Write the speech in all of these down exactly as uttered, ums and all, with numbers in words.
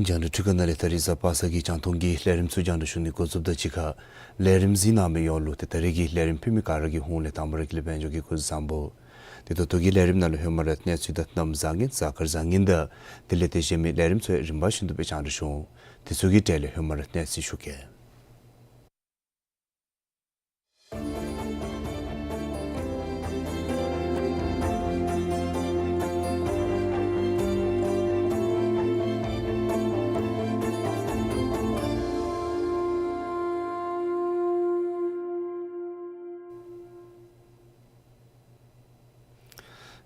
རྒྱང་བསྒྲགས་འཕྲུལ་ཁང་ནང་ལས་ད་རིས་གཟའ་པ་སངས་ཀྱི་རྒྱང་མཐོང་གི་ལས་རིམ་ཚུ་རྒྱང་བསྒྲགས་ཞུ་ནི་འགོ་བཙུགསཔ་དང་གཅིག་ཁར་ལས་རིམ་གཟིགས་གནང་མི་ཡོངས་ལུ་ཏེ་ད་རིས་ཀྱི་ལས་རིམ་ཕུལ་མི་ག་ར་གི་ཧོངས་ལས་དང་པ་ར་གི་ལས་དཔལ་འབྱོར་གྱིས་སྐུ་གཟུགས་བཟང་པོ། ཏེ་ད་ལྟོ་གི་ལས་རིམ་ནང་ལུ་ཧེ་མ་ར་གནས་ཚུལ་དང་གནམ་བཟང་ངན་གཟའ་སྐར་བཟང་ངན་དང་དེ་ལས་ཏེ་གཞན་མི་ལས་རིམ་ཚུ་ཡང་རིམ་པ་བཞིན་དུ་སྦེ་རྒྱང་བསྒྲགས་ཞུ་འོང་། དེ་ཚུ་གི་གྲས་ལས་ཧེ་མ་ར་གནས་ཚུལ་ཞུ་གེ།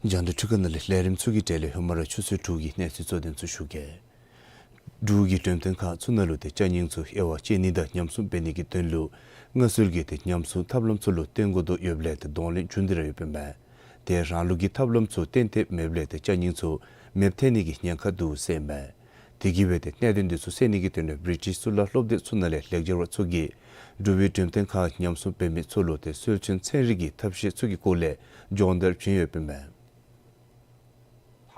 རྒྱང་བསྒྲགས་འཕྲུལ་ཁང་ནང་ལས་ལས་རིམ་ཚུ་གི་གྲས་ལས་ཧེ་མ་ར་ཆུ་ཚོད་དྲུག་གི་གནས་ཚུལ་གཙོ་དོན་ཚུ་ཞུ་གེ། འབྲུག་གི་འགྲེམས་སྟོན་ཁང་ཚུ་ནང་ལུ་ཏེ་ཅ་རྙིང་ཚུ་དབྱེ་བ་ཕྱེ་ནི་དང་ཉམས་སྲུང་འབད་ནི་གི་དོན་ལུ་སྔར་སྲོལ་གྱི་ཏེ་ཉམས་སྲུང་ཐབས་ལམ་ཚུ་ལུ་བརྟེན་དགོ་དོ་ཡོདཔ་ལས་ཏེ་གདོང་ལེན་བྱུང་སྟེ་ར་ཡོདཔ་ཨིན་མས། ཏེ་རང་ལུགས་ཀྱི་ཐབས་ལམ་ཚུ་ཏན་ཏན་མེདཔ་ལས་ཏེ་ཅ་རྙིང་ཚུ་མེདཔ་ཐལ་ནི་གི་ཉེན་ཁ་འདུག་ཟེར་ཨིན་མས། དེ་གིས་འབད་ཏེ་གནད་དོན་འདི་ཚུ་སེལ་ནི་གི་དོན་ལས་བི་རི་ཊིཤ་གཙུག་ལག་སློབ་སྡེ་ཚུ་ནང་ལས་ལེགས་སྦྱར་བ་ཚུ་གིས་འབྲུག་པའི་འགྲེམས་སྟོན་ཁང་ཉམས་སྲུང་འབད་མི་ཚུ་ལུ་ཏེ་སྲོལ་རྒྱུན་ཚན་རིག་གི་ཐབས་ཤེས་ཚུ་གི་སྐོར་ལས་སྦྱོང་བརྡར་བྱིན་ཡོདཔ་ཨིན་མས།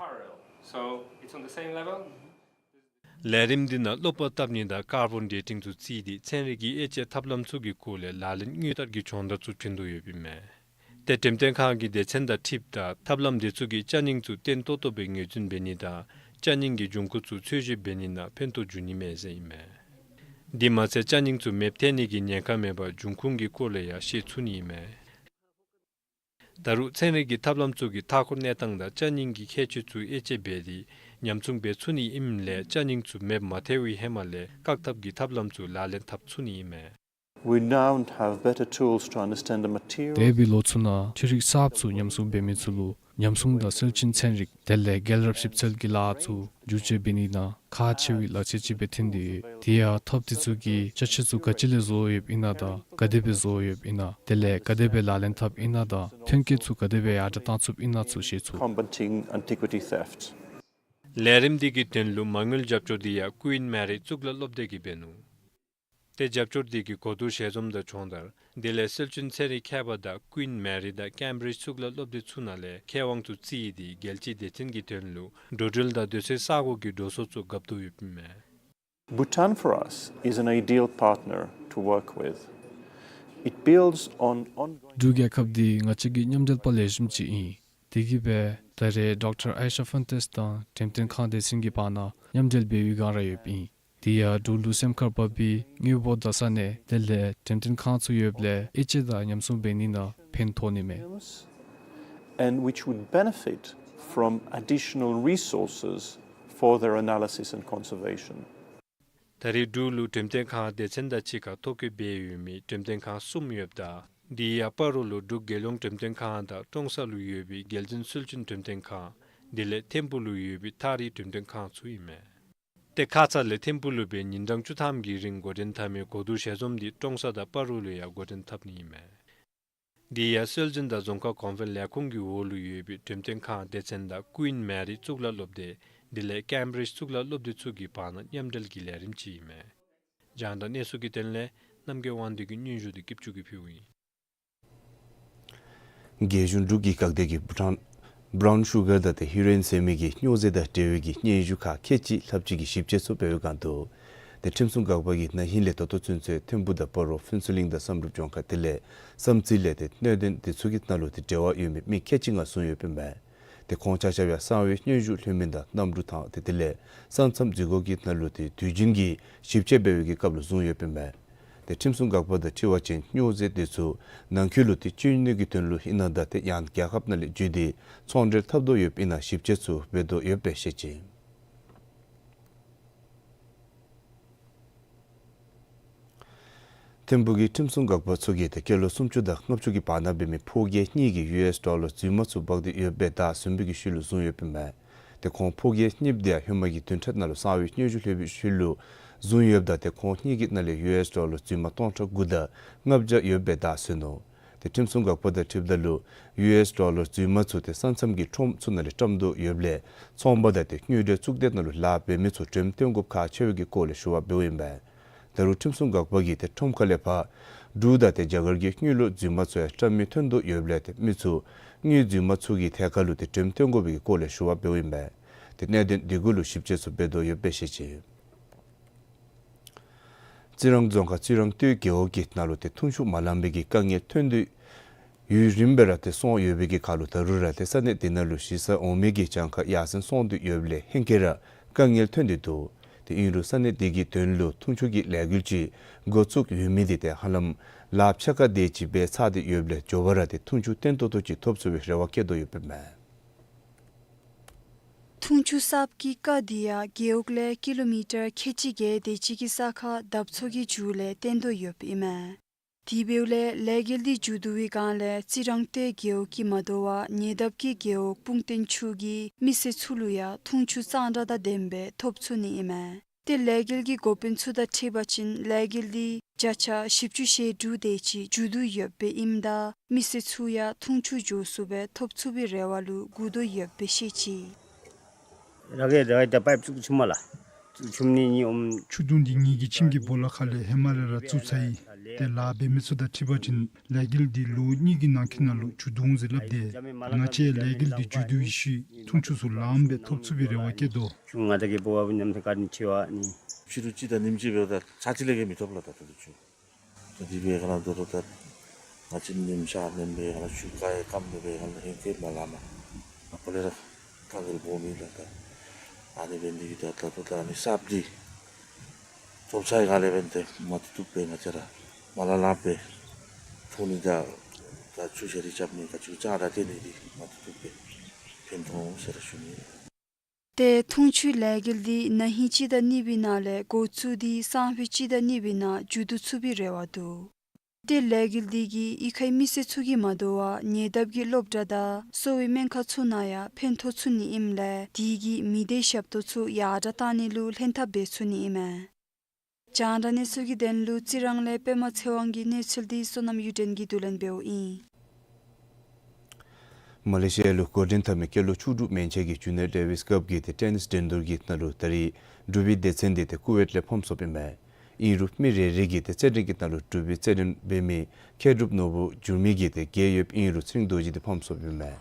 Parallel. So it's on the same level. ལས་རིམ་འདི་ནང་སློབ་པ་བཏབ་ནི་དང་ཀར་བོན་ཌེ་ཊིང་ཚུ་རྩིས་ཏེ་ཚན་རིག་གི་དབྱེ་དཔྱད་ཐབས་ལམ་ཚུ་གི་སྐོར་ལས་ལག་ལེན་དངོས་བསྟར་གྱི་སྦྱོང་བརྡར་ཚུ་བྱིན་དོ་ཡོདཔ་ཨིན་མས། ཏེ་འགྲེམས་སྟོན་ཁང་གི་སྡེ་ཚན་དང་འཁྲིལཝ་ད་ཐབས་ལམ་འདི་ཚུ་གིས་ཅ་རྙིང་ཚུ་བརྟན་ཏོག་ཏོ་སྦེ་ངོས་འཛིན་འབད་ནི་དང་ཅ་རྙིང་གི་འབྱུང་ཁུངས་ཚུ་འཚོལ་ཞིབ་འབད་ནི་ནང་ཕན་ཐོགས་འབྱུང་ནི་མས་ཟེར་ཨིན་མས། དེ་མ་ཚད་ཅ་རྙིང་ཚུ་མེདཔ་ཐལ་ནི་གི་ཉེན་ཁ་མེད་པར་འབྱུང་ཁུངས་ཀྱི་སྐོར་ལས་ཡང་ཤེས་ཚུགས་ནི་ཨིན་མས། ད་རུང་ཚན་རིག་གི་ཐབས་ལམ་ཚུ་གིས་མཐའ་འཁོར་གནས་སྟངས་དང་ཅ་རྙིང་གི་ཁྱད་ཆོས་ཚུ་དབྱེ་དཔྱད་འབད་དེ་ཉམས་སྲུང་འབད་ཚུགས་ནི་ཨིནམ་ལས་ཅ་རྙིང་ཚུ་མེདཔ་མ་ཐལ་བའི་ཧེ་མ་ལས་བཀག་ཐབས་ཀྱི་ཐབས་ལམ་ཚུ་ལག་ལེན་འཐབ་ཚུགས་ནི་ཨིན་མས། We now have better tools to understand the materials. འདས་པའི་ལོ་ཚུ་ནང་ཆུ་རིགས་གསརཔ་ཚུ་ཉམས་སྲུང་འབད་མི་ཚུ་ལུ་ཉམས་སྲུང་དང་སྲོལ་རྒྱུན་ཚན་རིག་དེ་ལས་རྒྱལ་རབས་ཞིབ་འཚོལ་གྱི་ལཱ་ཚུ་བསྒྱུར་བཅོས་འབད་ནི་ནང་ཁག་ཆེ་བའི་ལག་རྩལ་ཅིག་སྦེ་ཐོན་ཏེ་ཡོད། དེ་ཡང་ཐབས་འདི་ཚུ་གིས་ཅ་ཆས་ཚུ་ག་ཅི་ལས་བཟོ་ཡོདཔ་ཨིན་ན་དང་ག་དེ་སྦེ་བཟོ་ཡོདཔ་ཨིན་ན་དེ་ལས་ག་དེ་སྦེ་ལག་ལེན་འཐབ་ཨིན་ན་དང་ཐོན་སྐྱེད་ཚུ་ག་དེ་སྦེ་ཡར་དྲགས་བཏང་ཚུགསཔ་ཨིན་ན་ཚུ་ཤེས་ཚུགས། Combating antiquity theft. ལས་རིམ་འདི་གི་དོན་ལུ་མ་དངུལ་རྒྱབ་སྐྱོར་འདི་ཡང་ཀུའིན་མེ་རི་གཙུག་ལག་སློབ་སྡེ་གིས་འབད་ནུག། ཏེ་རྒྱབ་སྐྱོར་འདི་གིས་གོ་བསྡུར་ཞལ་འཛོམས་དང་སྦྱོང་བརྡར་དེ་ལས་སྲོལ་རྒྱུན་ཚན་རིག་མཁས་པ་དང་ཀུའིན་མེ་རི་དང་ཀེམ་བི་རིཇ་གཙུག་ལག་སློབ་སྡེ་ཚུ་ནང་ལས་མཁས་དབང་ཚུ་རྩིས་ཏེ་རྒྱལ་སྤྱིའི་སྡེ་ཚན་གྱི་དོན་ལུ་འགྲོ་འགྲུལ་དང་སྡོད་སའི་ས་གོ་གི་འགྲོ་སོང་ཚུ་རྒཔ་བསྡུ་ཡོདཔ་ཨིན་མས། Bhutan for us is an ideal partner to work with. It builds on ongoing འབྲུག་རྒྱལ་ཁབ་འདི་ང་བཅས་ཀྱི་མཉམ་འབྲེལ་པ་ལེགས་ཤོམ་ཅིག་ཨིན། དེ་གིས་འབད་ད་རེས་ཌོག་ཊར་ཨའི་ཤ་ཕཱན་ཏེས་དང་འགྲེམས་སྟོན་ཁང་སྡེ་ཚན་གྱི་བར་ན་མཉམ་འབྲེལ་འབད་བའི་སྒང་ར་ཡོདཔ་ཨིན། དེ་ཡང་འབྲུག་ལུ་སེམས་ཁར་བབས་པའི་དངོས་པོ་བརྡ་ས་གནས་དེ་ལས་འགྲེམས་སྟོན་ཁང་ཚུ་ཡོདཔ་ལས་དབྱེ་དཔྱད་དང་ཉམས་སྲུང་འབད་ནི་ནང་ཕན་ཐོགས་ནི་མས། And which would benefit from additional resources for their analysis and conservation. ད་རེས་འབྲུག་ལུ་འགྲེམས་སྟོན་ཁང་སྡེ་ཚན་དང་གཅིག་ཁར་ཐོ་བཀོད་འབད་ཡོད་མི་འགྲེམས་སྟོན་ཁང་གསུམ་ཡོདཔ་ད་དེ་ཡང་སྤ་རོ་ལུ་འབྲུག་རྒྱལ་ཡོངས་འགྲེམས་སྟོན་ཁང་དང་ཀྲོང་གསར་ལུ་ཡོད་པའི་རྒྱལ་འཛིན་སྲོལ་རྒྱུན་འགྲེམས་སྟོན་ཁང་དེ་ལས་ཐིམ་ཕུག་ལུ་ཡོད་པའི་ཐག་རིང་འགྲེམས་སྟོན་ཁང་ཚུ་ཨིན་མས། ཏེ་ཁ་ཙ་ལས་ཐིམ་ཕུག་ལུ་སྦེ་ཉིན་གྲངས་བཅུ་ཐམ་གྱི་རིང་འགོ་འདྲེན་འཐབ་མི་གོ་བསྡུར་ཞལ་འཛོམས་འདི་ཀྲོང་གསར་དང་སྤ་རོ་ལུ་ཡང་འགོ་འདྲེན་འཐབ་ནི་ཨིན་མས། འདི་ཡང་སྲོལ་འཛིན་དང་རྫོང་ཁ་གོང་འཕེལ་ལས་ཁུངས་ཀྱི་འོག་ལུ་ཡོད་པའི་འགྲེམས་སྟོན་ཁང་སྡེ་ཚན་དང་ཀུའིན་མེ་རི་གཙུག་ལག་སློབ་སྡེ་དེ་ལས་ཀེམ་བི་རིཇ་གཙུག་ལག་སློབ་སྡེ་ཚུ་གི་བར་ན་མཉམ་འབྲེལ་གྱི་ལས་རིམ་ཅིག་ཨིན་མས། རྒྱང་བསྒྲགས་གནས་ཚུལ་གྱི་དོན་ལས་རྣམ་རྒྱལ་དབང་འདུས་ཀྱིས་སྙན་ཞུ་འདི་སྐྱིད་ཆུ་གིས་ཕུལཝ་ཨིན། རྒྱལ་གཞུང་འབྲུག་གི་འགག་སྡེ་གིས་བུ་ཊཱན་བུ་རའུན་ཤུ་གར་དང་ཏེ་ཧི་རོ་ཨིན་ཟེར་མི་གི་སྨྱོ་རྫས་དང་འབྲེལ་བའི་གི་སྙན་ཞུ་ཁག་ཁལ་གཅིག་ལྷགཔ་ཅིག་གི་ཞིབ་དཔྱད་ཚུ་འབད་བའི་སྒང་དུ་ཏེ་ཁྲིམས་སྲུང་འགག་པ་གིས་ན་ཧིང་ལས་ད་ལྟོ་ཚུན་ཚོད་ཐིམ་ཕུ་དང་སྤ་རོ་ཕུན་ཚོགས་གླིང་དང་བསམ་གྲུབ་ལྗོངས་མཁར་དེ་ལས་བསམ་རྩེ་ལས་ཏེ་སྣོད་ལྡན་དེ་ཚུ་གི་ནང་ལུ་ཏེ་འབྲེལ་བ་ཡོད་མི་མི་ཁལ་གཅིག་ལྔ་བཟུང་ཡོདཔ་ཨིན་མས། ཏེ་ཁོང་ཆ་ཁྱབ་ཡང་གསང་བའི་སྙན་ཞུ་ལྷོད་མི་དང་གནམ་གྲུ་ཐང་ཏེ་དེ་ལས་ས་མཚམས་འཛུལ་སྒོ་གི་ནང་ལུ་ཏེ་དུས་རྒྱུན་གྱི་ཞིབ་དཔྱད་འབད་བའི་གི་སྐབས་ལུ་བཟུང་ཡོདཔ་ཨིན་མས། ཏེ་ཁྲིམས་སྲུང་འགག་པ་དང་འཁྲིལ་བ་ཅིན་སྨྱོ་རྫས་དེ་ཚུ་ནང་འཁོད་ལུ་ཏེ་སྤྱོད་ནི་གི་དོན་ལུ་ཨིན་ན་དང་ཏེ་ཡང་རྒྱལ་ཁབ་ནང་ལས་བརྒྱུད་དེ་ཚོང་འབྲེལ་འཐབ་དོ་ཡོདཔ་ཨིན་ན་ཞིབ་དཔྱད་ཚུ་འབད་དོ་ཡོདཔ་སྦེ་བཤད་ཅི། ཐིམ་ཕུག་གི་ཁྲིམས་སྲུང་འགག་པ་ཚུ་གིས་ཏེ་སྐྱེས་ལོ་སུམ་ཅུ་དང་ལྔ་བཅུ་གི་བར་ན་འབད་མི་ཕོ་རྒྱས་གཉིས་ཀྱིས་ཡུ་ཨེསི་ཌོ་ལར་རྫུས་མ་ཚུ་འབག་སྟེ་ཡོདཔ་སྦེ་བདའ་ཟུན་པའི་གི་ཤུལ་ལུ་བཟུང་ཡོདཔ་ཨིན་མས། ཏེ་ཁོང་ཕོ་རྒྱས་གཉིས་དེ་ཡང་ཧེ་མ་གི་བདུན་ཕྲག་ནང་ལུ་གསང་བའི་སྙན་ཞུ་ལྷོད་པའི་ཤུལ་ལུ་བཟུང་ཡོདཔ་ད་ཏེ་ཁོང་གཉིས་ཀྱི་ནང་ལས་ཡུ་ཨེསི་ཌོ་ལར་རྫུས་མ་སྟོང་ཕྲག་དགུ་དང་ལྔ་བརྒྱ་ཡོདཔ་སྦེ་བདའ་ཟུན་ནུག། ཏེ་ཁྲིམས་སྲུང་འགག་པ་དང་འཁྲིལཝ་ད་ལུ་ཡུ་ཨེསི་ཌོ་ལར་རྫུས་མ་ཚུ་ཏེ་ས་མཚམས་ཀྱི་ཁྲོམ་ཚུ་ནང་ལས་བཀྲམ་དོ་ཡོདཔ་ལས་ཚོང་པ་དང་ཏེ་དངུལ་འབྲེལ་གཙུག་སྡེ་ནང་ལུ་ལཱ་འབད་མི་ཚུ་འགྲེམས་སྟོན་དགོཔ་ཁག་ཆེ་བའི་གི་སྐོར་ལས་ཞུ་བ་འབདཝ་ཨིན་པས། ད་རུང་ཁྲིམས་སྲུང་འགག་པ་གིས་ཏེ་ཁྲོམ་ཁ་ལས་ཕར་འབྲུག་དང་ཏེ་རྒྱ་གར་གྱི་དངུལ་ལོར་རྫུས་མ་ཚུ་ཡང་བཀྲམ་མི་ཐོན་དོ་ཡོདཔ་ལས་ཏེ་མི་ཚུ་དངུལ་རྫུས་མ་ཚུ་གི་ཐད་ཁར་ལུ་ཏེ་འགྲེམས་སྟོན་དགོ་པའི་གི་སྐོར་ལས་ཞུ་བ་འབདཝ་ཨིན་པས། ཏེ་གནད་དོན་འདི་གུ་ལུ་ཞིབ་དཔྱད་ཚུ་འབད་དོ་ཡོདཔ་སྦེ་བཤད་ཅི། རྩི་རང་རྫོང་ཁག་རྩི་རང་སྟོད་རྒེད་འོག་གི་ནང་ལུ་ཏེ་འཐུང་ཆུ་མ་ལང་པའི་གི་དཀའ་ངལ་ཐོན་ཏེ་ཡུན་རིངམོ་སྦེ་ར་ཏེ་སོང་ཡོད་པའི་གི་ཁར་ལུ་ད་རུང་ར་ཏེ་ས་གནས་དེ་ནང་ལུ་གཞི་རྩ་འོག་མའི་གི་གྱངས་ཁ་ཡར་སེང་སོང་སྟེ་ཡོདཔ་ལས་ཧེང་སྐལ་ར་དཀའ་ངལ་ཐོན་ཏེ་འདུག། ཏེ་ཨིན་རུང་ས་གནས་དེ་གི་དོན་ལུ་འཐུང་ཆུ་གི་ལས་འགུལ་ཅིག་འགོ་བཙུགས་ཡོད་མི་དེ་ཏེ་ཧ་ལམ་ལཱ་ཕྱེད་ཀ་དེ་ཅིག་འབད་ཚར་ཏེ་ཡོདཔ་ལས་མགྱོགས་པ་ར་ཏེ་འཐུང་ཆུ་བརྟན་ཏོག་ཏོ་ཅིག་ཐོབ་ཚུགས་པའི་རེ་བ་བསྐྱེད་དོ་ཡོདཔ་ཨིན་མས། འཐུང་ཆུ་གསརཔ་གི་རྐ་དེ་ཡང་རྒེད་འོག་ལས་ཀི་ལོ་མི་ཊར་ཁལ་གཅིག་བརྒལ་དེ་ཅིག་གི་ས་ཁར་འདབ་ཚོགས་ཀྱི་མཇུག་ལས་བརྟེན་དོ་ཡོདཔ་ཨིན་མས། དེ་འབདཝ་ལས་ལས་འགུལ་འདི་མཇུག་བསྡུ་བའི་སྒང་ལས་རྩི་རང་སྟོད་རྒེད་འོག་གིས་མ་དོ་བར་ཉེ་འདབས་ཀྱི་རྒེད་འོག་སྤུངས་སྟེང་ཆུ་གི་མི་སེར་ཚུ་ལུ་ཡང་འཐུང་ཆུ་གཙང་སྦྲ་དང་ལྡནམ་སྦེ་ཐོབ་ཚུགས་ནི་ཨིན་མས། ཏེ་ལས་འགུལ་གྱི་འགོ་དཔོན་ཚུ་དང་འཁྲིལ་བ་ཅིན་ལས་འགུལ་འདི་བརྒྱ་ཆ་བཞི་བཅུ་ཞེ་དྲུག་དེ་ཅིག་མཇུག་བསྡུ་ཡོདཔ་ཨིནམ་ད་མི་སེར་ཚུ་ཡང་འཐུང་ཆུ་མགྱོགས་སུ་སྦེ་ཐོབ་ཚུགས་པའི་རེ་བ་ལུ་སྒུག་དོ་ཡོདཔ་སྦེ་བཤད་ཅི། ར་གི་ར་གི་ད་པའིཔ་བཙུགས་ཆུ་མ་ལ་བཙུགས་ཆུ་ནི་ནི་ཨོམ། ཆུ་དུང་འདི་ངེ་གི་ཁྱིམ་གྱི་སྦོ་ལོགས་ཁ་ལས་ཧེ་མ་ལས་ར་བཙུགས་ཚར་ཡི། ཏེ་ལཱ་འབད་མི་ཚུ་དང་འཁྲིལ་བ་ཅིན་ལས་འགུལ་འདི་ལོ་གཉིས་ཀྱི་ནང་འཁོད་ནང་ལུ་མཇུག་བསྡུ་འོང་ཟེར་སླབ་དེས། ང་བཅས་ལས་འགུལ་འདི་མཇུག་བསྡུ་བའི་ཤུལ་འཐུང་ཆུ་ཚུ་ལངམ་སྦེ་ཐོབ་ཚུགས་པའི་རེ་བ་བསྐྱེད་དོ། ཆུ་ང་བཅས་ཀྱི་སྦོ་བ་ཉམས་ཐག་ནི་ཆེ་བ་ནི། ཕྱི་རུ་ཅིག་དང་ཉིནམ་གཅིག་འབདཝ་ད་ཚར་གཅིག་ལས་བརྒལ་མི་ཐོབ་ལགས། ད་ད་ལྟོ་ཆུ་ད་འདི་འབད་སྒང་ལས་དོ་རུང་ད་ང་བཅས་ཉིནམ་ཤར་ཉིནམ་འབད་སྒང་ལས་ཆུ་ག་ཡང་སྐམ་སྦེ་འབད་སྒང་ལས་ཧེང་སྐལ་མ་ལང་མ་ནཱ་ཕར་ལས་ར་དཀའ་ངལ་སྦོམ་ཨིན་ལགས། ད་ཨ་ནི་འབད་ནི་འདི་གིས་ད་ད་ལྟོ་ད་ཨ་ནི་གསརཔ་འདི་ཐོབ་ཚར་བའི་སྒང་ལས་འབདན་ཏེ་མ་བཏུབ་བཏུབ་སྦེ་ང་བཅས་ར་མ་ལ་ལངམ་སྦེ་འཐུང་ནི་དང་ད་ཆུ་ཞ་རི་རྐྱབ་ནི་ག་ཅི་གཙང་སྦྲ་བཏོན་ནི་འདི་མ་བཏུབ་བཏུབ་སྦེ་ཕན་ཐོགས་འོང་ཟེར་ར་ཞུ་ནི། ཏེ་འཐུང་ཆུའི་ལས་འགུལ་འདི་ན་ཧིང་སྤྱི་ཟླ་གཉིས་པའི་ནང་ལས་འགོ་བཙུགས་ཏེ་སང་ཕོད་སྤྱི་ཟླ་གཉིས་པའི་ནང་མཇུག་བསྡུ་ཚུགས་པའི་རེ་བ་འདུག། ཏེ་ལས་འགུལ་འདི་གིས་གཡུས་ཁའི་མི་སེར་ཚུ་གིས་མ་དོ་བར་ཉེ་འདབས་ཀྱི་སློབ་གྲྭ་དང་གསོ་བའི་སྨན་ཁང་ཚུ་ནང་ཡང་ཕན་ཐོགས་ཚུགས་ནི་ཨིནམ་ལས་དེ་གིས་མི་སྡེའི་ཞབས་ཏོག་ཚུ་ཡར་དྲག་བཏང་ནི་ལུ་ལྷན་ཐབས་འབད་ཚུགས་ནི་ཨིན་མས། རྒྱང་བསྒྲགས་གནས་ཚུལ་གྱི་དོན་ལུ་རྩི་རང་ལས་པདྨ་ཚེ་དབང་གི་གནས་ཚུལ་འདི་བསོད་ནམས་གཡུ་སྒྲོན་གྱིས་བསྡུ་ལེན་འབདཝ་ཨིན། མ་ལེ་ཤི་ཡ་ལུ་འགོ་འདྲེན་འཐབ་མི་སྐྱེས་ལོ་བཅུ་དྲུག་མན་ཆད་ཀྱི་ཇུ་ནི་ཡར་ཌེ་ཝིས་ཀབ་ཀྱི་ཏེ་ཊེ་ནིས་འགྲན་བསྡུར་གྱི་ནང་ལུ་ད་རིས་འབྲུག་པའི་སྡེ་ཚན་འདི་ཏེ་ཀུ་ཝེཊ་ལས་ཕམ་སོཔ་ཨིན་མས། ཨིན་རུང་མི་རེ་རེ་གིས་ཏེ་རྩེད་འགྲན་གྱི་ནང་ལུ་འབྲུག་པའི་རྩེད་འགྲན་འབད་མི་མཁས་གྲུབ་ནོར་བུ་འགྱུར་མེད་ཀྱིས་ཏེ་རྒྱལ་ཡོདཔ་ཨིན་རུང་ཚེ་རིང་རྡོ་རྗེ་འདི་ཕམ་སོཔ་ཨིན་མས།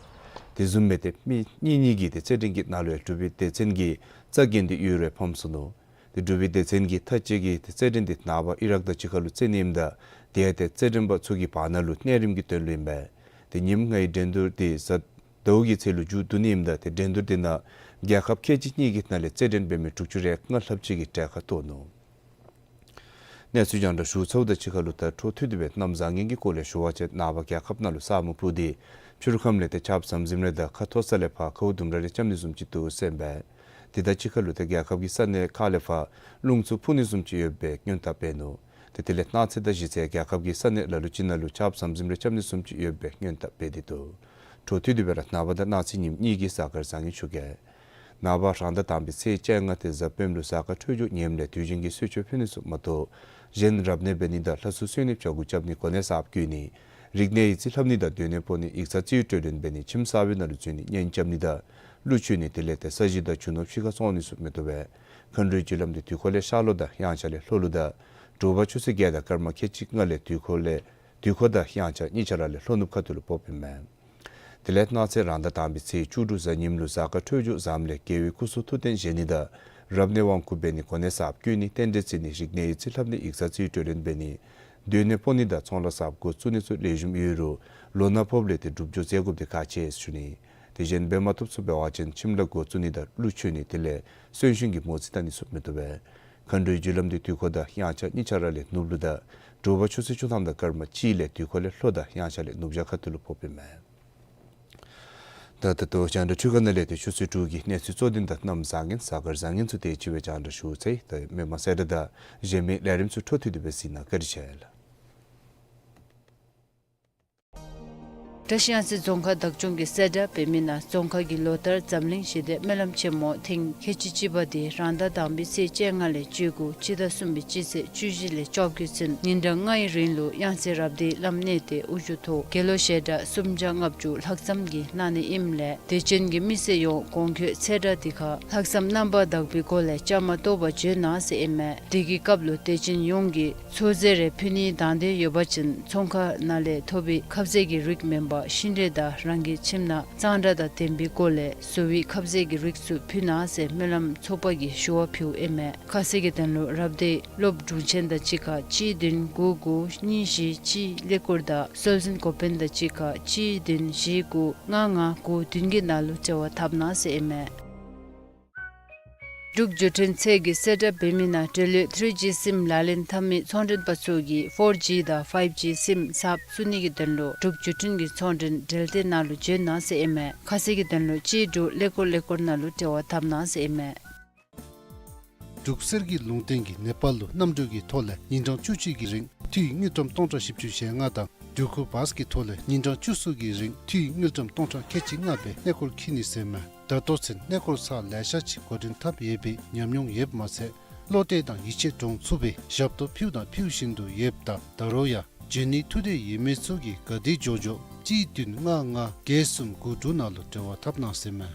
དེ་བཟུམ་སྦེ་ཏེ་མི་གཉིས་གཉིས་ཀྱིས་ཏེ་རྩེད་འགྲན་གྱི་ནང་ལུ་ཡང་འབྲུག་པའི་སྡེ་ཚན་གྱིས་རྩ་འགེངས་ཏེ་ཡོད་རུང་ཕམ་སོ་ནུག། ཏེ་འབྲུག་པའི་སྡེ་ཚན་གྱིས་མཐའ་དཔྱད་ཀྱི་ཏེ་རྩེད་འགྲན་འདི་ནངས་པ་ཨི་རག་དང་གཅིག་ཁར་ལུ་རྩེ་ནི་ཨིནམ་ད་དེ་ཡང་ཏེ་རྩེད་འགྲན་པ་ཚུ་གི་བར་ན་ལུ་གནས་རིམ་གྱི་དོན་ལུ་ཨིན་པས། ཏེ་ཉིནམ་ལྔའི་འགྲན་བསྡུར་འདི་གཟའ་ཟླཝ་གི་ཚེས་ལུ་མཇུག་བསྡུ་ནི་ཨིནམ་ད་ཏེ་འགྲན་བསྡུར་འདི་ནང་རྒྱལ་ཁབ་ཁལ་གཅིག་གཉིས་ཀྱི་ནང་ལས་རྩེད་འགྲན་འབད་མི་དྲུག་ཅུ་རེ་ལྔ་ལྷགཔ་ཅིག་གིས་གྲལ་ཁར་གཏོགས་ནུག། གནས་ཚུལ་རྒྱང་བསྒྲགས་ཞུ་ཚརཝ་དང་གཅིག་ཁར་ལུ་ད་འཕྲོ་མཐུད་དེ་སྦེ་གནམ་བཟང་ངན་གྱི་སྐོར་ལས་ཞུ་བ་ཅིན་ནངས་པ་རྒྱལ་ཁབ་ནང་ལུ་ས་སྨུག་ཕུབ་སྟེ་ཕྱི་རུ་ཁམས་ལས་ཏེ་ཆརཔ་ཟམ་ཟིམ་རེ་དང་ཁ་ཐོག་ས་ལས་ཕར་ཁཝ་དུམ་གྲ་རེ་རྐྱབ་ནི་བཟུམ་ཅིག་འདུག་ཟེར་ཨིན་པས། དེ་དང་གཅིག་ཁར་ལུ་ཏེ་རྒྱལ་ཁབ་ཀྱི་ས་གནས་ཁག་ལས་ཕར་རླུང་འཚུབ་འཕུ་ནི་བཟུམ་ཅིག་ཡོད་པའི་སྔོན་བརྟག་འབད་ནུག། ཏེ་དེ་ལས་གནངས་ཚེ་དང་གཞེས་ཚེ་རྒྱལ་ཁབ་ཀྱི་ས་གནས་ལ་ལུ་ཅིག་ནང་ལུ་ཆརཔ་ཟམ་ཟིམ་རེ་རྐྱབ་ནི་བཟུམ་ཅིག་ཡོད་པའི་སྔོན་བརྟག་འབད་དེ་འདུག། འཕྲོ་མཐུད་དེ་སྦེ་ར་ནངས་པ་དང་གནངས་ཚེ་ཉིནམ་གཉིས་ཀྱི་གཟའ་སྐར་བཟང་ངན་ཞུ་གེ། ནངས་པ་རང་ཟླ་དང་པའི་ཚེས་བཅོ་ལྔ་ཏེ་གཟའ་སྤེནམ་ལུ་གཟའ་སྐར་འཕྲོད་སྦྱོར་ངནམ་ལས་དུས་རྒྱུན་གྱི་གསོལ་མཆོད་ཕུལ་ནི་ཚུ་མ་གཏོགས་གཞན་རབ་གནས་འབད་ནི་དང་ལྷ་སྲུང་གསོལ་ནི་བྱ་འགུལ་རྐྱབ་ནི་གོ་གནས་གསརཔ་བསྐོ་ནི་ རིག་གནས་ཡིག་རྩིས་ལྷབ་ནི་དང་སྡོད་གནས་སྤོ་ནི་ཡིག་ཚང་རྩིས་སྤྲོད་ལེན་འབད་ནི་ཁྱིམ་གསར་པའི་ནང་ལུ་འཛུལ་ནི་གཉེན་རྐྱབ་ནི་དང་གླུ་མཆོད་ནི་དེ་ལས་ཏེ་ས་གཞི་དང་རྒྱུ་ནོར་ཕྱི་ཁར་བཙོང་ནི་ཚུ་མི་བཏུབ་པས། མཁའ་འགྲོའི་རྒྱུ་ལམ་འདི་དུས་འཁོར་ལས་ཤར་ལྷོ་དང་དབྱངས་འཆར་ལས་ལྷོ་ལུ་དང་དྲོ་པ་ཆུ་ཚོད་བརྒྱད་དང་སྐར་མ་ཁལ་གཅིག་ལྔ་ལས་དུས་འཁོར་ལས་དུས་འཁོར་དང་དབྱངས་འཆར་གཉིས་ཆ་ར་ལས་ལྷོ་ནུབ་ཁ་ཐུག་ལུ་ཕོགཔ་ཨིན་མས། དེ་ལས་གནངས་ཚེ་རང་ཟླ་དང་པའི་ཚེས་བཅུ་དྲུག་གཟའ་ཉིམ་ལུ་གཟའ་སྐར་འཕྲོད་སྦྱོར་བཟངམ་ལས་རྒྱལ་བའི་སྐུ་གསུང་ཐུགས་རྟེན་བཞེངས་ནི་དང་རབ་གནས་དབང་བསྐུར་འབད་ནི་གོ་གནས་གསརཔ་བསྐོ་ནི་རྟེན་འབྲེལ་བརྩི་ནི་རིག་གནས་ཡིག་རྩིས་ལྷབ་ནི་ཡིག་ཚང་རྩིས་སྤྲོད་ལེན་འབད་ནི་སྡོད་གནས་སྤོ་ནི་དང་ཚོང་ལཱ་གསརཔ་འགོ་བཙུགས་ནི་ཚུ་ལེགས་ཤོམ་ཡོད་རུང་ལོ་ན་ཕོགཔ་ལས་ཏེ་སྒྲུབ་སྦྱོར་མཛད་དགོཔ་འདི་ཁག་ཆེ་ཟེར་ཞུ་ནི། དེ་བཞིན་འབད་མ་བཏུབ་ཚུ་འབད་བ་ཅིན་ཁྱིམ་ལཱ་འགོ་བཙུགས་ནི་དང་གླུ་མཆོད་ནི་དེ་ལས་གསོན་གཤིན་གྱི་མོ་རྩིས་བལྟ་ནི་ཚུ་མི་བཏུབ་པས། མཁའ་འགྲོའི་རྒྱུ་ལམ་འདི་དུས་འཁོར་དང་དབྱངས་འཆར་གཉིས་ཆ་ར་ལས་ནུབ་ལུ་དང་དྲོ་པ་ཆུ་ཚོད་བཅུ་ཐམ་དང་སྐར་མ་གཅིག་ལས་དུས་འཁོར་ལས་ལྷོ་དང་དབྱངས་འཆར་ལས་ནུབ་བྱང་ཁ་ཐུག་ལུ་ཕོགཔ་ཨིན་མས། ད་ད་ལྟོ་རྒྱང་བསྒྲགས་འཕྲུལ་ཁང་ནང་ལས་ཏེ་ཆུ་ཚོད་དྲུག་གི་གནས་ཚུལ་གཙོ་དོན་དང་གནམ་བཟང་ངན་གཟའ་སྐར་བཟང་ངན་ཚུ་དེ་ཅིག་སྦེ་རྒྱང་བསྒྲགས་ཞུ་ཚར་ཡི། ད་མི་མང་གསལ་བསྒྲགས་དང་གཞན་མི་ལས་རིམ་ཚུ་འཕྲོ་མཐུད་དེ་སྦེ་གཟིགས་གནང་། བཀའ་དྲིན་ཆེ་ལགས། བཀྲིས་གཡང་རྩེ་རྫོང་ཁག་བདག་སྐྱོང་གིས་གསལ་བསྒྲགས་འབད་མི་ནང་རྫོང་ཁག་གི་ལོ་ལྟར་འཛམ་གླིང་ཞི་བདེ་སྨོན་ལམ་ཆེན་མོ་ཐེངས་ཁལ་གཅིག་གཅིག་པ་འདི་རང་ཟླ་དང་པའི་ཚེས་བཅོ་ལྔ་ལས་བཅུ་དགུ་སྤྱི་ཟླ་གསུམ་པའི་སྤྱི་ཚེས་བཅུ་བཞི་ལས་བཅོ་བརྒྱད་ཚུན་ཉིན་གྲངས་ལྔའི་རིང་ལུ་གཡང་རྩེ་རབ་སྡེའི་བླམ་གནས་བརྟན་དབུ་བཞུགས་ཐོག་དགེ་སློང་ཞལ་གྲངས་སུམ་བརྒྱ་ལྔ་བཅུ་ལྷག་ཙམ་གྱིས་གནང་ནི་ཨིནམ་ལས་དད་ཅན་གྱི་མི་སེར་ཡོངས་གོང་འཁོད་ཚེས་གྲངས་འདི་ཁར་ལྷག་བསམ་རྣམ་པར་དག་པའི་སྒོ་ལས་བཅའ་མར་གཏོགས་པར་འབྱོན་གནང་ཟེར་ཨིན་མས། དེ་གི་སྐབས་ལུ་དད་ཅན་ཡོངས་ཀྱིས་ཚོགས་རྫས་རེ་ཕུལ་ནིའི་དང་འདོད་ཡོད་པ་ཅིན་ཚོང་ཁང་ནང་ལས་ཐོབ་པའི་ཁབ་ཟས་ཀྱི་རིགས་མེན་པར་ཤིང་འབྲས་དང་རང་གི་ཁྱིམ་ནང་གཙང་སྦྲ་དང་ལྡན་པའི་སྒོ་ལས་བཟོ་བའི་ཁབ་ཟས་ཀྱི་རིགས་ཚུ་ཕུལ་གནང་ཟེར་སྨོན་ལམ་ཚོགས་པ་གིས་ཞུ་བ་ཕུལཝ་ཨིན་མས། ཁ་གསལ་གྱི་དོན་ལུ་རབ་སྡེའི་སློབ་དྲུང་ཆེན་དང་གཅིག་ཁར་གཅིག་བདུན་དགུ་དགུ་གཉིས་བཞི་གཅིག་ཀླད་ཀོར་དང་སྲོལ་འཛིན་འགོ་དཔོན་དང་གཅིག་ཁར་གཅིག་བདུན་བཞི་དགུ་ལྔ་ལྔ་དགུ་བདུན་གྱི་ནང་ལུ་འབྲེལ་བ་འཐབ་གནང་ཟེར་ཨིན་མས། འབྲུག་བརྒྱུད་འཕྲིན་ཚད་ཀྱིས་གསལ་བསྒྲགས་འབད་མི་ནང་འབྲེལ་ཡོད་ཐི་རི་ཇི་སིམ་ལག་ལེན་འཐབ་མི་ཚོང་མགྲོན་པ་ཚུ་གིས་ཕོར་ཇི་དང་ཕའིབ་ཇི་སིམ་གསརཔ་བཙུགས་ནི་གི་དོན་ལུ་འབྲུག་བརྒྱུད་འཕྲིན་གྱི་ཚོང་མགྲོན་འབྲེལ་སྡེ་ནང་ལུ་འབྱོན་གནང་ཟེར་ཨིན་མས། ཁ་གསལ་གྱི་དོན་ལུ་གཅིག་དྲུག་ཀླད་ཀོར་ཀླད་ཀོར་ནང་ལུ་འབྲེལ་བ་འཐབ་གནང་ཟེར་ཨིན་མས། འབྲུག་གསེར་གྱི་ལུང་བསྟན་གྱིས་ནེ་པཱལ་ལུ་གནམ་གྲུ་གི་ཐོག་ལས་ཉིན་གྲངས་བཅུ་གཅིག་གི་རིང་འཐུས་དངུལ་ཀྲམ་སྟོང་ཕྲག་བཞི་བཅུ་ཞེ་ལྔ་དང་འགྲུལ་འཁོར་བཱས་ཀྱི་ཐོག་ལས་ཉིན་གྲངས་བཅུ་གསུམ་གྱི་རིང་འཐུས་དངུལ་ཀྲམ་སྟོང་ཕྲག་ཁལ་གཅིག་ལྔ་སྦེ་གནས་སྐོར་འཁྱིད་ནི་ཟེར་མས། ད་ལྟོ་ཚུན་གནས་སྐོར་ཚར་ལེ་ཤ་ཅིག་འགོ་འདྲེན་འཐབ་ཡོད་པའི་ཉམས་མྱོང་ཡོདཔ་མ་ཚད་བློ་གཏད་དང་ཡིད་ཆེས་འདྲོངས་ཚུགས་པའི་ཞབས་ཏོག་ཕུལ་དང་ཕུལ་བཞིན་དུ་ཡོདཔ་ད་ད་རུང་ཡང་འབྱོན་ནིའི་ཐུགས་འདོད་ཡོད་མི་ཚུ་གིས་ག་དེ་མགྱོགས་མགྱོགས་གཅིག་བདུན་ལྔ་ལྔ་བརྒྱད་གསུམ་དགུ་དྲུག་ནང་ལུ་འབྲེལ་བ་འཐབ་གནང་ཟེར་མས།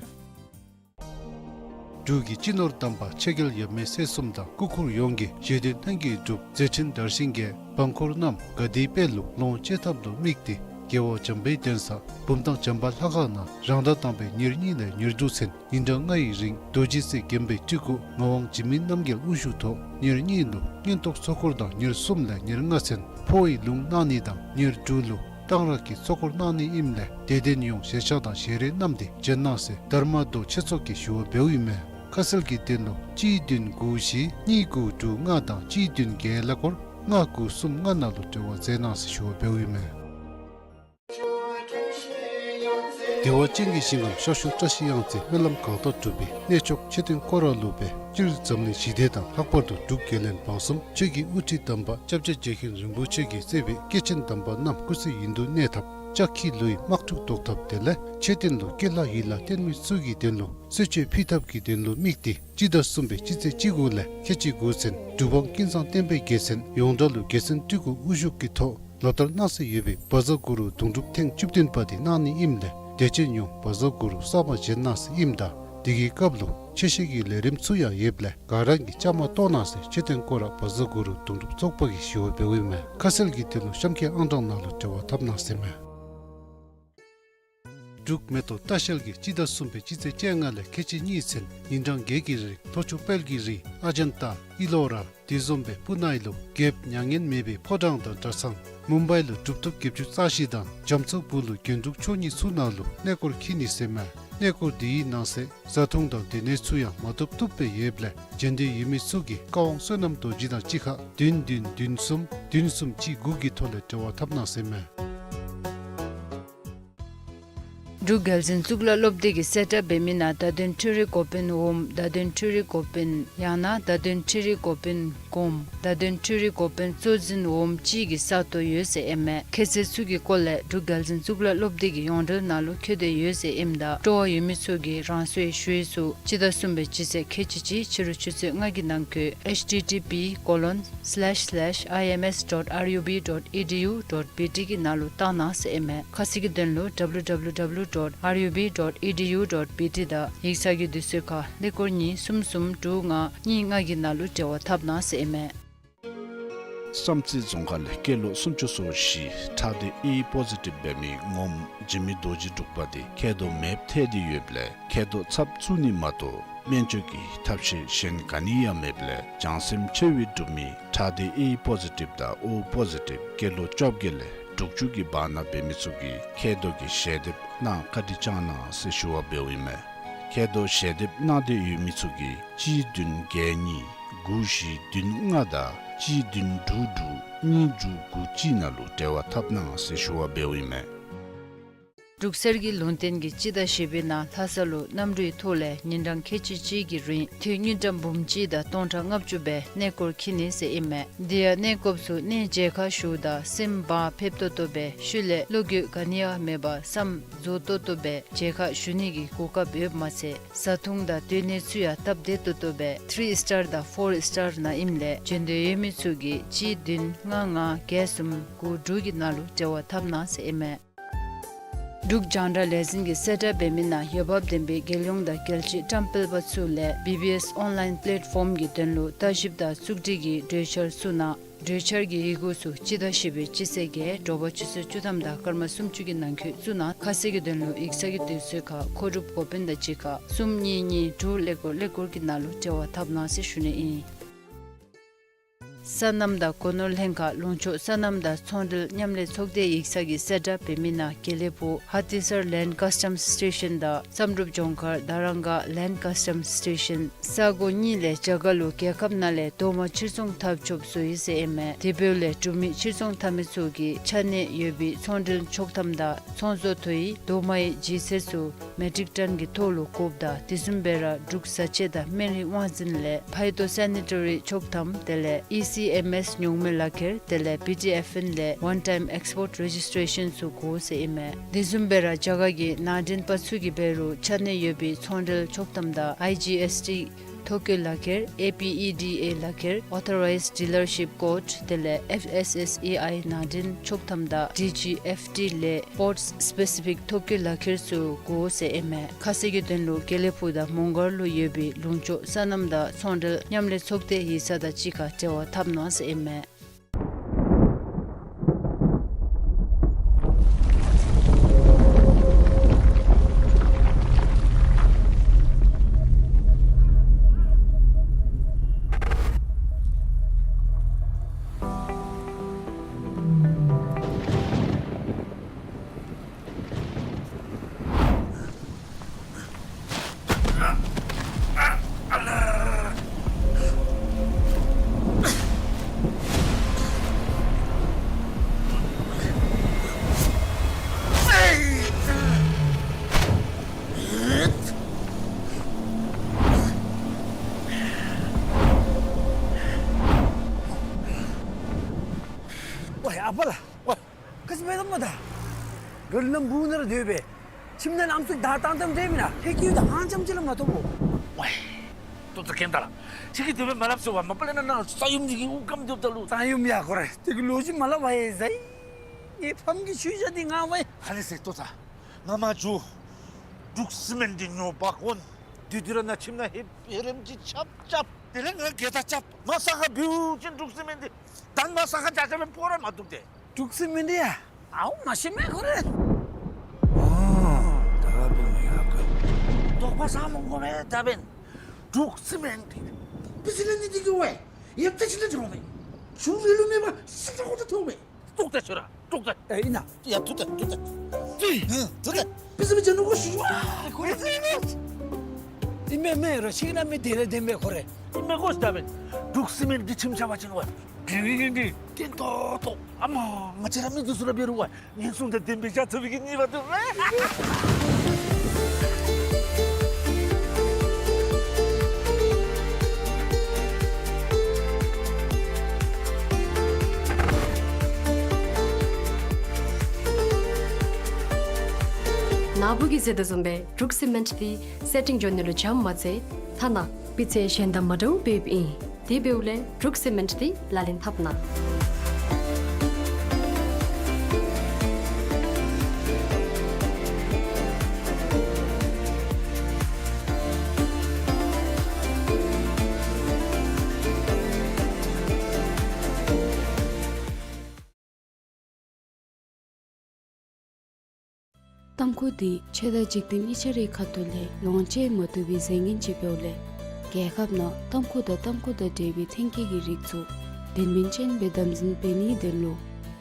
འབྲུག་གི་སྤྱི་ནོར་དམ་པ་ཆོས་རྒྱལ་ཡབ་མེས་སྲས་གསུམ་དང་སྐུ་འཁོར་ཡོངས་ཀྱིས་བཞེད་དོན་ལྷུན་གྱིས་གྲུབ་མཛད་འཕྲིན་དར་ཞིང་རྒྱས། འབངས་འཁོར་རྣམས་དགའ་བདེའི་དཔལ་ལུ་ལོངས་སྤྱོད་ཐབས་ལུ་དམིགས་ཏེ་རྒྱལ་བ་འཇམ་དཔལ་གདན་ས་བུམ་ཐང་བྱམས་པ་ལྷ་ཁང་ནང་རང་ཟླ་དང་པའི་ཉེར་གཉིས་ལས་ཉེར་དྲུག་ཚུན་ཉིན་གྲངས་ལྔའི་རིང་རྡོ་རྗེ་རྩེ་དགོན་པའི་སྤྲུལ་སྐུ་ངག་དབང་འཇིགས་མེད་རྣམ་རྒྱལ་དབུ་བཞུགས་ཐོག་ཉེར་གཉིས་ལུ་མངོན་རྟོགས་ཚོགས་འཁོར་དང་ཉེར་གསུམ་ལས་ཉེར་ལྔ་ཚུན་འཕོ་བའི་ལུང་གནང་ནི་དང་ཉེར་དྲུག་ལུ་གཏང་རག་གི་ཚོགས་འཁོར་གནང་ནི་ཨིནམ་ལས་དད་ལྡན་ཡོངས་ཞལ་ཆས་དང་ཞལ་རས་བསྣམས་ཏེ་འབྱོན་གནང་ཟེར་དྷརྨ་མདོ་ཆོས་ཚོགས་ཀྱིས་ཞུ་བ་འབདཝ་ཨིན་མས། ཁ་གསལ་གྱི་དོན་ལུ་གཅིག་བདུན་དགུ་བཞི་གཉིས་དགུ་དྲུག་ལྔ་དང་གཅིག་བདུན་བརྒྱད་ཀླད་ཀོར་ལྔ་དགུ་གསུམ་ལྔ་ནང་ལུ་འབྲེལ་བ་མཛད་གནང་ཟེར་ཞུ་བ་འབདཝ་ཨིན་མས། བདེ་བ་ཅན་གྱི་ཞིང་ཁམས་ཤར་ཕྱོགས་བཀྲ་ཤིས་གཡང་རྩེ་སྨོན་ལམ་གང་དག་སྒྲུབ་པའི་གནས་མཆོག་མཆོད་རྟེན་སྐོར་ར་ལུ་སྦེ་སྤྱིར་འཛམ་གླིང་ཞི་བདེ་དང་ལྷག་པར་དུ་འབྲུག་རྒྱལ་བློན་འབངས་གསུམ་ཆོས་ཀྱི་དབུ་ཁྲིད་དམ་པ་སྐྱབས་རྗེ་རྗེ་མཁན་རིན་པོ་ཆེ་གིས་གཙོས་པའི་སྐྱེས་ཆེན་དམ་པ་རྣམས་སྐུ་ཚེ་ཡུན་དུ་གནས་ཐབས་ལྕགས་ཁྱི་ལུ་ཡི་དམག་འཁྲུག་བཟློག་ཐབས་དེ་ལས་མཆོད་རྟེན་ལུ་སྐྱེ་ལྷ་ཡི་ལྷ་བརྟེན་མི་ཚུ་གི་དོན་ལུ་གསོལ་མཆོད་ཕུལ་ཐབས་ཀྱི་དོན་ལུ་དམིགས་ཏེ་སྤྱི་ཟླ་གསུམ་པའི་སྤྱི་ཚེས་བཅུ་དགུ་ལས་ཁལ་གཅིག་དགུ་ཚུན་གྲུབ་དབང་ཀུན་བཟང་བསྟན་པའི་རྒྱལ་མཚན་ཡོངས་གྲགས་ལུ་རྒྱལ་མཚན་སྤྲུལ་སྐུ་དབུ་བཞུགས་ཀྱི་ཐོག་ལོ་ལྟར་གནང་སྲོལ་ཡོད་པའི་བཛྲ་གུ་རུ་དུང་སྒྲུབ་ཐེངས་བཅུ་བདུན་པ་དེ་གནང་ནི་ཨིནམ་ལས་དད་ཅན་ཡོངས་བཛྲ་གུ་རུ་གསར་པ་བཞེངས་གནང་ཟེར་ཨིནམ་ད་དེ་གི་སྐབས་ལུ་ཆོས་བཤད་ཀྱི་ལས་རིམ་ཚུ་ཡང་ཡོདཔ་ལས་ག་ར་གིས་བཅའ་མར་གཏོགས་གནང་ཟེར་མཆོད་རྟེན་སྐོར་ར་བཛྲ་གུ་རུ་དུང་སྒྲུབ་ཚོགས་པ་གིས་ཞུ་བ་འབདཝ་ཨིན་མས། ཁ་གསལ་གྱི་དོན་ལུ་གཤམ་འཁོད་ཨང་གྲངས་ནང་ལུ་འབྲེལ་བ་འཐབ་གནང་ཟེར་མས། འབྲུག་མེ་ཏོག་ལྟ་བཤལ་གྱིས་སྤྱི་ཟླ་གསུམ་པའི་སྤྱི་ཚེས་བཅོ་ལྔ་ལས་ཁལ་གཅིག་གཉིས་ཚུན་ཉིན་གྲངས་བརྒྱད་ཀྱི་རིང་ལྷོ་ཕྱོགས་དཔལ་གྱི་རི་ཨ་ཇན་ཏ་ཨི་ལོ་ར་དེ་བཟུམ་སྦེ་སྤུ་ན་ཨི་ལུ་རྒྱལཔོ་མྱ་ངན་མེད་པའི་ཕོ་བྲང་དང་གྲྭ་ཚང་མུམ་བའི་ལུ་གྲུབ་ཐོབ་བརྒྱད་ཅུ་རྩ་བཞི་དང་རྒྱ་མཚོ་སྦུག་ལུ་རྒྱན་དྲུག་མཆོག་གཉིས་ཚུ་ནང་ལུ་གནས་སྐོར་འཁྱིད་ནི་ཟེར་མས། གནས་སྐོར་དེ་ཡི་ནང་གསེས་བཟའ་འཐུང་དང་སྡོད་གནས་ཚུ་ཡང་མ་བཏུབ་བཏུབ་སྦེ་ཡོདཔ་ལས་འབྱོན་འདོད་ཡོད་མི་ཚུ་གིས་བཀའ་དབང་བསོད་ནམས་རྡོ་རྗེ་དང་གཅིག་ཁར་བདུན་བདུན་བདུན་གསུམ་བདུན་གསུམ་གཅིག་དགུ་གི་ཐོག་ལས་འབྲེལ་བ་འཐབ་གནང་ཟེར་མས། འབྲུག་རྒྱལ་འཛིན་གཙུག་ལག་སློབ་སྡེ་གིས་གསལ་བསྒྲགས་འབད་མི་ནང་བརྡ་དོན་འཕྲུལ་རིག་འགོ་དཔོན་འོགམ་བརྡ་དོན་འཕྲུལ་རིག་འགོ་དཔོན་ཡང་ན་བརྡ་དོན་འཕྲུལ་རིག་འགོ་དཔོན་སྒོམ་བརྡ་དོན་འཕྲུལ་རིག་འགོ་དཔོན་གཙོ་འཛིན་འོགམ་ཅིག་གི་ས་སྟོང་ཡོད་ཟེར་ཨིན་མས། ཁྱད་ཚད་ཚུ་གི་སྐོར་ལས་འབྲུག་རྒྱལ་འཛིན་གཙུག་ལག་སློབ་སྡེ་གི་ཡོངས་འབྲེལ་ནང་ལུ་བཀོད་དེ་ཡོད་ཟེར་ཨིནམ་ད་སྤྲོ་བ་ཡོད་མི་ཚུ་གིས་རང་སོའི་ཞུ་ཡིག་ཚུ་སྤྱི་ཟླ་གསུམ་པའི་སྤྱི་ཚེས་ཁལ་གཅིག་གཅིག་ཕྱི་རུ་ཆུ་ཚོད་ལྔ་གི་ནང་འཁོད་H T T P colon slash slash I M S dot R U B dot E D U dot B T གི་ནང་ལུ་བཏང་གནང་ཟེར་ཨིན་མས། ཁ་གསལ་གྱི་དོན་ལུ W W W dot R U B dot E D U dot B T དང་ཡིག་ཚང་གི་དུས་ཚོད་ཁར་ཀླད་ཀོར་གཉིས་གསུམ་གསུམ་དྲུག་ལྔ་གཉིས་ལྔ་གི་ནང་ལུ་འབྲེལ་བ་འཐབ་གནང་ཟེར་ཨིན་མས། བསམ་རྩེ་རྫོང་ཁག་ལས་སྐྱེས་ལོ་སུམ་ཅུ་སོ་བཞི་ཁྲག་སྡེ་ཨེ་པོ་ཟི་ཊིབ་འབད་མི་ངོམ་འཇིགས་མེད་རྡོ་རྗེ་འབྲུག་པ་དེ་མཁལ་རྡོག་མེདཔ་ཐལ་ཏེ་ཡོདཔ་ལས་མཁལ་རྡོག་ཚབ་བཙུགས་ནི་མ་གཏོགས་སྨན་བཅོས་ཀྱི་ཐབས་ཤེས་གཞན་ག་ནི་ཡང་མེདཔ་ལས་བྱང་སེམས་ཆེ་བའི་འབྲུག་མི་ཁྲག་སྡེ་ཨེ་པོ་ཟི་ཊིབ་དང་ཨོ་པོ་ཟི་ཊིབ་སྐྱེས་ལོ་བཅོ་བརྒྱད་ལས་དྲུག་ཅུ་གི་བར་ན་འབད་མི་ཚུ་གིས་མཁལ་རྡོག་གི་ཞལ་འདེབས་གནང་བཀའ་དྲིན་བསྐྱང་གནང་ཟེར་ཞུ་བ་འབདཝ་ཨིན་མས། མཁལ་རྡོག་ཞལ་འདེབས་གནང་སྟེ་ཡོད་མི་ཚུ་གིས་གཅིག་བདུན་བརྒྱད་གཉིས་དགུ་བཞི་བདུན་ལྔ་དང་གཅིག་བདུན་དྲུག་དྲུག་གཉིས་དྲུག་དགུ་གཅིག་ནང་ལུ་འབྲེལ་བ་འཐབ་གནང་ཟེར་ཞུ་བ་འབདཝ་ཨིན་མས། འབྲུག་གསེར་གྱི་ལུང་བསྟན་གྱིས་སྤྱི་ཟླ་བཞི་པའི་ནང་ལྷ་ས་ལུ་གནམ་གྲུའི་ཐོག་ལས་ཉིན་གྲངས་ཁལ་གཅིག་གཅིག་གི་རིང་དུས་དངུལ་ཀྲམ་འབུམ་གཅིག་དང་སྟོང་ཕྲག་ལྔ་བཅུ་སྦེ་གནས་སྐོར་འཁྱིད་ནི་ཟེར་ཨིན་མས། དེ་ཡང་གནས་སྐོརཔ་ཚུ་གནས་མཇལ་ཁ་ཞུཝ་ད་སེམས་བག་ཕེབས་ཏོག་ཏོ་སྦེ་ཤུལ་ལས་བློ་འགྱོད་ག་ནི་ཡང་མེད་པར་བསམ་རྫོགས་ཏོག་ཏོ་སྦེ་མཇལ་ཁ་ཞུ་ནི་གི་གོ་སྐབས་ཡོདཔ་མ་ཚད་བཟའ་འཐུང་དང་སྡོད་གནས་ཚུ་ཡང་སྟབས་བདེ་ཏོག་ཏོ་སྦེ་ཐི་རི་སི་ཊར་དང་ཕོར་སི་ཊར་ནང་ཨིནམ་ལས་འབྱོན་འདོད་ཡོད་མི་ཚུ་གིས་གཅིག་བདུན་ལྔ་ལྔ་བརྒྱད་གསུམ་དགུ་དྲུག་གི་ནང་ལུ་འབྲེལ་བ་འཐབ་གནང་ཟེར་ཨིན་མས། འབྲུག་རྒྱང་བསྒྲགས་ལས་འཛིན་གྱིས་གསལ་བསྒྲགས་འབད་མི་ནང་འོས་འབབ་ལྡན་པའི་རྒྱལ་ཡོངས་དང་རྒྱལ་སྤྱིའི་བཀྲམ་སྤེལ་པ་ཚུ་ལས་B B S online platform གི་དོན་ལུ་ལྟ་ཞིབ་དང་བཙུགས་སྒྲིག་གི་གྲོས་འཆར་བཙུགས་གནང་། གྲོས་འཆར་གྱི་ཡི་གུ་ཚུ་སྤྱི་ཟླ་བཞི་པའི་སྤྱི་ཚེས་བརྒྱད་དྲོ་པ་ཆུ་ཚོད་བཅུ་ཐམ་དང་སྐར་མ་སུམ་ཅུ་གི་ནང་འཁོད་བཙུགས་གནང་། ཁ་གསལ་གྱི་དོན་ལུ་ཡིག་ཚང་གི་དུས་ཚོད་ཁར་མཁོ་སྒྲུབ་འགོ་དཔོན་དང་གཅིག་ཁར་གསུམ་གཉིས་གཉིས་དྲུག་ཀླད་ཀོར་ཀླད་ཀོར་གྱི་ནང་ལུ་འབྲེལ་བ་འཐབ་གནང་ཟེར་ཞུ་ནི་ཨིན། སོ་ནམ་དང་སྒོ་ནོར་ལྷན་ཁག་ལུང་ཕྱོགས་སོ་ནམ་དང་ཚོང་འབྲེལ་མཉམ་ལས་ཚོགས་སྡེ་ཡིག་ཚང་གིས་གསལ་བསྒྲགས་འབད་མི་ནང་དགེ་ལེགས་ཕུག་ཧ་ཏི་སར་ལེནཌ་ཀཱས་ཊམ་སི་ཊེ་ཤཱན་དང་བསམ་གྲུབ་ལྗོངས་མཁར་དར་རམ་སྒར་ལེནཌ་ཀཱས་ཊམ་སི་ཊེ་ཤཱན་ས་གོ་གཉིས་ལས་རྒྱ་གར་ལུ་རྒྱལ་ཁབ་ནང་ལས་རྡོག་མ་ཕྱིར་ཚོང་འཐབ་ཆོགཔ་བཟོ་ཡི་ཟེར་ཨིན་མས། དེ་འབདཝ་ལས་འབྲུག་མི་ཕྱིར་ཚོང་འཐབ་མི་ཚུ་གིས་ཆ་གནས་ཡོད་པའི་ཚོང་འབྲེལ་ཆོག་ཐམ་དང་ཚོང་བཟོ་ཐོ་ཡི་རྡོག་མའི་ལྗིད་ཚད་ཚུ་མེ་ཊིག་ཊཱན་གྱི་ཐོག་ལུ་བཀོདཔ་ད་དེ་བཟུམ་སྦེ་ར་འབྲུག་བཟའ་ཆས་དང་སྨན་རིགས་དབང་འཛིན་ལས་ཕའི་ཊོ་སེ་ནི་ཊ་རི་ཆོག་ཐམ་དེ་ལས་ཨི་སི་ཨེམ་ཨེསི་ཉོག་མེད་ལག་ཁྱེར་དེ་ལས་བི་ཊི་ཨེཕ་ཨེན་ལས་ཝན་ཊའིམ་ཨེགསི་པོརཊ་རེ་ཇིསི་ཊེ་ཤཱན་ཚུ་དགོ་ཟེར་ཨིན་མས། དེ་བཟུམ་སྦེ་ར་རྒྱ་གར་གྱི་ནང་འདྲེན་པ་ཚུ་གིས་འབད་རུང་ཆ་གནས་ཡོད་པའི་ཚོང་འབྲེལ་ཆོག་ཐམ་དང་ཨའི་ཇི་ཨེསི་ཊི་ཐོ་བཀོད་ལག་ཁྱེར་ཨེ་པི་ཨི་ཌི་ཨེ་ལག་ཁྱེར་ཨོ་ཐོ་རའིཛ་ཌི་ལར་ཤིཔ་ཀོཌ་དེ་ལས་ཨེཕ་ཨེསི་ཨེསི་ཨེ་ཨའི་ནང་འདྲེན་ཆོག་ཐམ་དང་ཌི་ཇི་ཨེཕ་ཊི་ལས་སྤོརཊ་སི་པེ་སི་ཕིག་ཐོ་བཀོད་ལག་ཁྱེར་ཚུ་དགོ་ཟེར་ཨིན་མས། ཁ་གསལ་གྱི་དོན་ལུ་དགེ་ལེགས་ཕུག་དང་མོང་སྒར་ལུ་ཡོད་པའི་ལུང་ཕྱོགས་སོ་ནམ་དང་ཚོང་འབྲེལ་མཉམ་ལས་ཚོགས་སྡེ་ཡིག་ཚང་དང་གཅིག་ཁར་འབྲེལ་བ་འཐབ་གནང་ཟེར་ཨིན་མས། ཝའེ་ཨ་པ་ལགས། ཝའེ། ག་ཅི་འབད་དོ་སྨོ་ད། ག་ལུ་ནམ་བུ་ནང་ར་སྡོད་པས། ཁྱིམ་ནང་ཨམ་སྲུ་དང་བཏང་བཏངམ་འདྲས་མེན་ན། ཧེ་ཀི་ཡུ་ད་ཧང་ཅམ་ཅིག་ལུ་མ་ཐོབ་བོ། ཝའེ། ཏོ་ཏོ་གན་ད་ལ། ཁྱོད་ཀྱིས་དེ་སྦེ་མ་སླབ་ཟེར་བ། མ་པ་ལས་ན་ན་ས་ཡོམ་འདི་གིས་དབུགས་སྐམ་སྡོདཔ་ད་ལུ། ས་ཡོམ་ཡ་ཁོ་རེ་དེ་གི་ལོ་རྒྱུས་མ་སླབ་པ་ཡེ་ཟ་ཡི། ཕམ་གྱི་ཆུ་ཇ་འདི་ང་ཝའེ། ཧ་ལས་ཟེར་ཏོ་ཚ། ང་མ་འགྱོ། འབྲུག་སི་མེནཊ་འདི་ཉོ་འབག་འོང་། དེ་དུས་ར་ནཱ་ཁྱིམ་ནང་ཧེ་ཧེ་རེམ་ཅིག་རྐྱབ་རྐྱབ། དེ་ལས་ང་གིས་ད་རྐྱབ། མ་ས་ཁར་འབུད་ཅིན་འབྲུག་སི་མེནཊ་འདི་ད་མ་ས་ཁར་རྐྱབ་རྐྱབ་སྦེ་སྤོ་ར་མ་བཏུབ་སྟེ། འབྲུག་སི་མེནཊ་འདི་ཡ། ཨའུ་མ་ཤེས་མས་ཁོ་རེ། ཨོ། ད་ག་འབད་མི་ཡ་ག། དོགས་པ་ཟ་མི་དགོ་པས་ད་འབདན། འབྲུག་སི་མེནཊ་འདི་བི་ཟི་ལི་ནི་འདི་གིས་ཝའེ་ཡབ་ཏ་ཅིག་ལས་འགྱོ་མས། ཆུ་རེ་ལུ་མེད་པར་སི་ཏྲ་ཁོ་ཏ་ཐོབ་མས། ཏོག་ཏ་ཆོ་ར་ཏོག་ཏ། ཨེ་ཨིན་ན། ཡ་ཐུག་ཏ་ཐུག་ཏ། ཏུ་ཡི། ཧུམ་ཐུག་ཏ། བི་ཟི་མི་ཇ་ནུ་གོ་ཤུ་ཤུ། ཨ་ཁོ་རེ་ཟེར་ནི། ཨིན་མས་མས་རོ་ཤིག་ན་མི་དེ་རེ་དེ་མས་ཁོ་རེ། ཨིན་མས་གོ་ཤ་ད་འབདན། འབྲུག་སི་མེནཊ་འདི་ཁྱིམ་ཆ་བ་ཅིན་ཝའེ་དེ་རིང་འདི་ཏན་ཏོག་ཏོ། ཨ་མ་ང་བཅས་ར་མི་འདི་ཚུ་ར་འབད་རུང་ཝའེ་ཉེན་སྲུང་དང་ལྡན་པའི་ཡ་ཐོབ་པའི་གི་ནི་བ་འདུག་ཝའེ། སྤུ་གིས་ཟེར་དོ་བཟུམ་སྦེ་འབྲུག་སི་མེནཊ་འདི་སེ་ཊིང་འགྱོ་ནི་ལུ་འཇམ་མ་ཚད་ཐ་ན་སྤུས་ཚད་གཞན་དང་མ་འདྲཝ་འབདཝ་ཨིན། དེ་འབདཝ་ལས་འབྲུག་སི་མེནཊ་འདི་ལག་ལེན་འཐབ་གནང་། ཏམ་ཁུ་འདི་ཆོས་དང་འཇིག་རྟེན་གཉིས་ཆ་རའི་ཁ་ཐུག་ལས་ལོངས་སྤྱོད་མ་བཏུབ་པའི་རྫས་ངན་ཅིག་འབདཝ་ལས་རྒྱལ་ཁབ་ནང་ཏམ་ཁུ་དང་ཏམ་ཁུ་དང་འབྲེལ་བའི་ཐོན་སྐྱེད་ཀྱི་རིགས་ཚུ་དོན་སྨིན་ཅན་སྦེ་དམ་འཛིན་འབད་ནིའི་དོན་ལུ་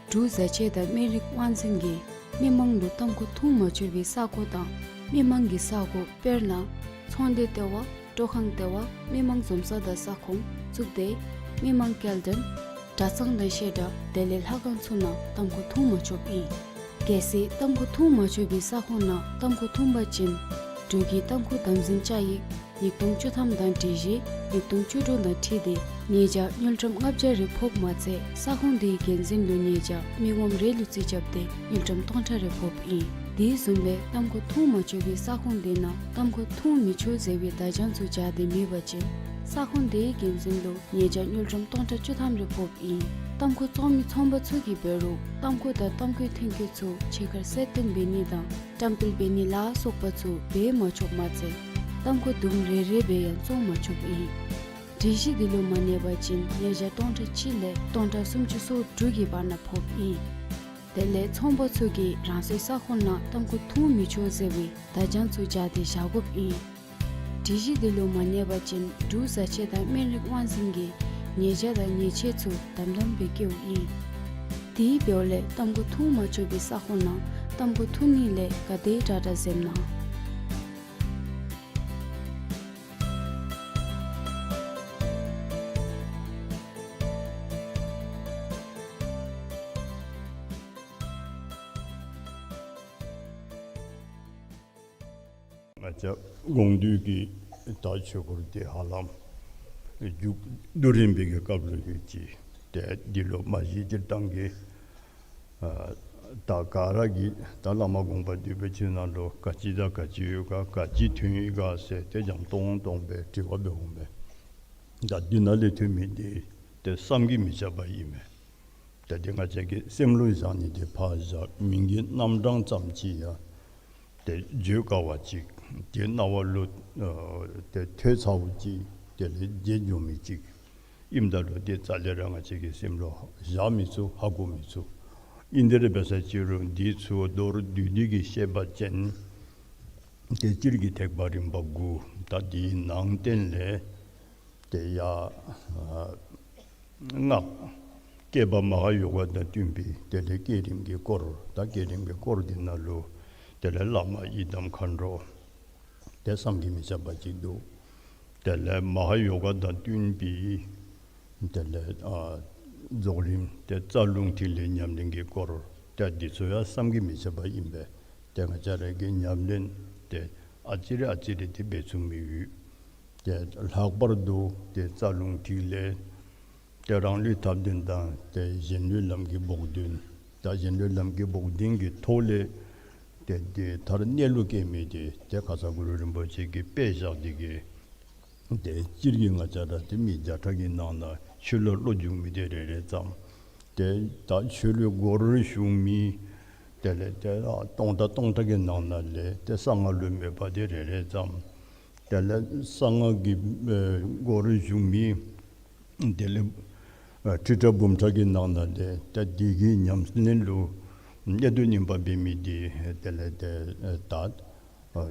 འབྲུག་བཟའ་ཆས་དང་སྨན་རིགས་དབང་འཛིན་གྱིས་མི་མང་ལུ་ཏམ་ཁུ་འཐུང་མ་ཆོག་པའི་ས་གོ་དང་མི་མང་གི་ས་གོ་དཔེར་ན་ཚོང་སྡེ་ལྟེ་བ། སྤྲོ་ཁང་ལྟེ་བ། མི་མང་འཛོམས་ས་དང་ས་ཁོངས་བཙུགས་ཏེ་མི་མང་སྐྱེལ་འདྲེན་གྲྭ་ཚང་དང་བཤད་གྲྭ་དེ་ལས་ལྷ་ཁང་ཚུ་ནང་ཏམ་ཁུ་འཐུང་མ་ཆོགཔ་ཨིན། གལ་སྲིད་ཏམ་ཁུ་འཐུང་མ་ཆོག་པའི་ས་ཁོངས་ནང་ཏམ་ཁུ་འཐུང་པ་ཅིན་འབྲུག་གི་ཏམ་ཁུ་དམ་འཛིན་བཅའ་ཡིག་ཉིས་སྟོང་བཅུ་ཐམ་དང་སྒྲིག་གཞི་ཉིས་སྟོང་བཅུ་དྲུག་དང་འཁྲིལ་ཏེ་ཉེས་བྱ་དངུལ་ཀྲམ་ལྔ་བརྒྱ་རེ་ཕོགཔ་མ་ཚད་ས་ཁོངས་དེའི་འགན་འཛིན་ལུ་ཉེས་བྱ་མི་ངོམ་རེ་ལུ་རྩིས་རྐྱབ་སྟེ་དངུལ་ཀྲམ་སྟོང་ཕྲག་རེ་ཕོགཔ་ཨིན། དེ་བཟུམ་སྦེ་ཏམ་ཁུ་འཐུང་མ་ཆོག་པའི་ས་ཁོངས་དེ་ནང་ཏམ་ཁུ་འཐུང་མི་ཆོག་ཟེར་བའི་བརྡ་བྱང་ཚུ་སྦྱར་ཏེ་མེད་པ་ཅིན་ས་ཁོངས་དེའི་འགན་འཛིན་ལུ་ཉེས་བྱ་དངུལ་ཀྲམ་སྟོང་ཕྲག་བཅུ་ཐམ་རེ་ཕོགཔ་ཨིན། ཏམ་ཁུ་བཙོང་མི་ཚོང་པ་ཚུ་གིས་འབད་རུང་ཏམ་ཁུ་དང་ཏམ་ཁུའི་ཐོན་སྐྱེད་ཚུ་ཕྱི་ཁར་གསལ་སྟོན་འབད་ནི་དང་བཀྲམ་སྤེལ་འབད་ནི་ལ་སོགས་པ་ཚུ་འབད་མ་ཆོགཔ་མ་ཚད་ཏམ་ཁུ་དུམ་རེ་རེ་སྦེ་ཡང་བཙོང་མ་ཆོགཔ་ཨིན། སྒྲིག་གཞི་འདི་ལུ་མ་གནས་པ་ཅིན་ཉེས་བྱ་སྟོང་ཕྲག་གཅིག་ལས་སྟོང་ཕྲག་སུམ་ཅུ་སོ་དྲུག་གི་བར་ན་ཕོགཔ་ཨིན། དེ་ལས་ཚོང་པ་ཚུ་གིས་རང་སོའི་ས་ཁོངས་ནང་ཏམ་ཁུ་འཐུང་མི་ཆོག་ཟེར་བའི་བརྡ་བྱང་ཚུ་སྦྱར་ཏེ་བཞག་དགོཔ་ཨིན། སྒྲིག་གཞི་འདི་ལུ་མ་གནས་པ་ཅིན་འབྲུག་བཟའ་ཆས་དང་སྨན་རིགས་དབང་འཛིན་གྱིས་ཉེས་བྱ་དང་ཉེས་ཆད་ཚུ་དམ་དམ་སྦེ་བཀལཝ་ཨིན། དེ་འབདཝ་ལས་ཏམ་ཁུ་འཐུང་མ་ཆོག་པའི་ས་ཁོངས་ནང་ཏམ་ཁུ་འཐུང་ནི་ལས་ག་དེ་དྲག་དྲག་གཟིམ་གནང་། ང་བཅས་དགོངས་འདུས་ཀྱི་ད་ཆོས་སྐོར་འདི་ཧ་ལམ་མཇུག་བསྡུ་རན་པའི་གི་སྐབས་ལུ་ཡོད་ཅི། ཏེ་འདི་ལུ་མ་གཞི་སྤྱིར་བཏང་གི་ཨ་ད་ག་ར་གིས་ད་བླ་མ་དགོངས་པ་འདུས་པའི་ཆོས་ནང་ལུ་ག་ཅི་དང་ག་ཅི་ཡོད་ག་ག་ཅི་ཐོན་ཡི་ག་ཟེར་ཏེ་འཇམ་ཏོང་ཏོ་སྦེ་དྲི་བ་འབད་འོང་མས། ད་འདི་ནང་ལས་ཐོན་མི་འདི་ཏེ་བསམ་གྱིས་མི་ཁྱབ་པ་ཨིན་མས། ད་འདི་ང་བཅས་ཀྱི་སེམས་ལུ་བཞག་ནི་འདི་ཕར་བཞག་མིང་གི་རྣམ་གྲངས་ཙམ་ཅིག་ཡང་ཏེ་བརྗོད་དཀའ་བ་ཅིག་ཏེ་རྣ་བ་ལུ་ཨ་ཏེ་ཐོས་ཚརཝ་ཅིག་དེ་ལས་བརྗེད་འགྱོ་མི་ཅིག་ཨིནམ་ད་ལུ་ཏེ་རྩ་ལས་ར་ང་བཅས་ཀྱི་སེམས་ལུ་བཞག་མི་ཚུགས། ཧ་གོ་མི་ཚུགས། ཨིན་དེ་ར་འབད་ས་ཅིག་རུང་འདི་ཚུ་མདོར་བསྡུས་ཏེ་གི་བཤད་པ་ཅིན་ཏེ་སྤྱིར་གྱི་ཐེག་པ་རིམ་པ་དགུ། ད་འདིའི་ནང་རྟེན་ལས་ཏེ་ཡ་ཨ་སྔགས་བསྐྱེད་པ་མ་ཧཱ་ཡོ་ག་དང་བསྟུན་པའི་དེ་ལས་བསྐྱེད་རིམ་གྱི་སྐོར། ད་བསྐྱེད་རིམ་གྱི་སྐོར་འདི་ནང་ལུ་དེ་ལས་བླ་མ་ཡི་དམ་མཁའ་འགྲོ་ཏེ་བསམ་གྱིས་མི་ཁྱབ་པ་ཅིག་འདུག། དེ་ལས་མ་ཧཱ་ཡོ་ག་དང་བསྟུན་པའི་དེ་ལས་ཨ་རྫོགས་རིམ་ཏེ་རྩ་རླུང་ཐིག་ལེ་ཉམས་ལེན་གྱི་སྐོར། ཏེ་འདི་ཚུ་ཡང་བསམ་གྱིས་མི་ཁྱབ་པ་ཨིན་པས། ཏེ་ང་བཅས་ར་གིས་ཉམས་ལེན་ཏེ་ཨ་ཙི་རེ་ཨ་ཙི་རེ་ཏེ་འབད་ཚུགས་མི་ཡོད། ཏེ་ལྷག་པར་དུ་ཏེ་རྩ་རླུང་ཐིག་ལེ་ཏེ་རང་ལུས་ཐབས་ལྡན་དང་ཏེ་གཞན་ལུས་ལམ་གྱི་བོགས་འདོན། ད་གཞན་ལུས་ལམ་གྱི་བོགས་འདོན་གྱི་ཐོག་ལས་ཏེ་འདི་མཐར་གནས་ལུགས་སྐྱེ་མི་འདི་ཏེ་ཁ་ཙ་གུ་རུ་རིན་པོ་ཆེ་གིས་དཔེ་བཞག་སྟེ་གི་ཏེ་སྤྱིར་གྱིས་ང་བཅས་ར་ཏེ་མི་བརྒྱ་ཕྲག་གི་ནང་ན་ཆོས་ལུ་བློ་འཇུག་མི་འདི་རེ་རེ་ཙམ། ཏེ་ད་ཆོས་ལུ་སྒོར་ཞུགས་མི་དེ་ལས་ཏེ་ཨ་སྟོང་ཕྲག་སྟོང་ཕྲག་གི་ནང་ན་ལས་ཏེ་གསང་སྔགས་ལུ་མོས་པ་འདི་རེ་རེ་ཙམ། དེ་ལས་གསང་སྔགས་ཀྱི་ཨེ་སྒོར་ཞུགས་མི་དེ་ལས་ཨ་ཁྲི་ཕྲག་འབུམ་ཕྲག་གི་ནང་ན་ལས་ཏེ་འདི་གི་ཉམས་ལེན་ལུ་གནད་དུ་བསྣུན་པ་འབད་མི་འདི་དེ་ལས་ཏེ་ཨེ་ད་ཨ་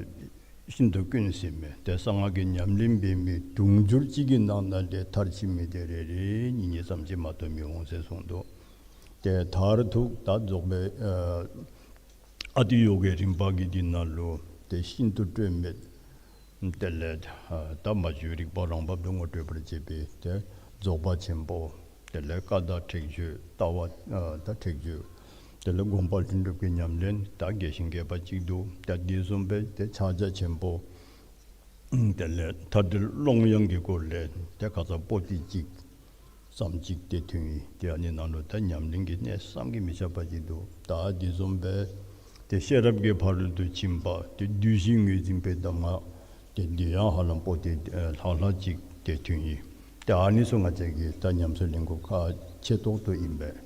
ཤིན་ཏུ་དཀོན་ཟེར་མས། ཏེ་གསང་སྔགས་ཀྱི་ཉམས་ལེན་འབད་མི་དུང་ཕྱུར་གཅིག་གི་ནང་ན་ལས་མཐར་ཕྱིན་མི་དེ་རེ་རེ་གཉིས་གཉིས་ཙམ་ཅིག་མ་གཏོགས་མི་འོང་ཟེར་གསུངས་འདུག། ཏེ་མཐར་ཐུག་ད་རྫོགས་པའི་ཨ་ཨ་ཏི་ཡོ་གའི་རིམ་པ་གི་འདི་ནང་ལུ་ཏེ་ཤིན་ཏུ་སྤྲོས་མེད། དེ་ལས་ཨ་ད་མ་བཅོས་རིག་པ་རང་བབས་སུ་ངོ་སྤྲོད་པར་བྱེད་པའི་ཏེ་རྫོགས་པ་ཆེན་པོ། དེ་ལས་ཀ་དག་ཁྲེགས་ཆོད་ལྟ་བ་ཨ་ད་ཁྲེགས་ཆོད། དེ་ལས་སྒོམ་པ་ལྷུན་གྲུབ་ཀྱི་ཉམས་ལེན་ད་རྒྱས་ཤིང་རྒྱས་པ་ཅིག་འདུག། ད་འདི་བཟུམ་སྦེ་ཏེ་ཕྱག་རྒྱ་ཆེན་པོ། དེ་ལས་མཐའ་བྲལ་ཀློང་ཡངས་ཀྱི་སྐོར་ལས་ཏེ་ཁ་ཙ་པོ་ཏི་གཅིག་ཙམ་ཅིག་ཏེ་ཐོན་ཡི། ཏེ་ཨ་ནི་ནང་ལུ་ད་ཉམས་ལེན་གྱི་གནད་བསམ་གྱིས་མི་ཁྱབ་པ་ཅིག་འདུག། ད་འདི་བཟུམ་སྦེ་ ཏེ་ཤེས་རབ་ཀྱི་ཕ་རོལ་ཏུ་ཕྱིན་པ་ཏེ་བདུད་བཞི་ངོས་འཛིན་པའི་གདམས་ངག་ཏེ་འདི་ཡང་ཧ་ལམ་པོ་ཏི་ལྷག་ལྷག་ཅིག་ཏེ་ཐོན་ཡི། ཏེ་ཨ་ནི་ཚུ་ང་བཅས་ཀྱིས་ད་ཉམས་སུ་ལེན་དགོཔ་ཁག་ཆེ་ཏོག་ཏོ་ཨིན་པས།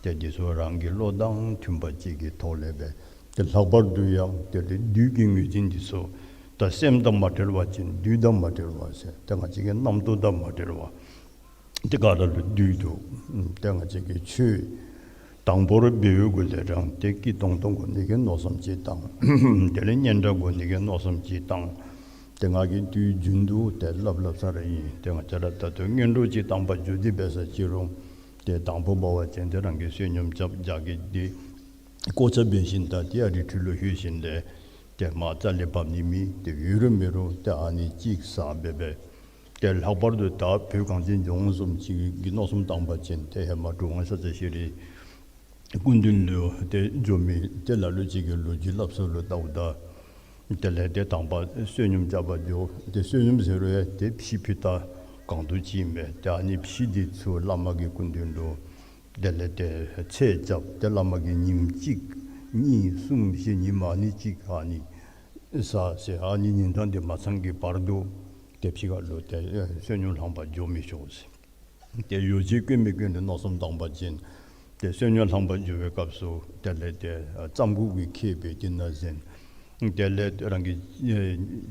ཏེ་འདི་ཚུ་རང་གི་བློ་དང་མཐུན་པ་ཅིག་གི་ཐོག་ལས་སྦེ་ཏེ་ལྷག་པར་དུ་ཡང་ཏེ་བདུད་ཀྱི་ངོས་འཛིན་འདི་ཚུ་ད་སེམས་དང་མ་བྲལ་བ་ཅིན་བདུད་དང་མ་བྲལ་བ་ཟེར་ཏེ་ང་བཅས་ཀྱི་རྣམ་རྟོག་དང་མ་བྲལ་བ་ཏེ་ག་ར་ལུ་བདུད་འདུག། ཏེ་ང་བཅས་ཀྱིས་ཆོས་དང་པོར་འབད་བའི་གུ་ལས་རང་ཏེ་སྐྱིད་ཏོང་ཏོ་དགོ་ནི་གི་མནོ་བསམ་ཅིག་བཏང་། དེ་ལས་སྙན་གྲགས་དགོ་ནི་གི་མནོ་བསམ་ཅིག་བཏང་། ཏེ་ང་གིས་དུས་རྒྱུན་དུ་ཏེ་སླབ་སླབ་ས་ར་ཨིན། ཏེ་ང་བཅས་ར་ད་ལྟོ་སྔོན་འགྲོ་ཅིག་བཏང་པར་འགྱོ་སྟེ་འབད་ས་ཅིག་རུང་ཏེ་དང་པོ་འབད་བ་ཅིན་ཏེ་རང་གིས་བསོད་སྙོམས་རྐྱབ་རྒྱགས་ཀྱི་ཏེ་གོ་ཆ་འབད་ཞིནམ་ད་ཏེ་ཨ་རི་ཁྲི་ལུ་ལྷོད་ཞིནམ་ལས་ཏེ་མར་རྩ་ལས་བབས་ནི་མེད། ཏེ་ཡོད་རུང་མེད་རུང་ཏེ་ཨ་ནི་ཅིག་ཟ་འབད་འབད། ཏེ་ལྷག་པར་དུ་ད་བོད་གངས་ཅན་ལྗོངས་བཟུམ་ཅིག་གི་མནོ་བསམ་བཏང་པ་ཅིན་ཏེ་ཧེ་མ་གྲུབ་དབང་ཤཱཀྱ་ཤྲཱི་སྐུ་མདུན་ལུ་ཏེ་འགྱོ་མི་ཏེ་ལ་ལུ་ཅིག་གིས་ལོ་རྒྱུས་སླབ་སྲོལ་ལུ་བལྟཝ་ད་དེ་ལས་ཏེ་དང་པ་བསོད་སྙོམས་རྐྱབ་པར་འགྱོ། ཏེ་བསོད་སྙོམས་ཟེར་རུང་ཡང་ཏེ་ཕྱེ་ཕུད་ད་གང་དུ་ཅིག་ཨིན་པས། ཏེ་ཨ་ནི་ཕྱེ་འདི་ཚུ་བླ་མ་གི་སྐུ་མདུན་ལུ་དེ་ལས་ཏེ་ཚེས་རྐྱབ། ཏེ་བླ་མ་གིས་ཉིནམ་གཅིག་གཉིས་གསུམ་བཞི་ཉིནམ་ཨ་ནི་ཅིག་ཨ་ནི་ཟ་ཟེར་ཨ་ནི་ཉིན་གྲངས་འདི་མ་ཚང་གི་བར་དུ་ཏེ་ཕྱི་ཁ་ལུ་ཏེ་བསོད་སྙོམས་ལྷང་པར་འགྱོ་མི་ཆོག་ཟེར། ཏེ་ཡོ་བྱད་གོན་མི་གོན་ལུ་མནོ་བསམ་བཏང་པ་ཅིན་ཏེ་བསོད་སྙོམས་ལྷང་པར་འགྱོ་བའི་སྐབས་སུ་དེ་ལས་ཏེ་རྩམ་གུག་གིས་ཁེབས་པའི་ཏེ་ན་གཟན། དེ་ལས་རང་གི་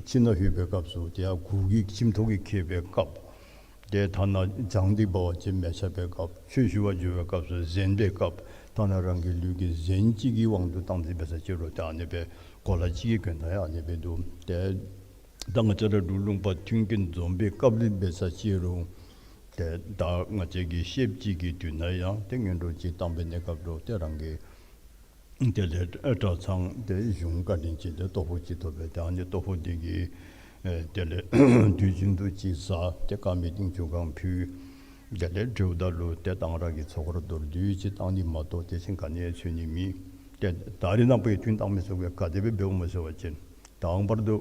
ཁྱིམ་ནང་ལྷོད་པའི་སྐབས་སུ་ཏེ་ཡར་གུར་གྱིས་ཁྱིམ་ཐོག་གིས་ཁེབས་པའི་སྐབས། ཏེ་ཐ་ན་བྱང་འདི་འབད་བ་ཅིན་མལ་ཆ་འབད་སྐབས་ཆོས་ཞུ་བར་འགྱོ་བའི་སྐབས་སུ་གཟན་འབད་སྐབས་ཐ་ན་རང་གི་ལུས་ཀྱི་གཟན་ཅིག་གི་དབང་དུ་བཏང་སྟེ་འབད་ས་ཅིག་རུང་ཏེ་ཨ་ནི་སྦེ་གོ་ལ་གཅིག་གི་གྱོན་ཐངས་ཡང་ཨ་ནི་སྦེ་འདུག། ཏེ་ད་ང་བཅས་ར་འབྲུག་ལུང་པ་མཐུན་རྐྱེན་འཛོམས་པའི་སྐབས་ལུ་འབད་ས་ཅིག་རུང་ཏེ་ད་ང་བཅས་ཀྱི་ཤེསཔ་ཅིག་གི་དུས་ན་ཡང་ཏེ་སྔོན་འགྲོ་ཅིག་བཏང་པའི་གནས་སྐབས་ལུ་ཏེ་རང་གི་དེ་ལས་གྲྭ་ཚང་ཏེ་གཞུང་བཀའ་དྲིན་ཅན་ཏེ་ལྟོ་ཕོགས་ཅིག་ཐོབ་པས། ཏེ་ཨ་ནི་ལྟོ་ཕོགས་འདི་གིས་ཨེ་དེ་ལས་དུས་རྒྱུན་དུ་ཅིག་ཟ། ཏེ་དཀར་མེ་ཏིང་ཆུ་གང་ཕུལ། དེ་ལས་གྲོལཝ་ད་ལུ་ཏེ་གཏང་རག་གི་ཚོགས་འཁོར་མདོར་བསྡུས་ཅིག་བཏང་ནི་མ་གཏོགས་དེ་བཞིན་ག་ནི་ཡང་འཚོལ་ནི་མེད། ཏེ་ད་རེས་ནངས་པའི་ཐུན་བཏང་མི་ཚུ་གིས་ག་དེ་སྦེ་འབདཝ་སྨོ་ཟེར་བ་ཅིན་དང་པར་དུ་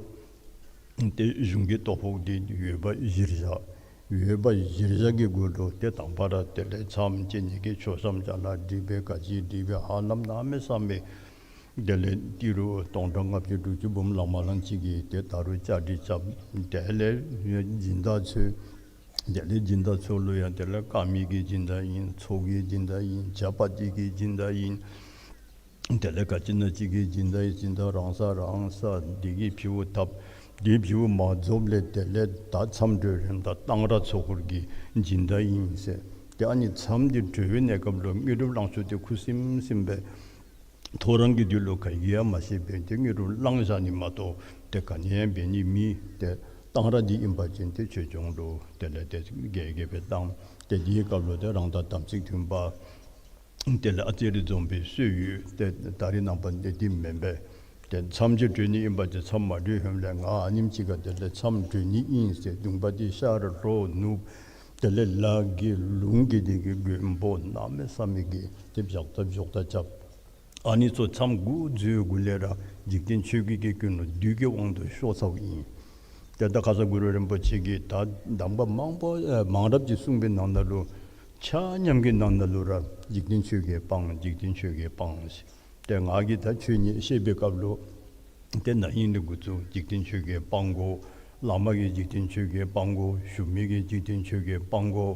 ཏེ་གཞུང་གི་ལྟོ་ཕོགས་འདི་ཡོད་པ་གཞིར་བཞག། ཡོད་པ་གཞིར་བཞག་གི་གུ་ལུ་ཏེ་དང་པ་ར་དེ་ལས་མཚམས་བཅད་ནི་གི་མཆོད་བཤམ་ཅ་ལ་སྒྲིག་པའི་ག་ཅི་སྒྲིག་པའི་ཧ་ལམ་གནམ་མེད་ས་མེད། དེ་ལས་ཏི་རུ་སྟོང་ཕྲག་ལྔ་བཅུ་དྲུག་ཅུ་འབུམ་ལང་མ་ལང་ཅིག་གིས་ཏེ་ད་རུང་བཅའ་སྒྲིག་རྐྱབ། དེ་ལས་སྦྱིན་བདག་འཚོལ། དེ་ལས་སྦྱིན་བདག་འཚོལ་ལུ་ཡང་དེ་ལས་དཀར་མེ་གི་སྦྱིན་བདག་ཨིན། ཚོགས་ཀྱི་སྦྱིན་བདག་ཨིན། ཇ་པ་ཏི་གི་སྦྱིན་བདག་ཨིན། དེ་ལས་ག་ཅི་ན་ཅིག་གི་སྦྱིན་བདག་ཨིན། སྦྱིན་བདག་རང་ས་རང་ས་འདི་གིས་ཕྱེཝ་བཏབ། འདི་ཕྱེཝ་མ་རྫོགསཔ་ལས་དེ་ལས་ད་མཚམས་གྲོལ་རན་ད་གཏང་རག་ཚོགས་འཁོར་གྱི་སྦྱིན་བདག་ཨིན་ཟེར། ཏེ་ཨ་ནི་མཚམས་འདི་གྲོལ་བའི་གནས་སྐབས་ལུ་དངོས་གྲུབ་བླང་ཆོག་འདི་ཁུ་སིམ་སིམ་སྦེ་ཐོ་རངས་ཀྱི་དུས་ལུ་ག་གིས་ཡང་མ་ཤེས་པས། ཏེ་དངོས་གྲུབ་བླང་བཞག་ནི་མ་གཏོགས་ཏེ་ག་ནི་ཡང་འབད་ནི་མེད། ཏེ་གཏང་རག་འདི་ཨིན་པ་ཅིན་ཏེ་ཆོས་སྐྱོང་ལུ་དེ་ལས་ཏེ་རྒྱས་རྒྱས་སྦེ་བཏང་། ཏེ་འདི་གི་སྐབས་ལུ་ཏེ་རང་དང་དམ་ཚིག་མཐུན་པ། དེ་ལས་ཨ་ཙི་རེ་འཛོམས་པའི་སྲོལ་ཡོད། ཏེ་ད་རེས་ནངས་པ་འདི་འདི་མེན་པས། ཏེ་མཚམས་ཅིག་གྲོལ་ནི་ཨིན་པ་ཅིན་མཚམས་མ་གྲོལ་ཧེ་མ་ལས་ང་ཨ་ནེམ་ཅིག་ཁར་དེ་ལས་མཚམས་གྲོལ་ནི་ཨིན་ཟེར་གདུང་པ་འདི་ཤར་ལྷོ་ནུབ་དེ་ལས་ལ་གི་ལུང་གི་འདི་གི་མགོན་པོ་གནམ་མེད་ས་མེད་ཀྱི་ཏེ་བཞག་ད་བཞག་ད་རྐྱབ། ཨ་ནི་ཚུ་མཚམས་འགོ་འཛུལ་གུ་ལས་ར་འཇིག་རྟེན་ཆོས་བརྒྱད་ཀྱི་ཀུན་སློང་བདུད་ཀྱི་དབང་དུ་ཤོར་ཚརཝ་ཨིན། ཏེ་ད་ཁ་ཙ་གུ་རུ་རིན་པོ་ཆེ་གིས་ད་གདམས་པ་མང་པོ་ཨེ་མང་རབས་ཅིག་གསུངས་པའི་ནང་ན་ལུ་ཆ་མཉམ་གྱི་ནང་ན་ལུ་ར་འཇིག་རྟེན་ཆོས་བརྒྱད་སྤང་། འཇིག་རྟེན་ཆོས་བརྒྱད་སྤང་ཟེར། ཏེ་ང་གིས་ད་ཆོས་ཉིད་བཤད་པའི་སྐབས་ལུ་ཏེ་ན་ཧིང་ལས་འགོ་བཙུགས་འཇིག་རྟེན་ཆོས་བརྒྱད་སྤང་དགོ། བླ་མ་གིས་འཇིག་རྟེན་ཆོས་བརྒྱད་སྤང་དགོ། ཞུ་མི་གིས་འཇིག་རྟེན་ཆོས་བརྒྱད་སྤང་དགོ།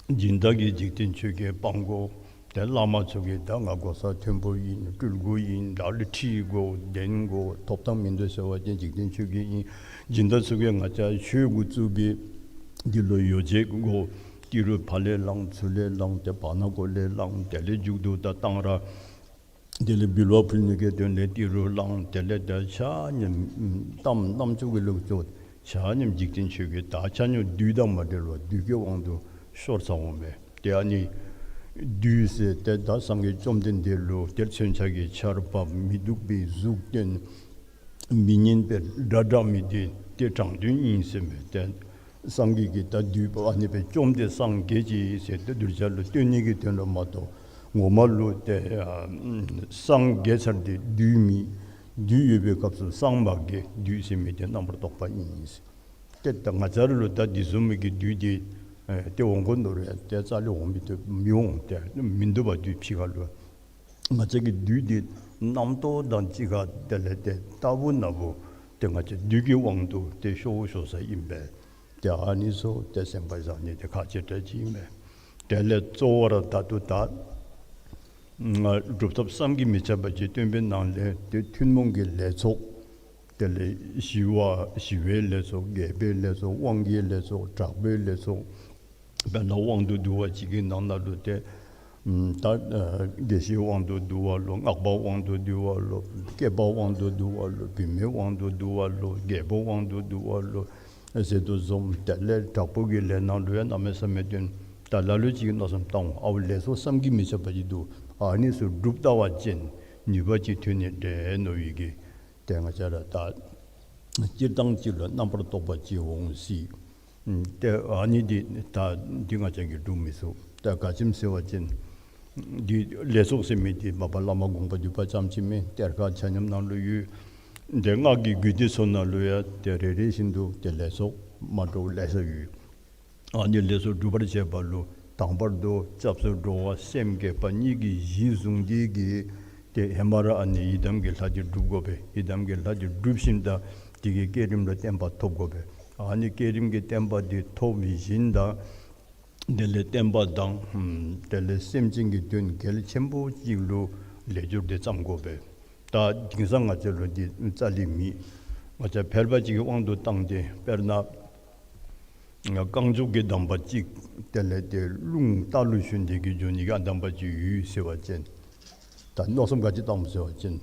སྦྱིན་བདག་གིས་འཇིག་རྟེན་ཆོས་བརྒྱད་སྤང་དགོ། ཏེ་བླ་མ་ཚུ་གིས་ད་ང་གོ་ས་མཐོན་པོ་ཨིན། སྤྲུལ་སྐུ་ཨིན། བདག་ལུ་ཁྲི་དགོ། གདན་དགོ། ཐོབ་ཐང་མིན་འདུག་ཟེར་བ་ཅིན་འཇིག་རྟེན་ཆོས་བརྒྱད་ཨིན། སྦྱིན་བདག་ཚུ་གིས་ང་བཅས་ཆོས་འགོ་བཙུགས་པའི་འདི་ལུ་ཡོ་བྱད་དགོ། ཏི་རུ་ཕར་ལས་བླང་ཚུར་ལས་བླང་ཏེ་བར་ན་གུ་ལས་བླང་དེ་ལས་མཇུག་ཏུ་ད་གཏང་རག་དེ་ལས་འབུལ་བ་ཕུལ་ནི་གི་དོན་ལས་ཏི་རུ་བླང་། དེ་ལས་ད་ཆ་མཉམ་གཏམ་རྣམ་ཅོ་གི་ལོག་ཅོག་ཆ་མཉམ་འཇིག་རྟེན་ཆོས་བརྒྱད་ད་ཆ་མཉམ་བདུད་དང་མ་བྲལ་བར་བདུད་ཀྱི་དབང་དུ་ཤོར་ཚརཝ་མས། ཏེ་ཨ་ནི་བདུད་ཟེར་ཏེ་ད་སངས་རྒྱས་བཅོམ་ལྡན་འདས་ལུ་ཏེ་མཚོན་ཆ་གི་ཆརཔ་མི་སྡུག་པའི་གཟུགས་སྟོན། མི་སྙན་པའི་སྒྲ་བསྒྲགས་མི་འདི་ཏེ་དྲང་དོན་ཨིན་ཟེར་མས། ཏེ་སངས་རྒྱས་ཀྱིས་ད་བདུད་པོ་ཨ་ནི་སྦེ་བཅོམ་སྟེ་སངས་རྒྱས་ཅི་ཟེར་ཏེ་གདུལ་བྱ་ལུ་སྟོན་ནི་གི་དོན་ལུ་མ་གཏོགས་ངོ་མ་ལུ་ཏེ་ཨ་སངས་རྒྱས་ཚར་ཏེ་བདུད་མེད། བདུད་ཡོད་པའི་སྐབས་སུ་སངས་མ་རྒྱས། བདུད་ཟེར་མི་འདི་རྣམ་པར་རྟོག་པ་ཨིན་ཟེར། ཏེ་ད་ང་བཅས་ར་ལུ་ད་འདི་བཟུམ་མའི་གི་བདུད་འདི་ཨེ་ཏེ་འོང་དགོ་མནོ་རུང་ཡང་ཏེ་རྩ་ལས་འོང་མི་བཏུབ་མི་འོང་། ཏེ་མིན་འདུག་པ་བདུད་ཕྱི་ཁ་ལུ། ང་བཅས་ཀྱི་བདུད་འདི་ རྣམ་རྟོག་དང་གཅིག་ཁར་དེ་ལས་ཏེ་རྟག་བུ་ན་བུ་ཏེ་ང་བཅས་བདུད་ཀྱི་དབང་དུ་ཏེ་ཤོར་ཤོར་ས་ཨིན་པས། ཏེ་ཨ་ནི་ཚུ་ཏེ་སེམས་ཁར་བཞག་ནི་དེ་ཁག་ཆེ་དྲགས་ཅིག་ཨིན་པས། དེ་ལས་གཙོ་བོ་ར་ད་ལྟོ་ད་སྒྲུབ་ཐབས་བསམ་གྱིས་མི་ཁྱབ་པ་ཅིག་སྟོན་པའི་ནང་ལས་ཏེ་ཐུན་མོང་གི་ལས་ཚོགས། དེ་ལས་ཞི་བ་ཞི་བའི་ལས་ཚོགས། རྒྱས་པའི་ལས་ཚོགས། དབང་གི་ལས་ཚོགས། དྲག་པོའི་ལས་ཚོགས། དཔེར་ན་དབང་དུ་བསྡུ་བ་ཅིག་གི་ནང་ན་ལུ་ཏེ་ད་ཨ་དགེ་བཤེས་དབང་དུ་བསྡུ་བ་ལོ། སྔགས་པ་དབང་དུ་བསྡུ་བ་ལོ། སྐྱེས་པ་དབང་དུ་བསྡུ་བ་ལོ། བུད་མེད་དབང་དུ་བསྡུ་བ་ལོ། རྒྱལ་པོ་དབང་དུ་བསྡུ་བ་ལོ་ཟེར་དོ་བཟུམ། དེ་ལས་དྲག་པོ་གི་ལས་ནང་ལུ་ཡང་གནམ་མེད་ས་མེད་སྟོན། ད་ལ་ལུ་ཅིག་མནོ་བསམ་བཏང་འོང་། ཨའུ་ལས་ཚོགས་བསམ་གྱིས་མི་ཁྱབ་པ་ཅིག་འདུག། ཨ་ནི་ཚུ་སྒྲུབ་ལྟ་བ་ཅིན་ནུས་པ་ཅིག་ཐོན་ནི་འདྲས་མནོ་བའི་གི། ཏེ་ང་བཅས་ར་ད་སྤྱིར་བཏང་ཅིག་ལུ་རྣམ་པར་རྟོག་པ་ཅིག་འོང་སྲིད། ཏེ་ཨ་ནི་འདི་ད་འདི་ང་བཅས་ཀྱིས་སྒྲུབ་མི་ཚུགས། ད་ག་ཅི་སྨོ་ཟེར་བ་ཅིན་འདི་ལས་ཚོགས་ཟེར་མི་འདི་མ་པ་བླ་མ་དགོངས་པ་འདུས་པ་ཙམ་ཅིག་མེན། གཏེར་ཁ་ཆ་མཉམ་ནང་ལུ་ཡོད། ཏེ་སྔགས་ཀྱི་རྒྱུད་སྡེ་ཚུ་ནང་ལུ་ཡང་ཏེ་རེ་རེ་བཞིན་དུ་ཏེ་ལས་ཚོགས་མ་འདྲཝ་ལེ་ཤ་ཡོད། ཨ་ནི་ལས་ཚོགས་སྒྲུབ་པར་བྱེད་པ་ལུ་དང་པར་དུ་སྐྱབས་སུ་འགྲོ་བ་སེམས་བསྐྱེད་པ་གཉིས་ཀྱི་གཞི་བཟུང་སྟེ་གིས་ཏེ་ཧེ་མ་ར་ཨ་ནི་ཡི་དམ་གྱི་ལྷ་འདི་སྒྲུབ་དགོ་པས། ཡི་དམ་གྱི་ལྷ་འདི་སྒྲུབ་ཞིནམ་ད་དེ་གི་བསྐྱེད་རིམ་ལུ་བརྟན་པ་ཐོབ་དགོ་པས། ཨ་ནི་བསྐྱེད་རིམ་གྱི་བརྟན་པ་འདི་ཐོབ་ཞིནམ་ད་དེ་ལས་བསྟན་པ་དང་དེ་ལས་སེམས་ཅན་གྱི་དོན་གལ་ཆེན་པོ་ཅིག་ལུ་ལས་སྦྱོར་འདི་བརྩམ་དགོ་པས། ད་དེང་སང་ང་བཅས་ལུ་འདི་རྩ་ལས་མེད། ང་བཅས་ཕལ་པ་ཅིག་གི་དབང་དུ་བཏང་སྟེ་དཔེར་ན་རྐང་མགྱོགས་ཀྱི་གདམས་པ་ཅིག་དེ་ལས་ཏེ་རླུང་རྟ་ལུ་ཞོན་ཏེ་གིས་འགྱོ་ནི་གི་ཨ་གདམས་པ་ཅིག་ཡོད་ཟེར་བ་ཅིན་ད་མནོ་བསམ་ག་ཅི་བཏངམ་ཟེར་བ་ཅིན་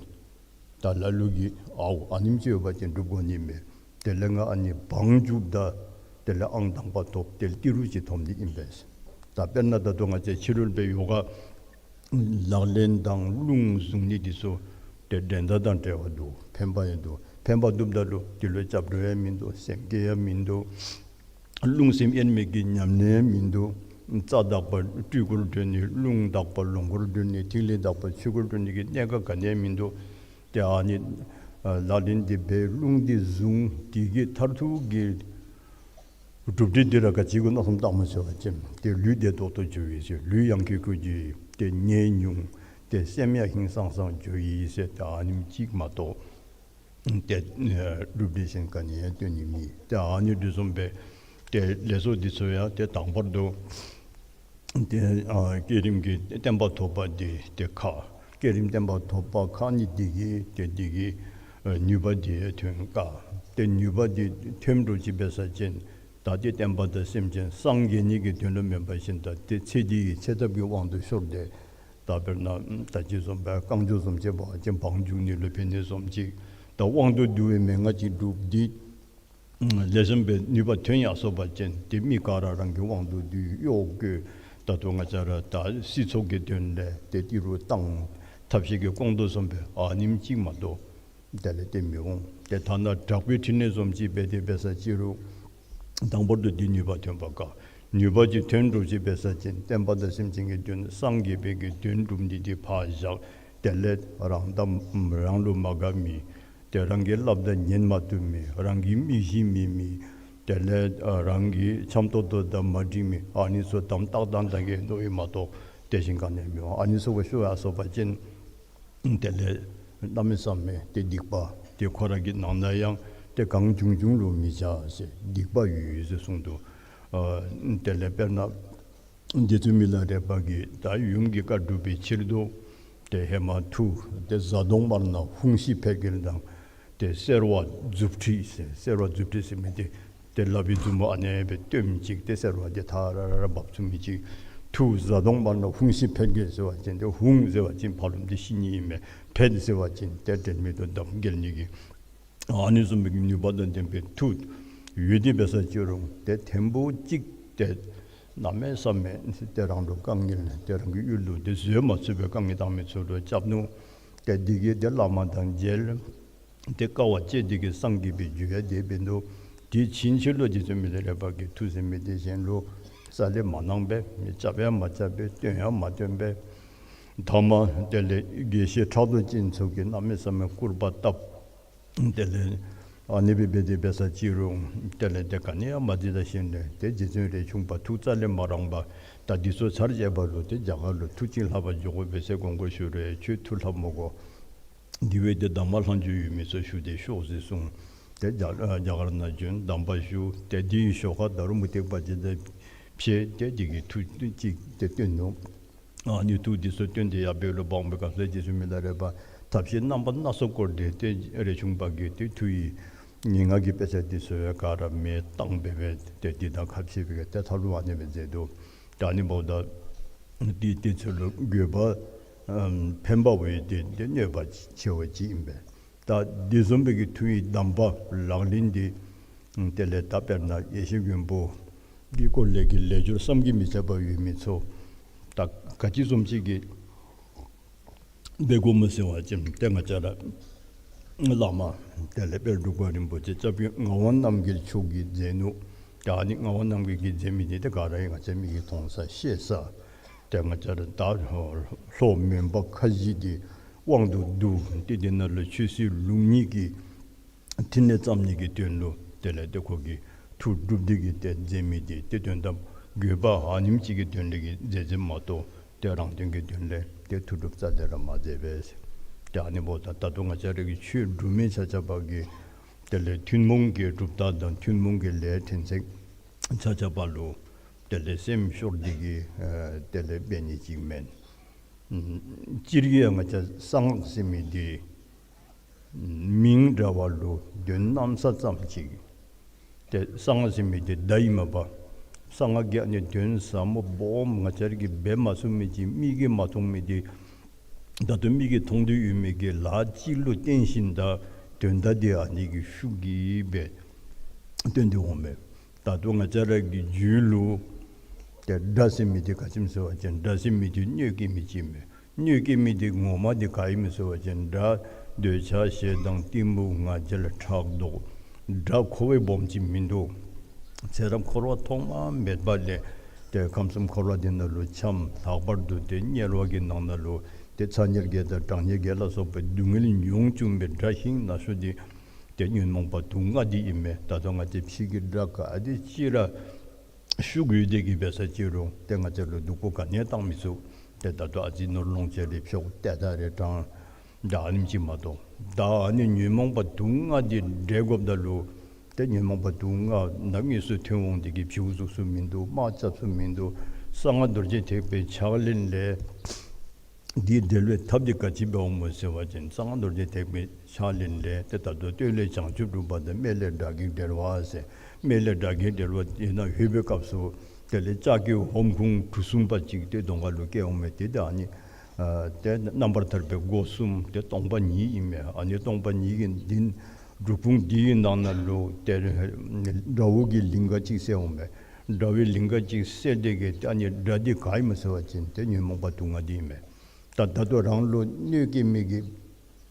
ད་ལ་ལུ་གིས་ཨའུ་ཨ་ནེམ་ཅིག་ཡོད་པ་ཅིན་སྒྲུབ་དགོ་ནི་མས། དེ་ལས་ང་ཨ་ནི་བང་རྒྱུགཔ་ད་དེ་ལས་ཨང་དང་པ་ཐོབ། དེ་ལས་ཏི་རུ་ཅིག་ཐོབ་ནི་ཨིན་པས། ད་དཔེར་ན་ད་ལྟོ་ང་བཅས་ཕྱི་རོལ་པའི་ཡོ་ག་ལག་ལེན་དང་རླུང་བཟུང་ནི་འདི་ཚུ་ཏེ་འགྲན་ཟླ་དང་བྲལ་བ་འདུག། ཕན་པ་ཡང་འདུག། ཕན་པ་འདུགཔ་ད་ལུ་དེ་ལུ་སྐྱབས་འགྲོ་ཡང་མིན་འདུག། སེམས་བསྐྱེད་ཡང་མིན་འདུག། རླུང་སེམས་དབྱེར་མེད་ཀྱི་ཉམས་ལེན་ཡང་མིན་འདུག། རྩ་དག་པ་སྤྲུལ་སྐུར་གྲོལ་ནི། རླུང་དག་པ་ལོངས་སྐུར་གྲོལ་ནི། ཐིག་ལེ་དག་པ་ཆོས་སྐུར་གྲོལ་ནི་གི་གནད་འགག་ག་ནི་ཡང་མིན་འདུག། ཏེ་ཨ་ནི་ཨ་ལག་ལེན་འདི་འབད། རླུང་འདི་བཟུང་། དེ་གི་མཐར་ཐུག་གི་གྲུབ་འབྲས་འདི་ར་ག་ཅི་གུ་མནོ་བསམ་བཏངམ་ཟེར་བ་ཅིན་ཏེ་ལུས་བདེ་ཏོག་ཏོ་འགྱོ་ཡི་ཟེར། ལུས་ཡང་ཁེ་ཁུ་འགྱོ་ཡི། ཏེ་ནད་ཉུང་། ཏེ་སེམས་ཡང་ཧིང་སངས་སངས་འགྱོ་ཡི་ཟེར། ཏེ་ཨ་ནེམ་ཅིག་མ་གཏོགས་ཏེ་ཨེ་གྲུབ་འབྲས་གཞན་ག་ནི་ཡང་སྟོན་ནི་མེད། ཏེ་ཨ་ནི་འདི་བཟུམ་སྦེ་ཏེ་ལས་ཚོགས་འདི་ཚུ་ཡང་ཏེ་དང་པར་དུ་ཏེ་ཨ་བསྐྱེད་རིམ་གྱི་བརྟན་པ་ཐོབ་པ་འདི་ཏེ་ཁག། བསྐྱེད་རིམ་བརྟན་པ་ཐོབ་པ་ཁག་ནི་འདི་གིས་ཏེ་འདི་གིས་ཨ་ནུས་པ་འདི་ཐོན་དཀའ། ཏེ་ནུས་པ་འདི་ཐོན་འགྲོ་ཅི་འབད་ས་ཅིན་ད་ཏེ་བསྟན་པ་དང་སེམས་ཅན་སངས་རྒྱས་ནི་གི་དོན་ལུ་མེན་པར་ཞིནམ་ད་ཏེ་ཚེ་འདི་གི་ཚེ་ཐབས་ཀྱི་དབང་དུ་ཤོར་ཏེ། ད་དཔེར་ན་ད་ཅི་བཟུམ་སྦེ་རྐང་མགྱོགས་བཟུམ་ཅིག་འབད་བ་ཅིན་བང་རྒྱུག་ནི་ལུ་ཕན་ནི་བཟུམ་ཅིག། ད་དབང་དུ་བསྡུ་བའི་མན་ངག་ཅིག་སྒྲུབ་སྟེ་ལེགས་ཤོམ་སྦེ་ནུས་པ་ཐོན་ཡར་སོང་པ་ཅིན་ཏེ་མི་ག་ར་རང་གི་དབང་དུ་བསྡུ་གཡོག་བཀོལ། ད་ལྟོ་ང་བཅས་ར་ད་སྲིད་ཚོགས་ཀྱི་དོན་ལས་ཏེ་ཏི་རུ་བཏང་། ཐབས་ཤེས་ཀྱིས་སྐོང་དོ་བཟུམ་སྦེ་ཨ་ནེམ་ཅིག་མ་གཏོགས་དེ་ལས་ཏེ་མི་འོང་། ཏེ་ཐ་ན་དྲག་པོའི་ཕྲིན་ལས་བཟུམ་ཅིག་འབད་དེ་འབད་ས་ཅི་རུང་དང་པོར་དུ་འདི་ནུས་པ་ཐོན་པ་དཀའ། ནུས་པ་ཅིག་ཐོན་འགྲོ་ཅི་འབད་ས་ཅིན་བསྟན་པ་དང་སེམས་ཅན་གྱི་དོན་སངས་རྒྱས་པའི་གི་དོན་སྒྲུབ་ནི་འདི་ཕར་བཞག། དེ་ལས་རང་དང་རང་ལུ་མ་དགའ་མི། ཏེ་རང་གི་སླབ་ད་ཉན་མ་བཏུབ་མི། རང་གི་མི་ཤེས་མི་མི། དེ་ལས་ཨ་རང་གི་འཆམ་ཏོག་ཏོ་དང་མ་འགྲིག་མི། ཨ་ནི་ཚུ་དམ་ཏག་ཏག་ད་གེ་མནོ་ཡི་མ་གཏོགས་དེ་བཞིན་ག་ནི་ཡང་མི་འོང་། ཨ་ནི་ཚུ་གུ་ཤོར་ཡར་སོང་པ་ཅིན་དེ་ལས་གནམ་མེད་ས་མེད་ཏེ་སྡིག་པ་ཏེ་ཁོ་ར་གི་ནང་ན་ཡང་ཏེ་གང་བྱུང་བྱུང་ལུ་མི་བྱ་ཟེར་སྡིག་པ་ཡོད་ཟེར་གསུངས་འདུག། ཨ་དེ་ལས་དཔེར་ན་རྗེ་བཙུན་མི་ལ་རས་པ་གིས་ད་ཡུམ་གྱི་བཀའ་སྒྲུབ་པའི་ཕྱིར་དུ་ཏེ་ཧེ་མ་ཐུགས་ཏེ་གཟའ་གདོང་དམར་ནག་ཧཱུྃ་ཤི་འཕེལ་རྒྱས་དང་ཏེ་སེར་བ་མཛུབ་ཁྲིད་ཟེར། སེར་བ་མཛུབ་ཁྲིད་ཟེར་མི་འདི་ཏེ་ལག་པའི་མཛུབ་མོ་ཨ་ནེ་སྦེ་སྟོནམ་ཅིག་ཏེ་སེར་བ་འདི་ཐ་ར་ར་འབབ་ཚུགས་མི་ཅིག། ཐུགས་གཟའ་གདོང་དམར་ནག་ཧཱུྃ་ཤི་འཕེལ་རྒྱས་ཟེར་བ་ཅིན་ཏེ་ཧཱུྃ་ཟེར་བ་ཅིན་ཕ་རོལ་ཏེ་ཤི་ནི་ཨིན་མས། འཕེལ་ཟེར་བ་ཅིན་ཏེ་དྲན་མེད་དུ་འདམ་འགྱེལ་ནི་གི། ཨ་ནི་བཟུམ་མའི་ནུས་པ་དང་ལྡན་པའི་ཐུགས་ཡོད་དེ་འབད་ས་ཅི་རུང་ཏེ་ཐེངས་པོ་གཅིག་ཏེ་གནམ་མེད་ས་མེད་ཏེ་རང་ལུ་དཀའ་ངལ་ཏེ་རང་གི་ཡུལ་ལུ་ཏེ་བཟོད་མ་ཚུགས་པའི་དཀའ་ངལ་བཏང་མི་ཚུ་ལུ་སྐྱབས་ནུག། ཏེ་འདི་གིས་ཏེ་བླ་མ་དང་མཇལ། ཏེ་དཀའ་བ་སྤྱད་དེ་གིས་སངས་རྒྱས་པའི་རྒྱུ་ཡང་དེ་འབད་ནུག། དེ་ཕྱིན་ཆད་ལུ་རྗེ་བཙུན་མི་ལ་རས་པ་གིས་ཐུགས་ཟིན་མི་དེ་གཞན་ལུ་རྩ་ལས་མ་གནང་པས། མི་སྐྱབས་ཡང་མ་སྐྱབས་པས། སྟོན་ཡང་མ་སྟོན་པས། ཐ་མ་དེ་ལས་དགེ་བཤེས་ཕྲག་དོག་ཅན་ཚུ་གིས་གནམ་མེད་ས་མེད་སྐུར་པ་བཏབ། དེ་ལས་ཨ་ནི་སྦེ་འབད་དེ་འབད་ས་ཅི་རུང་དེ་ལས་ཏེ་ག་ནི་ཡང་མ་འདི་ད་ཞིནམ་ལས་ཏེ་རྗེ་བཙུན་རས་ཆུང་པ་ཐུགས་རྩ་ལས་མ་རངས་པར་ད་འདི་ཚུ་ཚར་བཅད་པ་ལུ་ཏེ་རྒྱ་གར་ལུ་མཐུ་ཅིག་ལྷབ་པར་འགྱོ་དགོ་པས་ཟེར་དགོངས་སྐོར་ཞུ་རུང་ཁྱོད་མཐུ་ལྷབ་མི་དགོ། འདི་བས་ཏེ་གདམས་པ་ལྷག་མཇུག་ཡོད་མི་ཚུ་ཞུ་སྟེ་ཤོག་ཟེར་གསུངས། ཏེ་རྒྱ་རྒྱ་གར་ནང་བྱོན་གདམས་པ་ཞུ། ཏེ་འདི་ཡི་ཞོར་ཁར་ད་རུང་མུ་སྟེགས་པ་ཅིག་དང་ཕྱད་དེ་འདི་གི་མཐུ་ཅིག་ཏེ་བསྟན་ནུག། ཨ་ནི་མཐུ་འདི་ཚུ་བསྟན་ཏེ་ཡར་འབད་རུང་འབངས་པའི་སྐབས་སུ་རྗེ་བཙུན་མི་ལ་རས་པ་ཐབས་ཤེས་རྣམ་པ་སྣ་ཚོགས་བསྐོར་ཏེ་ཏེ་རས་ཆུང་པ་གིས་ཏེ་མཐུ་ཡི་ངན་སྔགས་ཀྱི་དཔེ་ཆ་འདི་ཚུ་ཡང་ག་ར་མེ་བཏང་སྦེ་སྦེ་ཏེ་འདི་དང་ཁ་ཕྱེ་སྦེ་ཏེ་མཐའ་ལུ་ཨ་ནི་སྦེ་མཛད་དོ། ད་ཨ་ནི་འབདཝ་ད་འདི་ཏེ་ཚུ་ལུ་དགོས་པ་ཨམ་ཕན་པ་བས་ཏེ་ཏེ་གནོད་པ་ཆེ་བ་ཅིག་ཨིན་པས། ད་འདི་བཟུམ་སྦེ་གི་མཐུ་ཡི་གདམས་པ་ལག་ལེན་འདི་དེ་ལས་ད་དཔེར་ན་ཡེ་ཤེས་མགོན་པོ་གི་སྐོར་ལས་ཀྱི་ལས་སྦྱོར་བསམ་གྱིས་མི་ཁྱབ་པ་ཡོད་མི་ཚུ་ད་ག་ཅི་བཟུམ་ཅིག་གི་འབད་དགོཔ་སྨོ་ཟེར་བ་ཅིན་ཏེ་ང་བཅས་ར་བླ་མ་དེ་ལས་དཔལ་འབྲུག་པ་རིན་པོ་ཆེ་སྐྱབས་རྗེ་ངག་དབང་རྣམ་རྒྱལ་མཆོག་གིས་མཛད་ནུག། ད་ཨ་ནི་ངག་དབང་རྣམ་རྒྱལ་གྱིས་མཛད་མི་འདི་ཏེ་ག་ར་ཡང་ང་བཅས་མིག་གིས་མཐོང་ས་ཤེས་ས། ཏེ་ང་བཅས་ར་ད་ལྷོ་མོན་པ་ཁ་བཞི་འདི་དབང་དུ་བསྡུ་སྟེ་འདི་ནང་ལུ་ཆོས་སྲིད་ལུགས་གཉིས་ཀྱི་ཕྲིན་ལས་བརྩམ་ནི་གི་དོན་ལུ་དེ་ལས་ཏེ་ཁོ་གིས་མཐུ་སྒྲུབ་སྟེ་གིས་ཏེ་མཛད་མི་འདི་ཏེ་དོན་དམ་དགོས་པ་ཨ་ནེམ་ཅིག་གི་དོན་ལས་ཀྱི་མཛད་མཛདཔ་མ་གཏོགས་ཏེ་རང་དོན་གྱི་དོན་ལས་ཏེ་མཐུ་སྒྲུབ་རྩ་ལས་ར་མ་མཛད་པས། ཏེ་ཨ་ནི་འབདཝ་ད་ད་ལྟོ་ང་བཅས་ར་གི་ཆོས་སྒྲུབ་མི་ཆ་ཁྱབ་ཀྱིས་དེ་ལས་ཐུན་མོང་གི་གྲུབ་རྟགས་དང་ཐུན་མོང་གི་ལས་ཕྲན་ཚེགས་ཆ་ཁྱབ་ལུ་དེ་ལས་སེམས་ཤོར་ཏེ་གིས་ཨ་དེ་ལས་འབད་ནི་ཅིག་མེན། ཨམ་སྤྱིར་གྱིས་ཡང་ང་བཅས་གསང་སྔགས་ཟེར་མི་འདི་མིང་འདྲ་བ་ལུ་དོན་གནམ་ས་ཙམ་ཅིག། ཏེ་གསང་སྔགས་ཟེར་མི་འདི་བརྡ་ཨིན་མས་པ། གསང་སྔགས་ཀྱི་ཨ་ནི་དོན་ཟབ་མོ་སྦོམ་ང་བཅས་ར་གིས་འབད་མ་ཚུགས་མི་ཅིག་མིག་གིས་མ་མཐོང་མི་འདི་ད་ལྟོ་མིག་གིས་མཐོང་སྟེ་ཡོད་མི་གི་ལཱ་ཅིག་ལུ་བརྟེན་ཞིནམ་ད་དོན་དག་འདི་ཨ་ནི་གི་ཤུགས་ཀྱིས་སྦེ་སྟོན་ཏེ་འོང་མས། ད་ལྟོ་ང་བཅས་ར་གི་རྒྱུད་ལུ་ཏེ་དགྲ་ཟེར་མི་འདི་ག་ཅི་སྨོ་ཟེར་བ་ཅིན་དགྲ་ཟེར་མི་འདི་གནོད་སྐྱེལ་མི་ཅིག་མས། གནོད་སྐྱེལ་མི་འདི་ངོ་མ་འདི་ག་ཨིན་སྨོ་ཟེར་བ་ཅིན་དགྲ་འདོད་ཆགས་ཞེ་སྡང་གཏི་མུག་ང་རྒྱལ་ཕྲག་དོག། དགྲ་ཁོ་བ་སྦོམ་ཅིག་མིན་འདུག། ཚེ་རབས་འཁོར་བ་ཐོག་མ་མེད་པ་ལས་ཏེ་ཁམས་གསུམ་འཁོར་བ་འདི་ནང་ལུ་འཁྱམས། ལྷག་པར་དུ་ཏེ་དམྱལ་བ་གི་ནང་ན་ལུ་ཏེ་ཚ་དམྱལ་བརྒྱད་དང་གྲང་དམྱལ་བརྒྱད་ལ་སོགས་པའི་སྡུག་བསྔལ་མྱོང་བཅུག་པའི་དགྲ་ཤིང་ན་ཤོས་འདི་ཏེ་ཉོན་མོངས་པ་དུག་ལྔ་འདི་ཨིན་མས། ད་ལྟོ་ང་བཅས་ཕྱི་གི་དགྲ་ག་དེ་ཅིག་ར་ཤུགས་ཡོད་དེ་གིས་འབད་ས་ཅིག་རུང་ཏེ་ང་བཅས་ལུ་སྡུག་པོ་ག་ནི་ཡང་བཏང་མི་ཚུགས། ཏེ་ད་ལྟོ་ཨ་ཙི་ནོར་ལོངས་སྤྱོད་རེ་འཕྱོག་ཏེ་ད་རེ་དྲང་། ད་ཨ་ནེམ་ཅིག་མ་གཏོགས། ད་ཨ་ནི་ཉོན་མོངས་པ་དུག་ལྔ་འདི་བསྒྲལ་དགོཔ་ད་ལུ་ཏེ་ཉོན་མོངས་པ་དུག་ལྔ་ནམ་དངོས་སུ་ཐོན་འོང་དེ་གིས་བྱིའུ་གཟུགས་སུ་མིན་འདུག། དམག་རྐྱབ་སུ་མིན་འདུག། གསང་སྔགས་རྡོ་རྗེ་ཐེག་པའི་ཕྱག་ལེན་ལས་འདི་བསྒྲལ་བའི་ཐབས་འདི་ག་ཅི་འབདཝ་སྨོ་ཟེར་བ་ཅིན་གསང་སྔགས་རྡོ་རྗེ་ཐེག་པའི་ཕྱག་ལེན་ལས་ཏེ་ད་ལྟོ་སྟོད་ལས་བྱང་ཆུབ་སྒྲུབ་པ་དང་སྨད་ལས་དགྲ་བགེགས་བསྒྲལ་བ་ཟེར། སྨད་ལས་དགྲ་བགེགས་བསྒྲལ་བ་དེ་ནང་ལྷོད་པའི་སྐབས་སུ་དེ་ལས་ལྕགས་ཀྱི་ཧོམ་ཁུང་གྲུ་གསུམ་པ་ཅིག་ཏེ་གདོང་ཁ་ལུ་བཀལ་འོང་མས། ཏེ་ད་ཨ་ནི་ཨ་ཏེ་རྣམ་པར་ཐར་པའི་སྒོ་གསུམ་ཏེ་སྟོང་པ་ཉིད་ཨིན་མས། ཨ་ནི་སྟོང་པ་ཉིད་ཀྱི་འདི་སྒྲུབ་ཁུང་འདི་གི་ནང་ན་ལུ་ཏེ་དགྲ་བོ་གི་ལིང་ག་ཅིག་གསལ་འོང་མས། དགྲ་བོའི་ལིང་ག་ཅིག་གསལ་དེ་གིས་ཏེ་ཨ་ནི་དགྲ་འདི་ག་ཨིན་སྨོ་ཟེར་བ་ཅིན་ཏེ་ཉོན་མོངས་པ་དུག་ལྔ་འདི་ཨིན་མས། ད་ད་ལྟོ་རང་ལུ་གནོད་སྐྱེལ་མི་གི་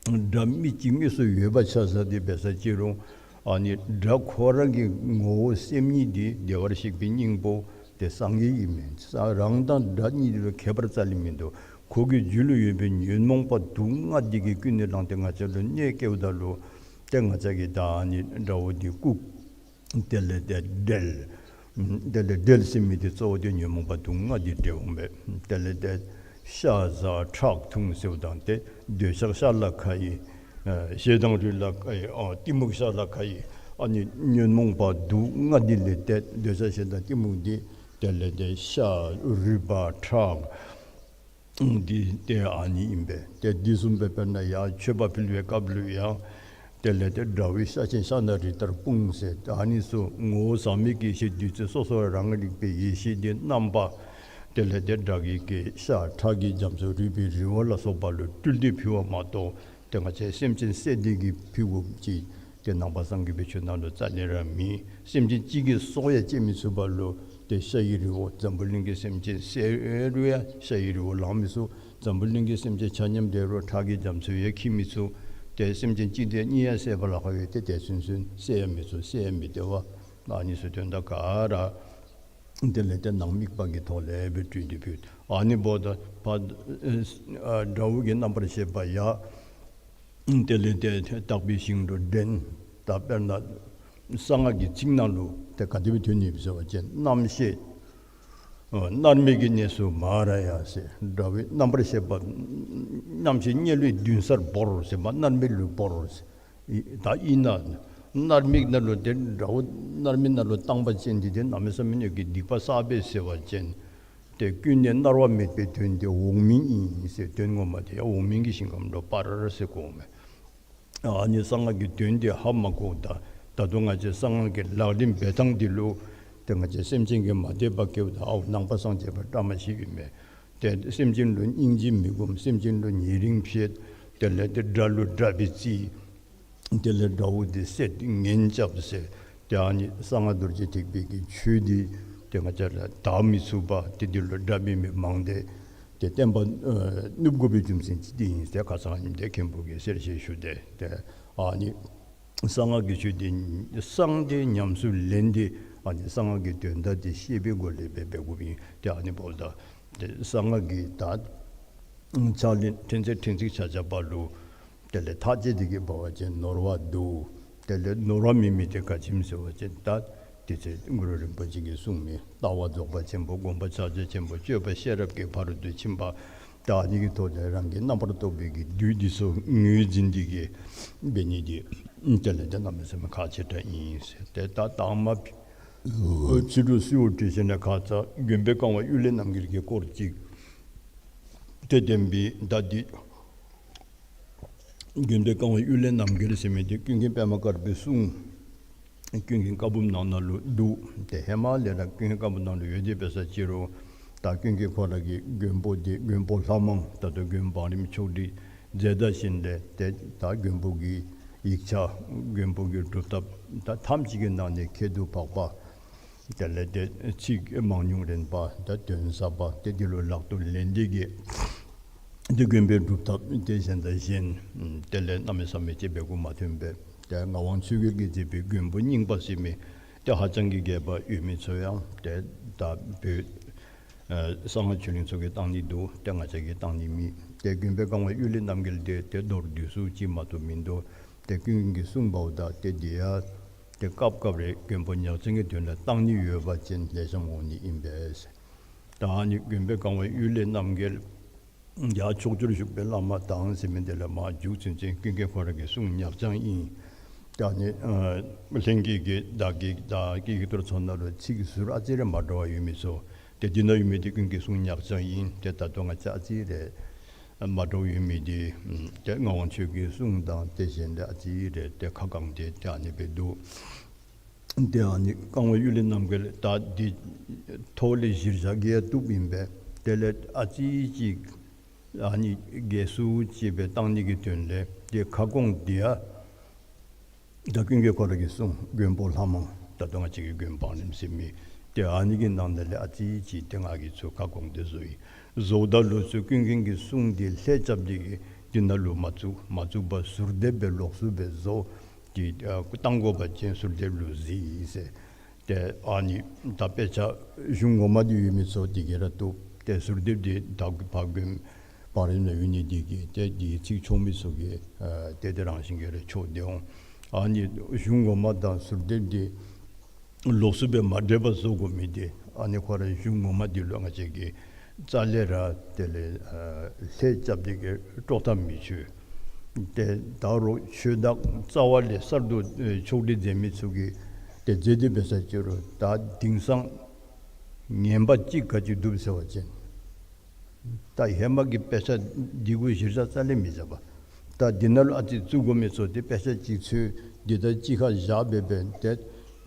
དགྲ་མི་གཅིག་དངོས་སུ་ཡོད་པ་ཆ་བཞག་སྟེ་འབད་ས་ཅིག་རུང་ཨ་ནི་དགྲ་ཁོ་ར་གི་ངོ་བོ་སེམས་ཉིད་འདི་བདེ་བར་གཤེགས་པའི་སྙིང་པོ་ཏེ་སངས་རྒྱས་ཨིན་མས། ས་རང་དང་དགྲ་གཉིས་ལུ་ཁྱད་པར་རྩ་ལས་མིན་འདུག། ཁོ་གི་རྒྱུད་ལུ་ཡོད་པའི་ཉོན་མོངས་པ་དུག་ལྔ་འདི་གིས་ཀུན་ནས་བསླངས་ཏེ་ང་བཅས་ལུ་གནོད་སྐྱེལཝ་ད་ལུ་ཏེ་ང་བཅས་ཀྱིས་ད་ཨ་ནི་དགྲ་བོ་འདི་བཀུག། དེ་ལས་ཏེ་བསྒྲལ། དེ་ལས་བསྒྲལ་ཟེར་མི་འདི་གཙོ་བོ་འདི་ཉོན་མོངས་པ་དུག་ལྔ་འདི་བསྒྲལ་འོང་མས། དེ་ལས་ཏེ་ཤ་ཟ་ཁྲག་འཐུང་ཟེརཝ་ད་ཏེ་འདོད་ཆགས་ཤ་ལ་ཁ་ཡི། ཨ་ཞེ་སྡང་རུས་ལ་ཁ་ཡི། ཨ་གཏི་མུག་ཤ་ལ་ཁ་ཡི། ཨ་ནི་ཉོན་མོངས་པ་དུག་ལྔ་འདི་ལས་ཏེ་འདོད་ཆགས་ཞེ་སྡང་གཏི་མུག་འདི་དེ་ལས་ཏེ་ཤ་རུས་པ་ཁྲག་འདི་ཏེ་ཨ་ནི་ཨིན་པས། ཏེ་འདི་བཟུམ་སྦེ་དཔེར་ན་ཡང་མཆོད་པ་ཕུལ་བའི་སྐབས་ལུ་ཡང་དེ་ལས་ཏེ་དགྲ་བོའི་ཤ་ཆེན་ཤ་ན་རི་ལྟར་སྤུངས་ཟེར། ཨ་ནི་ཚུ་ངོ་བོ་ཟག་མེད་ཀྱི་ཡེ་ཤེས་བདུད་རྩི་སོ་སོ་རང་རིག་པའི་ཡེ་ཤེས་འདི་རྣམ་པ་དེ་ལས་ཏེ་དགྲ་བགེགས་ཀྱི་ཤ་ཁྲག་གི་རྒྱ་མཚོ་རུས་པའི་རི་བོ་ལ་སོགས་པ་ལུ་སྤྲུལ་ཏེ་ཕུལ་བ་མ་གཏོགས་ཏེ་ང་བཅས་སེམས་ཅན་བསད་དེ་གིས་ཕུལ་དགོཔ་ཅིག་ཏེ་ནང་པ་སངས་རྒྱས་པའི་ཆོས་ནང་ལུ་རྩ་ལས་ར་མེད། སེམས་ཅན་གཅིག་གི་སྲོག་ཡང་བཅད་མི་ཚུགས་པ་ལུ་ཏེ་ཤ་ཡི་རི་བོ་འཛམ་བུ་གླིང་གི་སེམས་ཅན་བསད་རུང་ཡང་ཤ་ཡི་རི་བོ་ལང་མི་ཚུགས། འཛམ་བུ་གླིང་གི་སེམས་ཅན་ཆ་མཉམ་བསད་རུང་ཁྲག་གི་རྒྱ་མཚོ་ཡང་འཁྱིལ་མི་ཚུགས། ཏེ་སེམས་ཅན་གཅིག་དང་གཉིས་ཡང་བསད་པ་ལ་ཁག་ཡོད། ཏེ་དེ་ཚུན་ཚོད་བསད་ཡང་མི་ཚུགས། བསད་ཡང་མི་བདེ་བ། ཨ་ནི་ཚུ་དོན་དག་ག་ར་དེ་ལས་ཏེ་ནང་དམིགས་པ་གི་ཐོག་ལས་སྦེ་སྤྲུལ་ཏེ་ཕུལ། ཨ་ནི་འབདཝ་ད་ཕར་ཨ་དགྲ་བོ་གི་རྣམ་པར་ཤེས་པ་ཡང་དེ་ལས་ཏེ་དག་པའི་ཞིང་དུ་འདྲེན། ད་དཔེར་ན་གསང་སྔགས་ཀྱི་ཚིག་ནང་ལུ་ཏེ་ག་དེ་སྦེ་ཐོན་ནུག་ཟེར་བ་ཅིན་རྣམ་ཤེས་ ཨ་མནར་མེད་ཀྱི་གནས་སུ་མ་ར་ཡ་ཟེར། དགྲ་བོའི་རྣམ་པར་ཤེས་པ་རྣམ་ཤེས་དམྱལ་བའི་མདུན་སར་བོར་ཟེར་མ། མནར་མེད་ལུ་བོར་ཟེར། ཨིན་ད་ཨིན་ན་མནར་མེད་ནང་ལུ་ཏེ་དགྲ་བོ་མནར་མེད་ནང་ལུ་བཏང་པ་ཅིན་འདི་ཏེ་གནམ་མེད་ས་མེད་ཀྱི་སྡིག་པ་བསགས་པས་ཟེར་བ་ཅིན་ཏེ་ཀུན་ནས་མནར་བ་མེད་པའི་དོན་དེ་འོག་མིན་ཨིན་ཟེར། དོན་ངོ་མ་དེ་ཡང་འོག་མིན་གྱི་ཞིང་ཁམས་ལུ་སྤར་ཟེར་གོཝ་མས། ཨ་ནི་གསང་སྔགས་ཀྱི་དོན་དེ་ཧ་མ་གོཝ་ད་ད་ལྟོ་ང་བཅས་གསང་སྔགས་ཀྱི་ལག་ལེན་འབད་ཐངས་འདི་ལུ་ཏེ་ང་བཅས་སེམས་ཅན་གྱིས་མ་དད་པ་སྐྱེཝ་ད་ཨའུ་ནང་པ་སངས་རྒྱས་པ་བཀྲ་མ་ཤིས་ཨིན་མས། ཏེ་སེམས་ཅན་ལུ་སྙིང་རྗེ་མི་སྒོམ། སེམས་ཅན་ལུ་ཉེ་རིང་བྱེད། དེ་ལས་ཏེ་དགྲ་ལུ་དགྲ་སྦེ་བརྩི། དེ་ལས་དགྲ་བོ་དེ་བསད་ངན་རྐྱབ་ཟེར། ཏེ་ཨ་ནི་གསང་སྔགས་རྡོ་རྗེ་ཐེག་པའི་གི་ཆོས་འདི་ཏེ་ང་བཅས་ལུ་དར་མི་ཚུགས་པ་ཏེ་འདི་ལུ་དགྲ་འབད་མི་མང་སྟེ་ཏེ་བསྟན་པ་ཨ་ནུབ་དགོ་པའི་རྒྱུ་མཚན་ཅིག་འདི་ཨིན་ཟེར་ཁ་ཙ་ཨ་ནི་འདི་མཁན་པོ་གིས་གསལ་བཤད་ཞུ་སྟེ། ཏེ་ཨ་ནི་གསང་སྔགས་ཀྱི་ཆོས་འདི་གསང་སྟེ་ཉམས་སུ་ལེན་ཏེ་ཨ་ནི་གསང་སྔགས་ཀྱི་དོན་དག་འདི་ཤེས་པའི་སྒོ་ལས་འབད་འབད་དགོཔ་ཨིན། ཏེ་ཨ་ནི་འབདཝ་ད་ཏེ་གསང་སྔགས་ཀྱི་ད་ཕྱག་ལེན་ཕྲན་ཚེགས་ཕྲན་ཚེགས་ཆ་ཁྱབ་ལུ་དེ་ལས་ཐག་བཅད་དེ་གི་འབད་བ་ཅིན་ནོར་བ་འདུག། དེ་ལས་ནོར་བ་མེད་མི་དེ་ག་ཅི་སྨོ་ཟེར་བ་ཅིན་ད་དེ་ཚེ་གུ་རུ་རིན་པོ་ཆེ་གིས་གསུངས་མི་ལྟ་བ་རྫོགས་པ་ཆེན་པོ། སྒོམ་པ་ཕྱག་རྒྱ་ཆེན་པོ། སྤྱོད་པ་ཤེས་རབ་ཀྱི་ཕ་རོལ་ཏུ་ཕྱིན་པ། ད་ཨ་ནི་གི་ཐོག་ལས་རང་གི་རྣམ་པར་རྟོག་པའི་གི་བདུད་འདི་ཚུ་ངོས་འཛིན་འདི་གིས་འབད་ནི་འདི་དེ་ལས་ཏེ་གནམ་མེད་ས་མེད་ཁག་ཆེ་དྲགས་ཨིན་ཟེར། ཏེ་ད་དང་མ་ཕྱི་རུ་གསོལཝ་བཏབ་ཞིནམ་ལས་ཁ་ཙ་མགོན་པོའི་བཀའ་དབང་གཡུལ་ལས་རྣམ་རྒྱལ་གྱི་སྐོར་ཅིག་ཏེ་བསྟན་པའི་ད་འདི་མགོན་པོའི་བཀའ་དབང་གཡུལ་ལས་རྣམ་རྒྱལ་ཟེར་མི་འདི་ཀུན་མཁྱེན་པདྨ་དཀར་པོའི་གསུང་། ཀུན་མཁྱེན་བཀའ་འབུམ་ནང་ན་ལུ་འདུག། ཏེ་ཧེ་མ་ལས་ར་ཀུན་མཁྱེན་བཀའ་འབུམ་ནང་ལུ་ཡོད་དེ་འབད་ས་ཅི་རུང་ད་ཀུན་མཁྱེན་ཁོ་ར་གི་མགོན་པོ་འདི་མགོན་པོ་ལྷ་མང་ད་ལྟོ་མགོན་པོ་བང་རིམ་ཆོག་སྒྲིག་མཛད་ད་ཞིནམ་ལས་ཏེ་ད་མགོན་པོ་གི་ཡིག་ཆ་མགོན་པོ་གི་སྒྲུབ་ཐབས་ད་ཐམས་ཅད་ཀྱི་ནང་ནས་ཁྱད་དུ་འཕགས་པ། དེ་ལས་ཏེ་ཚིག་མང་ཉུང་རན་པ་ད་དོན་ཟབ་པ་ཏེ་འདི་ལུ་ལག་ཏུ་ལེན་ཏེ་གི་ཏེ་མགོན་པོའི་སྒྲུབ་ཐབས་ཏེ་གཞན་དང་གཞན་དེ་ལས་གནམ་མེད་ས་མེད་ཅིག་འབད་དགོཔ་མ་ཐོན་པས། ཏེ་ངག་དབང་ཆོས་རྒྱལ་གྱིས་མཛད་པའི་མགོན་པོ་རྙིང་པ་ཟེར་མི་ཏེ་ཧ་ཅང་གི་རྒྱས་པ་ཡོད་མི་ཚུ་ཡང་ཏེ་ད་བོད་ཨ་གསང་སྔགས་ཆོས་གླིང་ཚུ་གིས་བཏང་ནི་འདུག། ཏེ་ང་བཅས་ཀྱིས་བཏང་ནི་མེད། ཏེ་མགོན་པོའི་བཀའ་དབང་གཡུལ་ལས་རྣམ་རྒྱལ་འདི་ཏེ་མདོར་བསྡུས་སུ་ཅིག་མ་གཏོགས་མིན་འདུག། ཏེ་ཀུན་མཁྱེན་གྱིས་གསུངས་པའོ། ད་ཏེ་འདི་ཡང་ཏེ་སྐབས་སྐབས་རེ་མགོན་པོ་ཉག་ཅན་གྱི་དོན་ལུ་བཏང་ནི་ཡོད་པ་ཅིན་ལེགས་ཤོམ་འོང་ནི་ཨིན་པས། ད་ཨ་ནི་མགོན་པོའི་བཀའ་དབང་གཡུལ་ལས་རྣམ་རྒྱལ་ཡར་ཕྱོགས་བཅུར་བཞུགས་པའི་བླ་མ་དང་ཟེར་མི་འདི་ལས་མར་མཇུག་ཚུན་ཚོད་ཀུན་མཁྱེན་ཁོ་ར་གི་གསུང་ཉག་ཅན་ཨིན། ད་ཨ་ནི་ཨ་ལྷན་རྒྱས་ཀྱི་བདག་གི་བདག་གི་ཡིག་ཐོར་ཚུ་ནང་ལུ་ཚིག་ཟུར་ཨ་ཙི་རེ་མ་འདྲཝ་ཡོད་མི་ཚུ་ཏེ་འདི་ནང་ཡོད་མི་འདི་ཀུན་མཁྱེན་གསུང་ཉག་ཅན་ཨིན། ཏེ་ད་ལྟོ་ང་བཅས་ཨ་ཙི་རེ་མ་འདྲཝ་ཡོད་མི་འདི་ཏེ་ངག་དབང་ཆོས་ཀྱི་གསུང་དང་ཏེ་གཞན་ལས་ཨ་ཙི་རེ་ཏེ་ཁ་བསྐངས་ཏེ་ཏེ་ཨ་ནི་སྦེ་འདུག། ཏེ་ཨ་ནི་བཀའ་དབང་གཡུལ་ལས་རྣམ་རྒྱལ་ད་འདི་ཐོག་ལས་གཞིར་བཞག་གི་ཡང་བཏུབ་ཨིན་པས། དེ་ལས་ཨ་ཙི་ཅིག་ཨ་ནི་རྒྱས་སུ་ཅིག་སྦེ་བཏང་ནི་གི་དོན་ལས་ཏེ་ཁ་སྐོང་འདི་ཡང་ད་ཀུན་མཁྱེན་ཁོ་ར་གི་གསུང་མགོན་པོ་ལྷ་མང་ད་ལྟོ་ང་བཅས་ཀྱི་མགོན་པོ་བང་རིམ་ཟེར་མི་ཏེ་ཨ་ནི་གི་ནང་ན་ལས་ཨ་ཙི་ཅིག་ཏེ་ང་གིས་ཚུར་ཁ་སྐོང་སྟེ་བཟོ་ཡི། བཟོཝ་ད་ལུ་ཚུར་ཀུན་མཁྱེན་གྱི་གསུང་འདི་ལྷད་རྐྱབ་སྟེ་གི་འདི་ནང་ལུ་མ་བཙུགས། མ་བཙུགས་པར་ཟུར་འདེབས་སྦེ་ལོགས་སུ་སྦེ་བཟོ། ཏེ་ཨ་བཏང་དགོ་པ་ཅིན་ཟུར་འདེབས་ལུ་གཟིགས་ཟེར། ཏེ་ཨ་ནི་ད་དཔེ་ཆ་གཞུང་ངོ་མ་འདི་ཡོད་མི་ཚུ་འདི་གིས་ར་བཏུབ། ཏེ་ཟུར་འདེབས་འདི་ད་ཕར་མགོན་པོ་བང་རིམ་ནང་ཡོད་ནི་འདི་གིས་ཏེ་འདི་ཚིག་ཆོག་མི་ཚུ་གིས་ཨ་ཏེ་དེ་རང་བཞིན་གྱིས་ར་ཆོག་སྟེ་འོང་། ཨ་ནི་གཞུང་ངོ་མ་དང་ཟུར་འདེབས་འདི་ལོགས་སུ་སྦེ་མ་འདྲེས་པར་བཟོ་དགོ་མི་འདི་ཨ་ནི་ཁོ་ར་གཞུང་ངོ་མ་འདི་ལུ་ང་བཅས་ཀྱིས་རྩ་ལས་ར་དེ་ལས་ཨ་ལྷད་རྐྱབ་སྟེ་གི་དཀྲོག་ཐབས་མི་ཆོག། ཏེ་ད་རུང་ཆོས་བདག་རྩ་བ་ལས་གསར་དུ་ཨེ་ཕྱོགས་སྒྲིག་མཛད་མི་ཚུ་གིས་ཏེ་མཛད་དེ་འབད་ས་ཅི་རུང་ད་དེང་སང་ངན་པ་ཅིག་ག་ཅི་འདུག་ཟེར་བ་ཅིན་ད་ཧེ་མ་གི་དཔེ་ཆ་འདི་གུ་གཞིར་བཞག་རྩ་ལས་མི་བཞག་པར་ད་འདི་ནང་ལུ་ཨ་ཙི་བཙུགས་དགོ་མི་ཚུ་ཏེ་དཔེ་ཆ་གཅིག་ཚུར་འདི་དང་གཅིག་ཁར་བཞག་སྦེ་འབད་ཏེ་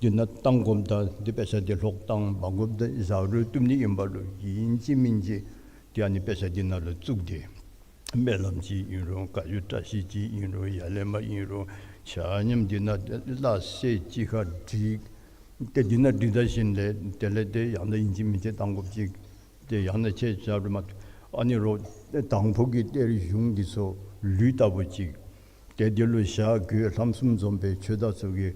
འདི་ནང་བཏང་དགོཔ་དང་འདི་དཔེ་ཆ་འདི་ལྷོག་བཏང་མ་དགོཔ་དང་བཞག་རུང་བཏུབ་ནི་ཨིན་པ་ལུ་ཨིན་ཅི་མིན་ཅི་ཏེ་ཨ་ནི་དཔེ་ཆ་འདི་ནང་ལུ་བཙུགས་ཏེ་སྨོན་ལམ་ཅིག་ཨིན་རུང་བཀའ་བརྒྱུད་བཀྲ་ཤིས་ཅིག་ཨིན་རུང་ཡ་ལས་མར་ཨིན་རུང་ཆ་མཉམ་འདི་ནང་ལ་སེ་གཅིག་ཁར་བསྒྲིགས། ཏེ་འདི་ནང་བསྒྲིགས་ད་ཞིནམ་ལས་དེ་ལས་ཏེ་ཡང་ན་ཨིན་ཅི་མིན་ཅི་བཏང་དགོཔ་ཅིག། ཏེ་ཡང་ན་ཁྱེད་ཅག་རུ་མ་ཨ་ནི་རོགས་དང་ཕུ་གི་གཏེར་གཞུང་འདི་ཚུ་ལུད་ལྟ་བུ་ཅིག། ཏེ་འདི་ལུ་ཞྭ་གོས་ལྷམ་གསུམ་འཛོམས་པའི་ཆོས་བདག་ཚུ་གིས་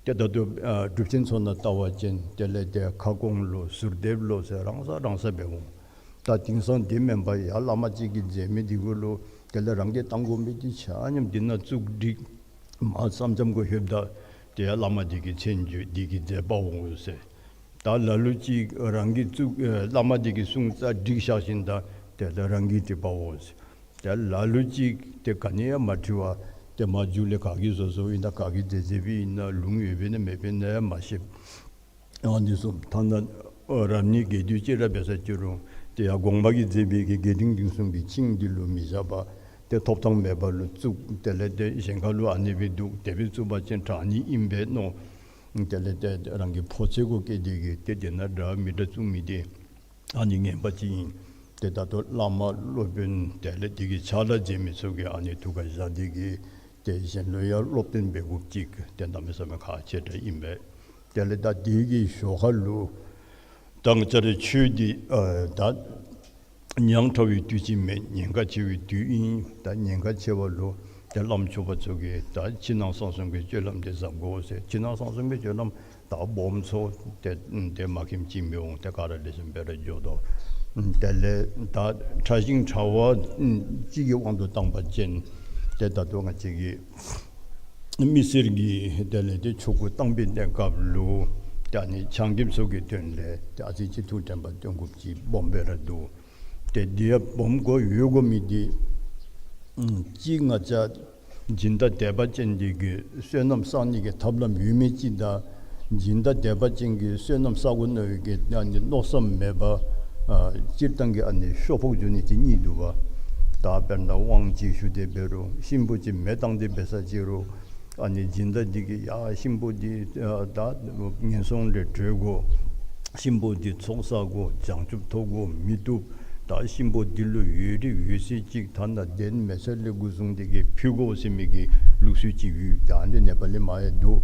ཏེ་ད་ལྟོ་ཨ་སྒྲུབ་ཆེན་ཚུ་ནང་བལྟ་བ་ཅིན་དེ་ལས་ཏེ་ཁ་སྐོང་ལོ་ཟུར་འདེབས་ལོ་ཟེར་རང་ས་རང་ས་སྦེ་འོང་། ད་དེང་སང་འདི་མེན་པར་ཡར་བླ་མ་གཅིག་གིས་མཛད་མི་འདི་གུ་ལུ་དེ་ལས་རང་གིས་བཏང་དགོ་མི་འདི་ཆ་མཉམ་འདི་ནང་བཙུགས་བསྒྲིགས། མར་སེམས་ཙམ་གུ་ལྷོདཔ་ད་ཏེ་ཡར་བླ་མ་འདི་གི་མཚན་བརྗོད་འདི་གི་མཛད་པ་འོང་ཟེར། ད་ལ་ལུ་ཅིག་རང་གིས་བཙུགས་ཨེ་བླ་མ་འདི་གིས་གསུངས་ཙང་བསྒྲིགས་བཞག་ཞིནམ་ད་དེ་ལས་རང་གིས་སྒྲིག་པའོ་ཟེར། ཏེ་ལ་ལུ་ཅིག་ཏེ་ག་ནི་ཡང་མ་དྲི་བར་ཏེ་མར་མཇུག་ལས་ག་གིས་བཟོ་བཟོཝ་ཨིན་ན་ག་གིས་མཛད་མཛདཔ་ཨིན་ན་ལུང་ཡོདཔ་ཨིན་ན་མེདཔ་ཨིན་ན་ཡང་མ་ཤེས། ཨ་ནི་ཚུ་ཐ་ན་ཨ་རབ་གནས་རྒྱས་བསྡུས་ཅིག་ར་འབད་ས་ཅིག་རུང་ཏེ་ཡར་གོང་མ་གིས་མཛད་པའི་གི་རྒྱས་འབྲིང་བསྡུས་གསུམ་གྱི་ཆིངས་འདི་ལུ་མི་བཞག་པར་ཏེ་ཐོབ་ཐངས་མེད་པ་ལུ་བཙུགས། དེ་ལས་ཏེ་གཞན་ཁ་ལུ་ཨ་ནི་སྦེ་འདུག། དེ་སྦེ་བཙུགས་པ་ཅིན་དྲག་ནི་ཨིན་པས་མནོ། དེ་ལས་ཏེ་རང་གི་ཕོ་ཚོད་གུ་བཀལ་ཏེ་གིས་ཏེ་དེ་ནང་འདྲ་མི་འདྲ་བཙུགས་མི་འདི་ཨ་ནི་ངན་པ་ཅིག་ཨིན། ཏེ་ད་ལྟོ་བླ་མ་སློབ་དཔོན་དེ་ལས་དེ་གི་ཕྱག་ལཱ་མཛད་མི་ཚུ་གིས་ཨ་ནི་ཐུགས་ཁར་བཞག་སྟེ་གིས་ཏེ་གཞན་ལུ་ཡང་སློབ་སྟོན་འབད་དགོཔ་ཅིག་ཏེ་གནམ་མེད་ས་མེད་ཁག་ཆེ་དྲགས་ཨིན་པས། དེ་ལས་ད་དེ་གི་ཞོར་ཁ་ལུ་ད་ང་བཅས་རའི་ཆོས་འདི་ཨ་ད་ཉག་ཕྲ་བའི་དུས་ཅིག་མེན། ཉེན་ཁ་ཆེ་བའི་དུས་ཨིན། ད་ཉེན་ཁ་ཆེ་བ་ལུ་ཏེ་བླམ་ཆོསཔ་ཚུ་གིས་ད་ཕྱི་ནང་གསང་གསུམ་གྱི་སྤྱོད་ལམ་འདི་བཟང་དགོ་ཟེར། ཕྱི་ནང་གསང་གསུམ་གྱི་སྤྱོད་ལམ་ད་སྦོམ་ཚུ་ཏེ་ཏེ་མ་མཁྱེནམ་ཅིག་མི་འོང་། ཏེ་ག་ར་ལེགས་ཤོམ་སྦེ་ར་འགྱོ་དོ། དེ་ལས་ད་ཕྲ་ཞིང་ཕྲ་བ་ཅིག་གི་དབང་དུ་བཏང་པ་ཅིན་ཏེ་ད་ལྟོ་ང་བཅས་ཀྱི་མི་སེར་གྱིས་དེ་ལས་ཏེ་ཆོ་ག་བཏང་པའི་གནས་སྐབས་ལུ་ཏེ་ཨ་ནི་ཆང་ཁེབས་ཚུ་གི་དོན་ལས་ཏེ་ཨ་ཙི་ཅིག་ཐུགས་དྲན་པ་བཏོན་དགོཔ་ཅིག་སྦོམ་སྦེ་ར་འདུག། ཏེ་འདི་ཡང་སྦོམ་དགོ་ཡོད་དགོ་མི་འདི་ཨམ་གཅིག་ང་བཅས་སྦྱིན་བདག་དད་པ་ཅན་འདི་གིས་བསོད་ནམས་བསག་ནི་གི་ཐབས་ལམ་ཡོད་མི་ཅིག་དང་སྦྱིན་བདག་དད་པ་ཅན་གྱིས་བསོད་ནམས་བསག་དགོ་མནོ་བའི་གི་ཨ་ནི་མནོ་བསམ་མེད་པར་ཨ་སྤྱིར་བཏང་གི་ཨ་ནི་ཤོ་ཕོག་འགྱོ་ནི་ཅིག་གཉིས་འདུག་པ། ད་དཔེར་ན་དབང་ཅིག་ཞུ་སྟེ་འབད་རུང་གཤིན་པོ་ཅིག་མེ་བཏང་སྟེ་འབད་ས་ཅིག་རུང་ཨ་ནི་སྦྱིན་བདག་འདི་གིས་ཡ་གཤིན་པོ་འདི་ཨ་ད་ངན་སོང་ལས་གྲོལ་དགོ། གཤིན་པོ་འདི་ཚོགས་བསག་དགོ། བྱང་ཆུབ་ཐོབ་དགོ་མི་བཏུབ། ད་གཤིན་པོ་འདི་ལུ་འོས་རིགས་འོས་ཚད་ཅིག་ཐ་ན་གདན་མེད་ས་ལས་འགོ་བཟུང་སྟེ་གིས་ཕུལ་དགོ་ཟེར་མི་གི་ལུགས་སྲོལ་ཅིག་ཡོད། ད་འདི་ནེ་པ་ལི་མ་ཡང་འདུག།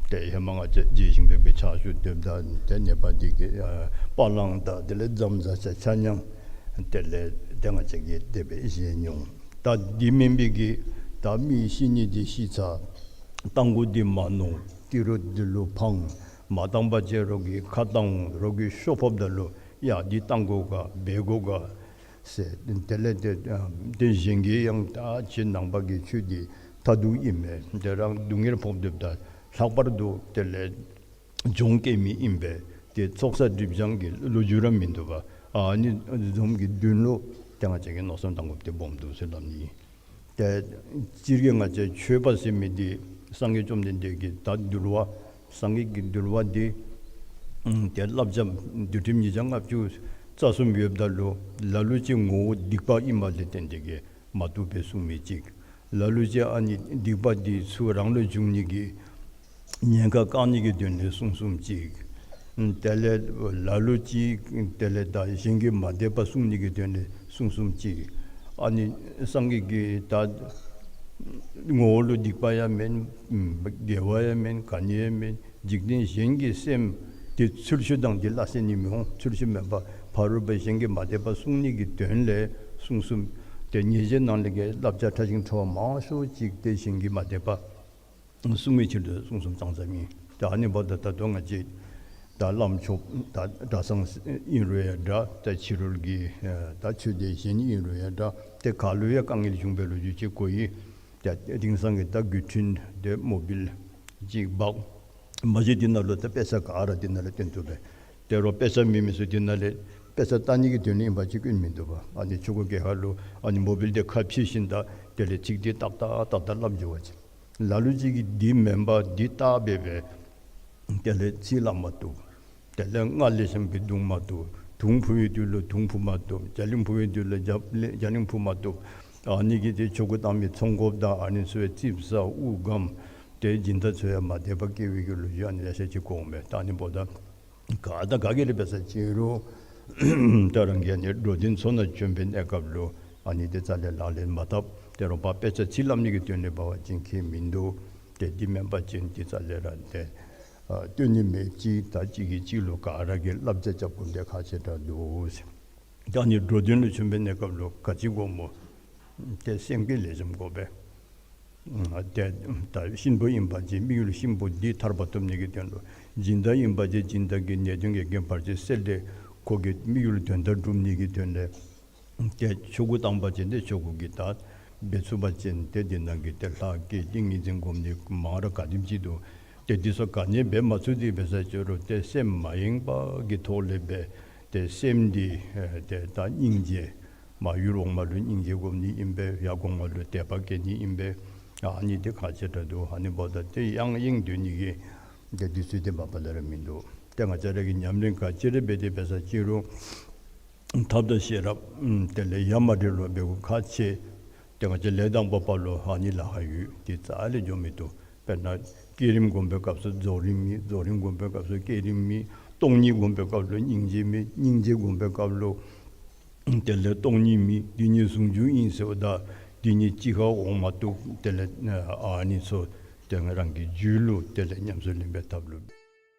ཏེ་ཧེ་མ་ང་བཅས་རྗེས་ཤིང་སྦེ་སྦེ་ཕྱག་ཞུ་སྡོདཔ་ད་ཏེ་ནེ་པ་འདི་གིས་ཨ་པ་ལང་དང་དེ་ལས་རྫམ་ཟ་ཆ་ཆ་མྱང་དེ་ལས་ཏེ་ང་བཅས་ཀྱིས་དེ་སྦེ་བཞེས་མྱོང་། ད་འདི་མེན་པའི་གི་ད་མི་ཤི་ནི་འདི་ཤི་ཚར། བཏང་དགོ་འདི་མ་མནོ། ཏི་རུ་འདི་ལུ་འཕང་། མ་བཏང་པ་ཅིན་རོགས་ཀྱིས་ཁ་བཏང་རོགས་ཀྱིས་ཤོ་ཕོགཔ་ད་ལུ་ཡ་འདི་བཏང་དགོ་ག་འབད་དགོ་ག་ཟེར། དེ་ལས་ཏེ་ཨ་ཏེ་གཞན་གྱིས་ཡང་ད་ཁྱེད་ནང་པ་གི་ཆོས་འདི་མཐར་ཐུག་ཨིན་མས། ཏེ་རང་སྡུག་བསྔལ་ཕོག་སྡོདཔ་ད་ལྷག་པར་དུ་དེ་ལས་གྱོང་བཀལ་མི་ཨིན་པས། ཏེ་ཚོགས་བསགས་སྒྲིབ་སྦྱང་གི་ལོ་རྒྱུས་ར་མིན་འདུག་པ། ཨ་ནི་བཟུམ་གྱི་དོན་ལུ་ཏེ་ང་བཅས་ཀྱིས་མནོ་བསམ་བཏང་དགོཔ་འདི་སྦོམ་འདུག་ཟེར་སླབ་ནི། ཏེ་སྤྱིར་གྱིས་ང་བཅས་ཆོས་པ་ཟེར་མི་འདི་སངས་རྒྱས་བཅོམ་ལྡན་འདས་ཀྱི་ད་འདུལ་བ་སངས་རྒྱས་ཀྱི་འདུལ་བ་འདི་ཨམ་ཏེ་བསླབ་བྱ་འདུལ་ཁྲིམས་ཉིས་བརྒྱ་ལྔ་བཅུ་རྩ་གསུམ་ཡོདཔ་ད་ལུ་ལ་ལུ་ཅིག་ངོ་བོ་སྡིག་པ་ཨིནམ་ལས་བརྟེན་ཏེ་གིས་མ་བཏུབ་པའི་གསུང་མི་ཅིག། ལ་ལུ་ཅིག་ཨ་ནི་སྡིག་པ་འདི་ཚུ་རང་ལུ་འབྱུང་ནི་གི་ཉེན་ཁ་བཀག་ནི་གི་དོན་ལས་གསུང་གསུངམ་ཅིག། དེ་ལས་ལ་ལུ་ཅིག་དེ་ལས་ད་གཞན་གྱི་མ་དད་པ་སྲུང་ནི་གི་དོན་ལས་གསུང་གསུངམ་ཅིག། ཨ་ནི་སངས་རྒྱས་ཀྱིས་ད་ངོ་བོ་ལུ་སྡིག་པ་ཡང་མེན། དགེ་བ་ཡང་མེན། ག་ནི་ཡང་མེན། འཇིག་རྟེན་གཞན་གྱི་སེམས་འདི་ཚུལ་ཤུལ་དང་འདི་སླ་བསྲེ་ནི་མི་འོང་། ཚུལ་ཤུལ་མེན་པར་ཕ་རོལ་པོ་གཞན་གྱི་མ་དད་པ་སྲུང་ནི་གི་དོན་ལས་གསུང་གསུངམ། ཏེ་ཉེས་བྱའི་ནང་ལས་ཀྱི་བསླབ་བྱ་ཕྲ་ཞིང་ཕྲ་བ་མང་ཤོས་ཅིག་ཏེ་གཞན་གྱི་མ་དད་པ་སྲུང་བའི་ཕྱིར་དུ་གསུང་གསུངམ་ཙང་ཙ་ཨིན། ཏེ་ཨ་ནི་འབདཝ་ད་ད་ལྟོ་ང་བཅས་ད་བླམ་ཆོསཔ་ད་གྲྭ་ཚང་ཨིན་རུང་ཡང་འདྲ། ད་ཕྱི་རོལ་གྱི་ད་ཆོས་སྡེ་གཞན་ཨིན་རུང་ཡང་འདྲ། ཏེ་ག་ལུ་ཡང་དཀའ་ངལ་བྱུང་བའི་ལོ་རྒྱུས་ཅིག་གོ་ཡི། ཏེ་དེང་སང་གི་ད་དགེ་འདུན་དེ་མོ་བིལ་ཅིག་འབག། མ་གཞི་འདི་ནང་ལུ་ད་དཔེ་ཆ་ག་ར་འདི་ནང་ལས་སྟོན་བཏུབ་པས། དེ་རུང་དཔེ་ཆ་མེད་མི་ཚུ་འདི་ནང་ལས་དཔེ་ཆ་ལྟ་ནི་གི་དོན་ལས་ཨིན་པ་ཅིན་སྐྱོན་མིན་འདུག་པ། ཨ་ནི་ཆོ་ག་གི་ཁ་ལུ་ཨ་ནི་མོ་བིལ་དེ་ཁ་ཕྱེ་ཞིནམ་ད་དེ་ལས་ཚིག་འདི་ཏག་ཏག་ཏག་ཏག་སླབ་འགྱོ་བ་ཅིན། ལ་ལུ་ཅིག་གིས་འདི་མེན་པར་འདི་བལྟ་སྦེ་སྦེ་དེ་ལས་ཚིག་སླབ་མ་བཏུབ། དེ་ལས་རྔ་ལེགས་ཤོམ་སྦེ་བརྡུང་མ་བཏུབ། དུང་འཕུ་བའི་དུས་ལུ་དུང་འཕུ་མ་བཏུབ། རྒྱ་གླིང་འཕུ་བའི་དུས་ལུ་རྒྱ་གླིང་རྒྱ་གླིང་འཕུ་མ་བཏུབ། ཨ་ནི་གིས་ཏེ་ཆོ་ག་བཏང་མི་ཚོང་འགོཔ་དང་ཨ་ནི་ཚུ་ཡང་ཙིགཔ་ཟ་དབུགས་སྒམ། ཏེ་སྦྱིན་བདག་ཚུ་ཡང་མ་དད་པ་སྐྱེ་བའི་གི་ལོ་རྒྱུས་ཨ་ནི་ལེ་ཤ་ཅིག་གོ་འོང་པས། ད་ཨ་ནི་འབདཝ་ད་ག་དང་ག་གིས་ར་འབད་ས་ཅིག་རུང་ད་རང་གིས་ཨ་ནི་འགྲོ་དོན་མཚོན་ན་བྱོན་པའི་གནས་སྐབས་ལུ་ཨ་ནི་དེ་རྩ་ལས་ལག་ལེན་མ་འཐབ། དེ་རུང་ཕར་དཔེ་ཆ་ཚིག་སླབ་ནི་གི་དོན་ལས་འབད་བ་ཅིན་ཁྱད་མིན་འདུག། ཏེ་འདི་མེན་པ་ཅིན་འདི་རྩ་ལས་ར་ཏེ་ཨ་སྟོན་ནི་མེད་ཅིག། ད་གཅིག་གིས་གཅིག་ལུ་ག་ར་གིས་བསླབ་བྱ་རྐྱབ་དགོཔ་འདི་ཁག་ཆེ་དྲགས་འདུག་ཟེར། ད་ཨ་ནི་འགྲོ་དོན་ལུ་བྱོན་པའི་གནས་སྐབས་ལུ་ག་ཅི་དགོཔ་སྨོ། ཏེ་སེམས་བསྐྱེད་ལེགས་ཤོམ་དགོ་པས། ཨ་ཏེ་ད་གཤིན་པོ་ཨིན་པ་ཅིན་དམིགས་ཡུལ་གཤིན་པོ་འདི་ཐར་པ་ཐོབ་ནི་གི་དོན་ལུ། སྦྱིན་བདག་ཨིན་པ་ཅིན་སྦྱིན་བདག་གི་ནད་གདོན་གྱི་རྐྱེན་བར་ཆད་སེལ་ཏེ་ཁོ་གི་དམིགས་ཡུལ་དོན་དག་སྒྲུབ་ནི་གི་དོན་ལས། ཏེ་ཆོ་ག་བཏང་པ་ཅིན་ཏེ་ཆོ་ག་གི་ད་འབད་ཚུགས་པ་ཅིན་ཏེ་འདི་ནང་གི་ཏེ་ལྷ་བསྐྱེད་ཏིང་ངེ་འཛིན་སྒོམ་ནི་མང་ར་ག་དེམ་ཅིག་འདུག། ཏེ་འདི་ཚུ་ག་ནི་འབད་མ་ཚུགས་ཏེ་འབད་ས་ཅིག་རུང་ཏེ་སེམས་མ་ཡེངས་པ་གི་ཐོག་ལས་འབད་ཏེ་སེམས་འདི་ཨེ་ཏེ་ད་སྙིང་རྗེ་མར་ཡུལ་འོག་མ་ལུ་སྙིང་རྗེ་སྒོམ་ནི་ཨིན་པས། ཡར་གོང་མ་ལུ་དད་པ་བསྐྱེད་ནི་ཨིན་པས། ཨ་ནི་འདི་ཁག་ཆེ་དྲགས་འདུག། ཨ་ནི་འབདཝ་ད་ཏེ་ཡང་ཡེངས་སྡོད་ནི་གི་ཏེ་དུས་ཚོད་འདི་མ་པ་ལས་ར་མིན་འདུག། ཏེ་ང་བཅས་ར་གིས་ཉམས་ལེན་ག་ཅི་ར་འབད་དེ་འབད་ས་ཅིག་རུང་ཐབས་དང་ཤེས་རབ་ཨམ་དེ་ལས་ཡ་མ་བྲལ་བར་འབད་དགོཔ་ཁག་ཆེ། ཏེ་ང་བཅས་ལས་དང་པོ་པ་ལུ་ཨ་ནི་ལཱ་ཁག་ཡོད། དེ་རྩ་ལས་འགྱོ་མི་བཏུབ། དཔེར་ན་བསྐྱེད་རིམ་སྒོམ་པའི་སྐབས་སུ་རྫོགས་རིམ་མེད། རྫོགས་རིམ་སྒོམ་པའི་སྐབས་སུ་བསྐྱེད་རིམ་མེད། སྟོང་ཉིད་སྒོམ་པའི་སྐབས་ལུ་སྙིང་རྗེ་མེད། སྙིང་རྗེ་སྒོམ་པའི་སྐབས་ལུ་དེ་ལས་སྟོང་ཉིད་མེད། འདི་ཉིད་ཟུང་འཇུག་ཨིན་ཟེརཝ་ད་འདི་ཉིད་གཅིག་ཁར་འོང་མ་བཏུབ། དེ་ལས་ཨ་ནི་ཚུ་ཏེ་རང་གི་རྒྱུད་ལུ་དེ་ལས་ཉམས་སུ་ལེན་པའི་ཐབས་ལུ།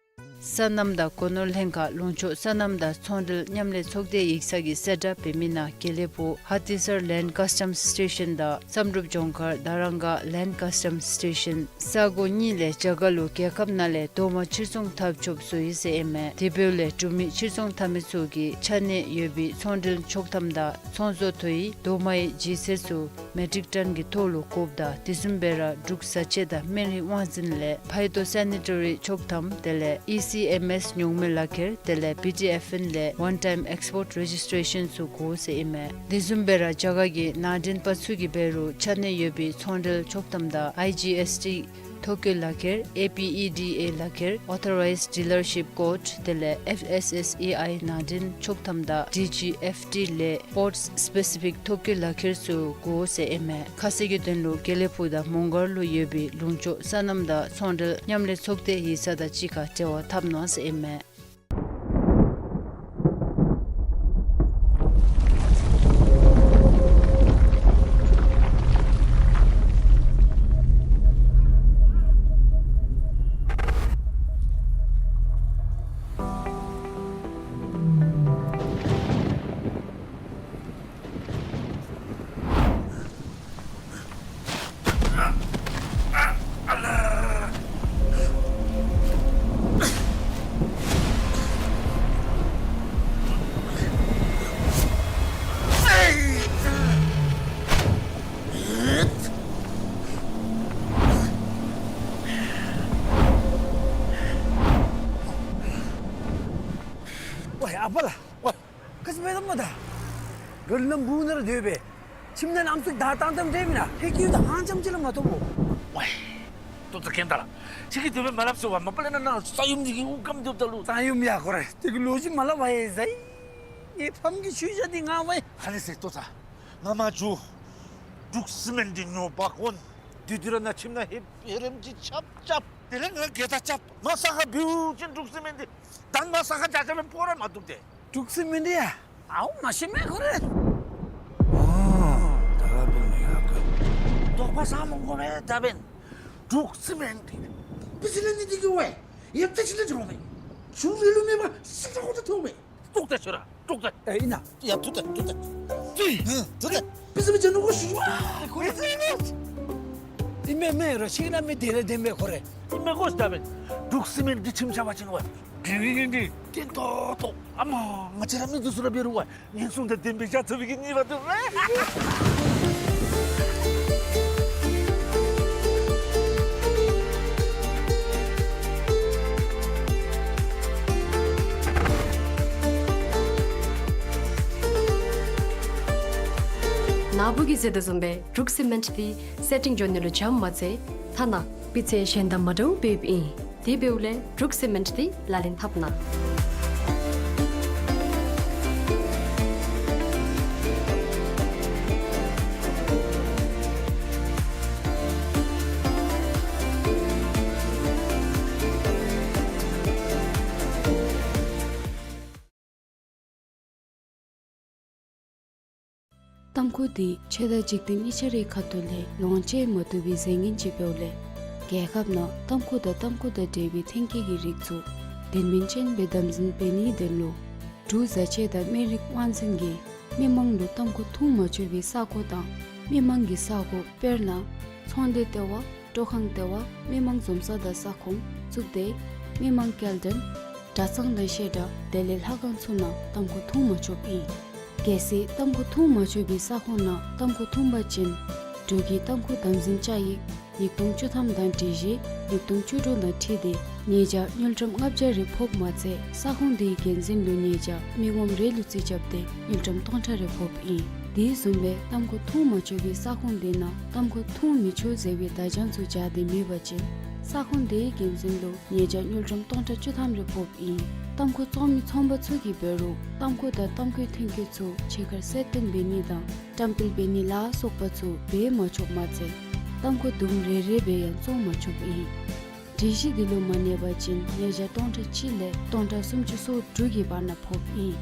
སོ་ནམ་དང་སྒོ་ནོར་ལྷན་ཁག་ལུང་ཕྱོགས་སོ་ནམ་དང་ཚོང་འབྲེལ་མཉམ་ལས་ཚོགས་སྡེ་ཡིག་ཚང་གིས་གསལ་བསྒྲགས་འབད་མི་ནང་དགེ་ལེགས་ཕུག་ཧ་ཏི་སར་ལེནཌ་ཀཱསི་ཊམ་སི་ཊེ་ཤཱན་དང་བསམ་གྲུབ་ལྗོངས་མཁར་དར་རང་ག་ལེནཌ་ཀཱསི་ཊམ་སི་ཊེ་ཤཱན་ས་གོ་གཉིས་ལས་རྒྱ་གར་ལུ་རྒྱལ་ཁབ་ནང་ལས་རྡོག་མ་ཕྱིར་ཚོང་འཐབ་ཆོགཔ་བཟོ་ཡི་ཟེར་ཨིན་མས། དེ་འབདཝ་ལས་འབྲུག་མི་ཕྱིར་ཚོང་འཐབ་མི་ཚུ་གིས་ཆ་གནས་ཡོད་པའི་ཚོང་འབྲེལ་ཆོག་ཐམ་དང་ཚོང་བཟོ་དོ་ཡི་རྡོག་མའི་ལྗིད་ཚད་ཚུ་མེ་ཊིག་ཊོན་གྱི་ཐོག་ལུ་བཀོཝ་ད་དེ་བཟུམ་སྦེ་ར་འབྲུག་བཟའ་ཆས་དང་སྨན་རིགས་དབང་འཛིན་ལས་ཕའི་ཏོ་སེ་ནི་ཊ་རི་ཆོག་ཐམ་དེ་ལས་ཨི་སི་ཨེམ་ཨེསི་ཉོག་མེད་ལག་ཁྱེར་དེ་ལས་བི་ཊི་ཨེཕ་ཨེན་ལས་ཝན་ཊའིམ་ཨེགསི་པོརཊ་རེ་ཇིསི་ཊེ་ཤཱན་ཚུ་དགོ་ཟེར་ཨིན་མས། དེ་བཟུམ་སྦེ་ར་རྒྱ་གར་གྱི་ནང་འདྲེན་པ་ཚུ་གིས་འབད་རུང་ཆ་གནས་ཡོད་པའི་ཚོང་འབྲེལ་ཆོག་ཐམ་དང་ཨའི་ཇི་ཨེསི་ཊི་ཐོ་བཀོད་ལག་ཁྱེར་ཨེ་པི་ཨི་ཌི་ཨེ་ལག་ཁྱེར་ཨོ་ཐོ་རའིཛ་ཌི་ལར་ཤིཔ་ཀོཌ་དེ་ལས་ཨེཕ་ཨེསི་ཨེསི་ཨེ་ཨའི་ནང་འདྲེན་ཆོག་ཐམ་དང་ཌི་ཇི་ཨེཕ་ཊི་ལས་པོརཊ་སི་པེ་སི་ཕིག་ཐོ་བཀོད་ལག་ཁྱེར་ཚུ་དགོ་ཟེར་ཨིན་མས། ཁ་གསལ་གྱི་དོན་ལུ་དགེ་ལེགས་ཕུག་དང་མོང་སྒར་ལུ་ཡོད་པའི་ལུང་ཕྱོགས་སོ་ནམ་དང་ཚོང་འབྲེལ་མཉམ་ལས་ཚོགས་སྡེ་ཡིག་ཚང་དང་གཅིག་ཁར་འབྲེལ་བ་འཐབ་གནང་ཟེར་ཨིན་མས། ཝའི་ཨ་པ་ལགས། ཝའི། ག་ཅི་འབད་དོ་སྨོ་ད། ག་ལུ་ནམ་བུ་ནང་ར་སྡོད་པས། ཁྱིམ་ནང་ཨམ་སྲུ་དང་ཏང་ཏང་འདྲ་མེན་ན། ཧེ་ཀྱི་ཡུལ་དང་ཧང་ཅམ་ཅིག་ལ་མ་ཐོབ་བོ། ཝའི། ཏོ་ཏོ་ཁེན་ཏ་ལ། ཁྱོད་ཀྱིས་དེ་སྦེ་མ་སླབ་ཟེར་བ། མ་པ་ལས་ན་ན་ས་ཡོམ་འདི་གིས་དབུགས་སྐམ་སྡོདཔ་ད་ལུ། ས་ཡོམ་ཡ་ཁོ་རེ། དེ་གི་ལོ་རྒྱུས་མ་སླབ་པ་ཡེ་ཟེར། ངེའི་ཕམ་གྱི་ཤུལ་བཞག་འདི་ང་ཝའི། ཧ་ལས་ཟེར་ཏོ་ཚ། ང་མ་འགྱོ། འབྲུག་སི་མེནཊ་འདི་ཉོ་འབག་འོང་། དེ་དུས་ར་ནཱ་ཁྱིམ་ནང་ཧེ་ཧེ་རེམ་ཅིག་རྐྱབ་རྐྱབ། དེ་ལས་ང་གེ་ད་རྐྱབ། མ་ས་ཁར་བུད་ཅིན་འབྲུག་སི་མེནཊ་འདི། ད་མ་ས་ཁར་བྱ་བྱ་སྦེ་སྤོ་ར་མ་བཏུབ་སྟེ། འབྲུག་སི་མེནཊ་ཡ། ཨའུ་མ་ཤེས་མས་ཁོ་རེ། ཨོ། ད་འབདན་ཡ་ག། དོགས་པ་ཟ་མི་དགོ་པས་ད་འབདན། འབྲུག་སི་མེནཊ་འདི། པི་སི་ལེ་ནི་འདི་གི་ཝའི། ཡབ་ཏ་ཅི་ལ་འགྱོ་མས། ཆུ་རི་ལུ་མེད་པ་སི་ཏྲ་ཁོ་ཏ་ཐོབ་མས། ཏོག་ཏ་ཤོར་ར་ཏོག་ཏ། ཨེ་ཨིན་ན། ཡ་ཐུག་ཏ་ཐུག་ཏ། ཏི། ཧུ་ཐུག་ཏ། པི་སི་མི་ཅན་ནུ་གོ་ཤུ་ཝ། ཁོ་རེ་ཨིན་མས་མས་རོ་ཤིག་ན་མི་དེ་རེ་དེ་མས་ཁོ་རེ། ཨིན་མས་གོ་ཤ་བས། འབྲུག་སི་མེནཊ་འདི་ཁྱིམ་ཆ་བ་ཅིན་ཝ། དེ་རིང་འདི་ཏེན་ཏོག་ཏོ། ཨ་མ་ང་བཅས་ར་མི་འདི་ཚུ་ར་འབད་རུང་ཝ། ངན་སོང་དང་ལྡན་པའི་ཡ་ཚ་བའི་གི་ཉེས་པ་འདི་རེ། ནཱ་བུ་གིས་ཟེར་དོ་བཟུམ་སྦེ་འབྲུག་སི་མེནཊ་འདི་སེ་ཊིང་འགྱོ་ནི་ལུ་འཇམ་མ་ཚད་ཐ་ན་སྤུས་ཚད་གཞན་དང་མ་འདྲཝ་སྦེ་ཨིན། དེ་འབདཝ་ལས་འབྲུག་སི་མེནཊ་འདི་ལག་ལེན་འཐབ་གནང་། ཏམ་ཁུ་འདི་ཆོས་དང་འཇིག་རྟེན་གཉིས་ཆ་རའི་ཁ་ཐུག་ལས་ལོངས་སྤྱོད་མ་བཏུབ་པའི་རྫས་ངན་ཅིག་འབདཝ་ལས་རྒྱལ་ཁབ་ནང་ཏམ་ཁུ་དང་ཏམ་ཁུ་དང་འབྲེལ་བའི་ཐོན་སྐྱེད་ཀྱི་རིགས་ཚུ་དོན་སྨིན་ཅན་སྦེ་དམ་འཛིན་འབད་ནིའི་དོན་ལུ་འབྲུག་བཟའ་ཆས་དང་སྨན་རིགས་དབང་འཛིན་གྱིས་མི་མང་ལུ་ཏམ་ཁུ་འཐུང་མ་ཆོག་པའི་ས་གོ་དང་མི་མང་གི་ས་གོ་དཔེར་ན་ཚོང་སྡེ་ལྟེ་བ། སྤྲོ་ཁང་ལྟེ་བ། མི་མང་འཛོམས་ས་དང་ས་ཁོངས་བཙུགས་ཏེ་མི་མང་སྐྱེལ་འདྲེན་གྲྭ་ཚང་དང་བཤད་གྲྭ་དེ་ལས་ལྷ་ཁང་ཚུ་ནང་ཏམ་ཁུ་འཐུང་མ་ཆོགཔ་ཨིན། གལ་སྲིད་ཏམ་ཁུ་འཐུང་མ་ཆོག་པའི་ས་ཁོངས་ནང་ཏམ་ཁུ་འཐུང་པ་ཅིན་འབྲུག་གི་ཏམ་ཁུ་དམ་འཛིན་བཅའ་ཡིག་ ཉིས་སྟོང་བཅུ་ཐམ་དང་སྒྲིག་གཞི་ཉིས་སྟོང་བཅུ་དྲུག་དང་འཁྲིལ་ཏེ་ཉེས་བྱ་དངུལ་ཀྲམ་ལྔ་བརྒྱ་རེ་ཕོགཔ་མ་ཚད་ས་ཁོངས་དེའི་འགན་འཛིན་ལུ་ཉེས་བྱ་མི་ངོམ་རེ་ལུ་རྩིས་རྐྱབ་སྟེ་དངུལ་ཀྲམ་སྟོང་ཕྲག་རེ་ཕོགཔ་ཨིན། དེ་བཟུམ་སྦེ་ཏམ་ཁུ་འཐུང་མ་ཆོག་པའི་ས་ཁོངས་དེ་ནང་ཏམ་ཁུ་འཐུང་མི་ཆོག་ཟེར་བའི་བརྡ་བྱང་ཚུ་སྦྱར་ཏེ་མེད་པ་ཅིན་ས་ཁོངས་དེའི་འགན་འཛིན་ལུ་ཉེས་བྱ་དངུལ་ཀྲམ་སྟོང་ཕྲག་བཅུ་ཐམ་རེ་ཕོགཔ་ཨིན། ཏམ་ཁུ་བཙོང་མི་ཚོང་པ་ཚུ་གིས་འབད་རུང་ཏམ་ཁུ་དང་ཏམ་ཁུའི་ཐོན་སྐྱེད་ཚུ་ཕྱེད་ཀར་གསལ་སྟོན་འབད་ནི་དང་བཀྲམ་སྤེལ་འབད་ནི་ལ་སོགས་པ་ཚུ་འབད་མ་ཆོགཔ་མ་ཚད་ཏམ་ཁུ་དུམ་རེ་རེ་སྦེ་ཡང་བཙོང་མ་ཆོགཔ་ཨིན། སྒྲིག་གཞི་འདི་ལུ་མ་གནས་པ་ཅིན་ཉེས་བྱ་སྟོང་ཕྲག་གཅིག་ལས་སྟོང་ཕྲག་སུམ་ཅུ་སོ་དྲུག་གི་བར་ན་ཕོགཔ་ཨིན།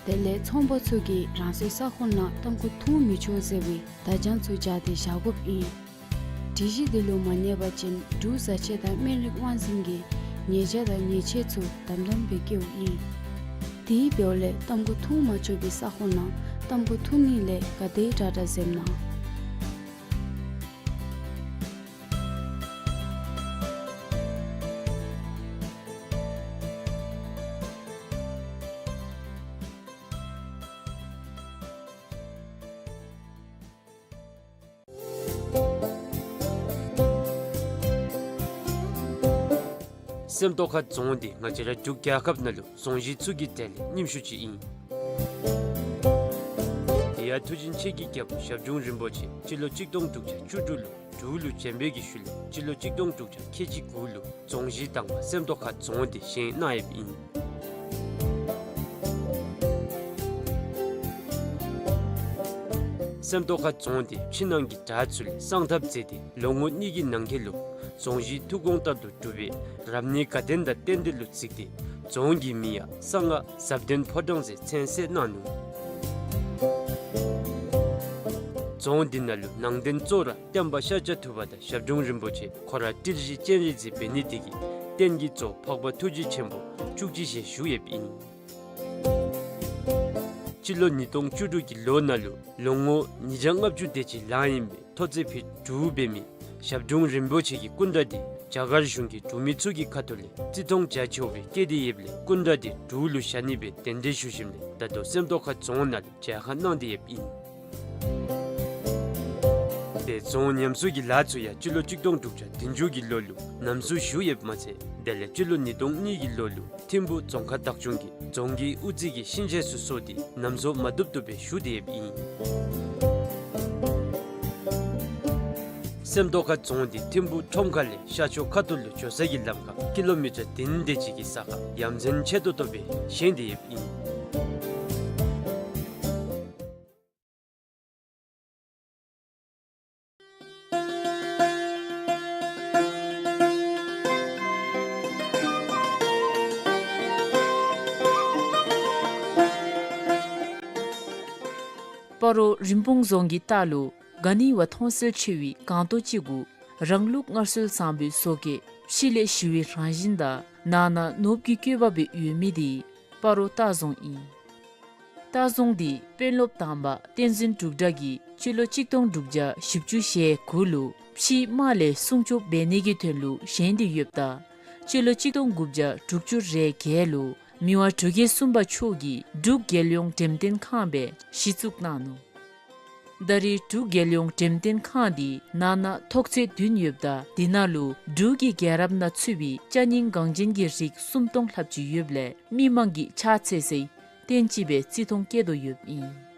དེ་ལས་ཚོང་པ་ཚུ་གིས་རང་སོའི་ས་ཁོངས་ནང་ཏམ་ཁུ་འཐུང་མི་ཆོག་ཟེར་བའི་བརྡ་བྱང་ཚུ་སྦྱར་ཏེ་བཞག་དགོཔ་ཨིན། སྒྲིག་གཞི་འདི་ལུ་མ་གནས་པ་ཅིན་འབྲུག་བཟའ་ཆས་དང་སྨན་རིགས་དབང་འཛིན་གྱིས་ཉེས་བྱ་དང་ཉེས་ཆད་ཚུ་དམ་དམ་སྦེ་བཀལཝ་ཨིན། དེ་འབདཝ་ལས་ཏམ་ཁུ་འཐུང་མ་ཆོག་པའི་ས་ཁོངས་ནང་ཏམ་ཁུ་འཐུང་ནི་ལས་ག་དེ་དྲག་དྲག་འཛེམ་གནང་། སེམས་རྟོགས་ཁ་རྫོང་འདི་ང་བཅས་ར་འབྲུག་རྒྱལ་ཁབ་ནང་ལུ་རྫོང་གཞི་ཚུ་གི་གྲས་ལས་རྙིངམ་ཤོས་ཅིག་ཨིན། དེ་ཡང་མཐུ་ཆེན་ཆེ་གི་རྒྱལ་པོ་ཞབས་དྲུང་རིན་པོ་ཆེ་སྤྱི་ལོ་གཅིག་སྟོང་དྲུག་བརྒྱ་བཅུ་དྲུག་ལུ་འབྲུག་ལུ་བྱོན་པའི་གི་ཤུལ་ལས་སྤྱི་ལོ་གཅིག་སྟོང་དྲུག་བརྒྱ་ཁལ་གཅིག་དགུ་ལུ་རྫོང་གཞི་དང་པ་སེམས་རྟོགས་ཁ་རྫོང་འདི་བཞེངས་གནང་ཡོདཔ་ཨིན། སེམས་རྟོགས་ཁ་རྫོང་འདི་ཕྱི་ནང་གི་བྲག་ཚུ་ལས་གསང་ཐབས་མཛད་དེ་ལོ་ངོ་གཉིས་ཀྱི་ནང་འཁོད་ལུ་རྫོང་གཞི་ཐུགས་དགོངས་ལྟར་དུ་གྲུབ་པའི་རབ་གནས་དགའ་ལྡན་དང་རྟེན་འབྲེལ་ལུ་གཟིགས་ཏེ་རྫོང་གི་མིང་ཡང་གསང་སྔགས་ཟབ་ལྡན་ཕོ་བྲང་ཟེར་མཚན་གསོལ་གནང་ནུག། རྫོང་འདི་ནང་ལུ་ནང་རྟེན་གཙོ་བོ་ར་སྟོན་པ་ཤཱཀྱ་ཐུབ་པ་དང་ཞབས་དྲུང་རིན་པོ་ཆེ་ཁོ་ར་ཏིལ་བཞི་སྤྱན་རས་གཟིགས་འབད་ནི་དེ་གིས་རྟེན་གྱི་གཙོ་འཕགས་པ་ཐུགས་རྗེ་ཆེན་པོ་བཅུ་གཅིག་ཞལ་བཞུགས་ཡོདཔ་ཨིན། སྤྱི་ལོ་ཉིས་སྟོང་བཅུ་དྲུག་གི་ལོ་ནང་ལུ་ལོ་ངོ་ཉིས་བརྒྱ་ལྔ་བཅུ་དེ་ཅིག་ལང་ཡི་ཨིན་པའི་ཐོག་ཚད་ཕུད་དྲུག་འབད་མི་ཞབས་དྲུང་རིན་པོ་ཆེ་གི་སྐུ་འདྲ་འདི་རྒྱ་གར་གཞུང་གིས་འབྲུག་མི་ཚུ་གི་ཁ་ཐུག་ལས་བརྩི་མཐོང་རྒྱ་ཆེ་བོ་སྦེ་བསྐྱེད་དེ་ཡོདཔ་ལས་སྐུ་འདྲ་འདི་འབྲུག་ལུ་བཞག་ནི་སྦེ་གདན་འདྲེན་ཞུ་ཞིནམ་ལས་ད་ལྟོ་སེམས་རྟོགས་ཁ་རྫོང་ནང་ལུ་མཇལ་ཁ་གནང་སྟེ་ཡོདཔ་ཨིན། དེ་རྫོང་ཉམས་གསོ་གི་ལཱ་ཚུ་ཡང་སྤྱི་ལོ་གཅིག་སྟོང་དྲུག་བརྒྱ་བདུན་ཅུ་གི་ལོ་ལུ་ནམ་གསོ་ཞུ་ཡོདཔ་མ་ཚད་དེ་ལས་སྤྱི་ལོ་ཉིས་སྟོང་གཉིས་ཀྱི་ལོ་ལུ་ཐིམ་ཕུ་རྫོང་ཁག་བདག་སྐྱོང་གིས་རྫོང་གི་དབུ་རྩེ་གི་ཤིང་ཆས་ཚུ་བཟོ་སྟེ་ནམ་གསོ་མ་བཏུབ་བཏུབ་སྦེ་ཞུ་སྟེ་ཡོདཔ་ཨིན། སེམས་རྟོགས་ཁ་རྫོང་འདི་ཐིམ་ཕུ་ཁྲོམ་ཁ་ལས་ཤར་ཕྱོགས་ཁ་ཐུག་ལུ་འགྱོ་ས་གི་ལམ་ཁར་ཀི་ལོ་མི་ཊར་བདུན་དེ་ཅིག་གི་ས་ཁར་ཡ་མཚན་ཆེ་ཏོག་ཏོ་སྦེ་བཞེངས་ཏེ་ཡོདཔ་ཨིན། སྤ་རོ་རིན་སྤུངས་རྫོང་གི་ལྟག་ལུ་ག་ནི་བ་མཐོང་གསལ་ཆེ་བའི་སྒང་ཏོག་ཅིག་གུ་རང་ལུགས་སྔར་སྲོལ་བཟང་པོའི་བཟོ་བཀོད་ཕྱི་ལས་ཞི་བའི་རང་བཞིན་དང་ནང་ན་ནོར་བུ་གི་བཀོད་པ་སྦེ་ཡོད་མི་འདི་སྤ་རོ་ལྟ་རྫོང་ཨིན། ལྟ་རྫོང་འདི་དཔོན་སློབ་དང་པ་བསྟན་འཛིན་འབྲུག་གྲགས་ཀྱིས་སྤྱི་ལོ་གཅིག་སྟོང་དྲུག་བརྒྱ་བཞི་བཅུ་ཞེ་དགུ་ལུ་ཕྱིའི་དམག་ལས་སྲུང་སྐྱོབ་འབད་ནི་གི་དོན་ལུ་བཞེངས་ཏེ་ཡོདཔ་ད་སྤྱི་ལོ་གཅིག་སྟོང་དགུ་བརྒྱ་དྲུག་ཅུ་རེ་བརྒྱད་ལུ་མི་དབང་འབྲུག་རྒྱལ་གསུམ་པ་མཆོག་གིས་འབྲུག་རྒྱལ་ཡོངས་འགྲེམས་སྟོན་ཁང་སྦེ་གཞི་བཙུགས་གནང་ནུག། ད་རེས་འབྲུག་རྒྱལ་ཡོངས་འགྲེམས་སྟོན་ཁང་འདི་ནང་ན་ཐོག་ཚད་བདུན་ཡོདཔ་ད་འདི་ནང་ལུ་འབྲུག་གི་རྒྱལ་རབས་ནང་ཚུད་པའི་ཅ་རྙིང་འགངས་ཅན་གྱི་རིགས་སུམ་སྟོང་ལྷགཔ་ཅིག་ཡོདཔ་ལས་མི་མང་གིས་ཕྱག་འཚལ་སའི་རྟེན་ཅིག་སྦེ་བརྩི་མཐོང་བསྐྱེད་དོ་ཡོདཔ་ཨིན།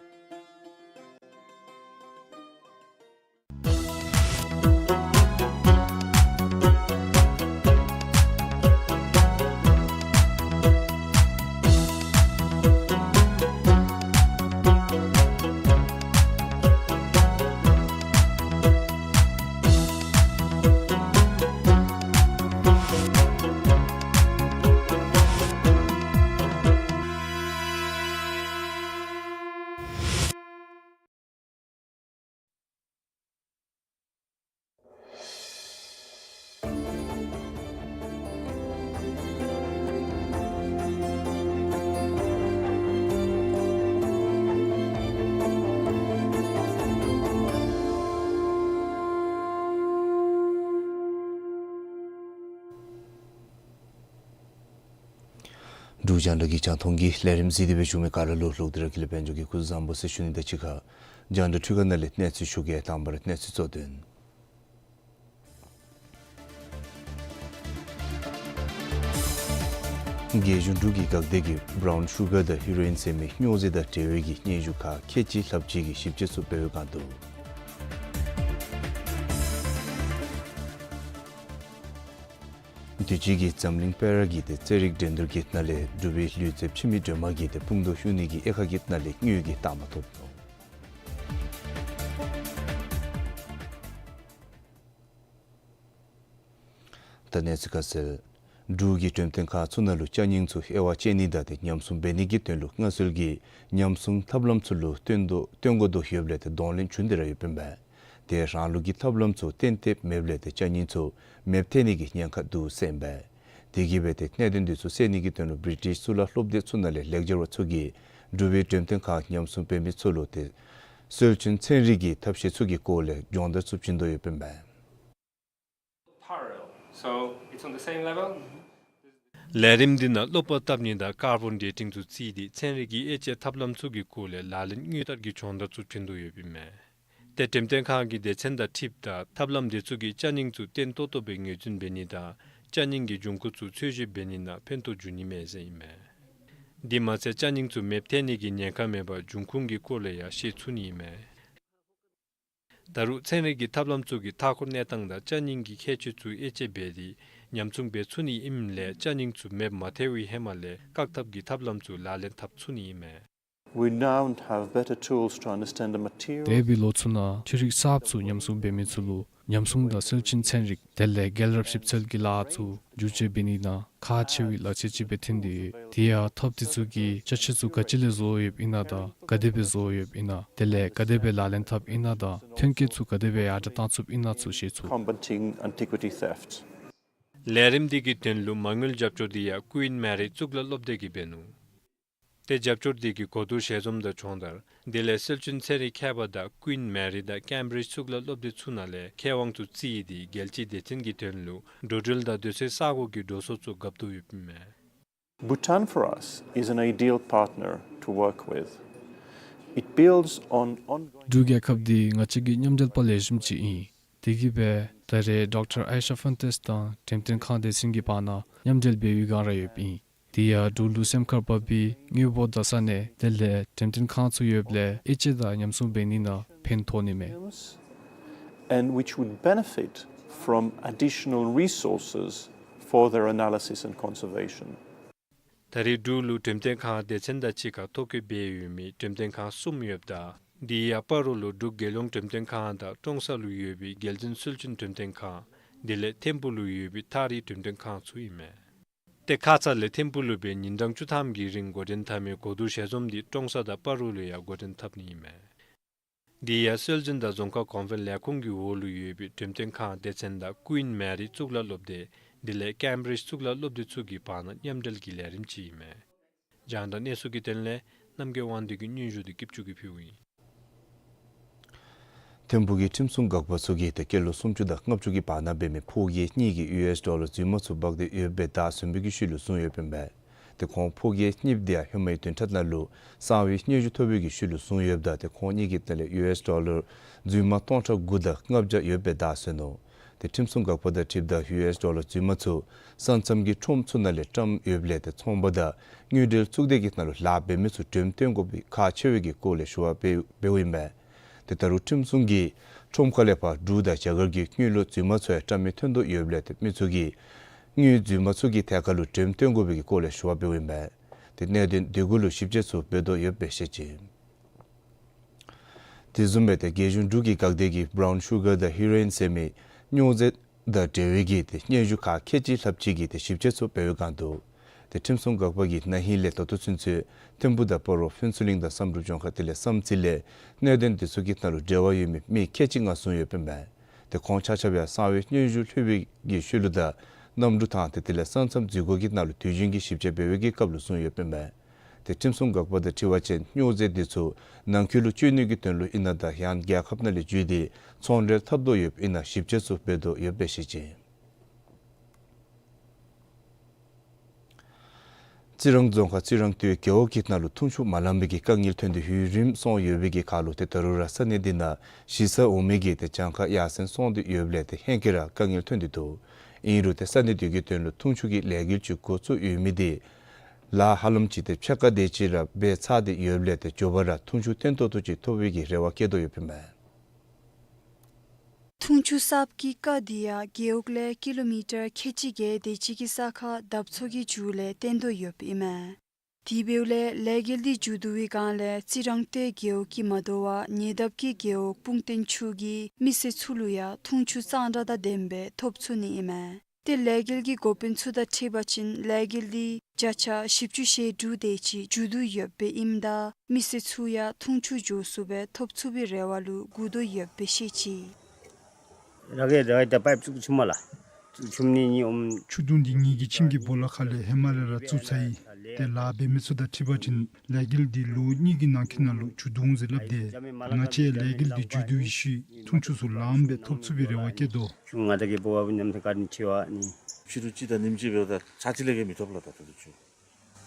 འབྲུག་རྒྱང་བསྒྲགས་ཀྱི་རྒྱང་མཐོང་གི་ལས་རིམ་གཟིགས་ཏེ་སྦེ་བཞུགས་མི་ག་ར་ལུ་ལོག་སྟེ་ར་ཀུན་ལེགས་དཔལ་འབྱོར་གྱི་སྐུ་གཟུགས་བཟང་པོ་ཟེར་ཞུ་ནི་དང་གཅིག་ཁར་རྒྱང་བསྒྲགས་འཕྲུལ་ཁང་ནང་ལས་གནས་ཚུལ་ཞུ་གེ། དང་པ་ར་གནས་ཚུལ་གཙོ་དོན། རྒྱལ་གཞུང་འབྲུག་གི་འགག་སྡེ་གིས་བ་རའུན་ཤུ་གར་དང་ཧེ་རོ་ཨིན་ཟེར་མི་སྨྱོ་རྫས་དང་འབྲེལ་བའི་གི་སྙན་ཞུ་ཁག་ཁལ་གཅིག་ལྷགཔ་ཅིག་གི་ཞིབ་དཔྱད་ཚུ་འབད་བའི་སྒང་དུ། དུས་ཅི་གི་འཛམ་གླིང་པེ་ར་གི་ཏེ་ཚན་རིག་འགྲན་བསྡུར་གྱི་ནང་ལས་འབྲུག་པའི་ལུས་རྩལཔ་འཆི་མེད་སྒྲོལ་མ་གིས་ཏེ་དཔུང་དོག་ཞུ་ནི་གི་དབྱེ་ཁག་གི་ནང་ལས་དངུལ་གྱི་རྟགས་མ་ཐོབ་ནུག། ད་གནས་ཚུལ་ཁ་གསལ། འབྲུག་གི་འགྲེམས་སྟོན་ཁང་ཚུ་ནང་ལུ་ཅ་རྙིང་ཚུ་དབྱེ་བ་དཔྱད་ནི་དང་ཏེ་ཉམས་སྲུང་འབད་ནི་གི་དོན་ལུ་སྔར་སྲོལ་གྱི་ཉམས་སྲུང་ཐབས་ལམ་ཚུ་ལུ་བརྟེན་དོ་བརྟེན་དགོ་དོ་ཡོདཔ་ལས་ཏེ་གདོང་ལེན་བྱུང་སྟེ་ར་ཡོདཔ་ཨིན་པས། ཏེ་རང་ལུགས་ཀྱི་ཐབས་ལམ་ཚུ་གཏན་ཏན་མེདཔ་ལས་ཏེ་ཅ་རྙིང་ཚུ་མེདཔ་ཐལ་ནི་གི་ཉེན་ཁ་འདུག་ཟེར་ཨིན་པས། དེ་གིས་འབད་ཏེ་གནད་དོན་འདི་ཚུ་སེལ་ནི་གི་དོན་ལུ་བི་རི་ཊིཤ་གཙུག་ལག་སློབ་སྡེ་ཚུ་ནང་ལས་ལེགས་སྦྱར་བ་ཚུ་གིས་འབྲུག་པའི་འགྲེམས་སྟོན་ཁང་ཉམས་སྲུང་འབད་མི་ཚུ་ལུ་ཏེ་སྲོལ་རྒྱུན་ཚན་རིག་གི་ཐབས་ཤེས་ཚུ་གི་སྐོར་ལས་སྦྱོང་བརྡར་ཚུ་བྱིན་དོ་ཡོདཔ་ཨིན་པས། Parallel. So it's on the same level. ལས་རིམ་འདི་ནང་སློབ་པ་བཏབ་ནི་དང་ཀར་བོན་ཌེ་ཊིང་ཚུ་རྩིས་ཏེ་ཚན་རིག་གི་དབྱེ་དཔྱད་ཐབས་ལམ་ཚུ་གི་སྐོར་ལས་ལག་ལེན་དངོས་བསྟར་གྱི་སྦྱོང་བརྡར་ཚུ་བྱིན་དོ་ཡོདཔ་ཨིན་མས། ཏེ་འགྲེམས་སྟོན་ཁང་གི་སྡེ་ཚན་དང་འཁྲིལཝ་ད་ཐབས་ལམ་དེ་ཚུ་གིས་ཅ་རྙིང་ཚུ་བརྟན་ཏོག་ཏོ་སྦེ་ངོས་འཛིན་འབད་ནི་དང་ཅ་རྙིང་གི་འབྱུང་ཁུངས་ཚུ་འཚོལ་ཞིབ་འབད་ནི་ནང་ཕན་ཐོགས་འབྱུང་ནི་མས་ཟེར་ཨིན་མས། དེ་མ་ཚད་ཅ་རྙིང་ཚུ་མེདཔ་ཐལ་ནི་གི་ཉེན་ཁ་མེད་པར་འབྱུང་ཁུངས་ཀྱི་སྐོར་ལས་ཡང་ཤེས་ཚུགས་ནི་ཨིན་མས། ད་རུང་ཚན་རིག་གི་ཐབས་ལམ་ཚུ་གིས་མཐའ་འཁོར་གནས་སྟངས་དང་ཅ་རྙིང་གི་ཁྱད་ཆོས་ཚུ་དབྱེ་དཔྱད་འབད་དེ་ཉམས་སྲུང་འབད་ཚུགས་ནི་ཨིནམ་ལས་ཅ་རྙིང་ཚུ་མེདཔ་མ་ཐལ་བའི་ཧེ་མ་ལས་བཀག་ཐབས་ཀྱི་ཐབས་ལམ་ཚུ་ལག་ལེན་འཐབ་ཚུགས་ནི་ཨིན་མས། We now have better tools to understand the materials. འདས་པའི་ལོ་ཚུ་ནང་འཕྲུལ་རིག་གསརཔ་ཚུ་ཉམས་སྲུང་འབད་མི་ཚུ་ལུ་ཉམས་སྲུང་དང་སྲོལ་རྒྱུན་ཚན་རིག་དེ་ལས་རྒྱལ་རབས་ཞིབ་འཚོལ་གྱི་ལཱ་ཚུ་བསྒྱུར་བཅོས་འབད་ནི་ནང་ཁག་ཆེ་བའི་ལག་ཆས་ཅིག་སྦེ་ཐོན་ཏེ་ཡོད། དེ་ཡང་ཐབས་དེ་ཚུ་གིས་ཅ་ཆས་ཚུ་ག་ཅི་ལས་བཟོ་ཡོདཔ་ཨིན་ན་དང་ག་དེ་སྦེ་བཟོ་ཡོདཔ་ཨིན་ན་དེ་ལས་ག་དེ་སྦེ་ལག་ལེན་འཐབ་ཨིན་ན་དང་ཐོན་སྐྱེད་ཚུ་ག་དེ་སྦེ་ཡར་དྲག་གཏང་ཚུགསཔ་ཨིན་ན་ཚུ་ཤེས་ཚུགས། Combating antiquity theft. ལས་རིམ་འདི་གི་དོན་ལུ་མ་དངུལ་རྒྱབ་སྐྱོར་འདི་ཡང་ཀུའིན་མེ་རི་གཙུག་ལག་སློབ་སྡེ་གིས་འབད་ནུག། ཏེ་རྒྱབ་སྐྱོར་འདི་གིས་གོ་བསྡུར་ཞལ་འཛོམས་དང་སྦྱོང་བརྡར་དེ་ལས་སྲོལ་རྒྱུན་ཚན་རིག་མཁས་པ་དང་ཀུའིན་མེ་རི་དང་ཀེམ་བི་རིཇ་གཙུག་ལག་སློབ་སྡེ་ཚུ་ནང་ལས་མཁས་དབང་ཚུ་རྩིས་ཏེ་རྒྱལ་སྤྱིའི་སྡེ་ཚན་གྱི་དོན་ལུ་འགྲོ་འགྲུལ་དང་སྡོད་སའི་ས་གོ་གི་འགྲོ་སོང་ཚུ་རྒཔ་བསྡུ་ཡོདཔ་ཨིན་མས། Bhutan for us is an ideal partner to work with. It builds on ongoing འབྲུག་རྒྱལ་ཁབ་འདི་ང་བཅས་ཀྱི་མཉམ་འབྲེལ་པ་ལེགས་ཤོམ་ཅིག་ཨིན། དེ་གིས་འབད་ད་རེས་ཌོག་ཊར་ཨའི་ཤ་ཕཱན་ཏེས་དང་འགྲེམས་སྟོན་ཁང་སྡེ་ཚན་གྱི་བར་ན་མཉམ་འབྲེལ་འབད་བའི་བསྒང་ར་ཡོདཔ་ཨིན། དེ་ཡང་འབྲུག་ལུ་སེམས་ཁར་བབས་པའི་དངོས་པོ་བདའ་ས་ནང་དེ་ལས་འགྲེམས་སྟོན་ཁང་ཚུ་ཡོདཔ་ལས་དབྱེ་དཔྱད་དང་ཉམས་སྲུང་འབད་ནི་ནང་ཕན་ཐོགས་ནི་མས། And which would benefit from additional resources for their analysis and conservation. ད་རེས་འབྲུག་ལུ་འགྲེམས་སྟོན་ཁང་སྡེ་ཚན་དང་གཅིག་ཁར་ཐོ་བཀོད་འབད་ཡོད་མི་འགྲེམས་སྟོན་ཁང་གསུམ་ཡོདཔ་ད་དེ་ཡང་སྤ་རོ་ལུ་འབྲུག་རྒྱལ་ཡོངས་འགྲེམས་སྟོན་ཁང་དང་ཀྲོང་གསར་ལུ་ཡོད་པའི་རྒྱལ་བསྟན་སྲོལ་རྒྱུན་འགྲེམས་སྟོན་ཁང་དེ་ལས་ཐིམ་ཕུག་ལུ་ཡོད་པའི་ཐགས་རིས་འགྲེམས་སྟོན་ཁང་ཚུ་ཨིན་མས། ཏེ་ཁ་ཙ་ལས་ཐིམ་ཕུག་ལུ་སྦེ་ཉིན་གྲངས་བཅུ་ཐམ་གྱི་རིང་འགོ་འདྲེན་འཐབ་མི་གོ་བསྡུར་ཞལ་འཛོམས་འདི་ཀྲོང་གསར་དང་སྤ་རོ་ལུ་ཡང་འགོ་འདྲེན་འཐབ་ནི་ཨིན་མས། དེ་ཡང་སྲོལ་འཛིན་དང་རྫོང་ཁ་གོང་འཕེལ་ལས་ཁུངས་ཀྱི་འོག་ལུ་ཡོད་པའི་འགྲེམས་སྟོན་ཁང་སྡེ་ཚན་དང་ཀུའིན་མེ་རི་གཙུག་ལག་སློབ་སྡེ་དེ་ལས་ཀེམ་བི་རིཇ་གཙུག་ལག་སློབ་སྡེ་ཚུ་གི་བར་ན་མཉམ་འབྲེལ་གྱི་ལས་རིམ་ཅིག་ཨིན་མས། རྒྱང་བསྒྲགས་གནས་ཚུལ་གྱི་དོན་ལས་རྣམ་རྒྱལ་དབང་འདུས་ཀྱིས་སྙན་ཞུ་འདི་སྐྱིད་ཆུ་གིས་ཕུལཝ་ཨིན། ཐིམ་ཕུག་གི་ཁྲིམས་སྲུང་འགག་པ་ཚུ་གིས་ཏེ་སྐྱེས་ལོ་སུམ་ཅུ་དང་ལྔ་བཅུ་གི་བར་ན་འབད་མི་ཕོ་སྐྱེས་གཉིས་ཀྱིས་ཡུ་ཨེསི་ཌོ་ལར་རྫུན་མ་ཚུ་འབག་སྟེ་ཡོདཔ་སྦེ་བདའ་ཟུན་པའི་གི་ཤུལ་ལུ་བཟུང་ཡོདཔ་ཨིན་པས། ཏེ་ཁོང་ཕོ་སྐྱེས་གཉིས་འདི་ཡང་ཧེ་མའི་བདུན་ཕྲག་ནང་ལུ་གསང་བའི་སྙན་ཞུ་ཐོབ་པའི་གི་ཤུལ་ལུ་བཟུང་ཡོདཔ་ད་ཏེ་ཁོང་གཉིས་ཀྱི་ནང་ལས་ཡུ་ཨེསི་ཌོ་ལར་རྫུན་མ་སྟོང་ཕྲག་དགུ་དང་ལྔ་བརྒྱ་ཡོདཔ་སྦེ་བདའ་ཟུན་ནུག། ཏེ་ཁྲིམས་སྲུང་འགག་པ་དང་འཁྲིལཝ་ད་ཡུ་ཨེསི་ཌོ་ལར་རྫུན་མ་ཚུ་ས་མཚམས་ཀྱི་ཁྲོམ་ཚུ་ནང་ལས་བཀྲམ་ཡོདཔ་ལས་ཏེ་ཚོང་པ་དང་དངུལ་འབྲེལ་གཙུག་སྡེ་གི་ནང་ལུ་ལཱ་འབད་མི་ཚུ་འགྲེམས་སྟོན་དགོ་པའི་ཁག་ཆེ་བའི་གི་སྐོར་ལས་ཞུ་བ་འབད་འབདཝ་ཨིན་པས། ཏེ་ད་རུང་ཁྲིམས་སྲུང་གིས་ཁྲོམ་ཁ་ལས་ཕར་འབྲུག་དང་རྒྱ་གར་གྱི་དངུལ་ལོར་རྫུན་མ་ཚུ་ཡང་བཀྲམ་མི་ཐོན་དོ་ཡོདཔ་ལས་ཏེ་མི་ཚུ་གིས་དངུལ་རྫུན་མ་ཚུ་གི་ཐད་ཁར་ལུ་འགྲེམས་སྟོན་དགོ་པའི་གི་སྐོར་ལས་ཞུ་བ་འབདཝ་ཨིན་པས། ཏེ་གནད་དོན་འདི་གུ་ལུ་ཞིབ་དཔྱད་ཚུ་འབད་དོ་ཡོདཔ་སྦེ་བཤད་ཅི། དེ་བཟུམ་སྦེ་ཏེ་རྒྱལ་གཞུང་འབྲུག་གི་འགག་སྡེ་གིས་བ་རའུན་ཤུ་གར་དང་ཧེ་རོ་ཨིན་ཟེར་མི་སྨྱོ་རྫས་དང་འབྲེལ་བའི་གི་ཏེ་སྙན་ཞུ་ཁག་ཁལ་གཅིག་ལྷགཔ་ཅིག་གི་ཏེ་ཞིབ་དཔྱད་ཚུ་འབད་བའི་སྒང་དུ་ཏེ་ཁྲིམས་སྲུང་འགག་པ་གིས་ན་ཧིང་ལས་ད་ལྟོ་ཚུན་ཚོད་ཐིམ་ཕུག་དང་སྤ་རོ་ཕུན་ཚོགས་གླིང་དང་བསམ་གྲུབ་ལྗོངས་མཁར་དེ་ལས་བསམ་རྩེ་ལས་གནད་དོན་དེ་ཚུ་གི་ནང་ལུ་འབྲེལ་བ་ཡོད་མི་མི་ཁལ་གཅིག་ལྔ་བཟུང་ཡོདཔ་ཨིན་པས། ཏེ་ཁོང་ཆ་ཁྱབ་ཡང་གསང་བའི་སྙན་ཞུ་ལྷོད་པའི་གི་ཤུལ་ལུ་དང་གནམ་གྲུ་ཐང་དེ་དེ་ལས་ས་མཚམས་འཛུལ་སྒོ་གི་ནང་ལུ་དུས་རྒྱུན་གྱི་ཞིབ་དཔྱད་འབད་བའི་གི་སྐབས་ལུ་བཟུང་ཡོདཔ་ཨིན་པས། ཏེ་ཁྲིམས་སྲུང་འགག་པ་དང་འཁྲིལ་བ་ཅིན་སྨྱོ་རྫས་དེ་ཚུ་ནང་འཁོད་ལུ་སྤྱོད་ནི་གི་དོན་ལུ་ཨིན་ན་དང་ཡང་རྒྱལ་ཁབ་ནང་ལས་འཇུས་ཏེ་ཚོང་འབྲེལ་འཐབ་དོ་ཡོདཔ་ཨིན་ན་ཞིབ་དཔྱད་ཚུ་འབད་དོ་ཡོདཔ་སྦེ་བཤད་ཅི། རྩི་རང་རྫོང་ཁག་རྩི་རང་སྟོད་རྒེད་འོག་གི་ནང་ལུ་འཐུང་ཆུ་མ་ལང་པའི་གི་དཀའ་ངལ་ཐོན་ཏེ་ཡུན་རིངམོ་སོང་ཡོད་པའི་གི་ཁར་ལུ་ཏེ་ད་རུང་ར་ས་གནས་འདི་ནང་གཞི་ས་འོང་མི་གི་ཏེ་གྱངས་ཁ་ཡར་སེང་སོང་སྟེ་ཡོདཔ་ལས་ཏེ་ཧེང་སྐལ་ར་དཀའ་ངལ་ཐོན་ཏེ་འདུག། ཨིན་རུང་ཏེ་ས་གནས་འདི་གི་དོན་ལུ་འཐུང་ཆུ་གི་ལས་འགུལ་ཅིག་འགོ་བཙུགས་ཡོད་མི་འདི་ ལཱ་ཧ་ལམ་ཅིག་ཏེ་ཕྱེད་ཀ་དེ་ཅིག་ར་འབད་ཚར་ཏེ་ཡོདཔ་ལས་ཏེ་མགྱོགས་པ་ར་འཐུང་ཆུ་ཐོན་ཏོག་ཏོ་ཅིག་ཐོབ་པའི་གི་རེ་བ་བསྐྱེད་དོ་ཡོདཔ་ཨིན་མས། འཐུང་ཆུ་གསརཔ་གི་རྐ་འདི་ཡང་རྒེད་འོག་ལས་ཀི་ལོ་མི་ཊར་ཁལ་གཅིག་བརྒྱད་དེ་ཅིག་གི་ས་ཁར་འདབ་ཚོགས་ཀྱི་མཇུག་ལས་བཏོན་དོ་ཡོདཔ་ཨིན་མས། དེ་འབདཝ་ལས་ལས་འགུལ་འདི་མཇུག་བསྡུ་བའི་སྒང་ལས་རྩི་རང་སྟོད་རྒེད་འོག་གི་མ་དོ་བར་ཉེ་འདབས་ཀྱི་རྒེད་འོག་སྤུངས་སྟེང་ཆུ་གི་མི་སེར་ཚུ་ལུ་ཡང་འཐུང་ཆུ་གཙང་སྦྲ་དང་ལྡནམ་སྦེ་ཐོབ་ཚུགས་ནི་ཨིན་མས། ཏེ་ལས་འགུལ་གྱི་འགོ་དཔོན་ཚུ་དང་འཁྲིལ་བ་ཅིན་ལས་འགུལ་འདི་བརྒྱ་ཆ་བཞི་བཅུ་ཞེ་དྲུག་དེ་ཅིག་མཇུག་བསྡུ་ཡོདཔ་ཨིནམ་ད་མི་སེར་ཚུ་ཡང་འཐུང་ཆུ་མགྱོགས་སུ་སྦེ་ཐོབ་ཚུགས་པའི་རེ་བ་ལུ་སྒུག་དོ་ཡོདཔ་བཤད་ཅི། ར་གི་ར་གི་ད་པའིཔ་བཙུགས་ཆུ་མ་ལ། བཙུགས་ཆུ་མ་ནི་ནི་ཨོམ། ཆུ་དུང་འདི་ངེ་གི་ཁྱིམ་གྱི་སྦོ་ལོགས་ཁ་ལས་ཧེ་མ་ལས་ར་བཙུགས་ཚར་ཡི། ཏེ་ལཱ་འབད་མི་ཚུ་དང་འཁྲིལ་བ་ཅིན་ལས་འགུལ་འདི་ལོ་གཉིས་ཀྱི་ནང་འཁོད་ནང་ལུ་མཇུག་བསྡུ་འོང་ཟེར་སླབ་སྟེ། ང་བཅས་ལས་འགུལ་འདི་མཇུག་བསྡུ་བའི་ཤུལ་འཐུང་ཆུ་ཚུ་ལངམ་སྦེ་ཐོབ་ཚུགས་པའི་རེ་བ་བསྐྱེད་དོ། ཆུ་ང་བཅས་ཀྱི་སྦོ་བ་ཉམས་ཐག་ཁར་ནི་ཆེ་བ་ནི། ཕྱི་རུ་ཅིག་དང་ཉིནམ་གཅིག་འབདཝ་ད་ཚར་གཅིག་ལས་བརྒལ་མི་ཐོབ་ལགས། ད་ལྟོ་ཆུ།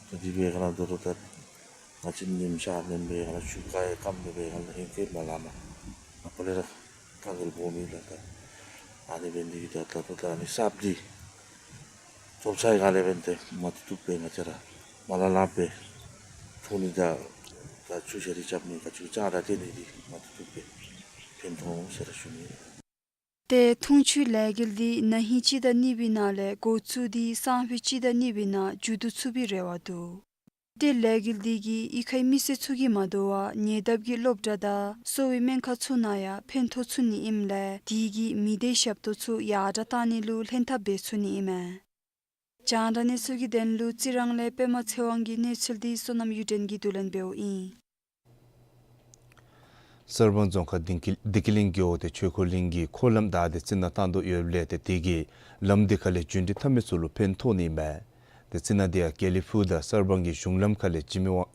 ད་དེ་སྦེ་ག་ལ་འདུག་རུང་ད་ང་བཅས་ཉིམ་ཤར་ནེམ་སྦེ་ག་ལ་ཆུ་ཁ་ཡང་སྐམ་སྦེ་ག་ལ་ཧེང་སྐལ་མ་ལང་མ། ཨ་ཕར་ལས་ར་དཀའ་ངལ་སྦོམ་ཨིན་ལགས། ད་ཨ་ནི་འབད་ནི་འདི་གིས་ད་ད་ལྟོ་ད་ཨ་ནི་གསརཔ་འདི་ཐོབ་ཚར་བའི་སྒང་ལས་འབདན་ཏེ་མ་བཏུབ་བཏུབ་སྦེ་ང་བཅས་ར་མ་ལ་ལངམ་སྦེ་འཐུང་ནི་དང་ད་ཆུ་ཞ་རི་རྐྱབ་ནི་ག་ཅི་ཅང་ར་སྟོན་ནི་འདི་མ་བཏུབ་བཏུབ་སྦེ་ཕན་ཐོགས་འོང་ཟེར་ར་ཞུ་ནི། ཏེ་འཐུང་ཆུའི་ལས་འགུལ་འདི་ན་ཧིང་སྤྱི་ཟླ་གཉིས་པའི་ནང་ལས་འགོ་བཙུགས་ཏེ་སང་ཕོད་སྤྱི་ཟླ་གཉིས་པའི་ནང་མཇུག་བསྡུ་ཚུགས་པའི་རེ་བ་འདུག། ཏེ་ལས་འགུལ་འདི་གིས་གཡུས་ཁའི་མི་སེར་ཚུ་གིས་མ་དོ་བར་ཉེ་འདབས་ཀྱི་སློབ་གྲྭ་དང་གསོ་བའི་སྨན་ཁང་ཚུ་ནང་ཡང་ཕན་ཐོགས་ཚུགས་ནི་ཨིནམ་ལས་དེ་གིས་མི་སྡེའི་ཞབས་ཏོག་ཚུ་ཡར་དྲག་གཏང་ནི་ལུ་ལྷན་ཐབས་འབད་ཚུགས་ནི་ཨིན་མས། རྒྱང་བསྒྲགས་གནས་ཚུལ་གྱི་དོན་ལུ་རྩི་རང་ལས་པདྨ་ཚེ་དབང་གི་གནས་ཚུལ་འདི་བསོད་ནམས་གཡུ་སྒྲོན་གྱིས་བསྡུ་ལེན་འབདཝ་ཨིན། གསར་སྤང་རྫོང་ཁག་བདེ་སྐྱིད་བདེ་སྐྱིད་གླིང་རྒེད་འོག་ཏེ་ཆོས་འཁོར་གླིང་གི་འཁོར་ལམ་བདའ་སྟེ་རྩི་ནག་བཏང་དོ་ཡོདཔ་ལས་ཏེ་དེ་གིས་ལམ་འདི་ཁ་ལས་རྒྱུན་འགྲུལ་འཐབ་མི་ཚུ་ལུ་ཕན་ཐོགས་ནི་ཨིན་མས། ཏེ་རྩི་ནག་འདི་ཡང་དགེ་ལེགས་ཕུག་དང་གསར་སྤང་གི་གཞུང་ལམ་ཁ་ལས་འཇིགས་མེད་དབང་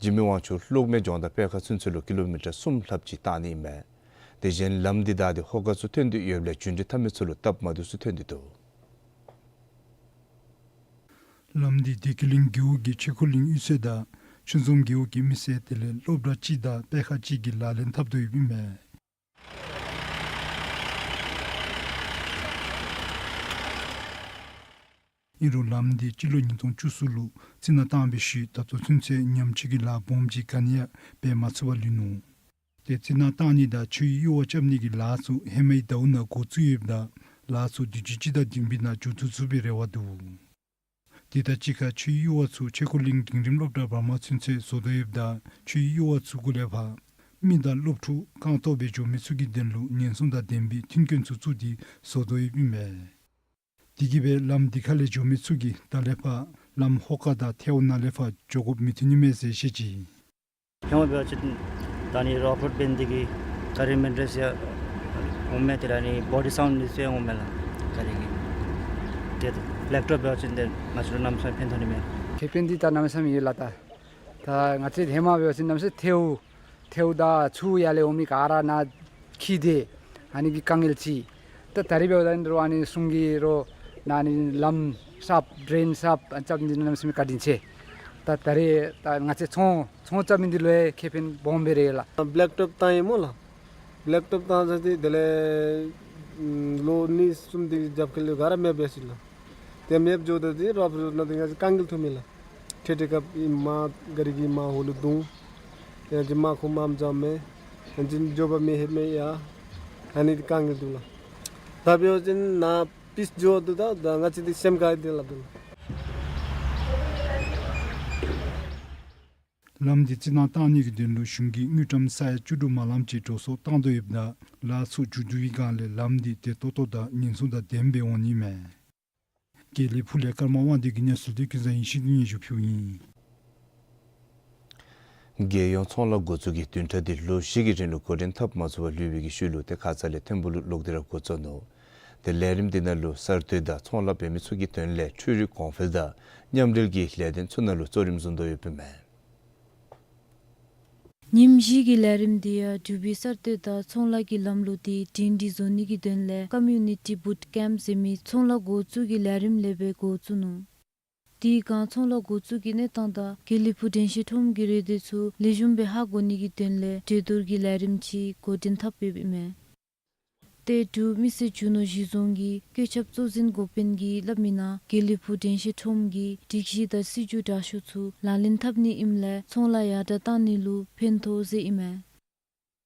འཇིགས་མེད་དབང་ཕྱུག་གློག་མེ་ལྗོངས་དང་པད་ཁ་ཚུན་ཚོད་ལུ་ཀི་ལོ་མི་ཊར་གསུམ་ལྷགཔ་ཅིག་བཏང་ནི་ཨིན་མས། དེ་བཞིན་ལམ་འདི་བདའ་སྟེ་ཧོ་ཀ་ཚུ་ཐོན་དོ་ཡོདཔ་ལས་རྒྱུན་འགྲུལ་འཐབ་མི་ཚུ་ལུ་སྟབས་མ་བདེཝ་ཚུ་ཐོན་ཏེ་འདུག། ལམ་འདི་བདེ་སྐྱིད་གླིང་རྒེད་འོག་གི་ཆོས་འཁོར་གླིང་གཡུས་ཚན་དང་ཆོས་འཛོམས་རྒེད་འོག་གི་མི་སེར་དེ་ལས་སློབ་གྲྭ་གཅིག་དང་པད་ཁ་གཅིག་གིས་ལག་ལེན་འཐབ་དོ་ཡོདཔ་ཨིན་མས། ཨིན་རུང་ལམ་འདི་སྤྱི་ལོ་ཉིས་སྟོང་བཅུ་གསུམ་ལུ་རྩི་ནག་བཏང་བའི་ཤུལ་ད་ལྟོ་ཚུན་ཚོད་ཉམས་བཅོས་ཀྱི་ལཱ་སྦོམ་ཅིག་ག་ནི་ཡང་འབད་མ་ཚུགས་པར་ལུས་ནུག། ཏེ་རྩི་ནག་བཏང་ནི་དང་ཆུའི་གཡུར་བ་རྐྱབ་ནི་གི་ལཱ་ཚུ་ཧེ་མའི་ཟླཝ་ནང་འགོ་བཙུགས་ཡོདཔ་ད་ལཱ་ཚུ་དུས་ཅི་སྤྱི་ཟླ་བདུན་པའི་ནང་མཇུག་བསྡུ་ཚུགས་པའི་རེ་བ་འདུག། དེ་དང་གཅིག་ཁར་ཆུའི་གཡུར་བ་ཚུ་ཆོས་འཁོར་གླིང་འབྲིང་རིམ་སློབ་གྲྭ་བར་མ་ཚུན་ཚོད་བཟོ་དོ་ཡོདཔ་ད་ཆུའི་གཡུར་བ་ཚུ་གུ་ལས་ཕར་མི་དང་སློབ་ཕྲུག་རྐང་སྟོང་སྦེ་འགྱོ་མི་ཚུ་གི་དོན་ལུ་ཉེན་སྲུང་དང་ལྡན་པའི་མཐུན་རྐྱེན་ཚུ་བཙུགས་ཏེ་བཟོ་དོ་ཡོདཔ་ཨིན་མས། དེ་གིས་སྦེ་ལམ་འདི་ཁ་ལས་འགྱོ་མི་ཚུ་གིས་ད་ལས་ཕར་ལམ་ཧོ་ཀ་དང་ཐེའུ་ནང་ལས་ཕར་འགྱོ་དགོཔ་མི་འཐོན་ནི་མས་ཟེར་བཤད་ཅི། ཧེ་མ་འབད་བ་ཅིན་ད་ནི་རོག་རོཌ་འབད་ནི་དེ་གིས་ག་རི་མེན་ཊེ་ནེནསི་ཡང་འོང་མས། ཏེ་ད་ནི་བོ་ཌི་སའུནཌ་ནི་ཚུ་ཡང་འོང་མས་ལགས། ག་རི་གི་ཏེ་བེལེཀ་ཊོབ་འབད་བ་ཅིན་ཏེ་ང་བཅས་ལུ་གནམ་མེད་ས་མེད་ཕན་ཐོགས་ནི་མས། ཁེ་ཕན་འདི་ད་གནམ་མེད་ས་མེད་ཡོད་ལགས། ད་ད་ང་བཅས་ཧེ་མ་འབད་བ་ཅིན་གནམ་མེད་ས་མེད་ཐེའུ་ཐེའུ་དང་ཆུ་ཡར་ལས་འོང་མི་ག་ར་ནཱ་འཁྱིད་དེ་ཨ་ནི་གི་དཀའ་ངལ་ཅིག། ད་ད་རིས་འབདཝ་ད་ཨིན་རུང་ཨ་ནི་སྲུང་གི་རོགས་ནཱ་ནི་ལམ་གསརཔ་ཌྲེན་གསརཔ་ཨ་རྐྱབ་ནི་གནམ་མེད་ས་མེད་བཀའ་དྲིན་ཆེ། ད་ད་རིས་ད་ང་བཅས་ཚོང་ཚོང་རྐྱབ་མི་འདི་ལུ་ཡང་ཁེ་ཕན་སྦོམ་སྦེ་རེ་ལགས། བེལེཀ་ཊོབ་བཏང་ཡི་སྨོ་ལགས། བེལེཀ་ཊོབ་བཏང་ཚར་ཏེ་དེ་ལས་ལོ་གཉིས་གསུམ་དེ་རྒྱབ་ཁ་ལས་ག་ར་མེདཔ་ཡར་སོ་ཡི་ལགས། ཏེ་མེདཔ་འགྱོཝ་ད་ཏེ་རོག་རོག་ནང་ཏེ་ང་བཅས་དཀའ་ངལ་ཐོན་མས་ལགས། ཁྲེ་ཁྲེ་སྐབས་ཨིན་མ་ག་རི་གིས་མ་ཧོ་ལུ་བརྡུང་། ཡང་ཅིན་མ་ཁོ་མ་འཛམ་མས། ཡང་ཅིན་འགྱོ་བ་མི་ལྷོད་མས་ཡ། ཨ་ནི་ཏེ་དཀའ་ངལ་འདུག་ལགས། ད་འབད་བ་ཅིན་ནཱ་པིསི་འགྱོ་དོ། ད་ད་ང་བཅས་ཏེ་སེམས་དགའ་སྟེ་སླབ་དོ་ལགས། ལམ་འདི་རྩི་ནག་བཏང་ནི་གི་དོན་ལུ་གཞུང་གིས་དངུལ་ཀྲམ་ས་ཡ་བཅུ་དྲུག་མ་ལངམ་ཅིག་འགྲོ་སོང་བཏང་དོ་ཡོདཔ་ད་ལཱ་ཚུ་མཇུག་བསྡུ་བའི་སྒང་ལས་ལམ་འདི་བདེ་ཏོག་ཏོ་དང་ཉེན་སྲུང་དང་ལྡནམ་སྦེ་འོང་ནི་མས། དགེ་ལེགས་ཕུག་ལས་ཀརྨ་དབང་འདུས་ཀྱི་གནས་ཚུལ་འདི་ཀུན་བཟང་ཡེ་ཤེས་ཀྱིས་སྙན་ཞུ་ཕུལཝ་ཨིན། རྒྱལ་ཡོངས་ཚོང་ལཱ་འགོ་བཙུགས་ཀྱི་བདུན་ཕྲག་འདི་ལོ་བཞི་གི་རིང་ལུ་འགོ་འདྲེན་འཐབ་མ་ཚུགས་པར་ལུས་པའི་གི་ཤུལ་ལུ་ཏེ་ཁ་ཙ་ལས་ཐིམ་ཕུག་ལུ་ལོག་སྟེ་ར་འགོ་བཙུགས་ནུག། ཏེ་ལས་རིམ་འདི་ནང་ལུ་གསར་གཏོད་དང་ཚོང་ལཱ་འབད་མི་ཚུ་གི་དོན་ལས་འཕྲུལ་རིག་གོང་འཕེལ་དང་མཉམ་འབྲེལ་གྱི་ལས་དོན་ཚུ་ནང་ལུ་གཙོ་རིམ་བཟུང་དོ་ཡོདཔ་ཨིན་མས། ཉིནམ་བཞི་གི་ལས་རིམ་འདི་ཡང་འབྲུག་པའི་གསར་གཏོད་དང་ཚོང་ལཱ་གི་ལམ་ལུགས་འདི་སྒྲིང་སྒྲི་བཟོ་ནི་གི་དོན་ལས་ཀོ་མིའུ་ནི་ཊི་བུཊ་ཀེམཔ་ཟེར་མི་ཚོང་ལཱ་འགོ་བཙུགས་ཀྱི་ལས་རིམ་ལས་སྦེ་འགོ་བཙུགས་ནུག། དེའི་སྒང་ཚོང་ལཱ་འགོ་བཙུགས་ཀྱི་གནས་སྟངས་དང་དགེ་ལེགས་ཕུག་དྲན་ཤེས་ཁྲོམ་གྱི་རེ་འདོད་ཚུ་ལེགས་ཤོམ་སྦེ་ཧ་གོ་ནི་གི་དོན་ལས་གྲོས་བསྡུར་གྱི་ལས་རིམ་ཅིག་འགོ་འདྲེན་འཐབ་ཡོདཔ་ཨིན་མས། ཏེ་འབྲུག་མི་སེར་རྒྱུ་ནོར་གཞི་བཟུང་གི་བཀོད་ཁྱབ་གཙོ་འཛིན་འགོ་དཔོན་གྱིས་སླབ་མི་ནང་དགེ་ལེགས་ཕུག་དྲན་ཤེས་ཁྲོམ་གྱི་སྒྲིག་གཞི་དང་སྲིད་བྱུས་དྲག་ཤོས་ཚུ་ལག་ལེན་འཐབ་ནི་ཨིནམ་ལས་ཚོང་ལཱ་ཡར་དྲག་བཏང་ནི་ལུ་ཕན་ཐོགས་ཟེར་ཨིན་མས།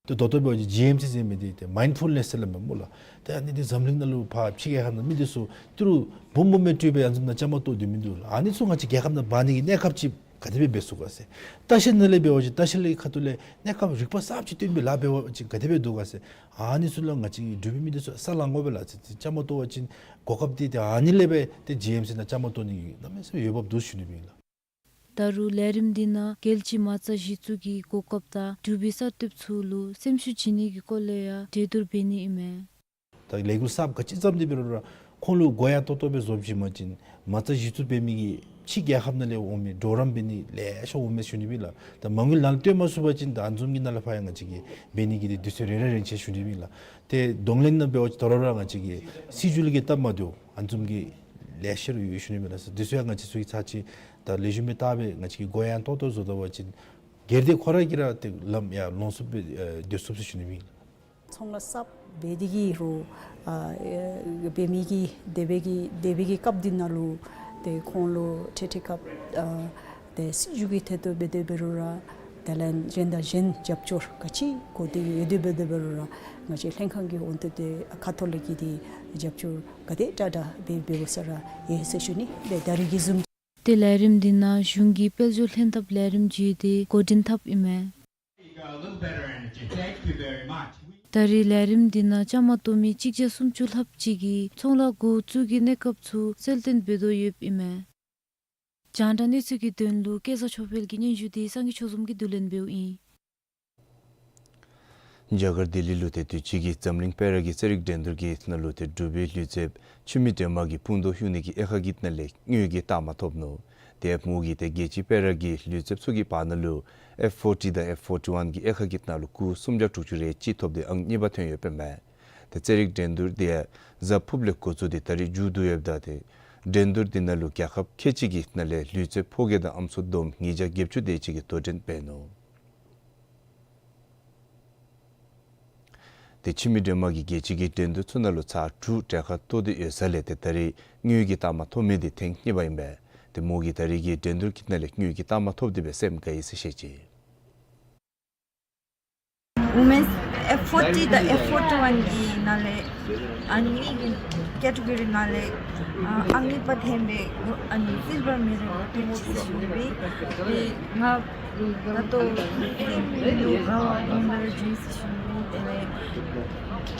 ཏེ་ད་ལྟོ་འབད་བ་ཅིན་ཇི་ཨེམ་སི་ཟེར་མི་འདི་ཏེ་མའིནཌ་ཕུལ་ནེསི་ཟེར་སླབ་མས་སྨོ་ལགས། ཏེ་ཨ་ནི་འདི་འཛམ་གླིང་ནང་ལུ་ཕར་ཕྱི་རྒྱལ་ཁབ་ནང་མི་འདི་ཚུ་ཏི་རུ་སྦོམ་སྦོམ་སྦེ་སྤྲོད་སྦེ་ཨ་ནི་བཟུམ་ནང་བཅའ་མར་གཏོགས་སྡོད་མི་འདུག་ལགས། ཨ་ནི་ཚུ་ང་བཅས་རྒྱལ་ཁབ་ནང་འབག་ནི་གི་གནས་སྐབས་ཅིག་ག་དེ་སྦེ་འབད་ཚུགས་ག་ཟེར། ལྟ་བཤལ་ནང་ལས་འབད་བ་ཅིན་ལྟ་བཤལ་གྱི་ཁ་ཐུག་ལས་གནས་སྐབས་རིག་པ་གསརཔ་ཅིག་སྟོན་སྦེ་ལཱ་འབད་བ་ཅིན་ག་དེ་སྦེ་འདུག་ག་ཟེར། ཨ་ནི་ཚུ་ལུ་ང་བཅས་ཀྱི་འབྲུག་པའི་མི་འདི་ཚུ་ས་ལང་དགོ་པས་ལགས། ཏེ་བཅའ་མར་གཏོགས་པ་ཅིན་གོ་སྐབས་འདི་ཏེ་ཨ་ནི་ལས་འབད་དེ་ཇི་ཨེམ་སི་ནང་བཅའ་མར་གཏོགས་ནི་གི་གནམ་མེད་ས་མེད་འོས་འབབ་འདུག་ཞུ་ནི་ཨིན་ལགས། ད་རུང་ལས་རིམ་འདི་ནང་རྒྱལ་སྤྱིའི་མ་རྩ་གཞི་བཙུགས་ཀྱི་གོ་སྐབས་དང་འབྲུག་པའི་གསར་གཏོདཔ་ཚུ་ལུ་སེམས་ཤུགས་བྱིན་ནི་གི་སྐོར་ལས་ཡང་གྲོས་བསྡུར་འབད་ནི་ཨིན་མས། ད་ལས་འགུལ་གསརཔ་ག་ཅི་བརྩམས་ཏེ་འབད་རུང་ར་ཁོང་ལུ་གུ་ཡངས་ཏོག་ཏོ་སྦེ་བཟོ་བྱིན་པ་ཅིན་མ་རྩ་གཞི་བཙུགས་འབད་མི་གི་ཕྱི་རྒྱལ་ཁབ་ནང་ལས་འོང་མི་གྲོགས་རམ་འབད་ནི་ལེ་ཤ་འོང་མས་ཞུ་ནི་ཨིན་ལགས། ད་མ་དངུལ་ནང་ལུ་བཏོན་མ་ཚུགས་པ་ཅིན་ད་ཨ་ནི་བཟུམ་གྱི་ནང་ལས་ཕར་ཡང་ང་བཅས་ཀྱིས་འབད་ནི་གི་ཏེ་དུས་ཚོད་རེ་རེ་རན་ཆེ་ཞུ་ནི་ཨིན་ལགས། ཏེ་གདོང་ལེན་ནང་འབད་བ་ཅིན་ད་རུང་ར་ང་བཅས་ཀྱི་སྲིད་བྱུས་ལུ་གི་སྟབས་མ་བདེཝ་ཨ་ནི་བཟུམ་གྱི་ལེ་ཤ་ར་ཡོད་ཞུ་ནི་ཨིན་ལགས། དུས་ཚོད་ཡང་ང་བཅས་ཚུ་གིས་ཚར་ཅིག་ད་ལེགས་ཤོམ་སྦེ་བལྟ་སྦེ་ང་བཅས་ཀྱིས་གུ་ཡངས་ཏོག་ཏོ་བཟོ་ད་པ་ཅིན་སྒེར་སྡེ་ཁོ་ར་གིས་ར་ཏེ་ལམ་ཡང་ལོངས་སུ་སྦེ་ཨེ་སྡོད་ཚུགས་ཟེར་ཞུ་ནི་ཨིན་ལགས། ཚོང་ལཱ་གསརཔ་འབད་དེ་གི་རུང་ཨ་ཨེ་འབད་མི་གི་དེ་སྦེ་གི་དེ་སྦེ་གི་སྐབས་འདི་ནང་ལུ་ཏེ་ཁོང་ལུ་འཕྲལ་འཕྲལ་སྐབས་ཨ་ཏེ་སྲིད་བྱུས་ཀྱི་ཐད་དུ་འབད་དེ་འབད་རུང་ར་དེ་ལས་གཞན་དང་གཞན་རྒྱབ་སྐྱོར་ག་ཅི་དགོ་དེ་ཡོད་དེ་འབད་དེ་འབད་རུང་ར་ང་བཅས་ལྷན་ཁག་གི་འོག་ཏུ་ཏེ་ཁ་ཐུག་ལས་ཀྱི་ཏེ་རྒྱབ་སྐྱོར་ག་དེ་དྲག་དྲག་འབད་འབད་འོང་ས་ར་ཡོད་ཟེར་ཞུ་ནི། ཏེ་ད་རིས་ཀྱི་བཟུམ་ཏེ་ལས་རིམ་འདི་ནང་གཞུང་གི་དཔལ་འབྱོར་ལྷན་ཐབས་ལས་རིམ་བརྒྱུད་དེ་འགོ་འདྲེན་འཐབ་ཨིན་མས། ད་རིས་ལས་རིམ་འདི་ནང་བཅའ་མར་གཏོགས་མི་གཅིག་བརྒྱ་སུམ་ཅུ་ལྷགཔ་ཅིག་གིས་ཚོང་ལཱ་འགོ་བཙུགས་ཀྱི་གནས་སྐབས་ཚུ་གསལ་སྟོན་འབད་དོ་ཡོདཔ་ཨིན་མས། རྒྱང་བསྒྲགས་གནས་ཚུལ་གྱི་དོན་ལུ་སྐལ་བཟང་ཆོས་འཕེལ་གྱི་སྙན་ཞུ་འདི་སངས་རྒྱས་ཆོས་འཛོམས་ཀྱིས་བསྡུ་ལེན་འབདཝ་ཨིན། རྒྱ་གར་ལྡི་ལི་ལུ་ཏེ་དུས་ཅི་གི་འཛམ་གླིང་སྤེལ་ར་གྱི་རྩེད་རིགས་འགྲན་བསྡུར་གྱི་ནང་ལུ་ཏེ་འབྲུག་པའི་ལུས་རྩལཔ་འཆི་མེད་སྒྲོལ་མ་གིས་དཔུང་དོག་ཡོད་ནི་གི་དབྱེ་ཁག་གི་ནང་ལས་དངུལ་གྱི་རྟགས་མ་ཐོབ་ནུག། ཏེ་མོ་གིས་ཏེ་རྒྱལ་སྤྱིའི་སྤེལ་ར་གི་ལུས་རྩལཔ་ཚུ་གི་བར་ན་ལུ་ཨེཕ་ཕོར་ཊི་དང་ཨེཕ་ཕོར་ཊི་ཝན་གྱི་དབྱེ་ཁག་གི་ནང་ལུ་སྐུགས་སུམ་བརྒྱ་དྲུག་ཅུ་རེ་གཅིག་ཐོབ་སྟེ་ཨང་གཉིས་པ་ཐོན་ཡོདཔ་ཨིན་མས། ཏེ་རྩེད་རིགས་འགྲན་བསྡུར་འདི་ཡང་གཟའ་ཕུརཔ་ལས་འགོ་བཙུགས་ཏེ་ད་རིས་མཇུག་བསྡུ་ཡོདཔ་ད་ཏེ་འགྲན་བསྡུར་འདི་ནང་ལུ་རྒྱལ་ཁབ་ཁལ་གཅིག་གི་ནང་ལས་ལུས་རྩལཔ་ཕོ་སྐྱེས་དང་ཨམ་སྲུ་བསྡོམས་ཉིས་བརྒྱ་བརྒྱད་ཅུ་དེ་ཅིག་གིས་དོ་འགྲན་འབད་ནུག། ཏེ་འཆི་མེད་སྒྲོལ་མ་གིས་རྒྱལ་སྤྱི་གི་འགྲན་བསྡུར་ཚུ་ནང་ལུ་ཚར་དྲུག་གྲལ་ཁར་གཏོགས་ཏེ་ཡོད་ས་ལས་ཏེ་ད་རིས་དངུལ་གྱི་རྟགས་མ་ཐོབ་མི་འདི་ཐེངས་གཉིས་པ་ཨིན་པས། ཏེ་མོ་གིས་ད་རིས་ཀྱི་འགྲན་བསྡུར་གྱི་ནང་ལས་དངུལ་གྱི་རྟགས་མ་ཐོབ་སྟེ་སྦེ་སེམས་དགའ་ཡི་ཟེར་བཤད་ཅི། ཝུ་མེནསི་ཨེཕ་ཕོར་ཊི་དང་ཨེཕ་ཕོར་ཊི་ཝན་གྱི་ནང་ལས་ཨ་ནི་གི་ཀེ་ཊི་གོ་རི་ནང་ལས་ཨ་ཨང་གཉིས་པ་ཐོན་སྦེ་ཨ་ནི་སིལ་བར་མེ་ཌལ་ཐོབ་ཅི་ཟེར་ཞུ་ནི་སྦེ། ཏེ་ང་ད་ལྟོ་ལུ་ར་བ་ལུ་ར་བ་ཇུ་ཟེར་ཞུ་ནི་སྦེ། དེ་ལས་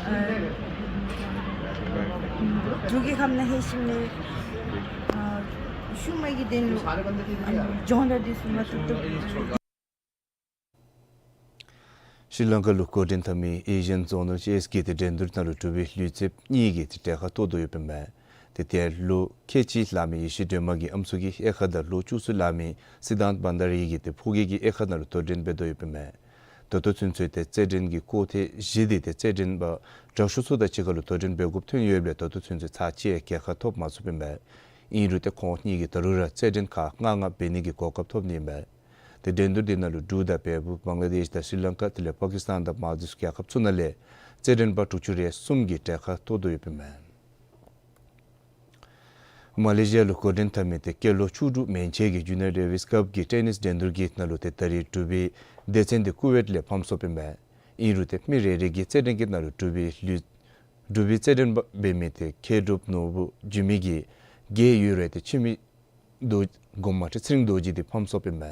ཨ་འབྲུག་གི་ཁམས་ནང་ལྷོད་ཞིནམ་ལས་ཨ་ཤུལ་མ་གི་དོན་ལུ་ཨ་ནི་སྦྱོང་བརྡར་འདི་ཚུ་མ་ཐུབ་ཐུབ་ཤྲི་ལང་ཀ་ལུ་འགོ་འདྲེན་འཐབ་མི་ཨེ་ཤི་ཡཱན་ཛོ་ནཱལ་ཅེསི་གི་ཏེ་འགྲན་བསྡུར་ནང་ལུ་འབྲུག་པའི་ལུས་རྩལཔ་གཉིས་ཀྱིས་ཏེ་གྲལ་ཁར་གཏོགས་དོ་ཡོདཔ་ཨིན་མས། ཏེ་དེ་ལུ་ཁལ་གཅིག་ལྷག་མི་ཡེ་ཤེས་སྒྲོལ་མ་གིས་ཨམ་སྲུ་གི་དབྱེ་ཁག་དང་ལོ་བཅུ་གསུམ་ལྷག་མི་སིདྡྷཱནྟ་བྷན་དཱ་རི་གིས་ཏེ་ཕོ་སྐྱེས་ཀྱི་དབྱེ་ཁག་ནང་ལུ་དོ་འགྲན་འབད་དོ་ཡོདཔ་ཨིན་མས། ད་ལྟོ་ཚུན་ཚོད་ཏེ་རྩེད་འགྲན་གྱི་སྐོར་ཐེངས་བཞི་འདི་ཏེ་རྩེད་འགྲན་པ་དྲག་ཤོས་ཚུ་དང་གཅིག་ཁར་ལུ་དོ་འགྲན་འབད་དགོཔ་ཐོན་ཡོདཔ་ལས་ད་ལྟོ་ཚུན་ཚོད་ཚར་གཅིག་ཡང་གྲལ་ཁར་ཐོབ་མ་ཚུགསཔ་ཨིན་མས། ཨིན་རུང་ཏེ་ཁོང་གཉིས་ཀྱིས་ད་རུང་ར་རྩེད་འགྲན་ཁག་ལྔ་ལྔ་འབད་ནི་གི་གོ་སྐབས་ཐོབ་ནི་ཨིན་མས། ཏེ་འགྲན་བསྡུར་འདི་ནང་ལུ་འབྲུག་དང་བལ་པོ་བང་ལ་དེཤ་དང་ཤྲི་ལང་ཀ་དེ་ལས་པ་ཀི་སི་ཐན་དང་མཱལ་དིབས་རྒྱལ་ཁབ་ཚུ་ནང་ལས་རྩེད་འགྲན་པ་དྲུག་ཅུ་རེ་གསུམ་གྱིས་གྲལ་ཁར་གཏོགས་དོ་ཡོདཔ་ཨིན་མས། མ་ལེ་ཤི་ཡ་ལུ་འགོ་འདྲེན་འཐབ་མི་ཏེ་སྐྱེས་ལོ་བཅུ་དྲུག་མན་ཆད་ཀྱི་ཇུ་ནི་ཡར་ཌེ་ཝིས་ཀབ་ཀྱི་ཊེ་ནིསི་འགྲན་བསྡུར་གྱི་ནང་ལུ་ཏེ་ད་རིས་འབྲུག་པའི་སྡེ་ཚན་འདི་ཀུ་ཝེཊ་ལས་ཕམ་སོཔ་ཨིན་མས། ཨིན་རུང་ཏེ་མི་རེ་རེ་གིས་རྩེད་འགྲན་གྱི་ནང་ལུ་འབྲུག་པའི་ལུས་འབྲུག་པའི་རྩེད་འགྲན་པ་འབད་མི་ཏེ་མཁས་གྲུབ་ནོར་བུ་འཇུ་མི་གིས་བརྒྱད་ཡོད་རུང་ཏེ་འཆི་མེད་རྡོ་གོང་མ་ཁྲི་ཚེ་རིང་རྡོ་རྗེ་འདི་ཕམ་སོཔ་ཨིན་མས།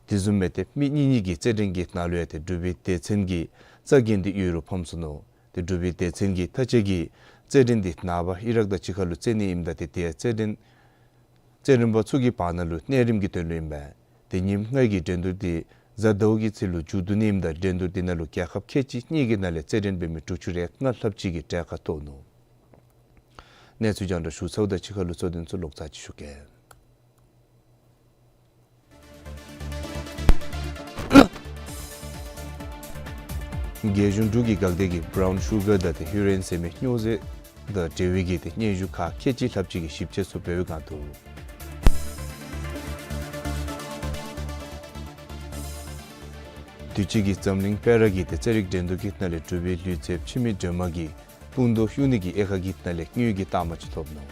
དེ་བཟུམ་སྦེ་ཏེ་མི་གཉིས་གཉིས་ཀྱི་རྩེད་འགྲན་གྱི་ནང་ལུ་ཡང་ཏེ་འབྲུག་པའི་སྡེ་ཚན་གྱི་རྩ་འགེངས་འདི་ཡོད་རུང་ཕམ་སོ་ནུག། ཏེ་འབྲུག་པའི་སྡེ་ཚན་གྱི་ཐ་ཆད་ཀྱིས་རྩེད་འགྲན་འདི་ནངས་པ་ཨི་རག་དང་གཅིག་ཁར་ལུ་རྩེ་ནི་ཨིནམ་ད་ཏེ་དེ་ཡང་རྩེད་འགྲན་རྩེད་འགྲན་པ་ཚུ་གི་བར་ན་ལུ་གནས་རིམ་གྱི་དོན་ལུ་ཨིན་མས། ཏེ་ཉིནམ་ལྔ་གི་འགྲན་བསྡུར་འདི་གཟའ་ཟླཝ་གི་ཚེ་ལུ་མཇུག་བསྡུ་ནི་ཨིནམ་ད་འགྲན་བསྡུར་འདི་ནང་ལུ་རྒྱལ་ཁབ་ཁལ་གཅིག་གཉིས་ཀྱི་ནང་ལས་རྩེད་འགྲན་འབད་མི་དྲུག་ཅུ་རེ་ལྔ་ལྷགཔ་ཅིག་གིས་གྲལ་ཁར་གཏོགས་ནུག། གནས་ཚུལ་རྒྱང་བསྒྲགས་ཞུ་ཚརཝ་དང་གཅིག་ཁར་ལུ་གཙོ་དོན་ཚུ་ལོག་ཚར་ཅིག་ཞུ་གེ། རྒྱལ་གཞུང་འབྲུག་གི་འགག་སྡེ་གིས་བྷ་རའུན་ཤུ་གར་དང་ཏེ་ཧེ་རོ་ཨིན་ཟེར་མི་སྨྱོ་རྫས་དང་འབྲེལ་བའི་གི་ཏེ་སྙན་ཞུ་ཁག་ཁལ་གཅིག་ལྷགཔ་ཅིག་གི་ཞིབ་དཔྱད་ཚུ་འབད་བའི་སྒང་དུ། དུས་ཅི་གི་འཛམ་གླིང་སྤེ་ར་གི་ཏེ་རྩེད་རིགས་འགྲན་བསྡུར་གྱི་ནང་ལས་གྲུབ་པའི་ལུས་རྩལཔ་འཆི་མེད་སྒྲོལ་མ་གིས་དཔུང་དོག་གཡུག་ནི་གི་དབྱེ་ཁག་གི་ནང་ལས་དངུལ་གྱི་རྟགས་མ་ཅིག་ཐོབ་ནུག།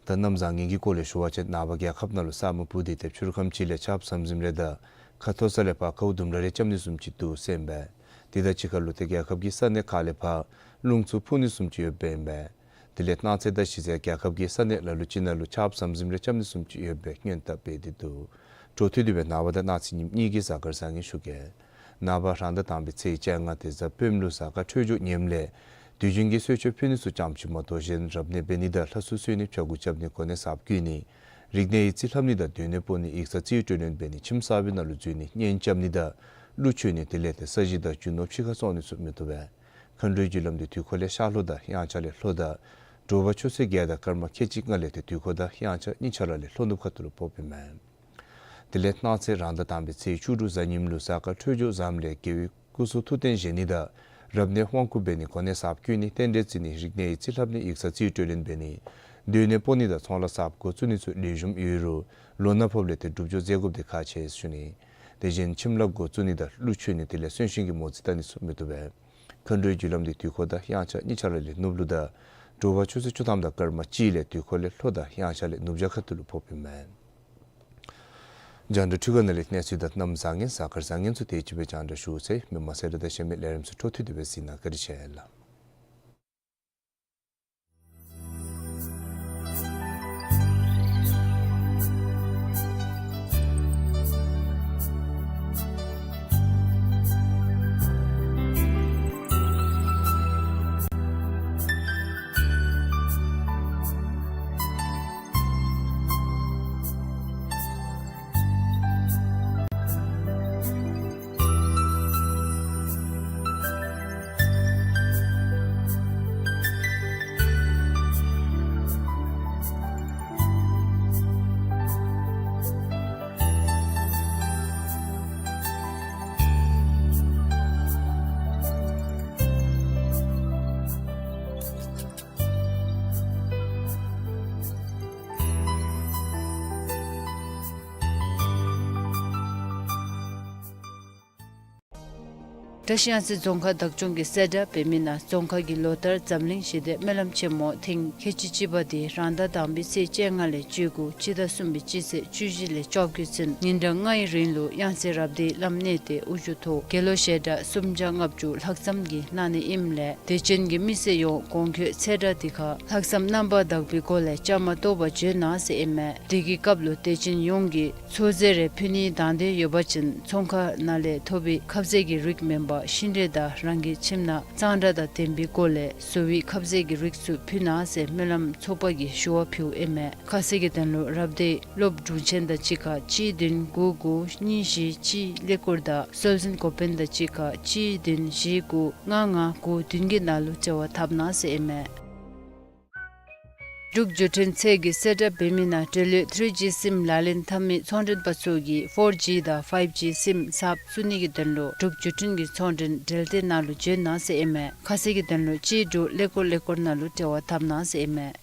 ད་གནམ་བཟང་ངན་གྱི་སྐོར་ལས་ཞུ་བ་ཅིན་ནངས་པ་རྒྱལ་ཁབ་ནང་ལུ་ས་སྨུག་སྤུབས་ཏེ་ཏེ་ཕྱི་རུ་ཁམས་ཅིག་ལས་ཆརཔ་ཟམ་ཟིམ་རེ་དང་ཁ་མཐོ་ས་ལས་ཕར་ཁཝ་ལྡུམ་ར་རེ་རྐྱབ་ནི་བཟུམ་ཅིག་འདུག་ཟེར་ཨིན་པས། དེ་དང་གཅིག་ཁར་ལུ་ཏེ་རྒྱལ་ཁབ་ཀྱི་ས་གནས་ཁག་ལས་ཕར་རླུང་འཚུབ་འཕུ་ནི་བཟུམ་ཅིག་ཡོདཔ་ཨིན་པས། དེ་ལས་གནངས་ཚེ་དང་གཞེས་ཚེ་རྒྱལ་ཁབ་ཀྱི་ས་གནས་ལ་ལུ་ཅིག་ནང་ལུ་ཆརཔ་ཟམ་ཟིམ་རེ་རྐྱབ་ནི་བཟུམ་ཅིག་ཡོད་པའི་སྔོན་བརྡ་སྤེལ་ཏེ་འདུག། འཕྲོ་མཐུད་དེ་སྦེ་ནངས་པ་དང་གནངས་ཚེ་ཉིནམ་གཉིས་ཀྱི་གཟའ་སྐར་བཟང་ངན་ཞུ་གེ། ནངས་པ་རང་ཟླ་དང་པའི་ཚེས་བཅོ་ལྔ་ཏེ་གཟའ་སྤེནམ་ལུ་གཟའ་སྐར་འཕྲོད་སྦྱོར་ངནམ་ལས་དུས་རྒྱུན་གྱི་གསོལ་མཆོད་ཕུལ་ནི་ཚུ་ཙམ་ཅིག་མ་གཏོགས་གཞན་རབ་གནས་འབད་ནི་དང་ལྷ་གསོལ་གསོལ་ནི་ཕྱྭ་འགུགས་རྐྱབ་ནི་གོ་གནས་གསརཔ་བསྐོ་ནི་རིག་གནས་ཡིག་རྩིས་ལྷབ་ནི་དང་སྡོད་གནས་སྤོ་ནི་ཡིག་ཚང་རྩིས་སྤྲོད་ལེན་འབད་ནི་ཁྱིམ་གསར་པའི་ནང་ལུ་འཛུལ་ནི་གཉེན་རྐྱབ་ནི་དང་གླུ་མཆོད་ནི་དེ་ལས་ཏེ་ས་གཞི་དང་རྒྱུ་ནོར་ཕྱི་ཁར་བཙོང་ནི་ཚུ་མི་བཏུབ་པས། མཁའ་འགྲོའི་རྒྱུ་ལམ་འདི་དུས་འཁོར་ལས་ཤར་ལྷོ་དང་དབྱངས་འཆར་ལས་ལྷོ་དང་དྲོ་པ་ཆུ་ཚོད་བརྒྱད་དང་སྐར་མ་ཁལ་གཅིག་ལྔ་ལས་ཏེ་དུས་འཁོར་དང་དབྱངས་འཆར་གཉིས་ཆ་ར་ལས་ལྷོ་ནུབ་ཁ་ཐུག་ལུ་ཕོགཔ་ཨིན་མས། དེ་ལས་གནངས་ཚེ་རང་ཟླ་དང་པའི་ཚེས་བཅུ་དྲུག་གཟའ་ཉིམ་ལུ་གཟའ་སྐར་འཕྲོད་སྦྱོར་བཟངམ་ལས་དགེ་བའི་སྐུ་གསུང་ཐུགས་རྟེན་བཞེངས་ནི་དང་རབ་གནས་དབང་བསྐུར་འབད་ནི་གོ་གནས་གསརཔ་བསྐོ་ནི་རྟེན་འབྲེལ་བརྩི་ནི་རིག་གནས་ཡིག་རྩིས་ལྷབ་ནི་ཡིག་ཚང་རྩིས་སྤྲོད་ལེན་འབད་ནི་སྡོད་གནས་སྤོ་ནི་དང་ཚོང་ལཱ་གསརཔ་འགོ་བཙུགས་ནི་ཚུ་ལེགས་ཤོམ་ཡོད་རུང་ལོ་ན་ཕོགཔ་ལས་ཏེ་སྒྲུབ་སྦྱོར་མཛད་དགོཔ་འདི་ཁག་ཆེ་ཟེར་ཞུ་ནི། དེ་བཞིན་ཁྱིམ་ལཱ་འགོ་བཙུགས་ནི་དང་གླུ་མཆོད་ནི་དེ་ལས་གསོན་གཤིན་གྱི་མོ་རྩིས་བལྟ་ནི་ཚུ་མི་བཏུབ་པས། མཁའ་འགྲོའི་རྒྱུ་ལམ་འདི་དུས་འཁོར་དང་དབྱངས་འཆར་གཉིས་ཆ་ར་ལས་ནུབ་ལུ་དང་དྲོ་པ་ཆུ་ཚོད་བཅུ་ཐམ་དང་སྐར་མ་གཅིག་ལས་དུས་འཁོར་ལས་ལྷོ་དང་དབྱངས་འཆར་ལས་ནུབ་བྱང་ཁ་ཐུག་ལུ་ཕོགཔ་ཨིན་མས། རྒྱང་བསྒྲགས་འཕྲུལ་ཁང་ནང་ལས་གནས་ཚུལ་དང་གནམ་བཟང་ངན་གཟའ་སྐར་བཟང་ངན་ཚུ་དེ་ཅིག་སྦེ་རྒྱང་བསྒྲགས་ཞུ་ཚར་ཡི། མི་མང་གསལ་བསྒྲགས་དང་གཞན་མི་ལས་རིམ་ཚུ་འཕྲོ་མཐུད་དེ་སྦེ་གཟིགས་གནང་། བཀའ་དྲིན་ཆེ་ལགས། བཀྲིས་གཡང་རྩེ་རྫོང་ཁག་བདག་སྐྱོང་གིས་གསལ་བསྒྲགས་འབད་མི་ནང་རྫོང་ཁག་གི་ལོ་ལྟར་འཛམ་གླིང་ཞི་བདེ་སྨོན་ལམ་ཆེན་མོ་ཐེངས་ཁལ་གཅིག་གཅིག་པ་འདི་རང་ཟླ་དང་པའི་ཚེས་བཅོ་ལྔ་ལས་བཅུ་དགུ་སྤྱི་ཟླ་གསུམ་པའི་སྤྱི་ཚེས་བཅུ་བཞི་ལས་བཅོ་བརྒྱད་ཚུན་ཉིན་གྲངས་ལྔའི་རིང་ལུ་གཡང་རྩེ་རབ་སྡེའི་བླམ་གནས་བརྟན་དབུ་བཞུགས་ཐོག་དགེ་སློང་ཞལ་གྲངས་སུམ་བརྒྱ་ལྔ་བཅུ་ལྷག་ཙམ་གྱིས་གནང་ནི་ཨིནམ་ལས་དད་ཅན་གྱི་མི་སེར་ཡོངས་གོང་འཁོད་ཚེས་གྲངས་འདི་ཁར་ལྷག་བསམ་རྣམ་པར་དག་པའི་སྒོ་ལས་བཅའ་མར་གཏོགས་པར་བྱོན་གནང་ཟེར་ཨིན་མས། དེ་གི་སྐབས་ལུ་དད་ཅན་ཡོངས་ཀྱིས་ཚོད་ཟས་རེ་ཕུལ་ནིའི་དང་འདོད་ཡོད་པ་ཅིན་ཚོང་ཁང་ནང་ལས་ཐོབ་པའི་ཁབ་ཟས་ཀྱི་རིགས་མེན་པར་ཤིང་འབྲས་དང་རང་གི་ཁྱིམ་ནང་གཙང་སྦྲ་དང་ལྡན་པའི་སྒོ་ལས་བཟོ་བའི་ཁབ་ཟས་ཀྱི་རིགས་ཚུ་ཕུལ་གནང་ཟེར་སྨོན་ལམ་ཚོགས་པ་གིས་ཞུ་བ་ཕུལཝ་ཨིན་མས། ཁ་གསལ་གྱི་དོན་ལུ་རབ་སྡེའི་སློབ་དྲུང་ཆེན་དང་གཅིག་ཁར་གཅིག་བདུན་དགུ་དགུ་གཉིས་བཞི་གཅིག་ཀླད་ཀོར་དང་སྲོལ་འཛིན་འགོ་དཔོན་དང་གཅིག་ཁར་གཅིག་བདུན་བཞི་དགུ་ལྔ་ལྔ་དགུ་བདུན་གྱི་ནང་ལུ་འབྲེལ་བ་འཐབ་གནང་ཟེར་ཨིན་མས། འབྲུག་བརྒྱུད་འཕྲིན་ཚད་ཀྱིས་གསལ་བསྒྲགས་འབད་མི་ནང་འབྲེལ་ཡོད་ཐི་རི་ཇི་སིམ་ལག་ལེན་འཐབ་མི་ཚོང་མགྲོན་པ་ཚུ་གིས་ཕོར་ཇི་དང་ཕའིབ་ཇི་སིམ་གསརཔ་བཙུགས་ནི་གི་དོན་ལུ་འབྲུག་བརྒྱུད་འཕྲིན་གྱི་ཚོང་མགྲོན་འབྲེལ་སྡེ་ནང་ལུ་བྱོན་གནང་ཟེར་ཨིན་མས། ཁ་གསལ་གྱི་དོན་ལུ་གཅིག་དྲུག་ཀླད་ཀོར་ཀླད་ཀོར་ནང་ལུ་འབྲེལ་བ་འཐབ་གནང་ཟེར་ཨིན་མས།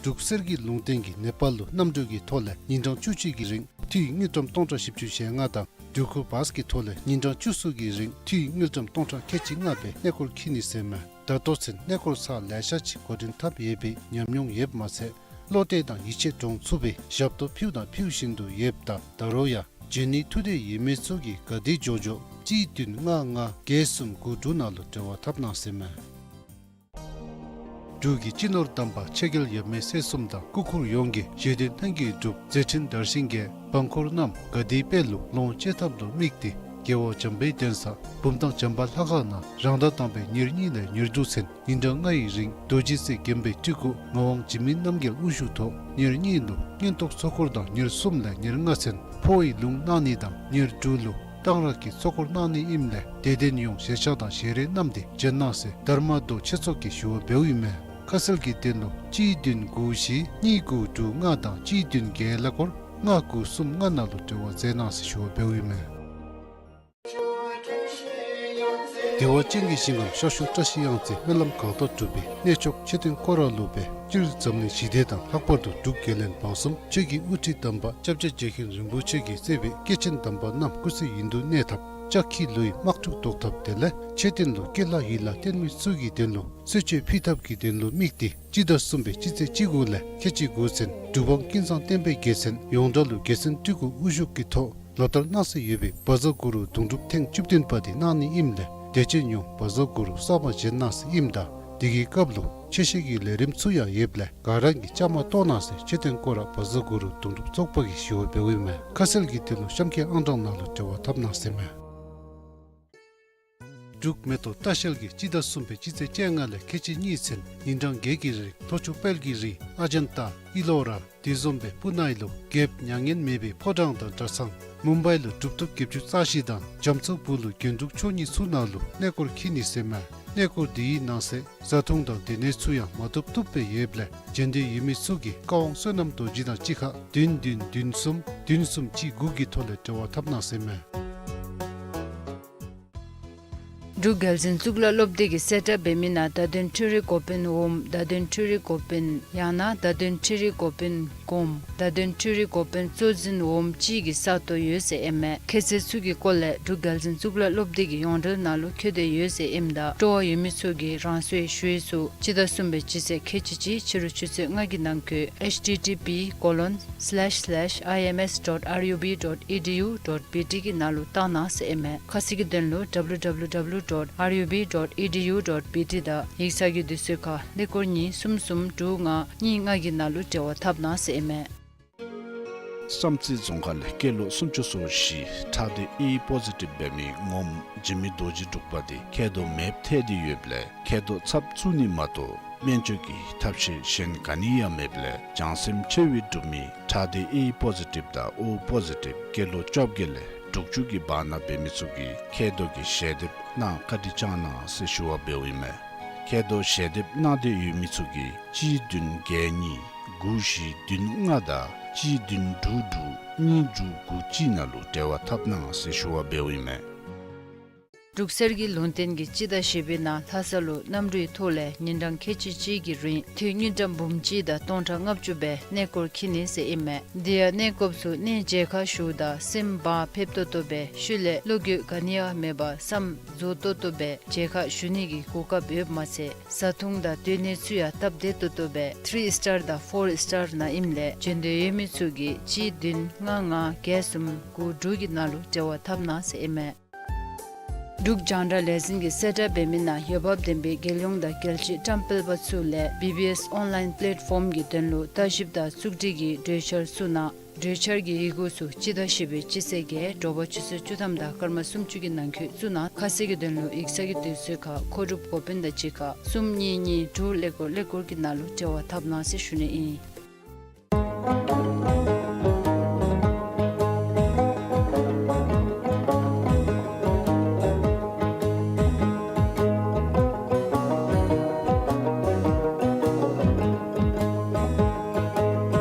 འབྲུག་གསེར་གྱི་ལུང་བསྟན་གྱིས་ནེ་པཱལ་ལུ་གནམ་གྲུ་གི་ཐོག་ལས་ཉིན་གྲངས་བཅུ་གཅིག་གི་རིང་འཐུས་དངུལ་ཀྲམ་སྟོང་ཕྲག་བཞི་བཅུ་ཞེ་ལྔ་དང་འབྲུག་ཁུག་བཱས་ཀྱི་ཐོག་ལས་ཉིན་གྲངས་བཅུ་གསུམ་གྱི་རིང་འཐུས་དངུལ་ཀྲམ་སྟོང་ཕྲག་ཁལ་གཅིག་ལྔ་སྦེ་གནས་སྐོར་འཁྱིད་ནི་ཟེར་མས། ད་ལྟོ་ཚུན་གནས་སྐོར་ཚར་ལེ་ཤ་ཅིག་འགོ་འདྲེན་འཐབ་ཡོད་པའི་ཉམས་མྱོང་ཡོདཔ་མ་ཚད་བློ་གཏད་དང་ཡིད་ཆེས་འདྲོངས་ཚུགས་པའི་ཞབས་ཏོག་ཕུལཝ་དང་ཕུལ་བཞིན་དུ་ཡོདཔ་ད་ད་རུང་ཡང་འབྱོན་ནིའི་ཐུགས་འདོད་ཡོད་མི་ཚུ་གིས་ག་དེ་མགྱོགས་མགྱོགས་གཅིག་བདུན་ལྔ་ལྔ་བརྒྱད་གསུམ་དགུ་དྲུག་ནང་ལུ་འབྲེལ་བ་འཐབ་གནང་ཟེར་མས། འབྲུག་གི་སྤྱི་ནོར་དམ་པ་ཆོས་རྒྱལ་ཡབ་མེས་སྲས་གསུམ་དང་སྐུ་འཁོར་ཡོངས་ཀྱིས་ཞི་བདེ་ལྷན་སྐྱེས་སྒྲུབ་མཛད་འཕྲིན་དར་ཞིང་རྒྱས། འབངས་འཁོར་རྣམས་དགའ་བདེའི་དཔལ་ལུ་ལོངས་སྤྱོད་ཐབས་ལུ་དམིགས་ཏེ་རྒྱལ་བ་བྱམས་པའི་གདན་ས་བུམ་ཐང་བྱམས་པ་ལྷ་ཁང་ནང་རང་ཟླ་དང་པའི་ཉེར་གཉིས་ལས་ཉེར་དྲུག་ཚུན་ཉིན་གྲངས་ལྔའི་རིང་རྡོ་རྗེ་རྩེ་དགོན་པའི་སྤྲུལ་སྐུ་ངག་དབང་འཇིགས་མེད་རྣམ་རྒྱལ་དབུ་བཞུགས་ཐོག་ཉེར་གཉིས་ལུ་མངོན་རྟོགས་ཚོགས་འཁོར་དང་ཉེར་གསུམ་ལས་ཉེར་ལྔ་ཚུན་འཕོ་བའི་ལུང་གནང་ནི་དང་ཉེར་དྲུག་ལུ་གཏང་རག་གི་ཚོགས་འཁོར་གནང་ནི་ཨིནམ་ལས་དད་ལྡན་ཡོངས་ཞལ་ཆས་དང་ཞལ་རས་བསྣམས་ཏེ་བྱོན་གནང་ཟེར་དྷརྨ་མདོ་ཆོས་ཚོགས་ཀྱིས་ཞུ་བ་འབདཝ་ཨིན་མས། ཁ་གསལ་གྱི་དོན་ལུ་གཅིག་བདུན་དགུ་བཞི་གཉིས་དགུ་དྲུག་ལྔ་དང་གཅིག་བདུན་བརྒྱད་ཀླད་ཀོར་ལྔ་དགུ་གསུམ་ལྔ་ནང་ལུ་འབྲེལ་བ་མཛད་གནང་ཟེར་ཞུ་བ་འབདཝ་ཨིན་མས། བདེ་བ་ཅན་གྱི་ཞིང་ཁམས་ཤར་ཕྱོགས་བཀྲ་ཤིས་གཡང་རྩེ་སྨོན་ལམ་གང་དག་གྲུབ་པའི་གནས་མཆོག་མཆོད་རྟེན་སྐོར་ར་ལུ་སྦེ་སྤྱིར་འཛམ་གླིང་ཞི་བདེ་དང་ལྷག་པར་དུ་འབྲུག་རྒྱལ་བློན་འབངས་གསུམ་ཆོས་ཀྱི་དབུ་ཁྲིད་དམ་པ་སྐྱབས་རྗེ་རྗེ་མཁན་རིན་པོ་ཆེ་གིས་གཙོས་པའི་སྐྱེས་ཆེན་དམ་པ་རྣམས་སྐུ་ཚེ་ཡུན་དུ་གནས་ཐབས་ལྕགས་ཁྱི་ལུ་ཡི་དམག་འཁྲུག་བཟློག་ཐབས་དེ་ལས་མཆོད་རྟེན་ལུ་སྐྱེ་ལྷ་ཡི་ལྷ་རྟེན་མི་ཚུ་གི་དོན་ལུ་གསོལ་མཆོད་ཕུལ་ཐབས་ཀྱི་དོན་ལུ་དམིགས་ཏེ་སྤྱི་ཟླ་གསུམ་པའི་སྤྱི་ཚེས་བཅུ་དགུ་ལས་ཁལ་གཅིག་དགུ་ཚུན་འབྲུག་འབངས་ཀུན་བཟང་བསྟན་པའི་རྒྱལ་མཚན་ཡོངས་གྲགས་ལུ་རྒྱལ་མཚན་སྤྲུལ་སྐུ་དབུ་བཞུགས་ཀྱི་ཐོག་ལོ་ལྟར་གནང་སྲོལ་ཡོད་པའི་བཛྲ་གུ་རུ་གདུང་སྒྲུབ་ཐེངས་བཅུ་བདུན་པ་དེ་གནང་ནི་ཨིནམ་ལས་དད་ཅན་ཡོངས་བཛྲ་གུ་རུ་གསར་པ་བཞེངས་གནང་ཟེར་ཨིནམ་ད་དེ་གི་སྐབས་ལུ་ཆོས་བཤད་ཀྱི་ལས་རིམ་ཚུ་ཡང་ཡོདཔ་ལས་ག་ར་གིས་བཅའ་མར་གཏོགས་གནང་ཟེར་མཆོད་རྟེན་སྐོར་ར་བཛྲ་གུ་རུ་གདུང་སྒྲུབ་ཚོགས་པ་གིས་ཞུ་བ་འབདཝ་ཨིན་མས། ཁ་གསལ་གྱི་དོན་ལུ་གཤམ་འཁོད་ཨང་གྲངས་ནང་ལུ་འབྲེལ་བ་འཐབ་གནང་ཟེར་མས། འབྲུག་མེ་ཏོག་ལྟ་བཤལ་གྱིས་སྤྱི་ཟླ་གསུམ་པའི་སྤྱི་ཚེས་བཅོ་ལྔ་ལས་ཁལ་གཅིག་གཉིས་ཚུན་ཉིན་གྲངས་བརྒྱད་ཀྱི་རིང་ལྷོ་ཕྱོགས་དཔལ་གྱི་རི་ཨ་ཇན་ཏ་ཨི་ལོ་ར་དེ་བཟུམ་སྦེ་སྤུ་ན་ཨི་ལོ་རྒྱལཔོ་མྱ་ངན་མེད་པའི་ཕོ་བྲང་དང་གྲྭ་ཚང་མུམ་བའི་ལུ་གྲུབ་ཐོབ་བརྒྱད་ཅུ་རྩ་བཞི་དང་རྒྱ་མཚོ་སྦུག་ལུ་རྒྱན་དྲུག་མཆོག་གཉིས་ཚུ་ནང་ལུ་གནས་སྐོར་འཁྱིད་ནི་ཟེར་མས། གནས་སྐོར་དེའི་ནང་གསེས་བཟའ་འཐུང་དང་སྡོད་གནས་ཚུ་ཡང་མ་བཏུབ་བཏུབ་སྦེ་ཡོདཔ་ལས་འབྱོན་འདོད་ཡོད་མི་ཚུ་གིས་བཀའ་དབང་བསོད་ནམས་རྡོ་རྗེ་དང་གཅིག་ཁར་བདུན་བདུན་བདུན་གསུམ་བདུན་གསུམ་གཅིག་དགུ་གི་ཐོག་ལས་འབྲེལ་བ་འཐབ་གནང་ཟེར་མས། འབྲུག་རྒྱལ་འཛིན་གཙུག་ལག་སློབ་སྡེ་གིས་གསལ་བསྒྲགས་འབད་མི་ནང་བརྡ་དོན་འཕྲུལ་རིག་འགོ་དཔོན་འོགམ་བརྡ་དོན་འཕྲུལ་རིག་འགོ་དཔོན་ཡང་ན་བརྡ་དོན་འཕྲུལ་རིག་འགོ་དཔོན་གོངམ་བརྡ་དོན་འཕྲུལ་རིག་འགོ་དཔོན་གཙོ་འཛིན་འོགམ་ཅིག་གི་ས་སྟོང་ཡོད་ཟེར་ཨིན་མས། ཁྱད་ཚད་ཚུ་གི་སྐོར་ལས་འབྲུག་རྒྱལ་འཛིན་གཙུག་ལག་སློབ་སྡེ་གི་ཡོངས་འབྲེལ་ནང་ལུ་བཀོད་དེ་ཡོད་ཟེར་ཨིནམ་ད་སྤྲོ་བ་ཡོད་མི་ཚུ་གིས་རང་སོའི་ཞུ་ཡིག་ཚུ་སྤྱི་ཟླ་གསུམ་པའི་སྤྱི་ཚེས་ཁལ་གཅིག་གཅིག་ཕྱི་རུ་ཆུ་ཚོད་ལྔ་གི་ནང་འཁོད་H T T P colon slash slash I M S dot R U B dot E D U dot B T གི་ནང་ལུ་བཏང་གནང་ཟེར་ཨིན་མས། ཁ་གསལ་གྱི་དོན་ལུ W W W dot R U B dot E D U dot B T དང་ཡིག་ཚང་གི་དུས་ཚོད་ཁར་ཀླད་ཀོར་གཉིས་གསུམ་གསུམ་དྲུག་ལྔ་གཉིས་ལྔ་གི་ནང་ལུ་འབྲེལ་བ་འཐབ་གནང་ཟེར་ཨིན་མས། བསམ་རྩེ་རྫོང་ཁག་ལས་སྐྱེས་ལོ་སུམ་ཅུ་སོ་བཞི་ཁྲག་སྡེ་ཨེ་པོ་ཟི་ཊིབ་འབད་མི་ངོམ་འཇིགས་མེད་རྡོ་རྗེ་འབྲུག་པ་དེ་མཁལ་རྡོག་མེདཔ་ཐལ་ཏེ་ཡོདཔ་ལས་མཁལ་རྡོག་ཚབ་བཙུགས་ནི་མ་གཏོགས་སྨན་བཅོས་ཀྱི་ཐབས་ཤེས་གཞན་ག་ནི་ཡང་མེདཔ་ལས་བྱང་སེམས་ཆེ་བའི་འབྲུག་མི་ཁྲག་སྡེ་ཨེ་པོ་ཟི་ཊིབ་དང་ཨོ་པོ་ཟི་ཊིབ་སྐྱེས་ལོ་བཅོ་བརྒྱད་ལས་དྲུག་ཅུ་གི་བར་ན་འབད་མི་ཚུ་གིས་མཁལ་རྡོག་གི་ཞལ་འདེབས་གནང་བཀའ་དྲིན་བསྐྱང་གནང་ཟེར་ཞུ་བ་འབདཝ་ཨིན་མས། མཁལ་རྡོག་ཞལ་འདེབས་གནང་སྟེ་ཡོད་མི་ཚུ་གིས་གཅིག་བདུན་བརྒྱད་གཉིས་དགུ་བཞི་བདུན་ལྔ་དང་གཅིག་བདུན་དྲུག་དྲུག་གཉིས་དྲུག་དགུ་གཅིག་ནང་ལུ་འབྲེལ་བ་འཐབ་གནང་ཟེར་ཞུ་བ་འབདཝ་ཨིན་མས། འབྲུག་གསེར་གྱི་ལུང་བསྟན་གྱིས་སྤྱི་ཟླ་བཞི་པའི་ནང་ལྷ་ས་ལུ་གནམ་གྲུའི་ཐོག་ལས་ཉིན་གྲངས་ཁལ་གཅིག་གཅིག་གི་རིང་དུས་དངུལ་ཀྲམ་འབུམ་གཅིག་དང་སྟོང་ཕྲག་ལྔ་བཅུ་སྦེ་གནས་སྐོར་འཁྱིད་ནི་ཟེར་ཨིན་མས། དེ་ཡང་གནས་སྐོརཔ་ཚུ་གནས་མཇལ་ཁ་ཞུཝ་ད་སེམས་བག་ཕེབས་ཏོག་ཏོ་སྦེ་ཤུལ་ལས་བློ་འགྱོད་ག་ནི་ཡང་མེད་པར་བསམ་རྫོགས་ཏོག་ཏོ་སྦེ་མཇལ་ཁ་ཞུ་ནི་གི་གོ་སྐབས་ཡོདཔ་མ་ཚད་བཟའ་འཐུང་དང་སྡོད་གནས་ཚུ་ཡང་སྟབས་བདེ་ཏོག་ཏོ་སྦེ་ཐི་རི་སི་ཊར་དང་ཕོར་སི་ཊར་ནང་ཨིནམ་ལས་འབྱོན་འདོད་ཡོད་མི་ཚུ་གིས་གཅིག་བདུན་ལྔ་ལྔ་བརྒྱད་གསུམ་དགུ་དྲུག་གི་ནང་ལུ་འབྲེལ་བ་འཐབ་གནང་ཟེར་ཨིན་མས། འབྲུག་རྒྱང་བསྒྲགས་ལས་འཛིན་གྱིས་གསལ་བསྒྲགས་འབད་མི་ནང་འོས་འབབ་ལྡན་པའི་རྒྱལ་ཡོངས་དང་རྒྱལ་སྤྱིའི་བཀྲམ་སྤེལ་པ་ཚུ་ལས་བི་བི་ཨེསི་ཨོན་ལའིན་པེ་ལེཊ་ཕོམ་གྱི་དོན་ལུ་ལྟ་ཞིབ་དང་གཙུག་སྒྲིལ་གྱི་གྲོས་འཆར་ཚུ་ནང་གྲོས་འཆར་གྱི་ཡི་གུ་ཚུ་སྤྱི་ཟླ་བཞི་པའི་སྤྱི་ཚེས་བརྒྱད་དྲོ་པ་ཆུ་ཚོད་བཅུ་ཐམ་དང་སྐར་མ་སུམ་ཅུ་གི་ནང་འཁོད་བཙུགས་གནང་། ཁ་གསལ་གྱི་དོན་ལུ་ཡིག་ཚང་གི་དུས་ཚོད་ཁར་མཁོ་སྒྲུབ་འགོ་དཔོན་དང་གཅིག་ཁར་གསུམ་གཉིས་གཉིས་དྲུག་ཀླད་ཀོར་ཀླད་ཀོར་གྱི་ནང་ལུ་འབྲེལ་བ་འཐབ་གནང་ཟེར་ཞུ་ནི་ཨིན།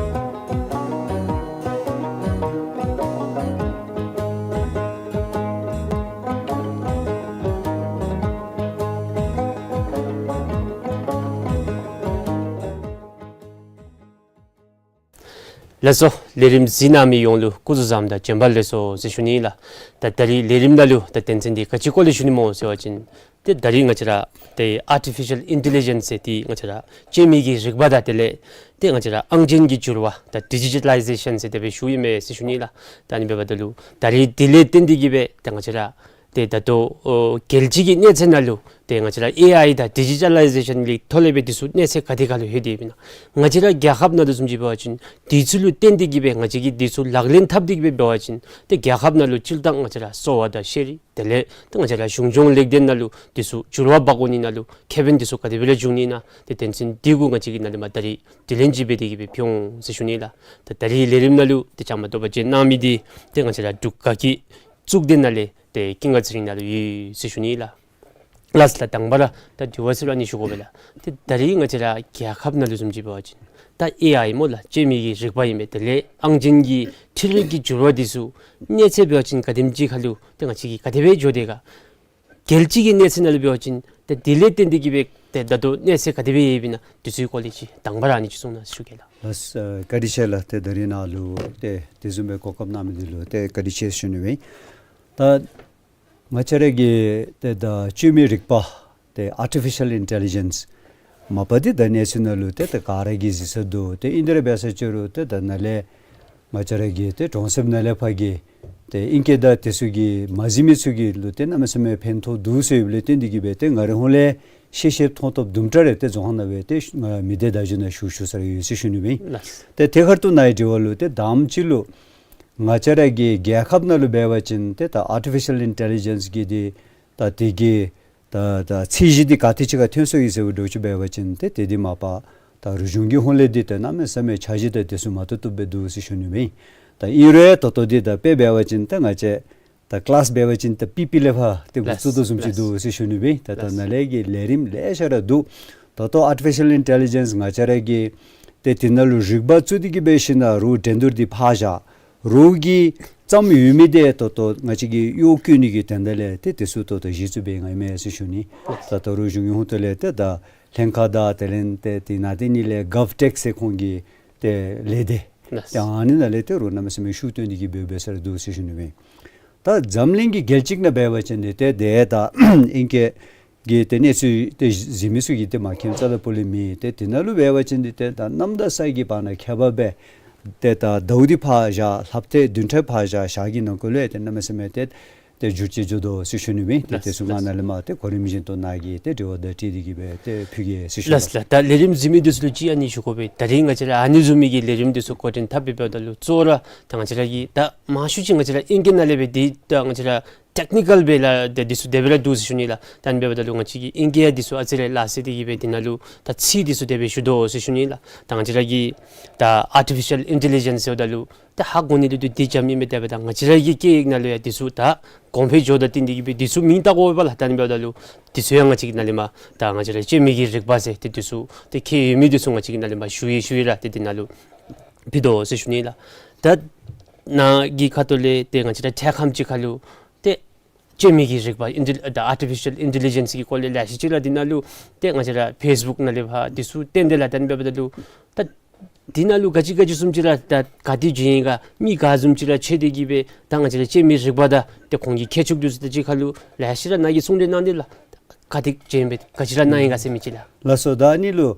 ལགས་སོ། ལས་རིམ་གཟིགས་གནང་མི་ཡོངས་ལུ་སྐུ་གཟུགས་བཟང་དང་བྱོན་པ་ལེགས་སོ་ཟེར་ཞུ་ནི་ལགས། ད་ད་རིས་ལས་རིམ་ནང་ལུ་ད་དོན་ཚན་འདི་ག་ཅི་སྐོར་ལས་ཞུ་ནི་སྨོ་ཟེར་བ་ཅིན་ཏེ་ད་རིས་ང་བཅས་ར་ཏེ་ཨར་ཊི་ཕི་ཤཱལ་ཨིན་ཊེ་ལི་ཇེནསི་ཟེར་ཏེ་ང་བཅས་ར་སྤྱོད་མེད་ཀྱི་རིག་པ་དང་དེ་ལས་ཏེ་ང་བཅས་ར་ཨང་ཅན་གྱི་འགྱུར་བ་ད་ཌི་ཇི་ཊ་ལའི་ཟེ་ཤཱན་ཟེར་དེ་སྦེ་ཞུ་ཡི་མས་ཟེར་ཞུ་ནི་ལགས། ད་ཨ་ནི་འབདཝ་ད་ལུ་ད་རིས་དེ་ལས་བརྟེན་ཏེ་གིས་སྦེ་ད་ང་བཅས་ར་ཏེ་ད་ལྟོ་ཨོ་རྒྱལ་སྤྱི་གི་གནས་ཚད་ནང་ལུ་ཏེ་ང་བཅས་ར་ཨེ་ཨའི་དང་ཌི་ཇི་ཊ་ལའི་ཟེ་ཤཱན་གྱི་ཐོག་ལས་སྦེ་འདི་ཚུ་གནས་ཚད་ག་དེ་ཁར་ལུ་ལྷོད་དེ་ཡོདཔ་ཨིན་ན། ང་བཅས་ར་རྒྱལ་ཁབ་ནང་ལུ་བཟུམ་ཅིག་འབད་བ་ཅིན་འདི་ཚུ་ལུ་བརྟེན་ཏེ་གིས་སྦེ་ང་བཅས་ཀྱིས་འདི་ཚུ་ལག་ལེན་འཐབ་སྟེ་གིས་སྦེ་འབད་བ་ཅིན་ཏེ་རྒྱལ་ཁབ་ནང་ལུ་སྤྱིར་བཏང་ང་བཅས་ར་གསོ་བ་དང་ཤེས་རིག་དེ་ལས་ཏེ་ང་བཅས་ར་གཞུང་སྐྱོང་ལེགས་ལྡན་ནང་ལུ་འདི་ཚུ་འགྱུར་བ་འབག་འོང་ནི་ནང་ལུ་ཁེ་ཕན་འདི་ཚུ་ག་དེ་སྦེ་ར་འབྱུང་ནི་ཨིན་ན་ཏེ་དོན་ཚན་འདི་གུ་ང་བཅས་ཀྱིས་ནཱ་ལས་མར་ད་རིས་དྲི་ལན་ཅིག་འབད་དེ་གིས་སྦེ་ཕུལ་འོང་ཟེར་ཞུ་ནི་ལགས། ད་ད་རིས་ལས་རིམ་ནང་ལུ་ཏེ་བཅའ་མར་གཏོགས་པར་བྱོན་གནང་མི་འདི་ཏེ་ང་བཅས་ར་འབྲུག་དགའ་སྐྱིད་གཙུག་སྡེ་ནང་ལས་ཏེ་ཀུན་དགའ་ཚེ་རིང་ནཱ་ལུ་ཡོད་ཟེར་ཞུ་ནི་ལགས། ལགས་སོ་ལགས། དང་པ་ར་ད་དྲི་བ་ཟེར་རུང་ཨ་ནི་ཞུ་དགོ་པས་ལགས། ཏེ་ད་རིས་ང་བཅས་ར་རྒྱལ་ཁབ་ནང་ལུ་བཟུམ་ཅིག་འབད་བ་ཅིན་ད་ཨེ་ཨའི་སྨོ་ལགས། སྤྱོད་མེད་ཀྱི་རིག་པ་ཨིན་པས། དེ་ལས་ཨང་ཅན་གྱི་འཕྲུལ་རིག་གི་འགྱུར་བ་འདི་ཚུ་གནས་ཚད་འབད་བ་ཅིན་ག་དེམ་ཅིག་ཁར་ལུ་ཏེ་ང་བཅས་ཀྱིས་ག་དེ་སྦེ་འགྱོ་དེས་ག། རྒྱལ་སྤྱི་གི་གནས་ཚད་ནང་ལུ་འབད་བ་ཅིན་ཏེ་དེ་ལས་བརྟེན་ཏེ་གི་སྦེ་ཏེ་ད་ལྟོ་གནས་ཚད་ག་དེ་སྦེ་ཡོདཔ་ཨིན་ན་དེ་ཚུ་གི་སྐོར་ལས་ཅིག་དང་པ་ར་ཨ་ནི་ཅིག་གསུང་གནང་ཞུ་གེ་ལགས། ལགས་སོ། བཀའ་དྲིན་ཆེ་ལགས། ཏེ་ད་རིས་ནཱ་ལུ་ཏེ་དེ་བཟུམ་སྦེ་གོ་སྐབས་གནང་མི་འདི་ལུ་ཏེ་བཀའ་དྲིན་ཆེ་ཞུ་ནི་ཨིན། ད་ང་བཅས་ར་གི་ཏེ་ད་བཅོས་མའི་རིག་པ་ཏེ་ཨར་ཊི་ཕི་ཤཱལ་ཨིན་ཊེ་ལི་ཇེནསི་མ་པ་འདི་ད་གནས་ཚུལ་ནང་ལུ་ཏེ་ད་ག་ར་གིས་གཟིགས་ས་འདུག། ཏེ་ཨིན་དེ་ར་འབད་ས་ཅིག་རུང་ཏེ་ད་ནཱ་ལས་ང་བཅས་ར་གི་ཏེ་གྲོང་གསེབ་ནང་ལས་ཕར་གྱི་ཏེ་ཨིང་སྐད་དང་དེ་ཚུ་གི་མ་གཟིགས་མི་ཚུ་གི་ལུ་ཏེ་གནམ་མེད་ས་མེད་ཕན་ཐོགས་འདུག་ཟེར་ཡོདཔ་ལས་བརྟེན་ཏེ་གི་སྦེ་ཏེ་ང་རའི་ཧོང་ལས་ཤེས་ཤེསཔ་མཐོང་ཐོབ་དུམ་གྲ་རེ་ཏེ་རྫོང་ཁ་ནང་སྦེ་ཏེ་ང་མི་སྡེ་བརྡ་བརྒྱུད་ནང་ཞུ་ཞུ་ས་ར་ཡོད་ཟེར་ཞུ་ནི་ཨིན། ལགས། ཏེ་དེ་ཁར་ལྟོས་ནཱ་འབྲེལ་བ་ལུ་ཏེ་དང་པ་ཅིག་ལུ་ང་བཅས་ར་གི་རྒྱལ་ཁབ་ནང་ལུ་འབད་བ་ཅིན་ཏེ་ད་ཨར་ཊི་ཕི་ཤཱལ་ཨིན་ཊེ་ལི་ཇེནསི་གི་འདི་ད་དེ་གི་ད་ད་ཚད་གཞི་འདི་ག་ཏེ་ཅིག་ཁར་ཐོན་སོ་ཡི་ཟེར་བའི་འདྲཝ་ཅིག་འབད་བ་ཅིན་ཏེ་དེ་འདི་མ་པ་ད་རིག་གཞུང་གི་ཧོང་ལས་འདི་ད་གནམ་མེད་ས་མེད་འཆར་གཞི་དང་དེ་ཚུ་མ་བཏུབ་བཏུབ་སྦེ་འདུག་ཟེར་ཞུ་ནི་ཨིན། ད་ཨིན་རུང་ད་ལྟོ་འདི་ད་དཔེ་འབད་བ་ཅིན་ད་ང་བཅས་ད་ཀི་ལཱསི་འབད་བ་ཅིན་ད་པི་པི་ལས་ཕར་ཏེ་འགོ་བཙུགས་དོ་བཟུམ་ཅིག་འདུག་ཟེར་ཞུ་ནི་ཨིན། ད་ད་ནཱ་ལས་ཀྱི་ལས་རིམ་ལེ་ཤ་ར་འདུག། ད་ལྟོ་ཨར་ཊི་ཕི་ཤཱལ་ཨིན་ཊེ་ལི་ཇེནསི་ང་བཅས་ར་གི་ཏེ་དེ་ནང་ལུ་རིག་པ་བཙུགས་ཏེ་གི་སྦེ་ཞིནམ་ལས་རོགས་འགྲན་བསྡུར་འདི་ཕར་བཞག། རོགས་ཀྱིས་བརྩམས་ཡོད་མི་འདི་ད་ལྟོ་ང་བཅས་ཀྱིས་གཡོག་བཀོལ་ནི་གི་དོན་དག་ལས་ཏེ་དེ་ཚུ་ད་ལྟོ་གཞི་བཙུགས་འབད་ཡོདཔ་ཨིན་མས་ཟེར་ཞུ་ནི། ད་ལྟོ་རིག་གཞུང་གི་ཧོང་ལས་ཏེ་ད་ལྷན་ཁག་དང་དེ་ལས་ཏེ་དེ་ནང་ཏེ་ཨ་ནི་ལས་གཱབ་ཊེཀ་ཟེར་ཁོང་གི་ཏེ་ལས་སྡེ་ཏེ་ཨ་ནི་ནང་ལས་ཏེ་རོགས་གནམ་མེད་ས་མེད་ཤུགས་བཏོན་ཏེ་གི་སྦེ་འབད་ས་ར་འདུག་ཟེར་ཞུ་ནི་ཨིན། ད་འཛམ་གླིང་གི་རྒྱལ་སྤྱི་ནང་འབད་བ་ཅིན་འདི་ཏེ་ཏེ་ད་ཨིང་སྐད་ཀྱི་ཏེ་གནས་ཚུལ་ཏེ་གཟིགས་མི་ཚུ་གིས་ཏེ་མ་མཁྱེནམ་རྩ་དང་སྤུ་ལས་མེད། ཏེ་དེ་ནང་ལུ་འབད་བ་ཅིན་འདི་ཏེ་ད་གནམ་དང་ས་གི་བར་ན་ཁྱད་པར་སྦེ་ཏེ་ད་ཟླཝ་འདི་ཕར་བཞག། ལྷགཔ་ཏེ་བདུན་ཕྲག་ཕར་བཞག་ཞག་གི་ནང་འཁོད་ལུ་ཏེ་གནམ་མེད་ས་མེད་ཏེ་ཏེ་འགྱུར་བཅོས་འགྱོ་དོ་ཟེར་ཞུ་ནི་ཨིན། ཏེ་ལགས་དེ་ཚུ་ང་ལགས། ནཱ་ལས་མར་ཏེ་གོ་རིམ་བཞིན་དུ་ནཱ་གིས་ཏེ་དྲི་བ་དང་འཁྲིལ་ཏེ་གི་སྦེ་ཏེ་ཕུལ་གེ་ཟེར་ཞུ་ནི། ལགས་ལགས། ད་ལས་རིམ་གཟིགས་མི་འདི་ཚུ་ལུ་ཅིག་ཨ་ནི་ཞུ་དགོ་པས། ད་རིས་ང་བཅས་ར་ཨ་ནི་བཟུམ་མའི་གི་ལས་རིམ་འདི་ཚུ་འགོ་འདྲེན་འཐབ་སྦེ་འབདཝ་ད་ལུ་གཙོ་བོ་ར་ད་ང་བཅས་ར་གི་ད་མང་ཤོས་ཅིག་ང་བཅས་ར་ཨིང་སྐད་ནང་ལས་སྦེ་འདི་ད་ང་བཅས་ར་ཊེཀ་ནི་ཀཱལ་སྦེ་ལགས་ཏེ་འདི་ཚུ་དེ་སྦེ་ར་འདུག་ཟེར་ཞུ་ནི་ལགས། ད་ཨ་ནི་འབདཝ་ད་ལུ་ང་བཅས་ཀྱི་ཨིང་སྐད་འདི་ཚུ་ཨ་ཙི་རེ་ལག་ཟེར་ཏེ་གི་སྦེ་འདི་ནང་ལུ་ད་ཚིག་འདི་ཚུ་དེ་སྦེ་ཞུ་དོ་ཟེར་ཞུ་ནི་ལགས། ད་ང་བཅས་ར་གི་ད་ཨར་ཊི་ཕི་ཤཱལ་ཨིན་ཊེ་ལི་ཇེནསི་ཟེརཝ་ད་ལུ་ད་ཧ་གོ་ནི་ལུ་ཏེ་འདི་འཇམ་ཨིན་མས། དེ་འབདཝ་ད་ང་བཅས་ར་གི་སྐད་ཡིག་ནང་ལུ་ཡང་འདི་ཚུ་ད་གོང་འཕེལ་འགྱོཝ་དང་བསྟུན་ཏེ་གི་སྦེ་འདི་ཚུ་མིང་བཏགས་དགོ་པས་ལགས། ད་ཨ་ནི་འབདཝ་ད་ལུ་འདི་ཚུ་ཡང་ང་བཅས་ཀྱི་ནཱ་ལས་མར་ད་ང་བཅས་ར་བཅོས་མའི་གི་རིག་པ་ཟེར་ཏེ་འདི་ཚུ་ཏེ་ཁྱད་ཡོད་མི་འདི་ཚུ་ང་བཅས་ཀྱི་ནཱ་ལས་མར་ཞུ་ཡི་ཞུ་ཡི་ར་ཏེ་འདི་ནང་ལུ་ཕུལ་དོ་ཟེར་ཞུ་ནི་ལགས། ད་ནཱ་གི་ཁ་ཐུག་ལས་ཏེ་ང་བཅས་ར་འཕྲལ་ཁམས་ཅིག་ཁར་ལུ་ཏེ་བཅོས་མའི་གི་རིག་པ་ཨིན་ཊེ་ད་ཨར་ཊི་ཕི་ཤཱལ་ཨིན་ཊེ་ལི་ཇེནསི་གི་སྐོར་ལས་ལེ་ཤ་ཅིག་ར་འདི་ནང་ལུ་ཏེ་ང་བཅས་ར་ཕེསི་བུཀ་ནང་ལས་ཕར་འདི་ཚུ་བཏོན་ཏེ་ལགས། ད་ཨ་ནི་འབདཝ་ད་ལུ་ད་འདི་ནང་ལུ་ག་ཅི་ག་ཅི་བཟུམ་ཅིག་ར་ད་ག་དེ་བྱུང་ཡི་ག་མི་ག་བཟུམ་ཅིག་ར་ཆད་དེ་གི་སྦེ་ད་ང་བཅས་ར་བཅོས་མའི་རིག་པ་དང་ཏེ་ཁོང་གི་ཁྱད་ཆོས་འདི་ཚུ་དང་གཅིག་ཁར་ལུ་ལེ་ཤ་ར་ནཱ་གིས་གསུང་གྲོས་གནང་སྟེ་ལགས། ག་དེ་བྱུང་ཡི་སྦེ་ག་ཅི་ར་གནང་ཡི་ག་ཟེར་མི་ཅིག་ལགས། ལགས་སོ། ད་ཨ་ནི་ལུ་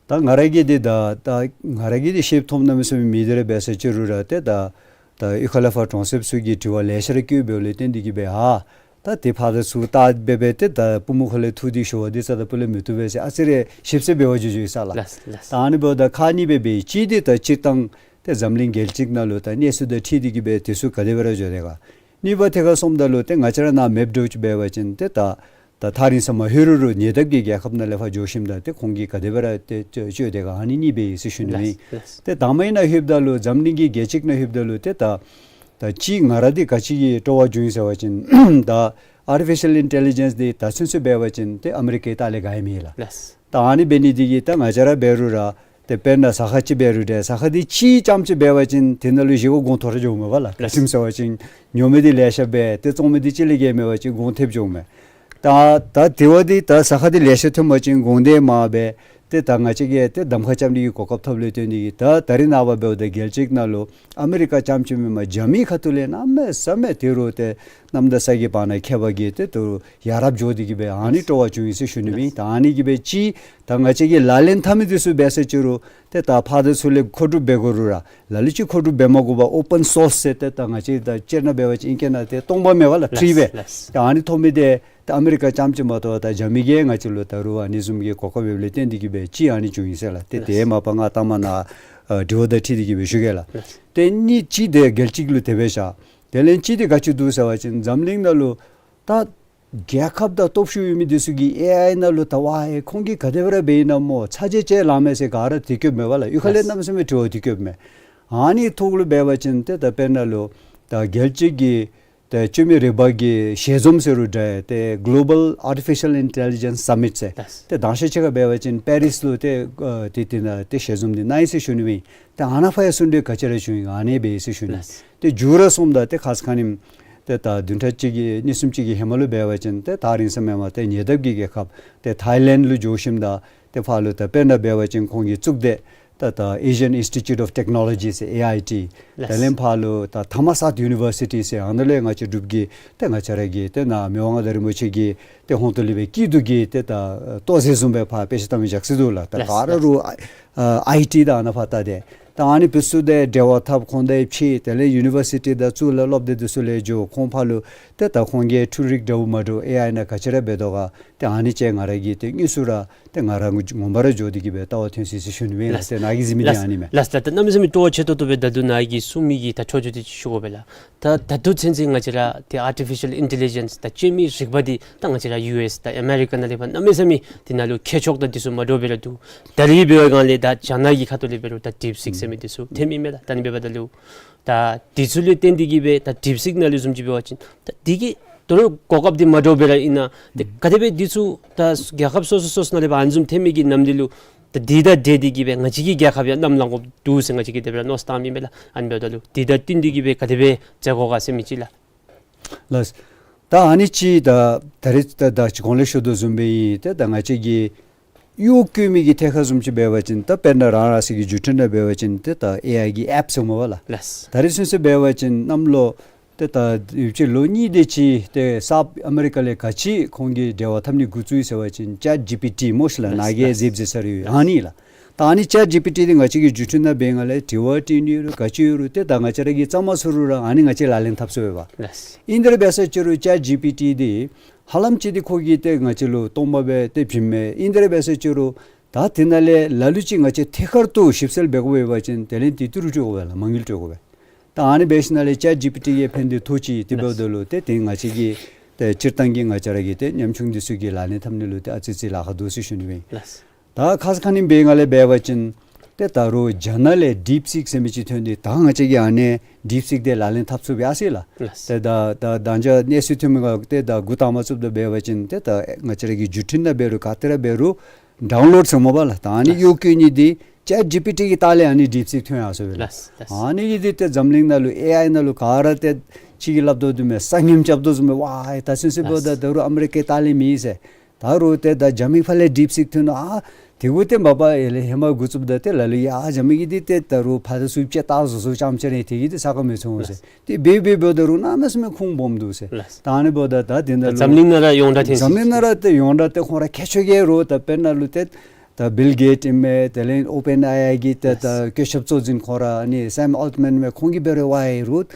ད་ང་ར་གིས་འདི་ད་ད་ང་ར་གིས་འདི་ཤེསཔ་མཐོངམ་གནམ་མེད་ས་མེད་མེད། དེ་ར་འབད་ས་ཅིག་རུང་ར་ཏེ་ད་ད་གཡུས་ཁ་ལས་ཕར་གྲོང་གསེབ་ཚུ་གིས་དྲི་བ་ལེ་ཤ་ར་བཀོད་འབདཝ་ལས་བརྟེན་ཏེ་གི་སྦེ་ཨ་ད་དེ་ཕར་དང་ཚུར་བལྟ་སྦེ་སྦེ་ཏེ་ད་པུས་མོ་ཁ་ལས་འཐུ་སྟེ་ཞུ་བ་འདི་རྩ་དང་སྤུ་ལས་མི་བཏུབ་པས་ཟེར་ཨ་ཙི་རེ་ཞིབ་འཚོལ་འབད་བར་འགྱོ་འགྱོཝ་ཨིན་ས་ལགས། ལགས་ལགས། ད་ཨ་ནི་འབདཝ་ད་ཁག་གཉིས་སྦེ་འབད། གཅིག་འདི་ད་སྤྱིར་བཏང་ཏེ་འཛམ་གླིང་རྒྱལ་སྤྱི་ནང་ལུ་ད་གནས་ཚུལ་དང་འཁྲིལ་ཏེ་གི་སྦེ་དེ་ཚུ་ག་དེ་སྦེ་ར་འགྱོ་དེས་ག། གཉིས་པ་ཐད་ཁར་སོངམ་ད་ལུ་ཏེ་ང་བཅས་ར་ནཱ་མེདཔ་འདྲཝ་ཅིག་འབད་བ་ཅིན་ཏེ་ད་ད་ཐག་རིང་ས་མ་ལྷོད་རུང་རུང་ཉེ་འདབས་ཀྱི་རྒྱལ་ཁབ་ནང་ལས་ཕར་འགྱོ་ཞིནམ་ད་ཏེ་ཁོང་གིས་ག་དེ་སྦེ་ར་ཏེ་བཅོ་བཅོ་དེས་ག། ཨ་ནི་གཉིས་སྦེ་ཨིན་ཟེར་ཞུ་ནི་ཨིན། ལགས་ལགས། ཏེ་དང་པ་ཨིན་ན་ལྷོདཔ་ད་ལུ་འཛམ་གླིང་གི་རྒྱལ་སྤྱི་ནང་ལྷོདཔ་ད་ལུ་ཏེ་ད་ད་ཅིག་ང་ར་འདི་ག་ཅི་གི་སྤྲོ་བ་བྱུང་ཡི་ཟེར་བ་ཅིན་ད་ཨར་ཊི་ཕི་ཤཱལ་ཨིན་ཊེ་ལི་ཇེནསི་འདི་ད་ཚུན་ཚོད་འབད་བ་ཅིན་ཏེ་ཨ་མི་རི་ཀའི་ལྟག་ལས་ག་ཡང་མེད་ལགས། ལགས། ད་ཨ་ནི་འབད་ནི་འདི་གིས་ད་ང་བཅས་ར་འབད་རུང་ར་ཏེ་དཔེར་ན་ཟ་ཁང་ཅིག་འབད་རུང་འདྲ་ཟ་ཁང་འདི་གཅིག་རྐྱངམ་ཅིག་འབད་བ་ཅིན་དེ་ནང་ལུ་བཞེས་སྒོ་གོང་མཐོ་ར་འགྱོཝ་མས་པ་ལགས། ལགས། ག་ཅི་སྨོ་ཟེར་བ་ཅིན་ཉོ་མི་འདི་ལེ་ཤ་སྦེ་ཏེ་བཙོང་མི་འདི་གཅིག་ལས་བརྒལ་མེད་པ་ཅིན་གོང་ཐེབས་འགྱོཝ་མས། ད་ད་དེ་བ་འདི་ད་ཟ་ཁང་འདི་ལེ་ཤ་ཐོན་པ་ཅིན་གོང་འདི་མར་སྦེ་ཏེ་ད་ང་བཅས་ཀྱིས་ཏེ་གདམ་ཁ་རྐྱབ་ནི་གི་གོ་སྐབས་ཐོབ་ལས་བརྟེན་ཏེ་གིས་ད་ད་རིས་ནངས་པ་འབདཝ་ད་རྒྱལ་སྤྱི་ནང་ལུ་ཨ་མི་རི་ཀ་རྐྱངམ་ཅིག་མེན་པར་རྒྱ་མི་ཁ་ཐུག་ལས་གནམ་མེད་ས་མེད་ཏེ་རུང་ཏེ་གནམ་དང་ས་གི་བར་ན་ཁྱད་པར་གྱིས་ཏེ་ད་རུང་ཡར་རྒྱས་འགྱོ་སྟེ་གི་སྦེ་ཨ་ནི་སྤྲོ་བ་བྱུང་ཡི་ཟེར་ཞུ་ནི་ཨིན། ད་ཨ་ནི་གིས་སྦེ་ཅིག་ད་ང་བཅས་ཀྱིས་ལག་ལེན་འཐབ་མི་འདི་ཚུ་འབད་ས་ཅིག་རུང་ཏེ་ད་ཕར་དང་ཚུར་ལས་མཁོ་སྒྲུབ་འབད་དགོ་རུང་ར་ལ་ལུ་ཅིག་མཁོ་སྒྲུབ་འབད་མ་དགོ་པར་ཨོ་པཱན་སོརསི་ཟེར་ཏེ་ད་ང་བཅས་ད་སྤྱིར་ན་འབད་བ་ཅིན་ཨིང་སྐད་ནང་ཏེ་སྟོང་པ་མེན་པ་ལགས། ཕི་རི་ལགས་སྦེ། ལགས། ད་ཨ་ནི་ཐོབ་མི་འདི་ད་ཨ་མི་རི་ཀ་རྐྱངམ་ཅིག་མ་གཏོགས་ད་རྒྱ་མི་གིས་ང་བཅས་ལུ་ད་རུང་ཨ་ནི་བཟུམ་གྱི་གོ་སྐབས་ཡོདཔ་ལས་བརྟེན་ཏེ་གི་སྦེ་ཅིག་ཨ་ནི་བྱུང་ཡི་ཟེར་ལགས། ཏེ་ལགས། དེ་མ་པ་ང་ལྟ་མ་ན་ཨ་དྲི་བ་དང་འཁྲིལ་ཏེ་གི་སྦེ་ཞུ་གེ་ལགས། ལགས། ཏེ་གཉིས་ཅིག་འདི་རྒྱལ་སྤྱི་ལུ་དེ་སྦེ་བཞག། དེ་ལས་གཅིག་འདི་ག་ཅི་འདུག་ཟེར་བ་ཅིན་འཛམ་གླིང་ནང་ལུ་ད་རྒྱལ་ཁབ་དང་སྟོབས་ཤུགས་ཡོད་མི་འདི་ཚུ་གིས་ཨེ་ཨའི་ནང་ལུ་ད་ཝའི་ཁོང་གིས་ག་དེ་སྦེ་ར་འབད་ཡི་ན་སྨོ་ཚ་གྱང་ཅིག་ལང་མས་ཟེར་ག་ར་དེ་སྐྱོདཔ་མས་པ་ལགས། གཡུས་ཁ་ལས་ལགས། གནམ་མེད་ས་མེད་དྲི་བ་དེ་སྐྱོདཔ་མས། ཨ་ནི་ཐོག་ལུ་འབད་བ་ཅིན་ཏེ་ད་དཔེར་ན་ལུ་ད་རྒྱལ་སྤྱི་གི་ཏེ་བཅོས་མའི་རིག་པ་གི་ཞལ་འཛོམས་ཟེར་རུང་འདྲ་ཏེ་གོ་ལོ་བཱལ་ཨར་ཊི་ཕི་ཤཱལ་ཨིན་ཊེ་ལི་ཇེནསི་སམ་མིཊ་ཟེར། ལགས། ཏེ་དང་ཤེས་ཅིག་ཁར་འབད་བ་ཅིན་པེ་རིསི་ལུ་ཏེ་ཨ་ཏེ་དེ་ནང་ཏེ་ཞལ་འཛོམས་འདི་གནང་ཡི་ཟེར་ཞུ་ནི་ཨིན། ཏེ་ཨ་ནཱ་ཕར་ཡང་གསུང་གྲོས་ག་ཅི་ར་བྱུང་ཡི་ཨ་ནི་སྦེ་ཨིན་ཟེར་ཞུ་ནི། ལགས། ཏེ་མཇུག་ར་སོངམ་ད་ཏེ་ཁ་ཙ་ཁ་ཉིནམ་ ཏེ་ད་བདུན་ཕྲག་གཅིག་གི་གཉིས་གསུམ་ཅིག་གི་ཧེ་མ་ལུ་འབད་བ་ཅིན་ཏེ་ད་རིང་སང་མེན་པར་ཏེ་ཉེ་འདབས་ཀྱི་རྒྱལ་ཁབ་ཏེ་ཐའི་ལེནཌ་ལུ་འགྱོ་ཞིནམ་ད་ཏེ་ཕར་ལུ་ད་དཔེར་ན་འབད་བ་ཅིན་ཁོང་གི་གཙུག་སྡེ་ཏེ་ད་Asian Institute of Technology ཟེར་ཨེ་ཨའི་ཊི། ལགས། དེ་ལས་ཕར་ལུ་ད་ཐ་མ་སཱཐ་ཡུ་ནི་བར་སི་ཊི་ཟེར་ཨ་ནཱ་ལས་ང་བཅས་འབྲུག་གི་ཏེ་ང་བཅས་ར་གི་ཏེ་ནཱ་མི་དབང་མངའ་བདག་རིན་པོ་ཆེ་གི་ཏེ་ཧོངས་ཏོ་ལས་སྦེ་སྐྱིད་སྡུག་གི་ཏེ་ད་ལྟོ་ཟེར་བཟུམ་སྦེ་ཕར་དཔེ་ཆ་བལྟ་མི་ཅིག་སྦེ་འདུག་ལགས། ད་ལགས། ག་ར་རུ་ཨ་ཨའི་ཊི་དང་ཨ་ནཱ་ཕར་ད་ཏེ་ད་ཨ་ནི་འདི་ཚུ་ཏེ་འབྲེལ་བ་འཐབ་ཁོང་དང་ཕྱད་དེ་ལས་ཡུ་ནི་བར་སི་ཊི་དང་གཙུག་ལག་སློབ་སྡེ་འདི་ཚུ་ལས་འགྱོ། ཁོང་ཕར་ལུ་ཏེ་ད་ཁོང་གི་འཕྲུལ་རིག་འདྲཝ་མ་འདྲཝ་ཨེ་ཨའི་ནང་ག་ཅི་ར་འབད་དོ་ག་ཏེ་ཨ་ནི་ཅིག་ང་ར་གིས་ཏེ་དངོས་སུ་ར་ཏེ་ང་ར་ངོ་མ་ར་འགྱོ་སྟེ་གི་སྦེ་ལྟ་བ་ཐོན་སོ་ཡི་ཟེར་ཞུ་ནི་ཨིན་ལགས། ལགས། ཏེ་ནཱ་གི་གཟིགས་མི་འདི་ལགས། ཨ་ནི་མས། ལགས། ད་གནམ་མེད་ས་མེད་སྤྲོ་བ་ཆེ་ཏོག་ཏོ་སྦེ་ད་ལྟོ་ནཱ་གིས་གསུངས་མི་གི་ད་འཕྲོ་མཐུད་དེ་ཅིག་ཞུ་དགོ་པས་ལགས། ད་ད་ལྟོ་ཚུན་ཚོད་ང་བཅས་ར་ཏེ་ཨར་ཊི་ཕི་ཤལ་ཨིན་ཊེ་ལི་ཇེནསི་ད་སྤྱོད་མི་རིག་པ་འདི་ད་ང་བཅས་ར་ཡུ་ཨེསི་དང་ཨ་མེ་རི་ཀ་ནང་ལས་ཕར་གནམ་མེད་ས་མེད་འདི་ནང་ལུ་ཁྱད་ཆོས་དང་འདི་ཚུ་མ་འདྲཝ་སྦེ་ར་འདུག། ད་རིས་འབད་བའི་སྒང་ལས་ད་རྒྱ་ནག་གི་ཁ་ཐུག་ལས་འབད་རུང་ད་ཌིབ་སིག་ཟེར་མི་འདི་ཚུ་ཐོན་མི་མས་ལགས། ད་ཨ་ནི་འབདཝ་ད་ལུ་ད་འདི་ཚུ་ལུ་བརྟེན་ཏེ་གི་སྦེ་ད་ཌིབ་སིག་ནང་ལུ་བཟུམ་ཅིག་འབད་བ་ཅིན་ད་འདི་གི་ད་རུང་གོ་སྐབས་འདི་མ་འདྲཝ་སྦེ་ར་ཨིན་ན་ཏེ་ག་དེ་སྦེ་འདི་ཚུ་ད་རྒྱལ་ཁབ་སོ་སོ་སོ་སོ་ནང་ལས་ཕར་ཨ་ནི་བཟུམ་ཐོན་མི་གི་ནམ་དུས་ལུ་ད་འདི་དང་འབྲེལ་ཏེ་གི་སྦེ་ང་བཅས་ཀྱི་རྒྱལ་ཁབ་ཡང་གནམ་ལངས་དགོཔ་འདུག་ཟེར་ང་བཅས་ཀྱིས་དེ་སྦེ་ར་མནོ་བསམ་བཏང་མི་མས་ལགས། ཨ་ནི་འབདཝ་ད་ལུ་འདི་དང་བསྟུན་ཏེ་གི་སྦེ་ག་དེ་སྦེ་མཛད་དགོ་ག་ཟེར་མི་ཅིག་ལགས། ལགས། ད་ཨ་ནི་ཅིག་ད་ད་རིས་ད་ད་ཅི་གོང་ལས་ཞུ་དོ་བཟུམ་སྦེ་ཨིན། ཏེ་ད་ང་བཅས་ཀྱི་གཡོག་བཀོལ་མི་གི་ཐད་ཁར་བཟུམ་ཅིག་འབད་བ་ཅིན་ད་དཔེར་ན་རང་རང་སོ་གི་བརྒྱུད་འཕྲིན་ནང་འབད་བ་ཅིན་ཏེ་ད་ཨེ་ཨའི་གི་ཨེཔ་ཟེར་སྨོ་ལགས། ལགས། ད་རིས་ཚུན་ཚོད་འབད་བ་ཅིན་གནམ་ལོ་ཏེ་ད་ཡུདཔ་ཅིག་ལོ་གཉིས་དེ་ཅིག་ཏེ་སཱཐ་ཨ་མེ་རི་ཀ་ལས་ག་ཅི་ཁོང་གིས་འབྲེལ་བ་འཐབ་ནི་འགོ་བཙུགས་ཡི་ཟེར་བ་ཅིན་ཅེཊ་ཇི་པི་ཊི་སྨོ་ཤིག་ལགས། ལགས། ནཱ་གིས་ལགས། ཟེར་ཟེར་ས་རེ་ཡོད། ཨ་ནི་ལགས། ད་ཨ་ནི་ཅེཊ་ཇི་པི་ཊི་འདི་ང་བཅས་ཀྱི་བརྒྱུད་འཕྲིན་ནང་འབད་སྒང་ལས་དྲི་བ་དྲི་ནི་རུང་ག་ཅི་ཡོད་རུང་ཏེ་ད་ང་བཅས་ར་གིས་རྩ་མ་ཚུགས་རུང་ར་ཨ་ནི་ང་བཅས་ལག་ལེན་འཐབ་ཚུགས་པས། ལགས། ཨིན་དེ་ར་འབད་ས་ཅིག་རུང་ཅེཊ་ཇི་པི་ཊི་འདི་ཧ་ལམ་ཅིག་འདི་ཁོ་གིས་ཏེ་ང་བཅས་ལུ་སྟོང་པ་སྦེ་ཏེ་བྱིནམ་མས། ཨིན་དེ་ར་འབད་ས་ཅིག་རུང་ད་དེ་ནང་ལས་ལ་ལུ་ཅིག་ང་བཅས་ཐད་ཀར་དུ་ཞིབ་འཚོལ་འབད་དགོ་པ་ཅིན་དེ་ལས་ཏེ་ཏི་རུ་སྤྲོད་དགོ་པས་ལགས། མ་དངུལ་སྤྲོད་དགོ་པས། ད་ཨ་ནི་འབད་ཞིནམ་ལས་ཅེཊ་ཇི་པི་ཊི་གིས་ཕན་ཏེ་ཐོགས་ཅི། དེ་འབདཝ་ད་ལུ་ཏེ་དེ་ང་བཅས་ཀྱི་ཏེ་སྤྱིར་བཏང་གི་ང་བཅས་ར་གི་ཏེ་ཉམ་ཆུང་འདི་ཚུ་གིས་ལག་ལེན་འཐབ་ནི་ལུ་ཏེ་ཨ་ཙི་ཙི་ལཱ་ཁག་འདུག་ཟེར་ཞུ་ནི་ཨིན། ལགས། ད་ཁ་ཙ་ཁ་ཉིནམ་འབད་སྒང་ལས་འབད་བ་ཅིན་ཏེ་ད་རུང་རྒྱ་ནག་ལས་ཌིབ་སིག་ཟེར་མི་ཅིག་ཐོན་ཏེ་ད་ང་བཅས་ཀྱིས་ཨ་ནི་ཌིབ་སིག་འདི་ལག་ལེན་འཐབ་ཚུགས་པས་ཟེར་ལགས། ལགས། ཏེ་ད་ད་ད་ཅི་གནས་ཚུལ་ཐོན་མི་ག་ཏེ་ད་འགོ་དང་པ་བཙུགསཔ་ད་འབད་བ་ཅིན་ཏེ་ད་ང་བཅས་ར་གི་བརྒྱུད་འཕྲིན་ནང་འབད་རུང་ག་ཏེ་ར་འབད་རུང་ཌའུན་ལོཌ་ཟེར་སྨོ་པ་ལགས། ད་ཨ་ནི་ལགས། གཡོག་བཀོལ་ནི་འདི་ཅེཊ་ཇི་པི་ཊི་གི་ལྟག་ལས་ཨ་ནི་ཌིབ་སིག་ཐོན་ཡར་སོ་པས་ལགས། ལགས། ལགས། ཨ་ནི་གི་འདི་ཏེ་འཛམ་གླིང་ནང་ལུ་ཨེ་ཨའི་ནང་ལུ་ག་ར་ཏེ་ཅིག་གིས་སླབ་དོ་བཟུམ་སྦེ་ས་ངནམ་རྐྱབ་དོ་བཟུམ་སྦེ་ཝའི་ད་ཚུན་ཚོད་འབདཝ་ད་ལགས། ད་རུང་ཨ་མེ་རི་ཀའི་ལྟག་ལས་མེད་ཟེར། ད་རུང་ཏེ་ད་རྒྱ་མི་ཕར་ལས་ཌིབ་སིག་ཐོན་ནུག། ཨ་དེ་གུ་ཏེ་མ་པ་ཨེ་ལས་ཧེ་མ་འགོ་བཙུགསཔ་ད་ཏེ་ལ་ལུ་ཡ་རྒྱ་མི་གི་འདི་ཏེ་ད་རུང་ཕར་ཚུར་ཅིག་བལྟ་བཟོ་བཟོཝ་ཙམ་ཅིག་ར་དེ་གིས་ཏེ་ས་གོ་མི་ཚུགས་ཟེར། ལགས། ཏེ་འབད་འབད་འབདཝ་ད་རུང་གནམ་མེད་ས་མེད་ཁུངས་སྦོམ་འདུག་ཟེར། ལགས། ད་ཨ་ནི་འབདཝ་ད་ད་དེ་ནང་ལུ་འཛམ་གླིང་ནང་ར་ཡོངས་གྲགས་ཐོན་འཛམ་གླིང་ནང་ར་ཏེ་ཡོངས་གྲགས་ཏེ་ཁོང་ར་ཁྱད་ཆོས་ཀྱི་རུང་ད་དཔེར་ན་ལུ་ཏེ་ད་བིལ་གེཊ་ཨིན་མས། དེ་ལས་ཨོ་པེན་ཨེ་ཨའི་གི་ཏེ་ད་ལགས། བཀོད་ཁྱབ་གཙོ་འཛིན་ཁོང་ར་ཨ་ནི་སེམ་ཨོལ་ཊི་མཱན་མས། ཁོང་གིས་འབད་རུང་ཝའི་རུང་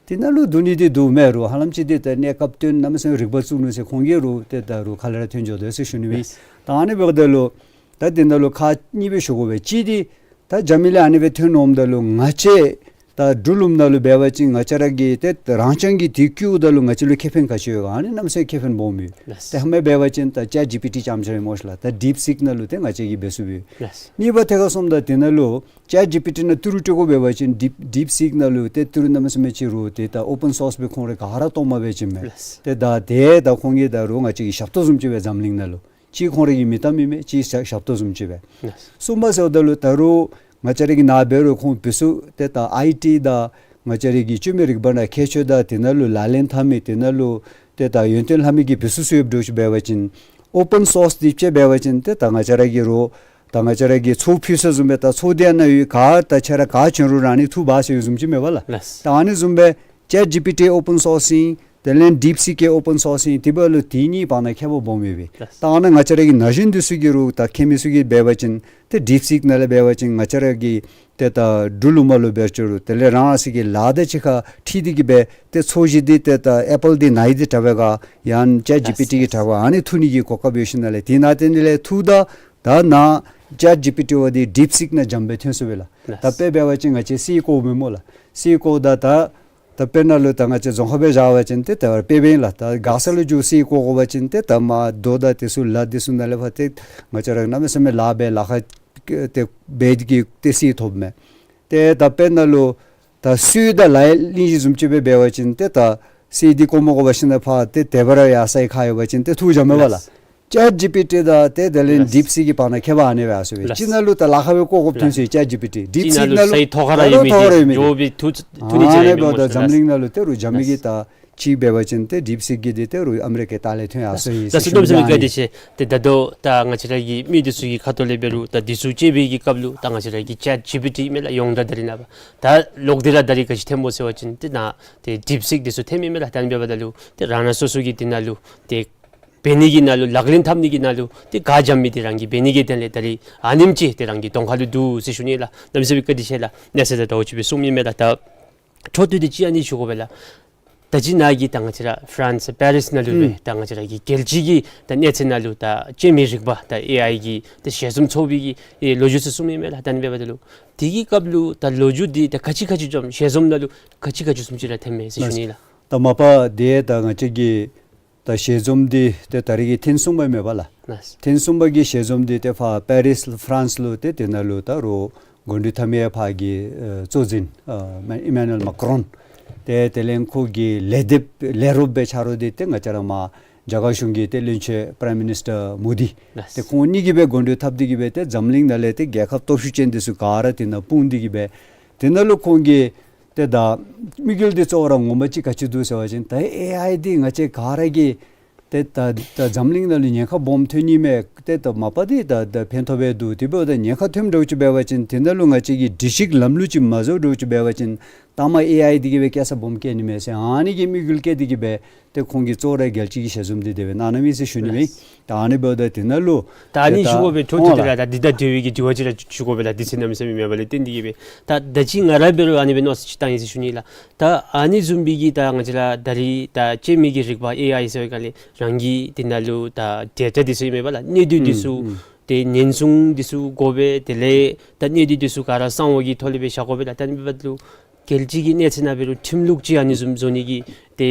དེ་ནང་ལུ་བསྡུ་ནི་འདི་འདུག་མས་རུང་ཧ་ལམ་ཅིག་འདི་ད་གནས་སྐབས་བསྟུན་གནམ་མེད་ས་མེད་རིག་པ་བཙུགས་ནུག་ཟེར་ཁོང་གིས་རུང་ཏེ་ད་རུང་ཁ་ལས་ར་ཐོན་འགྱོ་དོ་ཟེར་ཞུ་ནི་ཨིན། ལགས། ད་ཨ་ནི་འབདཝ་ད་ལུ་ད་དེ་ནང་ལུ་ཁག་གཉིས་སྦེ་ཞུ་དགོ་པས། གཅིག་འདི་ད་རྒྱ་མི་ལས་ཨ་ནི་སྦེ་ཐོན་འོངམ་ད་ལུ་ང་བཅས་ད་འབྲུག་ལུངམ་ནང་ལུ་འབད་བ་ཅིན་ང་བཅས་ར་གིས་ཏེ་རང་རྐྱང་གིས་དེ་བཀོལཝ་ད་ལུ་ང་བཅས་ལུ་ཁེ་ཕན་ག་ཅི་ཡོད་ག། ཨ་ནི་གནམ་མེད་ས་མེད་ཁེ་ཕན་སྦོམ་ཡོད། ལགས། ཏེ་ཧེ་མ་འབད་བ་ཅིན་ད་ཅེཊ་ཇི་པི་ཊི་ཙམ་ཅིག་ར་སྨོ་ཤིག་ལགས། ད་ཌིབ་སིག་ནང་ལུ་ཏེ་ང་བཅས་ཀྱིས་འབད་ཚུགས་པས། ལགས། གཉིས་པ་ཐད་ཁར་སོངམ་ད་དེ་ནང་ལུ་ཅེཊ་ཇི་པི་ཊི་ནང་ཏི་རུ་སྤྲོད་དགོ་འབད་བ་ཅིན་ཌིབ་ཌིབ་སིག་ནང་ལུ་ཏེ་ཏི་རུ་གནམ་མེད་ས་མེད་ཅིག་རུང་ཏེ་ད་ཨོ་པེན་སོརསི་སྦེ་ཁོང་ར་ག་ར་གཏོར་མ་སྦེ་བྱིནམ་མས། ལགས། ཏེ་ད་དེ་ད་ཁོང་གིས་ད་རུང་ང་བཅས་ཀྱི་ཞབས་ཏོག་བཟུམ་ཅིག་སྦེ་འཛམ་གླིང་ནང་ལུ་གཅིག་ཁོང་ར་གི་མིང་གཏམ་ཨིན་མས། གཅིག་ཞབས་ཞབས་ཏོག་བཟུམ་ཅིག་སྦེ། ལགས། གསུམ་པ་ཟེརཝ་ད་ལུ་ད་རུང་ང་བཅས་ར་གི་ནཱ་འབད་རུང་ཁོང་འབད་ཚུགས་ཏེ་ད་ཨའི་ཊི་དང་ང་བཅས་ར་གི་སྤྱོད་མི་རིག་པ་ནང་ཁྱད་ཆོས་དང་དེ་ནང་ལུ་ལག་ལེན་འཐབ་མི་དེ་ནང་ལུ་ཏེ་ད་ཡོན་ཏན་ལྷབ་མི་གིས་འབད་ཚུགས་ཚུགས་ཡོདཔ་འདྲཝ་ཅིག་འབད་བ་ཅིན་ཨོ་པེན་སོརསི་འདི་ཅིག་འབད་བ་ཅིན་ཏེ་ད་ང་བཅས་ར་གི་རུང་ད་ང་བཅས་ར་གི་ཚོགས་ཕུལ་ས་བཟུམ་སྦེ་ད་ཚོགས་འདི་ནང་ཡོད་ག་ད་ཁྱེད་ར་ག་བྱོན་རུང་ར་ཨ་ནི་ཐུག་འབག་ཟེར་བཟུམ་ཅིག་མས་པ་ལགས། ལགས། ད་ཨ་ནི་བཟུམ་སྦེ་ཅེཊ་ཇི་པི་ཊི་ཨོ་པེན་སོརསི་ཨིན། དེ་ལས་ཌིབ་སིག་གི་ཨོ་པེན་སོརསི་ཨིན། དེ་འབདཝ་ད་ལུ་དེ་གཉིས་བར་ན་ཁྱད་པར་སྦོམ་ཡོད་པས། ལགས། ད་ཨ་ནཱ་ང་བཅས་ར་གི་ན་གཞོན་འདི་ཚུ་གིས་རུང་ད་མཁས་མི་ཚུ་གིས་འབད་བ་ཅིན་ཏེ་ཌིབ་སིག་ནང་ལས་འབད་བ་ཅིན་ང་བཅས་ར་གི་ཏེ་ད་འབྲུག་ལུ་མར་ལུ་འབད་རུང་དེ་ལས་རང་རང་སོ་གི་ལཱ་དང་གཅིག་ཁར་འཁྲིལ་ཏེ་གི་སྦེ་ཏེ་ཚོས་གཞི་འདི་ཏེ་ད་ཨེ་པཱལ་འདི་ནཱ་ཡི་འདི་དྲག་པས་ག་ཡང་ཅེཊ་ཇི་པི་ཊི་གི་དྲག་པས་ག་ཨ་ནི་ཐུག་ནི་གི་གོ་སྐབས་ཡོད་ཞིནམ་ལས་དེ་ནང་དེ་ནི་ལས་ཐུག་ད་ད་ནཱ་ཅེཊ་ཇི་པི་ཊི་འབདཝ་འདི་ཌིབ་སིག་ནང་འཇམ་སྦེ་ཐོན་སོང་པས་ལགས། ལགས། ད་དཔེ་འབད་བ་ཅིན་ང་བཅས་སི་ཀོ་མེན་སྨོ་ལགས། སི་ཀོ་ད་ད་ད་དཔེར་ན་ལུ་ད་ང་བཅས་རྫོང་ཁ་སྦེ་བཞག་པ་ཅིན་ཏེ་ད་དཔེ་འབདཝ་ཨིན་ལགས། ད་མགར་ས་ལུ་འགྱོ་སི་ཀོ་དགོ་པ་ཅིན་ཏེ་ད་མར་རྡོ་དང་དེ་ཚུ་ལ་དེ་ཚུ་ནང་ལས་ཕར་ཏེ་ང་བཅས་ར་གནམ་མེད་ས་མེད་ལཱ་འབད་ལཱ་ཁག་ཏེ་འབད་དེ་གིས་ཏེ་སི་ཐོབ་མས། ཏེ་ད་དཔེར་ན་ལུ་ད་སུའི་ད་ལཱ་གླིང་བཞི་བཟུམ་ཅིག་སྦེ་འབད་བ་ཅིན་ཏེ་ད་སི་འདི་ཀོ་མ་དགོ་པར་ཞིནམ་ལས་ཕར་ཏེ་དེ་སྦེ་ར་ཡར་སའི་ཁར་ཡོད་པ་ཅིན་ཏེ་ཐུགས་འཇམ་མས་པ་ལགས། ལགས། ཅེཊ་ཇི་པི་ཊི་དང་ཏེ་དེ་ལས་ལགས། ཌིབ་སིག་གི་བར་ན་ཁྱད་པར་ཨ་ནི་སྦེ་ཡར་སོང་པས། ལགས། གཅིག་ནང་ལུ་ད་ལཱ་ཁག་སྦེ་བཀོ་བཀོཝ་ཐོན་སོང་ཡི་ཅེཊ་ཇི་པི་ཊི། ཌིབ་སིག་ནང་ལུ་ད་ལྟོ་ཐོག་ཁར་ཡོད་མི་འདི་འགྱོ་བའི་ཐུགས་ཐུགས་ནི་ཅིག་ཨ་ནི་མེད་སྨོ་ལགས། འཛམ་གླིང་ནང་ལུ་ཏེ་རུང་རྒྱ་མི་གིས་ད་ ཅིག་འབད་བ་ཅིན་ཏེ་ཌིཔ་སིཀ་གི་འདི་ཏེ་རུང་ཨ་མི་རི་ཀའི་ལྟག་ལས་ཐོན་ཡར་སོ་ཡི་ཟེར་ཞུ་ནི་ཨ་ནི། ད་ད་ལྟོ་ད་ང་བཅས་ར་གི་མི་འདི་ཚུ་གི་ཁ་ཐུག་ལས་འབད་རུང་ད་འདི་ཚུ་སྤྱོད་པའི་གི་སྐབས་ལུ་ད་ང་བཅས་ར་གི་ཅེཊ་ཇི་པི་ཊི་མས་ལགས། ཡོངས་གྲགས་ད་རིས་ནངས་པ་ད་ལོག་སྟེ་ར་ད་རིས་ག་ཅི་ཐོནམ་སྨོ་ཟེར་བ་ཅིན་ཏེ་ནཱ་ཏེ་ཌིཔ་སིཀ་འདི་ཚུ་ཐོནམ་ཨིན་མས་ལགས། ད་ཨ་ནི་འབདཝ་ད་ལུ་ཏེ་རང་རང་སོ་སོ་གི་འདི་ནང་ལུ་ཏེ་འབད་ནི་གི་ནང་ལུ་ལག་ལེན་འཐབ་ནི་གི་ནང་ལུ་ཏེ་ག་འཇམ་མི་འདི་རང་གིས་འབད་ནི་གི་དོན་ལས་ད་རིས་ཨ་ནེམ་ཅིག་ཏེ་རང་གི་གདོང་ཁ་ལུ་འདུག་ཟེར་ཞུ་ནི་ལགས། གནམ་མེད་ས་མེད་བཀའ་དྲིན་ཆེ་ལགས། གནས་ཚུལ་ད་ད་འོ་ཅིག་སྦེ་གསུངམ་ཨིན་མས་ལགས། ད་འཕྲོ་མཐུད་དེ་ཅིག་ཨ་ནི་ཞུ་དགོ་པས་ལགས། ད་ཅི་ནཱ་གིས་ད་ང་བཅས་ར་ཕ་རན་སི་པེ་རིས་ནང་ལུ་སྦེ་ཨུམ་ད་ང་བཅས་ར་གི་རྒྱལ་སྤྱི་གི་ད་གནས་ཚད་ནང་ལུ་ད་སྤྱོད་མི་རིག་པ་ད་ཨེ་ཨའི་གི་ད་ཞལ་འཛོམས་ཚོགས་པའི་གི་ཨེ་ལོ་རྒྱུས་ཚུ་གསུངམ་ཨིན་མས་ལགས། ད་ཨ་ནི་འབདཝ་ད་ལུ་དེ་གི་སྐབས་ལུ་ད་ལོ་རྒྱུས་འདི་ད་ག་ཅི་ག་ཅི་འཛོམས་ཞལ་འཛོམས་ནང་ལུ་ག་ཅི་ག་ཅི་བཟུམ་ཅིག་ར་ཐོནམ་མས་ཟེར་ཞུ་ནི་ལགས། ད་མ་པ་འདི་ད་ང་བཅས་ཀྱི་ད་ཞལ་འཛོམས་འདི་ཏེ་ད་རིས་ཀྱི་ཐེངས་གསུམ་པ་མས་པ་ལགས། ལགས། ཐེངས་གསུམ་པ་གི་ཞལ་འཛོམས་འདི་ཏེ་ཕར་པེ་རིས་ཕ་རན་སི་ལུ་ཏེ་དེ་ནང་ལུ་ད་རུང་དགུང་སྒྲོན་འཐབ་མི་ཕར་གྱི་ཨེ་གཙོ་འཛིན་ཨེ་ཨི་མེ་ནུ་ཨེལ་མཱ་ཀི་རོན་ཏེ་དེ་ལས་ཁོ་གི་ལས་སྡེ་ལས་རོགསཔ་སྦེ་ཆ་རོགས་འདི་ཏེ་ང་བཅས་ར་མར་རྒྱ་གར་གཞུང་གི་ཏེ་བློན་ཆེན་པ་རའིམ་མི་ནིས་ཊར་མོ་དི། ལགས། ཏེ་ཁོང་གཉིས་ཀྱིས་སྦེ་དགུང་སྒྲོན་འཐབ་སྟེ་གི་སྦེ་ཏེ་འཛམ་གླིང་ནང་ལས་ཏེ་རྒྱལ་ཁབ་སྟོབས་ཤུགས་ཅན་འདི་ཚུ་ག་ར་དེ་ནང་སྤུངས་ཏེ་གི་སྦེ་དེ་ནང་ལུ་ཁོང་གིས་ཏེ་ད་དམིགས་ཡུལ་འདི་གཙོ་བོ་ར་ངོ་མ་ཅིག་ག་ཅི་འདུག་ཟེར་བ་ཅིན་ད་ཨེ་ཨའི་འདི་ང་བཅས་ག་ར་གིས་ཏེ་ད་ད་འཛམ་གླིང་ནང་ལུ་ཉེན་ཁ་སྦོམ་ཐོན་ནི་མས། ཏེ་ད་མ་པ་འདི་ད་ད་ཕན་ཐོགས་སྦེ་འདུག། དེ་འབདཝ་ད་ཉེན་ཁ་ཐོནམ་འདྲཝ་ཅིག་འབད་བ་ཅིན་དེ་ནང་ལུ་ང་བཅས་ཀྱིས་སྒྲིག་གཞི་ལམ་ལུགས་ཅིག་མ་བཟོ་འདྲཝ་ཅིག་འབད་བ་ཅིན་མཐའ་མ་ཨེ་ཨའི་འདི་གིས་སྦེ་སྐྱེལ་ས་སྦོམ་སྐྱེལ་ནི་མས་ཟེར་ཨ་ནི་གི་དམིགས་ཡུལ་བསྐྱེད་དེ་གི་སྦེ་ཏེ་ཁོང་གིས་གཙོ་བོ་ར་རྒྱལ་སྤྱི་གི་ཞལ་འཛོམས་འདི་དེ་སྦེ་གནང་གནངམ་ཨིན་ཟེར་ཞུ་ནི་མས། ལགས། ད་ཨ་ནི་འབདཝ་ད་དེ་ནང་ལུ་ད་ཨ་ནི་ཏེ་ད་ཞུ་དགོ་པའི་འཕྲོ་མཐུད་དེ་ལགས། ད་འདི་དང་འབྲེལ་བའི་གི་དྲི་བ་ཅིག་ར་ཞུ་དགོ་པས་ལགས། དུས་ཚོད་གནམ་མེད་ས་མེད་མེད་པ་ལས་བརྟེན་ཏེ་གི་སྦེ་ད་ད་ཅི་ང་ར་འབད་རུང་ཨ་ནི་སྦེ་མནོ་བསམ་ཅིག་བཏང་ཡི་ཟེར་ཞུ་ནི་ལགས། ད་ཨ་ནི་བཟུམ་སྦེ་གི་ད་ང་བཅས་ར་ད་རིས་ད་སྤྱོད་མི་གི་རིག་པ་ཨེ་ཨའི་ཟེར་བའི་སྒང་ལས་རང་གི་དེ་ནང་ལུ་ད་ཌེ་ཊ་འདི་ཚུ་ཨིན་མས་པ་ལགས། གནས་སྡུད་འདི་ཚུ་ཨུམ་ཨུམ་ཏེ་ཉེན་སྲུང་འདི་ཚུ་དགོ་པས། དེ་ལས་ད་གནས་སྡུད་འདི་ཚུ་ག་ར་གསང་བ་གི་ཐོག་ལས་སྦེ་བཞག་དགོ་པས་ལགས། ད་ཨ་ནི་འབདཝ་ད་ལུ་རྒྱལ་སྤྱི་གི་གནས་ཚད་ནང་འབད་རུང་ཁྲིམས་ལུགས་ཅིག་ཨ་ནི་བཟུམ་བཟོ་ནི་གི་ཏེ་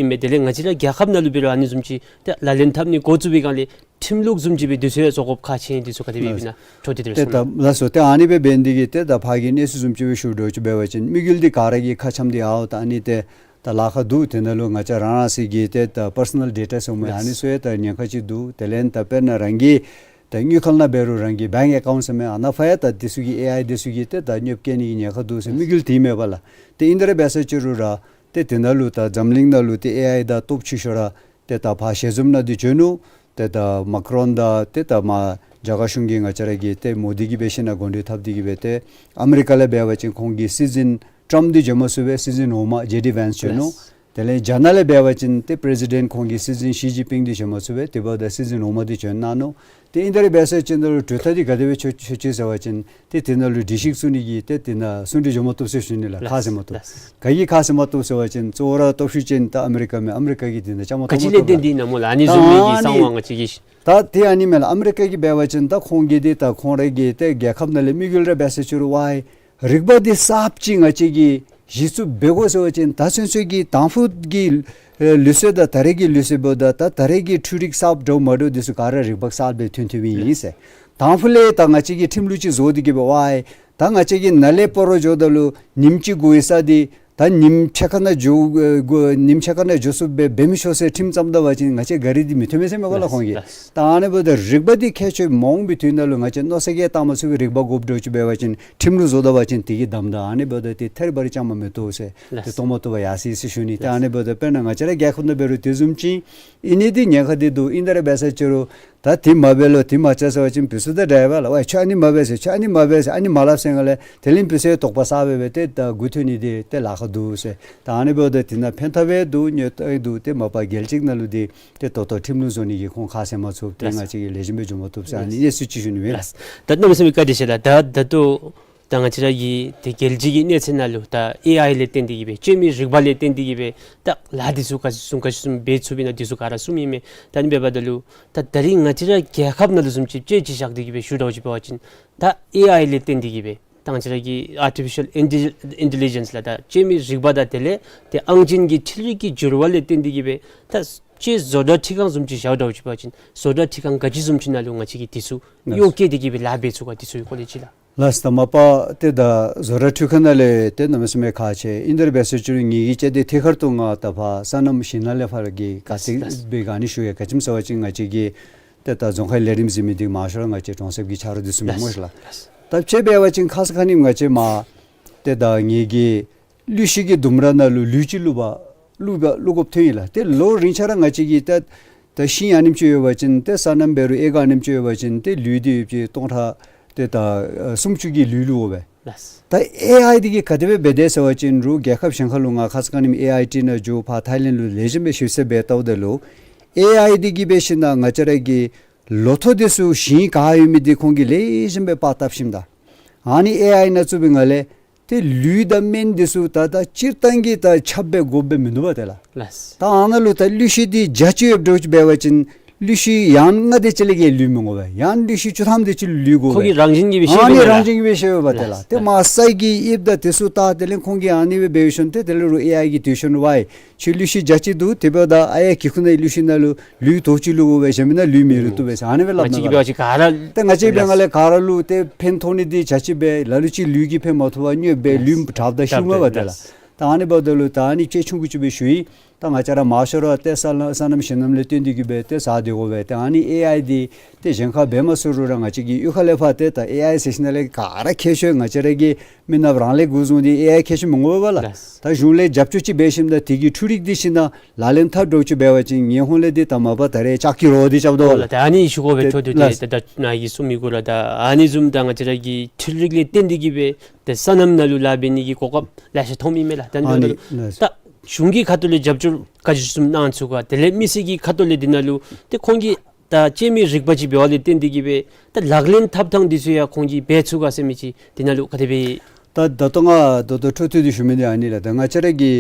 ཨིན་མས། དེ་ལས་ང་བཅས་ར་རྒྱལ་ཁབ་ནང་ལུ་འབད་རུང་ཨ་ནི་བཟུམ་ཅིག་ཏེ་ལག་ལེན་འཐབ་ནི་འགོ་བཙུགས་པའི་སྒང་ལས་ཁྲིམས་ལུགས་བཟུམ་ཅིག་སྦེ་འདི་ཚུ་ཡང་བཟོ་དགོཔ་ཁག་ཆེ་ཨིན། འདི་ཚུ་ག་དེ་སྦེ་ཨིན་ན་འཕྲོ་མཐུད་དེ་ཏེ་གསུང་གནང་། ལགས་སོ། ཏེ་ཨ་ནི་སྦེ་འབད་ནི་དེ་གིས་ཏེ་ད་ཕར་གྱི་གནས་ཚུལ་བཟུམ་ཅིག་སྦེ་ཞུ་འདྲཝ་ཅིག་འབད་བ་ཅིན་དམིགས་ཡུལ་འདི་ག་ར་གིས་ཁ་འཆམ་སྟེ་ཨའོ་ད་ཨ་ནི་ཏེ་ད་ལཱ་ཁག་འདུག། དེ་ནང་ལུ་ང་བཅས་རང་རང་སོའི་གི་ཏེ་ད་པར་སོ་ནཱལ་ཌེ་ཊ་ཟེར་མི་ཨ་ནི་ཚུ་ཡང་ད་ཉེན་ཁ་ཅིག་འདུག། དེ་ལས་ད་དཔེར་ན་རང་གི་ད་དངུལ་ཁང་ནང་འབད་རུང་རང་གི་བེངཀ་ཨེ་ཀའུནཊ་ཟེར་མི་ཨ་ནཱ་ཕར་ཡང་ད་འདི་ཚུ་གིས་ཨེ་ཨའི་འདི་ཚུ་གིས་ཏེ་ད་གནོདཔ་བཀལ་ནི་གི་ཉེན་ཁ་འདུག་ཟེར་དམིགས་ཡུལ་དེ་མས་པ་ལགས། ཏེ་ཨིན་ཏེ་ར་འབད་ས་ཅིག་རུང་ར་ཏེ་དེ་ནང་ལུ་ད་འཛམ་གླིང་ནང་ལུ་ཏེ་ཨེ་ཨའི་དང་སྟོབས་ཆེ་ཤོས་ར་ཏེ་ད་ཕར་ཞལ་འཛོམས་ནང་འདི་བྱོན་ནུག། ཏེ་ད་མཱ་ཀི་རོན་དང་ཏེ་ད་མར་རྒྱ་གར་གཞུང་གི་ང་བཅས་ར་གི་ཏེ་མོ་དི་གིས་འབད་ཞིན་ན་དགུང་སྒྲོན་འཐབ་སྟེ་གི་སྦེ་ཏེ་ཨ་མི་རི་ཀ་ལས་འབད་བ་ཅིན་ཁོང་གི་སྲིད་འཛིན་ཊརམཔ་འདི་བྱོན་མ་ཚུགས་པས། སྲིད་འཛིན་འོག་མ་ཇེ་ཌི་ཝེནསི་བྱོན་ནུག། ལགས། དེ་ལས་རྒྱ་ནག་ལས་འབད་བ་ཅིན་ཏེ་པི་རེ་སི་ཌེནཊ་ཁོང་གི་སྲིད་འཛིན་ཞི་ཅིན་ཕིང་འདི་བྱོན་མ་ཚུགས་པས། དེ་འབདཝ་ད་སྲིད་འཛིན་འོག་མ་འདི་བྱོན་གནང་ནུག། ཏེ་ཨིན་ཏེ་ར་འབད་ས་ཅིག་ནང་ལུ་གྲུབ་མཐའ་འདི་ག་དེ་སྦེ་ཆོད་ཆོད་ཅི་ཟེར་བ་ཅིན་ཏེ་དེ་ནང་ལུ་སྒྲིག་གཞི་བཙུགས་ནི་གི་ཏེ་དེ་ནང་གསུང་གྲོས་འགྱོ་མ་བཏུབ་ཟེར་ཞུ་ནི་ལགས། ཁ་བཟེད་མ་བཏུབ། ལགས། ག་གིས་ཁ་བཟེད་མ་བཏུབ་ཟེར་བ་ཅིན་གཙོ་བོ་ར་སྟོབས་ཤུགས་ཅན་ད་ཨ་མི་རི་ཀ་མས། ཨ་མི་རི་ཀ་གིས་དེ་ནང་བཅའ་མར་གཏོགས་མ་བཏུབ་ལགས། ག་ཅི་ལས་བརྟེན་ཏེ་ཨིན་ན་སྨོ་ལགས། ཨ་ནི་བཟུམ་མའི་གི་གསང་བ་ང་བཅས་ཀྱིས། ད་དེ་ཨ་ནི་མས་ལགས། ཨ་མི་རི་ཀ་གིས་འབད་བ་ཅིན་ད་ཁོང་གིས་འདི་ད་ཁོང་རའི་གི་ཏེ་རྒྱལ་ཁབ་ནང་ལས་དམིགས་ཡུལ་ར་འབད་ས་ཅིག་རུང་ཝའི་རིག་པ་འདི་གསརཔ་ཅིག་ང་བཅས་ཀྱིས་གཞི་བཙུགས་འབད་དགོ་ཟེར་བ་ཅིན་ད་ཚུན་ཚོད་ཀྱི་དང་ཕུ་གི་ཨེ་ལུགས་སྲོལ་དང་ད་རེས་ཀྱི་ལུགས་སྲོལ་འབདཝ་ད་ད་ད་རེས་ཀྱི་འཕྲུལ་རིག་གསརཔ་འདྲཝ་མ་འདྲཝ་འདི་ཚུ་ག་ར་རིག་པ་གསརཔ་སྦེ་ཐོན་ཐོནམ་ཨིན་ཟེར། དང་ཕུ་ལས་ད་ང་བཅས་ཀྱིས་ཁྲིམས་ལུགས་ཅིག་བཟོ་སྟེ་གི་འབད་ཝའི་ད་ང་བཅས་ཀྱིས་ནཱ་ལས་སྤ་རོ་འགྱོཝ་ད་ལུ་ཉིནམ་གཅིག་འགོར་བའི་ས་འདི་ད་ཉིནམ་ཕྱེད་ཀ་ནང་འགྱོ་ཨེ་འགོར་ཉིནམ་ཕྱེད་ཀ་ནང་འགྱོ་ཚུགསཔ་སྦེ་འབད་མི་ཤོག་ཟེར་ཁྲིམས་བརྩམ་ད་པ་ཅིན་ང་བཅས་གཱ་རི་འདི་མི་ཐོན་མས་ཟེར་མས་པ་ལགས་ཁོང་གིས། ལགས། ད་ཨ་ནི་འབདཝ་ད་རིག་པ་འདི་ཁྱད་ཆོས་མ་འོང་པའི་དུས་ནང་ལུ་ང་བཅས་མནོ་བསམ་གྱིས་བཏང་མ་ཚུགས་པའི་རིག་པ་དགོཔ་འདྲཝ་ཅིག་འབད་བ་ཅིན་ཁྲིམས་ལུགས་བཟོ་ད་པ་ཅིན་དེ་གིས་བསྡམ་ད་ཨ་ནི་འབདཝ་ད་ཏེ་ཐད་རི་བ་རི་བཅའ་མར་མི་གཏོགས་ཟེར། ལགས། ཏེ་གཏོགས་མ་བཏུབ་པར་ཡར་སོ་ཡི་ཟེར་ཞུ་ནི། ཏེ་ལགས། ཨ་ནི་འབདཝ་ད་དཔེར་ན་ང་བཅས་ར་རྒྱལ་ཁབ་ནང་འབད་རུང་དེ་བཟུམ་ཅིག་ཨིན་ནི་འདི་ཉེན་ཁ་འདི་འདུག། ཨིན་ཏེ་ར་འབད་ས་ཅིག་རུང་ད་དེ་མ་འབད་ལོ་དེ་མ་རྐྱབ་ཟེར་བ་ཅིན་བུ་ཚུ་ད་འདྲཝ་ལགས། ཝའི་ཁྱོད་ཨ་ནི་མ་འབད་ཟེར་ཁྱོད་ཨ་ནི་མ་འབད་ཟེར་ཨ་ནི་མ་སླབ་ཟེར་སྒང་ལས་དེ་ལས་བུ་ཚུ་དོགས་པ་ཟ་སྦེ་སྦེ་ཏེ་ད་མགུ་འཐོམ་ནི་འདི་ཏེ་ལཱ་ཁག་འདུག་ཟེར། ད་ཨ་ནི་འབདཝ་ད་དེ་ནང་ཕན་ཐབས་ཡང་འདུག། གནོད་ཡང་འདུག། ཏེ་མ་པ་རྒྱལ་སྤྱི་ནང་ལུ་འདི་ཏེ་ད་ལྟོ་ཁྲིམས་ལུགས་བཟོ་ནི་གི་ཁོང་ཁ་བཟེད་མ་ཚུགས། ཏེ་ལགས། ང་བཅས་ཀྱིས་ལེགས་ཤོམ་སྦེ་འགྱོ་མ་བཏུབ་ཟེར་ཨ་ནི་ལགས། གནས་ཚུལ་ཅིག་ཞུ་ནི་མས། ལགས། ད་གནམ་མེད་ས་མེད་བཀའ་དྲིན་ཆེ་ལགས། ད་ད་ལྟོ་ད་ང་བཅས་ར་གི་ཏེ་རྒྱལ་སྤྱི་གི་གནས་ཚད་ནང་ལུ་ད་ཨེ་ཨའི་ལས་བརྟེན་ཏེ་གི་སྦེ་སྤྱོད་མི་རིག་པ་ལས་བརྟེན་ཏེ་གི་སྦེ་ད་ལཱ་འདི་ཚུ་ག་ཅི་བཟུམ་ག་ཅི་བཟུམ་འབད་ཚུགས་པས་ན་འདི་ཚུ་ག་ར་གསུངམ་ཨིན་མས། ད་ཨ་ནི་འབདཝ་ད་ལུ་ད་ད་རིས་ང་བཅས་ར་རྒྱལ་ཁབ་ནང་ལུ་བཟུམ་ཅིག་དཔྱེ་ཅིག་བཞག་སྟེ་གི་སྦེ་ཞུ་འདྲཝ་ཅིག་འབད་བ་ཅིན་ད་ཨེ་ཨའི་ལས་བརྟེན་ཏེ་གི་སྦེ་ད་ང་བཅས་ར་གི་ཨར་ཊི་ཕི་ཤཱལ་ཨིན་ཊེ་ལི་ཇེནསི་ལགས། ད་སྤྱོད་མི་རིག་པ་དང་དེ་ལས་ཏེ་ཨང་ཅན་གྱི་འཕྲུལ་རིག་གི་འགྱུར་བ་ལས་བརྟེན་ཏེ་གི་སྦེ་ད་ཅིག་བཟོ་གྲྭ་ཁྲི་ཁང་བཟུམ་ཅིག་བཞག་འདྲཝ་ཅིག་འབད་བ་ཅིན་བཟོ་གྲྭ་ཁྲི་ཁང་ག་ཅི་བཟུམ་ཅིག་ནང་ལུ་ང་བཅས་ཀྱིས་འདི་ཚུ་གཡོག་བཀོལ་ཏེ་གི་སྦེ་ལཱ་འབད་ཚུགས་ག། འདི་ཚུ་གི་སྐོར་ལས་ཅིག་ལགས། ལགས་སོ། ད་མ་པ་ཏེ་ད་བཟོ་གྲྭ་ཁྲི་ཁང་ནང་ལས་ཏེ་གནམ་མེད་ས་མེད་ཁག་ཆེ། ཨིན་ཏེ་ར་འབད་ས་ཅིག་རུང་ངེ་གི་ཅིག་འདི་ཐད་ཀར་དུ་ང་ད་ཕར་སོ་ནམ་ཞིང་ནང་ལས་ཕར་གྱི་ག་ཏེ་ལགས། སྦེ་ག་ནི་ཞུ་ཡི་ག་ཅི་སྨོ་ཟེར་བ་ཅིན་ང་བཅས་ཀྱི་ཏེ་ད་རྫོང་ཁའི་ལས་རིམ་གཟིགས་མི་འདི་མང་ཤོས་ར་ང་བཅས་གྲོང་གསེབ་ཀྱི་ཆ་རོགས་འདི་ཚུ་མས་སྨོ་ཤེས་ལགས། ལགས། ད་དཔྱེ་འབད་བ་ཅིན་ཁ་ཙ་ཁ་ཉིནམ་ང་བཅས་མར་ཏེ་ད་ངེ་གི་ལུད་ཤིང་གི་ལྡུམ་ར་ནང་ལུ་ལུད་ཅིག་བླུག་པར་ བླུག་པ་བླུག་དགོཔ་ཐོན་ཡི་ལགས། ཏེ་ལོ་རིང་ཆ་ར་ང་བཅས་ཀྱིས་ད་ད་ཤིང་ཨ་ནེམ་ཅིག་ཡོད་པ་ཅིན་ཏེ་སོ་ནམ་འབད་རུང་ཨེ་ཀར་ཨ་ནེམ་ཅིག་ཡོད་པ་ཅིན་ཏེ་ལུད་འདི་ཡོད་པ་ཅིན་སྟོང་ཕྲག་ཏེ་ད་ཨ་སུམ་ཅུ་གི་ལུད་བླུག་དགོ་པས། ལགས། ད་ཨེ་ཨའི་འདི་གིས་ག་དེ་སྦེ་འབད་དེས་ཟེར་བ་ཅིན་རུང་རྒྱལ་ཁབ་གཞན་ཁ་ལུ་ང་ཁ་ཙ་ཁ་ཉིནམ་ཨེ་ཨའི་ཊི་ནང་འགྱོ་ཕར་ཐའི་ལེནཌ་ལུ་ལེགས་ཤོམ་སྦེ་ཞིབ་འཚོལ་འབད་བལྟཝ་ད་ལུ་ཨེ་ཨའི་འདི་གིས་འབད་ཞིནམ་ང་བཅས་ར་གི་ལོ་ཐོག་འདི་ཚུ་ཞིང་ག་ཡོད་མི་འདི་ཁོང་གིས་ལེགས་ཤོམ་སྦེ་པར་བཏབ་ཞིནམ་ད་ཨ་ནི་ཨེ་ཨའི་ནང་བཙུགས་པའི་ངང་ལས་ཏེ་ལུད་དང་སྨན་འདི་ཚུ་ད་ད་སྤྱིར་བཏང་གི་ད་ཆརཔ་སྦེ་དགོཔ་སྦེ་མིན་འདུག་པ་ཏེ་ལགས། ལགས། ད་ཨ་ནཱ་ལུ་ད་ཀླུ་ཤིང་འདི་བརྒྱ་ཅིག་ཡོདཔ་འདྲཝ་ཅིག་འབད་བ་ཅིན་ཀླུ་ཤིང་ཡང་ལྔ་དེ་ཅིག་ལས་བརྒལ་ལུད་མི་དགོ་པས། ཡང་ཀླུ་ཤིང་བཅུ་ཐམ་དེ་ཅིག་ལུད་དགོ་པས། ཁོང་གི་རང་བཞིན་གྱིས་སྦེ་ཤེས་ཨ་ནི་པས་རང་བཞིན་གྱིས་སྦེ་ཤེས་པས་ཏེ་ལགས། ལགས། ཏེ་མ་ས་གི་དབྱིབས་དང་དེ་ཚུ་བལྟ་དེ་ལས་ཁོང་གིས་ཨ་ནི་སྦེ་འབད་ཞིནམ་ཏེ་དེ་ལས་རུང་ཨེ་ཨའི་གིས་དེ་ཤོང་བའི་ཁྱོད་ཀླུ་ཤིང་བརྒྱ་ཅིག་འདུག། དེ་འབདཝ་ད་ཨ་ཡ་གི་ཁུག་ནང་ཀླུ་ཤིང་ནང་ལུ་ལུད་དོ་ཅིག་བླུག་དགོ་པས། གཞན་མིན་ན་ལུད་མི་རུལ་བཏུབ་པས་ཟེར་ཨ་ནི་སྦེ་སླབ་ང་བཅས་ཀྱིས་འབད་བ་ཅིན་ག་ར་ཏེ་ང་བཅས་འབད་ལགས། ང་ལས་ག་ར་ལུ་ཏེ་ཕན་ཐོགས་ནི་འདི་བརྒྱ་ཅིག་སྦེ་ལ་ལུ་ཅིག་ལུད་ཀྱིས་ཕན་མ་ཐོགས་པར་དངོས་སྦེ་ལགས། ལུད་དྲགཔ་ད་ཤུལ་མ་པ་ཏེ་ལགས། ལགས། ད་ཨ་ནི་འབདཝ་ད་ལུ་ད་ཨ་ནི་ཅིག་ཆུང་ཀུ་ཅིག་སྦེ་ཞུ་ཡི། ད་ང་བཅས་ར་མང་ཤོས་ར་ཏེ་སོ་ནམ་སོ་ནམ་ཞིང་ནང་ལས་བཏོན་ཏེ་གི་སྦེ་ཏེ་ཟ་སྡོད་དགོ་པས། ཏེ་ཨ་ནི་ཨེ་ཨའི་འདི་ཏེ་གཞན་ཁར་འབད་མ་ཚུགས་རུང་ར་ང་བཅས་ཀྱི་གཡུས་ཁ་ལས་ཕར་ཏེ་ད་ཨེ་ཨའི་ཟེར་ཞིནམ་ལས་ག་ར་མཁས་ཤོས་ང་བཅས་ར་གི་མི་ནགཔ་རང་ལས་འགོ་བཟུང་སྟེ་ཨེ་ཨའི་མཁས་ཤོས་མི་དགོ་པས་ལགས། ལགས། ད་གཞུང་ལས་རྒྱབ་སྐྱོར་ཅིག་འབད་ཞིནམ་ད་དེ་གི་འཕྲུལ་རིག་འདི་ཞིནམ་ལག་ལེན་འཐབ་འདྲཝ་ཅིག་འབད་བ་ཅིན་ངན་ཧོང་ལས་འདི་ད་མ་པ་ད་རེས་ལྕགས་ཀྱི་རོ་འདི་རྐྱབ་དོ་ཨོ་ལགས། ད་ཨ་ནི་ཞུ་དགོ་པས། ཏེ་འཕྲོ་མཐུད་དེ་ལགས། ད་ད་ནཱ་གིས་གསུངས་མི་གུ་ར་ད་ཨ་ནི་བཟུམ་ད་ང་བཅས་ར་གི་འཕྲུལ་རིག་ལས་བརྟེན་ཏེ་གི་སྦེ་ཏེ་སོ་ནམ་ནང་ལུ་ལཱ་འབད་ནི་གི་གོ་སྐབས་ལེ་ཤ་ཐོབ་མི་མས་ལགས། ད་ཨ་ནི་ནི་ལགས། ད་གཞུང་གི་ཁ་ཐུག་ལས་རྒྱབ་སྐྱོར་ག་ཅི་བཟུམ་གནང་ཚུགས་ག། དེ་ལས་མི་སེར་གྱི་ཁ་ཐུག་ལས་འདི་ནང་ལུ་ཏེ་ཁོང་གིས་ད་སྐྱེད་མོས་རིག་པ་ཅིག་འབད་བ་ལས་བརྟེན་ཏེ་གི་སྦེ་ད་ལག་ལེན་འཐབ་ཐངས་འདི་ཚུ་ཡང་ཁོང་གིས་འབད་ཚུགས་ག་ཟེར་མི་ཅིག་འདི་ནང་ལུ་ག་དེ་སྦེ། ད་ད་ལྟོ་ང་ད་ལྟོ་འཕྲོ་མཐུད་དེ་ཞུ་མི་འདི་ཨ་ནི་ལགས། ད་ང་བཅས་ར་གི་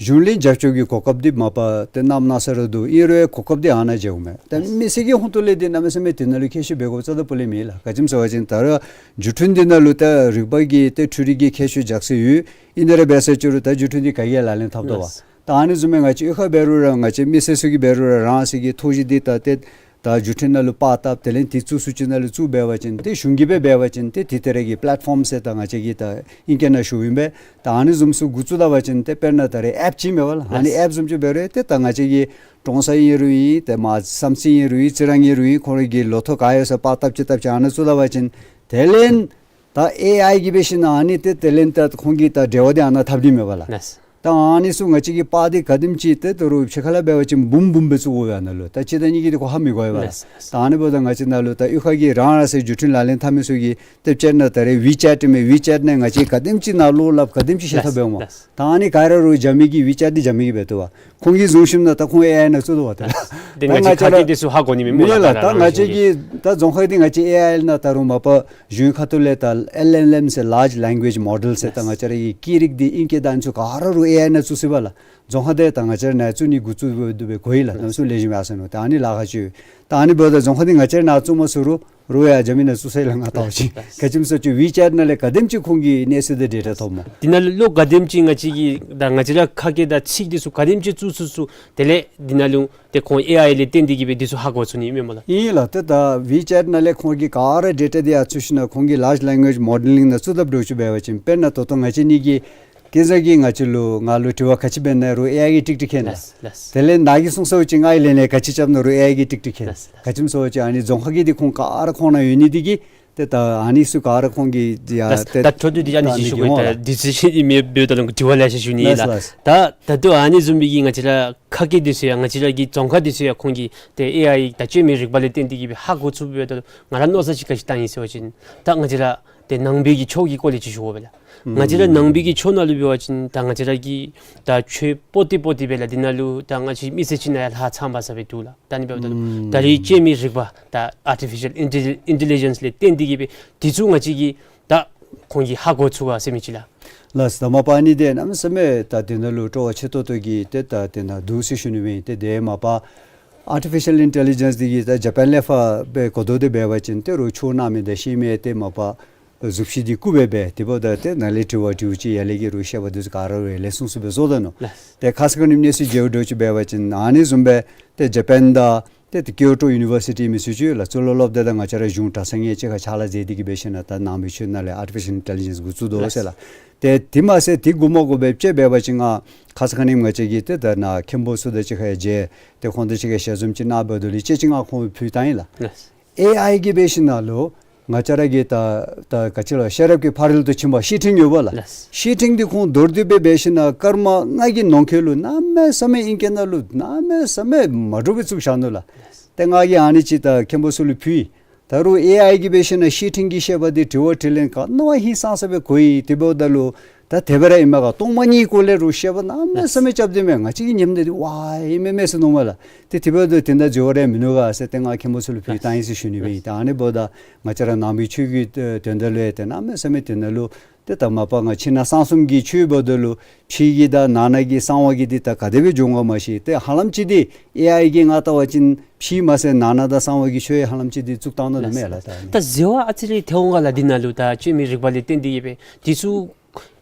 གཞུང་ལས་རྒྱབ་སྐྱོར་གྱི་གོ་སྐབས་འདི་མ་པ་ཏེ་གནམ་མེད་ས་མེད་ར་འདུག། ཨིན་རུང་གོ་སྐབས་འདི་ཨ་ནཱ་མཇལཝ་མས། ད་མི་སེར་གྱི་ཧོང་ཐུག་ལས་འདི་གནམ་མེད་ས་མེད་འདི་ནང་ལུ་མཁས་ཤོས་འབད་དགོཔ་རྩ་དང་པོ་ལས་མེད་ལགས། ག་ཅི་སྨོ་ཟེར་བ་ཅིན་ད་རུང་བརྒྱུད་འཕྲིན་འདི་ནང་ལུ་ད་རིག་པ་གི་ཏེ་འཕྲུལ་རིག་གི་མཁས་མཆོག་རྒྱགས་སྲོལ་ཡོད། ཨིན་རུང་འབད་ས་ཅིག་རུང་ད་བརྒྱུད་འཕྲིན་འདི་ག་གིས་ཡང་ལག་ལེན་འཐབ་དོ་པས། ལགས། ད་ཨ་ནི་བཟུམ་སྦེ་ང་བཅས་གཡུས་ཁར་འབད་རུང་ར་ང་བཅས་མི་སེར་ཚུ་གིས་འབད་རུང་ར་རང་སོ་གི་ཐོག་གཞི་འདི་ད་ཏེ་ད་བརྒྱུད་འཕྲིན་ནང་ལུ་པར་བཏབ་དེ་ལས་དེ་བཙུགས་ས་ཅིག་ནང་ལུ་བཙུགས་འབད་བ་ཅིན་ཏེ་གཞུང་གིས་སྦེ་འབད་བ་ཅིན་ཏེ་དེ་ལྟར་གྱི་པེ་ལེཊ་ཕོམ་ཟེར་ད་ང་བཅས་ཀྱིས་ད་ཨིང་སྐད་ནང་ཞུཝ་ཨིན་པས། ད་ཨ་ནི་བཟུམ་ཚུ་འགོ་བཙུགས་ད་པ་ཅིན་ཏེ་དཔེར་ན་ད་རེས་ཨེཔ་ཅིག་མེན་པ་ལགས། ཨ་ནི་ལགས། ཨེཔ་བཟུམ་ཅིག་འབད་རུང་ཏེ་ད་ང་བཅས་ཀྱི་ཀྲོང་གསར་ཨིན་རུང་ཨིན། ཏེ་མ་བསམ་རྩེ་ཨིན་རུང་ཨིན། རྩི་རང་ཨིན་རུང་ཨིན། ཁོང་རའི་གི་ལོ་ཐོག་ག་ཡོད་ས་པར་བཏབ་ཅིག་བཏབ་ཅིག་ཨ་ནཱ་བཙུགས་ད་པ་ཅིན་དེ་ལས་ད་ཨེ་ཨའི་གིས་འབད་ཞིནམ་ཨ་ནི་ཏེ་དེ་ལས་ད་ཁོང་གིས་ད་འབྲེལ་བ་འདི་ཨ་ནཱ་འཐབ་ནི་མས་པ་ལགས། ལགས། ད་ཨ་ནི་ཚུ་ང་བཅས་ཀྱིས་པར་འདི་ག་དེམ་ཅིག་ཏེ་ད་རུང་ཕྱི་ཁ་ལས་འབད་བ་ཅིན་འབུམ་འབུམ་སྦེ་བཙུགས་དགོ་པས་ཨ་ནཱ་ལུ། ད་གཅིག་དང་གཉིས་ཀྱིས་འདི་ཁོ་ཧ་མི་གོ་བས་པ་ལགས། ལགས། ད་ཨ་ནི་འབདཝ་ད་ང་བཅས་ནཱ་ལུ་ད་གཡུས་ཁ་གི་རང་རང་སོའི་བརྒྱུད་འཕྲིན་ལག་ལེན་འཐབ་མི་ཚུ་གིས་ཏེ་སྤྱིར་ན་ད་རེས་ཝི་ཅེཊ་མས། ཝི་ཅེཊ་ནང་ང་བཅས་ག་དེམ་ཅིག་ནང་ལོགས་ལགས་ག་དེམ་ཅིག་ཤེས་ཐབས་འབད་འོང་། ལགས། ད་ཨ་ནི་ག་ར་རུང་རྒྱ་མི་གི་ཝི་ཅེཊ་འདི་རྒྱ་མི་གིས་འབད་བཏུབ་པས། ཁོང་གིས་བཟུང་ཞིནམ་ད་ད་ཁོང་ཨེ་ཨའི་ནང་བཙུགས་དོ་པ་ཏེ་ལགས། ད་ང་བཅས་ཁ་སྐད་འདི་ཚུ་ཧ་གོ་ནི་མེད་མེད་ལགས། ད་ང་བཅས་ཀྱི་ད་རྫོང་ཁ་འདི་ང་བཅས་ཨེ་ཨའི་ནང་ད་རུང་མ་པ་གཞུང་ཁ་ཐུག་ལས་ད་ཨེལ་ཨེལ་ཨེམ་ཟེར་ལཱརཇ་ལེང་གུ་ཨེཇ་མོ་ཌེལ་ཟེར་ད་ང་བཅས་ར་གི་སྐད་རིགས་འདི་ཨིང་སྐད་ད་ཨ་ནི་ཚུ་ག་ར་རུང་ཨེ་ཨའི་ནང་བཙུགས་ཅི་པ་ལགས། རྫོང་ཁ་འདི་ད་ང་བཅས་ར་ནཱ་བཙུགས་ནི་འགོ་བཙུགས་འབད་དེ་སྦེ་གོ་ཡི་ལགས། གནམ་མེད་ས་མེད་ལེགས་ཤོམ་ཡར་སོང་ནུག། ད་ཨ་ནི་ལཱ་ཁག་ཅིག་ཡོད། ད་ཨ་ནི་འབདཝ་ད་རྫོང་ཁ་འདི་ང་བཅས་ར་ནཱ་བཙུགས་མ་ཚུགས་རུང་རུང་ཡར་རྒྱ་མི་ནང་བཙུགས་ས་ལགས། ང་ལྟ་བ་ཅིན་ག་ཅི་སྨོ་ཟེར་བ་ཅིན་ཝི་ཅེཊ་ནང་ལས་ག་དེམ་ཅིག་ཁོང་གི་གནས་ཚུལ་དང་ཌེ་ཊ་ཐོབ་སྨོ། འདི་ནང་ལུ་ལོག་ག་དེམ་ཅིག་ང་བཅས་ཀྱི་ད་ང་བཅས་ར་ཁ་སྐད་དང་ཚིག་འདི་ཚུ་ག་དེམ་ཅིག་བཙུགས་བཙུགས་བཙུགས་དེ་ལས་འདི་ནང་ལུ་ཏེ་ཁོང་ཨེ་ཨའི་ལས་བརྟེན་ཏེ་གི་སྦེ་འདི་ཚུ་ཧ་གོ་ཚུགས་ནི་མས་སྨོ་ལགས། ཨིན་ལགས། ཏེ་ད་ཝི་ཅེཊ་ནང་ལས་ཁོང་གིས་ག་ར་ཌེ་ཊ་འདི་ཡར་བཙུགས་ཞིནམ་ཁོང་གིས་ལཱརཇ་ལེང་གུ་ཨེཇ་མོ་ཌེ་ལིང་ནང་བཙུགས་དཔ་འདྲཝ་ཅིག་འབད་བ་ཅིན་དཔེར་ན་ད་ལྟོ་ང་བཅས་གཉིས་ཀྱིས་ཁ་ཙ་གི་ང་བཅས་ལུ་ང་ལུ་དྲི་བ་ག་ཅི་འབད་ན་རུང་ཨེ་ཨའི་གིས་ཀྲིག་ཀྲི་མཁྱེན་ལགས། ལགས། ལགས། དེ་ལས་ནཱ་གིས་གསུངས་ས་ཅིག་ང་གིས་ལན་ལན་ག་ཅི་རྐྱབ་ན་རུང་ཨེ་ཨའི་གིས་ཀྲིག་ཀྲི་མཁྱེན། ལགས། ལགས། ག་ཅི་སྨོ་ཟེར་བ་ཅིན་ཨ་ནི་རྫོང་ཁ་གི་འདི་ཁོང་ག་ར་ཁོང་ནང་ཡོད་ནི་འདི་གིས་ཏེ་ད་ཨ་ནི་ཚུ་ག་ར་ཁོང་གིས་ཡ་ལགས། ཏེ་ད་འཕྲོ་མཐུད་དེ་ཨ་ནི་ཅིག་ཞུ་དགོ་པས། ད་ཌི་སི་ཤཱན་ཨིན་མས་འབདཝ་ད་ལུ་དྲི་བ་ལེ་ཤ་ཞུ་ནི་ལགས། ལགས། ལགས། ད་ད་ལྟོ་ཨ་ནི་བཟུམ་སྦེ་གི་ང་བཅས་ར་ཁ་སྐད་འདི་ཚུ་ཡང་ང་བཅས་ར་གི་རྫོང་ཁ་འདི་ཚུ་ཡང་ཁོང་གིས་ཏེ་ཨེ་ཨའི་དང་སྐྱེད་མོས་རིག་པ་ལས་བརྟེན་ཏེ་གི་སྦེ་ཧ་གོ་ཚུགས་པས། ད་ང་ར་མནོ་བསམ་ཅིག་ག་ཅི་བཏང་ཡི་ཟེར་བ་ཅིན་ད་ང་བཅས་ར་ཏེ་ནང་པའི་གི་ཆོས་ཀྱི་སྐོར་ལས་ཅིག་ཞུ་དགོ་པས་ལགས། ང་བཅས་ར་ནང་པའི་གི་ཆོས་ནང་ལུ་འབད་བ་ཅིན་ད་ང་བཅས་ར་གི་ད་ཆོས་པོ་ཏི་པོ་ཏི་སྦེ་ལགས་འདི་ནང་ལུ་ད་ང་བཅས་མི་སེར་ཅིག་ནང་ཡང་ལྷག་ཚངམ་ས་སྦེ་འདུག་ལགས། ད་ཨ་ནི་འབདཝ་ད་ལུ་ད་རེས་སྐྱེད་མོས་རིག་པ་ད་ཨར་ཊི་ཕི་ཤཱལ་ཨིན་ཊེ་ལི་ཇེནསི་ལས་བརྟེན་ཏེ་གི་སྦེ་འདི་ཚུ་ང་བཅས་ཀྱིས་ད་ཁོང་གིས་ཧ་གོ་ཚུགས་ག་ཟེར་མི་ཅིག་ལགས། ལགས། ད་མ་པ་ཨ་ནི་འདི་གནམ་མེད་ས་མེད་ད་འདི་ནང་ལུ་སྤྲོ་བ་ཆེ་ཏོག་ཏོ་གི་ཏེ་ད་འདི་ནང་འདུག་ཟེར་ཞུ་ནི་མས། ཏེ་འདི་མ་པ་ཨར་ཊི་ཕི་ཤཱལ་ཨིན་ཊེ་ལི་ཇེནསི་འདི་གིས་ད་ཇ་པཱན་ལས་ཕར་སྦེ་གོ་བརྡ་འདི་འབད་བ་ཅིན་ཏེ་རོགས་ཆོས་གནང་མི་དང་ཤེས་མི་ཏེ་མ་པ་གཟུགས་གཞི་འདི་བཀུག་སྦེ་འབད་དེ་འབདཝ་ད་ཏེ་ནཱ་ལས་དྲི་བ་དྲིཝ་ཅིག་ཡར་ལས་ཀྱི་རོགས་བཤད་པ་འདི་ཚུ་ག་ར་རོགས་ཡར་ལས་གསུངས་གསུངས་སྦེ་བཟོ་ད་ནུག། ལགས། ཏེ་ཁ་ཙ་ཁ་ཉིནམ་གནས་ཚུལ་མཇལཝ་འདྲཝ་ཅིག་འབད་བ་ཅིན་ཨ་ནི་བཟུམ་སྦེ་ཏེ་ཇ་པཱན་དང་ཏེ་ཏེ་ཀིའོ་ཊོ་ཡུ་ནི་བར་སི་ཊི་མི་ཚུ་ཅིག་ལགས། གཙུག་ལག་སློབ་སྡེ་དང་ང་བཅས་ར་གཞུང་གྲྭ་ཚང་གཉིས་གཅིག་ཁར་ཕྱག་ལཱ་མཛད་དེ་གི་འབད་ཞིནམ་ད་ནང་པའི་ཆོས་ནང་ལས་ཨར་ཊི་ཕི་ཤཱལ་ཨིན་ཊེ་ལི་ཇེནསི་འགོ་བཙུགས་དོ་ཟེར་ལགས། ཏེ་དེ་མ་ཚད་དེ་འགོ་མ་འགོ་སྦེ་ཅིག་འབད་བ་ཅིན་ང་ཁ་ཙ་ཁ་ཉིནམ་ང་བཅས་ཀྱིས་ཏེ་ད་ནཱ་མཁན་པོ་ཚུ་དང་གཅིག་ཁར་ཡང་མཇལ། ཏེ་ཁོང་དང་གཅིག་ཁར་ཞལ་འཛོམས་ཅིག་གནང་འབདཝ་ད་ལུ་ཅིག་ཅིག་ང་ཁོང་ཕུལ་བཏང་ཡི་ལགས། ལགས། ཨེ་ཨའི་གིས་འབད་ཞིནམ་ལུ་ ང་བཅས་ར་གི་ད་ད་ག་ཅི་ལོ་ཤེས་རབ་ཀྱི་ཕ་རོལ་ཏུ་ཕྱིན་པ་བཤེས་སྤྲིང་ཡོད་པ་ལགས། ལགས། བཤེས་སྤྲིང་འདི་ཁོང་མདོར་བསྡུས་སྦེ་འབད་ཞིན་ན་སྐར་མ་ལྔ་གི་ནང་འཁོད་ལུ་གནམ་མེད་ས་མེད་ཨིང་སྐད་ནང་ལུ་གནམ་མེད་ས་མེད་མ་འདྲཝ་སྦེ་བཙུགས་བཞག་ནུག་ལགས། ལགས། ཏེ་ང་གིས་ཨ་ནི་ཅིག་ད་མཁན་པོ་ཚུ་ལུ་ཕུལ། ད་རུང་ཨེ་ཨའི་གིས་འབད་ཞིན་ན་བཤེས་སྤྲིང་གིས་བཤད་པ་འདི་དྲི་བ་དྲིས་ལན་ག་ནི་བ་ཧིང་སངས་ས་སྦེ་གོ་ཡི། དེ་འབདཝ་ད་ལུ་ད་དེ་སྦེ་ར་ཨིན་མས་ག། སྟོང་པ་ཉིད་སྐོར་ལས་རུང་བཤད་པ་གནམ་མེད་ས་མེད་རྐྱབ་སྟེ་མས། ང་བཅས་ཀྱིས་ཉནམ་ད་འདི་ཝའི་ཨིན་མས་མས་ཟེར་མནོཝ་མས་ལགས། ཏེ་དེ་འབདཝ་ད་དེ་ད་འཛོལ་བ་ར་མིན་ནུག་ག་ཟེར་ཏེ་ང་མཁན་པོ་ཚུ་ལུ་ཕུལ་བཏང་ཡི་ཟེར་ཞུ་ནི་སྦེ་ཨིན། ད་ཨ་ནི་འབདཝ་ད་ང་བཅས་ར་ནང་པའི་ཆོས་ཀྱི་དོན་དག་ལུ་ཡང་ཏེ་གནམ་མེད་ས་མེད་དེ་ནང་ལུ་ཏེ་ད་མ་པ་ང་ཕྱི་ནང་གསང་གསུམ་གྱི་ཆོས་འབདཝ་ད་ལུ་ཕྱི་གི་དང་ནང་ན་གི་གསང་བ་གི་འདི་ད་ག་དེ་སྦེ་འབྱུང་ག་མ་ཤེས། ཏེ་ཧ་ལམ་ཅིག་འདི་ཨེ་ཨའི་གིས་ང་བལྟ་བ་ཅིན་ཕྱི་མ་ཚད་ནང་ན་དང་གསང་བ་གི་ཆོས་ཡང་ཧ་ལམ་ཅིག་འདི་བཙུགས་བཏང་ནུག་ནི་མས་ལགས། ད་ཨ་ནི་ད་འཛོལ་བ་ཨ་ཙི་རེ་ཐལ་འོང་ག་ལགས། འདི་ནང་ལུ་ད་བཅོས་མའི་རིག་པ་ལས་བརྟེན་ཏེ་གིས་སྦེ་འདི་ཚུ་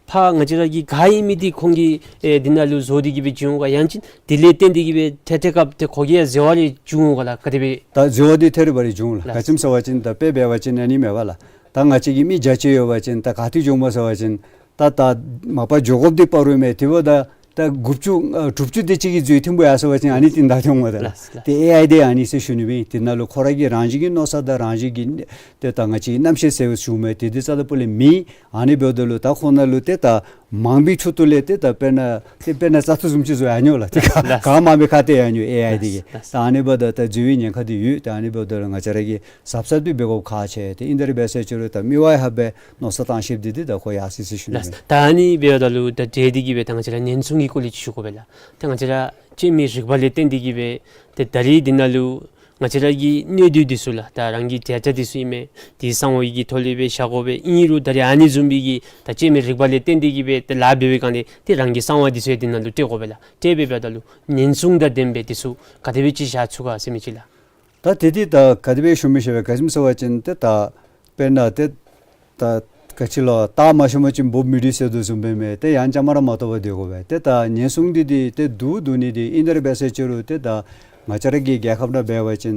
ཕར་ང་བཅས་ར་གི་ག་ཨིན་མི་འདི་ཁོང་གིས་ཨེ་འདི་ནང་ལུ་བཟོ་སྟེ་གིས་སྦེ་བྱིན་འོང་ག། ཡང་ཅིན་འདི་ལས་བརྟེན་ཏེ་གིས་སྦེ་ཐད་ཐད་སྐབས་ཏེ་ཁོ་གིས་ཡང་འཛོལ་བ་རེ་བྱུང་འོང་ག་ལགས། ག་དེ་སྦེ། ད་འཛོལ་བ་འདི་ཐད་རི་བ་རི་འབྱུང་ལགས། ལགས། ག་ཅི་སྨོ་ཟེར་བ་ཅིན་ད་དཔེ་འབད་བ་ཅིན་ཨ་ནི་མས་པ་ལགས། ད་ང་བཅས་ཀྱི་མི་བརྒྱ་ཅིག་ཡོད་པ་ཅིན་ད་ག་ཏེ་འགྱོཝ་སྨོ་ཟེར་བ་ཅིན་ད་ད་མ་པ་འགྱོ་དགོཔ་འདི་བར་རུ་མས། དེ་འབདཝ་ད་ད་དགུ་བཅུ་ཨ་དྲུག་ཅུ་དེ་ཅིག་གིས་འཛོལ་ཐོན་པོ་ཡར་སོང་པ་ཅིན་ཨ་ནི་འདི་ད་ཐོན་འོང་པ་ད་ལགས། ལགས། ཏེ་ཨེ་ཨའི་འདི་ཨ་ནི་ཟེར་ཞུ་ནི་སྦེ་ཨིན། དེ་ནང་ལུ་ཁོ་ར་གི་རང་བཞིན་གྱི་མནོ་བསམ་དང་རང་བཞིན་གྱི་ཏེ་ད་ང་བཅས་ཀྱི་རྣམ་ཤེས་ཟེར་བ་ཞུཝ་མས། ཏེ་འདི་རྩ་དང་སྤུ་ལས་མེད། ཨ་ནི་འབདཝ་ད་ལུ་ད་ཁོང་ནང་ལུ་ཏེ་ད་མང་པོའི་ཁྲོད་དུ་ལས་ཏེ་ད་དཔེར་ན་ཏེ་དཔེར་ན་བཙག་འཐུ་བཟུམ་ཅིག་བཟོ་ཡར་འགྱོ་ལགས། ཏེ་ལགས། ག་མང་པོའི་ཁ་ཐད་ཡར་འགྱོ་ཨེ་ཨའི་འདི་གིས། ལགས། ད་ཨ་ནི་འབདཝ་ད་ད་འཛོལ་བའི་ཉེན་ཁ་འདི་ཡོད། ད་ཨ་ནི་འབདཝ་ད་ལུ་ང་བཅས་ར་གིས་གཟབ་གཟབ་འདི་འབད་དགོཔ་ཁག་ཆེ། ཏེ་ཨིན་ད་རེ་འབད་ཟེར་ཅི་རུང་ད་མི་དབང་ཧ་སྦེ་མནོ་བསམ་བཏང་ཤེསཔ་འདི་འདི་ད་ཁོ་ཡར་སོ་ཡི་ཟེར་ཞུ་ནི་ལགས། སྦེ། ད་ཨ་ནི་འབདཝ་ད་ལུ་ད་འབྲེལ་ཏེ་གིས་སྦེ་ད་ང་བཅས་ར་ཉེན་སྲུང་གི་སྐོར་ལས་ཅིག་ཞུ་དགོ་པས་ལགས། ཏེ་ང་བཅས་ར་བཅོས་མའི་རིག་པ་ལས་བརྟེན་ཏེ་གིས་སྦེ་ཏེ་ད་རེས་འདི་ནང་ལུ་ང་བཅས་ར་གི་གནད་དོན་འདི་ཚུ་ལགས། ད་རང་གི་བརྒྱ་ཆ་འདི་ཚུ་ཨིན་མས། འདི་གསང་བ་གི་ཐོག་ལས་སྦེ་བཞག་དགོ་པས། ཨིན་རུང་ད་རེས་ཨ་ནི་བཟུམ་སྦེ་གི་ད་བཅོས་མའི་རིག་པ་ལས་བརྟེན་ཏེ་གིས་སྦེ་ཏེ་ལཱ་འབད་བའི་སྒང་ལས་ཏེ་རང་གི་གསང་བ་འདི་ཚུ་ཡང་འདི་ནང་ལུ་སྤྲོད་དགོ་པས་ལགས། སྤྲོད་སྦེ་འབདཝ་ད་ལུ་ཉེན་སྲུང་དང་ལྡན་པའི་འདི་ཚུ་ག་དེ་སྦེ་ཅིག་བཞག་ཚུགས་ག་ཟེར་མི་ཅིག་ལགས། ད་དེ་འདི་ད་ག་དེ་སྦེ་ཞུ་མི་ཤེས་པས། ག་ཅི་སྨོ་ཟེར་བ་ཅིན་ཏེ་ད་དཔེར་ན་ཏེ་ད་ག་ཅི་ལོ་སྟག་མ་ཤོར་བ་ཅིན་འབུཔ་མི་འདྲུད་ཟེར་དོ་བཟུམ་སྦེ་མས། ཏེ་ཡང་བཅའ་མར་མ་གཏོགས་པར་སྡོད་དགོ་པས། ཏེ་ད་ཉེན་སྲུང་འདི་འདི་ཏེ་འདུག་འདུག་ནི་འདི་ཨིན་ད་རེ་འབད་ཟེར་ཅི་རུང་ཏེ་ད་ང་བཅས་ར་གི་རྒྱལ་ཁབ་ནང་འབད་བ་ཅིན་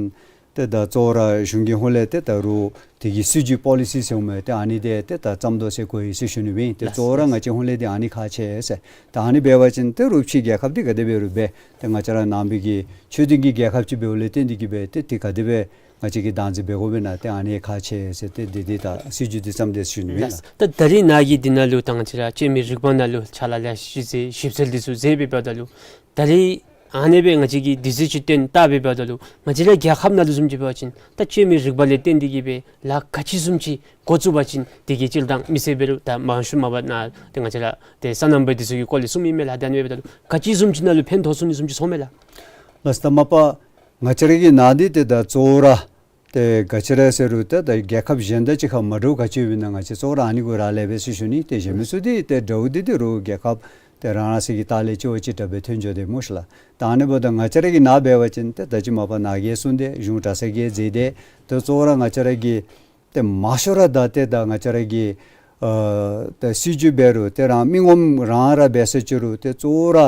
ཏེ་ད་གཙོ་བོ་ར་གཞུང་གི་ཧོངས་ལས་ཏེ་ད་རུང་དེ་གི་སྲིད་བྱུས་པོ་ལི་སི་ཟེར་འོང་མས། ཏེ་ཨ་ནི་འདི་ཏེ་ད་བརྩམ་དོ་ཟེར་གོ་ཡི་ཟེར་ཞུ་ནི་སྦེ་ཨིན། ཏེ་ལགས། གཙོ་བོ་ར་ང་བཅས་ཧོངས་ལས་འདི་ཨ་ནི་ཁག་ཆེ་ཟེར། ད་ཨ་ནི་འབད་བ་ཅིན་ཏེ་རུང་ཕྱི་རྒྱལ་ཁབ་འདི་ག་དེ་འབད་རུང་འབད་ཏེ་ང་བཅས་ར་ནང་པའི་གི་ཆོས་ལྡན་གྱི་རྒྱལ་ཁབ་ཅིག་འབདཝ་ལས་བརྟེན་ཏེ་གིས་སྦེ་ཏེ་དེ་ག་དེ་སྦེ་ང་བཅས་ཀྱིས་བདག་འཛིན་འབད་དགོ་པས་ན་ཏེ་ཨ་ནི་ཁག་ཆེ་ཟེར་ཏེ་འདི་འདི་ད་སྲིད་བྱུས་འདི་བརྩམས་ཏེ་ཞུ་ནི་སྦེ་ཨིན། ལགས། ད་ད་རེས་ནཱ་གི་འདི་ནང་ལུ་ད་ང་བཅས་ར་བཅོས་མའི་རིག་པ་ནང་ལུ་ཕྱག་ལཱ་ལེ་ཤ་ཅིག་མཛད་ཞིབ་འཚོལ་འདི་ཚུ་མཛད་སྦེ་འབདཝ་ད་ལུ་ད་རེས་ཨ་ནི་སྦེ་ང་བཅས་ཀྱིས་དུས་ཚོད་ཅིག་བཏོན་བལྟ་སྦེ་འབདཝ་ད་ལུ་ང་བཅས་ར་རྒྱལ་ཁབ་ནང་ལུ་བཟུམ་ཅིག་འབད་བ་ཅིན་ད་བཅོས་མའི་རིག་པ་ལས་བརྟེན་ཏེ་གིས་སྦེ་ལཱ་ག་ཅི་བཟུམ་ཅིག་འགོ་བཙུགས་པ་ཅིན་དེ་གི་སྤྱིར་བཏང་མི་སེར་འབད་རུང་ད་མང་ཤོས་མ་པ་ནཱ་ཏེ་ང་བཅས་ར་ཏེ་སོ་ནམ་པ་འདི་ཚུ་གི་སྐོར་ལས་གསུངམ་ཨིན་མས་ལགས། ད་ཨ་ནི་སྦེ་འབདཝ་ད་ལུ་ག་ཅི་བཟུམ་ཅིག་ནང་ལུ་ཕན་ཐོགས་ཚུགས་ནི་བཟུམ་ཅིག་ཚོར་མས་ལགས། ལགས་ད་མ་པ་ང་བཅས་ར་གི་ནཱ་འདི་ཏེ་ད་གཙོ་བོ་ར་ཏེ་ག་ཅི་ར་ཟེར་རུང་ཏེ་ད་རྒྱལ་ཁབ་གཞན་དང་གཅིག་ཁར་མ་འདྲཝ་ག་ཅི་ཡོདཔ་ཨིན་ན་ང་བཅས་གཙོ་བོ་ར་ཨ་ནི་གུ་རག་ལས་པས་ཟེར་ཞུ་ནི། ཏེ་གཞན་མི་ཚུ་འདི་ཏེ་འདྲཝ་འདི་ཏེ་རུང་རྒྱལ་ཁབ་ཏེ་རང་རང་སོའི་གི་ལྟག་ལས་ལྕི་བ་ཅིག་དྲག་སྦེ་ཐོན་འགྱོ་དེས་སྨོ་ཤེས་ལགས། ད་ཨ་ནི་འབདཝ་ད་ང་བཅས་ར་གི་ནཱ་འབད་བ་ཅིན་ཏེ་ད་ཅི་མ་པ་ནཱ་གིས་གསུངས་ཏེ་གཞུང་གྲྭ་ཚང་གིས་མཛད་དེ་ཏེ་གཙོ་བོ་ར་ང་བཅས་ར་གི་ཏེ་མང་ཤོས་ར་ད་ཏེ་ད་ང་བཅས་ར་གི་ཨ་ད་སྲིད་བྱུས་འབད་རུང་ཏེ་རང་མི་ངོམ་རང་ར་འབད་ཟེར་ཅི་རུང་ཏེ་གཙོ་བོ་ར་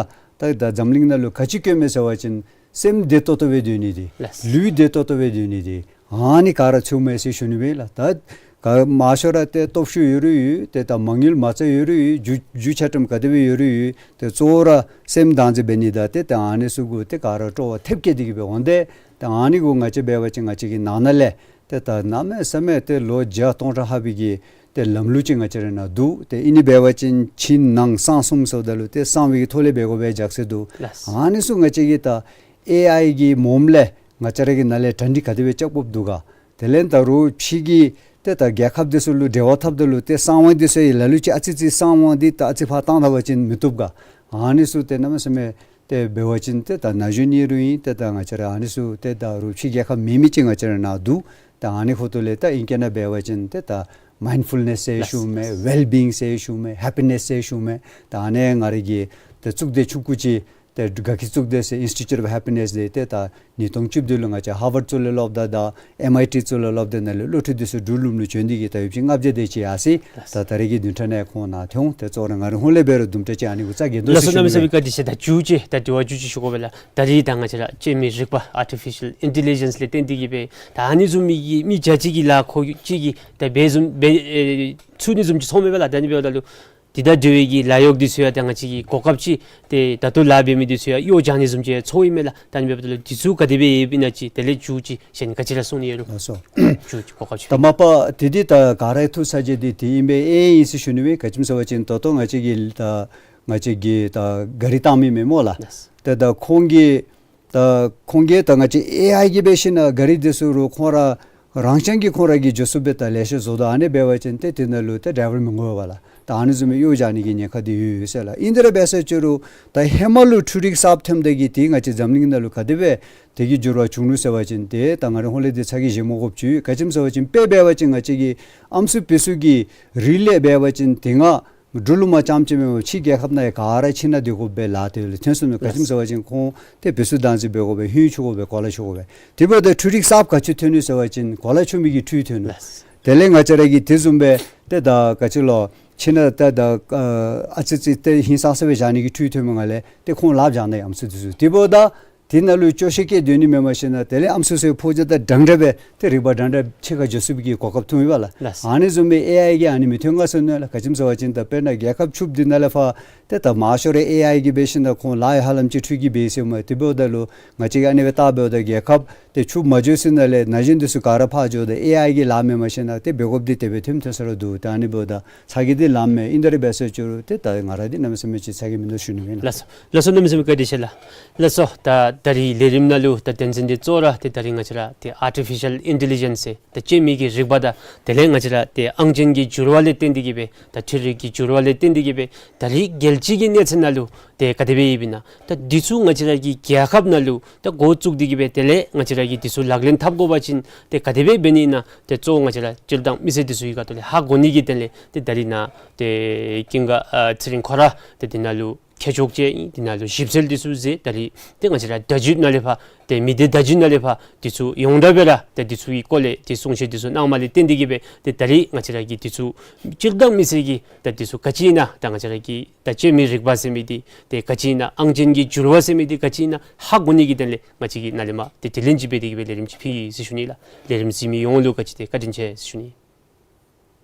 ད་ད་འཛམ་གླིང་ནང་ལུ་ག་ཅི་དཀོན་མས་ཟེར་བ་ཅིན་སེམས་བདེ་ཏོག་ཏོ་སྦེ་སྡོད་ནི་འདི་ལགས། ལུས་བདེ་ཏོག་ཏོ་སྦེ་སྡོད་ནི་འདི་ཨ་ནི་ག་ར་ཚུད་མས་ཟེར་ཞུ་ནི་སྦེ་ལགས། ད་ག་མང་ཤོས་ར་ཏེ་སྟོབས་ཤུགས་ཡོད་རུང་ཡོད། ཏེ་ད་མ་དངུལ་མ་རྩ་ཡོད་རུང་ཡོད། རྒྱུ་རྒྱུ་ཆ་ཁྲོམ་ག་དེ་སྦེ་ཡོད་རུང་ཡོད། ཏེ་གཙོ་བོ་ར་སེམས་བདག་འཛིན་འབད་ནི་དང་ཏེ་ད་ཨ་ནི་ཚུ་གུ་ཏེ་ག་ར་སྤྲོ་བ་ཐེབས་བསྐྱེད་དེ་གིས་སྦེ་འོང་སྟེ་ད་ཨ་ནི་གུ་ང་བཅས་འབད་བ་ཅིན་ང་བཅས་ཀྱི་ནང་ན་ལས་ཏེ་ད་གནམ་མེད་ས་མེད་ཏེ་ལོ་བརྒྱ་སྟོང་ཕྲག་ལྷག་པའི་གི་ཏེ་ལམ་ལུགས་ཅིག་ང་བཅས་ར་ནང་འདུག། ཏེ་ཨིན་ནི་འབད་བ་ཅིན་ཕྱི་ནང་གསང་གསུམ་ཟེརཝ་ད་ལུ་ཏེ་གསང་བའི་ཐོག་ལས་འབད་དགོ་པའི་རྒྱུ་མཚན་འདུག། ལགས། ཨ་ནི་ཚུ་ང་བཅས་ཀྱིས་ད་ཨེ་ཨའི་གི་མོམ་ལས་ང་བཅས་ར་གི་ནང་ལས་གྲ་སྒྲིག་ག་དེ་སྦེ་རྐྱབ་དགོཔ་འདུག་ག། དེ་ལས་ད་རུང་ཕྱི་གི་ཏེ་ད་རྒྱལ་ཁབ་འདི་ཚུ་ལུ་འབྲེལ་བ་འཐབ་ད་ལུ་ཏེ་གསང་བ་འདི་ཚུ་ཡང་ལ་ལུ་ཅིག་ཨ་ཙི་ཙི་གསང་བ་འདི་ད་ཨ་ཙི་ཕར་བཏང་ད་པ་ཅིན་མི་བཏུབ་ག། ཨ་ནི་ཚུ་ཏེ་གནམ་མེད་ས་མེད་ཏེ་འབད་བ་ཅིན་ཏེ་ད་ན་གཞོན་ཨིན་རུང་ཨིན། ཏེ་ད་ང་བཅས་ར་ཨ་ནི་ཚུ་ཏེ་ད་རུང་ཕྱི་རྒྱལ་ཁབ་མེན་མི་ཅིག་ང་བཅས་ར་ནང་འདུག། ད་ཨ་ནི་ཁོ་ཐོག་ལས་ད་ཨིང་སྐད་ནང་འབད་བ་ཅིན་ཏེ་ད་མའིནཌ་ཕུལ་ནེས་ཟེར་ཞུཝ་མས། ཝེལ་བིའིང་ཟེར་ཞུཝ་མས། ཧེ་པི་ནེས་ཟེར་ཞུཝ་མས། ད་ཨ་ནི་ང་ར་གི་ཏེ་གཙུག་སྡེ་ཆུང་ཀུ་ཅིག་ཏེ་དགའ་སྐྱིད་གཙུག་སྡེ་ཟེར་ཨིནསི་ཊི་ཊུཊ་ཨོཕ་ཧེ་པི་ནེས་འདི་ཏེ་ད་ཉིས་སྟོང་བཅུ་བདུན་ལུ་ང་བཅས་ཧར་ཝརཌ་ཚུ་ལས་སློབ་ད་དང་ཨེམ་ཨའི་ཊི་ཚུ་ལས་སློབ་ད་ནང་ལས་སློབ་ཕྲུག་འདི་ཚུ་འབྲུག་ལུངམ་ལུ་བྱོན་ཏེ་གིས་ད་ཡོདཔ་ཅིག་ལྔ་བརྒྱ་དེ་ཅིག་ཡར་སོ་ཡི། ད་ད་རེས་ཀྱི་བདུན་ཕྲག་ནང་ཁོང་ནཱ་ཐོན་འོང་། ཏེ་གཙོ་བོ་ར་ང་རའི་ཧོངས་ལས་འབད་རུང་དུམ་གྲ་ཅིག་ཨ་ནི་གུ་རྩ་འགེངས་དོ་ལགས་སོ། ཟེར་ཞུ་ནི་སྦེ་ལགས། གནམ་མེད་ས་མེད་བཀའ་དྲིན་ཆེ། ད་མཇུག་ཅིག་ད་དྲི་བ་མཇུག་ཅིག་ཞུ་དགོ་པས་ལགས། ད་རེས་ད་ང་བཅས་ར་བཅོས་མའི་རིག་པ་ཨར་ཊི་ཕི་ཤལ་ཨིན་ཊེ་ལི་ཇེནསི་ལས་བརྟེན་ཏེ་གིས་སྦེ་ད་ཨ་ནི་བཟུམ་མའི་གི་མི་བརྒྱ་ཅིག་གི་ལཱ་ཁོ་གཅིག་གིས་ད་འབད་བཟུམ་འབད་ཨེ་ཚུགས་ནི་བཟུམ་ཅིག་ཚོར་མས་པ་ལགས། ད་ཨ་ནི་འབདཝ་ད་ལུ་ དེ་དང་འབྲེལ་བའི་གི་ལཱ་གཡོག་འདི་ཚུ་ཡང་ད་ང་བཅས་ཀྱིས་གོ་སྐབས་ཅིག་ཏེ་ད་ལྟོ་ལཱ་འབད་མི་འདི་ཚུ་ཡང་གཡོག་རྐྱབ་ནི་བཟུམ་ཅིག་ཚོརཝ་ཨིན་མས་ལགས། ད་ཨ་ནི་འབདཝ་ད་ལུ་འདི་ཚུ་ག་དེ་སྦེ་ཡོདཔ་ཨིན་ན་ཅིག་དེ་ལས་མཇུག་ཅིག་གཞན་ག་ཅི་ར་གསུང་ནི་ཡོད་རུང་། ལགས་སོ། མཇུག་ཅིག་གོ་སྐབས་ཅིག། ད་མ་པ་དེ་འདི་ད་ག་ར་ཐུགས་ཚ་གྱང་འདི་དེ་ཨིན་པས་ཨེ་ཨིན་ཟེར་ཞུ་ནི་མས། ག་ཅི་སྨོ་ཟེར་བ་ཅིན་ད་ལྟོ་ང་བཅས་ཀྱིས་ད་ང་བཅས་ཀྱིས་ད་གཱ་རི་བཏང་མི་མེན་སྨོ་ལགས། ལགས། ཏེ་ད་ཁོང་གིས་ད་ཁོང་གིས་ད་ང་བཅས་ཨེ་ཨའི་གིས་འབད་ཞིན་ན་གཱ་རི་འདི་ཚུ་རུང་ཁོང་ར་རང་རྐྱང་གིས་ཁོང་ར་གིས་འགྱོ་ཚུགསཔ་སྦེ་ད་ལེ་ཤ་བཟོ་དོ། ཨ་ནི་འབད་བ་ཅིན་ཏེ་དེ་ནང་ལུ་ཏེ་ཌའི་ཝར་མི་དགོ་པས་ལགས། ད་ཨ་ནི་བཟུམ་མའི་གཡོག་རྐྱབ་ནི་གི་ཉེན་ཁ་འདི་ཡོད་ཡོད་ཟེར་ལགས། ཨིན་དེ་ར་འབད་ཟེར་ཅི་རུང་ད་ཧེ་མ་ལུ་འཕྲུལ་རིག་གསརཔ་ཐོནམ་ད་གི་ཏེ་ང་བཅས་འཛམ་གླིང་ནང་ལུ་ག་དེ་སྦེ་དེ་གི་འགྱུར་བ་བྱུང་ནུག་ཟེར་བ་ཅིན་ཏེ་ད་ང་ར་ཧོང་ལས་འདི་ཚ་གྱང་བཞེས་མ་དགོཔ་ཅིག། ག་ཅི་སྨོ་ཟེར་བ་ཅིན་དཔེ་འབད་བ་ཅིན་ང་བཅས་ཀྱི་ཨམ་སྲུ་བེ་སུ་གི་རིགས་ལས་འབད་བ་ཅིན་དེ་སྔ་འབྲུག་ལུ་མ་རྐྱངམ་ཅིག་མེན་པར་ཕྱི་རྒྱལ་ཁབ་ནང་ཡང་ག་ར་ཕྱི་ནང་སྡོད་དགོཔ་སྦེ་ལཱ་འདི་ལུ་ཐོན་སོང་ནུག། ག་ཅི་སྨོ་ཟེར་བ་ཅིན་ཁོང་ཏེ་བེ་སུ་བདག་འཛིན་འབད་དགོ་པས། ཧིང་ཆུང་དགོ་པས། གོ་ལ་ཆུང་དགོ་པས། དེ་འབདཝ་ད་འཕྲུལ་རིག་གསརཔ་ག་ཅི་ཐོན་ནུག་ཟེར་བ་ཅིན་གོ་ལ་ཆུང་མི་གི་འཕྲུལ་ཐོན་ནུག། དེ་ལས་ང་བཅས་ར་གིས་དེ་བཟུམ་སྦེ་ཏེ་ད་ག་ཅི་ལོ་ཕྱི་ནང་ད་ད་ཨ་ཙི་ཙི་ཏེ་ཧིང་སངས་ས་སྦེ་བཞག་ནི་གི་འཕྲུལ་ཐོན་མི་ནང་ལས་ཏེ་ཁོང་ལགཔ་བཞག་ནི་ཨམ་སྲུ་འདི་ཚུ། དེ་འབདཝ་ད་དེ་ནང་ལུ་སྐྱོ་ཤས་བསྐྱེད་སྡོད་ནི་མེན་པར་ཞིན་ན་དེ་ལས་ཨམ་སྲུ་ཚུ་ཕོ་རྒྱས་དང་འདྲན་འདྲ་སྦེ་ཏེ་རིག་པ་འདྲན་འདྲ་ཕྱེད་ཀ་འགྱོ་ཚུགས་པའི་གི་གོ་སྐབས་ཐོན་ཡོདཔ་ལགས། ལགས། ཨ་ནི་བཟུམ་སྦེ་ཨེ་ཨའི་གིས་ཨ་ནི་མི་ཐོན་ག་ཟེར་ནི་ལགས། ག་ཅི་སྨོ་ཟེར་བ་ཅིན་ད་དཔེར་ན་རྒྱལ་ཁབ་ཕྱུགཔོ་འདི་ནང་ལས་ཕར་ཏེ་ད་མང་ཤོས་ར་ཨེ་ཨའི་གིས་འབད་ཞིན་ན་ཁོང་ལཱ་ཡང་ཧ་ལམ་ཅིག་འཕྲུལ་གྱིས་འབད་ཟེར་མས། དེ་འབདཝ་ད་ལུ་ང་བཅས་ཀྱིས་ཨ་ནི་སྦེ་བལྟ་འབདཝ་ད་རྒྱལ་ཁབ་ཏེ་ཕྱུགཔོ་མ་འགྱོ་ས་ནང་ལས་ན་གཞོན་འདི་ཚུ་ག་ར་ཕར་འགྱོཝ་ད་ཨེ་ཨའི་གི་ལཱ་མེན་པར་ཞིན་ན་ཏེ་འབད་དགོཔ་འདི་དེ་སྦེ་ཐོནམ་ཐོན་ས་ར་འདུག། ད་ཨ་ནི་འབདཝ་ད་ཚ་གྱང་འདི་ལངམ་མས། ཨིན་དེ་ར་འབད་ཟེར་ཅི་རུང་ཏེ་ད་ང་ར་འདི་གནམ་མེད་ས་མེད་ཅིག་ཚ་གྱང་མིན་འདུག་ཞུ་ནི་མས་ལགས། ལགས་སོ། ལགས་སོ། གནམ་མེད་ས་མེད་བཀའ་དྲིན་ཆེ་ལགས། ལགས་སོ། ད་ད་རིས་ལས་རིམ་ནང་ལུ་ད་དོན་ཚན་འདི་གཙོ་བོ་ར་ཏེ་ད་རིས་ང་བཅས་ར་ཏེ་ཨར་ཊི་ཕི་ཤཱལ་ཨིན་ཊེ་ལི་ཇེནསི་ཟེར་ད་སྤྱོད་མི་གི་རིག་པ་དང་དེ་ལས་ང་བཅས་ར་ཏེ་ཨང་ཅན་གྱི་འགྱུར་བ་ལས་བརྟེན་ཏེ་གིས་སྦེ་ད་འཕྲུལ་རིག་གི་འགྱུར་བ་ལས་བརྟེན་ཏེ་གིས་སྦེ་ད་རིས་རྒྱལ་སྤྱི་གི་གནས་ཚད་ནང་ལུ་ཏེ་ག་དེ་སྦེ་ཡོདཔ་ཨིན་ན། ད་འདི་ཚུ་ང་བཅས་ར་གི་རྒྱལ་ཁབ་ནང་ལུ་ད་འགོ་བཙུགས་ཏེ་གིས་སྦེ་དེ་ལས་ང་བཅས་ར་གིས་འདི་ཚུ་ལག་ལེན་འཐབ་དགོ་པ་ཅིན་ཏེ་ག་དེ་སྦེ་འབད་ནི་ཨིན་ན། ཏེ་གཙོ་བོ་ང་བཅས་ར་སྤྱིར་བཏང་མི་སེར་འདི་ཚུ་གི་ཁ་ཐུག་ལས་ཧ་གོ་ནི་གི་དོན་ལས་ཏེ་ད་རིས་ནཱ་ཏེ་ཀུན་དགའ་ཨ་ཚེ་རིང་ཁོ་ར་ཏེ་འདི་ནང་ལུ་མཁས་མཆོག་ཅིག་ཨིན། འདི་ནང་ལུ་ཞིབ་འཚོལ་འདི་ཚུ་མཛད། ད་རིས་ཏེ་ང་བཅས་ར་བརྡ་བརྒྱུད་ནང་ལས་ཕར་ཏེ་མི་སྡེ་བརྡ་བརྒྱུད་ནང་ལས་ཕར་འདི་ཚུ་ཡོངས་གྲགས་སྦེ་ར་ཏེ་འདི་ཚུ་གི་སྐོར་ལས་ཏེ་གསུང་བཤད་འདི་ཚུ་གནངམ་ལས་བརྟེན་ཏེ་གིས་སྦེ་ཏེ་ད་རིས་ང་བཅས་ར་གིས་འདི་ཚུ་སྤྱིར་བཏང་མི་སེར་གྱིས་ད་འདི་ཚུ་ག་ཅི་ཨིན་ན་ད་ང་བཅས་ར་གི་ད་སྤྱོད་མི་རིག་པ་ཟེར་མི་འདི་ཏེ་ག་ཅི་ཨིན་ན་ཨང་ཅན་གྱི་འགྱུར་བ་ཟེར་མི་འདི་ག་ཅི་ཨིན་ན་ཧ་གོ་ནི་གི་དོན་ལས་ང་བཅས་ཀྱིས་ནཱ་ལས་མར་ཏེ་དྲི་ལན་ཅིག་འབད་དེ་གིས་སྦེ་ལས་རིམ་ཅིག་ཕུལ་ཡི་ཟེར་ཞུ་ནི་ལགས། ལས་རིམ་གཟིགས་མི་ཡོངས་ལུ་ག་ཅི་ཏེ་བཀའ་དྲིན་ཆེ་ཟེར་ཞུ་ནི།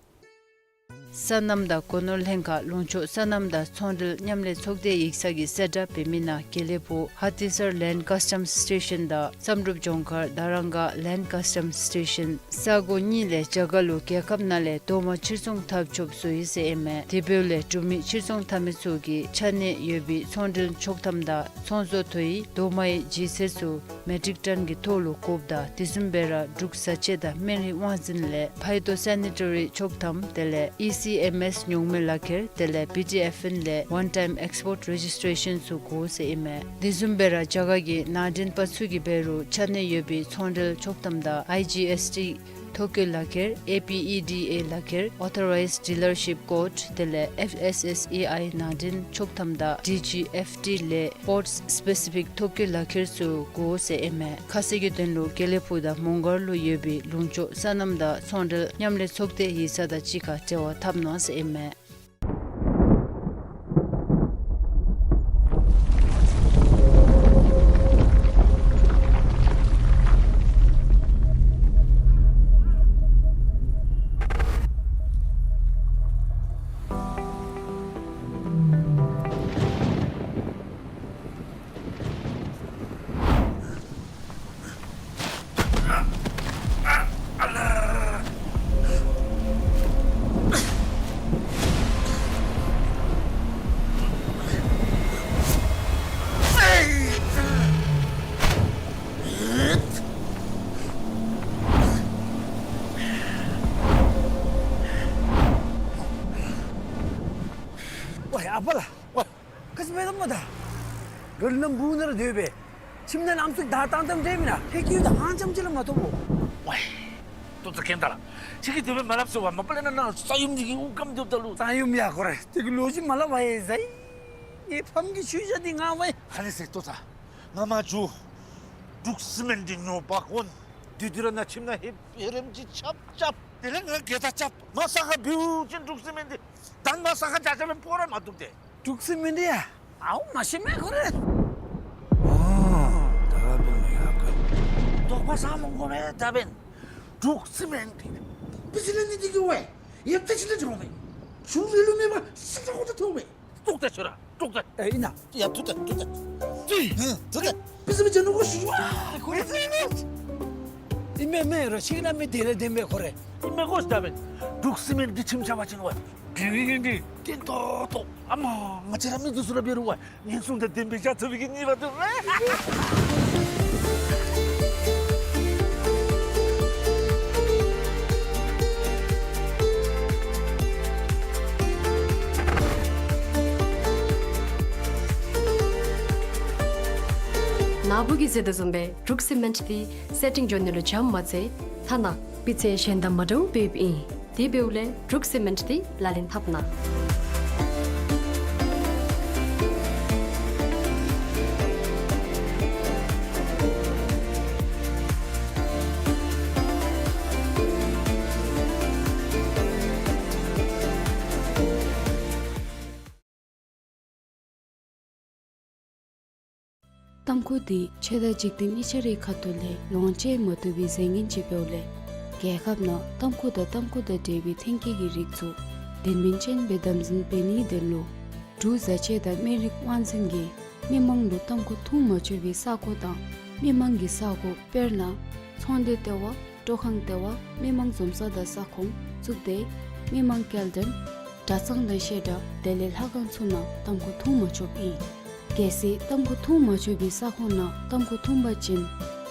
སོ་ནམ་དང་སྒོ་ནོར་ལྷན་ཁག་ལུང་ཕྱོགས་སོ་ནམ་དང་ཚོང་འབྲེལ་མཉམ་ལས་ཚོགས་སྡེ་ཡིག་ཚང་གིས་གསལ་བསྒྲགས་འབད་མི་ནང་དགེ་ལེགས་ཕུག་ཧ་ཏི་སར་ལེནཌ་ཀཱས་ཊམ་སི་ཊེ་ཤཱན་དང་བསམ་གྲུབ་ལྗོངས་མཁར་དར་རང་ག་ལེནཌ་ཀཱས་ཊམ་སི་ཊེ་ཤཱན་ས་གོ་གཉིས་ལས་རྒྱ་གར་ལུ་རྒྱལ་ཁབ་ནང་ལས་རྡོག་མ་ཕྱིར་ཚོང་འཐབ་ཆོགཔ་བཟོ་ཡི་ཟེར་ཨིན་མས། དེ་འབདཝ་ལས་འབྲུག་མི་ཕྱིར་ཚོང་འཐབ་མི་ཚུ་གིས་ཆ་གནས་ཡོད་པའི་ཚོང་འབྲེལ་ཆོག་ཐམ་དང་ཚོང་ཟོག་ཐོ་ཡིག་རྡོག་མའི་ལྗིད་ཚད་ཚུ་མེ་ཊིག་ཊཱན་གྱི་ཐོག་ལུ་བཀོདཔ་དང་དེ་བཟུམ་སྦེ་ར་འབྲུག་བཟའ་ཆས་དང་སྨན་རིགས་དབང་འཛིན་ལས་ཕའི་ཊོ་སེ་ནི་ཊ་རི་ཆོག་ཐམ་དེ་ལས་ཨི་སི་ཨེམ་ཨེསི་ཉོག་མེད་ལག་ཁྱེར་དེ་ལས་བི་ཊི་ཨེཕ་ཨེན་ལས་ཝན་ཊའིམ་ཨེགསི་པོརཊ་རེ་ཇིསི་ཊེ་ཤཱན་ཚུ་དགོ་ཟེར་ཨིན་མས། དེ་བཟུམ་སྦེ་ར་རྒྱ་གར་གྱི་ནང་འདྲེན་པ་ཚུ་གིས་འབད་རུང་ཆ་གནས་ཡོད་པའི་ཚོང་འབྲེལ་ཆོག་ཐམ་དང་ཨའི་ཇི་ཨེསི་ཊི་ཐོ་བཀོད་ལག་ཁྱེར་ཨེ་པི་ཨི་ཌི་ཨེ་ལག་ཁྱེར་ཨོ་ཐོ་རའིཛ་ཌི་ལར་ཤིཔ་ཀོཌ་དེ་ལས་ཨེཕ་ཨེསི་ཨེསི་ཨེ་ཨའི་ནང་འདྲེན་ཆོག་ཐམ་དང་ཌི་ཇི་ཨེཕ་ཊི་ལས་སི་པོརཊ་སི་པེ་སི་ཕིག་ཐོ་བཀོད་ལག་ཁྱེར་ཚུ་དགོ་ཟེར་ཨིན་མས། ཁ་གསལ་གྱི་དོན་ལུ་དགེ་ལེགས་ཕུག་དང་མོང་སྒར་ལུ་ཡོད་པའི་ལུང་ཕྱོགས་སོ་ནམ་དང་ཚོང་འབྲེལ་མཉམ་ལས་ཚོགས་སྡེ་ཡིག་ཚང་དང་གཅིག་ཁར་འབྲེལ་བ་འཐབ་གནང་ཟེར་ཨིན་མས། ཝའི་ཨ་པ་ལགས། ཝའི། ག་ཅི་འབད་དོ་སྨོ་ད། ག་ལུ་ནམ་བུ་ནང་ར་སྡོད་པས། ཁྱིམ་ནང་ལམ་སྲོལ་ད་བཏང་བཏངམ་འདྲས་མེན་ན། ཧེ་ཀྱི་ཡུལ་དུ་ཧང་ཅམ་ཅིག་ར་མ་ཐོབ་བོ། ཝའི། ཏོ་ཏོ་གན་ད་ལགས། ཁྱོད་ཀྱིས་དེ་སྦེ་མ་སླབ་ཟེར་བ། མ་པ་ལས་ན་ན་ས་ཡོམ་འདི་གིས་དབུགས་སྐམ་སྡོདཔ་ད་ལུ། ས་ཡོམ་ཡ་ཁོ་ར་དེ་གི་ལོ་རྒྱུས་མ་སླབ་པར་ཡ་ཟ་ཡི། ངེའི་ཕམ་གྱི་ཆོས་བྱ་འདི་ང་ཝའི། ཨ་ནི་ཟེར་ཏོ་ད། ང་མ་འགྱོ། འབྲུག་སི་མེནཊ་འདི་ཉོ་འབག་འོང་། དེ་དུས་ར་ནཱ་ཁྱིམ་ནང་ཧེ་ཧེ་རེམ་ཅིག་རྐྱབ་རྐྱབ། དེ་ལས་ང་གེ་ད་རྐྱབ། མར་ས་ཁར་འབུད་ཅིན་འབྲུག་སི་མེནཊ་འདི་ད་མར་ས་ཁར་འཇག་འཇག་སྦེ་ཕོག་ར་མ་བཏུབ་སྟེ། འབྲུག་སི་མེནཊ་འདི་ཡ། ཨའུ་མ་ཤེས་མས་ཁོ་རེ། ཨོ། ད་འབདན་ཡ་ག། དོགས་པ་ཟ་མི་དགོ་པས་ད་འབདན། འབྲུག་སི་མེནཊ་འདི་བི་ཇི་ལེནསི་འདི་གིས་ཝའི་ཡ་ཏེ་ཅི་ལས་འགྱོ་རུང་མེད། ཞུ་རེ་ལུ་མེད་པ་སི་ཏྲ་ཁོ་ཏ་ཐོག་མེད། ཏོག་ཏ་ཆོ་ར་ཏོག་ཏ། ཨེ་ཨིན་ན། ཡ་ཏོག་ཏ་ཏོག་ཏ། ཏི་ཧ་ཏོག་ཏ། པི་སི་མི་ཅན་ནུ་གོ་ཞུ་ཨ་ཁོ་རེ་ཏི་ནི། ཨིན་མས་མས་རོ་ཤིག་ན་མི་དེ་ལས་དེ་མས་ཁོ་རེ། ཨིན་མས་གོ་ཤ་མེད། འབྲུག་སི་མེནཊ་འདི་ཁྱིམ་ཆ་བ་ཅིན་བ་དེ་བི་ཡིན་འདི་ཏེན་ཏོག་ཏོ། ཨ་མ་ང་བཅས་ར་མི་འདི་ཚུ་ར་འབད་རུང་བ། ངན་སོང་དང་ལྡན་པའི་ཞག་ཐོབ་པའི་གི་ནི་བ་དུ་རེ། ནཱ་བུ་གིས་ཟེར་དོ་བཟུམ་སྦེ་འབྲུག་སི་མེནཊ་འདི་སེ་ཊིང་འགྱོ་ནི་ལུ་འཇམ་མ་ཚད་ཐ་ན་སྤུས་ཚད་གཞན་དང་མ་འདྲཝ་འབདཝ་ཨིན། དེ་འབདཝ་ལས་འབྲུག་སི་མེནཊ་འདི་ལག་ལེན་འཐབ་གནང་། ཏམ་ཁུ་འདི་ཆོས་དང་འཇིག་རྟེན་གཉིས་ཆ་རའི་ཁ་ཐུག་ལས་ལོངས་སྤྱོད་མ་བཏུབ་པའི་རྫས་ངན་ཅིག་འབདཝ་ལས་རྒྱལ་ཁབ་ནང་ཏམ་ཁུ་དང་ཏམ་ཁུ་དང་འབྲེལ་བའི་ཐོན་སྐྱེད་ཀྱི་རིགས་ཚུ་དོན་སྨིན་ཅན་སྦེ་དམ་འཛིན་འབད་ནིའི་དོན་ལུ་འབྲུག་བཟའ་ཆས་དང་སྨན་རིགས་དབང་འཛིན་གྱིས་མི་མང་ལུ་ཏམ་ཁུ་འཐུང་མ་ཆོག་པའི་ས་གོ་དང་མི་མང་གི་ས་གོ་དཔེར་ན་ཚོང་སྡེ་ལྟེ་བ། སྤྲོ་ཁང་ལྟེ་བ། མི་མང་འཛོམས་ས་དང་ས་ཁོངས་བཙུགས་ཏེ་མི་མང་སྐྱེལ་འདྲེན་གྲྭ་ཚང་དང་བཤད་གྲྭ་དེ་ལས་ལྷ་ཁང་ཚུ་ནང་ཏམ་ཁུ་འཐུང་མ་ཆོགཔ་ཨིན། གལ་སྲིད་ཏམ་ཁུ་འཐུང་མ་ཆོག་པའི་ས་ཁོངས་ནང་ཏམ་ཁུ་འཐུང་པ་ཅིན་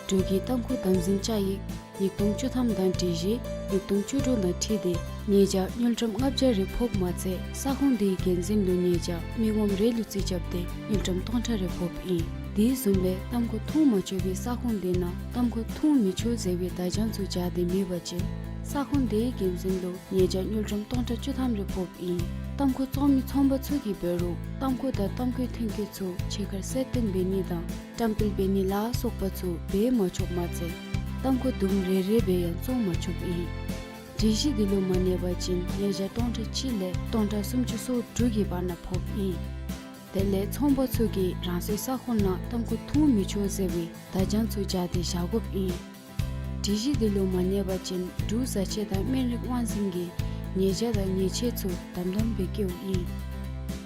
འབྲུག་གི་ཏམ་ཁུ་དམ་འཛིན་བཅའ་ཡིག་ཉིས་སྟོང་བཅུ་ཐམ་དང་སྒྲིག་གཞི་ཉིས་སྟོང་བཅུ་དྲུག་དང་འཁྲིལ་ཏེ་ཉེས་བྱ་དངུལ་ཀྲམ་ལྔ་བརྒྱ་རེ་ཕོགཔ་མ་ཚད་ས་ཁོངས་དེའི་འགན་འཛིན་ལུ་ཉེས་བྱ་མི་ངོམ་རེ་ལུ་རྩིས་རྐྱབ་སྟེ་དངུལ་ཀྲམ་སྟོང་ཕྲག་རེ་ཕོགཔ་ཨིན། དེ་བཟུམ་སྦེ་ཏམ་ཁུ་འཐུང་མ་ཆོག་པའི་ས་ཁོངས་དེ་ནང་ཏམ་ཁུ་འཐུང་མི་ཆོག་ཟེར་བའི་བརྡ་བྱང་ཚུ་སྦྱར་ཏེ་མེད་པ་ཅིན་ས་ཁོངས་དེའི་འགན་འཛིན་ལུ་ཉེས་བྱ་དངུལ་ཀྲམ་སྟོང་ཕྲག་བཅུ་ཐམ་རེ་ཕོགཔ་ཨིན། ཏམ་ཁུ་བཙོང་མི་ཚོང་པ་ཚུ་གིས་འབད་རུང་ཏམ་ཁུ་དང་ཏམ་ཁུའི་ཐོན་སྐྱེད་ཚུ་ཕྱི་ཁར་གསལ་སྟོན་འབད་ནི་དང་བཀྲམ་སྤེལ་འབད་ནི་ལ་སོགས་པ་ཚུ་འབད་མ་ཆོགཔ་མ་ཚད་ཏམ་ཁུ་དུམ་རེ་རེ་སྦེ་ཡང་བཙོང་མ་ཆོགཔ་ཨིན། སྒྲིག་གཞི་འདི་ལུ་མ་གནས་པ་ཅིན་ཉེས་བྱ་སྟོང་ཕྲག་གཅིག་ལས་སྟོང་ཕྲག་སུམ་ཅུ་སོ་དྲུག་གི་བར་ན་ཕོགཔ་ཨིན། དེ་ལས་ཚོང་པ་ཚུ་གིས་རང་སོའི་ས་ཁོངས་ནང་ཏམ་ཁུ་འཐུང་མི་ཆོག་ཟེར་བའི་བརྡ་བྱང་ཚུ་སྦྱར་ཏེ་བཞག་དགོཔ་ཨིན། སྒྲིག་གཞི་འདི་ལུ་མ་གནས་པ་ཅིན་འབྲུག་བཟའ་ཆས་དང་སྨན་རིགས་དབང་འཛིན་གྱིས་ཉེས་བྱ་དང་ཉེས་ཆད་ཚུ་དམ་དམ་སྦེ་བཀལཝ་ཨིན།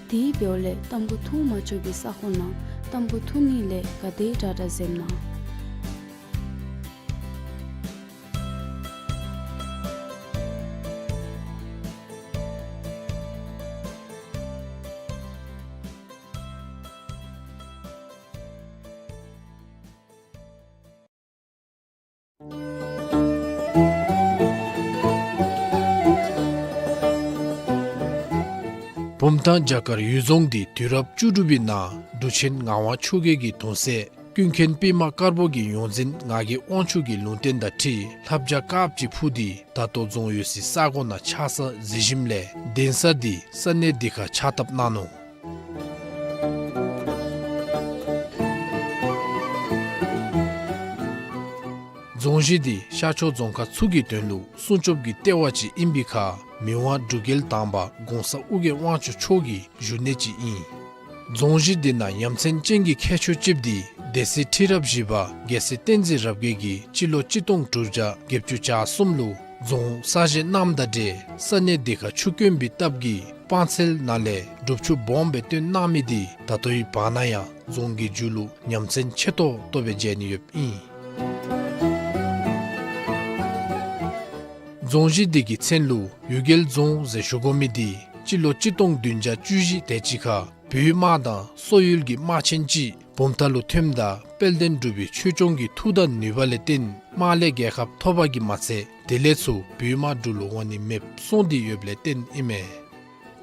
དེ་འབདཝ་ལས་ཏམ་ཁུ་འཐུང་མ་ཆོག་པའི་ས་ཁོངས་ནང་ཏམ་ཁུ་འཐུང་ནི་ལས་ག་དེ་དྲག་དྲག་འཛེམ་གནང་། བུམ་ཐང་བྱ་དཀར་གཡུལ་རྫོང་འདི་དུས་རབས་བཅུ་དྲུག་པའི་ནང་འབྲུག་ཆེན་ངག་དབང་ཆོས་རྒྱལ་གྱི་གདུང་སྲས་ཀུན་མཁྱེན་པདྨ་དཀར་པོ་གི་ཡོངས་འཛིན་ངག་གི་དབང་ཕྱུག་གི་ལུང་བསྟན་དང་འཁྲིལ་ལྷ་བྱ་དཀརཔོ་ཅིག་འཕུར་ཏེ་ད་ལྟོ་རྫོང་ཡོད་སའི་ས་གོ་ནང་ཆགས་ས་གཟིགས་ཞིནམ་ལས་གདན་ས་འདི་ས་གནས་འདི་ཁར་ཕྱག་བཏབ་གནང་ནུག། རྫོང་གཞི་འདི་ཤར་ཕྱོགས་རྫོང་ཁག་ཚུ་གི་དོན་ལུ་སྲུང་སྐྱོབ་ཀྱི་ལྟེ་བ་ཅིག་ཨིན་པའི་ཁར་མི་དབང་འབྲུག་རྒྱལ་དང་པ་གོང་ས་ཨོ་རྒྱན་དབང་ཕྱུག་མཆོག་གི་བཞུགས་གནས་ཅིག་ཨིན། རྫོང་གཞི་འདི་ནང་ཡ་མཚན་ཅན་གྱི་ཁྱད་ཆོས་ཅིག་འདི་སྡེ་སྲིད་ཁྲི་རབས་བཞི་པ་རྒྱལ་སྲས་བསྟན་འཛིན་རབ་རྒྱས་ཀྱིས་སྤྱི་ལོ་གཅིག་སྟོང་དྲུག་བརྒྱ་བརྒྱད་ཅུ་གྱ་གསུམ་ལུ་རྫོང་གསར་བཞེངས་གནངམ་དང་འབྲེལ་ས་གནས་འདི་ཁར་ཆུ་དཀོན་པའི་སྟབས་ཀྱིས་སྤང་ཚལ་ནང་ལས་སྒྲུབ་ཆུ་སྦོམ་སྦེ་བཏོན་གནང་མི་འདི་ད་ལྟོའི་བར་ན་ཡང་རྫོང་གི་མཇུག་ལུ་ཉམས་མཚར་ཆེ་ཏོག་ཏོ་སྦེ་མཇལ་ནི་ཡོདཔ་ཨིན། རྫོང་གཞི་འདི་གི་མཚན་ལུ་གཡུལ་རྒྱལ་རྫོང་ཟེར་ཞུ་དགོ་མི་འདི་སྤྱི་ལོ་གཅིག་སྟོང་བདུན་བརྒྱ་བཅུ་བཞི་དེ་ཅིག་ཁར་བོད་དམག་དང་སོག་ཡུལ་གྱི་དམག་ཆེན་ཅིག་བུམ་ཐང་ལུ་ཐོནམ་ད་དཔལ་ལྡན་འབྲུག་པའི་ཆོས་སྐྱོང་གི་མཐུ་དང་ནུས་པ་ལས་བརྟེན་དམག་ལས་རྒྱལ་ཁ་ཐོབ་པ་གིས་མ་ཚད་དེ་ལས་ཚུར་བོད་དམག་འབྲུག་ལུ་འོང་ནི་མེདཔ་སོང་སྟེ་ཡོདཔ་ལས་བརྟེན་ཨིན་མས།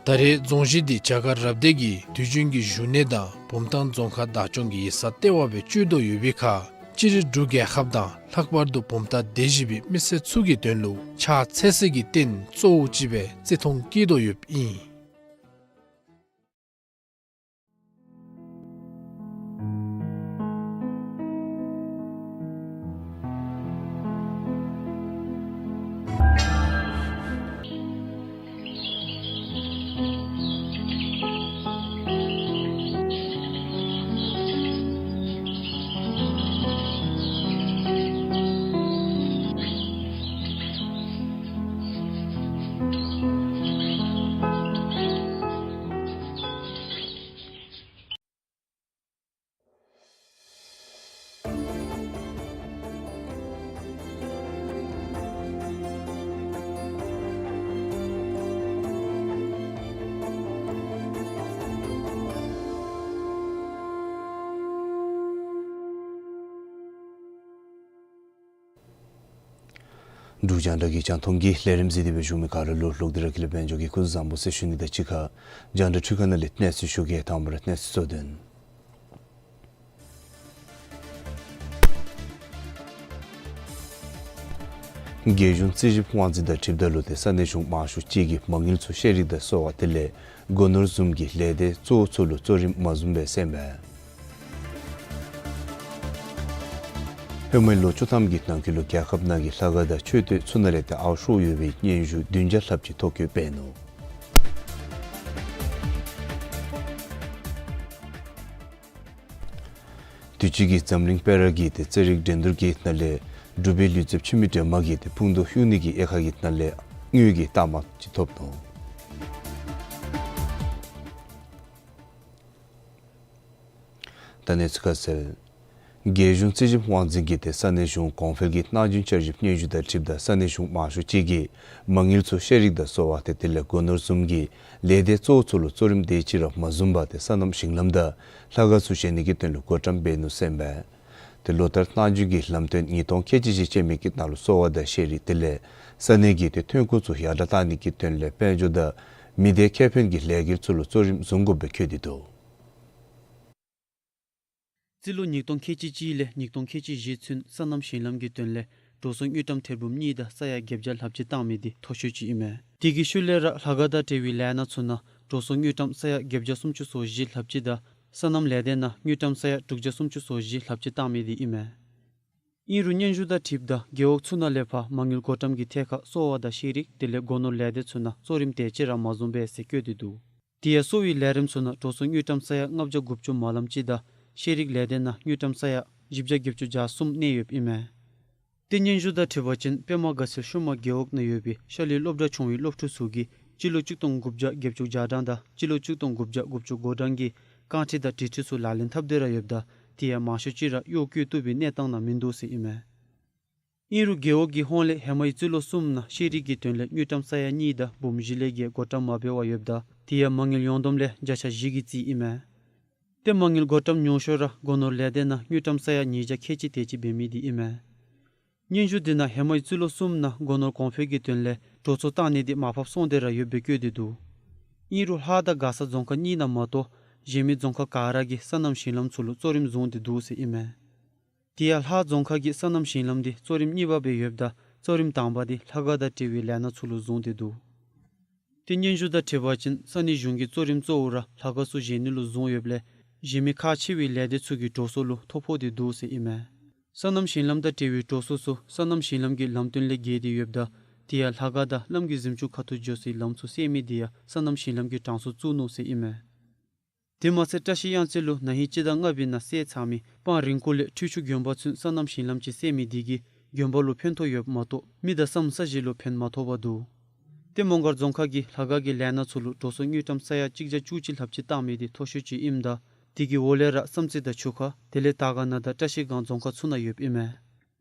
ད་རེས་རྫོང་གཞི་འདི་བྱ་དཀར་རབ་སྡེ་གི་དུས་རྒྱུན་གྱི་བཞུགས་གནས་དང་བུམ་ཐང་རྫོང་ཁག་བདག་སྐྱོང་གི་ཡིག་ཚང་ལྟེ་བ་སྦེ་སྤྱོད་དོ་ཡོད་པའི་ཁར་སྤྱིར་འབྲུག་རྒྱལ་ཁབ་དང་ལྷག་པར་དུ་བུམ་ཐང་སྡེ་བཞི་པའི་མི་སེར་ཚུ་གི་དོན་ལུ་ཕྱག་འཚལ་སའི་གི་རྟེན་གཙོ་བོ་ཅིག་སྦེ་བརྩི་མཐོང་བསྐྱེད་དོ་ཡོདཔ་ཨིན། འབྲུག་རྒྱང་བསྒྲགས་ཀྱི་རྒྱང་མཐོང་གི་ལས་རིམ་གཟིགས་ཏེ་སྦེ་བཞུགས་མི་ག་ར་ལུ་ལོག་སྟེ་ར་ཁྱེད་ལུ་དཔལ་འབྱོར་གྱི་སྐུ་གཟུགས་བཟང་པོ་ཟེར་ཞུ་ནི་དང་གཅིག་ཁར་རྒྱང་བསྒྲགས་འཕྲུལ་ཁང་ནང་ལས་གནས་ཚུལ་ཞུ་གེ། དང་པ་ར་གནས་ཚུལ་གཙོ་དོན། རྒྱལ་གཞུང་རྩིས་ཞིབ་དབང་འཛིན་དང་འཁྲིལཝ་ད་ལུ་ཏེ་ས་གནས་གཞུང་མང་ཤོས་ཅིག་གིས་མ་དངུལ་ཚུ་ཤེས་རིག་དང་གསོ་བ་དེ་ལས་སྒོ་ནོར་བཟུམ་གྱི་ལས་སྡེ་གཙོ་བོ་ཚུ་ལུ་གཙོ་རིམ་མ་བཟུང་པས་ཟེར་ཨིན་པས། ཧེ་མའི་ལོ་བཅུ་ཐམ་གྱི་ནང་འཁོད་ལུ་རྒྱལ་ཁབ་ནང་གི་ལྷ་ཁང་དང་མཆོད་རྟེན་ཚུ་ནང་ལས་ཏེ་ཨར་ཤོར་ཡོད་པའི་སྙན་ཞུ་བདུན་བརྒྱ་ལྷགཔ་ཅིག་ཐོ་བཀོད་འབད་ནུག། དུས་ཅི་གི་འཛམ་གླིང་སྤེ་ར་གི་ཏེ་རྩེད་རིགས་འགྲན་བསྡུར་གྱི་ནང་ལས་འབྲུག་པའི་ལུས་རྩལཔ་འཆི་མེད་སྒྲོལ་མ་གིས་ཏེ་སྤུངས་ཐང་གཡུག་ནི་གི་དབྱེ་ཁག་གི་ནང་ལས་དངུལ་གྱི་རྟགས་མ་ཅིག་ཐོབ་ནུག། ད་གནས་ཚུལ་ཁ་གསལ། རྒྱལ་གཞུང་རྩིས་ཞིབ་དབང་འཛིན་གྱིས་ཏེ་ས་གནས་གཞུང་གོང་འཕེལ་གྱི་སྣང་ཆེན་བསྐྱར་ཞིབ་སྙན་ཞུ་དང་འཁྲིལཝ་ད་ས་གནས་གཞུང་མང་ཤོས་ཅིག་གིས་མ་དངུལ་ཚུ་ཤེས་རིག་དང་གསོ་བ་ཏེ་དེ་ལས་སྒོ་ནོར་བཟུམ་གྱི་ལས་སྡེ་གཙོ་བོ་ཚུ་ལུ་གཙོ་རིམ་དེ་ཅིག་ར་མ་བཟུང་པར་ཏེ་སོ་ནམ་ཞིང་ལམ་དང་ལྷ་ཁང་ཚུ་བཞེངས་ནི་གི་དོན་ལུ་བགོ་བཀྲམ་འབད་ནུག་ཟེར་ཨིན་པས། ཏེ་ལོ་ལྟར་སྣང་ཆེན་གྱི་ལམ་སྟོན་ཉིས་སྟོང་ཁལ་གཅིག་བཞི་ཅན་མའི་གི་ནང་ལུ་གསོ་བ་དང་ཤེས་རིག་དེ་ལས་ས་གནས་ཀྱི་ཏེ་ཐོན་ཁུངས་ཚུ་ཡར་དྲག་བཏང་ནི་གི་དོན་ལས་དཔལ་འབྱོར་དང་མི་སྡེ་ཁེ་ཕན་གྱི་ལས་འགུལ་ཚུ་ལུ་གཙོ་རིམ་བཟུང་དགོཔ་སྦེ་བཀོད་དེ་འདུག། རྩིས་ལོ་ཉིས་སྟོང་ཁལ་གཅིག་གཅིག་ལས་ཉིས་སྟོང་ཁལ་གཅིག་བཞི་ཚུན་སོ་ནམ་ཞིང་ལམ་གྱི་དོན་ལས་འགྲོ་སོང་དངུལ་ཀྲམ་ཐེར་འབུམ་གཉིས་དང་ས་ཡ་བརྒྱད་བརྒྱ་ལྷགཔ་ཅིག་བཏང་མི་འདི་མཐོ་ཤོས་ཅིག་ཨིན་མས། དེ་གི་ཤུལ་ལས་ར་ལྷ་ཁང་དང་འབྲེལ་བའི་ལས་སྣ་ཚུ་ནང་འགྲོ་སོང་དངུལ་ཀྲམ་ས་ཡ་བརྒྱད་བརྒྱ་སུམ་ཅུ་སོ་བཞི་ལྷགཔ་ཅིག་དང་སོ་ནམ་ལས་སྡེ་ནང་དངུལ་ཀྲམ་ས་ཡ་དྲུག་བརྒྱ་སུམ་ཅུ་སོ་བཞི་ལྷགཔ་ཅིག་བཏང་མི་འདི་ཨིན་མས། ཨིན་རུང་སྙན་ཞུ་དང་འཁྲིལཝ་ད་རྒེད་འོག་ཚུ་ནང་ལས་ཕར་མ་དངུལ་བགོ་བཀྲམ་གྱི་ཐད་ཁར་གསོ་བ་དང་ཤེས་རིག་དེ་ལས་སྒོ་ནོར་ལས་སྡེ་ཚུ་ནང་གཙོ་རིམ་དེ་ཅིག་ར་མ་བཟུང་པས་ཟེར་བཀོད་དེ་འདུག། དེ་ཡང་གསོ་བའི་ལས་རིམ་ཚུ་ནང་འགྲོ་སོང་དངུལ་ཀྲམ་ས་ཡ་ལྔ་བརྒྱ་དགུ་བཅུ་མ་ལངམ་ཅིག་དང་ཤེས་རིག་ལས་སྡེ་ནང་དངུལ་ཀྲམ་ས་ཡ་བཞི་བརྒྱ་བརྒྱད་ཅུ་གྱ་གསུམ་གནས་ཡོདཔ་ཨིན་མས། ཏེ་སྙན་ཞུ་དང་འཁྲིལ་བ་ཅིན་པདྨ་དགའ་ཚལ་ཤུལ་མ་རྒེད་འོག་ནང་ཡོད་པའི་ཤར་གླིང་སློབ་གྲྭ་ཆུང་བའི་སློབ་ཕྲུག་ཚུ་གིས་སྤྱི་ལོ་གཅིག་སྟོང་དགུ་བརྒྱ་བརྒྱད་ཅུ་གྱ་གྲངས་དང་སྤྱི་ལོ་གཅིག་སྟོང་དགུ་བརྒྱ་དགུ་བཅུ་གོ་གྲངས་ཀྱི་རྐང་ཁྲི་དང་དྲི་ཁྲི་ཚུ་ལག་ལེན་འཐབ་སྟེ་ར་ཡོདཔ་ད་དེ་ཡང་མང་ཤོས་ཅིག་ར་གཡོག་བཀོལ་བཏུབ་པའི་གནས་སྟངས་ནང་མིན་འདུག་ཟེར་ཨིན་མས། ཨིན་རུང་རྒེད་འོག་གི་ཧོངས་ལས་ཧེ་མའི་རྩིས་ལོ་གསུམ་ནང་ཤེས་རིག་གི་དོན་ལས་དངུལ་ཀྲམ་ས་ཡ་གཉིས་དང་འབུམ་བཞི་ལས་བརྒལ་བགོ་བཀྲམ་མ་འབད་བར་ཡོདཔ་ད་དེ་ཡང་མ་དངུལ་ཡོངས་བསྡོམས་ལས་བརྒྱ་ཆ་བཞི་གི་རྩིས་ཨིན་མས། ཏེ་མ་དངུལ་བགོ་བཀྲམ་ཉུང་ཤོས་ར་སྒོ་ནོར་ལས་སྡེ་ནང་དངུལ་ཀྲམ་ས་ཡ་ཉིས་བརྒྱ་ཁལ་གཅིག་དེ་ཅིག་འབད་མི་འདི་ཨིན་མས། སྙན་ཞུ་འདི་ནང་ཧེ་མའི་རྩིས་ལོ་གསུམ་ནང་སྒོ་ནོར་གོང་འཕེལ་གྱི་དོན་ལས་གྲོས་ཚོགས་བཏང་ནི་འདི་མར་ཕབ་སོང་སྟེ་ར་ཡོདཔ་སྦེ་བཀོད་དེ་འདུག། ཨིན་རུང་ལྷ་དང་མགར་ས་རྫོང་ཁག་གཉིས་ནང་མ་གཏོགས་གཞན་མི་རྫོང་ཁག་ག་ར་གིས་སོ་ནམ་ཞིང་ལམ་ཚུ་ལུ་གཙོ་རིམ་བཟུང་སྟེ་འདུག་ཟེར་ཨིན་མས། དེ་ཡང་ལྷ་རྫོང་ཁག་གིས་སོ་ནམ་ཞིང་ལམ་འདི་གཙོ་རིམ་གཉིས་པ་སྦེ་ཡོདཔ་ད་གཙོ་རིམ་དང་པ་འདི་ལྷ་ཁང་དང་འབྲེལ་བའི་ལས་སྣ་ཚུ་ལུ་བཟུང་སྟེ་འདུག། ཏེ་སྙན་ཞུ་དང་འཁྲིལ་བ་ཅིན་ས་གནས་གཞུང་གི་གཙོ་རིམ་གཙོ་བོ་ར་ལྷ་ཁང་ཚུ་བཞེངས་ནི་ལུ་བཟུང་ཡོདཔ་ལས་གཞན་མི་ཁག་ཆེ་བའི་ལས་སྡེ་ཚུ་གི་གྲོས་ཚོགས་ལུ་ཐོ་ཕོག་སྟེ་འདུག་ཟེར་ཨིན་མས། སོ་ནམ་ཞིང་ལམ་དང་འབྲེལ་བའི་གྲོས་ཚོགས་ཚུ་སོ་ནམ་ཞིང་ལམ་གྱི་ལམ་སྟོན་ལས་བརྒལ་ཏེ་ཡོདཔ་ད་དེ་ཡང་ལྷ་ཁང་དང་བླམ་གྱི་གཟིམ་ཅུང་ཁ་ཐུག་འགྱོ་སའི་ལམ་ཚུ་སེལ་མི་འདི་ཡང་སོ་ནམ་ཞིང་ལམ་གྱི་གྲངས་སུ་བཙུགས་ནུག་ཟེར་ཨིན་མས། དེ་མ་ཚད་བཀྲ་ཤིས་གཡང་རྩེ་ལུ་ན་ཧིང་སྤྱི་ཟླ་ལྔ་པའི་ནང་བསལ་ཚར་མི་སྤང་རིང་ཁུག་ལས་ཁྲུས་ཆུ་དགོན་པ་ཚུན་སོ་ནམ་ཞིང་ལམ་ཅིག་སེལ་མི་འདི་གིས་དགོན་པ་ལུ་ཕན་ཐོགས་ཡོདཔ་མ་གཏོགས་མི་དང་ས་གོ་ས་གཞི་ལུ་ཕན་མ་ཐོགས་པར་འདུག། ཏེ་མོང་སྒར་རྫོང་ཁག་གིས་ལྷ་ཁང་གི་ལས་སྣ་ཚུ་ལུ་གྲོས་ཚོགས་དངུལ་ཀྲམ་ས་ཡ་གཅིག་བརྒྱ་བཅུ་གཅིག་ལྷགཔ་ཅིག་བཏང་མི་འདི་མཐོ་ཤོས་ཅིག་ཨིནམ་ད་དེ་གི་འོག་ལས་ར་བསམ་རྩེ་དང་ཆུ་ཁ་དེ་ལས་དར་དཀར་ན་དང་བཀྲ་ཤིས་སྒང་རྫོང་ཁག་ཚུ་ནང་ཡོདཔ་ཨིན་མས།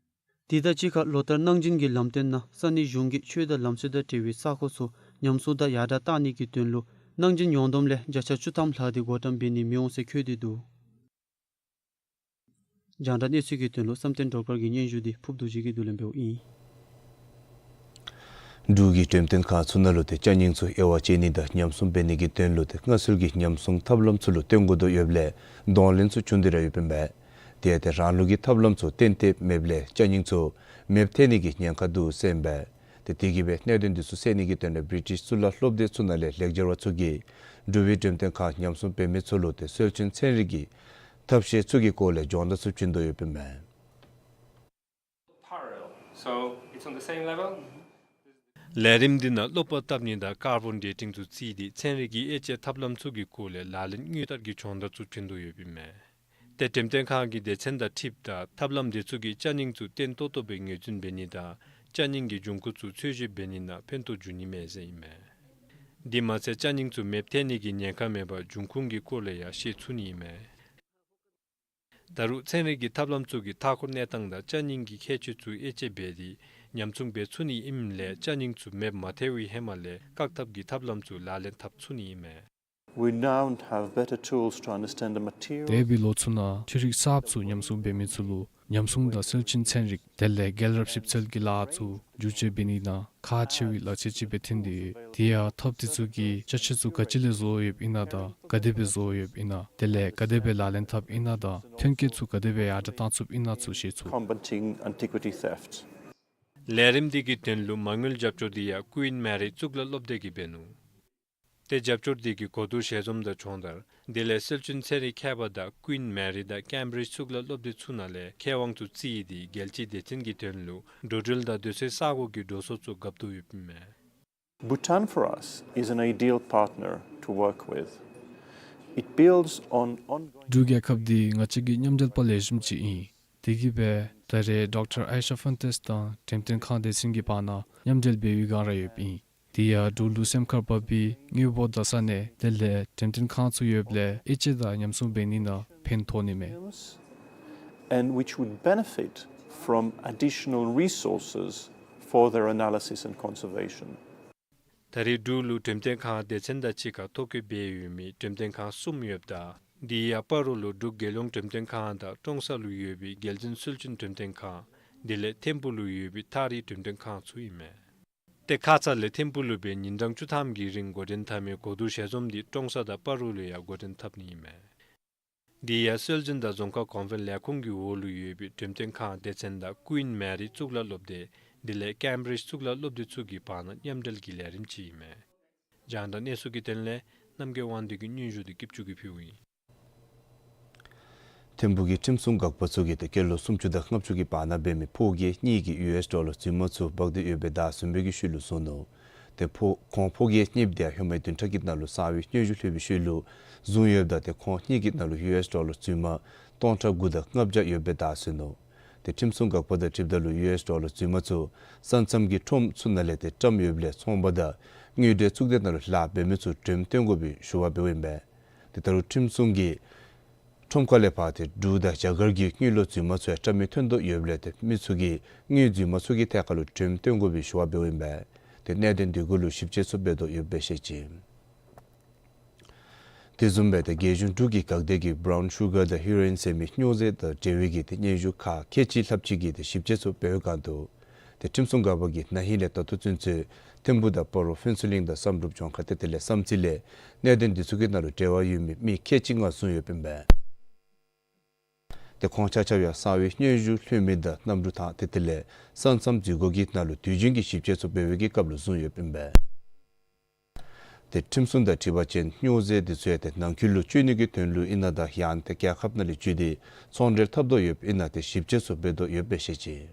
དེ་དང་གཅིག་ཁར་ལོ་ལྟར་གནང་སྦྱིན་གྱི་ལམ་སྟོན་ནང་ས་གནས་གཞུང་གིས་ཆོས་དང་ལམ་སྲོལ་དང་འབྲེལ་བའི་ས་ཁོངས་ཚུ་ཉམས་སྲུང་དང་ཡར་དྲག་གཏང་ནི་གི་དོན་ལུ་གནང་སྦྱིན་ཡོངས་བསྡོམས་ལས་བརྒྱ་ཆ་བཅུ་ཐམ་ལྷག་སྟེ་བགོ་བཀྲམ་འབད་ནི་མི་འོང་ཟེར་འཁོད་དེ་འདུག། རྒྱང་བསྒྲགས་གནས་ཚུལ་གྱི་དོན་ལུ་བསམ་གཏན་སྒྲོལ་དཀར་གྱི་སྙན་ཞུ་འདི་ཕུརབ་རྡོ་རྗེ་གིས་བསྡུ་ལེན་འབདཝ་ཨིན། འབྲུག་གི་འགྲེམས་སྟོན་ཁང་ཚུ་ནང་ལུ་ཏེ་ཅ་རྙིང་ཚུ་དབྱེ་བ་དཔྱད་ནི་དང་ཉམས་སྲུང་འབད་ནི་གི་དོན་ལུ་ཏེ་སྔར་སྲོལ་གྱི་ཉམས་སྲུང་ཐབས་ལམ་ཚུ་ལུ་བརྟེན་དགོ་དོ་ཡོདཔ་ལས་གདོང་ལེན་ཚུ་བྱུང་སྟེ་ར་ཡོདཔ་ཨིན་པས། དེ་ཡང་ཏེ་རང་ལུགས་ཀྱི་ཐབས་ལམ་ཚུ་བརྟེན་ཏེ་མེདཔ་ལས་ཅ་རྙིང་ཚུ་མེདཔ་ཐལ་ནི་གི་ཉེན་ཁ་འདུག་ཟེར་ཨིན་པས། ཏེ་དེ་གིས་སྦེ་གནད་དོན་འདི་ཚུ་སེལ་ནི་གི་དོན་ལས་བི་རི་ཊིཤ་གཙུག་ལག་སློབ་སྡེ་ཚུ་ནང་ལས་ལེགས་སྦྱར་བ་ཚུ་གིས་འབྲུག་པའི་འགྲེམས་སྟོན་ཁང་ཉམས་སྲུང་འབད་མི་ཚུ་ལུ་ཏེ་སྲོལ་རྒྱུན་ཚན་རིག་གི་ཐབས་ཤེས་ཚུ་གི་སྐོར་ལས་སྦྱོང་བརྡར་ཚུ་བྱིན་དོ་ཡོདཔ་ཨིན་པས། Parallel. So it's on the same level. ལས་རིམ་འདི་ནང་གློག་པར་བཏབ་ནི་དང་ཀར་བོན་ཌེ་ཊིང་ཚུ་རྩིས་ཏེ་ཚན་རིག་གི་དབྱེ་དཔྱད་ཐབས་ལམ་ཚུ་གི་སྐོར་ལས་ལག་ལེན་དངོས་བསྟར་གྱི་སྦྱོང་བརྡར་ཚུ་བྱིན་དོ་ཡོདཔ་ཨིན་མས། ཏེ་འགྲེམས་སྟོན་ཁང་གི་སྡེ་ཚན་དང་འཁྲིལཝ་ད་ཐབས་ལམ་དེ་ཚུ་གིས་ཅ་རྙིང་ཚུ་བརྟན་ཏོག་ཏོ་སྦེ་ངོས་འཛིན་འབད་ནི་དང་ཅ་རྙིང་གི་འབྱུང་ཁུངས་ཚུ་འཚོལ་ཞིབ་འབད་ནི་ནང་ཕན་ཐོགས་འབྱུང་ནི་མས་ཟེར་ཨིན་མས། དེ་མ་ཚད་ཅ་རྙིང་ཚུ་མེདཔ་ཐལ་ནི་གི་ཉེན་ཁ་མེད་པར་འབྱུང་ཁུངས་ཀྱི་སྐོར་ལས་ཡང་ཤེས་ཚུགས་ནི་ཨིན་མས། ད་རུང་ཚན་རིག་གི་ཐབས་ལམ་ཚུ་གིས་མཐའ་འཁོར་གནས་སྟངས་དང་ཅ་རྙིང་གི་ཁྱད་ཆོས་ཚུ་དབྱེ་དཔྱད་འབད་དེ་ཉམས་སྲུང་འབད་ཚུགས་ནི་ཨིནམ་ལས་ཅ་རྙིང་ཚུ་མེདཔ་མ་ཐལ་བའི་ཧེ་མ་ལས་བཀག་ཐབས་ཀྱི་ཐབས་ལམ་ཚུ་ལག་ལེན་འཐབ་ཚུགས་ནི་ཨིན་མས། We now have better tools to understand the material. འདས་པའི་ལོ་ཚུ་ནང་ཆུ་རིགས་གསརཔ་ཚུ་ཉམས་སྲུང་འབད་མི་ཚུ་ལུ་ ཉམས་སྲུང་དང་སེལ་ཅན་ཚན་རིག་དེ་ལས་རྒྱལ་རབས་ཞིབ་འཚོལ་གྱི་ལཱ་ཚུ་བསྒྱུར་བཅོས་འབད་ནི་ནང་ཁག་ཆེ་བའི་ལག་ཆས་ཅིག་སྦེ་ཐོན་ཏེ་ཡོད། དེ་ཡང་ཐབས་དེ་ཚུ་གིས་ཅ་ཆས་ཚུ་ག་ཅི་ལས་བཟོ་ཡོདཔ་ཨིན་ན་དང་ག་དེ་སྦེ་བཟོ་ཡོདཔ་ཨིན་ན། དེ་ལས་ག་དེ་སྦེ་ལག་ལེན་འཐབ་ཨིན་ན་དང་ཐོན་སྐྱེད་ཚུ་ག་དེ་སྦེ་ཡར་དྲག་བཏང་ཚུགསཔ་ཨིན་ན་ཚུ་ཤེས་ཚུགས། Combating antiquity theft. ལས་རིམ་འདི་གི་དོན་ལུ་མ་དངུལ་རྒྱབ་སྐྱོར་འདི་ཡང་ཀུའིན་མེ་རི་གཙུག་ལག་སློབ་སྡེ་གིས་འབད་ནུག། ཏེ་རྒྱབ་སྐྱོར་འདི་གིས་གོ་བསྡུར་ཞལ་འཛོམས་དང་སྦྱོང་བརྡར་དེ་ལས་སེལ་ཅན་ཚན་རིག་མཁས་པ་དང་ཀུའིན་མེ་རི་དང་ཀེམ་བྲིཇ་གཙུག་ལག་སློབ་སྡེ་ཚུ་ནང་ལས་མཁས་དབང་ཚུ་བརྩིས་ཏེ་རྒྱལ་སྤྱིའི་སྡེ་ཚན་གྱི་དོན་ལུ་འགྲོ་འགྲུལ་དང་སྡོད་སའི་ས་གོ་གི་འགྲོ་སོང་ཚུ་འགབ་དོ་ཡོདཔ་ཨིན་མས། Bhutan for us is an ideal partner to work with. It builds on ongoing འབྲུག་རྒྱལ་ཁབ་འདི་ང་བཅས་ཀྱི་མཉམ་འབྲེལ་པ་ལེགས་ཤོམ་ཅིག་ཨིན། དེ་གིས་སྦེ་ད་རེས་ཌོག་ཊར་ཨའི་ཤ་ཕཱན་ཏེས་དང་འགྲེམས་སྟོན་ཁང་སྡེ་ཚན་གྱི་བར་ན་མཉམ་འབྲེལ་འབད་བའི་སྒང་ར་ཡོདཔ་ཨིན། དེ་ཡང་འབྲུག་ལུ་སེམས་ཁར་བབས་པའི་དངུལ་ཕོགས་དང་ས་གནས་དེ་ལས་འགྲེམས་སྟོན་ཁང་ཚུ་ཡོདཔ་ལས་དབྱེ་དཔྱད་དང་ཉམས་སྲུང་འབད་ནི་ནང་ཕན་ཐོགས་ནི་མས། And which would benefit from additional resources for their analysis and conservation. ད་རེས་འབྲུག་ལུ་འགྲེམས་སྟོན་ཁང་སྡེ་ཚན་དང་གཅིག་ཁར་ཐོ་བཀོད་འབད་ཡོད་མི་འགྲེམས་སྟོན་ཁང་གསུམ་ཡོདཔ་ད་དེ་ཡང་སྤ་རོ་ལུ་འབྲུག་རྒྱལ་ཡོངས་འགྲེམས་སྟོན་ཁང་དང་ཀྲོང་གསར་ལུ་ཡོད་པའི་རྒྱལ་བཙུན་སེལ་ཅན་འགྲེམས་སྟོན་ཁང་དེ་ལས་ཐིམ་ཕུག་ལུ་ཡོད་པའི་ཐག་རིང་འགྲེམས་སྟོན་ཁང་ཚུ་ཨིན་མས། ཏེ་ཁ་ཙ་ལས་ཐིམ་ཕུག་ལུ་སྦེ་ཉིན་གྲངས་བཅུ་ཐམ་གྱི་རིང་འགོ་འདྲེན་འཐབ་མི་གོ་བསྡུར་ཞལ་འཛོམས་འདི་ཀྲོང་གསར་དང་སྤ་རོ་ལུ་ཡང་འགོ་འདྲེན་འཐབ་ནི་ཨིན་མས། དེ་ཡང་སྲོལ་འཛིན་དང་རྫོང་ཁ་གོང་འཕེལ་ལས་ཁུངས་ཀྱི་འོག་ལུ་ཡོད་པའི་འགྲེམས་སྟོན་ཁང་སྡེ་ཚན་དང་ཀུའིན་མེ་རི་གཙུག་ལག་སློབ་སྡེ་དེ་ལས་ཀེམ་བྲིཇ་གཙུག་ལག་སློབ་སྡེ་ཚུ་གི་བར་ན་མཉམ་འབྲེལ་གྱི་ལས་རིམ་ཅིག་ཨིན་མས། རྒྱང་བསྒྲགས་གནས་ཚུལ་གྱི་དོན་ལས་རྣམ་རྒྱལ་དབང་འདུས་ཀྱིས་སྙན་ཞུ་འདི་སྐྱིད་ཅུང་གིས་ཕུལཝ་ཨིན། ཐིམ་ཕུག་གི་ཁྲིམས་སྲུང་འགག་པ་ཚུ་གིས་ཏེ་སྐྱེས་ལོ་སུམ་ཅུ་དང་ལྔ་བཅུ་གི་བར་ན་འབད་མི་ཕོ་སྐྱེས་གཉིས་ཀྱིས་ཡུ་ཨེསི་ཌོ་ལར་རྫུན་མ་ཚུ་འབག་སྟེ་ཡོདཔ་སྦེ་བདའ་ཟུན་པའི་གི་ཤུལ་ལུ་བཟུང་ནུག། ཏེ་ཕོ་ཁོང་ཕོ་སྐྱེས་གཉིསཔོ་དེ་ཡང་ཧེ་མའི་བདུན་ཕྲག་གི་ནང་ལུ་གསང་བའི་སྙན་ཞུ་ལྷོད་པའི་ཤུལ་ལུ་བཟུང་ཡོདཔ་ད་ཏེ་ཁོང་གཉིས་ཀྱི་ནང་ལུ་ཡུ་ཨེསི་ཌོ་ལར་རྫུན་མ་སྟོང་ཕྲག་དགུ་དང་ལྔ་བརྒྱ་ཡོདཔ་སྦེ་བདའ་ཟུན་ནུག། ཏེ་ཁྲིམས་སྲུང་འགག་པ་དང་འཁྲིལཝ་ད་ལུ་ཡུ་ཨེསི་ཌོ་ལར་རྫུན་མ་ཚུ་ས་མཚམས་ཀྱི་ཁྲོམ་ཚུ་ནང་ལས་ཏེ་བཀྲམ་ཡོདཔ་ལས་ཚོང་པ་དང་དངུལ་འབྲེལ་གཙུག་སྡེ་ནང་ལུ་ལཱ་འབད་མི་ཚུ་འགྲེམས་སྟོན་དགོ་པའི་ཞུ་བ་འབདཝ་ཨིན་པས། ཏེ་ད་རུང་ཁྲིམས་སྲུང་གིས་ཁྲོམ་ཁ་ལས་ཕར་ཏེ་འབྲུག་དང་རྒྱ་གར་གྱི་དངུལ་ལོར་རྫུན་མ་ཚུ་ཡང་བཀྲམ་མི་ཐོན་དོ་ཡོདཔ་ལས་ཏེ་མི་ཚུ་གིས་དངུལ་རྫུན་མ་ཚུ་གི་ཐད་ཁར་ལུ་འགྲེམས་སྟོན་དགོ་པའི་ཞུ་བ་འབདཝ་ཨིན་པས། ཏེ་གནད་དོན་འདི་གུ་ལུ་ཞིབ་དཔྱད་ཚུ་འབད་དོ་ཡོདཔ་སྦེ་བཤད་ཅི། དེ་བཟུམ་སྦེ་ཏེ་རྒྱལ་གཞུང་འབྲུག་གི་འགག་སྡེ་གིས་བརའུན་ཤུ་གར་དང་ཧེ་རོ་ཨིན་ཟེར་མི་སྨྱོ་རྫས་དང་འབྲེལ་བའི་གི་ཏེ་སྙན་ཞུ་ཁག་ཁལ་གཅིག་ལྷགཔ་ཅིག་གི་ཏེ་ཞིབ་དཔྱད་ཚུ་འབད་བའི་སྒང་དུ་ཏེ་ཁྲིམས་སྲུང་འགག་པ་གིས་ན་ཧིང་ལས་ད་ལྟོ་ཚུན་ཚོད་ཐིམ་ཕུག་དང་སྤ་རོ་ཕུན་ཚོགས་གླིང་དང་བསམ་གྲུབ་ལྗོངས་མཁར་ཏེ་དེ་ལས་བསམ་རྩེ་ལས་གནད་དོན་འདི་ཚུ་གི་ནང་ལུ་འབྲེལ་བ་ཡོད་མི་མི་ཁལ་གཅིག་ལྔ་བཟུང་ཡོདཔ་ཨིན་པས། ཏེ་ཁོང་ཆ་ཁྱབ་ཡང་གསང་བའི་སྙན་ཞུ་ལྷོད་མི་དང་གནམ་གྲུ་ཐང་ཏེ་དེ་ལས་ས་མཚམས་འཛུལ་སྒོ་གི་ནང་ལུ་དུས་རྒྱུན་གྱི་ཞིབ་དཔྱད་ཚུ་འབད་བའི་གི་སྐབས་ལུ་བཟུང་ཡོདཔ་ཨིན་པས། ཏེ་ཁྲིམས་སྲུང་དང་འཁྲིལ་བ་ཅན་སྨྱོ་རྫས་འདི་ཚུ་ཡང་ཏེ་ནང་འཁོད་ལུ་སྤྱོད་ནི་གི་དོན་ལུ་ཨིན་ན་དང་ཡང་ཏེ་རྒྱལ་ཁབ་ནང་ལས་བརྒྱུད་དེ་ཚོང་འབྲེལ་འཐབ་དོ་ཡོདཔ་ཨིན་ན་ཏེ་ཞིབ་དཔྱད་ཚུ་འབད་དོ་ཡོདཔ་སྦེ་བཤད་ཅི།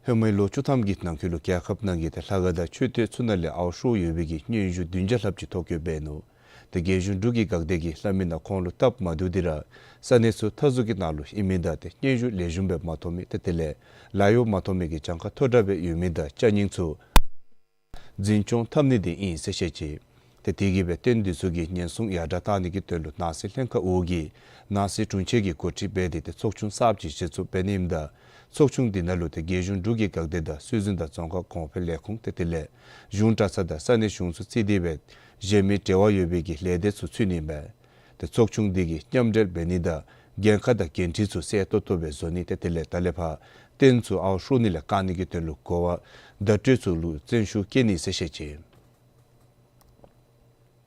ཧེ་མའི་ལོ་བཅུ་ཐམ་གྱི་ནང་འཁོད་ལུ་རྒྱལ་ཁབ་ནང་གི་ཏེ་ལྷ་ཁང་དང་མཆོད་རྟེན་ཚུ་ནང་ལས་ཨའུ་ཤོར་ཡོད་པའི་གི་སྙན་ཞུ་བདུན་བརྒྱ་ལྷགཔ་ཅིག་ཐོ་བཀོད་འབད་ནུག། ཏེ་རྒྱལ་གཞུང་འབྲུག་གི་འགག་སྡེ་གིས་སླབ་མི་ནང་ཁོང་ལུ་སྟབས་མ་བདེཝ་འདི་ར་ས་གནས་ཚུ་མཐའ་ཟུར་གྱི་ནང་ལུ་ཨིན་མི་དང་ཏེ་སྙན་ཞུ་ལེགས་ཤོམ་སྦེ་མ་ཐོབ་མི་ཏེ་དེ་ལས་ལཱ་གཡོག་མ་ཐོབ་མི་གི་གྱངས་ཁ་མཐོ་དྲགས་སྦེ་ཡོད་མི་དང་ཅ་རྙིང་ཚུ་འཛིན་སྐྱོང་འཐབ་ནི་འདི་ཨིན་ཟེར་བཤད་ཅི། ཏེ་དེ་གིས་སྦེ་རྟེན་འདི་ཚུ་གི་ཉེན་སྲུང་ཡར་དྲག་བཏང་ནི་གི་དོན་ལུ་ནང་སྲིད་ལྷན་ཁག་འོག་གི་ནང་སྲིད་དྲུང་ཆེ་གིས་གོ་སྒྲིག་འབད་དེ་ཏེ་ཚོགས་ཆུང་གསརཔ་ཅིག་གཞི་བཙུགས་འབད་ནི་ཨིནམ་ད་ཚོགས་ཆུང་འདི་ནང་ལུ་ཏེ་རྒྱལ་གཞུང་འབྲུག་གི་འགག་སྡེ་དང་སྲོལ་འཛིན་དང་རྫོང་ཁ་གོང་འཕེལ་ལས་ཁུངས་ཏེ་དེ་ལས་གཞུང་གྲྭ་ཚང་དང་ས་གནས་གཞུང་ཚུ་བརྩིས་ཏེ་སྦེ་གཞན་མི་འབྲེལ་བ་ཡོད་པའི་གི་ལས་སྡེ་ཚུ་ཚུད་ནི་ཨིན་པས། ཏེ་ཚོགས་ཆུང་འདི་གིས་མཉམ་འབྲེལ་འབད་ནི་དང་འགན་ཁག་དང་འགན་འཁྲི་ཚུ་གསལ་ཏོག་ཏོ་སྦེ་བཟོ་ནི་ཏེ་དེ་ལས་ད་ལས་ཕར་རྟེན་ཚུ་ཨའུ་ཤོར་ནི་ལས་བཀག་ནི་གི་དོན་ལུ་གོ་བ་བརྡ་སྤྲོད་ཚུ་ལུ་བརྩོན་ཤུགས་བསྐྱེད་ནི་ཟེར་བཤད་ཅི།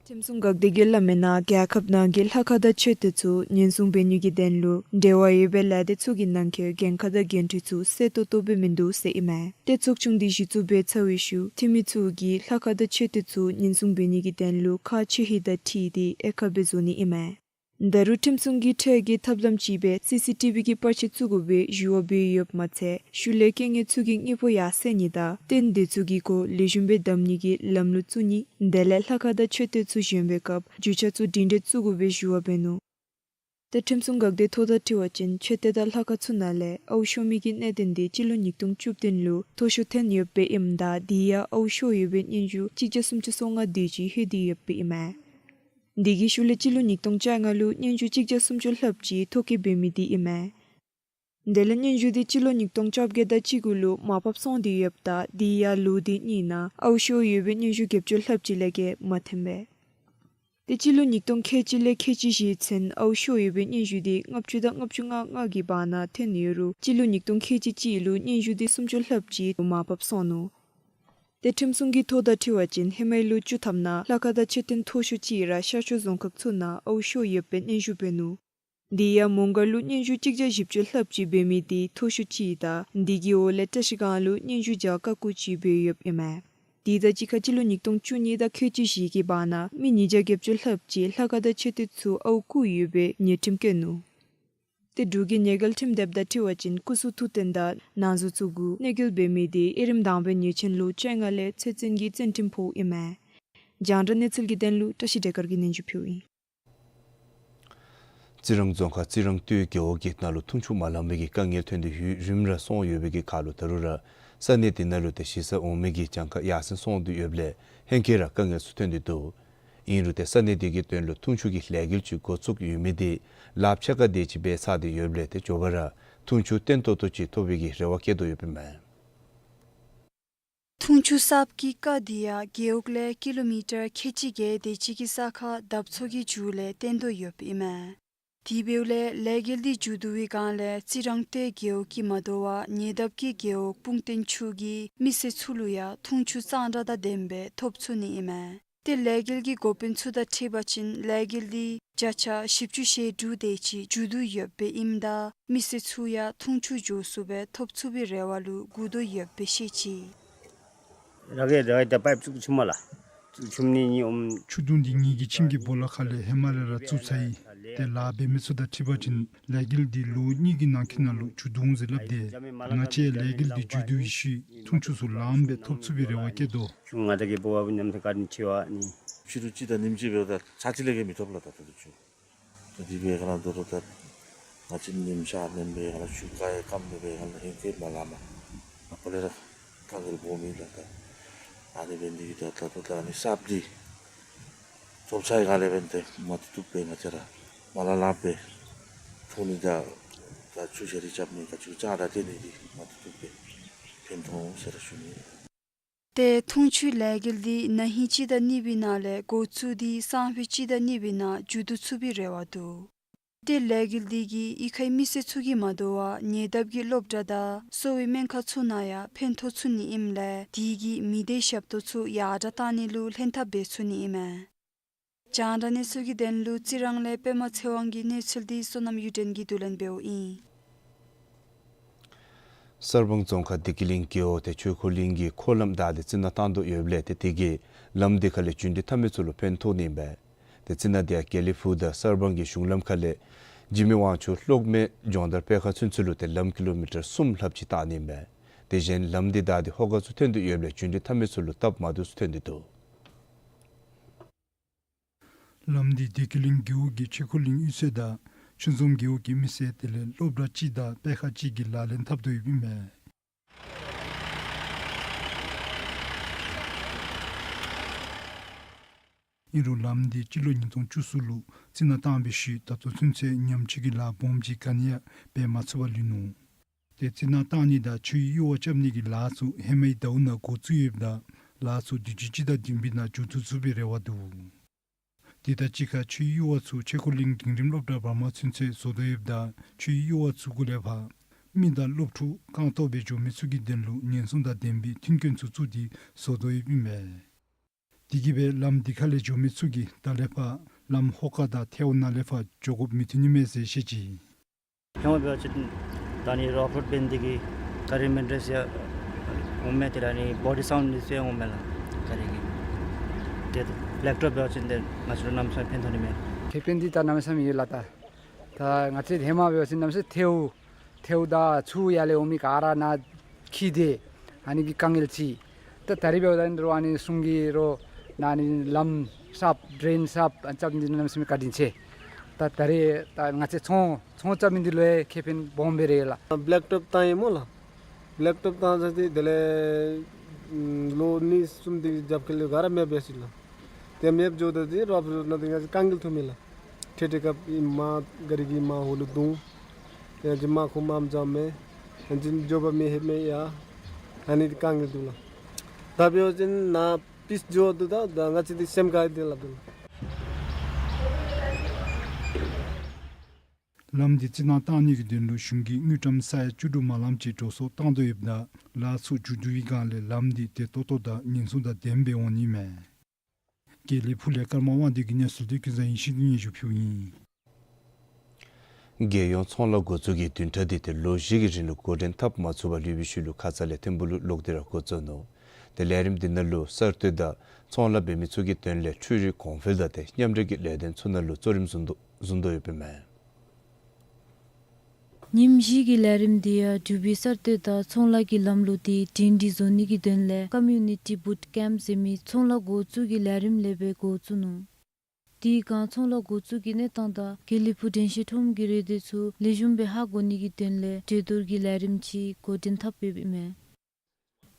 ཁྲིམས་སྲུང་འགག་སྡེ་གིས་སླབ་མི་ནང་རྒྱལ་ཁབ་ནང་གི་ལྷ་ཁང་དང་མཆོད་རྟེན་ཚུ་ཉེན་སྲུང་འབད་ནི་གི་དོན་ལུ་འབྲེལ་བ་ཡོད་པའི་ལས་སྡེ་ཚུ་གི་ནང་འཁོད་འགན་ཁག་དང་འགན་འཁྲི་ཚུ་གསལ་ཏོག་ཏོ་སྦེ་མིན་འདུག་ཟེར་ཨིན་མས། ཏེ་ཚོགས་ཆུང་འདི་གཞི་བཙུགས་འབད་ཚར་བའི་ཤུལ་འཐུས་མི་ཚུ་གིས་ལྷ་ཁང་དང་མཆོད་རྟེན་ཚུ་ཉེན་སྲུང་འབད་ནི་གི་དོན་ལུ་ཁག་ཆེ་ཧེ་དང་འཁྲིལ་ཏེ་དབྱེ་ཁག་སྦེ་བཟོ་ནི་ཨིན་མས། ད་རུང་ཁྲིམས་སྲུང་གི་ཁྲལ་གྱི་ཐབས་ལམ་ཅིག་སྦེ་སི་སི་ཊི་བི་གི་པར་ཆས་བཙུགས་དགོ་པའི་ཞུ་བ་འབད་ཡོདཔ་མ་ཚད་ཤུལ་ལས་རྐྱེན་ངན་ཚུ་གི་དངོས་པོ་ཡར་སེལ་ནི་དང་རྟེན་འདི་ཚུ་གི་སྒོ་ལེགས་ཤོམ་སྦེ་བསྡམ་ནི་གི་ལམ་ལུགས་བཙུགས་ནི་དེ་ལས་ལྷ་ཁང་དང་མཆོད་རྟེན་ཚུ་བཞེངས་པའི་སྐབས་རྒྱུ་ཆ་ཚུ་སྒྲིང་སྒྲི་བཙུགས་དགོ་པའི་ཞུ་བ་འབད་ནུག། ཏེ་ཁྲིམས་སྲུང་འགག་སྡེ་ཐོག་དང་འཁྲིལ་བ་ཅིན་མཆོད་རྟེན་དང་ལྷ་ཁང་ཚུ་ནང་ལས་ཨའུ་ཤོར་མི་གི་གནད་དོན་འདི་སྤྱི་ལོ་ཉིས་སྟོང་བཅུ་བདུན་ལུ་མཐོ་ཤོས་ཐོན་ཡོདཔ་སྦེ་ཨིནམ་ད་དེ་ཡང་ཨའུ་ཤོར་ཡོད་པའི་སྙན་ཞུ་གཅིག་བརྒྱ་སུམ་ཅུ་སོ་ལྔ་དེ་ཅིག་ལྷོད་དེ་ཡོདཔ་སྦེ་ཨིན་མས། དེ་གི་ཤུལ་ལས་སྤྱི་ལོ་ཉིས་སྟོང་བཅོ་ལྔ་ལུ་སྙན་ཞུ་གཅིག་བརྒྱ་སུམ་ཅུ་ལྷགཔ་ཅིག་ཐོ་བཀོད་འབད་མི་འདི་ཨིན་མས། དེ་ལས་སྙན་ཞུ་འདི་སྤྱི་ལོ་ཉིས་སྟོང་བཅོ་བརྒྱད་དང་གཅིག་དགུ་ལུ་མར་ཕབ་སོང་སྟེ་ཡོདཔ་ད་དེ་ཡང་ལོ་དེ་གཉིས་ནང་ཨའུ་ཤོར་ཡོད་པའི་སྙན་ཞུ་བརྒྱད་ཅུ་ལྷགཔ་ཅིག་ལས་བརྒལ་མ་ཐོན་པས། ཏེ་སྤྱི་ལོ་ཉིས་སྟོང་ཁལ་གཅིག་ལས་ཁལ་གཅིག་བཞིའི་ཚུན་ཨའུ་ཤོར་ཡོད་པའི་སྙན་ཞུ་དེ་ལྔ་བཅུ་དང་ལྔ་བཅུ་ང་ལྔ་གི་བར་ན་ཐོན་ཡོད་རུང་སྤྱི་ལོ་ཉིས་སྟོང་ཁལ་གཅིག་གཅིག་ལུ་སྙན་ཞུ་དེ་སུམ་ཅུ་ལྷགཔ་ཅིག་མར་བབས་སོང་ནུག། ཏེ་ཁྲིམས་སྲུང་གི་ཐོ་དང་འཁྲིལ་བ་ཅིན་ཧེ་མའི་ལོ་བཅུ་ཐམ་ནང་ལྷ་ཁང་དང་མཆོད་རྟེན་མཐོ་ཤོས་ཅིག་ར་ཤར་ཕྱོགས་རྫོང་ཁག་ཚུ་ནང་ཨའུ་ཤོར་ཡོདཔ་སྦེ་སྙན་ཞུ་འབད་ནུག། དེ་ཡང་མོང་སྒར་ལུ་སྙན་ཞུ་གཅིག་བརྒྱ་བཞི་བཅུ་ལྷགཔ་ཅིག་འབད་མི་དེ་མཐོ་ཤོས་ཅིག་དང་དེ་གི་འོག་ལས་བཀྲ་ཤིས་སྒང་ལུ་སྙན་ཞུ་བརྒྱ་ཀ་དགུ་ཅིག་འབད་ཡོདཔ་ཨིན་མས། དེ་དང་གཅིག་ཁར་སྤྱི་ལོ་ཉིས་སྟོང་བཅུ་གཉིས་དང་ཁལ་གཅིག་བཞི་གི་བར་ན་མི་ཉིས་བརྒྱ་བརྒྱད་ཅུ་ལྷགཔ་ཅིག་ལྷ་ཁང་དང་མཆོད་རྟེན་ཚུ་ཨའུ་བཀུག་ཡོད་པའི་ཉེས་ཁྲིམས་བཀོད་ནུག། ཏེ་འབྲུག་གི་ཉེས་འགེལ་ཁྲིམས་དེབ་དང་འཁྲིལ་བ་ཅིན་སྐུ་གཟུགས་ཐུག་འཐེན་དང་ནང་གཟུགས་ཚུ་གུ་གནོད་འགེལ་འབད་མི་དེ་དབྱེ་རིམ་དང་པའི་ཉེས་ཆེན་ལུ་བཅོ་ལྔ་ལས་ཚེ་བཙོན་གྱི་བཙོན་ཁྲིམས་ཕོགཔ་ཨིན་མས། རྒྱང་བསྒྲགས་གནས་ཚུལ་གྱི་དོན་ལུ་བཀྲ་ཤིས་བདེ་དཀར་གྱིས་སྙན་ཞུ་ཕུལཝ་ཨིན། རྩི་རང་རྫོང་ཁག་རྩི་རང་སྟོད་རྒེད་འོག་གི་ནང་ལུ་འཐུང་ཆུ་མ་ལང་པའི་གི་དཀའ་ངལ་ཐོན་ཏེ་ཡུན་རིངམོ་ར་སོང་ཡོད་པའི་གི་ཁར་ལུ་ད་རུང་ར་ས་གནས་དེ་ནང་ལུ་ཏེ་གཞིས་ས་འོག་མའི་གི་གྱངས་ཁ་ཡར་སེང་སོང་སྟེ་ཡོདཔ་ལས་ཧེང་སྐལ་ར་དཀའ་ངལ་ཚུ་ཐོན་ཏེ་འདུག། ཨིན་རུང་ཏེ་ས་གནས་དེ་གི་དོན་ལུ་འཐུང་ཆུ་གི་ལས་འགུལ་ཅིག་འགོ་བཙུགས་ཡོད་མི་དེ་ལཱ་ཕྱེད་ཀ་དེ་ཅིག་འབད་ཚར་ཏེ་ཡོདཔ་ལས་ཏེ་མགྱོགས་པ་ར་འཐུང་ཆུ་བརྟན་ཏོག་ཏོ་ཅིག་ཐོབ་པའི་གི་རེ་བ་བསྐྱེད་དོ་ཡོདཔ་ཨིན་མས། འཐུང་ཆུ་གསརཔ་གི་རྐ་དེ་ཡང་རྒེད་འོག་ལས་ཀི་ལོ་མི་ཊར་ཁལ་གཅིག་བརྒྱད་དེ་ཅིག་གི་ས་ཁར་འདབ་མཚོ་གི་མཇུག་ལས་བརྟེན་དོ་ཡོདཔ་ཨིན་མས། དེ་འབདཝ་ལས་ལས་འགུལ་འདི་མཇུག་བསྡུ་བའི་སྒང་ལས་རྩི་རང་སྟོད་རྒེད་འོག་གིས་མ་དོ་བར་ཉེ་འདབས་ཀྱི་རྒེད་འོག་སྤུངས་སྟེང་ཆུ་གི་མི་སེར་ཚུ་ལུ་ཡང་འཐུང་ཆུ་གཙང་སྦྲ་དང་ལྡནམ་སྦེ་ཐོབ་ཚུགས་ནི་ཨིན་མས། ཏེ་ལས་འགུལ་གྱི་འགོ་དཔོན་ཚུ་དང་འཁྲིལ་བ་ཅིན་ལས་འགུལ་འདི་བརྒྱ་ཆ་བཞི་བཅུ་ཞེ་དྲུག་དེ་ཅིག་མཇུག་བསྡུ་ཡོདཔ་ཨིནམ་ད་མི་སེར་ཚུ་ཡང་འཐུང་ཆུ་མགྱོགས་སུ་སྦེ་ཐོབ་ཚུགས་པའི་རེ་བ་ལུ་སྒུག་དོ་ཡོདཔ་སྦེ་བཤད་ཅི། ར་གི་ར་གི་ད་པའིཔ་བཙུགས་ཆུ་མ་ལ་བཙུགས་ཆུ་མ་ནི་ནི་ཨོམ། ཆུ་དུང་འདི་ངེ་གི་ཁྱིམ་གྱི་སྦོ་ལོགས་ཁ་ལས་ཧེ་མ་ལས་ར་བཙུགས་ཚར་ཡི། ཏེ་ལཱ་འབད་མི་ཚུ་དང་འཁྲིལ་བ་ཅིན་ལས་འགུལ་འདི་ལོ་གཉིས་ཀྱི་ནང་འཁོད་ནང་ལུ་མཇུག་བསྡུ་འོང་ཟེར་སླབ་སྟེ། ང་བཅས་ལས་འགུལ་འདི་མཇུག་བསྡུ་ཡི་ཤུལ་འཐུང་ཆུ་ཚུ་ལངམ་སྦེ་ཐོབ་ཚུགས་པའི་རེ་བ་བསྐྱེད་དོ། ང་བཅས་ཀྱི་སྦོ་བ་ནམ་ཟེར་བཀའ་དྲིན་ཆེ་བ་ནི། ཕྱི་རུ་ཅིག་དང་ཉིནམ་ཅིག་འབདཝ་ད་ཚར་གཅིག་ལས་བརྒལ་མི་ཐོབ་ལགས། ད་ད་ལྟོ་ཆུ་ད་འདི་འབད་སྒང་ལས་ད་རུང་ད་ང་བཅས་ཉིམ་ཤར་ནེམ་འབད་སྒང་ལས་ཆུ་རྐ་ཡང་སྐམ་སྦེ་འབད་སྒང་ལས་ཧེང་སྐལ་མ་ལང་མས། ཨ་ཕར་ལས་ར་དཀའ་ངལ་སྦོམ་ཨིན་ལགས། ད་ཨ་ནི་འབད་ནི་འདི་གིས་ད་ད་ལྟོ་ད་ཨ་ནི་གསརཔ་འདི་ཐོབ་ཚར་བའི་སྒང་ལས་འབདན་ཏེ་མ་བཏུབ་བཏུབ་སྦེ་ང་བཅས་ར་མ་ལང་ལངམ་སྦེ་འཐུང་ནི་དང་ད་ཆུ་བཞག་སྟེ་རྐྱབ་ནི་དང་ཆུ་གཙང་སྦྲ་སྟོན་ནི་འདི་མ་བཏུབ་བཏུབ་སྦེ་ཕན་ཐོགས་འོང་ཟེར་ར་ཞུ་ནི། ཏེ་འཐུང་ཆུའི་ལས་འགུལ་འདི་ན་ཧིང་སྤྱི་ཟླ་གཉིས་པའི་ནང་ལས་འགོ་བཙུགས་ཏེ་སང་ཕོད་སྤྱི་ཟླ་གཉིས་པའི་ནང་མཇུག་བསྡུ་ཚུགས་པའི་རེ་བ་འདུག། ཏེ་ལས་འགུལ་འདི་གིས་གཡུས་ཁའི་མི་སེར་ཚུ་གིས་མ་དོ་བར་ཉེ་འདབས་ཀྱི་སློབ་གྲྭ་དང་གསོ་བའི་སྨན་ཁང་ཚུ་ནང་ཡང་ཕན་ཐོགས་ཚུགས་ནི་ཨིནམ་ལས་དེ་གིས་མི་སྡེའི་ཞབས་ཏོག་ཚུ་ཡར་དྲག་གཏང་ནི་ལུ་ལྷན་ཐབས་འབད་ཚུགས་ནི་ཨིན་མས། རྒྱང་བསྒྲགས་གནས་ཚུལ་གྱི་དོན་ལུ་རྩི་རང་ལས་པདྨ་ཚེ་དབང་གི་གནས་ཚུལ་འདི་བསོད་ནམས་གཡུ་སྒྲོན་གྱིས་བསྡུ་ལེན་འབདཝ་ཨིན། གསར་སྤང་རྫོང་ཁག་བདེ་སྐྱིད་གླིང་རྒེད་འོག་ཏེ་ཆོས་འཁོར་གླིང་གི་འཁོར་ལམ་བདའ་སྟེ་རྩི་ནག་བཏང་དོ་ཡོདཔ་ལས་ཏེ་དེ་གིས་ལམ་འདི་ཁ་ལས་རྒྱུན་འགྲུལ་འཐབ་མི་ཚུ་ལུ་ཕན་ཐོགས་ནི་ཨིན་པས། ཏེ་རྩི་ནག་འདི་ཡང་དགེ་ལེགས་ཕུག་དང་གསར་སྤང་གི་གཞུང་ལམ་ཁ་ལས་འཇིགས་མེད་དབང་ཕྱུག་གློག་མེ་སྦྱོང་བརྡར་སྤེལ་ཁང་ཚུན་ཚོད་ལུ་ཏེ་ལམ་ཀི་ལོ་མི་ཊར་གསུམ་ལྷགཔ་ཅིག་བཏང་ནི་ཨིན་པས། དེ་བཞིན་ལམ་འདི་བདའ་སྟེ་ཧོ་ཀ་ཚུ་ཐོན་དོ་ཡོདཔ་ལས་རྒྱུན་འགྲུལ་འཐབ་མི་ཚུ་ལུ་སྟབས་མ་བདེཝ་ཚུ་ཐོན་ཏེ་འདུག། ལམ་འདི་བདེ་སྐྱིད་གླིང་རྒེད་འོག་གི་ཆོས་འཁོར་གླིང་གཡུས་ཚན་དང་ཆུ་འཛོམས་རྒེད་འོག་གི་མི་སེར་དེ་ལས་སློབ་གྲྭ་གཅིག་དང་སྤེལ་ཁང་གཅིག་གི་ལག་ལེན་འཐབ་དོ་ཡོདཔ་ཨིན་མས། ཨིན་རུང་ལམ་འདི་སྤྱི་ལོ་ཉིས་སྟོང་བཅུ་གསུམ་ལུ་རྩི་ནག་བཏང་བའི་ཤུལ་ད་ལྟོ་ཚུན་ཚོད་ཉམས་བཅོས་ཀྱི་ལཱ་སྦོམ་ཅིག་ག་ནི་ཡང་འབད་མ་ཚུགས་པར་ལུས་ནུག། ཏེ་རྩི་ནག་བཏང་ནི་དང་ཆུའི་གཡུར་བ་རྐྱབ་ནི་གི་ལཱ་ཚུ་ཧེ་མའི་ཟླཝ་ནང་འགོ་བཙུགས་ཡོདཔ་ད་ལཱ་ཚུ་དུས་ཅི་སྤྱི་ཟླ་བདུན་པའི་ནང་མཇུག་བསྡུ་ཚུགས་པའི་རེ་བ་འདུག། དེ་དང་གཅིག་ཁར་ཆུའི་གཡུར་བ་ཚུ་ཆོས་འཁོར་གླིང་འབྲིང་རིམ་སློབ་གྲྭ་བར་མ་ཚུན་ཚོད་བཟོ་དོ་ཡོདཔ་ད་ཆུའི་གཡུར་བ་ཚུ་གུ་ལས་ཕར་མི་དང་སློབ་ཕྲུག་རྐང་སྟོང་སྦེ་འགྱོ་མི་ཚུ་གི་དོན་ལུ་ཉེན་སྲུང་དང་ལྡན་པའི་མཐུན་རྐྱེན་ཚུ་བཙུགས་ཏེ་བཟོ་དོ་ཡོདཔ་ཨིན་མས། དེ་གིས་སྦེ་ལམ་འདི་ཁ་ལས་འགྱོ་མི་ཚུ་གིས་ད་ལས་ཕར་ལམ་ཧོ་ཀ་དང་ཐེའུ་ནང་ལས་ཕར་འགྱོ་དགོཔ་མི་འཐོན་ནི་མས་ཟེར་བཤད་ཅི། ཧེ་མ་འབད་བ་ཅིན་ད་ནི་རོག་རོཌ་འབད་ནི་དེ་གིས་ག་རི་མི་འགྲོ་ཟེར་འོང་མས། དེ་ལས་ནི་བོ་ཌི་སའུནཌ་ནི་ཟེར་འོང་མས་ལགས། ག་རི་གི་ཏེ་བེལཀ་ཊོབ་འབད་བ་ཅིན་ཏེ་ང་བཅས་ར་གནམ་མེད་ས་མེད་ཕན་ཐོགས་ནི་མས། ཁེ་ཕན་འདི་ད་གནམ་མེད་ས་མེད་ཡོད་ལགས། ད་ད་ང་བཅས་ཧེ་མ་འབད་བ་ཅིན་གནམ་མེད་ས་མེད་ཐེའུ་ཐེའུ་དང་ཆུ་ཡར་ལས་འོང་མི་ག་ར་ནང་འཁྱིལ་ཏེ་ཨ་ནི་གི་དཀའ་ངལ་ཅིག། ད་ད་རིས་འབདཝ་ད་ནི་རོགས་ཨ་ནི་སྲུང་གི་རོགས་ནཱ་ནི་ལམ་གསརཔ་ཌྲེན་གསརཔ་རྐྱབ་ནི་འདི་གནམ་མེད་ས་མེད་བཀའ་དྲིན་ཆེ། ད་ད་རིས་ད་ང་བཅས་ཚོང་ཚོང་རྐྱབ་མི་འདི་ལུ་ཡང་ཁེ་ཕན་སྦོམ་སྦེ་རེ་ལགས། བེལཀ་ཊོབ་བཏང་ཡི་སྨོ་ལགས། བེལཀ་ཊོབ་བཏང་ཚར་ཏེ་དེ་ལས་ལོ་གཉིས་གསུམ་དེ་རྒྱབ་ཁ་ལས་ག་ར་མེདཔ་སྦེ་སོང་ལགས། ཏེ་མེདཔ་འགྱོཝ་ད་དེ་རོགས་ཕར་ནང་དེ་ང་བཅས་དཀའ་ངལ་ཐོན་མས་ལགས། ཁྲལ་ཁྲལ་སྐབས་ཨིན་མས། ག་རི་གིས་མར་ཧོ་ལུ་བརྡུང་། ཡང་ཅིན་མར་ཁུངས་མ་འཛོམས་མས། ཡང་ཅིན་འགྱོ་བར་མི་ལྷོད་མས་ཡ། ཨ་ནི་དཀའ་ངལ་འདུག་ལགས། ད་འབད་བ་ཅིན་ནཱ་པིསི་འགྱོ་དོ། ད་ད་ང་བཅས་འདི་སེམས་དགའ་སྟེ་སླབ་དོ་ལགས། ལམ་འདི་རྩི་ནག་བཏང་ནི་གི་དོན་ལུ་གཞུང་གིས་དངུལ་ཀྲམ་ས་ཡ་བཅུ་དྲུག་མ་ལམ་ཅིག་འགྲོ་སོང་བཏང་དོ་ཡོདཔ་ད་ལཱ་ཚུ་མཇུག་བསྡུ་བའི་སྒང་ལས་ལམ་འདི་བདེ་ཏོག་ཏོ་དང་ཉེན་སྲུང་དང་ལྡནམ་སྦེ་འོང་ནི་མས། དགེ་ལེགས་ཕུག་ལས་ཀརྨ་དབང་འདུས་ཀྱིས་གནས་ཚུལ་འདི་ཀུན་བཟང་ཡེ་ཤེས་ཀྱིས་སྙན་ཞུ་ཕུལཝ་ཨིན། རྒྱལ་ཡོངས་ཚོང་ལཱ་འགོ་བཙུགས་ཀྱི་བདུན་ཕྲག་འདི་ཏེ་ལོ་བཞི་གི་རིང་ལུ་འགོ་འདྲེན་འཐབ་མ་ཚུགས་པར་ལུས་པའི་ཤུལ་ལུ་ཁ་ཙ་ལས་ཐིམ་ཕུག་ལུ་ལོག་སྟེ་ར་འགོ་བཙུགས་ནུག། ཏེ་ལས་རིམ་འདི་ནང་ལུ་གསར་གཏོད་དང་ཚོང་ལཱ་འབད་མི་ཚུ་གི་དོན་ལས་འཕྲུལ་རིག་གོང་འཕེལ་དང་ཏེ་མཉམ་འབྲེལ་གྱི་ལས་དོན་ཚུ་ནང་ལུ་གཙོ་རིམ་བཟུང་དོ་བཟུང་དོ་ཡོདཔ་ཨིན་མས། ཉིནམ་བཞི་གི་ལས་རིམ་འདི་ཡང་འབྲུག་པའི་གསར་གཏོད་དང་ཚོང་ལཱ་གི་ལམ་ལུགས་འདི་སྒྲིང་སྒྲི་བཟོ་ནི་གི་དོན་ལས་Community Boot Camp ཟེར་མི་ཚོང་ལཱ་འགོ་བཙུགས་ཀྱི་ལས་རིམ་ལས་སྦེ་འགོ་བཙུགས་ནུག། དེའི་སྒང་ཚོང་ལཱ་འགོ་བཙུགས་ཀྱི་གནས་སྟངས་དང་དགེ་ལེགས་ཕུག་དྲན་ཤེས་ཁྲོམ་གྱི་རེ་འདོད་ཚུ་ལེགས་ཤོམ་སྦེ་ཧ་གོ་ནི་གི་དོན་ལས་གྲོས་བསྡུར་གྱི་ལས་རིམ་ཅིག་འགོ་འདྲེན་འཐབ་ཡོདཔ་ཨིན་མས།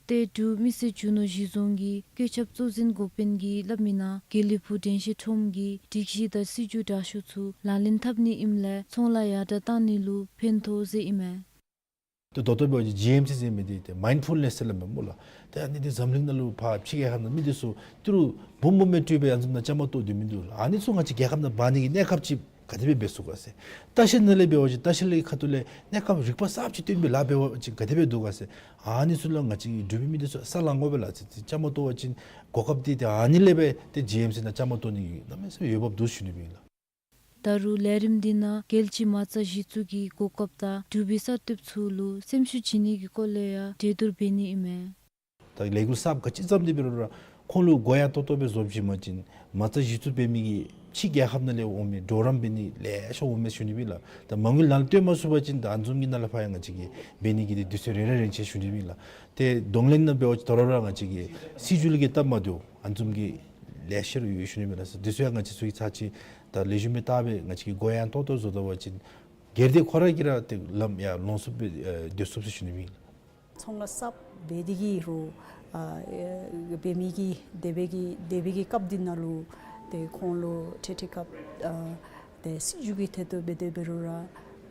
ཏེ་འབྲུག་མི་སེར་རྒྱུ་ནོར་གཞི་བཟུང་གི་བཀོད་ཁྱབ་གཙོ་འཛིན་འགོ་དཔོན་གྱིས་སླབ་མི་ནང་དགེ་ལེགས་ཕུག་དྲན་ཤེས་ཁྲོམ་གྱི་སྒྲིག་གཞི་དང་སྲིད་བྱུས་དྲག་ཤོས་ཚུ་ལག་ལེན་འཐབ་ནི་ཨིནམ་ལས་ཚོང་ལཱ་ཡར་དྲག་བཏང་ནི་ལུ་ཕན་ཐོགས་ཟེར་ཨིན་མས། ཏེ་ད་ལྟོ་འབད་བ་ཅིན་ཇི་ཨེམ་སི་ཟེར་མི་འདི་ཏེ་མའིནཌ་ཕུལ་ནེསི་ཟེར་སླབ་མས་སྨོ་ལགས། ཏེ་ཨ་ནི་འདི་འཛམ་གླིང་ནང་ལུ་ཕར་ཕྱི་རྒྱལ་ཁབ་ནང་མི་འདི་ཚུ་ཏི་རུ་འབུམ་འབུམ་སྦེ་སྤྲོད་སྦེ་ཨ་ནི་བཟུམ་ནང་བཅའ་མར་གཏོགས་སྡོད་མི་འདུག་ལགས། ཨ་ནི་ཚུ་ང་བཅས་རྒྱལ་ཁབ་ནང་འབག་ནི་གི་གནས་སྐབས་ཅིག་ག་དེ་སྦེ་འབད་ཚུགས་ག་ཟེར། ལྟ་བཤལ་ནང་ལས་འབད་བ་ཅིན་ལྟ་བཤལ་གྱི་ཁ་ཐུག་ལས་གནས་སྐབས་རིག་པ་གསརཔ་ཅིག་བཏོན་སྦེ་ལཱ་འབད་བ་ཅིན་ག་དེ་སྦེ་འདུག་ག་ཟེར། ཨ་ནི་ཚུ་ལུ་ང་བཅས་ཀྱི་འབྲུག་པའི་མི་འདི་ཚུ་ས་ལང་དགོ་པས་ལགས། ཏེ་བཅའ་མར་གཏོགས་པ་ཅིན་གོ་སྐབས་འདི་ཏེ་ཨ་ནི་ལས་སྦེ་ཏེ་ཇི་ཨེམ་སི་ནང་བཅའ་མར་གཏོགས་ནི་གི་གནམ་མེད་ས་མེད་འོས་འབབ་འདུག་ཞུ་ནི་ཨིན་ལགས། ད་རུང་ལས་རིམ་འདི་ནང་རྒྱལ་སྤྱིའི་མ་རྩ་གཞི་བཙུགས་ཀྱི་གོ་སྐབས་དང་འབྲུག་པའི་གསར་གཏོདཔ་ཚུ་ལུ་སེམས་ཤུགས་བྱིན་ནི་གི་སྐོར་ལས་ཡང་གྲོས་བསྡུར་འབད་ནི་ཨིན་མས། ད་ལས་འགུལ་གསརཔ་ག་ཅི་བརྩམས་ཏེ་འབད་རུང་ར་ཁོང་ལུ་གོ་ཡངས་ཏོག་ཏོ་སྦེ་བཟོ་བྱིན་པ་ཅིན་མ་རྩ་གཞི་བཙུགས་འབད་མི་གི་ཕྱི་རྒྱལ་ཁབ་ནང་ལས་འོང་མི་གྲོགས་རམ་འབད་ནི་ལེ་ཤ་འོང་མས་ཞུ་ནི་ཨིན་ལགས། ད་མ་དངུལ་ནང་ལུ་བཏོན་མ་ཚུགས་པ་ཅིན་ད་ཨ་ནི་བཟུམ་གྱི་ནང་ལས་ཕར་ཡང་ང་བཅས་ཀྱིས་འབད་ནི་གི་ཏེ་དུས་ཚོད་རེ་རེ་རན་ཆེ་ཞུ་ནི་ཨིན་ལགས། ཏེ་གདོང་ལེན་ནང་འབད་བ་ཅིན་ད་རུང་ར་ང་བཅས་ཀྱི་སྲིད་བྱུས་ལུ་གི་སྟབས་མ་བདེཝ་ཨ་ནི་བཟུམ་གྱི་ལེ་ཤ་ར་ཡོད་ཞུ་ནི་ཨིན་ལགས། དུས་ཚོད་ཡང་ང་བཅས་ཚུ་གིས་ཚར་ཅིག་ད་ལེགས་ཤོམ་སྦེ་བལྟ་སྦེ་ང་བཅས་ཀྱིས་གོ་ཡངས་ཏོག་ཏོ་བཟོ་ད་པ་ཅིན་སྒེར་སྡེ་ཁོ་ར་གིས་ར་ཏེ་ལམ་ཡང་ལོངས་སུ་སྦེ་ཨེ་སྡོད་ཚུགས་ཟེར་ཞུ་ནི་ཨིན་ལགས། ཚོང་ལཱ་གསརཔ་འབད་དེ་གིས་རུང་ཨ་ཨེ་འབད་མི་གི་དེ་སྦེ་གི་དེ་སྦེ་གི་སྐབས་འདི་ནང་ལུ་ཏེ་ཁོང་ལུ་འཕྲལ་འཕྲལ་སྐབས་ཨ་ཏེ་སྲིད་བྱུས་ཀྱི་ཐད་དུ་འབད་དེ་འབད་རུང་ར་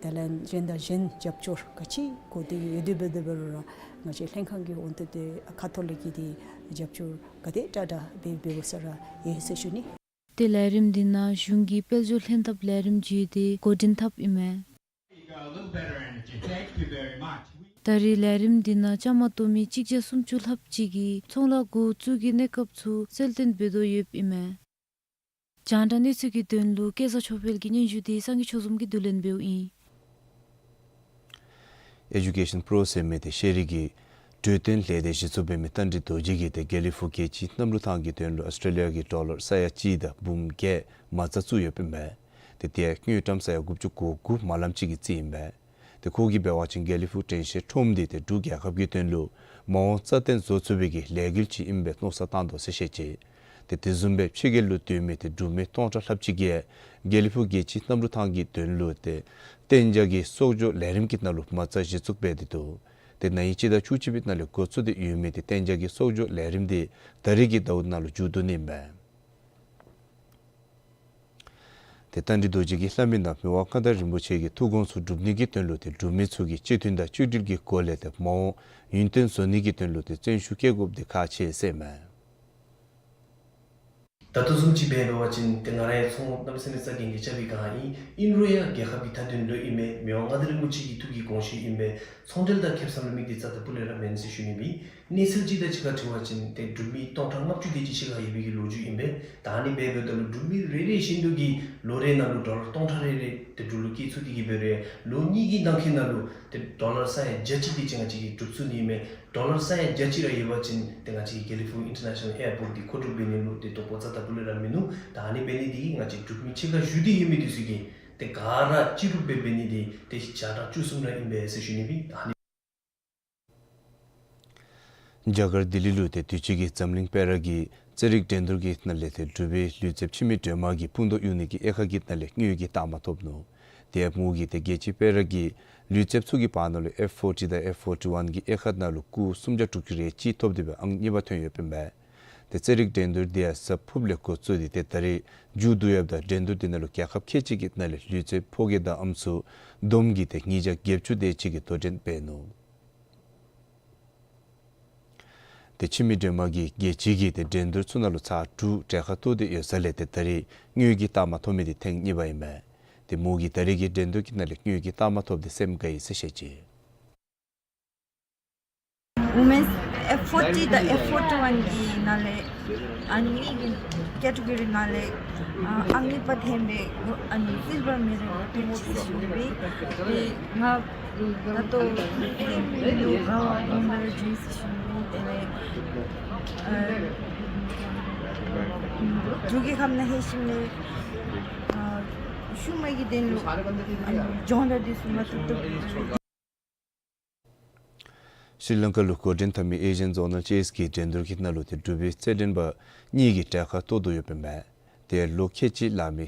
དེ་ལས་གཞན་དང་གཞན་རྒྱབ་སྐྱོར་ག་ཅི་དགོ་དེ་ཡོད་དེ་འབད་དེ་འབད་རུང་ར་ང་བཅས་ལྷན་ཁག་གི་འོག་ཏུ་ཏེ་ཁ་ཐུག་ལས་ཀྱི་ཏེ་རྒྱབ་སྐྱོར་ག་དེ་དྲག་དྲག་འབད་འབད་བ་ས་ར་ཡོད་ཟེར་ཞུ་ནི། ཏེ་ལས་རིམ་འདི་ནང་གཞུང་གི་དཔལ་འབྱོར་ལྷན་ཐབས་ལས་རིམ་བརྒྱུད་དེ་འགོ་འདྲེན་འཐབ་ཨིན་མས། ད་རེས་ལས་རིམ་འདི་ནང་བཅའ་མར་གཏོགས་མི་གཅིག་བརྒྱ་སུམ་ཅུ་ལྷགཔ་ཅིག་གིས་ཚོང་ལཱ་འགོ་བཙུགས་ཀྱི་གནས་སྐབས་ཚུ་གསལ་སྟོན་འབད་དོ་ཡོདཔ་ཨིན་མས། རྒྱང་བསྒྲགས་གནས་ཚུལ་གྱི་དོན་ལུ་སྐལ་བཟང་ཆོས་འཕེལ་གྱི་སྙན་ཞུ་འདི་སངས་རྒྱས་ཆོས་འཛོམས་ཀྱིས་བསྡུ་ལེན་འབདཝ་ཨིན། ཨེ་ཌུ་ཀེ་ཤཱན་པྲོ་ཟེར་མི་འདི་ཤེས་རིག་གི་གྲོས་སྟོན་ལས་སྡེ་གཞི་བཙུགས་འབད་མི་རྟ་མགྲིན་རྡོ་རྗེ་གིས་ཏེ་དགེ་ལེགས་ཕུག་རྒྱལ་སྤྱིའི་གནམ་གྲུ་ཐང་གི་དོན་ལུ་ཨོསི་ཊྲེ་ལི་ཡ་གི་ཌོ་ལར་ས་ཡ་གཅིག་དང་འབུམ་བརྒྱད་མ་རྩ་བཙུགས་ཡོདཔ་ཨིན་མས། ཏེ་དེ་ཡང་དངུལ་ཀྲམ་ས་ཡ་དགུ་བཅུ་གོ་དགུ་མ་ལམ་ཅིག་གི་རྩིས་ཨིན་མས། ཏེ་ཁོ་གིས་འབད་བ་ཅིན་དགེ་ལེགས་ཕུག་དྲན་ཤེས་ཁྲོམ་འདི་ཏེ་འབྲུག་རྒྱལ་ཁབ་ཀྱི་དོན་ལུ་མ་འོངས་རྩ་བརྟན་བཟོ་ཚུགས་པའི་གི་ལས་འགུལ་ཅིག་ཨིནམ་སྦེ་མནོ་བསམ་བཏང་དོ་ཟེར་བཤད་ཅི། ཏེ་དེ་བཟུམ་སྦེ་ཕྱི་རྒྱལ་ལུ་སྡོད་མི་ཏེ་འབྲུག་མི་སྟོང་ཕྲག་ལྷགཔ་ཅིག་གིས་དགེ་ལེགས་ཕུག་རྒྱལ་སྤྱིའི་གནམ་གྲུ་ཐང་གི་དོན་ལུ་ཏེ་གཏན་འཇགས་ཀྱི་གསོག་འཇོག་ལས་རིམ་གྱི་ནང་ལུ་མ་རྩ་གཞི་བཙུགས་འབད་དེ་འདུག། ཏེ་ན་ཧིང་སྤྱི་ཟླ་བཅུ་གཅིག་པའི་ནང་ལས་འགོ་བཙུགས་ཏེ་ཡོད་མི་ཏེ་གཏན་འཇགས་ཀྱི་གསོག་འཇོག་ལས་རིམ་འདི་ད་རེས་ཀྱི་ཟླཝ་ནང་ལུ་མཇུག་བསྡུ་ནི་ཨིན་མས། ཏེ་རྟ་མགྲིན་རྡོ་རྗེ་གིས་སླབ་མི་ནང་མི་དབང་མངའ་བདག་རིན་པོ་ཆེ་གི་ཐུགས་དགོངས་ཚུ་སྒྲུབ་ནི་གི་དོན་ལུ་ཏེ་འབྲུག་མི་ཚུ་གིས་སྤྱི་མཐུན་དང་བཅོས་སྒྲིག་གི་སྒོ་ལས་ཏེ་མ་འོངས་ཡུན་བརྟན་བཟོ་ནི་གི་དོན་ལུ་ཏེ་བརྩོན་ཤུགས་བསྐྱེད་དགོཔ་འདི་ཁག་ཆེ་ཟེར་ཨིན་མས། ད་ལྟོ་བཟུམ་ཅིག་འབད་བ་ཅིན་ཏེ་ང་ར་ཡང་ཚོང་གནམ་མེད་ས་མེད་རྩ་འགེངས་ཏེ་རྐྱབ་པའི་སྒང་ཨིན། ཨིན་རུང་ཡང་རྒྱལ་ཁབ་ཀྱི་མཐའ་དོན་ལུ་ཨིན་མས། མི་དབང་མངའ་བདག་རིན་པོ་ཆེ་གི་ཐུགས་ཀྱི་དགོངས་བཞེད་ཨིན་མས། ཚོང་འབྲེལ་དང་ཁེ་བཟང་ལུ་དམིགས་ཏེ་རྩ་དང་སྤུ་ལས་ར་མེན་ཟེར་ཞུ་ནི་ཨིན། གནས་ཚུལ་ཅིག་དང་གཅིག་ཁར་འཁྲིལ་བ་ཅིན་ཏེ་འབྲུག་མི་སྟོང་ཕྲག་ལྔ་བཅུ་དེ་ཅིག་ཕྱི་ཁར་ཡོད་པའི་གི་ལོ་རྒྱུས་ཨིན་པས། ད་ཨ་ནི་འབད་འབདཝ་ད་ལུ་འབྲུག་མི་རེ་རེ་བཞིན་དུ་གིས་ལོ་རེ་ནང་ལུ་ཌོ་ལར་སྟོང་ཕྲག་རེ་རེ་ཏེ་འབྲུག་ལུ་བསྐྱེད་ཚུགས་ཏེ་གིས་འབད་རུང་ལོ་གཉིས་ཀྱི་ནང་འཁོད་ནང་ལུ་ཏེ་ཌོ་ལར་ས་ཡ་བརྒྱ་ཅིག་དེ་ཅིག་ང་བཅས་ཀྱིས་གྲུབ་ཚུགས་ནི་ཨིན་མས། ཌོ་ལར་ས་ཡ་བརྒྱ་ཅིག་ར་ཡོད་པ་ཅིན་ཏེ་ང་བཅས་ཀྱི་དགེ་ལེགས་ཕུག་ཨིན་ཊར་ནེ་ཤ་ནཱལ་ཨེར་པོརཊ་འདི་མཁོ་སྒྲུབ་འབད་ནི་ལུ་ཏེ་དོ་ཕོག་རྩ་དང་སྤུ་ལས་ར་མིན་ནུག། ད་ཨ་ནི་འབད་ནི་འདི་གིས་ང་བཅས་འབྲུག་མི་ཕྱི་ཁར་བཞུགས་ཏེ་ཡོད་མི་འདི་ཚུ་གིས་ཏེ་ག་ར་སྤྱི་རུབ་སྦེ་འབད་ནི་འདི་ཏེ་ཞག་གྲངས་བཅུ་གསུམ་ར་ཨིན་པས་ཟེར་ཞུ་ནི་ཨིན། ད་ཨ་ནི་རྒྱ་གར་ལྡི་ལི་ལུ་ཏེ་དུས་ཅི་གི་འཛམ་གླིང་སྤེལ་ར་གི་རྩེད་རིགས་འགྲན་བསྡུར་གྱི་ནང་ལས་ཏེ་འབྲུག་པའི་ལུས་རྩལཔ་འཆི་མེད་སྒྲོལ་མ་གིས་སྤུངས་ཐོག་གཡུག་ནི་གི་དབྱེ་ཁག་གི་ནང་ལས་དངུལ་གྱི་རྟགས་མ་ཐོབ་ནུག། དེ་ཡང་མོ་གིས་ཏེ་རྒྱལ་སྤྱིའི་སྤེལ་ར་གི་ལུས་རྩལཔ་ཚུ་གི་བར་ན་ལུ་ཨེཕ་ཕོར་ཊི་དང་ཨེཕ་ཕོར་ཊི་ཝན་གྱི་དབྱེ་ཁག་ནང་ལུ་སྐུགས་སུམ་བརྒྱ་དྲུག་ཅུ་རེ་གཅིག་ཐོབ་སྟེ་སྦེ་ཨང་གཉིས་པ་ཐོན་ཡོདཔ་ཨིན་པས། ཏེ་རྩེད་རིགས་འགྲན་བསྡུར་འདི་ཡང་གཟའ་ཕུརཔ་ལས་འགོ་བཙུགས་ཏེ་ཏེ་ད་རེས་མཇུག་བསྡུ་ཡོདཔ་ད་འགྲན་བསྡུར་འདི་ནང་ལུ་རྒྱལ་ཁབ་ཁལ་གཅིག་གི་ནང་ལས་ལུས་རྩལཔ་ཕོ་སྐྱེས་དང་ཨམ་སྲུ་བསྡོམས་ཀྱིས་ཏེ་ཉིས་བརྒྱ་བརྒྱད་ཅུ་དེ་ཅིག་གིས་དོ་འགྲན་འབད་ནུག། ཏེ་འཆི་མེད་སྒྲོལ་མ་གིས་རྒྱལ་སྤྱི་གི་ཏེ་འགྲན་བསྡུར་ཚུ་ནང་ལུ་ཚར་དྲུག་གྲལ་ཁར་གཏོགས་ཏེ་ཡོད་ས་ལས་ཏེ་ད་རེས་དངུལ་གྱི་རྟགས་མ་ཐོབ་མི་འདི་ཐེངས་གཉིས་པ་ཨིན་མས། མོ་གིས་ད་རེས་ཀྱི་འགྲན་བསྡུར་གྱི་ནང་ལས་དངུལ་གྱི་རྟགས་མ་ཐོབ་སྟེ་སེམས་དགའ་ཡི་ཟེར་བཤད་ཅི། Women's F forty དང་F forty-one གི་ནང་ལས་ཨ་ནི་གི་ཀེ་ཊི་གོ་རི་ནང་ལས་ཨ་ཨང་གཉིས་པ་ཐོན་པའི་ཨ་ནི་སིལ་བར་མེ་ཌལ་ཐོབ་ཅི་ཟེར་ཞུ་ནི་ཨིན། ང་ད་ལྟོ་ལུ་ར་བ་ལུང་པར་ཇུས་ཞུ་ནི་ཨིན། དེ་ལས་ཨ་འབྲུག་རྒྱལ་ཁབ་ནང་ལྷོད་ཞིནམ་ལས་ཨ་ཤུལ་མ་གི་དོན་ལུ་ཨ་ནི་སྦྱོང་བརྡར་འདི་ཚུ་མ་ཐུབ་ཐུབ། ཤྲི་ལང་ཀ་ལུ་འགོ་འདྲེན་འཐབ་མི་ཨེ་ཤི་ཡཱན་ཛོ་ནཱལ་ཅེསི་གི་འགྲན་བསྡུར་གྱི་ནང་ལུ་ཏེ་འབྲུག་པའི་རྩེད་འགྲན་པ་གཉིས་ཀྱིས་གྲལ་ཁར་གཏོགས་དོ་ཡོདཔ་ཨིན་པས། ཏེ་ལོ་ཁལ་གཅིག་ལང་མི་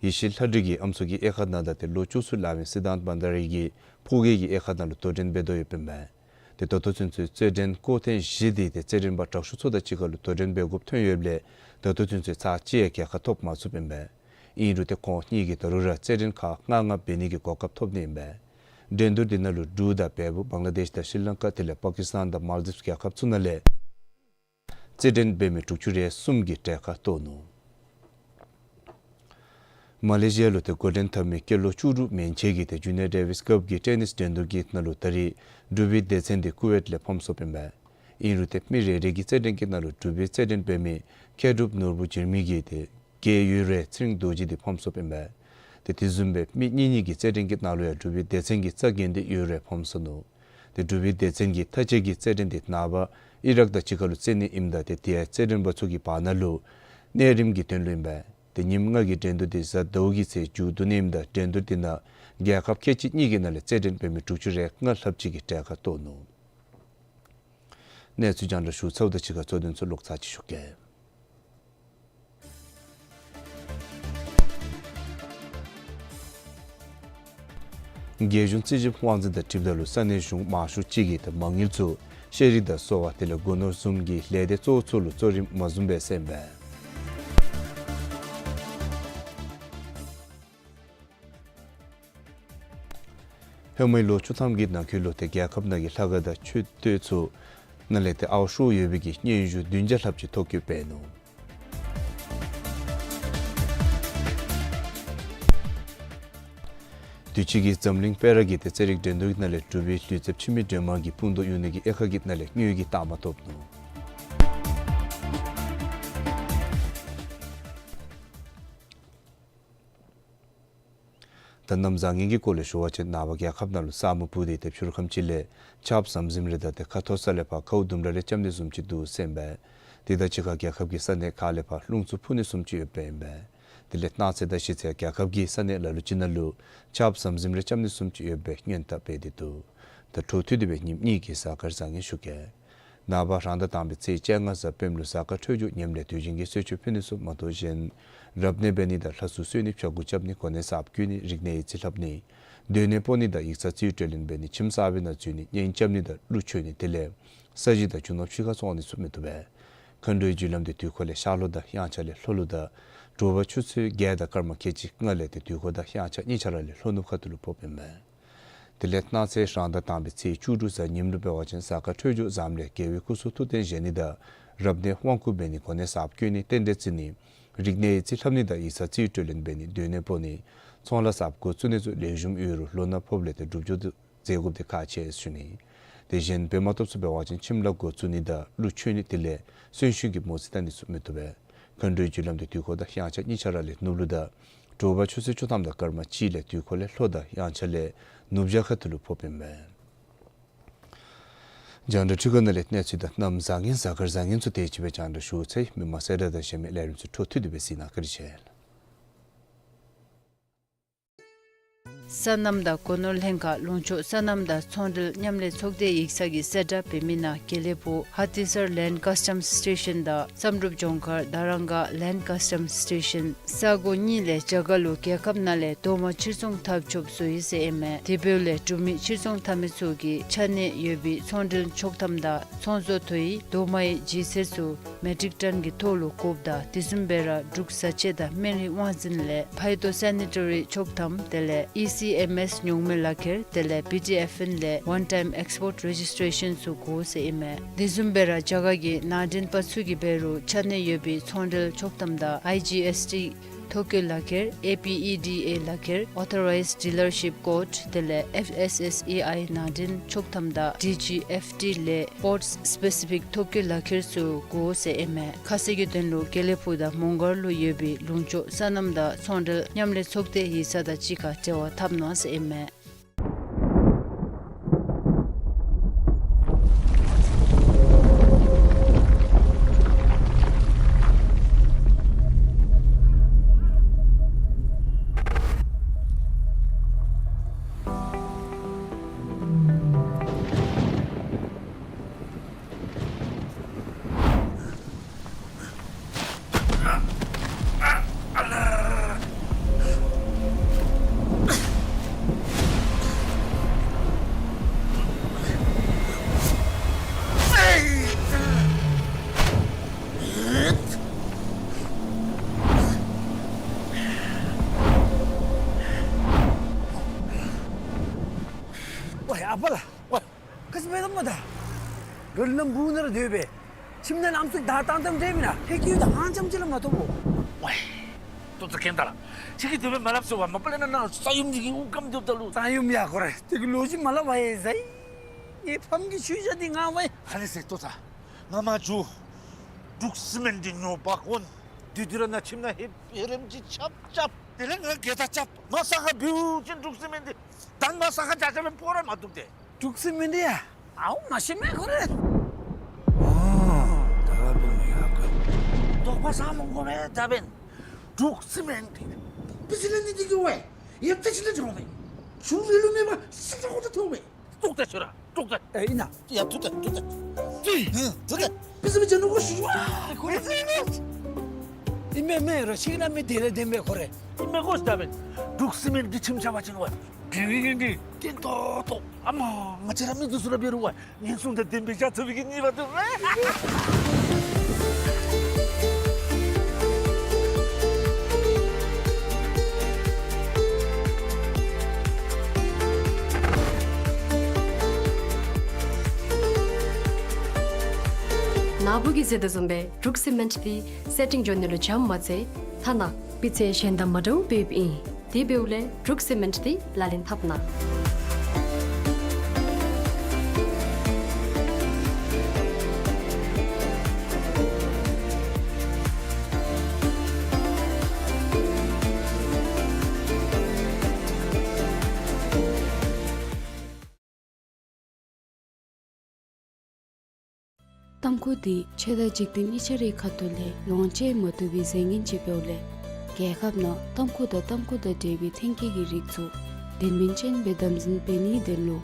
ཡེ་ཤེས་ལྷ་འབྲི་གི་ཨམ་སྲུ་གི་དབྱེ་ཁག་ནང་དང་ཏེ་ལོ་བཅུ་གསུམ་ལང་མི་སིདྡྷཱནྟ་བྷན་དཱ་རི་གི་ཕོ་སྐྱེས་ཀྱི་དབྱེ་ཁག་ནང་ལུ་དོ་འགྲན་འབད་དོ་ཡོདཔ་ཨིན་པས། ཏེ་ད་ལྟོ་ཚུན་ཚོད་རྩེད་འགྲན་སྐོར་ཐེངས་བཞི་འདི་ཏེ་རྩེད་འགྲན་པ་དྲག་ཤོས་ཚུ་དང་གཅིག་ཁར་ལུ་དོ་འགྲན་འབད་དགོཔ་ཐོན་ཡོདཔ་ལས་ད་ལྟོ་ཚུན་ཚོད་ཚར་གཅིག་ཡང་རྒྱལ་ཁ་ཐོབ་མ་ཚུགསཔ་ཨིན་པས། ཨིན་རུང་ཏེ་ཁོང་གཉིས་ཀྱིས་ད་རུང་ར་རྩེད་འགྲན་ཁག་ལྔ་ལྔ་འབད་ནི་གི་གོ་སྐབས་ཐོབ་ནི་ཨིན་པས། འགྲན་བསྡུར་འདི་ནང་ལུ་འབྲུག་དང་བལ་པོ་བང་ལ་དེཤ་དང་ཤྲི་ལང་ཀ་དེ་ལས་པ་ཀི་སི་ཐན་དང་མཱལ་དིབས་རྒྱལ་ཁབ་ཚུ་ནང་ལས་རྩེད་འགྲན་འབད་མི་དྲུག་ཅུ་རེ་གསུམ་གྱིས་གྲལ་ཁར་གཏོགས་ནུག། མ་ལེ་ཤི་ཡ་ལུ་ཏེ་འགོ་འདྲེན་འཐབ་མི་སྐྱེས་ལོ་བཅུ་དྲུག་མན་ཆད་ཀྱི་ཏེ་ཇུ་ནི་ཡར་ཌེ་ཝིས་ཀབ་ཀྱི་ཊེ་ནིསི་འགྲན་བསྡུར་གྱི་ནང་ལུ་ད་རེས་འབྲུག་པའི་སྡེ་ཚན་འདི་ཀུ་ཝེཊ་ལས་ཕམ་སོཔ་ཨིན་པས། ཨིན་རུང་ཏེ་མི་རེ་རེ་གི་རྩེད་འགྲན་གྱི་ནང་ལུ་འབྲུག་པའི་རྩེད་འགྲན་འབད་མི་མཁས་གྲུབ་ནོར་བུ་འགྱུར་མེད་ཀྱིས་ཏེ་རྒྱལ་ཡུལ་རེ་ཚེ་རིང་རྡོ་རྗེ་འདི་ཕམ་སོཔ་ཨིན་པས། ཏེ་དེ་བཟུམ་སྦེ་མི་གཉིས་གཉིས་ཀྱི་རྩེད་འགྲན་གྱི་ནང་ལུ་ཡང་འབྲུག་པའི་སྡེ་ཚན་གྱི་རྩ་འགེངས་ཏེ་ཡུལ་རེ་ཕམ་སོ་ནུག། ཏེ་འབྲུག་པའི་སྡེ་ཚན་གྱི་མཐའ་དཔྱད་ཀྱི་རྩེད་འགྲན་འདི་ནངས་པ་ཨི་རག་དང་གཅིག་ཁར་ལུ་རྩེ་ནི་ཨིནམ་ད་ཏེ་དེ་ཡང་རྩེད་འགྲན་པ་ཚུ་གི་བར་ན་ལུ་གནས་རིམ་གྱི་དོན་ལུ་ཨིན་པས། ཏེ་ཉིནམ་ལྔ་གི་འགྲན་བསྡུར་འདི་གཟའ་ཟླཝ་གི་ཚེ་མཇུག་བསྡུ་ནི་ཨིནམ་ད་འགྲན་བསྡུར་འདི་ནང་རྒྱལ་ཁབ་ཁལ་གཅིག་གཉིས་ཀྱི་ནང་ལས་རྩེད་འགྲན་འབད་མི་དྲུག་ཅུ་རེ་ལྔ་ལྷགཔ་ཅིག་གིས་གྲལ་ཁར་གཏོགས་ནུག། གནས་ཚུལ་རྒྱང་བསྒྲགས་ཞུ་ཚརཝ་དང་གཅིག་ཁར་གཙོ་དོན་ཚུ་ལོག་ཚར་ཅིག་ཞུ་གེ། རྒྱལ་གཞུང་རྩིས་ཞིབ་དབང་འཛིན་དང་འཁྲིལཝ་ད་ལུ་ས་གནས་གཞུང་མང་ཤོས་ཅིག་གིས་ཏེ་མ་དངུལ་ཚུ་ཤེས་རིག་དང་གསོ་བ་དེ་ལས་སྒོ་ནོར་བཟུམ་གྱི་ལས་སྡེ་གཙོ་བོ་ཚུ་ལུ་གཙོ་རིམ་མ་བཟུངམ་སྦེ་ཟེར་ཨིན་པས། ཧེ་མའི་ལོ་བཅུ་ཐམ་གྱི་ནང་འཁོད་ལུ་ཏེ་རྒྱལ་ཁབ་ནང་གི་ལྷ་ཁང་དང་མཆོད་རྟེན་ཚུ་ནང་ལས་ཏེ་ཨརཝ་ཤོར་ཡོད་པའི་གི་སྙན་ཞུ་བདུན་བརྒྱ་ལྷགཔ་ཅིག་ཐོ་བཀོད་འབད་ནུག། དུས་ཅི་གི་འཛམ་གླིང་པེ་ར་གི་ཏེ་རྩེད་རིགས་འགྲན་བསྡུར་ནང་ལས་འབྲུག་པའི་ལུས་རྩལཔ་འཆི་མེད་སྒྲོལ་མ་གིས་སྤུངས་ཐོག་གཡུག་ནི་གི་དབྱེ་ཁག་གི་ནང་ལས་དངུལ་གྱི་རྟགས་མ་ཐོབ་ནུག། ད་གནམ་བཟང་ངན་གྱི་སྐོར་ལས་ཞུ་བ་ཅིན་ནངས་པ་རྒྱལ་ཁབ་ནང་ལུ་ས་སྨུག་སྤུབས་ཏེ་ཏེ་ཕྱི་རུ་ཁམས་ཅིག་ལས་ཆརཔ་ཟམ་ཟིམ་རེ་དང་ཏེ་ཁ་ཐོར་ས་ལས་ཕར་ཁཝ་ལྡུམ་ར་རེ་རྐྱབ་ནི་བཟུམ་ཅིག་འདུག་ཟེར་ཨིན་པས། དེ་དང་གཅིག་ཁར་རྒྱལ་ཁབ་ཀྱི་ས་གནས་ཁག་ལས་ཕར་རླུང་འཚུབ་འཕུ་ནི་བཟུམ་ཅིག་ཡོདཔ་ཨིན་པས། དེ་ལས་གནངས་ཚེ་དང་གཞེས་ཚེ་རྒྱལ་ཁབ་ཀྱི་ས་གནས་ལ་ལུ་ཅིག་ནང་ལུ་ཆརཔ་ཟམ་ཟིམ་རེ་རྐྱབ་ནི་བཟུམ་ཅིག་ཡོད་པའི་སྔོན་བརྡ་སྤེལ་ཏེ་འདུག། ད་འཕྲོ་མཐུད་དེ་སྦེ་ཉིནམ་གཉིས་ཀྱི་གཟའ་སྐར་བཟང་ངན་ཞུ་གེ། ནངས་པ་རང་ཟླ་དང་པའི་ཚེས་བཅོ་ལྔ་གཟའ་སྤེནམ་ལུ་གཟའ་སྐར་འཕྲོད་སྦྱོར་ཉམས་ལས་དུས་ཆེན་གྱི་གསོལ་མཆོད་ཕུལ་ནི་ཚུ་མ་གཏོགས་གཞན་རབ་གནས་འབད་ནི་དང་ལྷ་གསོལ་གསོལ་ནི་ཕྱྭ་འགུགས་རྐྱབ་ནི་གོ་གནས་གསརཔ་བསྐོ་ནི་རིག་གནས་ཡིག་རྩིས་ལྷབ་ནི་སྡོད་གནས་སྤོ་ནི་དང་ཡིག་ཚང་རྩིས་སྤྲོད་ལེན་འབད་ནི་ཁྱིམ་གསར་པའི་ནང་འཛུལ་ནི་གཉེན་རྐྱབ་ནི་དང་གླུ་མཆོད་ནི་དེ་ལས་ས་གཞི་དང་རྒྱུ་ནོར་ཕྱི་ཁར་བཙོང་ནི་ཚུ་མི་བཏུབ་པས། མཁའ་འགྲོའི་རྒྱུ་ལམ་འདི་དུས་འཁོར་ལས་ཤར་ལྷོ་དང་དབྱངས་འཆར་ལས་ལྷོ་ལུ་དང་དྲོ་པ་ཆུ་ཚོད་བརྒྱད་དང་སྐར་མ་ཁལ་གཅིག་ལྔ་ལས་ཏེ་དུས་འཁོར་དང་དབྱངས་འཆར་གཉིས་ཆ་ར་ལས་ལྷོ་ནུབ་ཁ་ཐུག་ལུ་ཕོགཔ་ཨིན་པས། དེ་ལས་གནངས་ཚེ་རང་ཟླ་དང་པའི་ཚེས་བཅུ་དྲུག་གཟའ་ཉིམ་ལུ་འབད་བ་ཅིན་གཟའ་སྐར་འཕྲོད་སྦྱོར་བཟངམ་ལས་རྒྱལ་བའི་སྐུ་གསུང་ཐུགས་རྟེན་བཞེངས་ནི་དང་རབ་གནས་དབང་བསྐུར་འབད་ནི་གོ་གནས་གསརཔ་བསྐོ་ནི་རྟེན་འབྲེལ་བརྩི་ནི་རིག་གནས་ཡིག་རྩིས་ལྷབ་ནི་དང་ཡིག་ཚང་རྩིས་སྤྲོད་ལེན་འབད་ནི་སྡོད་གནས་སྤོ་ནི་ཚོང་ལཱ་གསརཔ་འགོ་བཙུགས་ནི་ཚུ་ལེགས་ཤོམ་ཡོད་རུང་ལོ་ན་ཕོགཔ་ལས་ཏེ་སྒྲུབ་སྦྱོར་འདི་མཛད་དགོཔ་འདི་ཁག་ཆེ་ཟེར་ཞུ་ནི། དེ་གཞན་འབད་མ་བཏུབ་ཚུ་འབད་བ་ཅིན་ཁྱིམ་ལཱ་འགོ་བཙུགས་ནི་དང་གླུ་མཆོད་ནི་དེ་ལས་གསོན་གཤིན་གྱི་མོ་རྩིས་བལྟ་ནི་ཚུ་མི་བཏུབ་པས། མཁའ་འགྲོའི་རྒྱུ་ལམ་འདི་དུས་འཁོར་དང་དབྱངས་འཆར་གཉིས་ཆ་ར་ལས་ནུབ་ལུ་དང་དྲོ་པ་ཆུ་ཚོད་བཅུ་ཐམ་དང་སྐར་མ་གཅིག་ལས་དུས་འཁོར་ལས་ལྷོ་དང་དབྱངས་འཆར་ལས་ནུབ་བྱང་ཁ་ཐུག་ལུ་ཕོགཔ་ཨིན་པས། རྒྱང་བསྒྲགས་འཕྲུལ་ཁང་ནང་ལས་གནས་ཚུལ་དང་གནམ་བཟང་ངན་གཟའ་སྐར་བཟང་ངན་ཚུ་དེ་ཅིག་སྦེ་རྒྱང་བསྒྲགས་ཞུ་ཚར་ཡི། མི་མང་གསལ་བསྒྲགས་དང་གཞན་མི་ལས་རིམ་ཚུ་འཕྲོ་མཐུད་དེ་སྦེ་གཟིགས་གནང་། བཀའ་དྲིན་ཆེ། སོ་ནམ་དང་སྒོ་ནོར་ལྷན་ཁག་ལུང་ཕྱོགས་སོ་ནམ་དང་ཚོང་འབྲེལ་མཉམ་ལས་ཚོགས་སྡེ་ཡིག་ཚང་གིས་གསལ་བསྒྲགས་འབད་མི་ནང་དགེ་ལེགས་ཕུག་ཧ་ཏི་སར་ལེནཌ་ཀཱས་ཊམ་སི་ཊེ་ཤཱན་དང་བསམ་གྲུབ་ལྗོངས་མཁར་དར་རང་ག་ལེནཌ་ཀཱས་ཊམ་སི་ཊེ་ཤཱན་ས་གོ་གཉིས་ལས་རྒྱ་གར་ལུ་རྒྱལ་ཁབ་ནང་ལས་རྡོག་མ་ཕྱིར་ཚོང་འཐབ་ཆོགཔ་བཟོ་ཡི་ཟེར་ཨིན་མས། དེ་འབདཝ་ལས་འབྲུག་མི་ཕྱིར་ཚོང་འཐབ་མི་ཚུ་གིས་ཆ་གནས་ཡོད་པའི་ཚོང་འབྲེལ་ཕྱོགས་ཐམ་དང་ཚོང་བཟོ་དོ་ཡི་རྡོག་མའི་ལྗིད་ཚད་ཚུ་མེ་ཊིག་ཊཱན་གྱི་ཐོག་ལུ་དགོཔ་དང་དེ་བཟུམ་སྦེ་ར་འབྲུག་བཟའ་ཆས་དང་སྨན་རིགས་དབང་འཛིན་ལས་ཕའི་ཏོ་སེ་ནི་ཊ་རི་ཕྱོགས་ཐམ་དེ་ལས་ཨི་སི་ཨེམ་ཨེསི་ཉོག་མེད་ལག་ཁྱེར་དེ་ལས་བི་ཊི་ཨེཕ་ཨེན་ལས་ཝན་ཊའིམ་ཨེགསི་པོརཊ་རེ་ཇིསི་ཊེ་ཤཱན་ཚུ་དགོ་ཟེར་ཨིན་མས། དེ་བཟུམ་སྦེ་ར་རྒྱ་གར་གྱི་ནང་འདྲེན་པ་ཚུ་གིས་འབད་རུང་ཆ་གནས་ཡོད་པའི་ཚོང་འབྲེལ་ཕྱོགས་ཐམ་དང་ཨའི་ཇི་ཨེསི་ཊི་ ཐོ་བཀོད་ལག་ཁྱེར་ཨེ་པི་ཨི་ཌི་ཨེ་ལག་ཁྱེར་ཨོ་ཐོ་རའིཛ་ཌི་ལར་ཤིཔ་ཀོཌ་དེ་ལས་ཨེཕ་ཨེསི་ཨེསི་ཨེ་ཨའི་ནང་འདྲེན་ཆོག་ཐམ་དང་ཌི་ཇི་ཨེཕ་ཊི་ལས་པོརཊ་སི་པེ་སི་ཕིག་ཐོ་བཀོད་ལག་ཁྱེར་ཚུ་དགོ་ཟེར་ཨིན་མས། ཁ་གསལ་གྱི་དོན་ལུ་དགེ་ལེགས་ཕུག་དང་མོང་སྒར་ལུ་ཡོད་པའི་ལུང་ཕྱོགས་སོ་ནམ་དང་ཚོང་འབྲེལ་མཉམ་ལས་ཚོགས་སྡེ་ཡིག་ཚང་དང་གཅིག་ཁར་འབྲེལ་བ་འཐབ་གནང་ཟེར་ཨིན་མས། ཝའི་ཨ་པ་ལགས། ཝའི། ག་ཅི་འབད་དོ་མས་ད། ག་ལུ་ནམ་བུ་ནང་ར་སྡོད་པས། ཁྱིམ་ནང་ལམ་སེང་བདའ་བཏང་བཏངམ་འདྲས་མེན་ན། ཧེ་ཀྱི་ད་ཧང་ཅམ་ཅིག་ལ་མ་ཐོབ་བོ། ཝའི། ཏོ་ཏོ་ཁྱེད་ད་ལགས། ཁྱེད་ཀྱིས་དེ་སྦེ་མ་སླབ་ཟེར་བ། མ་པ་ལས་ན་ན་ས་ཡོམ་འདི་གིས་དབུགས་སྐམ་སྡོདཔ་ད་ལུ། ས་ཡོམ་ཡ་ཁོ་རེ་དེ་གི་ལོ་རྒྱུས་མ་སླབ་པ་ཡ་ཟེར། ངེའི་ཕམ་གྱི་ཆུ་ཞག་འདི་ང་ཝའི། ཨ་ནི་ཟེར་ཏོ་ད། ང་མ་འགྱོ། འབྲུག་སི་མེནཊ་འདི་ཉོ་འབག་འོང་། དེ་དུས་ར་ནཱ་ཁྱིམ་ནང་ཧེ་ཧེ་རེམ་ཅིག་རྐྱབ་རྐྱབ། དེ་ལས་ང་གེ་ད་རྐྱབ། མ་ས་ཁར་འབདཝ་ཅིན་འབྲུག་སི་མེནཊ་འདི་ད་མ་ས་ཁར་འཇག་འཇག་སྦེ་སྤོ་ར་མ་བཏུབ་སྟེ། འབྲུག་སི་མེནཊ་ཡ། ཨའུ་མ་ཤེས་མས་ཁོ་རེ། ཨོ། ད་འབདན་ཡ་ག། དོགས་པ་ཟ་མི་དགོ་པས་ད་འབདན། འབྲུག་སི་མེནཊ་འདི་པི་སི་ལ་ནི་འདི་གི་ཝའི་ཡ་ད་ཅི་ལ་འགྱོ་བས། ཆུ་རེ་ལུ་མེད་པར་སི་ཁྲ་ཁོ་ད་ཐོབ་པས། ཏོག་ཏ་ཤོར་ར་ཏོག་ཏ། ཨེ་ཨིན་ན། ཡ་ཏོག་ཏ་ཏོག་ཏ། ཏི། ཧུ་ཏོག་ཏ། པི་སི་མི་ཅན་ནུ་གོ་ཤུ་ཝ། ཁོ་རེ་ཟེར་ནི། ཨིན་མས་མས་རོ་ཤིག་ན་མི་དེ་ལས་བདེན་པས་ཁོ་རེ། ཨིན་མས་གོ་ཤ་ད་འབདན། འབྲུག་སི་མེནཊ་འདི་ཁྱིམ་ཆ་བ་ཅིན་ཝའི་དེ་བི་གིན་འདི་ཏེན་ཏོག་ཏོ། ཨ་མ་ང་བཅས་ར་མི་འདི་ཚུ་ར་འབད་རུང་ཝའི་ཉེན་སྲུང་དང་ལྡན་པའི་ཡ་ཐུབ་པའི་གི་ནི་བ་འདུག་རེ། ནཱ་བུ་གིས་ཟེར་དོ་བཟུམ་སྦེ་འབྲུག་སི་མེནཊ་འདི་སེ་ཊིང་འགྱོ་ནི་ལུ་འཇམ་མ་ཚད་ཐ་ན་སྤུས་ཚད་གཞན་དང་མ་འདྲཝ་འབདཝ་ཨིན། དེ་འབདཝ་ལས་འབྲུག་སི་མེནཊ་འདི་ལག་ལེན་འཐབ་གནང་། ཏམ་ཁུ་འདི་ཆོས་དང་འཇིག་རྟེན་གཉིས་ཆ་རའི་ཁ་ཐུག་ལས་ལོངས་སྤྱོད་མ་བཏུབ་པའི་རྫས་ངན་ཅིག་འབདཝ་ལས་རྒྱལ་ཁབ་ནང་ཏམ་ཁུ་དང་ཏམ་ཁུ་དང་འབྲེལ་བའི་ཐོན་སྐྱེད་ཀྱི་རིགས་ཚུ་དོན་སྨིན་ཅན་སྦེ་དམ་འཛིན་འབད་ནིའི་དོན་ལུ་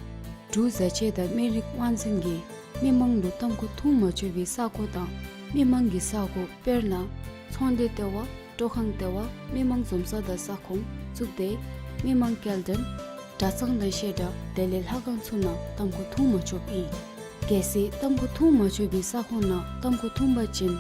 འབྲུག་བཟའ་ཆས་དང་སྨན་རིགས་དབང་འཛིན་གྱིས་མི་མང་ལུ་ཏམ་ཁུ་འཐུང་མ་ཆོག་པའི་ས་གོ་དང་མི་མང་གི་ས་གོ་དཔེར་ན་ཚོང་སྡེ་ལྟེ་བ། སྤྲོ་ཁང་ལྟེ་བ། མི་མང་འཛོམས་ས་དང་ས་ཁོངས་བཙུགས་ཏེ་མི་མང་སྐྱེལ་འདྲེན་གྲྭ་ཚང་དང་བཤད་གྲྭ་དེ་ལས་ལྷ་ཁང་ཚུ་ནང་ཏམ་ཁུ་འཐུང་མ་ཆོགཔ་ཨིན། གལ་སྲིད་ཏམ་ཁུ་འཐུང་མ་ཆོག་པའི་ས་ཁོངས་ནང་ཏམ་ཁུ་འཐུང་པ་ཅིན་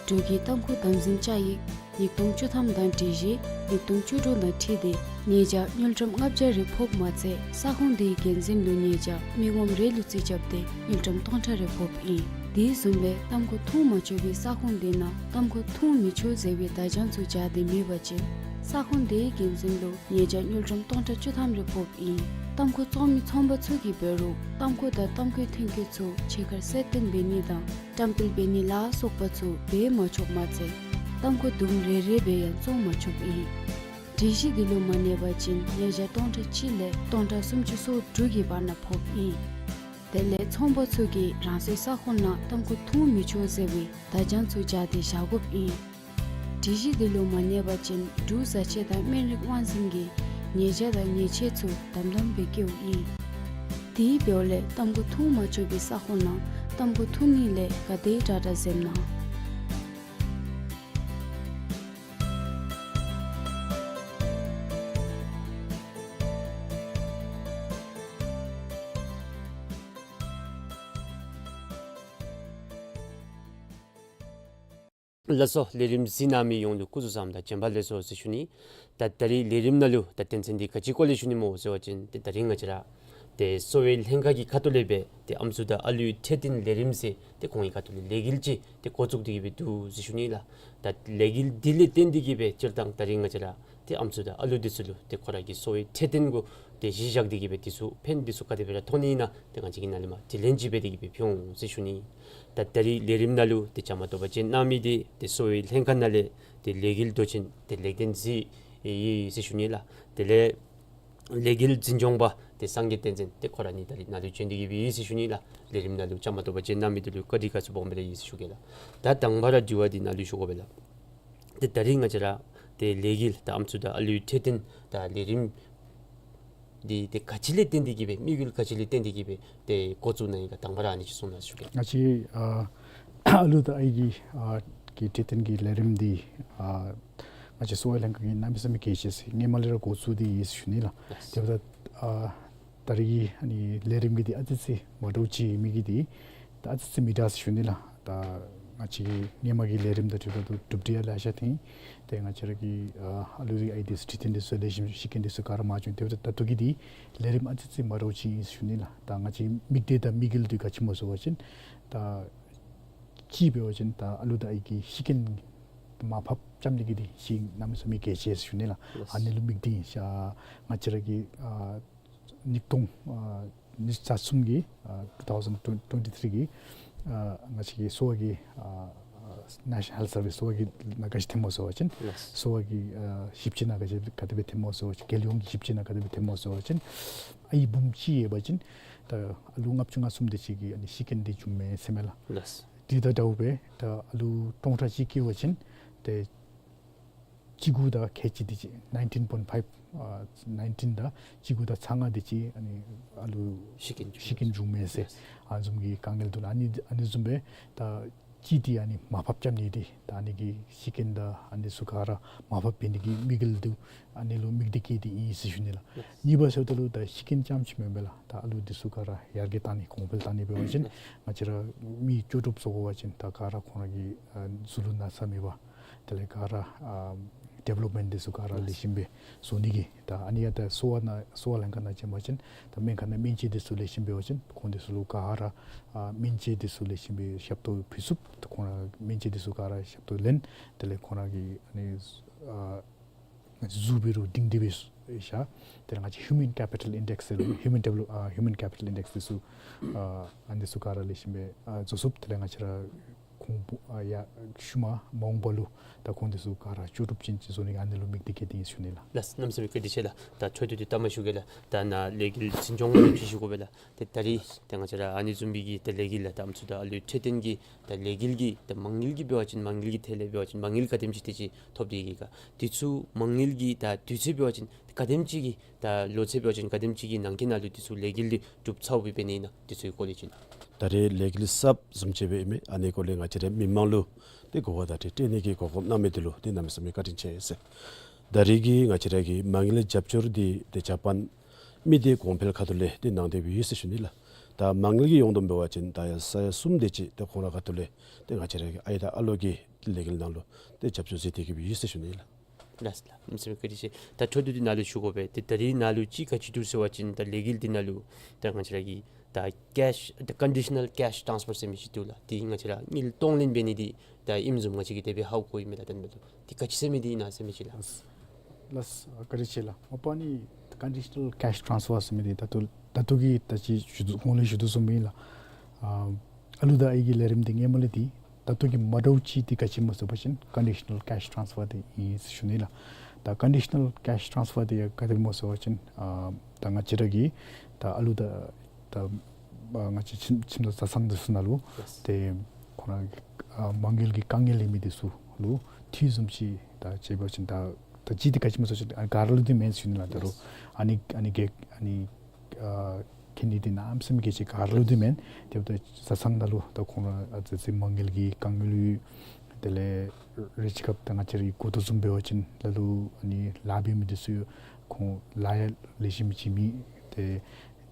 འབྲུག་གི་ཏམ་ཁུ་དམ་འཛིན་བཅའ་ཡིག་ཉིས་སྟོང་བཅུ་ཐམ་དང་སྒྲིག་གཞི་ཉིས་སྟོང་བཅུ་དྲུག་དང་འཁྲིལ་ཏེ་ཉེས་བྱ་དངུལ་ཀྲམ་ལྔ་བརྒྱ་རེ་ཕོགཔ་མ་ཚད་ས་ཁོངས་དེའི་འགན་འཛིན་ལུ་ཉེས་བྱ་མི་ངོམ་རེ་ལུ་རྩིས་རྐྱབ་སྟེ་དངུལ་ཀྲམ་སྟོང་ཕྲག་རེ་ཕོགཔ་ཨིན། དེ་བཟུམ་སྦེ་ཏམ་ཁུ་འཐུང་མ་ཆོག་པའི་ས་ཁོངས་དེ་ནང་ཏམ་ཁུ་འཐུང་མི་ཆོག་ཟེར་བའི་བརྡ་བྱང་ཚུ་སྦྱར་ཏེ་མེད་པ་ཅིན་ས་ཁོངས་དེའི་འགན་འཛིན་ལུ་ཉེས་བྱ་དངུལ་ཀྲམ་སྟོང་ཕྲག་བཅུ་ཐམ་རེ་ཕོགཔ་ཨིན། ཏམ་ཁུ་བཙོང་མི་ཚོང་པ་ཚུ་གིས་འབད་རུང་ཏམ་ཁུ་དང་ཏམ་ཁུའི་ཐོན་སྐྱེད་ཚུ་ཕྱི་ཁར་གསལ་སྟོན་འབད་ནི་དང་བཀྲམ་སྤེལ་འབད་ནི་ལ་སོགས་པ་ཚུ་འབད་མ་ཆོགཔ་མ་ཚད་ཏམ་ཁུ་དུམ་རེ་རེ་སྦེ་ཡང་བཙོང་མ་ཆོགཔ་ཨིན། སྒྲིག་གཞི་འདི་ལུ་མ་གནས་པ་ཅིན་ཉེས་བྱ་སྟོང་ཕྲག་གཅིག་ལས་སྟོང་ཕྲག་སུམ་ཅུ་སོ་དྲུག་གི་བར་ན་ཕོགཔ་ཨིན། དེ་ལས་ཚོང་པ་ཚུ་གིས་རང་སོའི་ས་ཁོངས་ནང་ཏམ་ཁུ་འཐུང་མི་ཆོག་ཟེར་བའི་བརྡ་བྱང་ཚུ་སྦྱར་ཏེ་བཞག་དགོཔ་ཨིན། སྒྲིག་གཞི་འདི་ལུ་མ་གནས་པ་ཅིན་འབྲུག་བཟའ་ཆས་དང་སྨན་རིགས་དབང་འཛིན་གྱིས་ཉེས་བྱ་དང་ཉེས་ཆད་ཚུ་དམ་དམ་སྦེ་བཀལཝ་ཨིན། དེ་འབདཝ་ལས་ཏམ་ཁུ་འཐུང་མ་ཆོག་པའི་ས་ཁོངས་ནང་ཏམ་ཁུ་འཐུང་ནི་ལས་ག་དེ་དྲག་དྲག་འཛེམ་གནང་། ལགས་སོ། ལས་རིམ་གཟིགས་གནང་མི་ཡོངས་ལུ་སྐུ་གཟུགས་བཟང་དང་བྱོན་པ་ལེགས་སོ་ཟེར་ཞུ་ནི། ད་ད་རིས་ལས་རིམ་ནང་ལུ་ད་དོན་ཚན་འདི་ག་ཅི་སྐོར་ལས་ཞུ་ནི་སྨོ་ཟེར་བ་ཅིན་ཏེ་ད་རིས་ང་བཅས་ར་ ཏེ་གསོ་བའི་ལྷན་ཁག་གི་ཁ་ཐུག་ལས་སྦེ་ཏེ་ཨམ་སྲུ་དང་ཨ་ལུའི་འཕྲོད་བསྟེན་ལས་རིམ་ཟེར་ཏེ་ཁོང་གི་ཁ་ཐུག་ལས་ལས་འགུལ་ཅིག་ཏེ་འགོ་བཙུགས་ཏེ་གི་སྦེ་འདུག་ཟེར་ཞུ་ནི་ལགས། ད་ལས་འགུལ་འདི་ལས་བརྟེན་ཏེ་གི་སྦེ་སྤྱིར་བཏང་ད་རིས་ང་བཅས་ར་ཏེ་ཨམ་སྲུ་དང་ཨ་ལུ་འདི་ཚུ་ལུ་ཏེ་ཁོ་ར་གི་གསོ་བའི་འཕྲོད་བསྟེན་གུ་ཏེ་གཞི་བཞག་སྟེ་གི་སྦེ་འདི་ཚུ་ཕན་འདི་ཚུ་ག་དེ་སྦེ་ར་ཐོགས་ནི་ཨིན་ན་ཏེ་ང་བཅས་ཀྱིས་ནཱ་ལས་མར་དྲི་ལན་ཅིག་འབད་དེ་གི་སྦེ་ཕུལ་འོང་ཟེར་ཞུ་ནི། ད་ད་རིས་ལས་རིམ་ནང་ལུ་ཏེ་བཅའ་མར་གཏོགས་པ་ཅིན་གནང་མི་འདི་ཏེ་གསོ་བའི་ལྷན་ཁག་ནང་ལས་ཏེ་ལས་འགུལ་མདོ་ཆེན་ཏེ་ལེགས་ལྡན་གཟིགས་ཡི་ཟེར་ཞུ་ནི་ལགས། དེ་ལས་ལས་འགུལ་འཛིན་སྐྱོང་པ་ཏེ་སངས་རྒྱས་བསྟན་འཛིན་ཏེ་ཁོ་ར་གཉིས་ད་རིས་ནཱ་ལུ་བྱོན་ཏེ་གི་སྦེ་ཡོད་ཟེར་ཞུ་ནི་ལགས། ལས་རིམ་ནང་ལུ་བཅའ་མར་གཏོགས་པ་ཅིན་གནང་མི་འདི་ལུ་བཀའ་དྲིན་དགའ་ཚོར་སྦོམ་སྦེ་ར་ཡོད་ཟེར་ཞུ་གེ་ལགས། ད་དང་པ་ར་དྲི་བ་འདི་ནཱ་ལུ་ཞུ་དགོ་པས་ལགས། ཏེ་ད་རིས་ང་བཅས་ར་ཏེ་ལས་འགུལ་ད་ཨམ་སྲུ་དང་ཨ་ལུའི་འཕྲོད་བསྟེན་ད་ལས་རིམ་འདི་ཏེ་ག་ཅི་ལས་བརྟེན་ཏེ་གི་སྦེ་དམིགས་ཡུལ་ག་ཅི་ལས་བརྟེན་ཏེ་གི་སྦེ་ཏེ་འགོ་བཙུགས་གནང་ཡི་ག་དང་པ་ར་ཨ་ནི་ཅིག་གསུང་གནང་ཞུ་གེ། ང་བཅས་ཨ་ཨ་ལུ་དང་ཨའི་གི་ཨ་གི་འཕྲོད་བསྟེན་གྱི་ལས་རིམ་འདི་ཨ་ང་བཅས་གསོ་བ་ལྷན་ཁག་གིས་གནམ་མེད་ས་མེད་གལ་ཆེ་ཟེར་སྔོན་མ་ལས་ར་འགོ་བཙུགས་ཏེ་ཡོད་ཟེར་ཞུ་ནི་ལགས། ལགས། དེ་འབདཝ་ད་ཨ་ད་རིས་ཀྱི་ཨ་ནི་ལས་རིམ་གྱི་འདི་ཨ་ཙི་ཙི་མ་འདྲཝ་ཅིག་མི་གི་འདི་ད་ཨ་ཙི་ཙི་མི་འདྲ་ཟེར་ཞུ་ནི་ལགས། ད་ང་བཅས་ཀྱི་སྔོན་མ་གི་ལས་རིམ་དང་འཁྲིལཝ་ད་གྲུབ་འབྲས་ཡང་ལེ་ཤ་ཐོན། ཏེ་ང་བཅས་ར་གི་ཨ་ཨ་ལུ་དང་ཨའི་འདི་ཚུ་འཕྲོད་བསྟེན་འདི་ཚུ་ལེགས་ཤོམ་ཤི་རྐྱེན་འདི་ཚུ་ག་ར་མར་བྱུང་། དེ་འབདཝ་ད་ད་ལྟོ་གི་འདི་ལས་རིམ་ཨ་ཙི་ཙི་མ་འདྲཝ་ཅིག་ཨིན་ཟེར་ཞུ་ནི་ལགས། ད་ང་བཅས་དམིགས་གཏད་དང་དམིགས་ཡུལ་འདི་ག་ཅི་སྨོ་ཟེར་བ་ཅིན་ད་གཅིག་འབད་བ་ཅིན་ད་ཨ་ལུ་དང་ཨའི་གི་ཤི་རྐྱེན་མར་ཕབ་རྐྱབ་ནི་གི་འདི་ཅིག་གནམ་མེད་ས་མེད་གལ་ཆེ་ཟེར་ཞུ་ནི་ལགས། ལགས། ཨ་ནི་ལུ་དམིགས་ཏེ་ཨིན་ཤག། ང་བཅས་ར་གི་ཨ་ཉིས་སྟོང་ཨ་ཉི་ཤུ་རྩ་གསུམ་གྱི་ཨ་two thousand twenty-three གྱི་ཨ་ང་བཅས་ཀྱི་གསོ་བ་གི་ཨ་National Health Service གསོ་བ་གི་ནང་ག་ཅི་ཐོནམ་སྨོ་ཟེར་བ་ཅིན་ལགས། གསོ་བ་གི་ཨ་ཞིབ་དཔྱད་ནང་ག་ཅི་ག་དེ་སྦེ་ཐོནམ་སྨོ་ཟེར་བ་ཅིན་རྒྱལ་ཡོངས་ཀྱི་ཞིབ་དཔྱད་ནང་ག་དེ་སྦེ་ཐོནམ་སྨོ་ཟེར་བ་ཅིན་ཨའི་འབུམ་གཅིག་ཡོད་པ་ཅིན་ད་ཨ་ལུ་ལྔ་བཅུ་ང་གསུམ་དེ་ཅིག་གིས་ཨ་ནི་ཤི་རྐྱེན་འདི་བྱུངམ་མས་ཟེར་མས་ལགས། ལགས། དེ་དང་འདྲཝ་སྦེ་ད་ཨ་ལུ་སྟོང་ཕྲག་གཅིག་སྐྱེ་བ་ཅིན་ཏེ་གཅིག་དགུ་དང་ཁལ་གཅིག་དེ་ཅིག་nineteen point five ཨ་nineteen དང་གཅིག་དགུ་དང་ཚག་ལྔ་དེ་ཅིག་ཨ་ནི་ཨ་ལུ་ཤི་རྐྱེན་ཤི་རྐྱེན་བྱུངམ་མས་ཟེར། ལགས། ཨ་ནི་བཟུམ་གྱི་དཀའ་ངལ་འདུག་ལགས། ཨ་ནི་ཨ་ནི་བཟུམ་སྦེ་ད་གཅིག་འདི་ཨ་ནི་མར་ཕབ་རྐྱབ་ནི་འདི་ད་ཨ་ནི་གི་ཤི་རྐྱེན་དང་ཨ་ནི་ཚུ་ག་ར་མར་ཕབ་འབད་ནི་གི་དམིགས་ཡུལ་འདི་ཨ་ནི་ལུ་དམིགས་ཏེ་གི་འདི་ཨིན་ཟེར་ཞུ་ནི་ལགས། ལགས། གཉིས་པ་ཟེརཝ་ད་ལུ་ད་ཤི་རྐྱེན་རྐྱངམ་ཅིག་མེན་པས་ལགས། ད་ཨ་ལུ་འདི་ཚུ་ག་ར་ཡར་རྒྱས་གཏང་ནི་གོང་འཕེལ་གཏང་ནི་འབད་བ་ཅིན་ལགས། ང་བཅས་ར་མི་ལྕོགས་གྲུབ་བཟོ་དགོ་པ་ཅིན་ད་ག་ར་ཁོང་ར་གི་ཨ་གཟུགས་ལུ་ན་ཚ་མེད་པར་དེ་ལས་ག་ར་ཨ་ཌི་ཝེ་ལོབ་མེནཊ་འདི་ཚུ་ག་ར་ལེགས་ཤོམ་སྦེ་བཟོ་ནི་གི་ད་ཨ་ནི་ཡང་ད་གསོ་བ་ནང་གསོ་བ་ལྷན་ཁག་ནང་བྱོན་པ་ཅིན་ད་སྨན་ཁང་ནང་སྨན་བཅོས་འདི་ཚུ་ལེགས་ཤོམ་འབད་བ་ཅིན་ཁོང་འདི་ཚུ་ལུ་ག་ར་ཨ་སྨན་བཅོས་འདི་ཚུ་ལེགས་ཤོམ་སྦེ་ཞབས་ཏོག་ཕུལ་ཚུགས། ད་ཁོང་ར་སྨན་བཅོས་འདི་ཚུ་ག་ར་ཞབས་ཏོག་ལེན། དེ་ལས་ཁོང་ར་གི་ཨ་ནི་ཨ་གཟུགས་འབད་རུང་སྒྲིང་སྒྲི་སྦེ་བཞག། དེ་ལས་ང་བཅས་human capital index ཟེར་human develop ཨ་human capital index འདི་ཚུ་ཨ་ཨ་ནི་ཚུ་ག་ར་ལེགས་ཤོམ་སྦེ་ཨ་བཟོ་ཚུགས། དེ་ལས་ང་བཅས་ར་ཁོང་ཨ་ཡར་ཤུལ་མ་མ་འོངས་པ་ལུ་ད་ཁོང་འདི་ཚུ་ག་ར་ལྕོགས་གྲུབ་ཅན་ཅིག་བཟོ་ནི་གི་ཨ་ནི་ལུ་དམིགས་ཏེ་གི་འདི་ཨིན་ཟེར་ཞུ་ནི་ལགས། ལགས། གནམ་མེད་ས་མེད་བཀའ་དྲིན་ཆེ་ལགས། ད་འཕྲོ་མཐུད་དེ་ལྟ་མ་ཞུ་གེ་ལགས། ད་ནཱ་ལས་འགུལ་འཛིན་སྐྱོང་པ་ལུ་ཅིག་ཞུ་དགོ་པས་ལགས། ཏེ་ད་རིས་ཏེ་ང་བཅས་ར་ཨ་ནི་བཟུམ་མའི་གི་ཏེ་ལས་འགུལ་ལགས་ད་ཨམ་སྲུ་དང་ཨ་ལུའི་འཕྲོད་བསྟེན་གྱི་ད་ལས་འགུལ་གྱི་ད་མ་དངུལ་གྱི་འབད་བ་ཅིན་མ་དངུལ་གྱི་ཐད་ལས་འབད་བ་ཅིན་མ་དངུལ་ག་དེམ་ཅིག་དེ་ཅིག་ཐོབ་སྟེ་ཡོད་ག། དེ་ཚུ་མ་དངུལ་གྱི་ད་དུས་ཚོད་འབད་བ་ཅིན་ག་དེམ་ཅིག་གི་ད་ལོ་ཚད་འབད་བ་ཅིན་ག་དེམ་ཅིག་གི་ནང་འཁོད་ནང་ལུ་དེ་ཚུ་ལས་འགུལ་འདི་གྲུབ་ཚརཝ་སྦེ་འབད་ནི་ཨིན་ན་དེ་ཚུ་གི་སྐོར་ལས་ཅིག། ད་རེས་ལས་འགུལ་གསརཔ་བཟུམ་ཅིག་སྦེ་ཨིན་མས། ཨ་ནི་སྐོར་ལས་ང་བཅས་ར་མི་མང་ལུ་ཏེ་གོ་བ་བརྡ་སྤྲོད་སྤྲོད་ནི་གི་གོ་སྐབས་གནང་མི་འདི་ལུ་ཏེ་གནམ་མེད་ས་མེད་བཀའ་དྲིན་ཆེ་ཟེར། ད་རེས་ཀྱི་ང་བཅས་ར་གི་མ་དངུལ་རྒྱབ་སྐྱོར་འདི་ཏེ་ཇ་པཱན་མི་སྡེ་གོང་འཕེལ་ཁ་ཐུག་ལས་ཏེ་གནང་སྟེ་སྦེ་ཡོད་ཟེར་ཞུ་ནི་ལགས། ད་མ་དངུལ་གྱི་ཡོངས་བསྡོམས་འབད་བ་ཅིན་ད་ཡར་ས་ཡ་གསུམ་དེ་ཅིག་ཏེ་ཁོང་ར་ཁ་ཐུག་ལས་ཏེ་ང་བཅས་ར་གི་ཨའི་དང་ཨ་ལོ་གི་ལས་འགུལ་ནང་ལུ་ཏེ་རྒྱབ་སྐྱོར་མཛད་དེ་གི་སྦེ་ཡོད་ཟེར་ཞུ་ནི་ལགས། ལགས་ལགས། གནམ་མེད་ས་མེད་བཀའ་དྲིན་ཆེ། ད་འཕྲོ་མཐུད་དེ་ནཱ་ལུ་ཞུ་དགོ་པས། ཏེ་ད་རིས་ནཱ་ལུ་ཅིག་ག་ཅི་འདུག་ཟེར་བ་ཅིན་ད་ལས་འགུལ་འདི་ནང་ལུ་ད་ང་བཅས་ར་གི་ད་ཀེཤ་ད་ཀོན་ཌི་ཤ་ནཱལ་ཀེཤ་ཊཱནསི་ཕར་ཟེར་མི་ཅིག་འདུག་ལགས། ཏེ་ང་བཅས་ར་དངུལ་གཏོང་ལེན་འབད་ནི་འདི་ད་ཨིནམ་བཟུམ་ང་བཅས་ཀྱིས་དེ་སྦེ་ཧ་གོ་ཡི་མས་ལགས། ད་ཨ་ནི་འབདཝ་ད་ཏེ་ག་ཅི་ཟེར་མི་འདི་ཨིན་ན་ཟེར་མི་ཅིག་ལགས། ལགས་བཀའ་དྲིན་ཆེ་ལགས། མ་པ་ཨ་ནི་ཀོན་ཌི་ཤ་ནཱལ་ཀེཤ་ཊཱནསི་ཕར་ཟེར་མི་འདི་ད་ལྟོ་ད་ལྟོ་གི་ད་ཅི་ཞུ་དོ་གོང་ལས་ཞུ་དོ་བཟུམ་ཨིན་ལགས། ཨ་ཨ་ལུ་དང་ཨའི་གི་ལས་རིམ་འདི་སྔོན་མ་ལས་འདི་ད་ལྟོ་གི་མ་འདྲཝ་ཅིག་འདི་ག་ཅི་སྨོ་ཟེར་བ་ཅིན་ཀོན་ཌི་ཤ་ནཱལ་ཀེཤ་ཊཱནསི་ཕར་འདི་ཨིན་ཟེར་ཞུ་ནི་ལགས། ད་ཀོན་ཌི་ཤ་ནཱལ་ཀེཤ་ཊཱནསི་ཕར་འདི་ཡང་ག་དེ་སྨོ་ཟེར་བ་ཅིན་ཨ་ད་ང་བཅས་ར་གི་ད་ཨ་ལུ་དང་ད་ཨ་ང་བཅས་ཁྱིམ་ཁྱིམ་ཚང་བཟའ་ཚང་འདི་ཚུ་ནང་ལུ་ལགས། ཏེ་ཁོང་ར་ཨ་མ་དངུལ་གྱི་དཀའ་ངལ་ཡོད་མི་འདི་ཚུ་ལུ་འཐུས་བཟུམ་ཅིག་ད་ཅིག་འབད་བ་ཅིན་ད་ད་ཅི་འདི་ག་ཅི་སྨོ་ཟེར་བ་ཅིན་ཨ་ག་ར་ལུ་འདི་མེན་ཟེར་ཞུ་ནི་ལགས། ད་རུང་ལགས། ཨ་ནི་ཨ་ནི་གེ་ཨ་ནི་ཨ་ཁེ་ནི་འདི་གནམ་མེད་ས་མེད་གལ་ཆེ་ག་ར་ལུ་འདི་མེན། དེ་འབདཝ་ད་བཟའ་ཚང་ནང་ལུ་ད་ཁོང་ར་ཨ་ཙི་ཙི་མ་དངུལ་གྱི་དཀའ་ངལ་ཡོད། དེ་ལས་རེ་ཅིག་སྐབས་ད་ང་བཅས་ར་གིས་གོ་དོ་བཟུམ་འབད་བ་ཅིན་ལ་ལུ་ཨ་ནི་ལཱ་འབད་མི་འདི་ཚུ་ཁོང་ལཱ་ཡང་ལེགས་ཤོམ་ཅིག་མེད། ཏེ་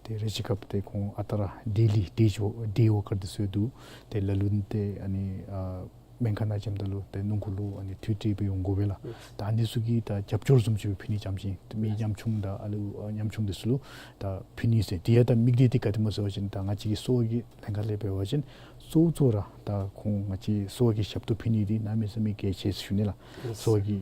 ཏེ་རེ་ཅིག་སྐབས་ཏེ་ཁོང་ཨ་རྟག་ར་ཌེ་ལི་ཌེ་ཝར་ཌེ་ཝར་ཀར་འདི་ཚུ་ཡང་འདུག། ཏེ་ལ་ལུ་ཏེ་ཨ་ནི་ཨ་ སྨན་ཁང་ནང་འགྱོཝ་ད་ལུ་ཏེ་སྣུམ་འཁོར་ལུ་ཨ་ནི་མཐུད་དེ་སྦེ་འོང་དགོ་པས་ལགས། ད་ཨ་ནི་ཚུ་གི་ད་རྒྱབ་སྐྱོར་བཟུམ་ཅིག་སྦེ་ཕུལ་ནི་ཙམ་ཅིག་ཏེ་མི་ཉམ་ཆུང་དང་ཨ་ལུ་ཨ་ཉམ་ཆུང་འདི་ཚུ་ལུ་ད་ཕུལ་ནི་ཟེར། དེ་ཡང་ད་དམིགས་གཏད་འདི་ག་དེ་སྨོ་ཟེར་བ་ཅིན་ད་ང་བཅས་ཀྱི་གསོ་བ་གི་ལྷན་ཁག་ལས་འབད་བ་ཅིན་གཙོ་བོ་གཙོ་བོ་ར་ད་ཁོང་ང་བཅས་གསོ་བ་གི་ཞབས་ཏོག་ཕུལ་ནི་འདི་གནམ་མེད་ས་མེད་གལ་ཆེ་ཟེར་ཞུ་ནི་ལགས། གསོ་བ་གི་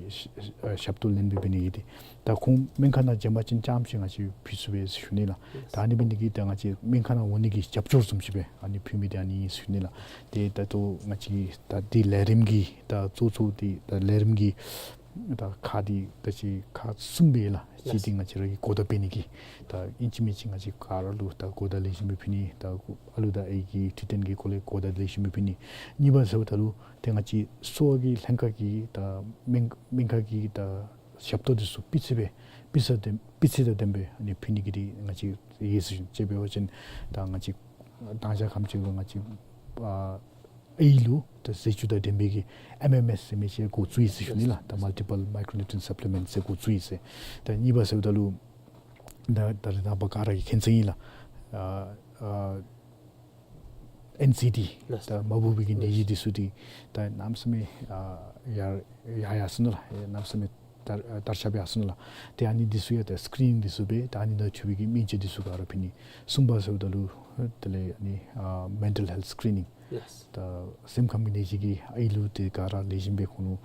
ཞབས་ཏོག་ལེན་པའི་ཕུལ་ནི་གི་འདི་ད་ཁོང་སྨན་ཁང་ནང་འགྱོ་བ་ཅིན་རྐྱངམ་ཅིག་ང་བཅས་ཕུལ་ཚུགས་པས་ཟེར་ཞུ་ནི་ལགས། ད་ཨ་ནི་འབད་ནི་འདི་གིས་ད་ང་བཅས་སྨན་ཁང་ནང་འོང་ནི་གི་རྒྱབ་སྐྱོར་བཟུམ་ཅིག་སྦེ་ཨ་ནི་ཕུལ་མི་འདི་ཨ་ནི་ཨིན་ཟེར་ཞུ་ནི་ལགས། ཏེ་ད་ལྟོ་ང་བཅས་ད་འདི་ལས་རིམ་གྱི་ད་གཙོ་གཙོ་འདི་ད་ལས་རིམ་གྱི་ད་ཁག་འདི་ད་ཅི་ཁག་གསུམ་སྦེ་ལགས། གཅིག་འདི་ང་བཅས་ར་གི་གོ་བརྡ་སྤེལ་ནི་གི་ད་ཨིན་ཅི་མིན་ཅི་ང་བཅས་ག་ར་ལུ་ད་གོ་བརྡ་ལེགས་ཤོམ་སྦེ་ཕུལ་ནི། ད་ཨ་ལུ་དང་ཨའི་གི་འཕྲོད་བསྟེན་གྱི་སྐོར་ལས་གོ་བརྡ་ལེགས་ཤོམ་སྦེ་ཕུལ་ནི། གཉིས་པ་ཟེརཝ་ད་ལུ་ཏེ་ང་བཅས་གསོ་བ་གི་ལྷན་ཁག་གི་ད་སྨན་སྨན་ཁང་གི་ད་ཞབས་ཏོག་འདི་ཚུ་སྤུས་ཚད་སྦེ་སྤུས་ཚད་དང་སྤུས་ཚད་དང་ལྡནམ་སྦེ་ཨ་ནི་ཕུལ་ནི་གི་འདི་ང་བཅས་ཡོད་ཟེར་ཞུ་ནི། དཔེ་འབད་བ་ཅིན་ད་ང་བཅས་ད་ཅི་ག་དེམ་ཅིག་ལུ་ང་བཅས་ཨ་ཨའི་ལུ་ད་ཟས་བཅུད་དང་ལྡན་པའི་གི་ཨེམ་ཨེམ་ཨེསི་ཟེར་མི་ཅིག་འགོ་བཙུགས་ཡི་ཟེར་ཞུ་ནི་ལགས། ད་མལ་ཊི་པཱལ་མའི་ཀོ་ནིའུ་ཊི་རིའེནཊ་སབ་ལི་མེནཊ་ཟེར་འགོ་བཙུགས་ཡི་ཟེར། ད་གཉིས་པ་ཟེརཝ་ད་ལུ་ད་རེས་ནངས་པ་ག་ར་གིས་མཁྱེན་གསལ་ཨིན་ལགས། ཨ་ཨ་ཨེན་སི་ཌི་ལགས། ད་མ་བུ་བའི་གི་ནད་གཞི་འདི་ཚུ་འདི་ད་གནམ་མེད་ས་མེད་ཨ་ཡར་ཡར་ཡར་སོ་ནུག་ལགས། གནམ་མེད་ས་མེད་དར་དར་ཁྱབ་ཡར་སོ་ནུག་ལགས། ཏེ་ཨ་ནི་འདི་ཚུ་ཡང་ད་སི་ཀི་རི་ནིང་འདི་ཚུ་སྦེ་ད་ཨ་ནི་ནང་འཁོད་པའི་གི་སྨན་བཅོས་འདི་ཚུ་ག་ར་ཕུལ་ནི། གསུམ་པ་ཟེརཝ་ད་ལུ་དེ་ལས་ཨ་ནི་ཨ་མེན་ཊལ་ཧེལཐ་སི་ཀི་རི་ནིང་ལགས། ད་སེམས་ཁམས་ཀྱི་ནད་གཞི་གི་ཨའི་ལུ་ཏེ་ག་ར་ལེགས་ཤོམ་སྦེ་ཁོང་ལུ་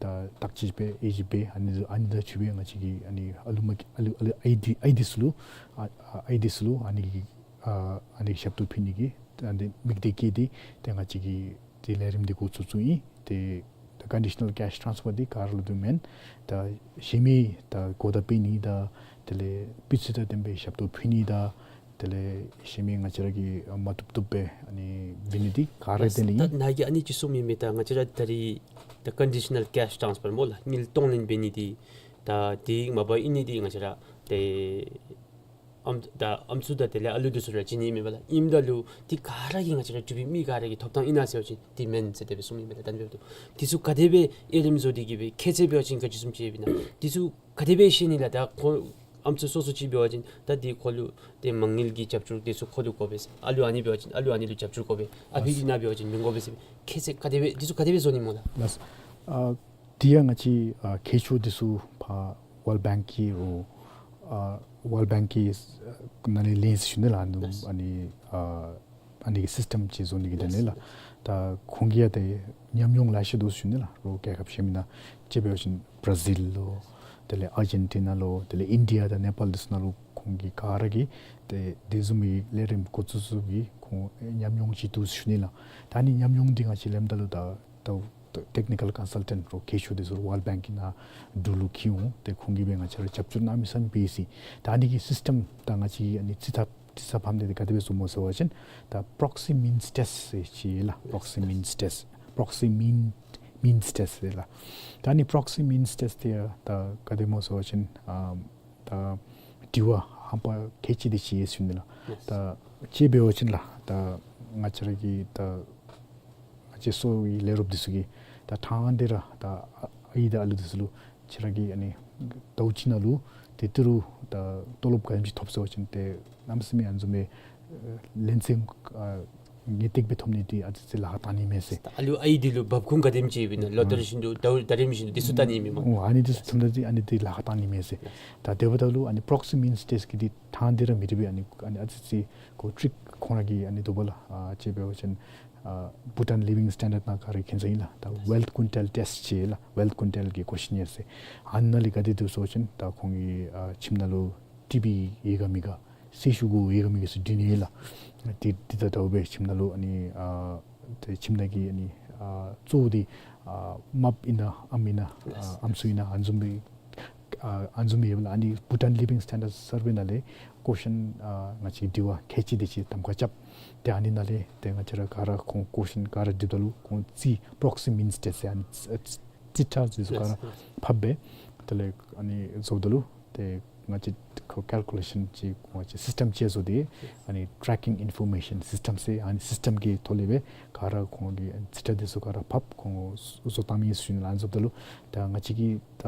ད་བརྟག་དཔྱད་འབད་ཨེ་ཞིབ་འབད་ཨ་ནི་ཨ་ནི་ནང་འཁོད་པའི་ང་བཅས་ཀྱི་ཨ་ནི་ཨ་ལུ་མ་ཨ་ལུ་ཨ་ལུ་ཨའི་འདི་ཨའི་འདི་ཚུ་ལུ་ཨ་ཨ་ཨའི་འདི་ཚུ་ལུ་ཨ་ནི་གི་ཨ་ཨ་ནི་ཞབས་ཏོག་ཕུལ་ནི་གི་ད་འདི་དམིགས་གཏད་བསྐྱེད་དེ་ཏེ་ང་བཅས་ཀྱིས་ཏེ་ལས་རིམ་འདི་འགོ་བཙུགས་བཙུགསཔ་ཨིན། ཏེ་ད་ཀོན་ཌི་ཤ་ནཱལ་ཀེཤ་ཊཱནསི་ཕར་འདི་ག་ར་ལུ་འདི་མེན། ད་གཞན་མི་ད་གོ་བརྡ་སྤེལ་ནི་དང་དེ་ལས་སྤུས་ཚད་དང་ལྡན་པའི་ཞབས་ཏོག་ཕུལ་ནི་དང་དེ་ལས་གཞན་མི་ང་བཅས་ར་གིས་མ་བཏུབ་བཏུབ་སྦེ་ཨ་ནི་འབད་ནི་འདི་ག་ར་ལགས། དེ་ལས་ད་ཨིན། ནཱ་གིས་ཨ་ནི་ཅིག་གསུངམ་ཨིན་མས། ད་ང་བཅས་ར་ད་རེས་ད་ཀོན་ཌི་ཤ་ནཱལ་ཀེཤ་ཊཱནསི་ཕར་སྨོ་ལགས། དངུལ་གཏོང་ལེན་འབད་ནི་འདི་ད་འདི་མ་པ་ཨིན་ནི་འདི་ང་བཅས་ར་ཏེ་ཨམ་ད་ཨམ་སྲུ་དང་དེ་ལས་ཨ་ལུ་འདི་ཚུ་ར་བྱིན་ནི་མེན་པ་ལགས། ཨིནམ་ད་ལུ་འདི་ག་ར་གིས་ང་བཅས་ར་འབྲུག་པའི་མི་ག་ར་གིས་ཐོབ་ཐངས་ཨིན་ན་ཟེར་བ་ཅིན་འདི་མེན་ཟེར་དེ་སྦེ་གསུངམ་ཨིན་པས་ལགས། ད་འདི་འབདཝ་ད་འདི་ཚུ་ག་དེ་སྦེ་དབྱེ་རིམ་བཟོ་སྟེ་གི་སྦེ་ཁྱད་ཚད་འབད་བ་ཅིན་ག་ཅི་བཟུམ་ཅིག་ཡོདཔ་ཨིན་ན། འདི་ཚུ་ག་དེ་སྦེ་ཤེས་ནི་ལགས། ད་ཁོ་ཨམ་སྲུ་སོ་སོ་ཅིག་འབད་བ་ཅིན་ད་འདི་ཁོ་ལུ་ཏེ་མ་དངུལ་གྱི་རྒྱབ་སྐྱོར་འདི་ཚུ་ཁོ་ལུ་དགོ་པས་ཟེར། ཨ་ལུ་ཨ་ནི་འབད་བ་ཅིན་ཨ་ལུ་ཨ་ནི་ལུ་རྒྱབ་སྐྱོར་དགོ་པས། ཨ་ཕི་འདི་ནང་འབད་བ་ཅིན་མི་དགོ་པས་ཟེར། ཁྱད་ཚད་ག་དེ་སྦེ་འདི་ཚུ་ག་དེ་སྦེ་བཟོ་ནི་སྨོ་ལགས། ལགས། ཨ་དེ་ཡང་ང་བཅས་ཨ་མཁས་མཆོག་འདི་ཚུ་ཕར་ཝཱལཌ་བེངཀ་གི་རོགས་ཨ་ཝཱལཌ་བེངཀ་གི་ནང་ལས་ལེན་ཟེར་ཞུ་ནི་ལགས། ཨ་ནི་ལགས། ཨ་ནི་ཨ་ནི་གི་སིསི་ཊེམ་ཅིག་བཟོ་ནི་གི་དོན་ལས་ལགས། ལགས། ད་ཁོང་གིས་ཡང་ཏེ་ཉམས་མྱོང་ལེ་ཤ་འདུག་ཟེར་ཞུ་ནི་ལགས། རོགས་རྒྱལ་ཁབ་གཞན་མི་ནང་དཔྱེ་འབད་བ་ཅིན་བར་ཛིལ་ལུ་དེ་ལས་ཨར་ཇེན་ཊི་ན་ལུ་དེ་ལས་ཨིན་ཌི་ཡ་དང་ནེ་པཱལ་འདི་ཚུ་ནང་ལུ་ཁོང་གིས་ག་ར་གིས་ཏེ་དེ་བཟུམ་མའི་ལས་རིམ་འགོ་བཙུགས་བཙུགསཔ་གི་ཁོང་ཉམས་མྱོང་ཅིག་འདུག་ཟེར་ཞུ་ནི་ལགས། ད་ཨ་ནི་ཉམས་མྱོང་འདི་ང་བཅས་ལེནམ་ད་ལུ་ད་ད་ཊེག་ནི་ཀཱལ་ཀོན་སཱལ་ཊེནཊ་རོགས་མཁས་མཆོག་འདི་ཚུ་ཝཱལཌ་བེངཀ་གི་ནང་འབྲུག་ལུ་འཁྱིད་འོང་། ཏེ་ཁོང་གིས་སྦེ་ང་བཅས་ར་རྒྱབ་སྐྱོར་གནམ་མེད་ས་མེད་འབད་ཡི་ཟེར། ད་ཨ་ནི་གི་སིསི་ཊེམ་ད་ང་བཅས་ཨ་ནི་རྩིས་ཐབས་རྩིས་ཚད་ཕབ་ནི་འདི་ག་དེ་སྦེ་བཟོཝ་སྨོ་ཟེར་བ་ཅིན་ད་པྲོག་སི་མིན་ཊེསཊ་ཟེར་ཅིག་ཡོད་ལགས། པྲོག་སི་མིན་ཊེསཊ་པྲོག་སི་མིན་མིན་ཊེསཊ་ཟེར་ལགས། ད་ཨ་ནི་པྲོག་སི་མིན་ཊེསཊ་འདི་ཡང་ད་ག་དེ་སྨོ་ཟེར་བ་ཅིན་ཨ་ད་དྲི་བ་ཧམ་པ་གལ་ཆེ་དེ་ཅིག་ཡོད་ཟེར་ཞུ་ནི་ལགས། ད་དཔྱེ་འབད་བ་ཅིན་ལགས། ད་ང་བཅས་ར་གི་ད་ང་བཅས་གསོ་བའི་ལས་རོགསཔ་འདི་ཚུ་གིས་ད་ཐང་འདི་ར་ད་ཨའི་དང་ཨ་ལུ་འདི་ཚུ་ལུ་ཁྱེད་ར་གིས་ཨ་ནི་ཟླཝ་གཅིག་ནང་ལུ་ཏེ་ཏི་རུ་ད་ཏོ་ལོབ་ག་དེམ་ཅིག་ཐོབ་ཟེར་བ་ཅིན་ཏེ་གནམ་མེད་ས་མེད་ཨ་ནི་བཟུམ་མའི་ལན་ཚད་ཨ་ངེས་ཏིག་སྦེ་ཐོབ་ནི་འདི་ཨ་ཙི་ཅིག་ལཱ་ཁག་བཏང་ནི་མས་ཟེར། ད་ཨ་ལུ་ཨའི་འདི་ལུ་འབབ་ཁུངས་ག་དེམ་ཅིག་ཡོདཔ་ཨིན་ན། ལོ་ལྟར་བཞིན་དུ་ཟླཝ་ཟླ་རིམ་བཞིན་དུ་འདི་ཚུ་བལྟ་ནི་མས་སྨོ། ཨོ་ཨ་ནི་འདི་ཚུ་ཐོནམ་ད་འདི་ཨ་ནི་འདི་ལཱ་ཁག་བཏང་ནི་མས་ཟེར། ད་དེ་འབདཝ་ད་ལུ་ཨ་ནི་པྲོག་སི་མིན་ཊེསཊ་གི་འདི་ཐང་འདི་ར་མི་འདྲ་བའི་ཨ་ནི་ཨ་ནི་ཨ་ཙི་ཅིག་ཁོ་ཊིག་ཁོང་ར་གིས་ཨ་ནི་འདུག་པ་ལགས། ཨ་དཔྱེ་འབད་བ་ཅིན་ཨ་བྷུ་ཊཱན་ལི་ཝིང་སི་ཊེན་ཌརཌ་ནང་ག་ར་མཁྱེན་གསལ་ཨིན་ལགས། ད་ཝེལཐ་ཀུན་ཊལ་ཊེསཊ་ཟེར་ལགས། ཝེལཐ་ཀུན་ཊལ་གྱི་ཀོ་ཤིན་ཡར་ཟེར། ཨ་ནཱ་ལས་ག་དེ་འདུག་ཟེར་བ་ཅིན་ད་ཁོང་གི་ཨ་ཁྱིམ་ནང་ལུ་ཊི་བི་ཡོད་ག་མེད་ག་སེར་ཤུགས་ཡོད་ག་མེད་ག་ཟེར་དྲི་ནི་ཡོད་ལགས། དེ་དེ་དང་འདྲཝ་སྦེ་ཁྱིམ་ནང་ལུ་ཨ་ནི་ཨ་ཏེ་ཁྱིམ་ནང་གི་ཨ་ནི་ཨ་གཙོ་བོ་འདི་ཨ་རྨགཔ་ཨིན་ན་ཨམ་ཨིན་ན་ཨ་ཨམ་སྲུ་ཨིན་ན་ཨ་ནི་བཟུམ་སྦེ་ཨ་ཨ་ནི་བཟུམ་སྦེ་ཡོདཔ་ལགས། ཨ་ནི་བྷུ་ཊཱན་ལི་ཝིང་སི་ཊེན་ཌརཌ་སར་ཝེ་ནང་ལས་ཀོ་ཤིན་ཨ་ང་བཅས་དྲི་བ་ཁལ་གཅིག་དེ་ཅིག་གདམ་ཁ་རྐྱབ། ཏེ་ཨ་ནི་ནང་ལས་ཏེ་ང་བཅས་ར་ག་ར་ཁོང་ཀོ་ཤིན་ག་ར་དྲིཝ་ད་ལུ་ཁོང་རྩིས་པྲོག་སི་མིན་ཊེསཊ་ཟེར་ཨ་ནི་རྩིས་ཁྲ་འདི་ཚུ་ག་ར་ཕབ་སྦེ་དེ་ལས་ཨ་ནི་བཟོཝ་ད་ལུ་ཏེ་ང་བཅས་ཁོ་ཀལ་ཀུ་ལེ་ཤཱན་ཅིག་ང་བཅས་སིསི་ཊེམ་ཅིག་བཟོ་སྟེ་ཨ་ནི་ཊེག་ཀིང་ཨིན་ཕོར་མེ་ཤཱན་སིསི་ཊེམ་ཟེར་ཨ་ནི་སིསི་ཊེམ་གི་ཐོག་ལས་སྦེ་ག་ར་ཁོང་གི་རྩིས་ཁྲ་འདི་ཚུ་ག་ར་ཕབ་ཁོང་བཟོ་བཏང་མི་ཟེར་ཞུ་ནི་ལགས། བཟོཝ་ད་ལུ་ད་ང་བཅས་ཀྱི་ད་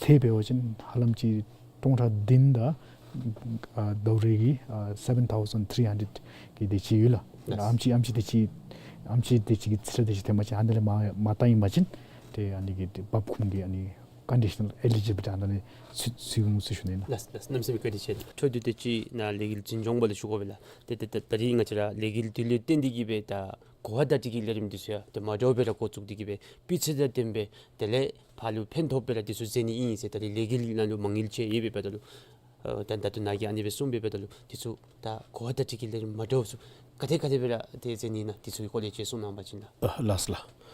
ཚད་འབད་བ་ཅིན་ཧ་ལམ་ཅིག་སྟོང་ཕྲག་བདུན་དང་ཨ་ཟླཝ་རེ་གི་ཨ་སེ་བེན་ཐའུ་ཟེན་ཐི་རི་ཧན་ཌེཌ་གི་དེ་ཅིག་ཡོད་ལགས། ལགས། ཨམ་ཅིག་ཨམ་ཅིག་དེ་ཅིག་ ཨམ་ཆི་དེ་ཅིག་གི་ཚེ་རབས་དེ་ཅིག་ཐོན་པ་ཅིན་ཨ་ནི་ལས་མ་མ་བཏང་ཡི་པ་ཅིན་ཏེ་ཨ་ནི་གི་ཏེ་འབབ་ཁུངས་ཀྱི་ཨ་ནི་ཀོན་ཌི་ཤི་ནཱལ་ཨེ་ལི་ཇི་བི་ལི་ཊི་ཨ་ནི་ཚུད་ཚུད་འོང་ཟེར་ཞུ་ནི་ཨིན་ལགས། ལགས་ལགས། གནམ་མེད་ས་མེད་བཀའ་དྲིན་ཆེ་ལགས། འཕྲོ་མཐུད་དེ་ཅིག་ནཱ་ལས་འགུལ་འཛིན་སྐྱོང་པ་ལུ་ཞུ་དགོ་པས་ལགས། ཏེ་ཏེ་ཏེ་ད་རིས་ང་བཅས་ར་ལས་འགུལ་འདི་ལུ་བརྟེན་ཏེ་གིས་སྦེ་ད་གོ་བ་བརྡ་སྤྲོད་ཀྱི་ལས་རིམ་འདི་ཚུ་ཡང་ཏེ་མ་འདྲཝ་སྦེ་ར་འགོ་བཙུགས་ཏེ་གིས་སྦེ་སྤུས་ཚད་དང་ལྡནམ་སྦེ་དེ་ལས་ཕར་ལུ་ཕན་ཐོགས་སྦེ་ར་འདི་ཚུ་མཛད་ནི་ཨིན་ཟེར། ད་རིས་ལས་འགུལ་ནང་ལུ་མ་དངུལ་ཅིག་ཡོད་པའི་འབདཝ་ད་ལུ་ཨ་ད་ད་ལྟོ་ནཱ་གིས་ཨ་ནི་སྦེ་གསུངས་པའི་འབདཝ་ད་ལུ་འདི་ཚུ་ད་གོ་བ་བརྡ་སྤྲོད་ཀྱི་ལས་རིམ་མ་འདྲཝ་ཚུ་ག་དེ་ག་དེ་སྦེ་ར་ཏེ་མཛད་ནི་ཨིན་ན་འདི་ཚུ་གི་སྐོར་ལས་ཅིག་གསུང་གནང་བ་ཅིན་ལགས། ཨ་ལགས་སོ་ལགས།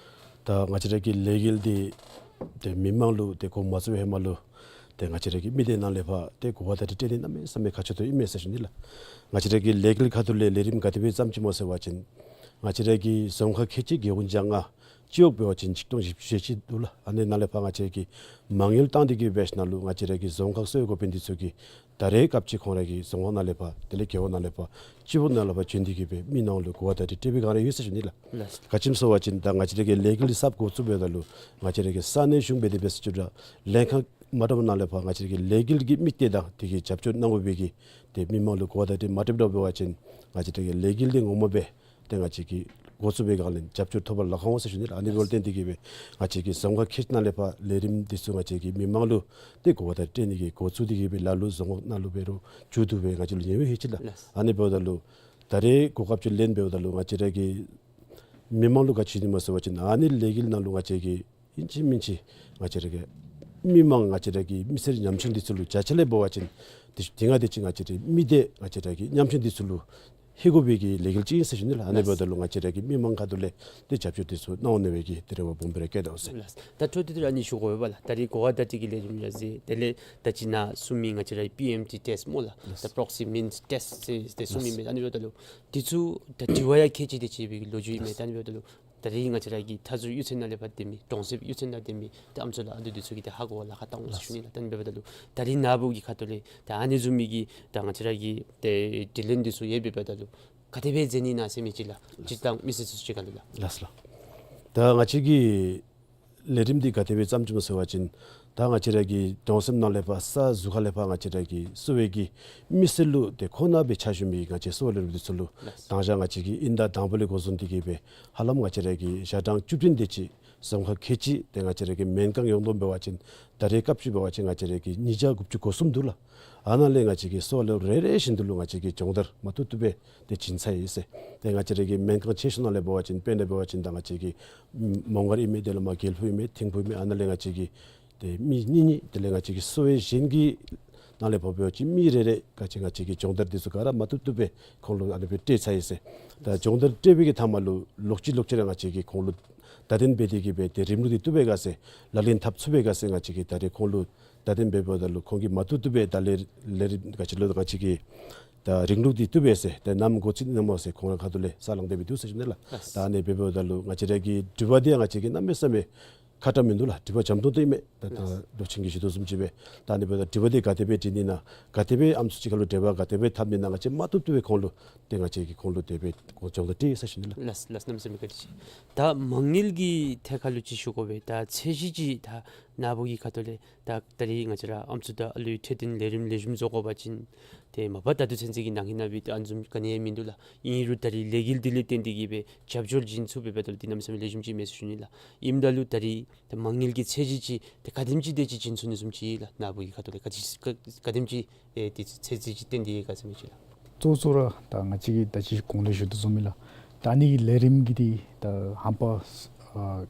ད་ང་བཅས་ར་གི་ལས་འགུལ་འདི་ཏེ་མི་མང་ལུ་ཏེ་འགོ་མ་བཙུགས་པའི་ཧེ་མ་ལུ་ཏེ་ང་བཅས་ར་གི་མི་སྡེ་ནང་ལས་ཕར་ཏེ་གོ་བ་བརྡ་སྤྲོད་སྤྲོད་ནི་གནམ་མེད་ས་མེད་ཁག་ཆེ་ཏོག་ཨིན་མས་ཟེར་ཞུ་ནི་ལགས། ང་བཅས་ར་གི་ལས་འགུལ་ཁ་ཐུག་ལས་ལས་རིམ་ག་དེ་སྦེ་བརྩམས་ཅི་སྨོ་ཟེར་བ་ཅིན་ང་བཅས་ར་གི་རྫོང་ཁག་ཁལ་གཅིག་རྒེད་འོག་བརྒྱ་ལྔ་སྤྱི་འོག་འབད་བ་ཅིན་ཆིག་སྟོང་བཞི་བཅུ་ཞེ་གཅིག་འདུག་ལགས། ཨ་ནི་ནང་ལས་ཕར་ང་བཅས་ཀྱིས་མ་དངུལ་བཏང་སྟེ་གིས་འབད་ཞིནམ་ལས་ང་བཅས་ར་གི་རྫོང་ཁག་གསོ་བའི་འགོ་དཔོན་འདི་ཚུ་གིས་ད་རེས་སྐབས་ཅིག་ཁོང་ར་གི་རྫོང་ཁག་ནང་ལས་ཕར་དེ་ལས་རྒེད་འོག་ནང་ལས་ཕར་སྤྱི་འོག་ནང་ལས་ཕར་བྱོན་ཏེ་གིས་སྦེ་མི་ནང་ལུ་གོ་བ་བརྡ་སྤྲོད་སྤྲོད་པའི་སྒང་ར་ཡོད་ཟེར་ཞུ་ནི་ལགས། ལགས། ག་ཅི་སྨོ་ཟེར་བ་ཅིན་ད་ང་བཅས་ར་གི་ལས་འགུལ་གསརཔ་འགོ་བཙུགས་པའི་ད་ལུ་ང་བཅས་ར་གི་ས་གནས་གཞུང་འབད་དེ་འབད་ས་ཅིག་ར་ལྷན་ཁག་མ་འདྲཝ་ནང་ལས་ཕར་ང་བཅས་ར་གི་ལས་འགུལ་གྱི་དམིགས་གཏད་དང་དེ་གི་རྒྱབ་སྐྱོར་གནང་དགོ་པའི་གི་ཏེ་མི་མང་ལུ་གོ་བ་བརྡ་སྤྲོད་མ་སྤྲོད་འདྲཝ་འབད་བ་ཅིན་ང་བཅས་ར་གི་ལས་འགུལ་འདི་ངོ་མ་སྦེ་ཏེ་ང་བཅས་ཀྱིས་འགོ་བཙུགས་པའི་སྒང་ལས་རྒྱབ་སྐྱོར་ཐོབ་པར་ལཱ་ཁག་འོང་ཟེར་ཞུ་ནི་ལགས། ཨ་ནི་འབདཝ་ལས་བརྟེན་ཏེ་གིས་སྦེ་ང་བཅས་ཀྱིས་རྫོང་ཁག་ཁལ་གཅིག་ནང་ལས་ཕར་ལས་རིམ་འདི་ཚུ་ང་བཅས་ཀྱིས་མི་མང་ལུ་ཏེ་གོ་བ་བརྡ་སྤྲོད་ནི་གི་འགོ་བཙུགས་ཏེ་གིས་སྦེ་ལ་ལུ་རྫོང་ཁག་ནང་ལུ་འབད་རུང་མཇུག་བསྡུ་སྦེ་ང་བཅས་ལུ་ཉེ་བའི་ཧེ་ཅི་ལགས། ལགས། ཨ་ནི་འབདཝ་ད་ལུ་ད་རེས་གོ་སྐབས་ཅིག་ལེན་འབདཝ་ད་ལུ་ང་བཅས་ར་གི་མི་མང་ལུ་ག་ཅི་ནི་སྨོ་ཟེར་བ་ཅིན་ཨ་ནི་ལས་འགུལ་ནང་ལུ་ང་བཅས་ཀྱིས་ཨིན་ཅི་མིན་ཅི་ང་བཅས་ར་གི་མི་མང་ང་བཅས་ར་གི་མི་སེར་ཉམ་ཆུང་འདི་ཚུ་ལུ་བརྒྱ་ཆ་ལས་འབད་བ་ཅིན་ཏེ་ཏེ་ང་བཅས་ཀྱིས་ང་བཅས་ར་མི་སྡེ་ང་བཅས་ར་གི་ཉམ་ཆུང་འདི་ཚུ་ལུ་ལྷོད་དགོ་པའི་གི་ལས་འགུལ་ཅིག་ཨིན་ཟེར་ཞུ་ནི་ལགས། ཨ་ནི་ལགས། འབདཝ་ད་ལུ་ང་བཅས་ར་གི་མི་མང་ཁ་ཐུག་ལས་ཏེ་རྒྱབ་སྐྱོར་འདི་ཚུ་གནང་འོང་ནི་སྦེ་གི་ཏེ་རེ་བ་སྦོམ་སྦེ་ར་བསྐྱེད་དོ་ཟེར། ལགས། ད་འཕྲོ་མཐུད་དེ་ར་ཨ་ནི་ཞུ་དགོ་པས་ལགས། ད་རིས་གོ་བ་བརྡ་སྤྲོད་ཀྱི་ལས་རིམ་ར་མཛད། དེ་ལས་ད་ཅི་ནཱ་གསུངས་མི་ང་བཅས་ར་པི་ཨེམ་ཊི་ཊེསཊ་སྨོ་ལགས། ལགས། ད་པྲོག་སི་མིནསི་ཊེསཊ་ཟེར་ཏེ་གསུངས་མི་ལགས། མས། ཨ་ནི་འབདཝ་ད་ལུ་འདི་ཚུ་ད་དྲི་བ་ཡང་ཁལ་གཅིག་དེ་ཅིག་སྦེ་གི་ལོ་རྒྱུས་ཨིན་མས། ད་ཨ་ནི་འབདཝ་ད་ལུ་ད་རིས་ང་བཅས་ར་གི་མཐའ་ཟུར་གཡུས་ཚན་ནང་ལས་ཕར་སྡོད་མི་གྲོང་གསེབ་གཡུས་ཚན་ནང་སྡོད་མི་ཏེ་ཨམ་སྲུ་ལགས་ཨ་ནི་འདི་ཚུ་གིས་ཏེ་ཧ་གོ་བར་ལཱ་ཁག་བཏང་འོང་ཟེར་ཞུ་ནི་ལགས། ད་ཨ་ནི་འབདཝ་ད་ལུ་ད་རིས་ནཱ་བུ་གི་ཁ་ཐུག་ལས་ད་ཨ་ནི་བཟུམ་མའི་གི་ད་ང་བཅས་ར་གི་ཏེ་དྲི་ལན་འདི་ཚུ་ཡོདཔ་འབདཝ་ད་ལུ་ག་དེ་སྦེ་མཛད་ནི་ཨིན་ན་ཟེར་མི་ཅིག་ལགས། ལགས། སྤྱིར་བཏང་མི་སེར་ཚུ་ཅིག་ཁར་ལུ་ལགས། ལགས་སོ་ལགས། ད་ང་བཅས་ཀྱིས་ལས་རིམ་འདི་ག་དེ་སྦེ་བརྩམས་ཅི་སྨོ་ཟེར་བ་ཅིན་ད་ང་བཅས་ར་གི་གྲོང་གསེབ་ནང་ལས་ཕར་ས་ཟུར་ཁ་ལས་ཕར་ང་བཅས་ར་གི་གསོ་བའི་གི་མི་སེར་ལུ་ཏེ་ཁོང་ནང་སྦེ་ཕྱག་ཞུ་མི་ང་བཅས་གསོ་བ་ལས་རིམ་འདི་ཚུ་ལུ་ལགས། དང་ཞག་ང་བཅས་ཀྱིས་དབྱིན་ཟླ་དང་པ་ལས་འགོ་བཟུང་སྟེ་གིས་སྦེ་ཧ་ལམ་ང་བཅས་ར་གི་ཞག་གྲངས་བཅུ་བདུན་དེ་ཅིག་རྫོང་ཁག་ཁལ་གཅིག་ཏེ་ང་བཅས་ར་གི་སྨན་ཁང་ཡོངས་བསྡོམས་འབད་བ་ཅིན་ད་རེས་སྐབས་ཅིག་འབད་བ་ཅིན་ང་བཅས་ར་གི་ཉིས་བརྒྱ་དགུ་བཅུ་གོ་གསུམ་འདུག་ལགས། ཨ་ནཱ་ལས་ང་བཅས་ཀྱིས་གསོ་བ་ལས་རེ་རེ་བཞིན་དུ་ལུ་ང་བཅས་ཀྱིས་སྦྱོང་བརྡར་མ་བཏུབ་བཏུབ་སྦེ་ཏེ་བྱིན་ཚར་ཡི་ཟེར། ཏེ་ང་བཅས་ར་གི་སྨན་ཁང་ཆེ་ཤོས་ནང་ལས་འབད་བ་ཅིན་དཔེར་ན་འབད་བ་ཅིན་ད་ང་བཅས་ཀྱི་མོང་སྒར་ཨིན་མས། དེ་ལས་མར་དགེ་ལེགས་ཕུག་ཨིན་མས། ཐིམ་ཕུག་ཨིན་མས། ཨ་ནཱ་ལས་ང་བཅས་ཀྱི་ཏེ་མི་གཉིས་གཉིས་དེ་ལས་ང་བཅས་ཀྱི་གསོ་བའི་གཞན་གྱི་ནང་ལས་འབད་བ་ཅིན་མི་རེ་རེ་ག་ཅི་ང་བཅས་ཀྱིས་སྦྱོང་བརྡར་འདི་ཚུ་ག་ར་མ་བཏུབ་བཏུབ་སྦེ་ཁོང་ལུ་ཨ་ནི་སྦེ་སྤྲོད་ཚར་ཡི་ཟེར། ད་སྦྱོང་བརྡར་སྤྲོད་པའི་གི་མཐའ་མ་ལུ་ལོག་ཅི་ལོག་ཅི་ར་ང་བཅས་ཀྱིས་ཁོང་ལུ་བརྡ་སྟོན་འབད་དེ་གིས་སྦེ་ཏེ་རིམ་ལུགས་འདི་བཏུབ་པའི་སྒང་ཟེར་ལག་ལེན་འཐབ་ཚུགས་པའི་སྒང་ཟེར་ང་བཅས་ཀྱིས་ད་རེས་ཁོང་ལུ་བརྡ་སྟོན་འབད་འབདཝ་ད་ལུ་ཁོང་གིས་མ་བཏུབ་བཏུབ་སྦེ་ད་ལས་ལས་རིམ་ག་ཅི་ལོ་ང་བཅས་ཀྱིས་ད་རིམ་ལུགས་འདི་བཏུབ་པས་ཟེར་ད་ནམ་འགོ་བཙུགས་ནི་ཨིན་ན་སྨོ་ཟེར་ཁོང་ར་ཁ་ཐུག་ལས་ས་ལང་སྟེ་སྦེ་འདུག་ཟེར་ཞུ་ནི་ལགས། ལགས། ད་ཨ་ནི་འབད་འབདཝ་ད་ལུ་ང་བཅས་ར་གི་དྲི་བ་འདི་ང་བཅས་ཀྱིས་གནམ་མེད་ས་མེད་ཁག་དྲགས་མིན་འདུག་ལགས། དྲི་བ་འཇམ་ཏོང་ཏོ་ཨིན་མས། ད་ད་ལགས། ལོ་ཆེན་གྱིས་ཞུ་དོ་བཟུམ་ཅིག་སྦེ་ད་ཨ་ནི་འབདཝ་ད་དྲི་བ་འདི་ག་དེ་སྦེ་དྲི་ནི་ཨིན་ན་ག་དེ་སྦེ་ཨམ་སྲུ་གཅིག་ཁར་ལུ་འབྲེལ་བ་ག་དེ་སྦེ་འཐབ་ནི་ཨིན་ན་ང་བཅས་མ་བཏུབ་བཏུབ་སྦེ་ཁོང་ལུ་ཏེ་ང་བཅས་ཀྱིས་ཁོང་ལུ་དེ་སྦེ་སྦྱོང་བརྡར་སྤྲོད་ཡི་ཟེར་ཞུ་ནི་ལགས། ལགས་ལགས། གནམ་མེད་ས་མེད་བཀའ་དྲིན་ཆེ། ད་མ་དངུལ་གྱི་ཐད་ཁར་ལུ་ཅིག་ཞུ་དགོ་པས། ད་ཚད་གཞི་ཅིག་ད་ནཱ་བུ་གི་ཁ་ཐུག་ལས་ད་ད་རིས་ང་བཅས་ར་ཨམ་སྲུ་དང་ཨ་ལུའི་འཕྲོད་བསྟེན་ལས་རིམ་ལེགས་ཤོམ་བཟོ་དགོ་པ་ཅིན་ཏེ་མ་པ་ད་ལྟོ་ཚུན་ཚོད་ཀྱི་ནང་གི་ནང་སྦེ་ཏེ་ཨ་ནི་བཟུམ་ག་ནི་ཡང་མིན་འདུག་ལགས། ཨིན་རུང་ད་རིས་ལས་འགུལ་འདི་ལས་བརྟེན་ཏེ་གིས་སྦེ་རྒྱབ་སྐྱོར་བྱིན་ཚུགས་པའི་འབདཝ་ད་ལུ་འདི་གནམ་མེད་ས་མེད་ལེགས་ཤོམ་ཅིག་མས་ཟེར་ཞུ་ནི་ལགས། ཨིནམ་ད་ལུ་ད་རིས་ད་མ་དངུལ་གྱི་ཚད་གཞི་ཅིག་ཏེ་ག་དེམ་ཅིག་དེ་ཅིག་བྱིན་ཚུགས་ནི་བཟུམ་ཅིག་ལགས། ནཱ་བུ་གི་ཁ་ཐུག་ལས་ག་ཅི་ག་ག་དེམ་ཅིག་ཨེ་ཏེ་ཚད་གཞི་ཅིག་བཏོན་ཏེ་ཡོད་ག་ཟེར་མི་ཅིག་ལགས། གཙོ་གཙོ་ར་ད་ང་བཅས་ཀྱིས་ད་ཅི་གོང་ལས་ཞུ་དོ་བཟུམ་སྦེ་ལགས། ད་ཨ་ནི་གི་ལས་རིམ་གྱི་འདི་ད་ཧམ་པ་ཨ་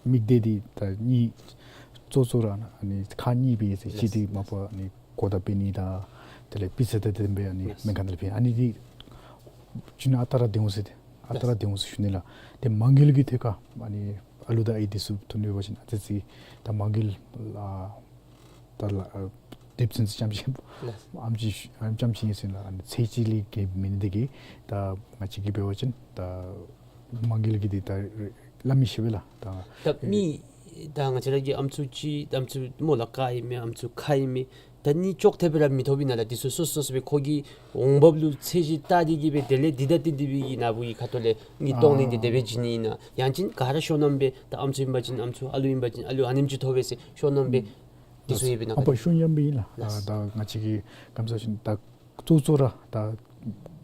དམིགས་གཏད་འདི་ད་གཉིས་གཙོ་གཙོ་ར་ཨ་ནི་ཁག་གཉིས་སྦེ་ཡོད་ཟེར། གཅིག་འདི་མ་པ་ཨ་ནི་གོ་བརྡ་སྤེལ་ནི་དང་དེ་ལས་སྤུས་ཚད་དང་ལྡནམ་སྦེ་ཨ་ནི་སྨན་ཁང་ནང་ལས་ཕུལ་ཨ་ནི་འདི་ཅིག་ནང་ཨ་རྟག་ར་སྡོད་འོང་ཟེར་ཏེ་ཨ་རྟག་ར་སྡོད་འོང་ཟེར་ཞུ་ནི་ལགས། ཏེ་མ་དངུལ་གྱི་ཐད་ཁར་ཨ་ནི་ཨ་ལུ་དང་ཨའི་འདི་ཚུ་ཐོན་ཡོད་པ་ཅིན་ཨ་ཙི་ཅིག་ད་མ་དངུལ་ཨ་ད་ལགས་ཨ་དེབ་ཚན་ཚུ་རྐྱངམ་ཅིག་ལགས། ཨམ་ཅིག་ཨམ་རྐྱངམ་ཅིག་ཨིན་ཟེར་ལགས། ཨ་ནི་ཚད་གཞི་ལས་བརྒལ་མེན་ནི་དེ་གིས་ད་ང་བཅས་ཀྱིས་འབད་བ་ཅིན་ད་མ་དངུལ་གྱི་འདི་ད་སླབ་མི་ཤེས་པས་ལགས། ད་ད་མི་ད་ང་བཅས་ར་གི་ཨམ་སྲུ་ཅིག་ཨམ་སྲུ་སྨོ་ལགས་ཀ་ཨིན་མས། ཨམ་སྲུ་ཁ་ཨིན་མས། ད་ནི་ཅོག་འཐདཔ་སྦེ་ར་མི་ཐོབ་ཨིན་ན་ལགས། འདི་ཚུ་སོ་སོ་སོ་སྦེ་ཁོ་གི་འོང་འབབ་ལུ་ཚད་གཞི་བལྟ་སྟེ་གིས་སྦེ་དེ་ལས་འདི་ད་འདི་འདི་སྦེ་གི་ནཱ་བུ་གི་ཁ་ཐུག་ལས་དངུལ་གཏོང་ནི་འདི་དེ་སྦེ་བྱིན་ནི་ཨིན་ན། ཡང་ཅིན་ག་ར་ཤོང་ནམ་སྦེ་ད་ཨམ་སྲུ་ཨིན་པ་ཅིན་ཨམ་སྲུ་ཨ་ལུ་ཨིན་པ་ཅིན་ཨ་ལུ་ཨ་ནེམ་ཅིག་ཐོབ་པས་ཟེར་ཤོང་ནམ་སྦེ་འདི་ཚུ་ཡོད་པས་ན། ཨ་པ་ཤོང་ཡང་སྦེ་ཨིན་ལགས། ལགས། ད་ང་བཅས་ཀྱིས་ག་ཅི་ཟེར་ད་གཙོ་གཙོ་ར་ད་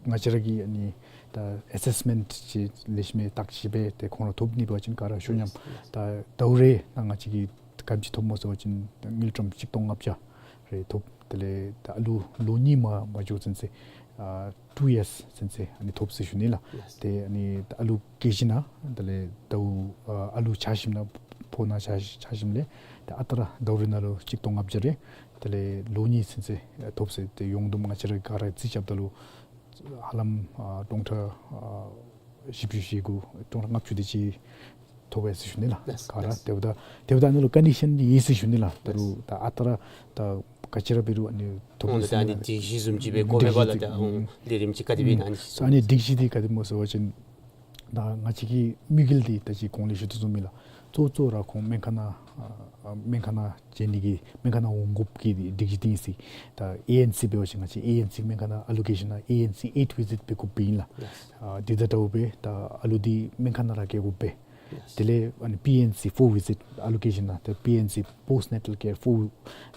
ང་བཅས་ར་གི་ཨ་ནི་ ད་ཨེ་སེས་མེནཊ་ཅིག་ལེགས་ཤོམ་སྦེ་བརྟག་ཞིབ་འབད་དེ་ཁོང་ར་ཐོབ་ནི་འབད་བ་ཅིན་ག་ར་ཤོ་ཉམས། ད་ཟླཝ་རེ་ནང་ང་བཅས་ཀྱིས་ག་དེམ་ཅིག་ཐོབ་སྨོ་ཟེར་བ་ཅིན་ད་དངུལ་ཀྲམ་གཅིག་སྟོང་ལྔ་བརྒྱ་རེ་ཐོབ། དེ་ལས་ད་ཨ་ལུ་ལོ་གཉིས་མ་མ་འགྱོ་ཚུན་ཚོད་ཨ་ཊུ་ཡརསི་ཚུན་ཚོད་ཨ་ནི་ཐོབ་ཟེར་ཞུ་ནི་ལགས། ཏེ་ཨ་ནི་ད་ཨ་ལུ་སྐྱེས་ཞིནམ་ལས་དེ་ལས་ཟླཝ་ཨ་ཨ་ལུ་ཆགས་ཞིནམ་ལས་ཕོ་ནང་ཆགས་ཆགས་ཞིནམ་ལས་ཏེ་ཨ་རྟག་ར་ཟླཝ་རེ་ནང་ལུ་གཅིག་སྟོང་ལྔ་བརྒྱ་རེ་དེ་ལས་ལོ་གཉིས་ཚུན་ཚོད་ཨ་ཐོབ་ཟེར། ཏེ་ཡོངས་བསྡོམས་ང་བཅས་ར་ག་ར་རྩིས་རྐྱབ་ད་ལུ་ཧ་ལམ་ཨ་སྟོང་ཕྲག་ཨ་བཞི་བཅུ་ཞེ་དགུ་སྟོང་ཕྲག་ལྔ་བཅུ་དེ་ཅིག་ཐོབ་ཡི་ཟེར་ཞུ་ནི་ལགས། ལགས། ག་ར་ལགས། དེ་འབདཝ་ད་དེ་འབདཝ་ད་ཨ་ནི་ལུ་ཀོན་ཌི་ཤཱན་འདི་ཡོད་ཟེར་ཞུ་ནི་ལགས། ད་རུང་ལགས། ད་ཨ་རྟག་ར་ད་ག་ཅི་ར་འབད་རུང་ཨ་ནི་ཐོབ་ཨོང་ཡོད་ཟེར་ད་ཨ་ནི་ནི་ལགས། སྒྲིག་གཞི་བཟུམ་ཅིག་སྦེ་དགོ་པས་པ་ལགས། སྒྲིག་གཞི་ད་ཨོང་ཨུམ་ལས་རིམ་ཅིག་ག་དེ་སྦེ་ཨུམ་ཨ་ནི་ཨ་ནི་སྒྲིག་གཞི་འདི་ག་དེ་སྨོ་ཟེར་བ་ཅིན་ད་ང་བཅས་ཀྱི་དམིགས་ཡུལ་འདི་ད་ཅི་གོང་ལས་ཞུ་དོ་བཟུམ་ཨིན་ལགས། གཙོ་གཙོ་ར་ཁོང་སྨན་ཁང་ནང་ཨ་ཨ་སྨན་ཁང་ནང་བྱོན་ནི་གི་སྨན་ཁང་ནང་འོང་དགོཔ་གི་སྒྲིག་གཞི་འདི་ཨིན་ཟེར། ད་ཨེ་ཨེན་སི་འབད་བ་ཅིན་ང་བཅས་ཨེ་ཨེན་སི་སྨན་ཁང་ནང་ཨ་ལོ་ཀེ་ཤཱན་ནང་ཨེ་ཨེན་སི་ཨེཊ་བི་ཟིཊ་འབད་དགོཔ་ཨིན་ལགས། ཨ་འདི་དང་འདྲཝ་སྦེ་ད་ཨ་ལུ་འདི་སྨན་ཁང་ནང་ར་བསྐྱལ་དགོ་པས། དེ་ལས་ཨ་ནི་པི་ཨེན་སི་ཕོར་བི་ཟིཊ་ཨ་ལོ་ཀེ་ཤཱན་ནང་ད་པི་ཨེན་སི་པོསཊ་ནེ་ཊཱལ་ཀེར་ཕོར་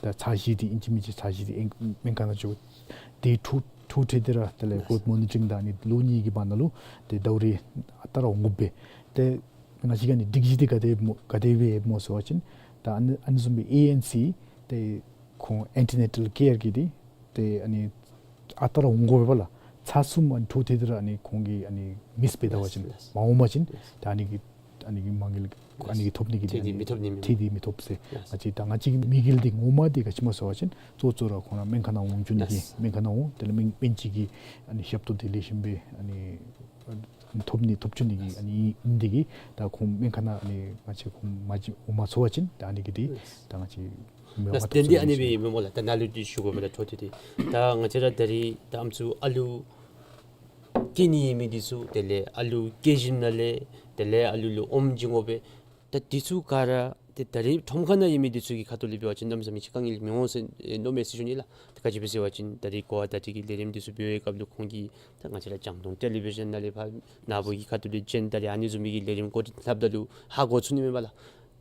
ད་ཚར་བཞི་འདི་ཨིན་ཅི་མིན་ཅི་ཚར་བཞི་འདི་ཨིན་སྨན་ཁང་ནང་འགྱོ། ཏེ་འཕྲོ་འཕྲོ་མཐུད་དེ་ར་དེ་ལས་ཡེས་གོབ་མོ་ནི་ཊ་རིང་དང་ཨ་ནི་ལོ་གཉིས་ཀྱི་བར་ན་ལུ་ཏེ་ཟླཝ་རེ་ཨ་རྟག་ར་འོང་དགོ་པས། ཏེ་ང་བཅས་ཀྱི་ཨ་ནི་སྒྲིག་གཞི་འདི་ག་དེ་སྨོ་ག་དེ་སྦེ་སྨོ་ཟེར་བ་ཅིན་ད་ཨ་ནི་ཨ་ནི་བཟུམ་སྦེ་ཨེ་ཨེན་སི་ཏེ་ཁོང་ཨེན་ཊི་ནེ་ཊཱལ་ཀེར་གྱི་འདི་ཏེ་ཨ་ནི་ཨ་རྟག་ར་འོང་དགོ་པས་ལགས། ཚར་གསུམ་ཨ་ནི་འཕྲོ་མཐུད་དེ་ར་ཨ་ནི་ཁོང་གིས་ཨ་ནི་མིསི་འབད་ད་པ་ཅིན་ཡེས་ཡེས་མ་འོང་པ་ཅིན་ཡེས་ཏེ་ཨ་ནི་གི་ཨ་ནི་གི་མ་དངུལ་ཨ་ནི་གི་ཐོབ་ནི་གི་ཏེ་ཏེ་ཨ་ནི་མི་ཐོབ་ནི་མེན། ཏེ་ཏེ་མི་ཐོབ་ཟེར། ཡེས། ང་བཅས་ད་ང་བཅས་ཀྱི་དམིགས་ཡུལ་འདི་ངོ་མ་འདི་ག་ཅི་སྨོ་ཟེར་བ་ཅིན་གཙོ་གཙོ་ར་ཁོང་ར་སྨན་ཁང་ནང་འོང་བཅུག་ནི་གི་ཡེས། སྨན་ཁང་ནང་འོང་དེ་ལས་སྨན་སྨན་བཅོས་ཀྱི་ཨ་ནི་ཞབས་ཏོག་འདི་ལེགས་ཤོམ་སྦེ་ཨ་ནི་ཐོབ་ནི་ཐོབ་བཅུག་ནི་གི་ཨ་ནི་ཨིན་ནི་འདི་གིས་ད་ཁོང་སྨན་ཁང་ནང་ཨ་ནི་ང་བཅས་ཁོང་མ་འོང་མ་ཚུགས་པ་ཅིན་ད་ཨ་ནི་གི་འདི་ཡེས། ད་ང་བཅས་མི་ལགས། མ་ཐོབ་ཏེ་འདི་ཟེར་ཨ་ནི་སྦེ་ཨིན་མས་སྨོ་ལགས། ད་ནཱ་ལུ་འདི་ཞུ་དགོ་མི་ལགས། འཕྲོ་མཐུད་དེ་ད་ང་བཅས་ར་ད་རིས་ད་ཨམ་སྲུ་ཨ་ལུ་སྐྱེ་ནི་ཡོད་མི་འདི་ཚུ་དེ་ལས་ཨ་ལུ་སྐྱེས་ཞིནམ་ལས་དེ་ལས་ཨ་ལུ་ལུ་ཨོམ་བྱིན་དགོ་པས། ད་འདི་ཚུ་ག་ར་ཏེ་ད་རིས་ཁྲོམ་ཁ་ནང་ཡོད་མི་འདི་ཚུ་གི་ཁ་ཐུག་ལས་འབད་བ་ཅིན་གནམ་མེད་ས་མེད་ཅིག་དཀའ་ངལ་མི་འོང་ཟེར་མནོཝ་མས་ཟེར་ཞུ་ནི་ལགས། ད་ག་ཅི་སྦེ་ཟེར་བ་ཅིན་ད་རིས་གོ་བ་བརྡ་སྤྲོད་ཀྱི་ལས་རིམ་འདི་ཚུ་འབད་བའི་སྐབས་ལུ་ཁོང་གིས་ད་ང་བཅས་ར་རྒྱང་མཐོང་ཊེ་ལི་བི་ཤཱན་ནང་ལས་ཕར་ནཱ་བུ་གི་ཁ་ཐུག་ལས་བྱོན་ད་རིས་ཨ་ནི་བཟུམ་མའི་གི་ལས་རིམ་གོ་སྒྲིག་འཐབ་ད་ལུ་ཧ་གོ་ཚུགས་ནི་མས་པ་ལགས།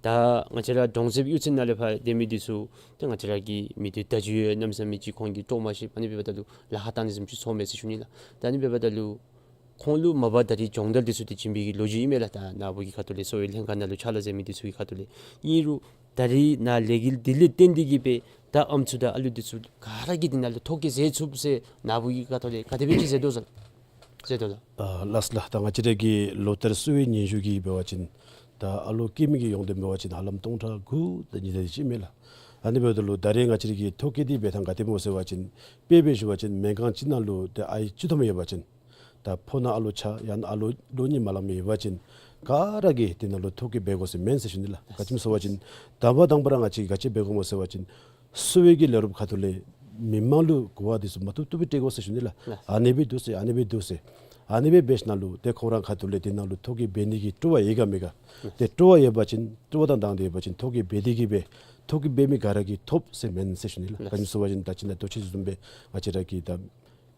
ད་ང་བཅས་ར་གྲོང་གསེབ་གཡུས་ཚན་ནང་ལས་ཕར་སྡོད་མི་འདི་ཚུ་ད་ང་བཅས་ར་གི་མི་སྡེ་བརྡ་བརྒྱུད་ཡང་གནམ་མེད་ས་མེད་ཅིག་ཁོང་གིས་དཀྲོག་མ་ཤེས། ཨ་ནི་འབདཝ་ད་ལུ་ལཱ་ཁག་བཏང་ནི་བཟུམ་ཅིག་ཚོརཝ་མས་ཟེར་ཞུ་ནི་ལགས། ད་ཨ་ནི་འབདཝ་ད་ལུ་ཁོང་ལུ་མ་པ་ད་རིས་སྦྱོང་བརྡར་འདི་ཚུ་འདི་བྱིན་པའི་གི་ལོ་རྒྱུས་ཨིན་མས་ལགས། ད་ནཱ་བུ་གི་ཁ་ཐུག་ལས་གསོ་བའི་ལྷན་ཁག་ནང་ལུ་ཕྱག་ལཱ་མཛད་མི་འདི་ཚུ་གི་ཁ་ཐུག་ལས། ཨིན་རུང་ད་རིས་ནཱ་ལས་འགུལ་འདི་ལས་བརྟེན་ཏེ་གིས་སྦེ་ད་ཨམ་སྲུ་དང་ཨ་ལུ་འདི་ཚུ་ག་ར་གིས་འདི་ནང་ལུ་ཐོ་བཀོད་མཛད་ཚུགས་ཟེར་ནཱ་བུ་གི་ཁ་ཐུག་ལས་ག་དེ་སྦེ་ཅིག་མཛད་དོ་ཟེར་མཛད་དོ་ལགས། ཨ་ལགས་ལགས། ད་ང་བཅས་ར་གི་ལོ་ལྟར་གསོ་བའི་སྙན་ཞུ་གི་འབད་བ་ཅིན་ད་ཨ་ལོ་སྐྱེ་མི་གི་ཡོངས་བསྡོམས་འབད་བ་ཅིན་ཧ་ལམ་སྟོང་ཕྲག་དགུ་དང་ཉིས་བརྒྱ་དེ་ཅིག་མས་ལགས། ཨ་ནི་འབདཝ་ད་ལུ་ད་རེས་ང་བཅས་ར་གི་ཐོ་བཀོད་འདི་འབད་ཐངས་ག་དེ་སྨོ་ཟེར་བ་ཅིན་དཔེ་སྦེ་ཞུ་བ་ཅིན་སྨན་ཁང་ཅིག་ནང་ལུ་ཏེ་ཨའི་གཅིག་ཐོནམ་ཡོད་པ་ཅིན་ད་ཕོ་ནང་ཨ་ལོ་ཆགས་ཡང་ན་ཨ་ལོ་ལོ་གཉིས་མ་ལང་མི་ཡོད་པ་ཅིན་ག་ར་གིས་དེ་ནང་ལུ་ཐོ་བཀོད་འབད་དགོ་ཟེར་མེན་ཟེར་ཞུ་ནི་ལགས། ག་ཅི་སྨོ་ཟེར་བ་ཅིན་དང་པ་དང་པ་ར་ང་བཅས་ག་ཅི་འབད་དགོཔ་སྨོ་ཟེར་བ་ཅིན་གསོ་བའི་གི་ལས་རོགསཔ་ཁ་ཐུག་ལས་མི་མང་ལུ་གོ་བ་འདི་ཚུ་མ་བཏུབ་བཏུབ་སྦེ་སྤྲོད་དགོ་ཟེར་ཞུ་ནི་ལགས། ལགས། ཨ་ནི་སྦེ་འདུག་ཟེར་ཨ་ནི་སྦེ་འདུག་ཟེར། ཨ་ནི་སྦེ་འབད་ཞིནམ་ལས་ཏེ་ཁོང་ར་ཁ་ཐུག་ལས་དེ་ནང་ལུ་ཐོ་བཀོད་འབད་ནི་གི་སྤྲོ་བ་ཡོད་ག་མེད་ག། ལགས། ཏེ་སྤྲོ་བ་ཡོད་པ་ཅིན་སྤྲོ་བ་དང་དང་འདོད་ཡོད་པ་ཅིན་ཐོ་བཀོད་འབད་དེ་གིས་སྦེ་ཐོ་བཀོད་འབད་མི་ག་ར་གིས་ཐོབ་ཟེར་མེན་ཟེར་ཞུ་ནི་ལགས། ལགས། ག་ཅི་སྨོ་ཟེར་བ་ཅིན་ད་ཅི་ནཱ་ལྟོ་ཆས་བཟུམ་སྦེ་ང་བཅས་ར་གི་ད་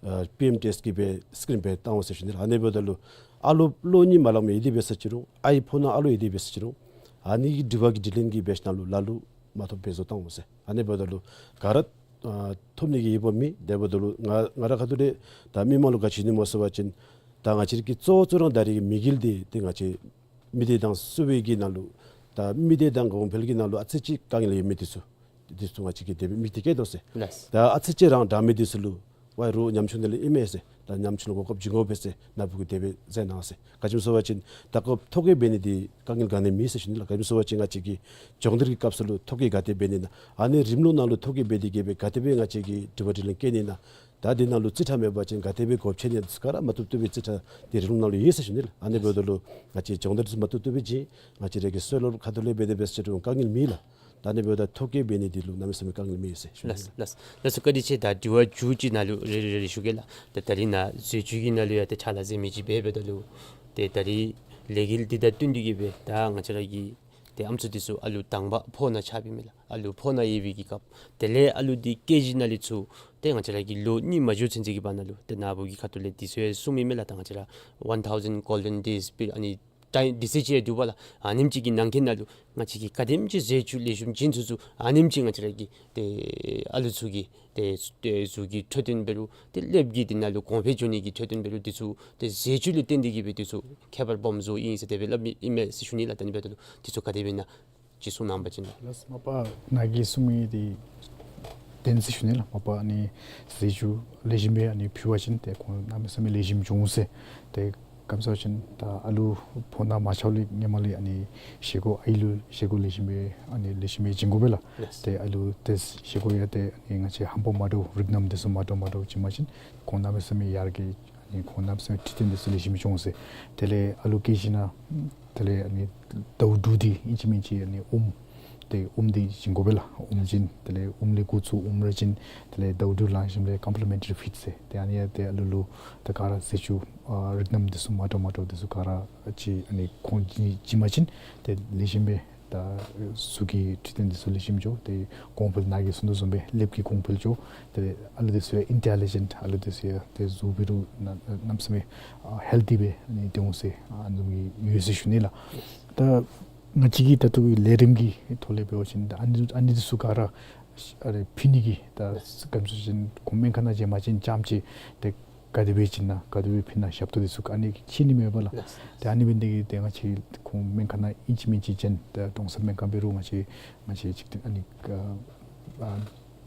ཨ་པི་ཨེམ་ཊི་ཨེས་གི་སྦེ་སི་ཀིམ་སྦེ་བཏང་འོང་ཟེར་ཞུ་ནི་ལགས། ཨ་ནི་འབདཝ་ད་ལུ་ཨ་ལོ་ལོ་གཉིས་མ་ལང་མི་ཡོད་དེ་འབད་ས་ཅིག་རུང་ཨའི་ཕོ་ནང་ཨ་ལོ་ཡོད་དེ་འབད་ས་ཅིག་རུང་ཨ་ནི་གི་དྲི་བ་གི་དྲིས་ལན་གྱི་འབད་ཞིནམ་ལས་ལ་ལུ་མ་ཐོབ་འབད་བཟོ་བཏང་འོང་ཟེར། ཨ་ནི་འབདཝ་ད་ལུ་ག་ར་ཨ་ཐོབ་ནི་གི་ཡོདཔ་མེད། དེ་འབདཝ་ད་ལུ་ང་ང་ར་ཁ་ཐུག་ལས་ད་མི་མང་ལུ་ག་ཅི་ཞུ་ནི་སྨོ་ཟེར་བ་ཅིན་ད་ང་བཅས་ར་གི་གཙོ་བོ་གཙོ་རང་ད་རིས་ཀྱི་དམིགས་ཡུལ་འདི་ཏེ་ང་བཅས་མི་སྡེ་དང་གསོ་བའི་གི་ནང་ལུ་ད་མི་སྡེ་དང་གོང་འཕེལ་གྱི་ནང་ལུ་ཨ་ཙི་ཅིག་དཀའ་ངལ་ཡོད་མི་འདི་ཚུ་འདི་ཚུ་ང་བཅས་ཀྱིས་དེ་སྦེ་དམིགས་ཏེ་བསྐྱེད་དོ་ཟེར། ལགས། ད་ཨ་ཙི་ཅིག་རང་དྲག་མི་འདི་ཚུ་ལུ་ཝའི་རོགས་ཉམ་ཆུང་འདི་ལས་ཨིན་མས་ཟེར། ད་ཉམ་ཆུང་ལུ་གོ་སྐབས་བྱིན་དགོ་པས་ཟེར་ནཱ་བུ་གིས་དེ་སྦེ་མཛད་གནང་ཟེར། ག་ཅི་སྨོ་ཟེར་བ་ཅིན་ད་ཁོ་ཐོ་བཀོད་འབད་ནི་འདི་དཀའ་ངལ་ག་ནི་མེད་ཟེར་ཞུ་ནི་ལགས། ག་ཅི་སྨོ་ཟེར་བ་ཅིན་ང་བཅས་ཀྱིས་སྦྱོང་བརྡར་གྱི་སྐབས་སུ་ལུ་ཐོ་བཀོད་ག་དེ་འབད་ནི་ཨིན་ན་ཨ་ནི་རིམ་ལུགས་ནང་ལུ་ཐོ་བཀོད་འབད་དེ་གིས་སྦེ་ག་དེ་སྦེ་ང་བཅས་ཀྱིས་དྲི་བ་དྲིས་ལན་བཀོད་ནི་ཨིན་ན། ད་འདི་ནང་ལུ་རྩིས་ཁྲ་མེད་པ་ཅིན་ག་དེ་སྦེ་སྒོ་ཕྱེ་ནི་ཨིན་ན་ག་ར་མ་བཏུབ་བཏུབ་སྦེ་རྩིས་ཁྲ་འདི་རིམ་ལུགས་ནང་ལུ་ཡོད་ཟེར་ཞུ་ནི་ལགས། ཨ་ནི་འབདཝ་ད་ལུ་ང་བཅས་སྦྱོང་བརྡར་འདི་ཚུ་མ་བཏུབ་བཏུབ་སྦེ་བྱིན། ང་བཅས་ར་གི་གསོ་བའི་སློབ་ཁ་ཐུག་ལས་འབད་དེ་འབད་ས་ཅིག་རུང་དཀའ་ངལ་མེད་ལགས། ད་ཨ་ནི་འབདཝ་ད་ཐོ་བཀོད་འབད་ནི་འདི་ལུ་གནམ་མེད་ས་མེད་དཀའ་ངལ་མེད་ཟེར་ཞུ་ནི་ལགས། ལགས། ལགས་སོ། བཀའ་དྲིན་ཆེ། ད་དྲི་བ་བཅུ་གཅིག་ནང་ལུ་རེ་རེ་རེ་རེ་ཞུ་གེ་ལགས། ད་ད་རིས་ནཱ་ཟས་བཅུད་ཀྱི་ནང་ལུ་ཡང་ཏེ་ཕྱག་ལཱ་མཛད་མི་ཅིག་འབད་འབདཝ་ད་ལུ་ཏེ་ད་རིས་ལས་འགུལ་འདི་དང་བསྟུན་ཏེ་གིས་སྦེ་ད་ང་བཅས་ར་གི་ཏེ་ཨམ་སྲུ་འདི་ཚུ་ཨ་ལུ་དང་པ་ཕོ་ནང་ཆགས་པའི་མི་ལགས། ཨ་ལུ་ཕོ་ནང་ཡོད་པའི་གི་སྐབས་དེ་ལས་ཨ་ལུ་འདི་སྐྱེས་ཞིནམ་ལས་ཚུར་ཏེ་ང་བཅས་ར་གི་ལོ་གཉིས་མ་འགྱོ་ཚུན་ཚོད་ཀྱི་བར་ན་ལུ་ཏེ་ནཱ་བུ་གི་ཁ་ཐུག་ལས་འདི་ཚུ་ཡང་གསུངམ་ཨིན་མས་ལགས། ད་ང་བཅས་ར་ཝན་ཐའུ་ཟེན་གོལ་ཌེན་ཌེསི་པི་ཨ་ནི་ ད་དུས་ཚོད་ཅིག་ཡང་འདུག་པ་ལགས། ཨ་ནེམ་ཅིག་གི་ནང་འཁོད་ནང་ལུ་ང་བཅས་ཀྱིས་ག་དེམ་ཅིག་ཟས་བཅུད་ལེགས་ཤོམ་བྱིན་ཚུགས་ཚུགས་ཨ་ནེམ་ཅིག་ང་བཅས་ར་གི་ཏེ་ཨ་ལུ་ཚུ་གི་ཏེ་ཏེ་གཟུགས་ཀྱི་འཕྲོད་བསྟེན་འབད་རུང་ཏེ་ཀླདཔ་གི་དེ་ནང་ལུ་གོང་འཕེལ་འགྱོ་ནི་གི་འཕྲོད་བསྟེན་འབད་རུང་དེ་ཚུ་ཏེ་ཟས་བཅུད་ལུ་བརྟེན་ཏེ་གིས་སྦེ་དེ་ཚུ་ཁྱད་པར་སྦོམ་བཟོཝ་ཨིན་ཟེར་དེ་སྦེ་སླབ་ཨིན་མས་ཟེར་ཞུ་ནི་ལགས། ད་ཨ་ནི་འབདཝ་ད་ལུ་དེ་ཚུ་ག་དེ་སྦེ་ཨིན་ན་ཅིག་གསུང་གནང་པ་ཅིན། ལགས་སོ། མ་པ་ནཱ་གིས་གསུངས་མི་འདི་བདེན་ཟེར་ཞུ་ནི་ལགས། མ་པ་ཨ་ནི་ཟས་བཅུད་ལེགས་ཤོམ་སྦེ་ཨ་ནི་ཕུལ་བ་ཅིན་ཏེ་ཁོང་གནམ་མེད་ས་མེད་ལེགས་ཤོམ་འགྱོ་འོང་ཟེར། ཏེ་ག་ཅི་སྨོ་ཟེར་བ་ཅིན་ད་ཨ་ལུ་ཕོ་ནང་མ་ཆགས་ལས་སྔོན་མ་ལས་ཨ་ནི་བཞེས་སྒོ་ཨའི་ལུ་བཞེས་སྒོ་ལེགས་ཤོམ་སྦེ་ཨ་ནི་ལེགས་ཤོམ་སྦེ་བྱིན་དགོ་པས་ལགས། ལགས། ཏེ་ཨ་ལུ་ཏེ་བཞེས་སྒོ་ཡང་ཏེ་ཨ་ནི་ང་བཅས་ཧམ་པ་མ་འདྲཝ་རིགས་སྣ་དེ་ཚུ་མ་འདྲཝ་མ་འདྲཝ་བྱིན་པ་ཅིན་ཁོང་གནམ་མེད་ས་མེད་ཡར་རྒྱས་ཨ་ནི་ཁོང་གནམ་མེད་ས་མེད་འཕྲོད་བསྟེན་དེ་ཚུ་ལེགས་ཤོམ་འགྱོ་འོང་ཟེར། དེ་ལས་ཨ་ལུ་སྐྱེས་ཞིནམ་དེ་ལས་ཨ་ནི་ཟླཝ་དྲུག་དེ་ཨིན་ཅི་མིན་ཅི་ཨ་ནི་ཨུམ་ཏེ་ཨུམ་དེ་བྱིན་དགོ་པས་ལགས། ཨུམ་བྱིན། དེ་ལས་ཨུམ་ལས་འགོ་བཙུགས་ཨུམ་ར་བྱིན། དེ་ལས་ཟླཝ་དྲུག་ལང་ཞིནམ་ལས་complementary feed ཟེར། ཏེ་ཨ་ནི་ཡང་ཏེ་ཨ་ལུ་ལུ་ཏེ་ག་ར་ཟས་བཅུད་ཨ་རིགས་སྣ་དེ་ཚུ་མ་འདྲཝ་མ་འདྲཝ་དེ་ཚུ་ག་ར་ཅིག་ཨ་ནི་ཁོང་བྱིན་བྱིན་པ་ཅིན་ཏེ་ལེགས་ཤོམ་སྦེ་ད་གཟུགས་ཀྱི་འཕྲོད་བསྟེན་དེ་ཚུ་ལེགས་ཤོམ་འགྱོ། ཏེ་གོང་འཕེལ་ནཱ་གིས་གསུངས་དོ་བཟུམ་སྦེ་ཀླདཔ་གི་གོང་འཕེལ་འགྱོ། ཏེ་ཨ་ལུ་དེ་ཚུ་ཡང་intelligent ཨ་ལུ་དེ་ཚུ་ཡང་ཏེ་གཟུགས་འབད་རུང་གནམ་མེད་ས་མེད་ཨ་healthy སྦེ་ཨ་ནི་སྡོད་འོང་ཟེར་ཨ་ནི་བཟུམ་གྱི་ཡོད་ཟེར་ཞུ་ནི་ལགས། ད་ང་བཅས་ཀྱི་ད་ལྟོ་གི་ལས་རིམ་གྱི་ཐོག་ལས་འབད་བ་ཅིན་ད་ཨ་ནི་ཨ་ནི་དེ་ཚུ་ག་ར་ཨ་རེ་ཕུལ་ནི་གི་ད་ག་ཅི་སྨོ་ཟེར་བ་ཅིན་ཁོང་སྨན་ཁང་ནང་བྱོན་པ་ཅིན་རྐྱངམ་ཅིག་ཏེ་ག་དེ་སྦེ་བྱིན་ན་ག་དེ་སྦེ་ཕུལ་ན་ཞབས་ཏོག་དེ་ཚུ་ག་ཨ་ནི་ཤེས་ནི་མས་པ་ལགས། ཏེ་ཨ་ནི་འབད་ནི་དེ་གིས་ཏེ་ང་བཅས་ཁོང་སྨན་ཁང་ནང་ཨིན་ཅི་མིན་ཅི་བྱོན། ཏེ་ཀྲོང་གསར་སྨན་ཁང་འབད་རུང་ང་བཅས་ང་བཅས་འཇིག་རྟེན་ཨ་ནི་ཨ་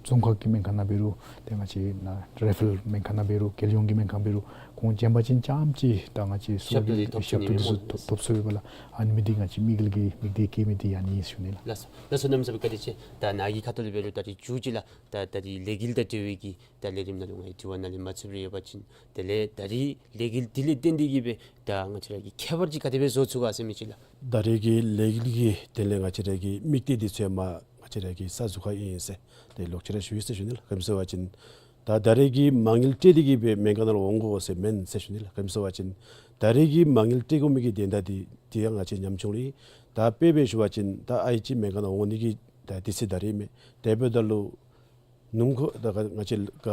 རྫོང་ཁག་གི་སྨན་ཁང་ནང་འབད་རུང་ཏེ་ང་བཅས་ནཱ་རེ་ཕ་རལ་སྨན་ཁང་ནང་འབད་རུང་རྒྱལ་ཡོངས་ཀྱི་སྨན་ཁང་འབད་རུང་ཁོང་བྱོན་པ་ཅིན་རྐྱངམ་ཅིག་ད་ང་བཅས་ཞབས་ཏོག་དེ་ཐོབ་ཞུ་ནི་ཞབས་ཏོག་དེ་ཚུ་མས། ཐོབ་ཐོབ་ཚུགས་པས་ལགས། ཨ་ནི་མི་འདི་ང་བཅས་དམིགས་ཡུལ་གྱི་དམིགས་གཏད་བསྐྱེད་མི་འདི་ཨ་ནི་ཨིན་ཟེར་ཞུ་ནི་ལགས། ལགས་སོ། ལགས་སོ། གནམ་མེད་ས་མེད་བཀའ་དྲིན་ཆེ། ད་ནཱ་གི་ཁ་ཐུག་ལས་འབད་རུང་ད་རིས་མཇུག་ཅིག་ལགས། ད་ད་རིས་ལས་འགུལ་དང་འབྲེལ་བའི་གི་ད་ལས་རིམ་ནང་ལུ་ང་གིས་དྲི་བ་ནཱ་ལས་མ་ཚུད་པར་ཡོད་པ་ཅིན་དེ་ལས་ད་རིས་ལས་འགུལ་འདི་ལས་བརྟེན་ཏེ་གིས་སྦེ་ད་ང་བཅས་ར་གིས་ཁྱད་པར་ཅིག་ག་དེ་སྦེ་བཟོ་ཚུགས་ག་ཟེར་མི་ཅིག་ལགས། ད་རིས་ཀྱི་ལས་འགུལ་གྱི་དེ་ལས་ང་བཅས་ར་གི་དམིགས་གཏད་འདི་ཚུ་ཡང་མ་ང་བཅས་ར་གི་གསར་འཛུགས་ཁར་ཨིན་ཟེར་ཏེ་ལོག་ཅི་ར་ཞུ་ཡི་ཟེར་ཞུ་ནི་ལགས། ག་ཅི་སྨོ་ཟེར་བ་ཅིན་ད་ད་རིས་ཀྱི་མ་དངུལ་སྤྲོད་དེ་གིས་སྦེ་སྨན་ཁང་ནང་ལུ་འོང་དགོ་ཟེར་མེན་ཟེར་ཞུ་ནི་ལགས། ག་ཅི་སྨོ་ཟེར་བ་ཅིན་ད་རིས་ཀྱི་མ་དངུལ་སྤྲོད་དགོ་མི་གི་དོན་དག་འདི་དེ་ཡང་ང་བཅས་ཉམ་ཆུང་ལུ་ད་དཔེ་སྦེ་ཞུ་བ་ཅིན་ད་ཨའི་ཅིག་སྨན་ཁང་ནང་འོང་ནི་གི་ད་དུས་ཚོད་ད་རིས་མེད། དེ་འབདཝ་ད་ལུ་སྣུམ་འཁོར་ད་ག་ང་བཅས་ཀ་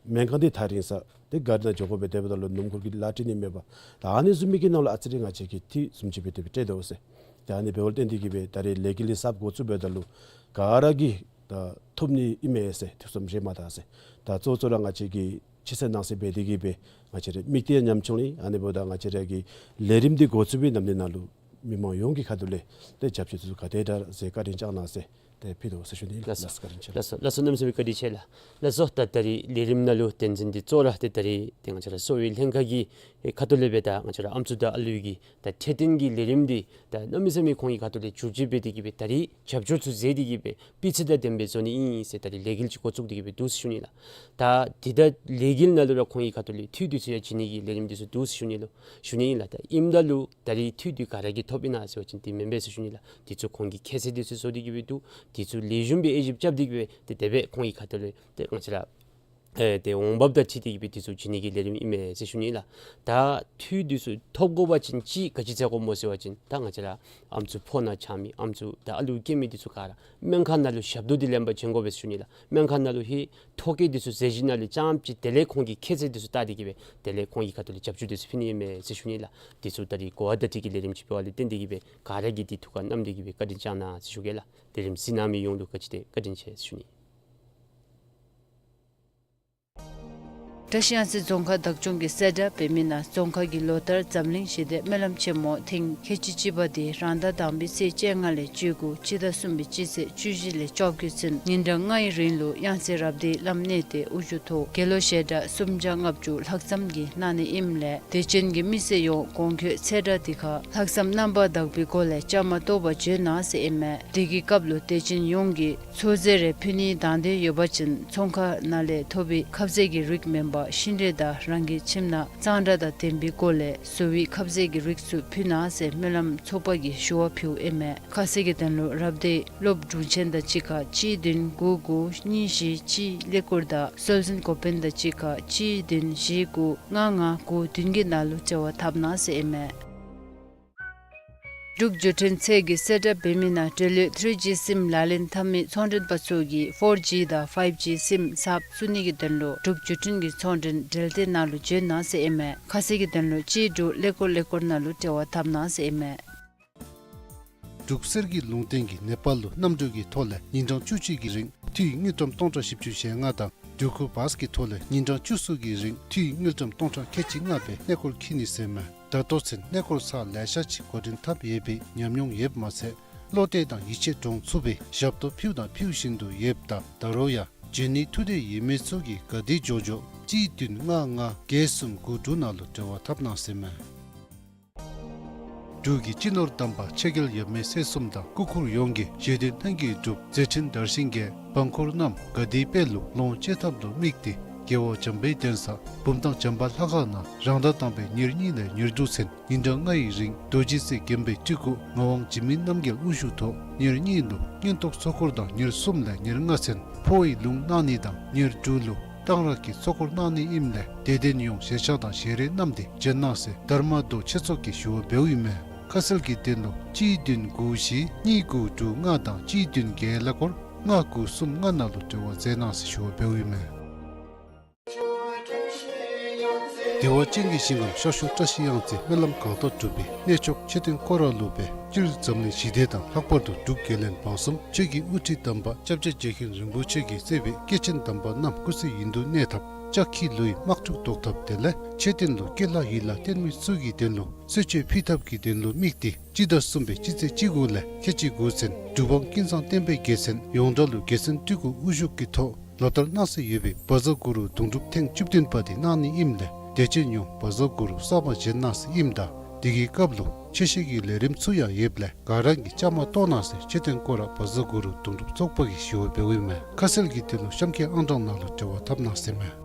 སྨན་ཁང་འདི་ཐག་རིང་ས་ཏེ་གཱ་རི་ནང་འགྱོ་དགོ་པས། དེ་འབདཝ་ད་ལུ་སྣུམ་འཁོར་གྱི་གླ་སྤྲོད་ནི་མེད་པ། ད་ཨ་ནི་བཟུམ་མའི་གི་ནང་ལུ་ཨ་ཙི་རེ་ང་བཅས་ཀྱིས་འཐུས་བཟུམ་ཅིག་སྦེ་དེ་སྦེ་སྤྲོད་དོ་ཟེར། ད་ཨ་ནི་འབདཝ་ལས་བརྟེན་ཏེ་གིས་སྦེ་ད་རིས་ལས་འགུལ་འདི་གསརཔ་འགོ་བཙུགས་འབདཝ་ད་ལུ་ག་ར་གིས་ད་ཐོབ་ནི་ཨིན་མས་ཟེར་ཐུགས་བསམ་བཞེས་མ་ད་ཟེར། ད་གཙོ་གཙོ་ར་ང་བཅས་ཀྱིས་ཕྱི་གསལ་ནང་གསལ་འབད་དེ་གིས་སྦེ་ང་བཅས་རའི་དམིགས་གཏད་ཉམ་ཆུང་ལས་ཨ་ནི་འབདཝ་ད་ང་བཅས་ར་གི་ལས་རིམ་འདི་འགོ་བཙུགས་པའི་ནམ་དུས་ནང་ལུ་མི་མང་ཡོངས་ཀྱི་ཁ་ཐུག་ལས་ཏེ་རྒྱབ་སྐྱོར་དེ་ཚུ་ག་དེ་དྲག་ཟེར་བཀའ་དྲིན་བསྐྱང་གནང་ཟེར་ཏེ་ཕུལ་དོ་ཟེར་ཞུ་ནི་ལགས། ལགས་སོ། བཀའ་དྲིན་ཆེ། ལགས་སོ། ལགས་སོ། གནམ་མེད་ས་མེད་བཀའ་དྲིན་ཆེ་ལགས། ལགས་སོ། ད་ད་རིས་ལས་རིམ་ནང་ལུ་དོན་ཚན་འདི་གཙོ་བོ་ར་ཏེ་ད་རིས་ཏེ་ང་བཅས་ར་གསོ་བའི་ལྷན་ཁག་གི་ཁ་ཐུག་ལས་སྦེ་ད་ང་བཅས་ར་ཨམ་སྲུ་དང་ཨ་ལུ་གི་ད་འཕྲོད་བསྟེན་གྱི་ལས་རིམ་འདི་ད་གནམ་མེད་ས་མེད་ཁོང་གི་ཁ་ཐུག་ལས་བསྒྱུར་བཅོས་འབད་དེ་གིས་སྦེ་ད་རིས་རྒྱབ་སྐྱོར་ཚུ་མཛད་དེ་གིས་སྦེ་སྤུས་ཚད་དང་ལྡནམ་སྦེ་བཟོ་ནི་ཨིན་ཟེར་ད་རིས་ལས་འགུལ་ཅིག་འགོ་བཙུགས་ཏེ་གིས་སྦེ་འདུག་ཟེར་ཞུ་ནི་ལགས། ད་འདི་ད་ལས་འགུལ་ནང་ལུ་ར་ཁོང་གི་ཁ་ཐུག་ལས་འཐུས་དེ་ཚུ་ཡང་བྱིན་ནི་གི་ལས་རིམ་དེ་ཚུ་འདུག་ཟེར་ཞུ་ནི་ལུ་ཞུ་ནི་ཨིན་ལགས། ད་ཨིནམ་ད་ལུ་ད་རིས་འཐུས་དེ་ག་ར་གིས་ཐོབ་ཨིན་ན་ཟེར་བ་ཅིན་དེ་མེན་པས་ཟེར་ཞུ་ནི་ལགས། དེ་ཚུ་ཁོང་གིས་ཁྱད་ཚད་དེ་ཚུ་བཟོ་སྟེ་གིས་སྦེ་འདུག། དེ་ཚུ་ལེགས་ཤོམ་སྦེ་དབྱེ་ཞིབ་རྐྱབ་སྟེ་གིས་སྦེ་ཏེ་དེ་སྦེ་ཁོང་གི་ཁ་ཐུག་ལས་ཏེ་ང་བཅས་ར་ཨེ་ཏེ་འོང་འབབ་དང་འཁྲིལ་ཏེ་གིས་སྦེ་དེ་ཚུ་བྱིན་ནི་གི་ལས་རིམ་ཨིན་མས་ཟེར་ཞུ་ནི་ལགས། ད་འཐུས་དེ་ཚུ་ཐོབ་དགོ་པ་ཅིན་ཅིག་ག་ཅི་མཛད་དགོཔ་སྨོ་ཟེར་བ་ཅིན་ད་ང་བཅས་ར་ཨམ་སྲུ་ཕོ་ནང་ཆགས་མི་ཨམ་སྲུ་དང་ཨ་ལུ་སྐྱེ་མི་དེ་ཚུ་ག་ར་སྨན་ཁང་ནང་ལུ་ཞབས་ཏོག་དེ་ལེན་པར་བྱོན་དགོ་པས་ཟེར་ཞུ་ནི་ལགས། སྨན་ཁང་ནང་ལུ་ཧེ་ཐོ་བཀོད་དེ་ཚུ་མཛད་ཞིནམ་ལས་རྐྱངམ་ཅིག་དེ་ལས་ཁོང་གི་ཁྱད་ཚད་དེ་ཚུ་བལྟ་སྟེ་གིས་སྦེ་དེ་ལས་ཁོང་གི་ཁ་ཐུག་ལས་རྒྱབ་སྐྱོར་དེ་ཚུ་ཕུལ་ནི་ཨིན་མས་ཟེར་ཞུ་ནི་ལགས། དེ་ཚུ་ད་རིས་གོ་བ་བརྡ་སྤྲོད་ཀྱི་ལས་རིམ་ཅིག་འབད་བ་ལས་བརྟེན་ཏེ་གིས་སྦེ་ག་ར་གིས་དེ་ཐུགས་ཁར་བསྣམས་ཏེ་གིས་སྦེ་བཀའ་དྲིན་བསྐྱང་གནང་ཟེར་ཞུ་གེ་ལགས། ལས་རིམ་གཟིགས་གནང་མི་ཡོངས་ལུ་ག་ཅི་དེ་བཀའ་དྲིན་ཆེ་ཟེར་ཞུ་ནི། བཀྲ་ཤིས་གཡང་རྩེ་རྫོང་ཁག་བདག་སྐྱོང་གིས་གསལ་བསྒྲགས་འབད་མི་ནང་རྫོང་ཁག་གི་ལོ་ལྟར་འཛམ་གླིང་ཞི་བདེ་སྨོན་ལམ་ཆེན་མོ་ཐེངས་ཁལ་གཅིག་གཅིག་པ་འདི་རང་ཟླ་དང་པའི་ཚེས་བཅོ་ལྔ་ལས་བཅུ་དགུ་སྤྱི་ཟླ་གསུམ་པའི་སྤྱི་ཚེས་བཅུ་བཞི་ལས་བཅོ་བརྒྱད་ཚུན་ཉིན་གྲངས་ལྔའི་རིང་ལུ་གཡང་རྩེ་རབ་སྡེའི་བླམ་གནས་བརྟན་དབུ་བཞུགས་ཐོག་དགེ་སློང་ཞལ་གྲངས་སུམ་བརྒྱ་ལྔ་བཅུ་ལྷག་ཙམ་གྱིས་གནང་ནི་ཨིནམ་ལས་དད་ཅན་གྱི་མི་སེར་ཡོངས་གོང་འཁོད་ཚེས་གྲངས་འདི་ཁར་ལྷག་བསམ་རྣམ་པར་དག་པའི་སྒོ་ལས་བཅའ་མར་གཏོགས་པར་བྱོན་གནང་ཟེར་ཨིན་མས། དེ་གི་སྐབས་ལུ་དད་ཅན་ཡོངས་ཀྱིས་ཚོགས་རྫས་རེ་ཕུལ་ནིའི་དང་འདོད་ཡོད་པ་ཅིན་ཚོང་ཁང་ནང་ལས་ཐོབ་པའི་ཁབ་ཟས་ཀྱི་རིགས་མེན་པར་ཤིང་འབྲས་དང་རང་གི་ཁྱིམ་ནང་གཙང་སྦྲ་དང་ལྡན་པའི་སྒོ་ལས་བཟོ་བའི་ཁབ་ཟས་ཀྱི་རིགས་ཚུ་ཕུལ་གནང་ཟེར་སྨོན་ལམ་ཚོགས་པ་གིས་ཞུ་བ་ཕུལཝ་ཨིན་མས། ཁ་གསལ་གྱི་དོན་ལུ་རབ་སྡེའི་སློབ་དྲུང་ཆེན་དང་གཅིག་ཁར་གཅིག་བདུན་དགུ་དགུ་གཉིས་བཞི་གཅིག་ཀླད་ཀོར་དང་སྲོལ་འཛིན་འགོ་དཔོན་དང་གཅིག་ཁར་གཅིག་བདུན་བཞི་དགུ་ལྔ་ལྔ་དགུ་བདུན་གྱི་ནང་ལུ་འབྲེལ་བ་འཐབ་གནང་ཟེར་ཨིན་མས། འབྲུག་བརྒྱུད་འཕྲིན་ཚད་ཀྱི་གསལ་བསྒྲགས་འབད་མི་ནང་འབྲེལ་ཡོད་ཐི་རི་ཇི་སིམ་ལག་ལེན་འཐབ་མི་ཚོང་མགྲོན་པ་ཚུ་གིས་ཕོར་ཇི་དང་ཕའིབ་ཇི་སིམ་གསརཔ་བཙུགས་ནི་གི་དོན་ལུ་འབྲུག་བརྒྱུད་འཕྲིན་གྱི་ཚོང་མགྲོན་འབྲེལ་སྡེ་ནང་ལུ་བྱོན་གནང་ཟེར་ཨིན་མས། ཁ་གསལ་གྱི་དོན་ལུ་གཅིག་དྲུག་ཀླད་ཀོར་ཀླད་ཀོར་ནང་ལུ་འབྲེལ་བ་འཐབ་གནང་ཟེར་ཨིན་མས། འབྲུག་གསེར་གྱི་ལུང་བསྟན་གྱིས་ནེ་པཱལ་ལུ་གནམ་གྲུ་གི་ཐོག་ལས་ཉིན་གྲངས་བཅུ་གཅིག་གི་རིང་འཐུས་དངུལ་ཀྲམ་སྟོང་ཕྲག་བཞི་བཅུ་ཞེ་ལྔ་དང་འགྲུལ་འཁོར་བཱས་ཀྱི་ཐོག་ལས་ཉིན་གྲངས་བཅུ་གསུམ་གྱི་རིང་འཐུས་དངུལ་ཀྲམ་སྟོང་ཕྲག་ཁལ་གཅིག་ལྔ་སྦེ་གནས་སྐོར་འཁྱིད་ནི་ཟེར་མས། ད་ལྟོ་ཚུན་གནས་སྐོར་ཚར་ལེ་ཤ་ཅིག་འགོ་འདྲེན་འཐབ་ཡོད་པའི་ཉམས་མྱོང་ཡོདཔ་མ་ཚད་བློ་གཏད་དང་ཡིད་ཆེས་འདྲོངས་ཚུགས་པའི་ཞབས་ཏོག་ཕུལཝ་དང་ཕུལ་བཞིན་དུ་ཡོདཔ་ད་ད་རུང་ཡང་བྱོན་ནིའི་ཐུགས་འདོད་ཡོད་མི་ཚུ་གིས་ག་དེ་མགྱོགས་མགྱོགས་གཅིག་བདུན་ལྔ་ལྔ་བརྒྱད་གསུམ་དགུ་དྲུག་ནང་ལུ་འབྲེལ་བ་འཐབ་གནང་ཟེར་མས། འབྲུག་གི་སྤྱི་ནོར་དམ་པ་ཆོས་རྒྱལ་ཡབ་མེས་སྲས་གསུམ་དང་སྐུ་འཁོར་ཡོངས་ཀྱིས་བཞེད་དོན་ལྷུན་གྱིས་གྲུབ་མཛད་འཕྲིན་དར་ཞིང་རྒྱས། འབངས་འཁོར་རྣམས་དགའ་བདེའི་དཔལ་ལུ་ལོངས་སྤྱོད་ཐབས་ལུ་དམིགས་ཏེ་རྒྱལ་བ་འཇམ་དཔལ་གདན་ས་བུམ་ཐང་བྱམས་པ་ལྷ་ཁང་ནང་རང་ཟླ་དང་པའི་ཉེར་གཉིས་ལས་ཉེར་དྲུག་ཚུན་ཉིན་གྲངས་ལྔ་ཡི་རིང་རྡོ་རྗེ་རྩེ་དགོན་པའི་སྤྲུལ་སྐུ་ངག་དབང་འཇིགས་མེད་རྣམ་རྒྱལ་དབུ་བཞུགས་ཐོག་ཉེར་གཉིས་ལུ་མངོན་རྟོགས་ཚོགས་འཁོར་དང་ཉེར་གསུམ་ལས་ཉེར་ལྔ་ཚུན་འཕོ་བའི་ལུང་གནང་ནི་དང་ཉེར་དྲུག་ལུ་གཏང་རག་གི་ཚོགས་འཁོར་གནང་ནི་ཨིནམ་ལས་དད་ལྡན་ཡོངས་ཞལ་ཕྱག་དང་ཞལ་རས་བསྣམས་ཏེ་བྱོན་གནང་ཟེར་དྷརྨ་མདོ་ཆོས་ཚོགས་ཀྱིས་ཞུ་བ་འབདཝ་ཨིན་མས། ཁ་གསལ་གྱི་དོན་ལུ་གཅིག་བདུན་དགུ་བཞི་གཉིས་དགུ་དྲུག་ལྔ་དང་གཅིག་བདུན་བརྒྱད་ཀླད་ཀོར་ལྔ་དགུ་གསུམ་ལྔ་ནང་ལུ་འབྲེལ་བ་མཛད་གནང་ཟེར་ཞུ་བ་འབདཝ་ཨིན་མས། བདེ་བ་ཅན་གྱི་ཞིང་ཁམས་ཤར་ཕྱོགས་བཀྲ་ཤིས་གཡང་རྩེ་སྨོན་ལམ་གང་དག་གྲུབ་པའི་གནས་མཆོག་མཆོད་རྟེན་སྐོར་ར་ལུ་སྦེ་སྤྱིར་འཛམ་གླིང་ཞི་བདེ་དང་ལྷག་པར་དུ་འབྲུག་རྒྱལ་བློན་འབངས་གསུམ་ཆོས་ཀྱི་དབུ་ཁྲིད་དམ་པ་སྐྱབས་རྗེ་རྗེ་མཁན་རིན་པོ་ཆེ་གིས་གཙོས་པའི་སྐྱེས་ཆེན་དམ་པ་རྣམས་སྐུ་ཚེ་ཡུན་དུ་གནས་ཐབས་ལྕགས་ཁྱི་ལུ་ཡི་དམག་འཁྲུག་བཟློག་ཐབས་དེ་ལས་མཆོད་རྟེན་ལུ་སྐྱེ་ལྷ་ཡི་ལྷ་བརྟན་མི་ཚུ་གི་དོན་ལུ་གསོལ་མཆོད་ཕུལ་ཐབས་ཀྱི་དོན་ལུ་དམིགས་ཏེ་སྤྱི་ཟླ་གསུམ་པའི་སྤྱི་ཚེས་བཅུ་དགུ་ལས་ཁལ་གཅིག་དགུ་ཚུན་འབྲུག་འབངས་ཀུན་བཟང་བསྟན་པའི་རྒྱལ་མཚན་ཡོངས་གྲགས་ལུ་རྒྱལ་མཚན་སྤྲུལ་སྐུ་དབུ་བཞུགས་ཀྱི་ཐོག་ལོ་ལྟར་གནང་སྲོལ་ཡོད་པའི་བཛྲ་གུ་རུ་དུང་སྒྲུབ་ཐེངས་བཅུ་བདུན་པ་དེ་གནང་ནི་ཨིནམ་ལས་དད་ཅན་ཡོངས་བཛྲ་གུ་རུ་གསར་པ་བཞེངས་གནང་ཟེར་ཨིནམ་ད་དེ་གི་སྐབས་ལུ་ཆོས་བཤད་ཀྱི་ལས་རིམ་ཚུ་ཡང་ཡོདཔ་ལས་ག་ར་གིས་བཅའ་མར་གཏོགས་གནང་ཟེར་མཆོད་རྟེན་སྐོར་ར་བཛྲ་གུ་རུ་དུང་སྒྲུབ་ཚོགས་པ་གིས་ཞུ་བ་འབདཝ་ཨིན་མས། ཁ་གསལ་གྱི་དོན་ལུ་གཤམ་གྱི་ཨང་གྲངས་ནང་ལུ་འབྲེལ་བ་འཐབ་གནང་ཟེར་མས།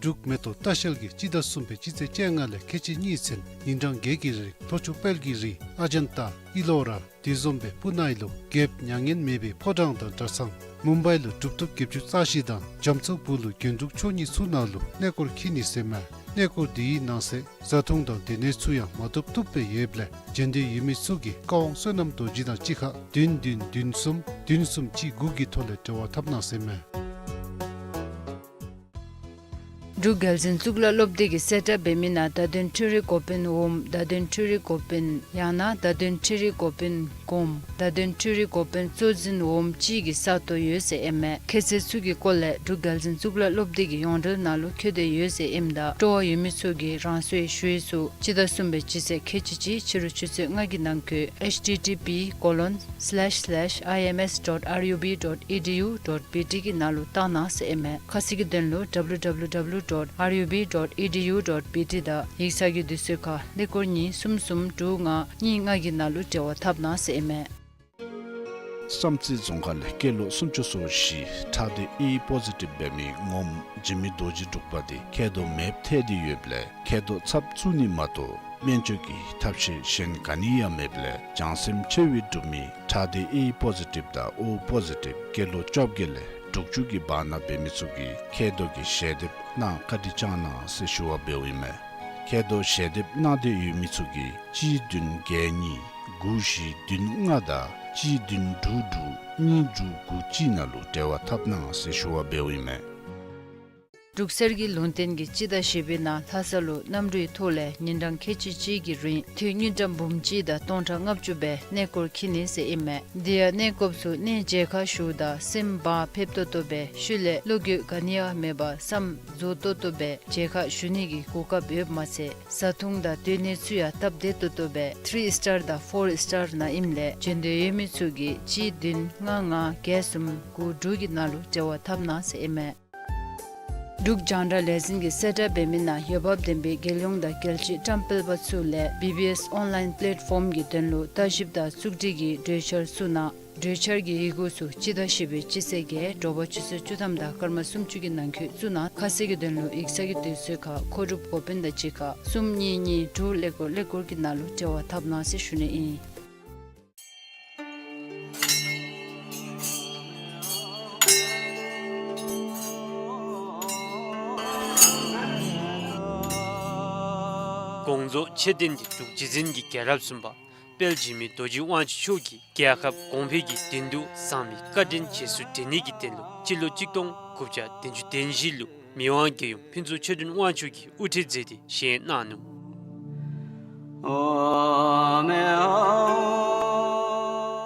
འབྲུག་མེ་ཏོག་ལྟ་བཤལ་གྱིས་སྤྱི་ཟླ་གསུམ་པའི་སྤྱི་ཚེས་བཅོ་ལྔ་ལས་ཁལ་གཅིག་གཉིས་ཚུན་ཉིན་གྲངས་བརྒྱད་ཀྱི་རིང་ལྷོ་ཕྱོགས་དཔལ་གྱི་རི་ཨ་ཇན་ཏ་ཨི་ལོ་ར་དེ་བཟུམ་སྦེ་པུ་ནེ་ལུ་རྒྱལཔོ་མྱ་ངན་མེད་པའི་ཕོ་བྲང་དང་གྲྭ་ཚང་མུམ་བའི་ལུ་གྲུབ་ཐོབ་བརྒྱད་ཅུ་རྩ་བཞི་དང་རྒྱ་མཚོ་བུ་ལུ་རྒྱན་དྲུག་མཆོག་གཉིས་ཚུ་ནང་ལུ་གནས་སྐོར་འཁྱིད་ནི་ཟེར་མས། གནས་སྐོར་དེའི་ནང་གསེས་བཟའ་འཐུང་དང་སྡོད་གནས་ཚུ་ཡང་མ་ཐུབ་ཐུབ་སྦེ་ཡོདཔ་ལས་བྱོན་འདོད་ཡོད་མི་ཚུ་གིས་ཀ་ཝང་བསོད་ནམས་རྡོ་རྗེ་དང་གཅིག་ཁར་བདུན་བདུན་བདུན་གསུམ་བདུན་གསུམ་གཅིག་དགུ་གི་ཐོག་ལས་འབྲེལ་བ་འཐབ་གནང་ཟེར་མས། འབྲུག་རྒྱལ་འཛིན་གཙུག་ལག་སློབ་སྡེ་གི་གསལ་བསྒྲགས་འབད་མི་ནང་བརྡ་དོན་འཕྲུལ་རིག་འགོ་དཔོན་འོགམ་བརྡ་དོན་འཕྲུལ་རིག་འགོ་དཔོན་ཡང་ན་བརྡ་དོན་འཕྲུལ་རིག་འགོ་དཔོན་གོངམ་བརྡ་དོན་འཕྲུལ་རིག་འགོ་དཔོན་གཙོ་འཛིན་འོགམ་ཅིག་གི་ས་སྟོང་ཡོད་ཟེར་ཨིན་མས། ཁྱད་ཚད་ཚུ་གི་སྐོར་ལས་འབྲུག་རྒྱལ་འཛིན་གཙུག་ལག་སློབ་སྡེ་གི་ཡོངས་འབྲེལ་ནང་ལུ་འཁོད་དེ་ཡོད་ཟེར་ཨིནམ་ད་སྤྲོ་བ་ཡོད་མི་ཚུ་གིས་རང་སོའི་ཞུ་ཡིག་ཚུ་སྤྱི་ཟླ་གསུམ་པའི་སྤྱི་ཚེས་ཁལ་གཅིག་གཅིག་ཕྱི་རུ་ཆུ་ཚོད་ལྔ་གི་ནང་འཁོད་ཨེཆ་ཊི་ཊི་པི་ཀོ་ལོན་སི་ལེཤ་སི་ལེཤ་ཨའི་ཨེམ་ཨེསི་ཌོཊ་ཨར་ཡུ་བི་ཌོཊ་ཨི་ཌི་ཡུ་ཌོཊ་བི་ཊི་གི་ནང་ལུ་བཏང་གནང་ཟེར་ཨིན་མས། ཁ་གསལ་གྱི་དོན་ལུ་ཌབ་ལུ་ཌབ་ལུ་ཌབ་ལུ་ཌོཊ་ཨར་ཡུ་བི་ཌོཊ་ཨི་ཌི་ཡུ་ཌོཊ་བི་ཊི་དང་ཡིག་ཚང་གི་དུས་ཚོད་ཁར་ཀླད་ཀོར་གཉིས་གསུམ་གསུམ་དྲུག་ལྔ་གཉིས་ལྔ་གི་ནང་ལུ་འབྲེལ་བ་འཐབ་གནང་ཟེར་ཨིན་མས། བསམ་རྩེ་རྫོང་ཁག་ལས་སྐྱེས་ལོ་སུམ་ཅུ་སོ་བཞི་ཁྲག་སྡེ་ཨེ་པོ་ཟི་ཊིབ་འབད་མི་ངོམ་འཇིགས་མེད་རྡོ་རྗེ་འབྲུག་པ་དེ་མཁལ་རྡོག་མེདཔ་ཐལ་ཏེ་ཡོདཔ་ལས་མཁལ་རྡོག་ཚབ་བཙུགས་ནི་མ་གཏོགས་སྨན་བཅོས་ཀྱི་ཐབས་ཤེས་གཞན་ག་ནི་ཡང་མེདཔ་ལས་བྱང་སེམས་ཆེ་བའི་འབྲུག་མི་ཁྲག་སྡེ་ཨེ་པོ་ཟི་ཊིབ་དང་ཨོ་པོ་ཟི་ཊིབ་སྐྱེས་ལོ་བཅོ་བརྒྱད་ལས་དྲུག་ཅུ་གི་བར་ན་འབད་མི་ཚུ་གིས་མཁལ་རྡོག་གི་ཞལ་འདེབས་གནང་བཀའ་དྲིན་བསྐྱང་གནང་ཟེར་ཞུ་བ་འབདཝ་ཨིན་མས། མཁལ་རྡོག་ཞལ་འདེབས་གནང་འདོད་ཡོད་མི་ཚུ་གིས་གཅིག་བདུན་བརྒྱད་གཉིས་དགུ་བཞི་བདུན་ལྔ་དང་གཅིག་བདུན་དྲུག་དྲུག་གཉིས་དྲུག་དགུ་གཅིག་ནང་ལུ་འབྲེལ་བ་འཐབ་གནང་ཟེར་ཞུ་བ་འབདཝ་ཨིན་མས། འབྲུག་གསེར་གྱི་ལུང་བསྟན་གྱིས་སྤྱི་ཟླ་བཞི་པའི་ནང་ལྷ་ས་ལུ་གནམ་གྲུའི་ཐོག་ལས་ཉིན་གྲངས་ཁལ་གཅིག་གཅིག་གི་རིང་འཐུས་དངུལ་ཀྲམ་འབུམ་གཅིག་དང་སྟོང་ཕྲག་ལྔ་བཅུ་སྦེ་གནས་སྐོར་འཁྱིད་ནི་ཟེར་ཨིན་མས། དེ་ཡང་གནས་སྐོརཔ་ཚུ་གནས་མཇལ་ཁ་ཞུཝ་ད་སེམས་བག་ཕེབས་ཏོག་ཏོ་སྦེ་ཤུལ་ལས་བློ་འགྱོད་ག་ནི་ཡང་མེད་པར་བསམ་རྫོགས་ཏོག་ཏོ་སྦེ་མཇལ་ཁ་ཞུ་ནི་གི་གོ་སྐབས་ཡོདཔ་མ་ཚད་བཟའ་འཐུང་དང་སྡོད་གནས་ཚུ་ཡང་སྟབས་བདེ་ཏོག་ཏོ་སྦེ་ཐི་རི་སི་ཊར་དང་ཕོར་སི་ཊར་ནང་ཨིནམ་ལས་བྱོན་འདོད་ཡོད་མི་ཚུ་གིས་གཅིག་བདུན་ལྔ་ལྔ་བརྒྱད་གསུམ་དགུ་དྲུག་གི་ནང་ལུ་འབྲེལ་བ་འཐབ་གནང་ཟེར་ཨིན་མས། འབྲུག་རྒྱང་བསྒྲགས་ལས་འཛིན་གྱི་གསལ་བསྒྲགས་འབད་མི་ནང་འོས་འབབ་ལྡན་པའི་རྒྱལ་ཡོངས་དང་རྒྱལ་སྤྱིའི་བཀྲམ་སྤེལ་པ་ཚུ་ལས་བི་བི་ཨེསི་ཨོན་ལའིན་པ་ལེཊ་ཕོམ་གྱི་དོན་ལུ་ལྟ་ཞིབ་དང་བཙུགས་སྒྲིག་གི་གྲོས་འཆར་བཙུགས་གནང་། གྲོས་འཆར་གྱི་ཡི་གུ་ཚུ་སྤྱི་ཟླ་བཞི་པའི་སྤྱི་ཚེས་བརྒྱད་དྲོ་པ་ཆུ་ཚོད་བཅུ་ཐམ་དང་སྐར་མ་སུམ་ཅུ་གི་ནང་འཁོད་བཙུགས་གནང་། ཁ་གསལ་གྱི་དོན་ལུ་ཡིག་ཚང་གི་དུས་ཚོད་ཁར་མཁོ་སྒྲུབ་འགོ་དཔོན་དང་གཅིག་ཁར་གསུམ་གཉིས་གཉིས་དྲུག་ཀླད་ཀོར་ཀླད་ཀོར་གྱི་ནང་ལུ་འབྲེལ་བ་འཐབ་གནང་ཟེར་ཞུ་ནི་ཨིན། གོང་ བཟོ་མཆོད་རྟེན་འདི་འབྲུག་རྗེ་བཙུན་གྱི་རྒྱལ་རབས་གསུམ་པ་དཔལ་འཇིགས་མེད་རྡོ་རྗེ་དབང་ཕྱུག་མཆོག་གིས་རྒྱལ་ཁབ་གོང་འཕེལ་གྱི་དོན་དུ་བཟང་མི་བཀའ་དྲིན་རྗེས་སུ་དྲན་ནི་གི་དོན་ལུ་སྤྱི་ལོ་གཅིག་སྟོང་དགུ་བརྒྱ་བདུན་ཅུ་དོན་བཞི་ལུ་མི་དབང་རྒྱལ་ཡུམ་ཕུན་ཚོགས་ཆོས་སྒྲོན་དབང་ཕྱུག་གིས་དབུ་ཁྲིད་མཛད་དེ་བཞེངས་གནང་ནུག།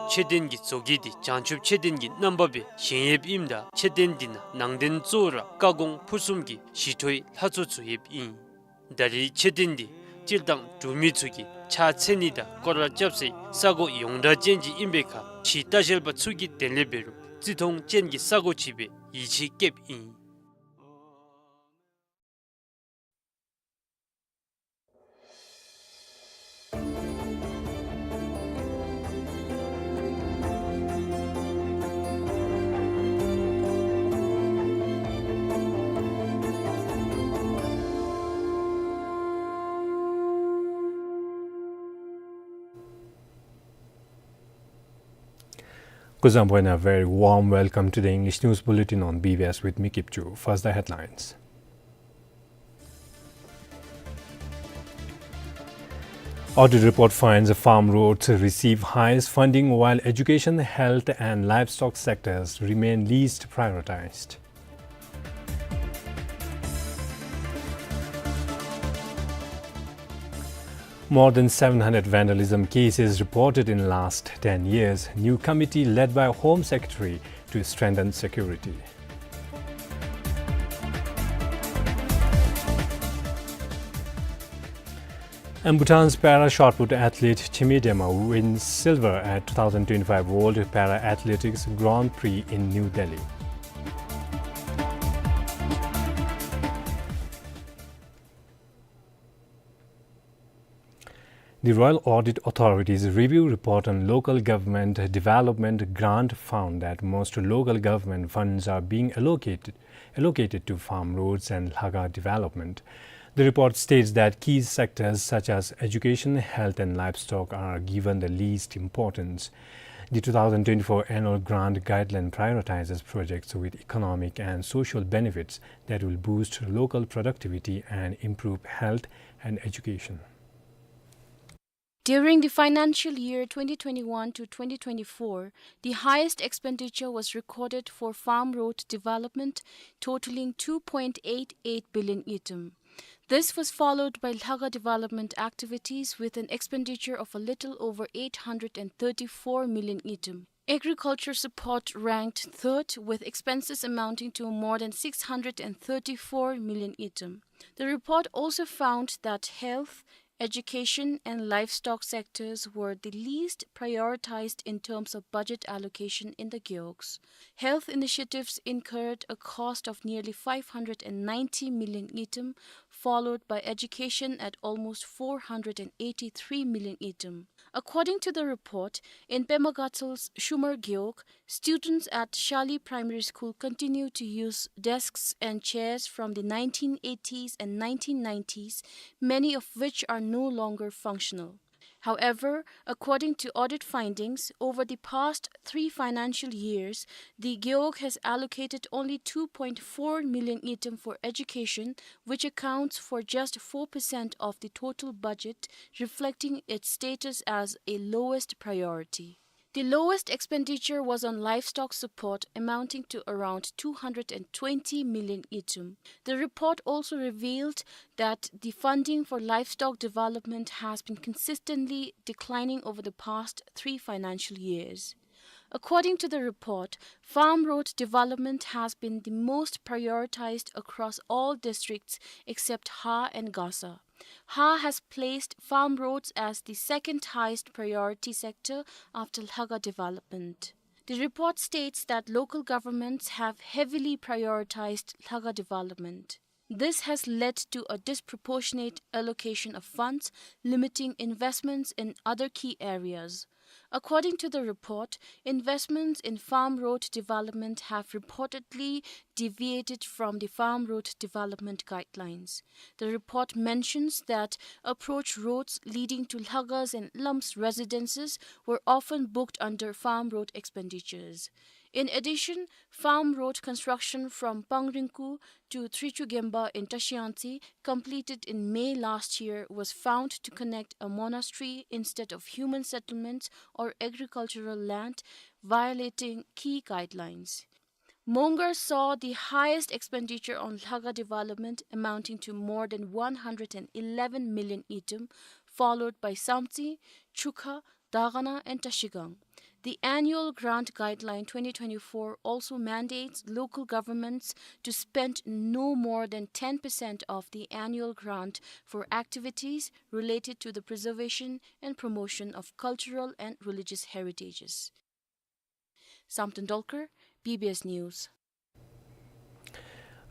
མཆོད་རྟེན་གྱི་བཟོ་བཀོད་འདི་བྱང་ཆུབ་མཆོད་རྟེན་གྱི་རྣམ་པ་སྦེ་བཞེངས་ཡོདཔ་ཨིནམ་ད་མཆོད་རྟེན་འདི་ནང་ནང་རྟེན་གཙོ་བོ་ར་བཀའ་དགོངས་ཕུར་གསུམ་གྱི་ཞི་ཁྲོའི་ལྷ་ཚོགས་བཙུགས་ཡོདཔ་ཨིན། ད་རེས་མཆོད་རྟེན་འདི་སྤྱིར་བཏང་འབྲུག་མི་ཚུ་གིས་ཕྱག་འཚལ་ནི་དང་སྐོར་ར་རྐྱབ་སའི་ས་གོ་ཡོངས་གྲགས་ཅན་ཅིག་ཨིན་པའི་ཁར་ཕྱིའི་ལྟ་བཤལ་པ་ཚུ་གིས་དེ་ལས་འབད་རུང་བརྩི་མཐོང་ཅན་གྱི་ས་གོ་ཅིག་སྦེ་ཡིད་ཆེས་བསྐྱེདཔ་ཨིན། Kuzuzangpo, and a very warm welcome to the English News Bulletin on B B S with me, Kipchu. First, the headlines. Audit report finds farm roads receive highest funding while education, health and livestock sectors remain least prioritized. More than seven hundred vandalism cases reported in last ten years. New committee led by Home Secretary to strengthen security. And Bhutan's para shot put athlete Chime Dema wins silver at two thousand twenty-five World Para Athletics Grand Prix in New Delhi. The Royal Audit Authority's review report on local government development grant found that most local government funds are being allocated, allocated to farm roads and lhaga development. The report states that key sectors such as education, health and livestock are given the least importance. The two thousand twenty-four annual grant guideline prioritizes projects with economic and social benefits that will boost local productivity and improve health and education. During the financial year twenty twenty-one to twenty twenty-four, the highest expenditure was recorded for farm road development, totaling two point eight eight billion ngultrum. This was followed by lhaga development activities with an expenditure of a little over eight hundred and thirty-four million ngultrum. Agriculture support ranked third, with expenses amounting to more than six hundred and thirty-four million ngultrum. The report also found that health, education and livestock sectors were the least prioritized in terms of budget allocation in the gewogs. Health initiatives incurred a cost of nearly five hundred and ninety million ngultrum, followed by education at almost four hundred and eighty-three million ngultrum. According to the report, in Pema Gatsel's Shumer Gewog, students at Shali Primary School continue to use desks and chairs from the nineteen eighties and nineteen nineties, many of which are no longer functional. However, according to audit findings, over the past three financial years, the gewog has allocated only two point four million ngultrum for education, which accounts for just four percent of the total budget, reflecting its status as a lowest priority. The lowest expenditure was on livestock support, amounting to around two hundred and twenty million ngultrum. The report also revealed that the funding for livestock development has been consistently declining over the past three financial years. According to the report, farm road development has been the most prioritized across all districts except Ha and Gasa. Ha has placed farm roads as the second highest priority sector after lhaga development. The report states that local governments have heavily prioritized lhaga development. This has led to a disproportionate allocation of funds, limiting investments in other key areas. According to the report, investments in farm road development have reportedly deviated from the farm road development guidelines. The report mentions that approach roads leading to lhagas and lums' residences were often booked under farm road expenditures. In addition, farm road construction from Pangringku to Trichu Gemba in Trashiyangtse, completed in May last year, was found to connect a monastery instead of human settlements or agricultural land, violating key guidelines. Mongar saw the highest expenditure on Lhaga development, amounting to more than one hundred and eleven million ngultrum, followed by Samtse, Chukha, Dagana and Trashigang. The annual grant guideline twenty twenty-four also mandates local governments to spend no more than ten percent of the annual grant for activities related to the preservation and promotion of cultural and religious heritages. Samten Dolkar, B B S News.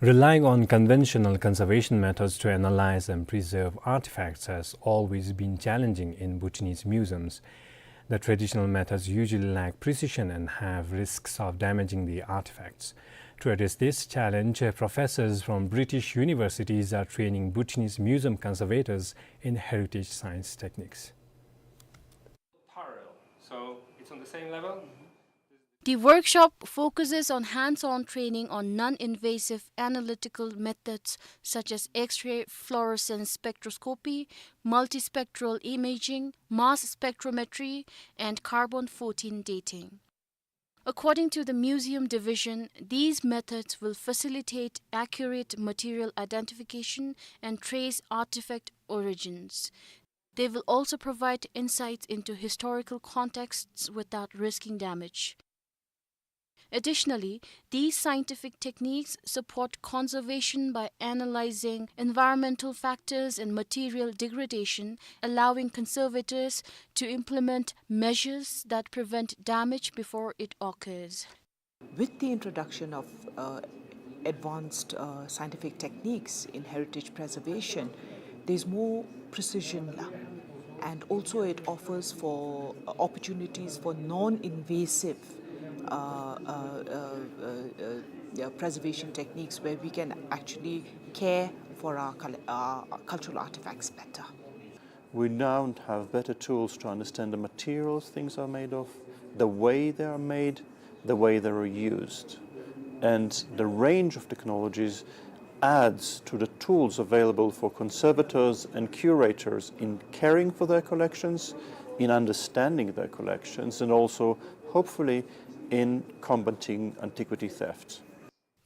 Relying on conventional conservation methods to analyze and preserve artifacts has always been challenging in Bhutanese museums. The traditional methods usually lack precision and have risks of damaging the artifacts. To address this challenge, uh, professors from British universities are training Bhutanese museum conservators in heritage science techniques. Parallel. So it's on the same level. The workshop focuses on hands-on training on non-invasive analytical methods such as X-ray fluorescence spectroscopy, multispectral imaging, mass spectrometry, and carbon fourteen dating. According to the museum division, these methods will facilitate accurate material identification and trace artifact origins. They will also provide insights into historical contexts without risking damage. Additionally, these scientific techniques support conservation by analyzing environmental factors and material degradation, allowing conservators to implement measures that prevent damage before it occurs. With the introduction of, uh, advanced, uh, scientific techniques in heritage preservation, there's more precision la, and also it offers for, uh, opportunities for non-invasive, uh, uh, uh, uh, uh, yeah, preservation techniques where we can actually care for our cul-, our cultural artifacts better. We now have better tools to understand the materials things are made of, the way they are made, the way they are used. And the range of technologies adds to the tools available for conservators and curators in caring for their collections, in understanding their collections, and also, hopefully, in combating antiquity theft.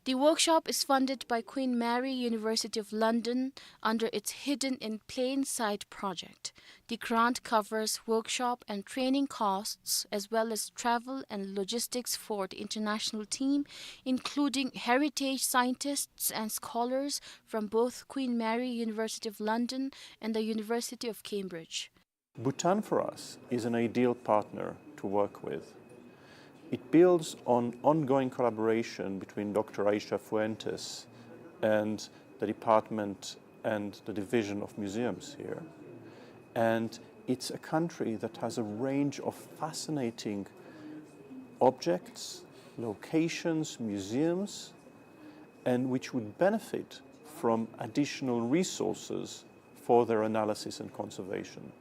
The workshop is funded by Queen Mary University of London under its Hidden in Plain Sight project. The grant covers workshop and training costs, as well as travel and logistics for the international team, including heritage scientists and scholars from both Queen Mary University of London and the University of Cambridge. Bhutan for us is an ideal partner to work with. It builds on ongoing collaboration between Doctor Aisha Fuentes and the department and the division of museums here. And it's a country that has a range of fascinating objects, locations, museums, and which would benefit from additional resources for their analysis and conservation.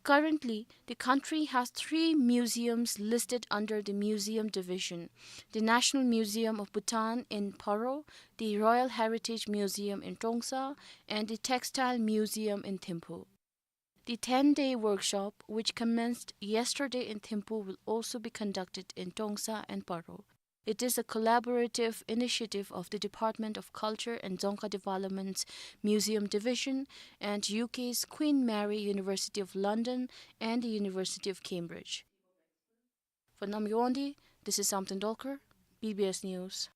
Currently, the country has three museums listed under the Museum Division: the National Museum of Bhutan in Paro, the Royal Heritage Museum in Trongsa, and the Textile Museum in Thimphu. The ten-day workshop, which commenced yesterday in Thimphu, will also be conducted in Trongsa and Paro. It is a collaborative initiative of the Department of Culture and Dzongkha Development's Museum Division and U K's Queen Mary University of London and the University of Cambridge. For Namgay Wangdi, this is Samten Dolkar, B B S News.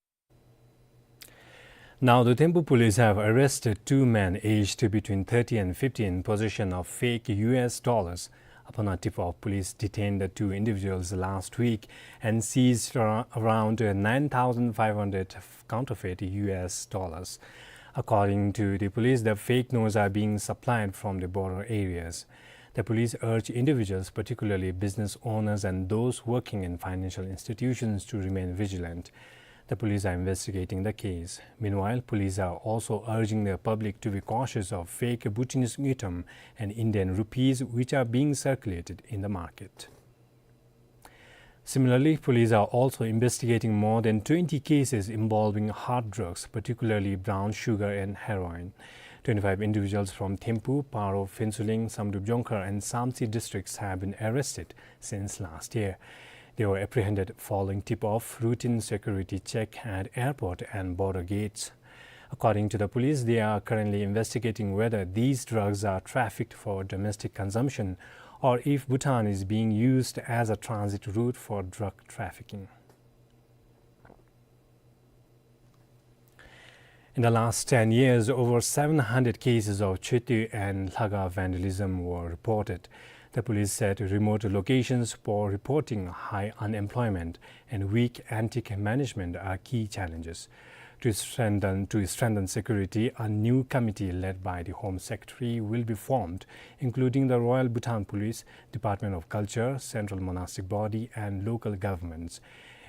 Now, the Thimphu police have arrested two men aged between thirty and fifty in possession of fake U S dollars. Upon a tip-off, police detained the two individuals last week and seized ar-, around, uh, nine thousand five hundred counterfeit U S dollars. According to the police, the fake notes are being supplied from the border areas. The police urge individuals, particularly business owners and those working in financial institutions, to remain vigilant. The police are investigating the case. Meanwhile, police are also urging the public to be cautious of fake Bhutanese ngultrum and Indian rupees, which are being circulated in the market. Similarly, police are also investigating more than twenty cases involving hard drugs, particularly brown sugar and heroin. Twenty-five individuals from Thimphu, Paro, Phuentsholing, Samdrup Jongkhar and Samtse districts have been arrested since last year. They were apprehended following tip-off routine security check at airport and border gates. According to the police, they are currently investigating whether these drugs are trafficked for domestic consumption or if Bhutan is being used as a transit route for drug trafficking. In the last ten years, over seven hundred cases of Choetwe and Lhaga vandalism were reported. The police said remote locations, poor reporting, high unemployment, and weak antique management are key challenges. To strengthen, to strengthen security, a new committee led by the Home Secretary will be formed, including the Royal Bhutan Police, Department of Culture, Central Monastic Body, and local governments.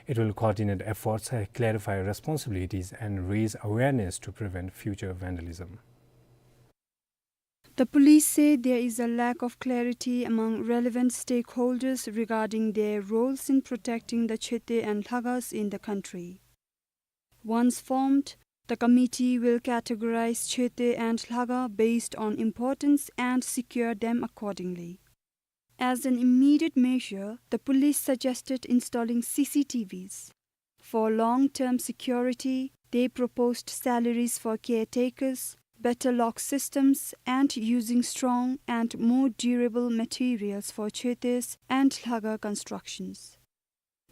It will coordinate efforts, clarify responsibilities, and raise awareness to prevent future vandalism. The police say there is a lack of clarity among relevant stakeholders regarding their roles in protecting the Choetwe and Lhagas in the country. Once formed, the committee will categorize Choetwe and Lhaga based on importance and secure them accordingly. As an immediate measure, the police suggested installing C C T Vs. For long-term security, they proposed salaries for caretakers, better lock systems, and using strong and more durable materials for Choetwes and Lhaga constructions.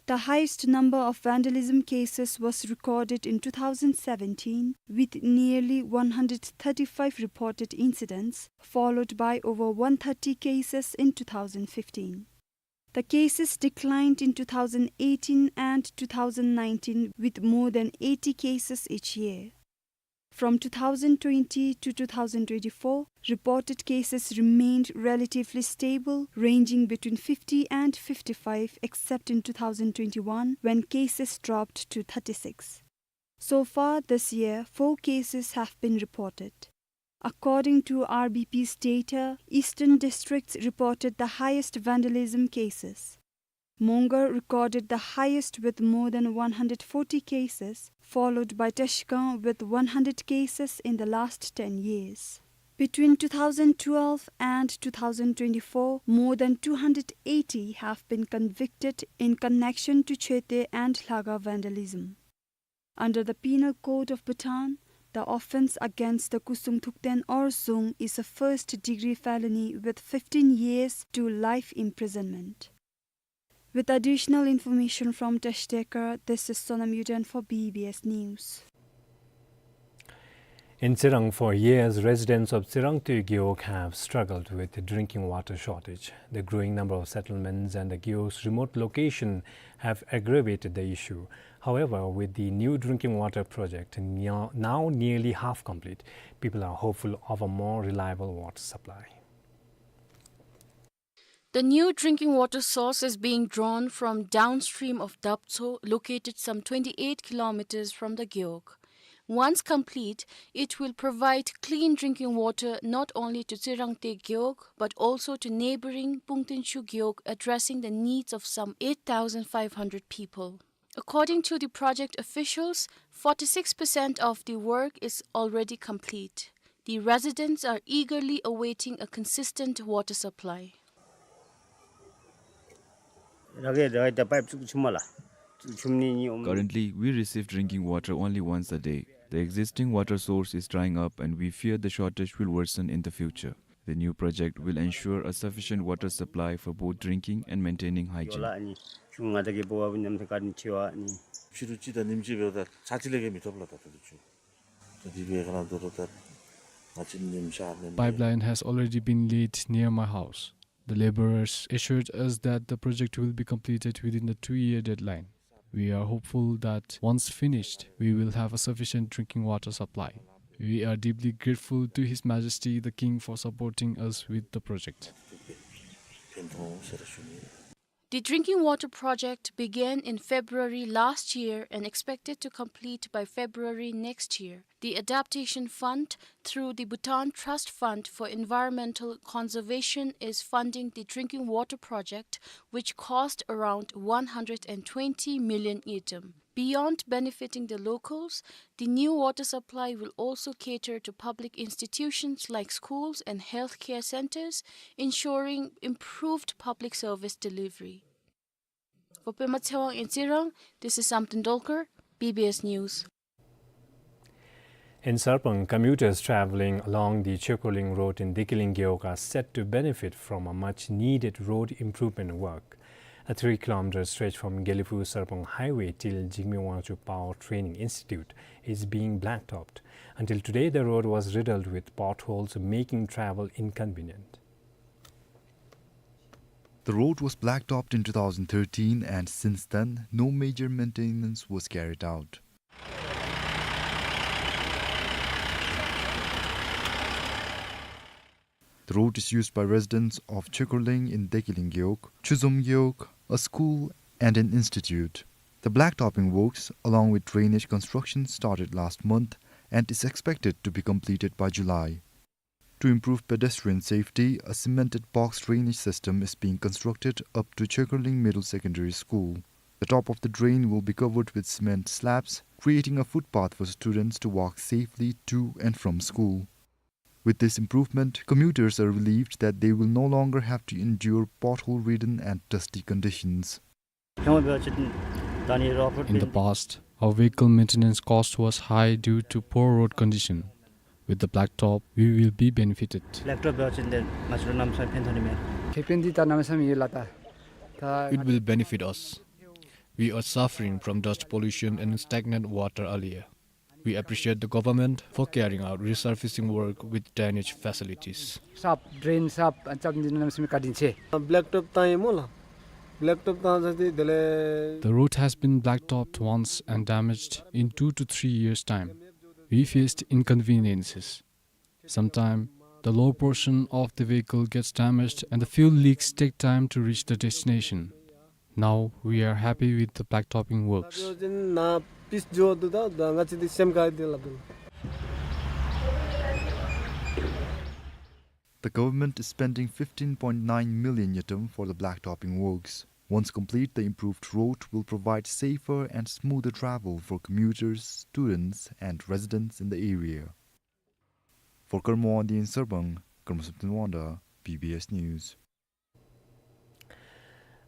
The highest number of vandalism cases was recorded in two thousand seventeen, with nearly one hundred thirty-five reported incidents, followed by over one thirty cases in two thousand fifteen. The cases declined in two thousand eighteen and two thousand nineteen, with more than eighty cases each year. From two thousand twenty to two thousand twenty-four, reported cases remained relatively stable, ranging between fifty and fifty-five, except in two thousand twenty-one, when cases dropped to thirty-six. So far this year, four cases have been reported. According to R B P's data, eastern districts reported the highest vandalism cases. Mongar recorded the highest with more than one hundred forty cases, followed by Trashigang with one hundred cases in the last ten years. Between two thousand twelve and two thousand twenty-four, more than two hundred eighty have been convicted in connection to Choetwe and Lhaga vandalism. Under the Penal Code of Bhutan, the offense against the Kusum Thukten or Zung is a first-degree felony with fifteen years to life imprisonment. With additional information from Trashitekar, this is Sonam Yuden for B B S News. In Tsirang, for years, residents of Tsirangtwe Gewog have struggled with the drinking water shortage. The growing number of settlements and the Gewog's remote location have aggravated the issue. However, with the new drinking water project nea-, now nearly half complete, people are hopeful of a more reliable water supply. The new drinking water source is being drawn from downstream of Daptso, located some twenty-eight kilometers from the Gewog. Once complete, it will provide clean drinking water not only to Tsirangtwe Gewog, but also to neighboring Pungtinshu Gewog, addressing the needs of some eight thousand five hundred people. According to the project officials, forty-six percent of the work is already complete. The residents are eagerly awaiting a consistent water supply. Currently, we receive drinking water only once a day. The existing water source is drying up and we fear the shortage will worsen in the future. The new project will ensure a sufficient water supply for both drinking and maintaining hygiene. Pipeline has already been laid near my house. The laborers assured us that the project will be completed within the two-year deadline. We are hopeful that once finished, we will have a sufficient drinking water supply. We are deeply grateful to His Majesty the King for supporting us with the project. The drinking water project began in February last year and expected to complete by February next year. The Adaptation Fund, through the Bhutan Trust Fund for Environmental Conservation, is funding the drinking water project, which cost around one hundred and twenty million ngultrum. Beyond benefiting the locals, the new water supply will also cater to public institutions like schools and healthcare centers, ensuring improved public service delivery. For Pema Tshewang in Tsirang, this is Samten Dolkar, B B S News. In Sarpang, commuters traveling along the Chekoleng Road in Dekeling Gewog are set to benefit from a much-needed road improvement work. A three-kilometer stretch from Gelephu-Sarpang Highway till Jigme Wangchuck Power Training Institute is being blacktopped. Until today, the road was riddled with potholes, making travel inconvenient. The road was blacktopped in two thousand thirteen, and since then, no major maintenance was carried out. The road is used by residents of Chekoleng in Dekeling Gewog, Chuzom Gewog, a school, and an institute. The blacktopping works, along with drainage construction, started last month and is expected to be completed by July. To improve pedestrian safety, a cemented box drainage system is being constructed up to Chekoleng Middle Secondary School. The top of the drain will be covered with cement slabs, creating a footpath for students to walk safely to and from school. With this improvement, commuters are relieved that they will no longer have to endure pothole-ridden and dusty conditions. In the past, our vehicle maintenance cost was high due to poor road condition. With the blacktop, we will be benefited. It will benefit us. We are suffering from dust pollution and stagnant water earlier. We appreciate the government for carrying out resurfacing work with drainage facilities. साफ, drain साफ, अनि चाप दिनु नाम समे काटिन्छ। Blacktop ताई मोला। Blacktop ताई जति देले। The road has been blacktopped once and damaged in two to three years' time. We faced inconveniences. Sometimes, the lower portion of the vehicle gets damaged and the fuel leaks take time to reach the destination. Now, we are happy with the blacktopping works. The government is spending fifteen point nine million ngultrum for the blacktopping works. Once complete, the improved road will provide safer and smoother travel for commuters, students, and residents in the area. For Karma Wangdi in Sarpang, Karma Samten Wangda, B B S News.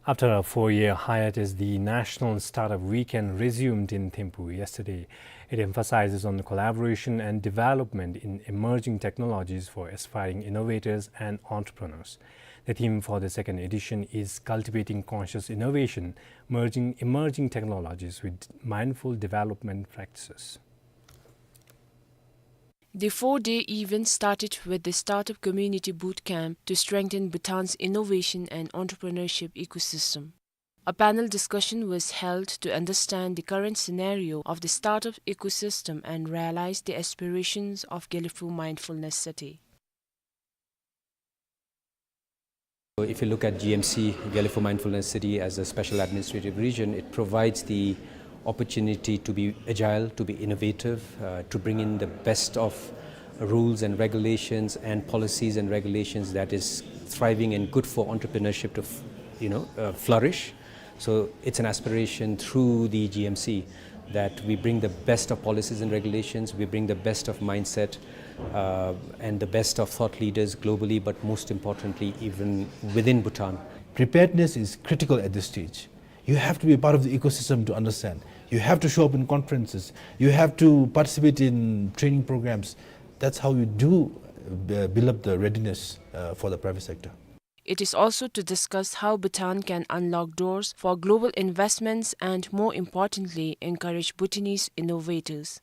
After a four-year hiatus, the National Startup Weekend resumed in Thimphu yesterday. It emphasizes on collaboration and development in emerging technologies for aspiring innovators and entrepreneurs. The theme for the second edition is Cultivating Conscious Innovation, Merging Emerging Technologies with Mindful Development Practices. The four-day event started with the Startup Community Boot Camp to strengthen Bhutan's innovation and entrepreneurship ecosystem. A panel discussion was held to understand the current scenario of the startup ecosystem and realize the aspirations of Gelephu Mindfulness City. If you look at G M C, Gelephu Mindfulness City, as a special administrative region, it provides the opportunity to be agile, to be innovative, uh, to bring in the best of rules and regulations and policies and regulations that is thriving and good for entrepreneurship to f-, you know, uh, flourish. So it's an aspiration through the G M C that we bring the best of policies and regulations, we bring the best of mindset, uh, and the best of thought leaders globally, but most importantly, even within Bhutan. Preparedness is critical at this stage. You have to be a part of the ecosystem to understand. You have to show up in conferences. You have to participate in training programs. That's how you do, uh, build up the readiness, uh, for the private sector. It is also to discuss how Bhutan can unlock doors for global investments and, more importantly, encourage Bhutanese innovators.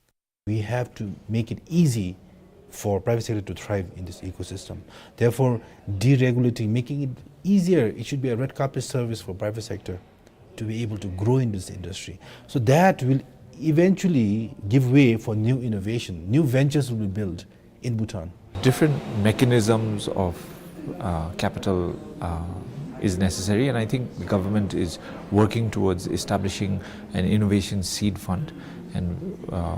We have to make it easy for private sector to thrive in this ecosystem. Therefore, deregulating, making it easier, it should be a red carpet service for private sector to be able to grow in this industry. So that will eventually give way for new innovation. New ventures will be built in Bhutan. Different mechanisms of, uh, capital, uh, is necessary, and I think the government is working towards establishing an innovation seed fund, and, uh,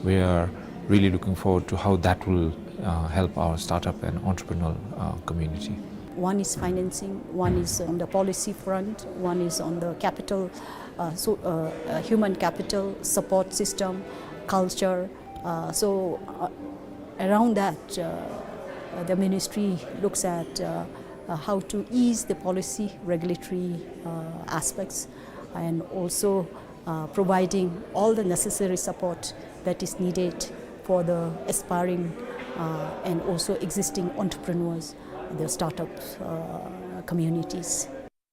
we are really looking forward to how that will, uh, help our startup and entrepreneurial, uh, community. One is financing, one is on the policy front, one is on the capital, uh, so, uh, uh, human capital, support system, culture. Uh, so, uh, around that, uh, uh, the ministry looks at, uh, uh, how to ease the policy regulatory, uh, aspects, and also, uh, providing all the necessary support that is needed for the aspiring, uh, and also existing entrepreneurs, the startup, uh, communities.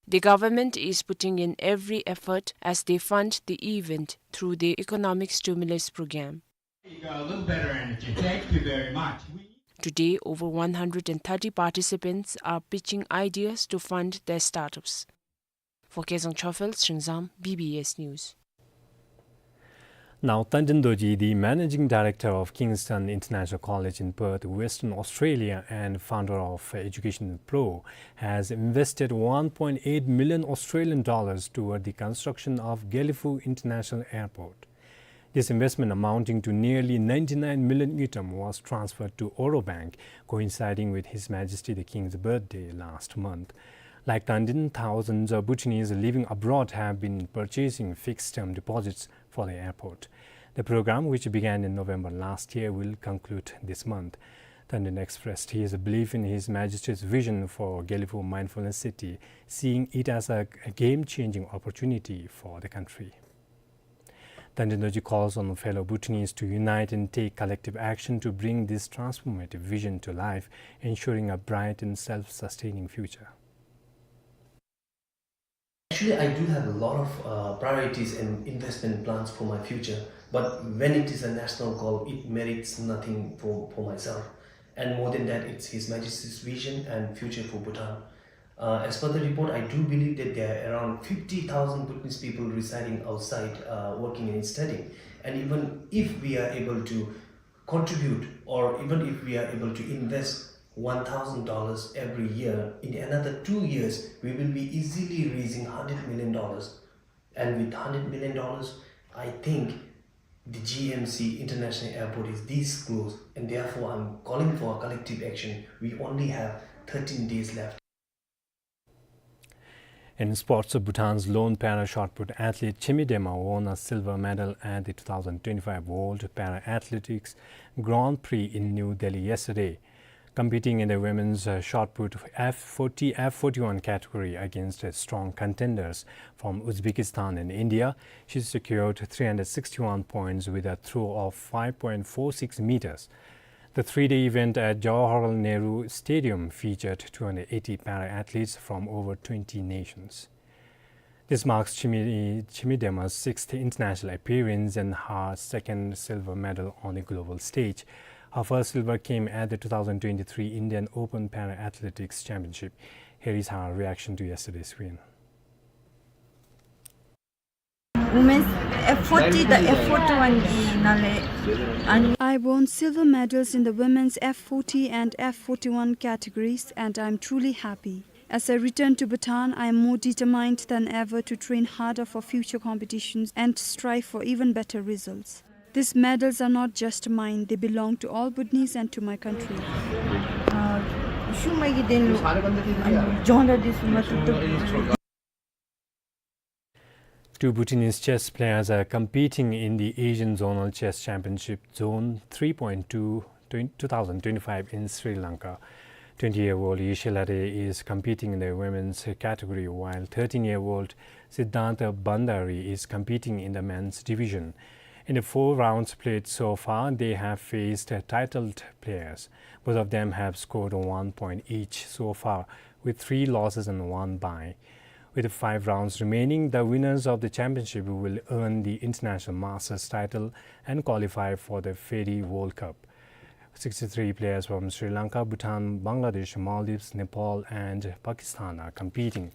The government is putting in every effort as they fund the event through the economic stimulus program. A little better energy. Thank you very much. Today, over one hundred and thirty participants are pitching ideas to fund their startups. For Kezang Chophel, Shingzam, B B S News. Now, Tandin Dorji, the managing director of Kingston International College in Perth, Western Australia, and founder of Education Pro, has invested one point eight million Australian dollars toward the construction of Gelephu International Airport. This investment, amounting to nearly ninety-nine million ngultrum, was transferred to Oro Bank, coinciding with His Majesty the King's birthday last month. Like Tandin, thousands of Bhutanese living abroad have been purchasing fixed-term deposits for the airport. The program, which began in November last year, will conclude this month. Tandin expressed his belief in His Majesty's vision for Gelephu Mindfulness City, seeing it as a, a game-changing opportunity for the country. Tandin Dorji calls on fellow Bhutanese to unite and take collective action to bring this transformative vision to life, ensuring a bright and self-sustaining future. Actually, I do have a lot of, uh, priorities and investment plans for my future, but when it is a national goal, it merits nothing for, for myself. And more than that, it's His Majesty's vision and future for Bhutan. Uh, as per the report, I do believe that there are around fifty thousand Bhutanese people residing outside, uh, working and studying. And even if we are able to contribute, or even if we are able to invest one thousand dollars every year, in another two years, we will be easily raising hundred million dollars. And with hundred million dollars, I think the G M C International Airport is this close, and therefore I'm calling for a collective action. We only have thirteen days left. In sports, Bhutan's lone para shot put athlete Chimi Dema won a silver medal at the two thousand twenty-five World Para Athletics Grand Prix in New Delhi yesterday. Competing in the women's, uh, shot put F forty, F forty-one category against, uh, strong contenders from Uzbekistan and India, she secured three hundred sixty-one points with a throw of five point four six meters. The three-day event at Jawaharlal Nehru Stadium featured two hundred eighty para-athletes from over twenty nations. This marks Chimi-, Chimi Dema's sixth international appearance and her second silver medal on a global stage. Her first silver came at the two thousand twenty-three Indian Open Para-Athletics Championship. Here is her reaction to yesterday's win. Women's F forty, the F forty-one ནང་ལས། I won silver medals in the women's F forty and F forty-one categories, and I'm truly happy. As I return to Bhutan, I am more determined than ever to train harder for future competitions and strive for even better results. These medals are not just mine, they belong to all Bhutanese and to my country. ཨ་ཤུལ་མ་གི་དེ་ནི་ཨ་ནི་ཇོན་ར་དེ་སུ་མ་ཐུབ་ཐུབ། Two Bhutanese chess players are competing in the Asian Zonal Chess Championship Zone three point two, twen-, two thousand twenty-five in Sri Lanka. Twenty-year-old Yeshe Lade is competing in the women's category, while thirteen-year-old Siddhanta Bandari is competing in the men's division. In the four rounds played so far, they have faced, uh, titled players. Both of them have scored one point each so far, with three losses and one bye. With five rounds remaining, the winners of the championship will earn the International Masters title and qualify for the FIDE World Cup. Sixty-three players from Sri Lanka, Bhutan, Bangladesh, Maldives, Nepal, and Pakistan are competing.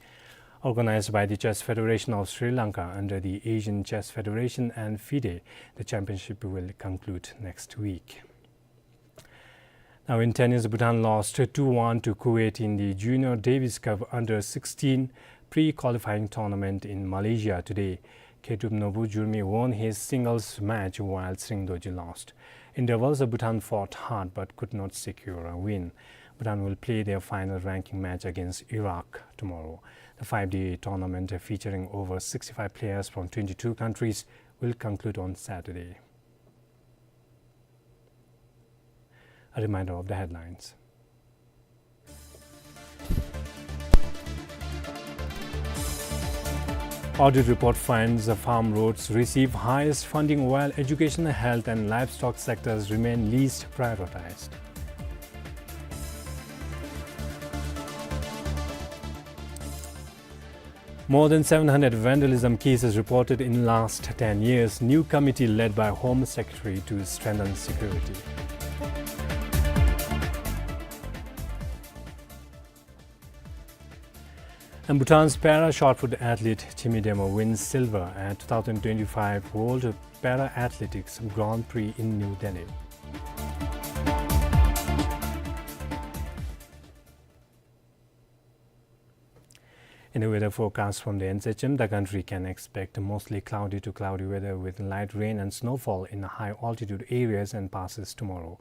Organized by the Chess Federation of Sri Lanka under the Asian Chess Federation and FIDE, the championship will conclude next week. Now in tennis, Bhutan lost two one to Kuwait in the Junior Davis Cup under sixteen pre-qualifying tournament in Malaysia today. Khetup Nobu Jurmi won his singles match while Tshering Dorji lost. In doubles, Bhutan fought hard but could not secure a win. Bhutan will play their final ranking match against Iraq tomorrow. The five-day tournament, featuring over sixty-five players from twenty-two countries, will conclude on Saturday. A reminder of the headlines. Audit report finds the farm roads receive highest funding while education, health and livestock sectors remain least prioritized. More than seven hundred vandalism cases reported in last ten years. New committee led by Home Secretary to strengthen security. And Bhutan's para shot put athlete Chimi Dema wins silver at two thousand twenty-five World Para Athletics Grand Prix in New Delhi. In the weather forecast from the N S H M, the country can expect mostly cloudy to cloudy weather with light rain and snowfall in high altitude areas and passes tomorrow.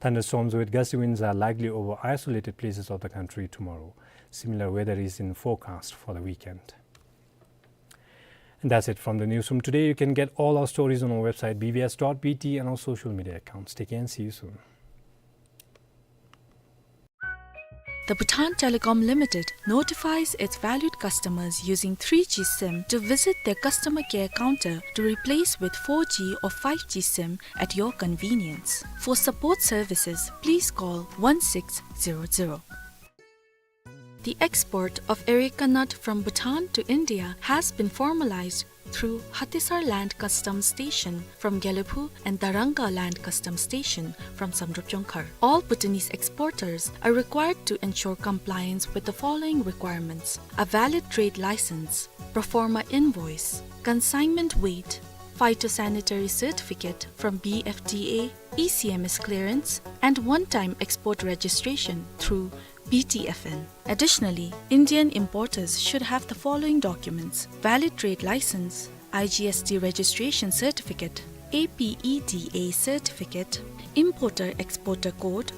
Thunderstorms with gusty winds are likely over isolated places of the country tomorrow. Similar weather is in forecast for the weekend. And that's it from the newsroom today. You can get all our stories on our website B B S dot B T and our social media accounts. Take care and see you soon. The Bhutan Telecom Limited notifies its valued customers using three G sim to visit their customer care counter to replace with four G or five G sim at your convenience. For support services, please call one six zero zero. The export of areca nut from Bhutan to India has been formalized through Hatisar Land Customs Station from Gelephu and Darangka Land Customs Station from Samdrup Jongkhar. All Bhutanese exporters are required to ensure compliance with the following requirements: a valid trade license, pro forma invoice, consignment weight, phytosanitary certificate from B F D A, E C M S clearance, and one-time export registration through B T F N. Additionally, Indian importers should have the following documents: valid trade license, I G S T registration certificate, A P E D A certificate, importer-exporter code,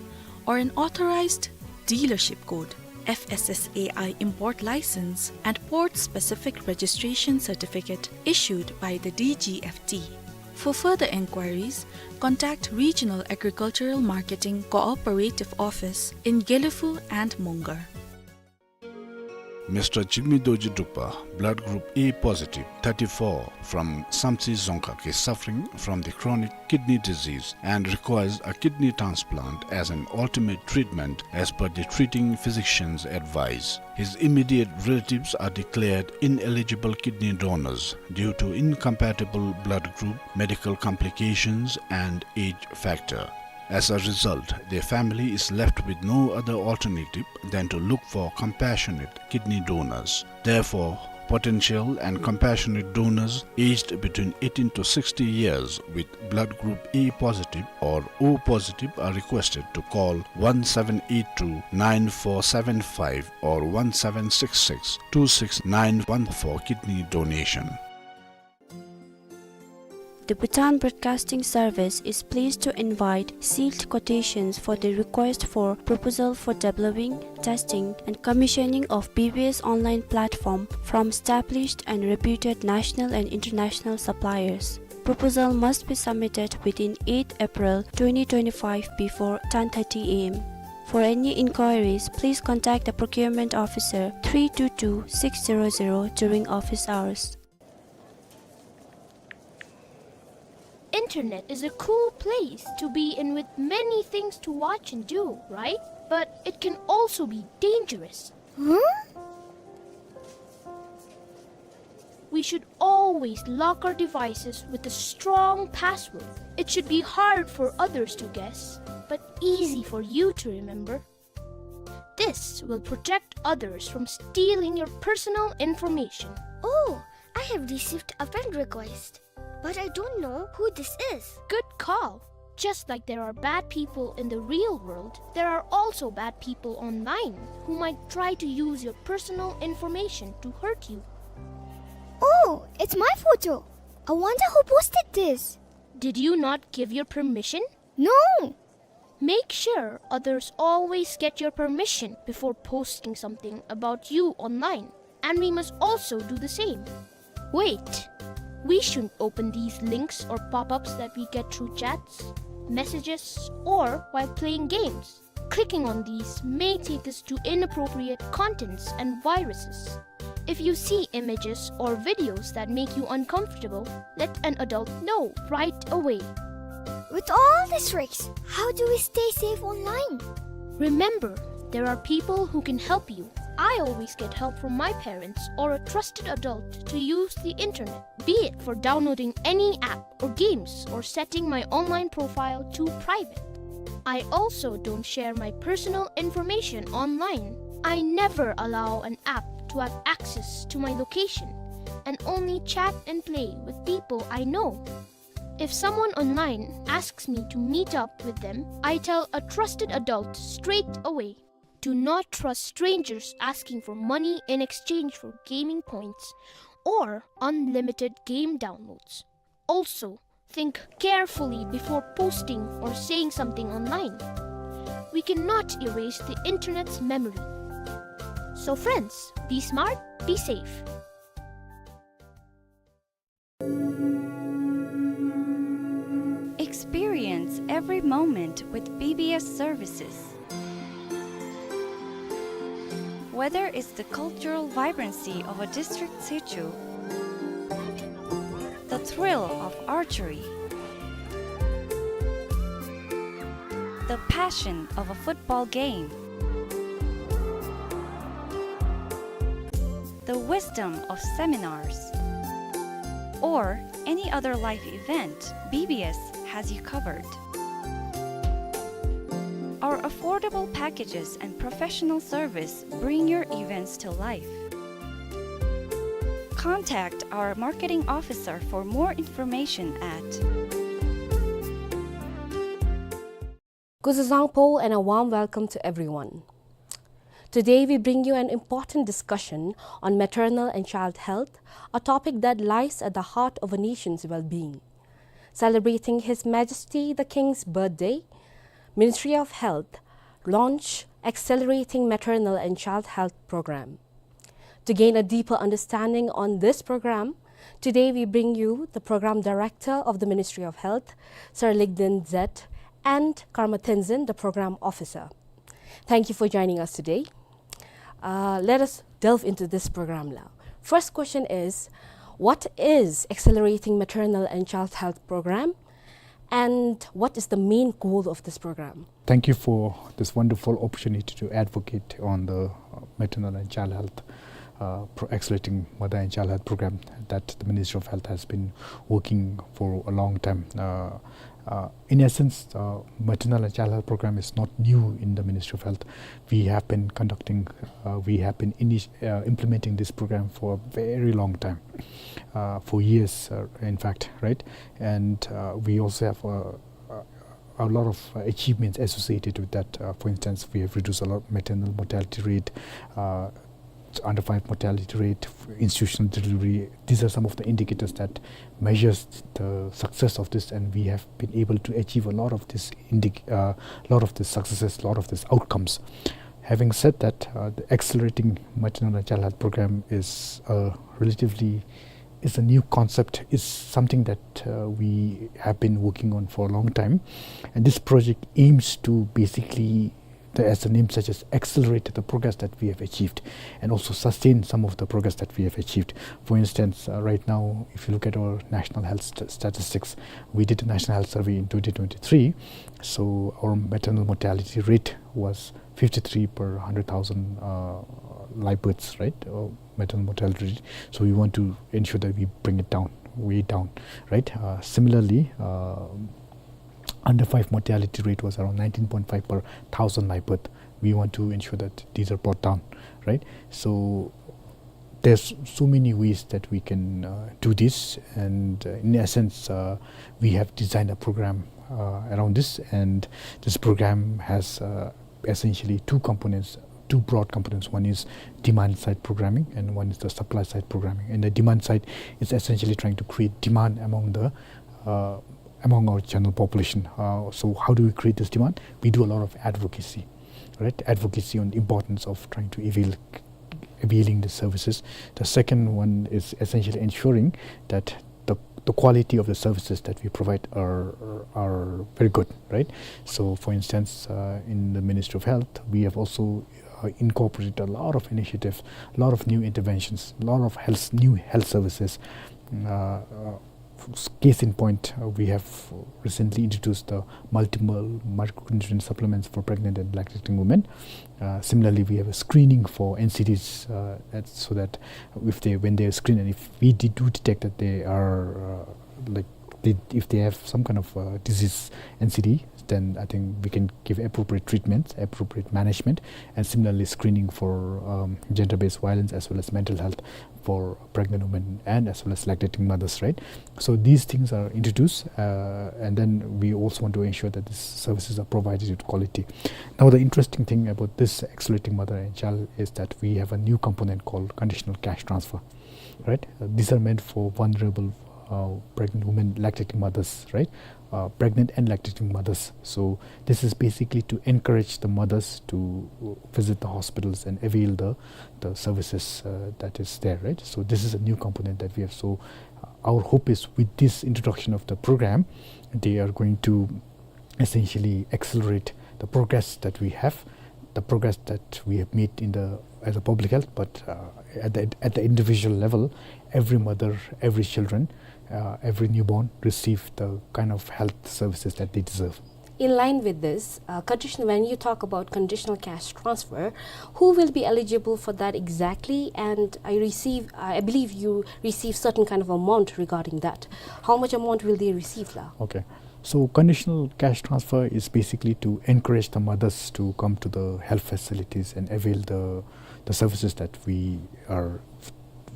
or an authorized dealership code, F S S A I import license, and port-specific registration certificate issued by the D G F T. For further enquiries, contact Regional Agricultural Marketing Cooperative Office in Gelephu and Mongar. Mister Jigme Dorji Drukpa, blood group A positive, thirty-four, from Samtse Dzongkhag, is suffering from the chronic kidney disease and requires a kidney transplant as an ultimate treatment as per the treating physician's advice. His immediate relatives are declared ineligible kidney donors due to incompatible blood group, medical complications, and age factor. As a result, their family is left with no other alternative than to look for compassionate kidney donors. Therefore, potential and compassionate donors aged between eighteen to sixty years with blood group A positive or O positive are requested to call one seven eight two nine four seven five or one seven six six two six nine one for kidney donation. The Bhutan Broadcasting Service is pleased to invite sealed quotations for the request for proposal for developing, testing, and commissioning of B B S online platform from established and reputed national and international suppliers. Proposal must be submitted within eighth April twenty twenty-five before ten thirty A M. For any inquiries, please contact the procurement officer three two two six zero zero during office hours. Internet is a cool place to be in with many things to watch and do, right? But it can also be dangerous. Huh? We should always lock our devices with a strong password. It should be hard for others to guess, but easy for you to remember. This will protect others from stealing your personal information. Oh, I have received a friend request, but I don't know who this is. Good call. Just like there are bad people in the real world, there are also bad people online who might try to use your personal information to hurt you. Oh, it's my photo. I wonder who posted this. Did you not give your permission? No! Make sure others always get your permission before posting something about you online, and we must also do the same. Wait! We shouldn't open these links or pop-ups that we get through chats, messages, or while playing games. Clicking on these may take us to inappropriate contents and viruses. If you see images or videos that make you uncomfortable, let an adult know right away. With all these risks, how do we stay safe online? Remember, there are people who can help you. I always get help from my parents or a trusted adult to use the internet, be it for downloading any app or games or setting my online profile to private. I also don't share my personal information online. I never allow an app to have access to my location and only chat and play with people I know. If someone online asks me to meet up with them, I tell a trusted adult straight away. Do not trust strangers asking for money in exchange for gaming points or unlimited game downloads. Also, think carefully before posting or saying something online. We cannot erase the internet's memory. So friends, be smart, be safe. Experience every moment with B B S services. Whether it's the cultural vibrancy of a district situ, the thrill of archery, the passion of a football game, the wisdom of seminars, or any other life event, B B S has you covered. Our affordable packages and professional service bring your events to life. Contact our marketing officer for more information at Kuzuzangpo and a warm welcome to everyone. Today we bring you an important discussion on maternal and child health, a topic that lies at the heart of a nation's well-being. Celebrating His Majesty the King's birthday, Ministry of Health launch Accelerating Maternal and Child Health Program. To gain a deeper understanding on this program, today we bring you the Program Director of the Ministry of Health, Sir Ligden Zet, and Karma Tenzin, the Program Officer. Thank you for joining us today. Uh, let us delve into this program now. First question is, what is Accelerating Maternal and Child Health Program, and what is the main goal of this program? Thank you for this wonderful opportunity to advocate on the, uh, maternal and child health, uh, pro-, accelerating mother and child health program that the Ministry of Health has been working for a long time. Uh, uh, in essence, uh, maternal and child health program is not new in the Ministry of Health. We have been conducting, uh, we have been initi-, uh, implementing this program for a very long time, uh, for years, uh, in fact, right? And, uh, we also have, uh, uh, a lot of, uh, achievements associated with that. Uh, for instance, we have reduced a lot of maternal mortality rate, uh, under five mortality rate, institutional delivery. These are some of the indicators that measures the success of this, and we have been able to achieve a lot of this indic-, uh, lot of the successes, lot of these outcomes. Having said that, uh, the Accelerating Maternal and Child Health Program is a relatively, is a new concept, is something that, uh, we have been working on for a long time. And this project aims to basically, the, as the name suggests, accelerate the progress that we have achieved and also sustain some of the progress that we have achieved. For instance, uh, right now, if you look at our national health st-, statistics, we did a national health survey in twenty twenty-three. So our maternal mortality rate was fifty-three per hundred thousand, uh, live births, right? Uh, maternal mortality rate. So we want to ensure that we bring it down, way down, right? Uh, similarly, uh, under five mortality rate was around nineteen point five per thousand live birth. We want to ensure that these are brought down, right? So there's so many ways that we can, uh, do this, and, uh, in essence, uh, we have designed a program, uh, around this, and this program has, uh, essentially two components, two broad components. One is demand side programming, and one is the supply side programming. And the demand side is essentially trying to create demand among the, uh, among our general population. Uh, so how do we create this demand? We do a lot of advocacy, right? Advocacy on the importance of trying to avail, availing the services. The second one is essentially ensuring that the, the quality of the services that we provide are, are very good, right? So, for instance, uh, in the Ministry of Health, we have also, uh, incorporated a lot of initiatives, a lot of new interventions, a lot of health, new health services. Uh, uh, case in point, uh, we have recently introduced the multiple micronutrient supplements for pregnant and lactating women. Uh, similarly, we have a screening for N C Ds, uh, that, so that if they, when they are screened, and if we de-, do detect that they are, uh, like, they, if they have some kind of, uh, disease, N C D, then I think we can give appropriate treatments, appropriate management, and similarly screening for, um, gender-based violence as well as mental health for pregnant women and as well as lactating mothers, right? So these things are introduced, uh, and then we also want to ensure that these services are provided with quality. Now, the interesting thing about this Accelerating Mother and Child is that we have a new component called conditional cash transfer, right? Uh, these are meant for vulnerable, uh, pregnant women, lactating mothers, right? Uh, pregnant and lactating mothers. So this is basically to encourage the mothers to visit the hospitals and avail the, the services, uh, that is there, right? So this is a new component that we have. So, uh, our hope is with this introduction of the program, they are going to essentially accelerate the progress that we have, the progress that we have made in the, as a public health, but, uh, at the, at the individual level, every mother, every children, uh, every newborn receive the kind of health services that they deserve. In line with this, uh, condition, when you talk about conditional cash transfer, who will be eligible for that exactly? And I receive, I believe you receive certain kind of amount regarding that. How much amount will they receive, la? Okay. So conditional cash transfer is basically to encourage the mothers to come to the health facilities and avail the, the services that we are,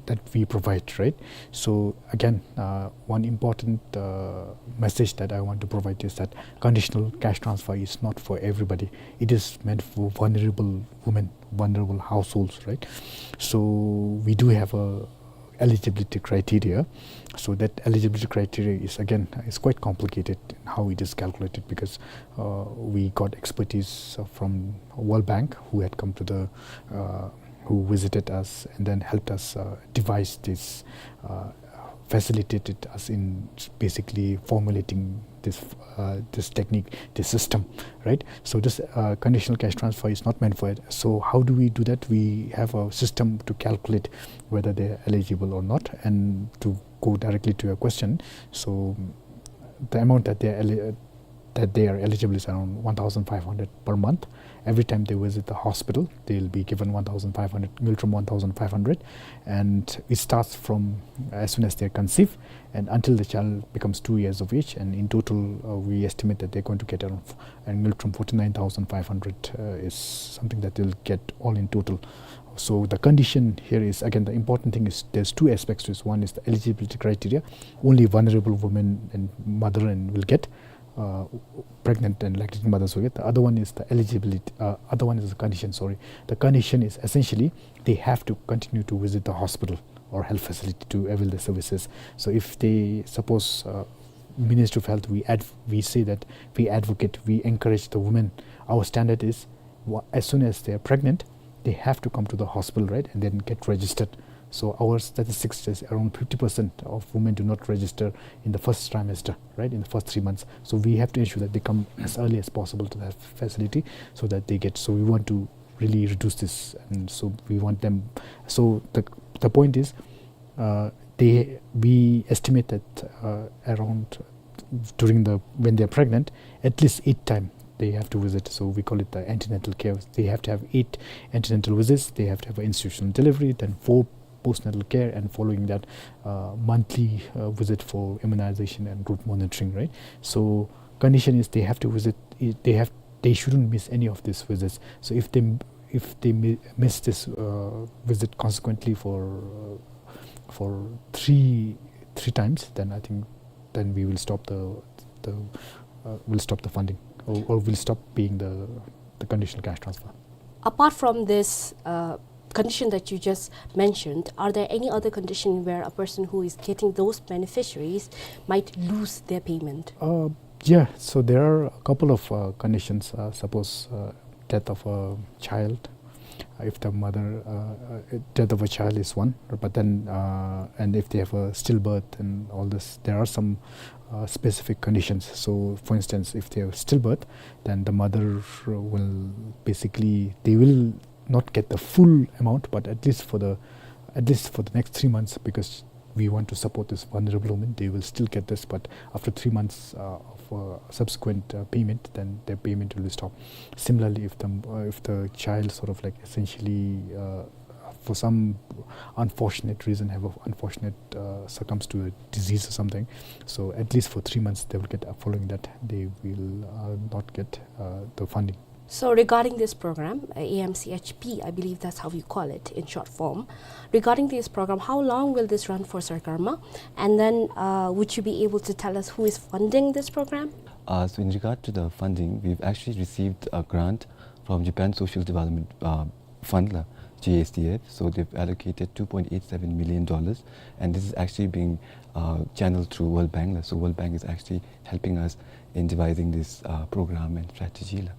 that we provide, right? So again, uh, one important, uh, message that I want to provide is that conditional cash transfer is not for everybody. It is meant for vulnerable women, vulnerable households, right? So we do have a eligibility criteria. So that eligibility criteria is, again, is quite complicated in how it is calculated, because, uh, we got expertise, uh, from World Bank, who had come to the, uh, who visited us and then helped us, uh, devise this, uh, facilitated us in basically formulating this, uh, this technique, this system, right? So this, uh, conditional cash transfer is not meant for it. So how do we do that? We have a system to calculate whether they are eligible or not. And to go directly to your question, so the amount that they are eli-, that they are eligible is around one thousand five hundred per month. Every time they visit the hospital, they'll be given one thousand five hundred, Ngultrum one thousand five hundred, and it starts from as soon as they conceive and until the child becomes two years of age. And in total, uh, we estimate that they're going to get around f-, and Ngultrum forty-nine thousand five hundred, uh, is something that they'll get all in total. So the condition here is, again, the important thing is there's two aspects to this. One is the eligibility criteria. Only vulnerable women and mother and will get, uh, pregnant and lactating mothers will get. The other one is the eligibility, uh, other one is the condition, sorry. The condition is essentially they have to continue to visit the hospital or health facility to avail the services. So if they, suppose, uh, Ministry of Health, we adv-, we say that we advocate, we encourage the women. Our standard is, wha-, as soon as they are pregnant, they have to come to the hospital, right, and then get registered. So our statistics says around fifty percent of women do not register in the first trimester, right, in the first three months. So we have to ensure that they come as early as possible to that facility so that they get, so we want to really reduce this. And so we want them, so the, the point is, uh, they, we estimate that, uh, around, during the, when they're pregnant, at least eight time they have to visit. So we call it the antenatal care. They have to have eight antenatal visits. They have to have an institutional delivery, then four postnatal care, and following that, uh, monthly, uh, visit for immunization and group monitoring, right? So condition is they have to visit, they have, they shouldn't miss any of these visits. So if they, if they mi-, miss this, uh, visit consequently for, uh, for three, three times, then I think then we will stop the, the, uh, will stop the funding or, or will stop paying the, the conditional cash transfer. Apart from this, uh, condition that you just mentioned, are there any other condition where a person who is getting those beneficiaries might lose their payment? Uh, yeah, so there are a couple of, uh, conditions. Uh, suppose, uh, death of a child, uh, if the mother, uh, uh, death of a child is one, but then, uh, and if they have a stillbirth and all this, there are some, uh, specific conditions. So, for instance, if they have stillbirth, then the mother will basically, they will not get the full amount, but at least for the, at least for the next three months, because we want to support this vulnerable woman, they will still get this, but after three months, uh, of, uh, subsequent, uh, payment, then their payment will be stopped. Similarly, if the, uh, if the child sort of, like, essentially, uh, for some unfortunate reason, have a unfortunate, uh, succumbs to a disease or something, so at least for three months they will get, uh, following that, they will, uh, not get, uh, the funding. So regarding this program, uh, A M C H P, I believe that's how you call it in short form. Regarding this program, how long will this run for, Sir Karma? And then, uh, would you be able to tell us who is funding this program? Uh, so in regard to the funding, we've actually received a grant from Japan Social Development, uh, Fund, la, J S D F. So they've allocated two point eight seven million dollars, and this is actually being, uh, channeled through World Bank, la. So World Bank is actually helping us in devising this, uh, program and strategy, la.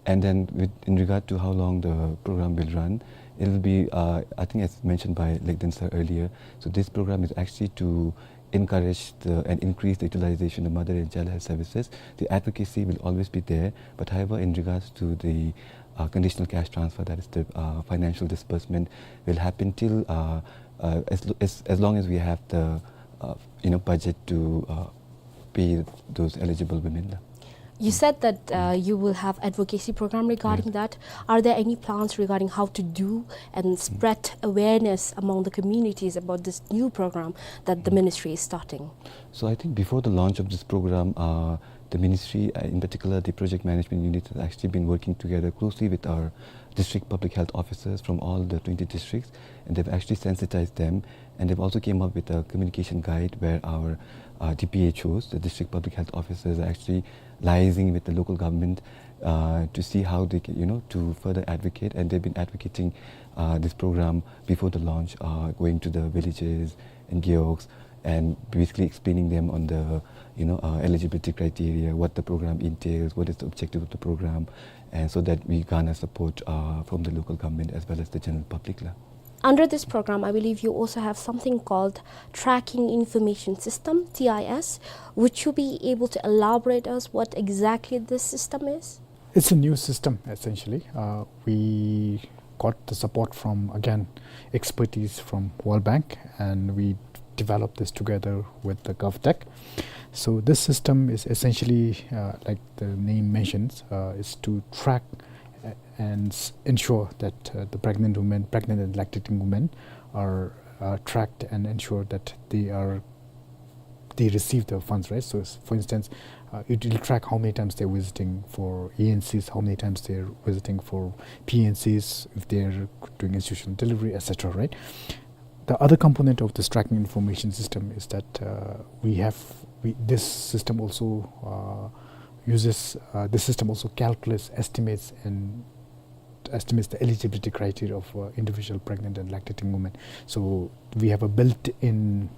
And then with, in regard to how long the program will run, it will be, uh, I think as mentioned by Legden sir earlier, so this program is actually to encourage the, and increase the utilization of mother and child health services. The advocacy will always be there, but however, in regards to the, uh, conditional cash transfer, that is the, uh, financial disbursement, will happen till, uh, uh, as, lo- as, as long as we have the, uh, you know, budget to, uh, pay those eligible women, la. You said that, uh, you will have advocacy program regarding that. Are there any plans regarding how to do and spread awareness among the communities about this new program that the ministry is starting? So I think before the launch of this program, uh, the ministry, uh, in particular the project management unit, has actually been working together closely with our district public health officers from all the twenty districts, and they've actually sensitized them, and they've also came up with a communication guide where our, uh, D P H Os, the district public health officers, are actually liaising with the local government, uh, to see how they can, you know, to further advocate, and they've been advocating, uh, this program before the launch, uh, going to the villages and gewogs, and basically explaining them on the, you know, uh, eligibility criteria, what the program entails, what is the objective of the program, and so that we garner support, uh, from the local government as well as the general public, la. Under this program, I believe you also have something called Tracking Information System, T I S. Would you be able to elaborate us what exactly this system is? It's a new system, essentially. Uh, we got the support from, again, expertise from World Bank, and we developed this together with the GovTech. So this system is essentially, uh, like the name mentions, uh, is to track, uh, and s- ensure that, uh, the pregnant women, pregnant and lactating women, are, uh, tracked and ensure that they are they receive the funds, right? So, s- for instance, uh, it will track how many times they're visiting for A N Cs, how many times they're visiting for P N Cs, if they're doing institutional delivery, et cetera, right? The other component of this tracking information system is that, uh, we have, we, this system also, uh, uses, uh, this system also calculates, estimates, and estimates the eligibility criteria of, uh, individual pregnant and lactating women. So we have a built-in,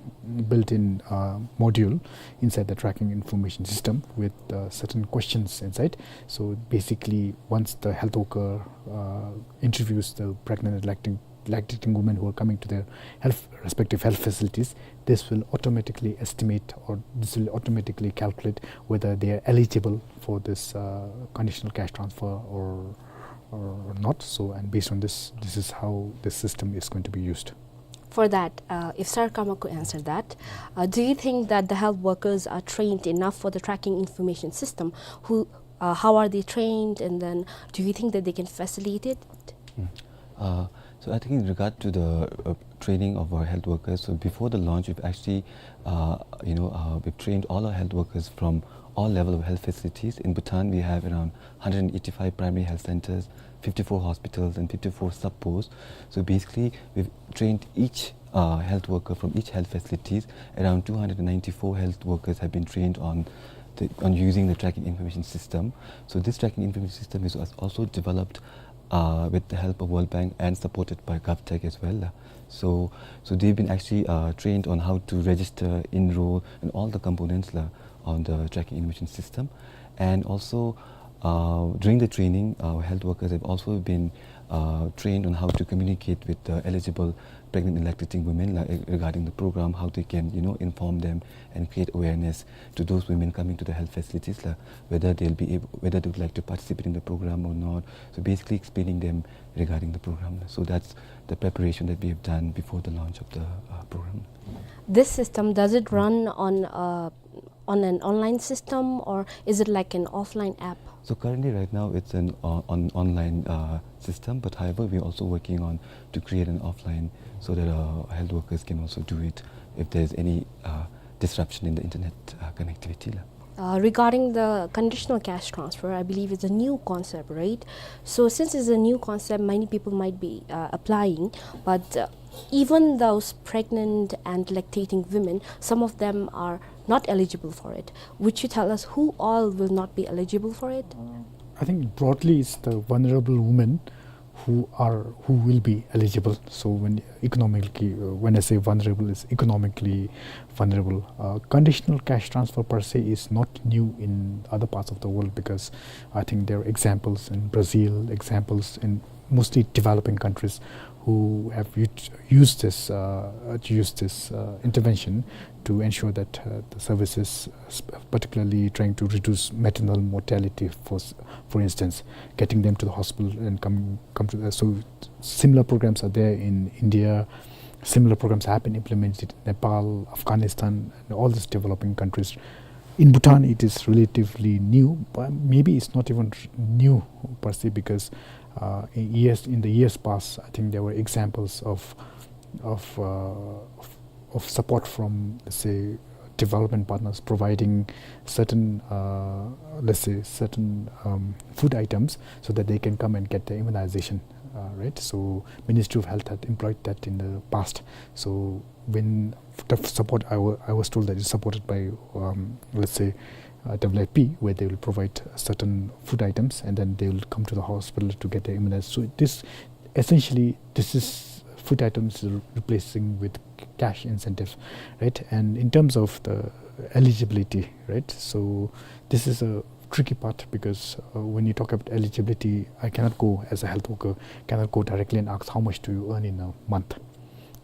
built-in, uh, module inside the tracking information system with, uh, certain questions inside. So basically, once the health worker, uh, interviews the pregnant and lacting, lactating women who are coming to their health, respective health facilities, this will automatically estimate, or this will automatically calculate whether they are eligible for this, uh, conditional cash transfer or or not. So, and based on this, this is how this system is going to be used. For that, uh, if Sir Karma could answer that, uh, do you think that the health workers are trained enough for the tracking information system? Who, uh, how are they trained, and then do you think that they can facilitate it? Mm. Uh, so I think in regard to the, uh, training of our health workers, so before the launch, we've actually, uh, you know, uh, we've trained all our health workers from all level of health facilities. In Bhutan, we have around hundred eighty-five primary health centers, fifty-four hospitals, and fifty-four sub-posts. So basically, we've trained each, uh, health worker from each health facilities. Around two hundred ninety-four health workers have been trained on the, on using the tracking information system. So this tracking information system is als-, also developed, uh, with the help of World Bank and supported by GovTech as well. So, so they've been actually, uh, trained on how to register, enroll, and all the components la on the tracking information system. And also, uh, during the training, our health workers have also been, uh, trained on how to communicate with the eligible pregnant and lactating women, like, regarding the program, how they can, you know, inform them and create awareness to those women coming to the health facilities, like, whether they'll be able, whether they would like to participate in the program or not. So basically explaining them regarding the program. So that's the preparation that we have done before the launch of the, uh, program. This system, does it run on, uh, on an online system, or is it like an offline app? So currently, right now, it's an, uh, on online, uh, system. But however, we're also working on to create an offline so that, uh, health workers can also do it if there's any, uh, disruption in the internet, uh, connectivity la. Uh, regarding the conditional cash transfer, I believe it's a new concept, right? So since it's a new concept, many people might be, uh, applying, but, uh, even those pregnant and lactating women, some of them are not eligible for it. Would you tell us who all will not be eligible for it? I think broadly it's the vulnerable women who are, who will be eligible. So when economically, uh, when I say vulnerable, it's economically vulnerable. Uh, conditional cash transfer per se is not new in other parts of the world, because I think there are examples in Brazil, examples in mostly developing countries who have ut-, used this, uh, used this, uh, intervention to ensure that, uh, the services, uh, sp-, particularly trying to reduce maternal mortality, for s-, for instance, getting them to the hospital and come, come to the, so similar programs are there in India. Similar programs have been implemented in Nepal, Afghanistan, and all these developing countries. In Bhutan, it is relatively new, but maybe it's not even r-, new per se, because, uh, in years, in the years past, I think there were examples of, of, uh, of, of support from, let's say, development partners providing certain, uh, let's say, certain, um, food items so that they can come and get their immunization, uh, right? So Ministry of Health had employed that in the past. So when the support, I wa-, I was told that it's supported by, um, let's say, uh, W F P, where they will provide certain food items and then they will come to the hospital to get their immunized. So this, essentially, this is food items re-, replacing with cash incentive, right? And in terms of the eligibility, right? So this is a tricky part because, uh, when you talk about eligibility, I cannot go as a health worker, cannot go directly and ask, "How much do you earn in a month?"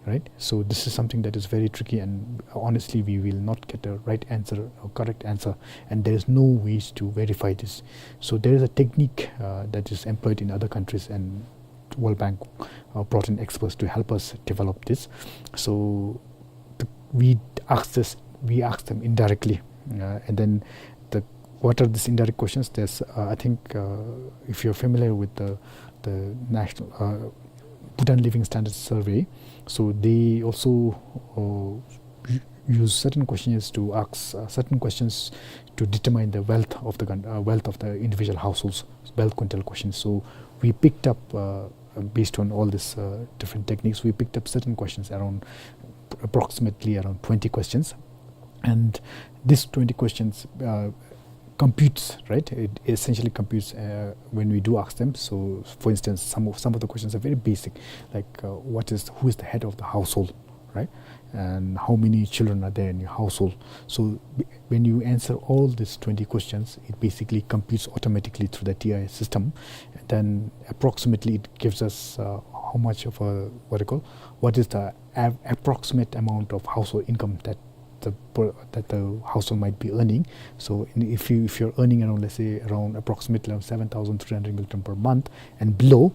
Right? So this is something that is very tricky, and honestly, we will not get a right answer or correct answer, and there is no ways to verify this. So there is a technique, uh, that is employed in other countries, and World Bank, uh, brought in experts to help us develop this. So the, we ask this, we ask them indirectly, uh, and then the, what are these indirect questions? There's, uh, I think, uh, if you're familiar with the, the national, uh, Bhutan Living Standards Survey, so they also, uh, u-, use certain questionnaires to ask, uh, certain questions to determine the wealth of the coun-, uh, wealth of the individual households, wealth quintile questions. So we picked up, uh, based on all these, uh, different techniques, we picked up certain questions around approximately around twenty questions. And these twenty questions, uh, computes, right? It essentially computes, uh, when we do ask them. So, for instance, some of, some of the questions are very basic, like, uh, what is, who is the head of the household, right? And how many children are there in your household? So, b-, when you answer all these twenty questions, it basically computes automatically through the T I S system. And then approximately it gives us, uh, how much of a, what do you call, what is the av-, approximate amount of household income that the per-, that the household might be earning. So in, if you, if you're earning around, let's say, around approximately around seven thousand three hundred ngultrum per month and below,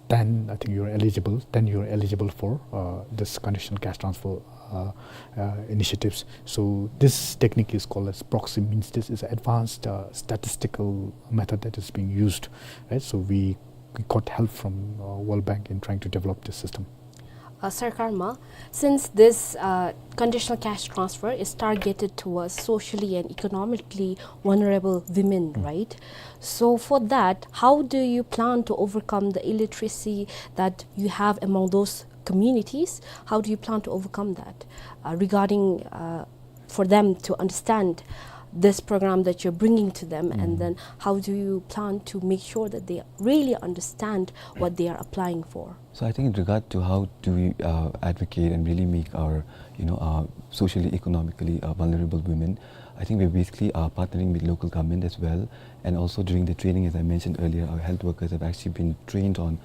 then I think you're eligible, then you're eligible for, uh, this conditional cash transfer, uh, uh, initiatives. So this technique is called as proxy means test. It's an advanced, uh, statistical method that is being used, right? So we, we got help from, uh, World Bank in trying to develop this system. Uh, Sarkarma, since this, uh, conditional cash transfer is targeted towards socially and economically vulnerable women, mm, right? So for that, how do you plan to overcome the illiteracy that you have among those communities? How do you plan to overcome that, uh, regarding, uh, for them to understand this program that you're bringing to them, and then how do you plan to make sure that they really understand what they are applying for? So I think in regard to how do we, uh, advocate and really make our, you know, uh, socially, economically, uh, vulnerable women, I think we're basically, uh, partnering with local government as well. And also during the training, as I mentioned earlier, our health workers have actually been trained on,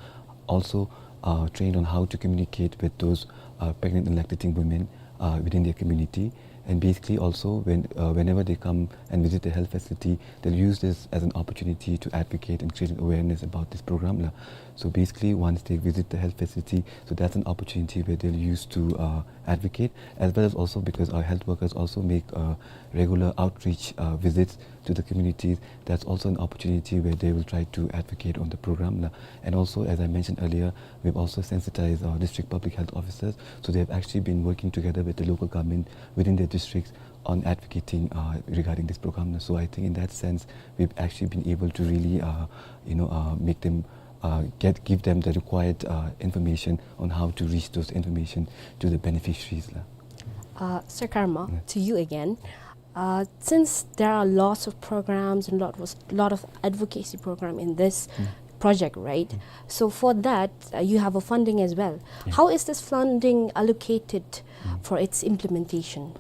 also, uh, trained on how to communicate with those, uh, pregnant and lactating women, uh, within their community. And basically also when, uh, whenever they come and visit the health facility, they'll use this as an opportunity to advocate and create an awareness about this program la. So basically once they visit the health facility, so that's an opportunity where they'll use to, uh, advocate, as well as also because our health workers also make, uh, regular outreach, uh, visits to the communities, that's also an opportunity where they will try to advocate on the program la. And also, as I mentioned earlier, we've also sensitized our district public health officers, so they have actually been working together with the local government within their districts on advocating, uh, regarding this program la. So I think in that sense, we've actually been able to really, uh, you know, uh, make them, uh, get, give them the required, uh, information on how to reach those information to the beneficiaries la. Uh, Sir Karma, to you again. Uh, since there are lots of programs and lot was, lot of advocacy program in this project, right? So for that, uh, you have a funding as well. How is this funding allocated for its implementation?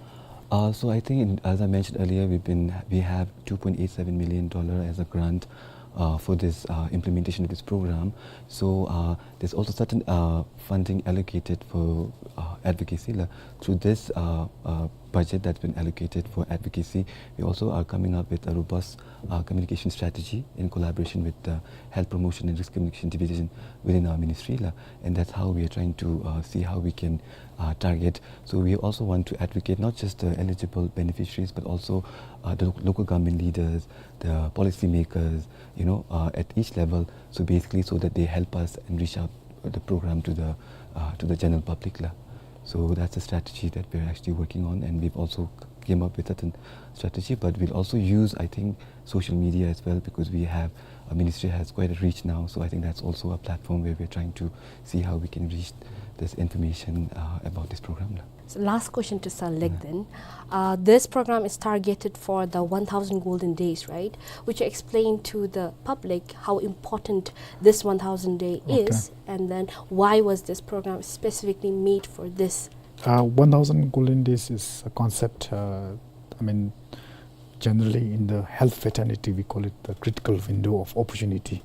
Uh, so I think, in, as I mentioned earlier, we've been, we have two point eight seven million dollar as a grant, uh, for this, uh, implementation of this program. So, uh, there's also certain, uh, funding allocated for, uh, advocacy la. Through this, uh, uh, budget that's been allocated for advocacy, we also are coming up with a robust, uh, communication strategy in collaboration with the Health Promotion and Risk Communication Division within our ministry la. And that's how we are trying to, uh, see how we can, uh, target. So we also want to advocate not just the eligible beneficiaries, but also, uh, the lo-, local government leaders, the policymakers, you know, uh, at each level. So basically, so that they help us and reach out the program to the, uh, to the general public la. So that's a strategy that we're actually working on, and we've also came up with certain strategy, but we'll also use, I think, social media as well, because we have, our ministry has quite a reach now. So I think that's also a platform where we're trying to see how we can reach this information, uh, about this program la. So last question to Sir Lek then. Uh, this program is targeted for the one thousand golden days, right? Would you explain to the public how important this one thousand day is, and then why was this program specifically made for this? Uh, one thousand golden days is a concept, uh, I mean, generally in the health fraternity, we call it the critical window of opportunity,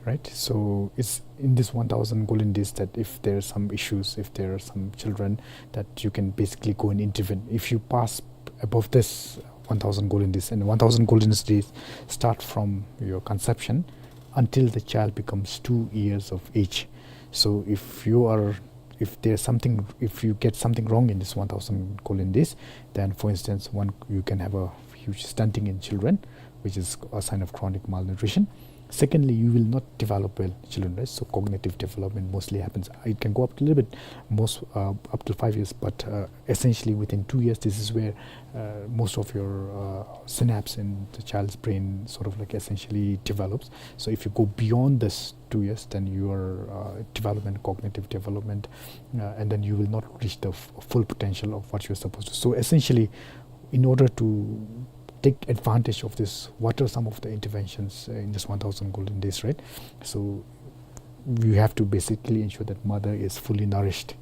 right? So it's in this one thousand golden days that if there are some issues, if there are some children, that you can basically go and intervene. If you pass above this one thousand golden days, and one thousand golden days start from your conception until the child becomes two years of age. So if you are if there's something, if you get something wrong in this one thousand golden days, then for instance, one, you can have a huge stunting in children, which is a sign of chronic malnutrition. Secondly, you will not develop well, children, right? So cognitive development mostly happens. It can go up to a little bit, most, uh, up to five years, but, uh, essentially within two years, this is where, uh, most of your, uh, synapse in the child's brain sort of, like, essentially develops. So if you go beyond this two years, then your, uh, development, cognitive development, uh, and then you will not reach the f-, full potential of what you're supposed to. So essentially, in order to take advantage of this, what are some of the interventions, uh, in this one thousand golden days, right? So you have to basically ensure that mother is fully nourished,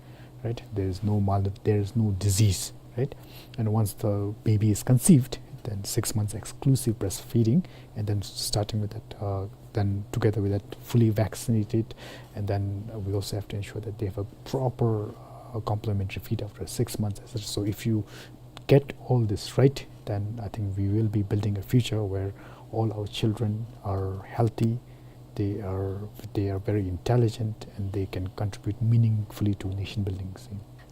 right? There is no mal-, there is no disease, right? And once the baby is conceived, then six months exclusive breastfeeding, and then starting with that, uh, then together with that, fully vaccinated, and then, uh, we also have to ensure that they have a proper, uh, complementary feed after six months, et cetera. So if you get all this right, then I think we will be building a future where all our children are healthy, they are, they are very intelligent, and they can contribute meaningfully to nation building.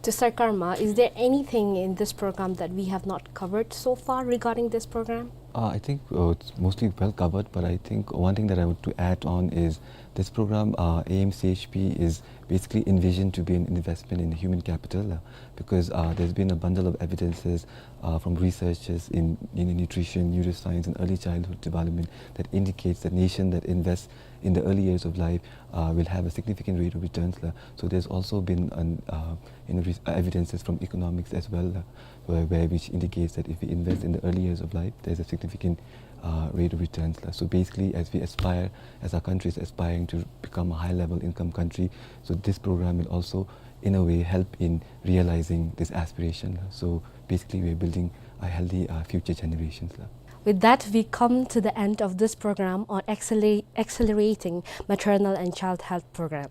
To Sir Karma, is there anything in this program that we have not covered so far regarding this program? Uh, I think, uh, it's mostly well covered, but I think one thing that I want to add on is This program, uh, A M C H P, is basically envisioned to be an investment in human capital, uh, because, uh, there's been a bundle of evidences, uh, from researchers in, in nutrition, neuroscience, and early childhood development that indicates that nation that invests in the early years of life, uh, will have a significant rate of returns, la. So there's also been an, uh, you know, res-, uh, evidences from economics as well, la, where, where which indicates that if we invest in the early years of life, there's a significant, uh, rate of returns, la. So basically, as we aspire, as our country is aspiring to become a high-level income country, so this program will also, in a way, help in realizing this aspiration, la. So basically, we're building a healthy, uh, future generations, la. With that, we come to the end of this program on acceler-, accelerating maternal and child health program.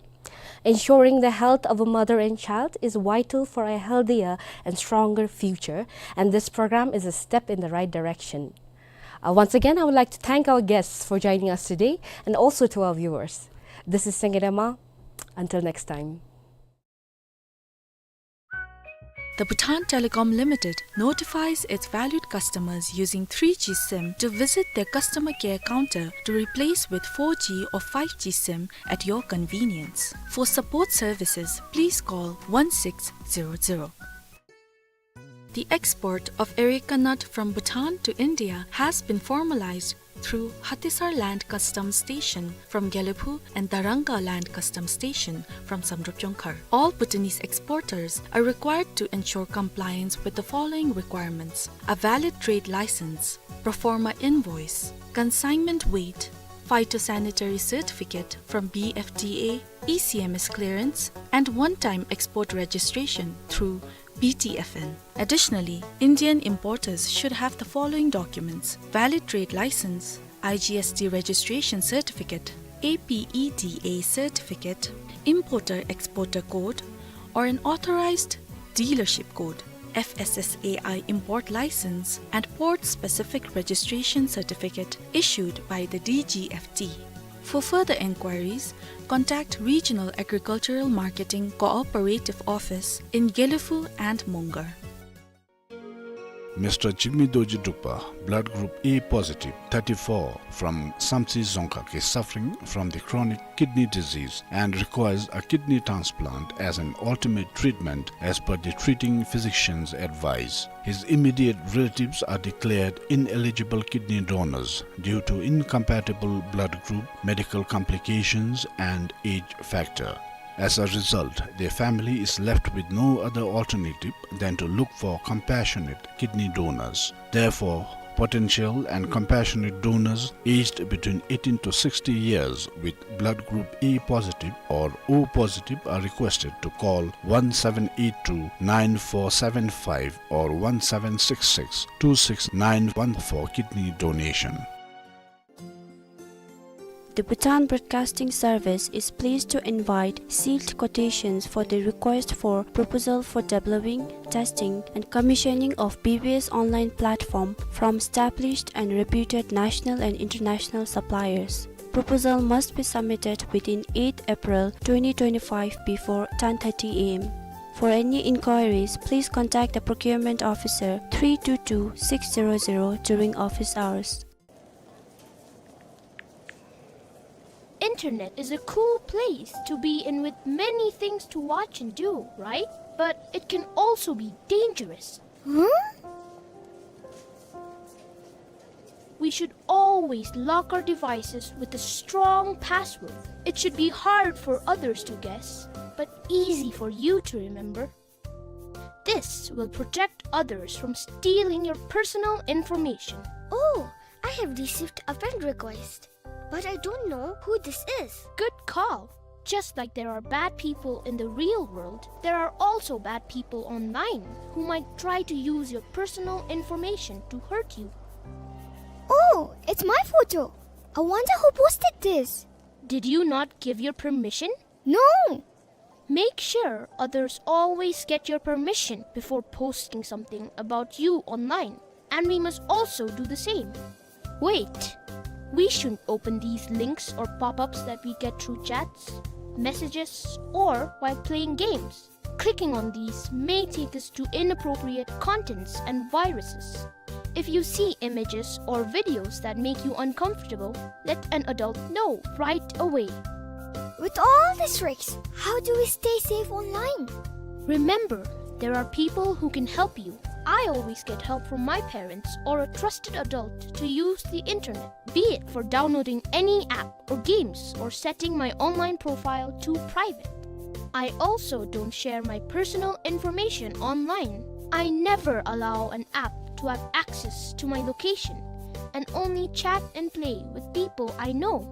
Ensuring the health of a mother and child is vital for a healthier and stronger future, and this program is a step in the right direction. Uh, once again, I would like to thank our guests for joining us today and also to our viewers. This is Sangay Dema. Until next time. The Bhutan Telecom Limited notifies its valued customers using three G SIM to visit their customer care counter to replace with four G or five G SIM at your convenience. For support services, please call one six zero zero. The export of areca nut from Bhutan to India has been formalized through Hatisar Land Customs Station from Gelephu and Darangka Land Customs Station from Samdrup Jongkhar. All Bhutanese exporters are required to ensure compliance with the following requirements: a valid trade license, pro forma invoice, consignment weight, phytosanitary certificate from B F D A, E C M S clearance, and one-time export registration through B T F N. Additionally, Indian importers should have the following documents: valid trade license, I G S T registration certificate, A P E D A certificate, importer-exporter code, or an authorized dealership code, F S S A I import license, and port-specific registration certificate issued by the D G F T. For further enquiries, contact Regional Agricultural Marketing Cooperative Office in Gelephu and Mongar. Mister Jigme Dorji Drukpa, blood group A positive, thirty-four, from Samtse Dzongkhag, is suffering from the chronic kidney disease and requires a kidney transplant as an ultimate treatment as per the treating physician's advice. His immediate relatives are declared ineligible kidney donors due to incompatible blood group, medical complications, and age factor. As a result, their family is left with no other alternative than to look for compassionate kidney donors. Therefore, potential and compassionate donors aged between eighteen to sixty years with blood group A positive or O positive are requested to call one seven eight two nine four seven five or one seven six six two six nine one for kidney donation. The Bhutan Broadcasting Service is pleased to invite sealed quotations for the request for proposal for developing, testing, and commissioning of B B S online platform from established and reputed national and international suppliers. Proposal must be submitted within eighth April twenty twenty-five before ten thirty A M. For any inquiries, please contact the procurement officer three two two six zero zero during office hours. Internet is a cool place to be in with many things to watch and do, right? But it can also be dangerous. Huh? We should always lock our devices with a strong password. It should be hard for others to guess, but easy for you to remember. This will protect others from stealing your personal information. Oh, I have received a friend request, but I don't know who this is. Good call. Just like there are bad people in the real world, there are also bad people online who might try to use your personal information to hurt you. Oh, it's my photo. I wonder who posted this. Did you not give your permission? No! Make sure others always get your permission before posting something about you online, and we must also do the same. Wait, we shouldn't open these links or pop-ups that we get through chats, messages, or while playing games. Clicking on these may take us to inappropriate contents and viruses. If you see images or videos that make you uncomfortable, let an adult know right away. With all these risks, how do we stay safe online? Remember, there are people who can help you. I always get help from my parents or a trusted adult to use the internet, be it for downloading any app or games or setting my online profile to private. I also don't share my personal information online. I never allow an app to have access to my location and only chat and play with people I know.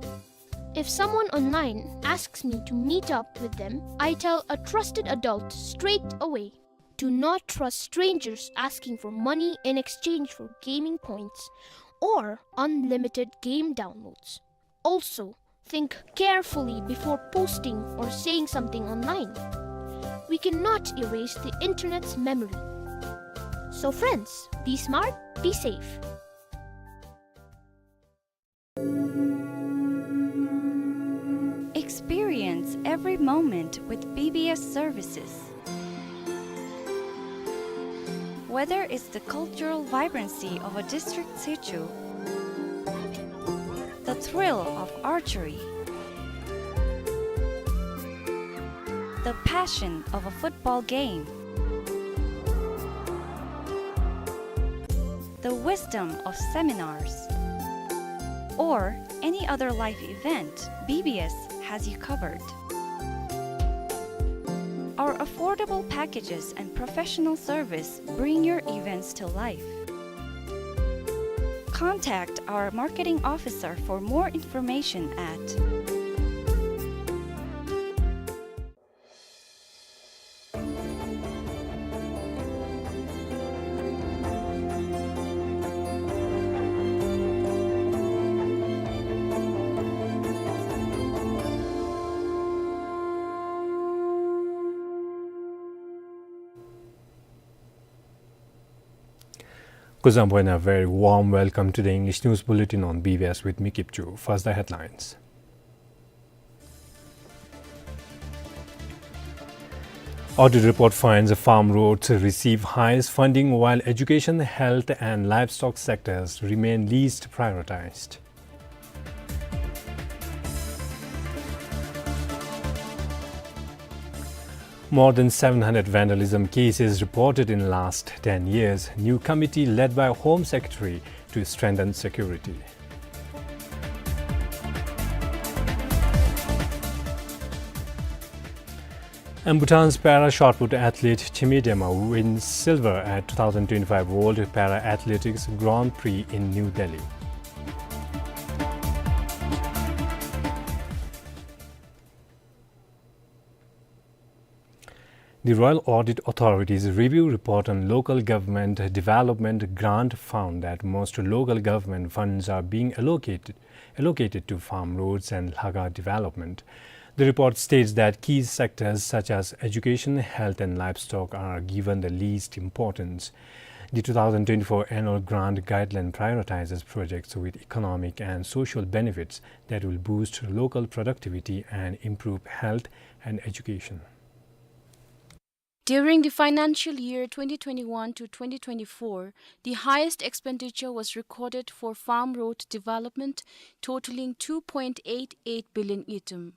If someone online asks me to meet up with them, I tell a trusted adult straight away. Do not trust strangers asking for money in exchange for gaming points or unlimited game downloads. Also, think carefully before posting or saying something online. We cannot erase the internet's memory. So friends, be smart, be safe. Experience every moment with B B S services. Whether it's the cultural vibrancy of a district sichu, the thrill of archery, the passion of a football game, the wisdom of seminars, or any other life event, B B S has you covered. Our affordable packages and professional service bring your events to life. Contact our marketing officer for more information at Kuzuzangpo, and a very warm welcome to the English News Bulletin on B B S with me, Kipchu. First, the headlines. Audit report finds farm roads receive highest funding while education, health and livestock sectors remain least prioritized. More than seven hundred vandalism cases reported in last ten years. New committee led by Home Secretary to strengthen security. And Bhutan's para shot put athlete Chime Dema wins silver at two thousand twenty-five World Para Athletics Grand Prix in New Delhi. The Royal Audit Authority's review report on local government development grant found that most local government funds are being allocated, allocated to farm roads and Lhakhang development. The report states that key sectors such as education, health and livestock are given the least importance. The two thousand twenty-four annual grant guideline prioritizes projects with economic and social benefits that will boost local productivity and improve health and education. During the financial year twenty twenty-one to twenty twenty-four, the highest expenditure was recorded for farm road development, totaling two point eight eight billion ngultrum.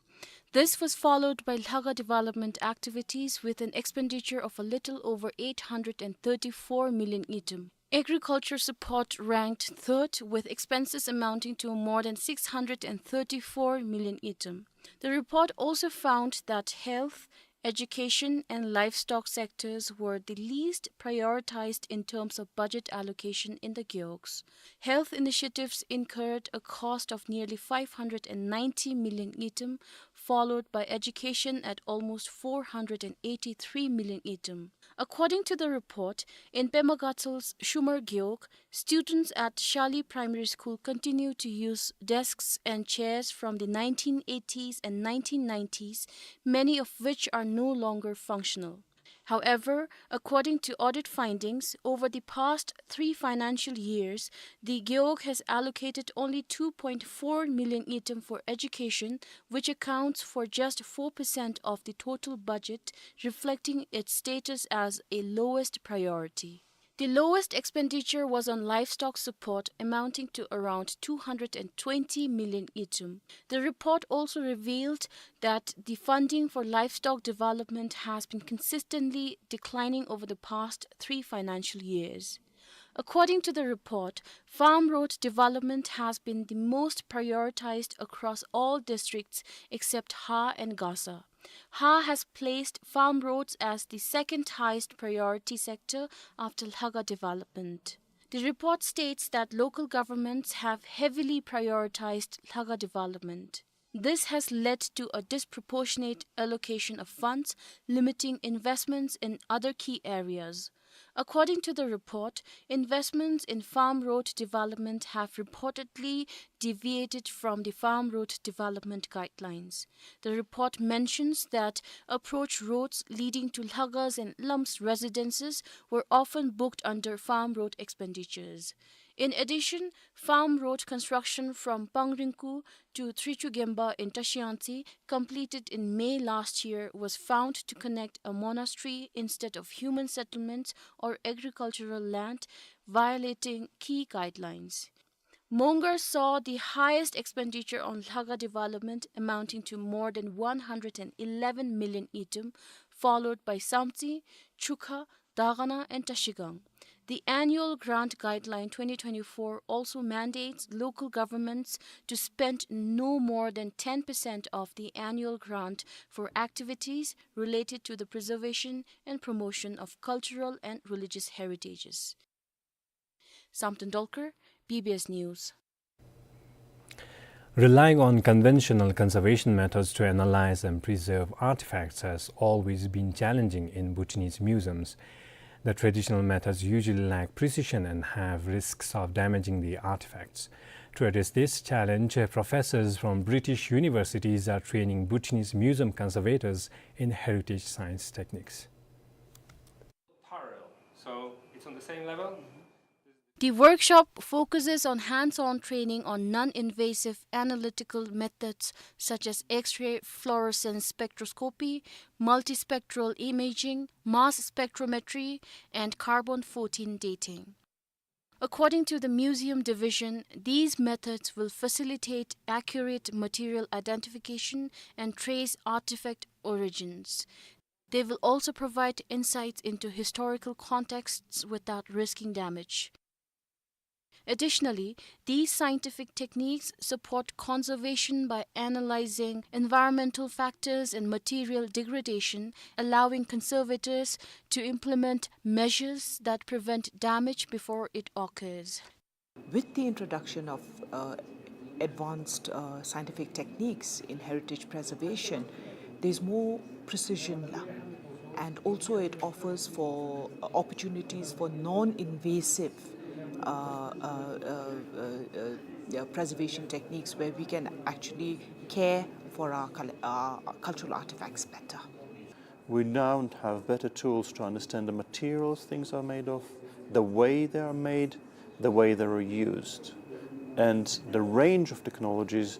This was followed by Lhakhang development activities with an expenditure of a little over eight hundred and thirty-four million ngultrum. Agriculture support ranked third, with expenses amounting to more than six hundred and thirty-four million ngultrum. The report also found that health, education, and livestock sectors were the least prioritized in terms of budget allocation in the gewogs. Health initiatives incurred a cost of nearly five hundred and ninety million ngultrum, followed by education at almost four hundred and eighty-three million ngultrum. According to the report, in Pema Gatsel's Shumer Gewog, students at Shali Primary School continue to use desks and chairs from the nineteen eighties and nineteen nineties, many of which are no longer functional. However, according to audit findings, over the past three financial years, the Gewog has allocated only two point four million ngultrum for education, which accounts for just four percent of the total budget, reflecting its status as a lowest priority. The lowest expenditure was on livestock support, amounting to around two hundred and twenty million ngultrum. The report also revealed that the funding for livestock development has been consistently declining over the past three financial years. According to the report, farm road development has been the most prioritized across all districts except Har and Gasa. Har has placed farm roads as the second highest priority sector after Hlaka development. The report states that local governments have heavily prioritized Hlaka development. This has led to a disproportionate allocation of funds, limiting investments in other key areas. According to the report, investments in farm road development have reportedly deviated from the farm road development guidelines. The report mentions that approach roads leading to Hlaka's and Lam's residences were often booked under farm road expenditures. In addition, farm road construction from Pangringku to Trichugemba in Trashiyangtse, completed in May last year, was found to connect a monastery instead of human settlements or agricultural land, violating key guidelines. Mongar saw the highest expenditure on Hlaka development, amounting to more than one hundred and eleven million ngultrum, followed by Samtse, Chukha, Dagana and Trashigang. The annual grant guideline twenty twenty-four also mandates local governments to spend no more than ten percent of the annual grant for activities related to the preservation and promotion of cultural and religious heritages. Samten Dolkar, B B S News. Relying on conventional conservation methods to analyze and preserve artifacts has always been challenging in Bhutanese museums. The traditional methods usually lack precision and have risks of damaging the artifacts. To address this challenge, professors from British universities are training Bhutanese museum conservators in heritage science techniques. Parallel. So it's on the same level. The workshop focuses on hands-on training on non-invasive analytical methods such as X-ray fluorescence spectroscopy, multispectral imaging, mass spectrometry, and carbon fourteen dating. According to the museum division, these methods will facilitate accurate material identification and trace artifact origins. They will also provide insights into historical contexts without risking damage. Additionally, these scientific techniques support conservation by analyzing environmental factors and material degradation, allowing conservators to implement measures that prevent damage before it occurs. With the introduction of, uh, advanced, uh, scientific techniques in heritage preservation, there's more precision la, and also it offers for, uh, opportunities for non-invasive, uh, uh, uh, uh, uh, yeah, preservation techniques where we can actually care for our cul-, our cultural artifacts better. We now have better tools to understand the materials things are made of, the way they are made, the way they are used. And the range of technologies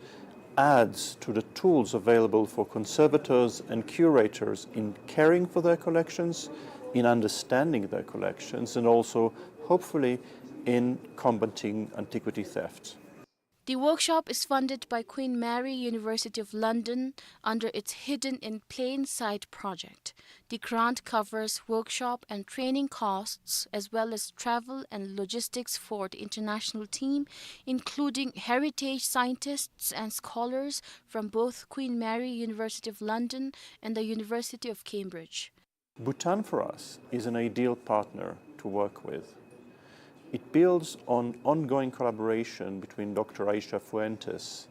adds to the tools available for conservators and curators in caring for their collections, in understanding their collections, and also, hopefully, in combating antiquity theft. The workshop is funded by Queen Mary University of London under its Hidden in Plain Sight project. The grant covers workshop and training costs, as well as travel and logistics for the international team, including heritage scientists and scholars from both Queen Mary University of London and the University of Cambridge. Bhutan for us is an ideal partner to work with. It builds on ongoing collaboration between Doctor Aisha Fuentes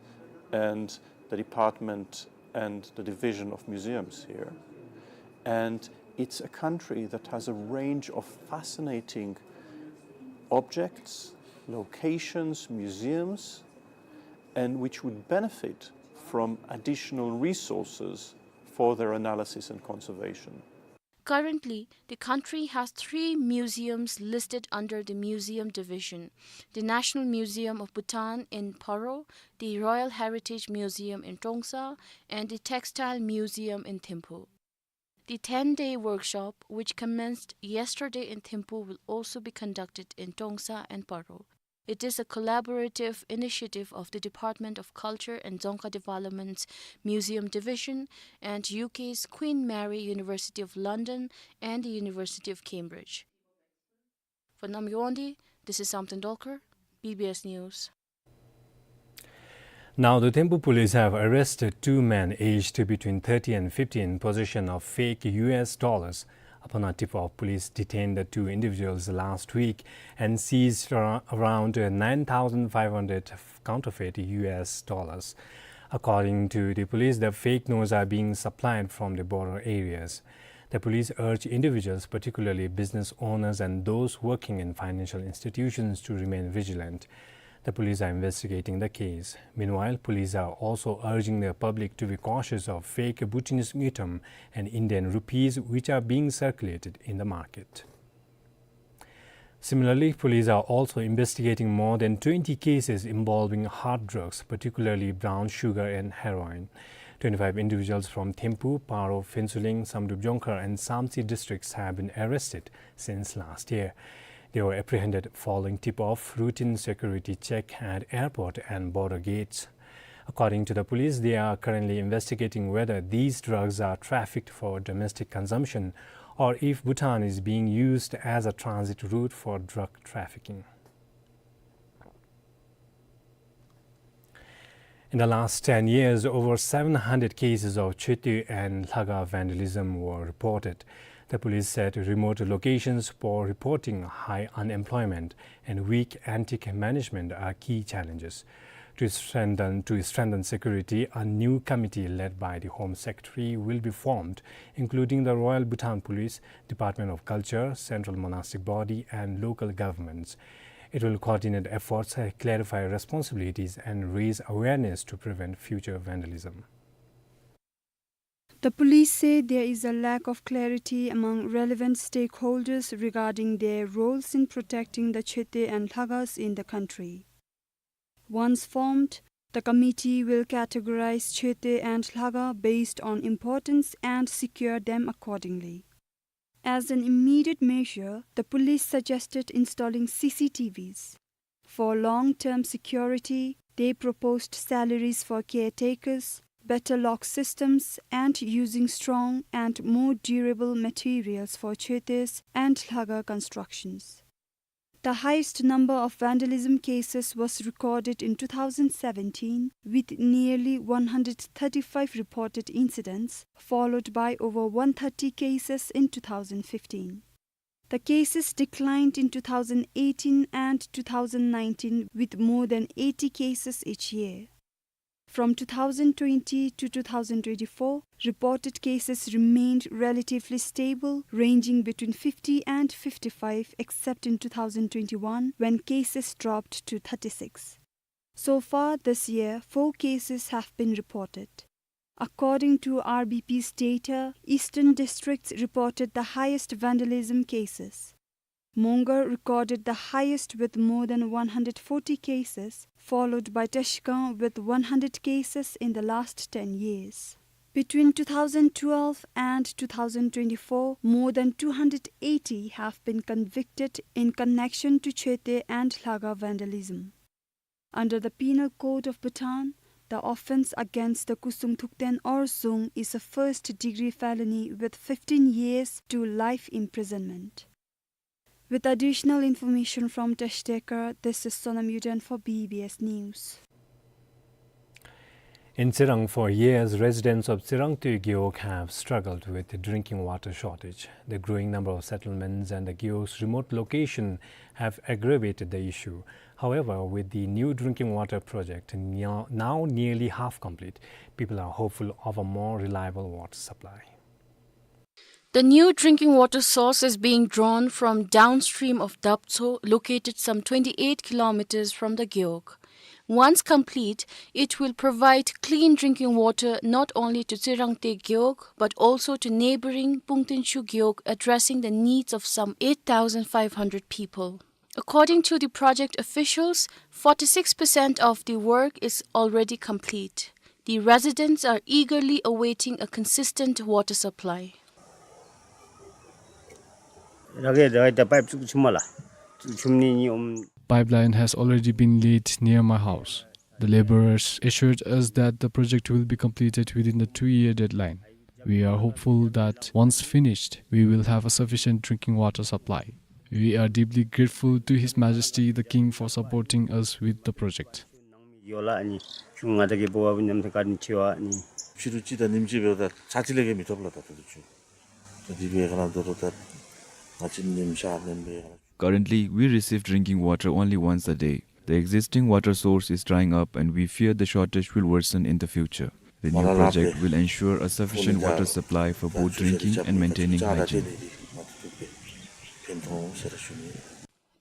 and the department and the division of museums here. And it's a country that has a range of fascinating objects, locations, museums, and which would benefit from additional resources for their analysis and conservation. Currently, the country has three museums listed under the Museum Division: the National Museum of Bhutan in Paro, the Royal Heritage Museum in Trongsa, and the Textile Museum in Thimphu. The ten-day workshop, which commenced yesterday in Thimphu, will also be conducted in Tongsa and Paro. It is a collaborative initiative of the Department of Culture and Dzongkha Development's Museum Division and U K's Queen Mary University of London and the University of Cambridge. For Namgay Wangdi, this is Samten Dolkar, B B S News. Now, the Thimphu police have arrested two men aged between thirty and fifty in possession of fake U S dollars. Upon a tip-off, police detained the two individuals last week and seized ar-, around nine thousand five hundred counterfeit U S dollars. According to the police, the fake notes are being supplied from the border areas. The police urge individuals, particularly business owners and those working in financial institutions, to remain vigilant. The police are investigating the case. Meanwhile, police are also urging the public to be cautious of fake Bhutanese ngultrum and Indian rupees, which are being circulated in the market. Similarly, police are also investigating more than twenty cases involving hard drugs, particularly brown sugar and heroin. Twenty-five individuals from Thimphu, Paro, Phuentsholing, Samdrup Jongkhar and Samtse districts have been arrested since last year. They were apprehended following tip-off routine security check at airport and border gates. According to the police, they are currently investigating whether these drugs are trafficked for domestic consumption or if Bhutan is being used as a transit route for drug trafficking. In the last ten years, over seven hundred cases of Choetwe and Lhaga vandalism were reported. The police said remote locations, poor reporting, high unemployment, and weak antique management are key challenges. To strengthen, to strengthen security, a new committee led by the Home Secretary will be formed, including the Royal Bhutan Police, Department of Culture, Central Monastic Body, and local governments. It will coordinate efforts, clarify responsibilities, and raise awareness to prevent future vandalism. The police say there is a lack of clarity among relevant stakeholders regarding their roles in protecting the Choetwe and Lhagas in the country. Once formed, the committee will categorize Choetwe and Lhaga based on importance and secure them accordingly. As an immediate measure, the police suggested installing C C T Vs. For long-term security, they proposed salaries for caretakers, better lock systems, and using strong and more durable materials for Choetwes and Lhaga constructions. The highest number of vandalism cases was recorded in two thousand seventeen, with nearly one hundred thirty-five reported incidents, followed by over one thirty cases in two thousand fifteen. The cases declined in two thousand eighteen and two thousand nineteen, with more than eighty cases each year. From two thousand twenty to two thousand twenty-four, reported cases remained relatively stable, ranging between fifty and fifty-five, except in two thousand twenty-one, when cases dropped to thirty-six. So far this year, four cases have been reported. According to R B P's data, eastern districts reported the highest vandalism cases. Mongar recorded the highest with more than one hundred forty cases, followed by Trashigang with one hundred cases in the last ten years. Between two thousand twelve and two thousand twenty-four, more than two hundred eighty have been convicted in connection to Choetwe and Lhaga vandalism. Under the Penal Code of Bhutan, the offense against the Kusum Thukten or Zung is a first-degree felony with fifteen years to life imprisonment. With additional information from Trashitekar, this is Sonam Yuden for B B S News. In Tsirang, for years, residents of Tsirangtwe Gewog have struggled with the drinking water shortage. The growing number of settlements and the Gewog's remote location have aggravated the issue. However, with the new drinking water project now, now nearly half complete, people are hopeful of a more reliable water supply. The new drinking water source is being drawn from downstream of Daptso, located some twenty-eight kilometers from the Gewog. Once complete, it will provide clean drinking water not only to Tsirangtwe Gewog, but also to neighboring Pungtenshu Gewog, addressing the needs of some eight thousand five hundred people. According to the project officials, forty-six percent of the work is already complete. The residents are eagerly awaiting a consistent water supply. ར་གི་ར་གི་ད་པའིཔ་བཙུགས་ཆི་མ་ལ། བཙུགས་ཆི་མ་ནི་ནི་ཨོམ། Pipeline has already been laid near my house. The laborers assured us that the project will be completed within the two-year deadline. We are hopeful that once finished, we will have a sufficient drinking water supply. We are deeply grateful to His Majesty the King for supporting us with the project. ཡོད་ལ་ཨ་ནི་ཁྱུང་ང་ད་གི་བོ་བ་ཉམས་ཐག་ཀ་ནི་ཆེ་བ་ཨ་ནི། ཕྱི་རུ་ཅི་ད་ཉིམ་ཅི་བེ་ད་ཚ་ཅི་ལེ་གེ་མི་ཐོབ་ལ་ད་ད་དུ་ཆུ། ད་དི་བེ་ག་ན་ད་རུ་ད་ང་ཅི་ཉིམ་ཤ་ཉིམ་བེ་ག་ན། Currently, we receive drinking water only once a day. The existing water source is drying up and we fear the shortage will worsen in the future. The new project will ensure a sufficient water supply for both drinking and maintaining hygiene.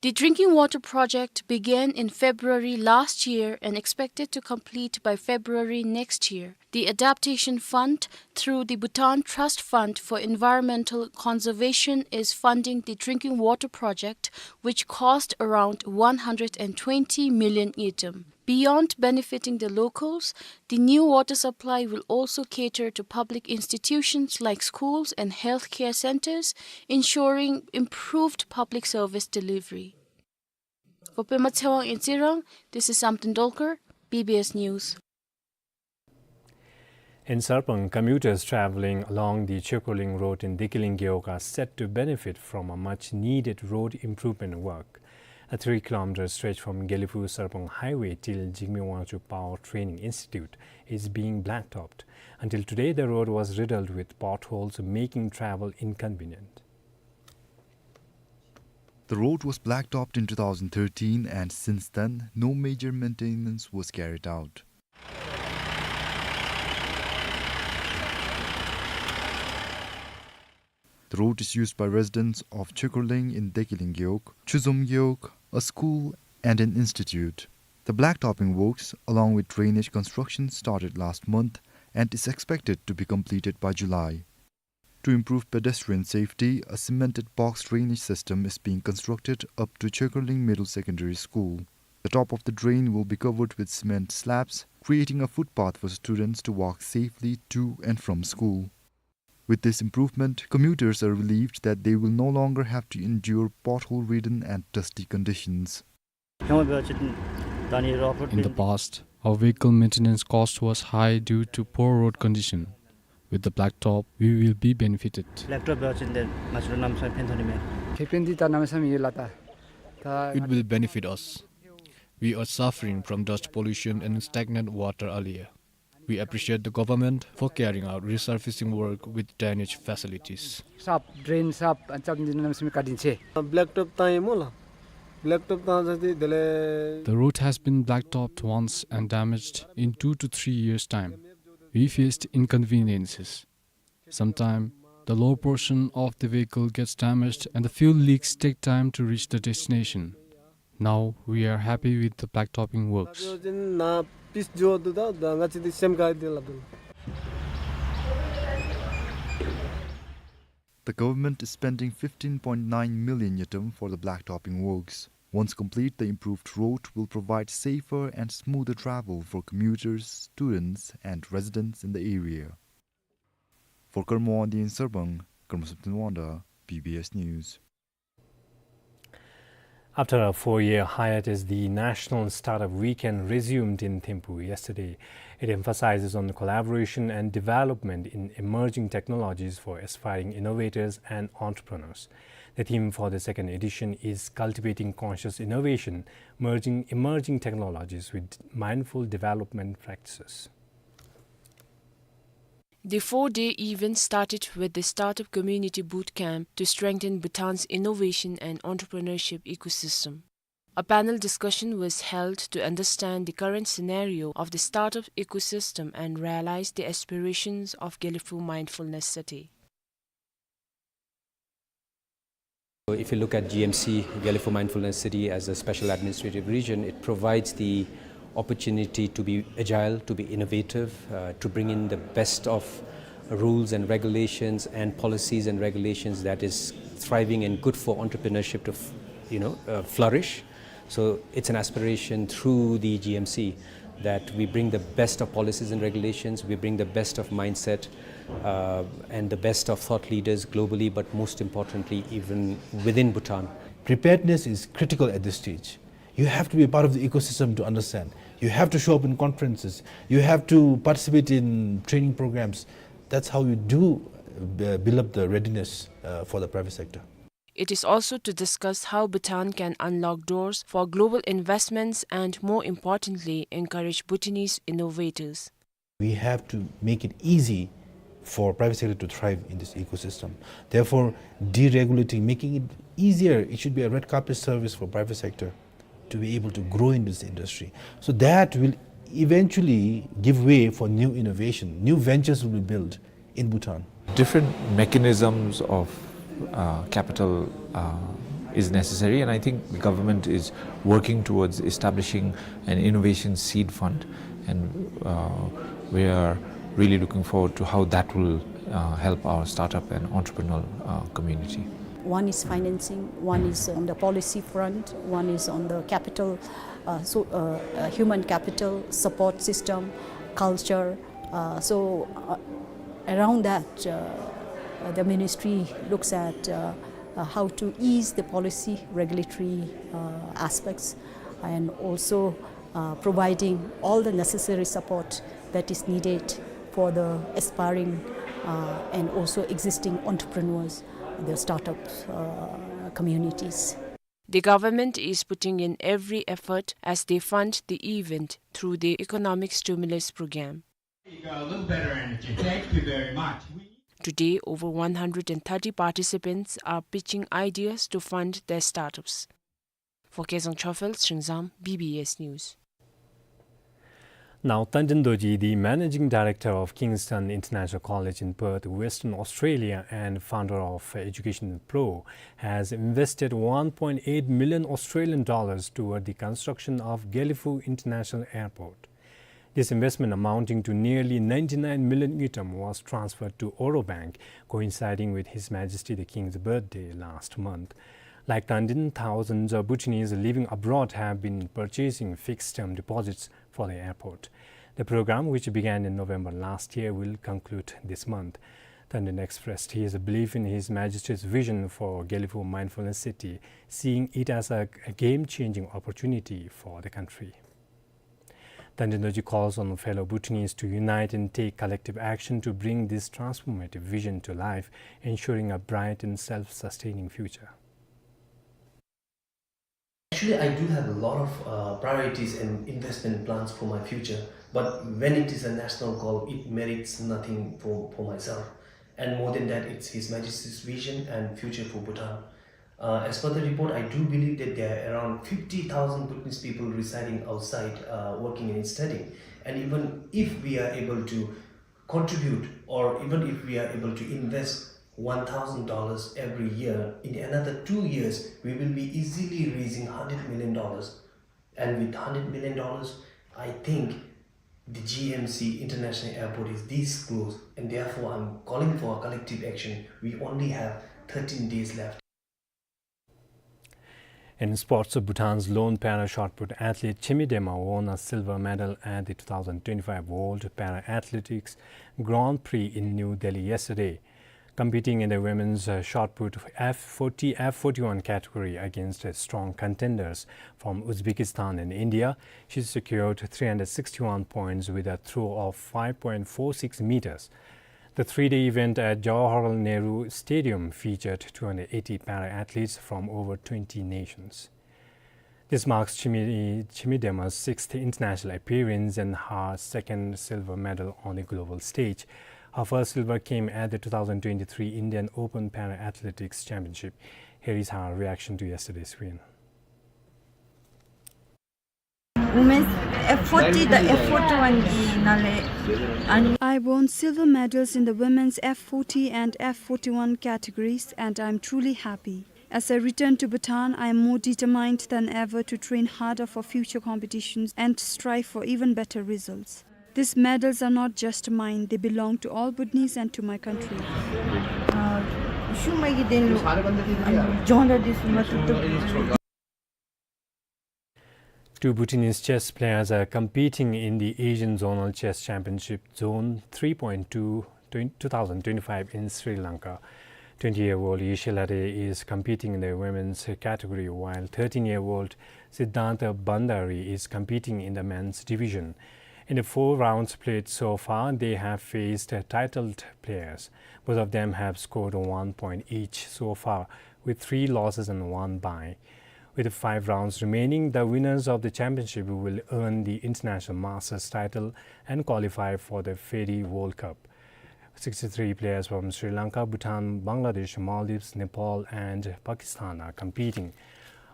The drinking water project began in February last year and expected to complete by February next year. The Adaptation Fund, through the Bhutan Trust Fund for Environmental Conservation, is funding the drinking water project, which cost around one hundred and twenty million ngultrum. Beyond benefiting the locals, the new water supply will also cater to public institutions like schools and healthcare centers, ensuring improved public service delivery. For Pema Tshewang in Tsirang, this is Samten Dolkar, B B S News. In Sarpang, commuters traveling along the Chekolling Road in Dekeling Gewog are set to benefit from a much-needed road improvement work. A three-kilometer stretch from Gelephu-Sarpang Highway till Jigme Wangchuck Power Training Institute is being blacktopped. Until today, the road was riddled with potholes, making travel inconvenient. The road was blacktopped in two thousand thirteen, and since then, no major maintenance was carried out. The road is used by residents of Chekolling in Dekeling Gewog, Chuzom Gewog, a school, and an institute. The blacktopping works, along with drainage construction, started last month and is expected to be completed by July. To improve pedestrian safety, a cemented box drainage system is being constructed up to Chekolling Middle Secondary School. The top of the drain will be covered with cement slabs, creating a footpath for students to walk safely to and from school. With this improvement, commuters are relieved that they will no longer have to endure pothole-ridden and dusty conditions. In the past, our vehicle maintenance cost was high due to poor road condition. With the blacktop, we will be benefited. It will benefit us. We are suffering from dust pollution and stagnant water earlier. We appreciate the government for carrying out resurfacing work with drainage facilities. Sap, drain sap, anchap ni nam simi kadin che. Blacktop tang ye mo la. Blacktop tang jati dele. The road has been blacktopped once and damaged in two to three years' time. We faced inconveniences. Sometimes, the lower portion of the vehicle gets damaged and the fuel leaks take time to reach the destination. Now, we are happy with the blacktopping works. The government is spending fifteen point nine million ngultrum for the blacktopping works. Once complete, the improved road will provide safer and smoother travel for commuters, students, and residents in the area. For Karma Wangdi in Sarpang, Karma Samten Wangda, B B S News. After a four-year hiatus, the National Startup Weekend resumed in Thimphu yesterday. It emphasizes on collaboration and development in emerging technologies for aspiring innovators and entrepreneurs. The theme for the second edition is Cultivating Conscious Innovation, Merging Emerging Technologies with Mindful Development Practices. The four-day event started with the Startup Community Boot Camp to strengthen Bhutan's innovation and entrepreneurship ecosystem. A panel discussion was held to understand the current scenario of the startup ecosystem and realize the aspirations of Gelephu Mindfulness City. If you look at G M C, Gelephu Mindfulness City, as a special administrative region, it provides the opportunity to be agile, to be innovative, uh, to bring in the best of rules and regulations and policies and regulations that is thriving and good for entrepreneurship to f-, you know, uh, flourish. So it's an aspiration through the G M C That we bring the best of policies and regulations, we bring the best of mindset, uh, and the best of thought leaders globally, but most importantly, even within Bhutan. Preparedness is critical at this stage. You have to be a part of the ecosystem to understand. You have to show up in conferences. You have to participate in training programs. That's how you do, uh, build up the readiness, uh, for the private sector. It is also to discuss how Bhutan can unlock doors for global investments and, more importantly, encourage Bhutanese innovators. We have to make it easy for private sector to thrive in this ecosystem. Therefore, deregulating, making it easier, it should be a red carpet service for private sector to be able to grow in this industry. So that will eventually give way for new innovation. New ventures will be built in Bhutan. Different mechanisms of, uh, capital, uh, is necessary, and I think the government is working towards establishing an innovation seed fund, and, uh, we are really looking forward to how that will, uh, help our startup and entrepreneurial, uh, community. One is financing, one is on the policy front, one is on the capital, uh, so, uh, uh, human capital, support system, culture. Uh, so, uh, around that, uh, the ministry looks at, uh, uh, how to ease the policy regulatory, uh, aspects, and also, uh, providing all the necessary support that is needed for the aspiring, uh, and also existing entrepreneurs, the startup, uh, communities. The government is putting in every effort as they fund the event through the Economic Stimulus Program. A little better energy. Thank you very much. Today, over one hundred and thirty participants are pitching ideas to fund their startups. For Kezang Chophel, Shingzam, B B S News. Now, Tandin Dorji, the managing director of Kingston International College in Perth, Western Australia, and founder of Education Pro, has invested one point eight million Australian dollars toward the construction of Gelephu International Airport. This investment, amounting to nearly ninety-nine million ngultrum, was transferred to Oro Bank, coinciding with His Majesty the King's birthday last month. Like Tandin, thousands of Bhutanese living abroad have been purchasing fixed-term deposits for the airport. The program, which began in November last year, will conclude this month. Tandin expressed his belief in His Majesty's vision for Gelephu Mindfulness City, seeing it as a, a game-changing opportunity for the country. Tandin Dorji calls on fellow Bhutanese to unite and take collective action to bring this transformative vision to life, ensuring a bright and self-sustaining future. Actually, I do have a lot of, uh, priorities and investment plans for my future, but when it is a national goal, it merits nothing for, for myself. And more than that, it's His Majesty's vision and future for Bhutan. Uh, as per the report, I do believe that there are around fifty thousand Bhutanese people residing outside, uh, working and studying. And even if we are able to contribute, or even if we are able to invest one thousand dollars every year, in another two years, we will be easily raising hundred million dollars. And with hundred million dollars, I think the G M C International Airport is this close, and therefore I'm calling for a collective action. We only have thirteen days left. In sports, Bhutan's lone para shot put athlete Chimi Dema won a silver medal at the two thousand twenty-five World Para Athletics Grand Prix in New Delhi yesterday. Competing in the women's, uh, shot put F forty, F forty-one category against, uh, strong contenders from Uzbekistan and India, she secured three hundred sixty-one points with a throw of five point four six meters. The three-day event at Jawaharlal Nehru Stadium featured two hundred eighty para-athletes from over twenty nations. This marks Chimi-, Chimi Dema's sixth international appearance and her second silver medal on a global stage. Her first silver came at the two thousand twenty-three Indian Open Para Athletics Championship. Here is her reaction to yesterday's win. Women's F forty, the F forty-one gi nale, and I won silver medals in the women's F forty and F forty-one categories, and I'm truly happy. As I return to Bhutan, I am more determined than ever to train harder for future competitions and strive for even better results. These medals are not just mine, they belong to all Bhutanese and to my country. Uh, shumai gi den lo, and join this matu. Two Bhutanese chess players are competing in the Asian Zonal Chess Championship Zone three point two, twen-, two thousand twenty-five in Sri Lanka. Twenty-year-old Yeshe Lade is competing in the women's category, while thirteen-year-old Siddhanta Bhandari is competing in the men's division. In the four rounds played so far, they have faced, uh, titled players. Both of them have scored one point each so far, with three losses and one bye. With five rounds remaining, the winners of the championship will earn the International Masters title and qualify for the FIDE World Cup. Sixty-three players from Sri Lanka, Bhutan, Bangladesh, Maldives, Nepal, and Pakistan are competing.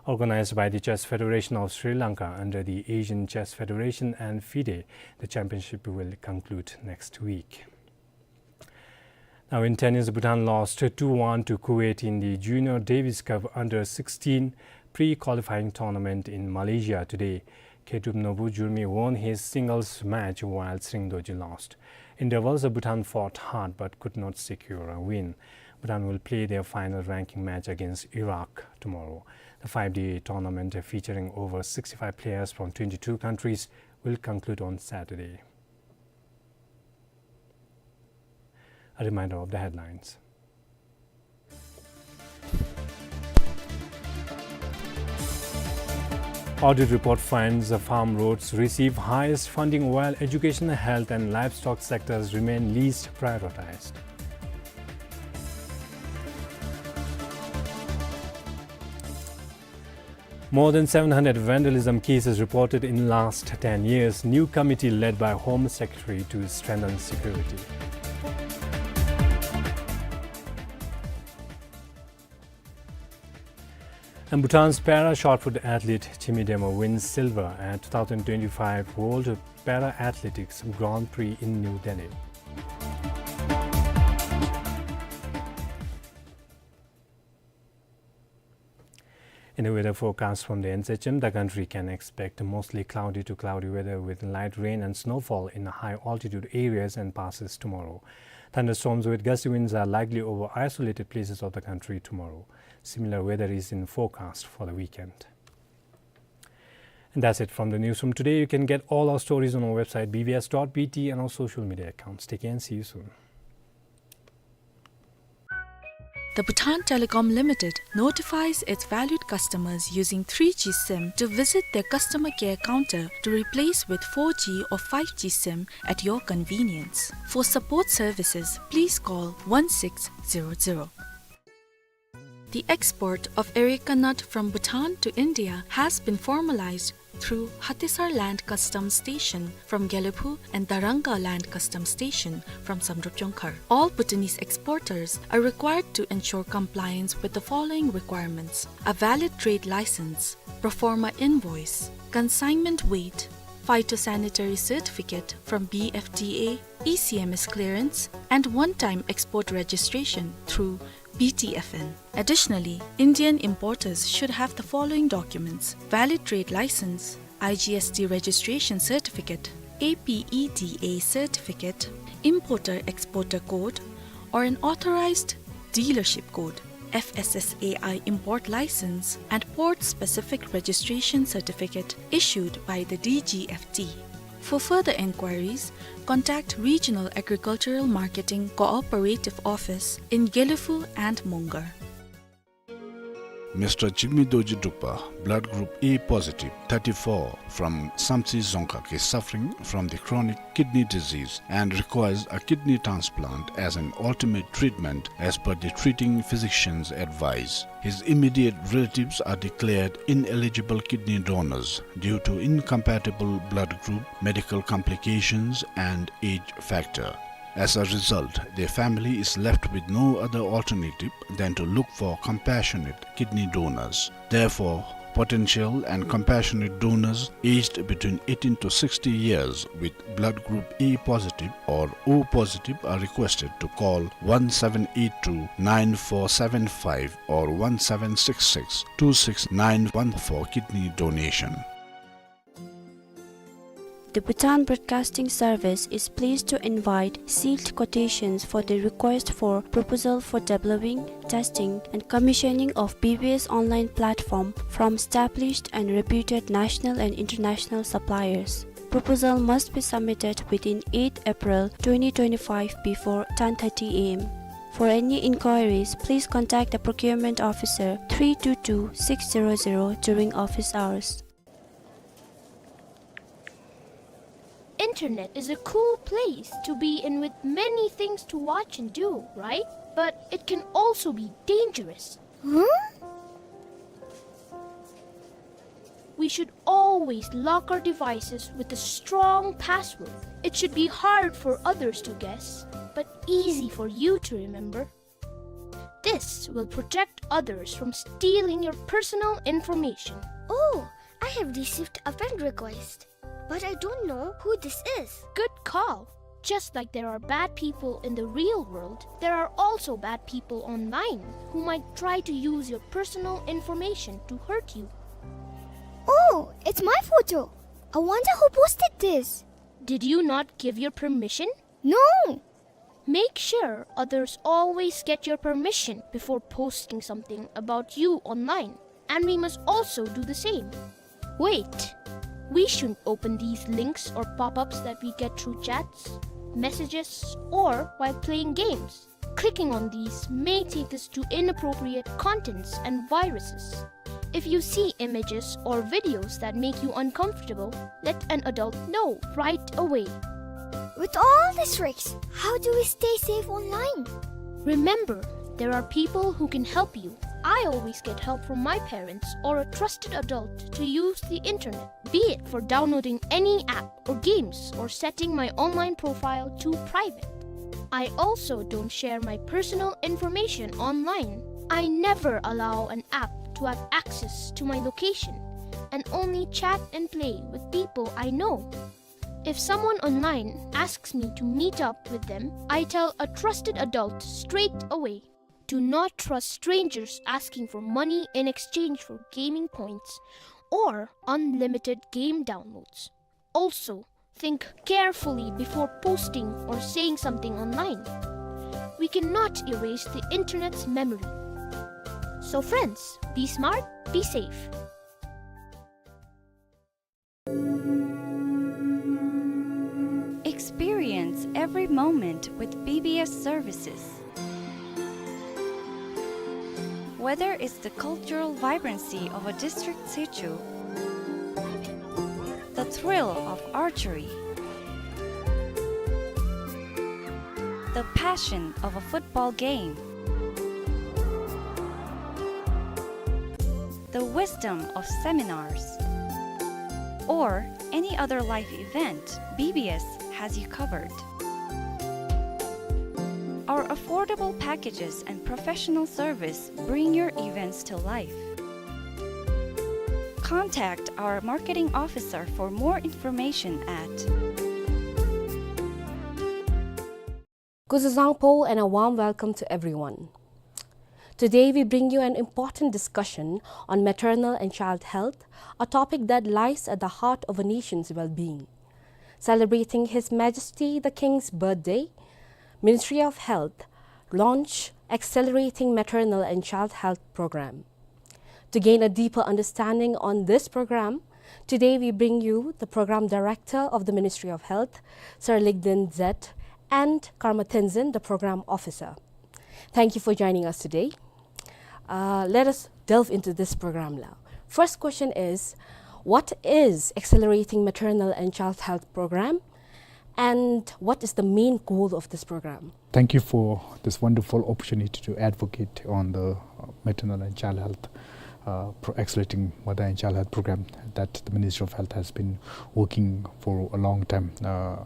Organized by the Chess Federation of Sri Lanka under the Asian Chess Federation and FIDE, the championship will conclude next week. Now in tennis, Bhutan lost two one to Kuwait in the Junior Davis Cup under sixteen pre-qualifying tournament in Malaysia today. Khetup Nobu Jurmi won his singles match while Tshering Dorji lost. In doubles, Bhutan fought hard but could not secure a win. Bhutan will play their final ranking match against Iraq tomorrow. The five-day tournament, featuring over sixty-five players from twenty-two countries, will conclude on Saturday. A reminder of the headlines. Audit report finds the farm roads receive highest funding while education, health and livestock sectors remain least prioritized. More than seven hundred vandalism cases reported in last ten years. New committee led by Home Secretary to strengthen security. And Bhutan's para shot put athlete Chimi Dema wins silver at two thousand twenty-five World Para Athletics Grand Prix in New Delhi. In the weather forecast from the N C H M, the country can expect mostly cloudy to cloudy weather with light rain and snowfall in the high altitude areas and passes tomorrow. Thunderstorms with gusty winds are likely over isolated places of the country tomorrow. Similar weather is in forecast for the weekend. And that's it from the newsroom today. You can get all our stories on our website B B S dot B T and our social media accounts. Take care and see you soon. The Bhutan Telecom Limited notifies its valued customers using three G sim to visit their customer care counter to replace with four G or five G sim at your convenience. For support services, please call one six zero zero. The export of areca nut from Bhutan to India has been formalized through Hatisar Land Customs Station from Gelephu and Darangka Land Customs Station from Samdrup Jongkhar. All Bhutanese exporters are required to ensure compliance with the following requirements: a valid trade license, pro forma invoice, consignment weight, phytosanitary certificate from B F D A, E C M S clearance, and one-time export registration through B T F N. Additionally, Indian importers should have the following documents: valid trade license, I G S T registration certificate, A P E D A certificate, importer-exporter code, or an authorized dealership code, F S S A I import license, and port-specific registration certificate issued by the D G F T. For further enquiries, contact Regional Agricultural Marketing Cooperative Office in Gelephu and Mongar. Mister Jigme Dorji Drukpa, blood group A positive, thirty-four, from Samtse Dzongkhag, is suffering from the chronic kidney disease and requires a kidney transplant as an ultimate treatment as per the treating physician's advice. His immediate relatives are declared ineligible kidney donors due to incompatible blood group, medical complications, and age factor. As a result, their family is left with no other alternative than to look for compassionate kidney donors. Therefore, potential and compassionate donors aged between eighteen to sixty years with blood group A positive or O positive are requested to call one seven eight two nine four seven five or one seven six six two six nine one for kidney donation. The Bhutan Broadcasting Service is pleased to invite sealed quotations for the request for proposal for developing, testing, and commissioning of B B S online platform from established and reputed national and international suppliers. Proposal must be submitted within eighth April twenty twenty-five before ten thirty A M. For any inquiries, please contact the procurement officer three two two six zero zero during office hours. Internet is a cool place to be in with many things to watch and do, right? But it can also be dangerous. Huh? We should always lock our devices with a strong password. It should be hard for others to guess, but easy for you to remember. This will protect others from stealing your personal information. Oh, I have received a friend request, but I don't know who this is. Good call. Just like there are bad people in the real world, there are also bad people online who might try to use your personal information to hurt you. Oh, it's my photo. I wonder who posted this. Did you not give your permission? No. Make sure others always get your permission before posting something about you online, and we must also do the same. Wait, we shouldn't open these links or pop-ups that we get through chats, messages, or while playing games. Clicking on these may take us to inappropriate contents and viruses. If you see images or videos that make you uncomfortable, let an adult know right away. With all these risks, how do we stay safe online? Remember, there are people who can help you. I always get help from my parents or a trusted adult to use the internet, be it for downloading any app or games or setting my online profile to private. I also don't share my personal information online. I never allow an app to have access to my location and only chat and play with people I know. If someone online asks me to meet up with them, I tell a trusted adult straight away. Do not trust strangers asking for money in exchange for gaming points or unlimited game downloads. Also, think carefully before posting or saying something online. We cannot erase the internet's memory. So friends, be smart, be safe. Experience every moment with B B S services. Whether it's the cultural vibrancy of a district situ, the thrill of archery, the passion of a football game, the wisdom of seminars, or any other life event, B B S has you covered. Our affordable packages and professional service bring your events to life. Contact our marketing officer for more information at Kuzuzangpo and a warm welcome to everyone. Today we bring you an important discussion on maternal and child health, a topic that lies at the heart of a nation's well-being. Celebrating His Majesty the King's birthday, Ministry of Health launch Accelerating Maternal and Child Health Program. To gain a deeper understanding on this program, today we bring you the Program Director of the Ministry of Health, Sir Ligden Zet, and Karma Tenzin, the Program Officer. Thank you for joining us today. Uh, let us delve into this program now. First question is, what is Accelerating Maternal and Child Health Program, and what is the main goal of this program? Thank you for this wonderful opportunity to advocate on the, uh, maternal and child health, uh, pro-, accelerating mother and child health program that the Ministry of Health has been working for a long time. Uh,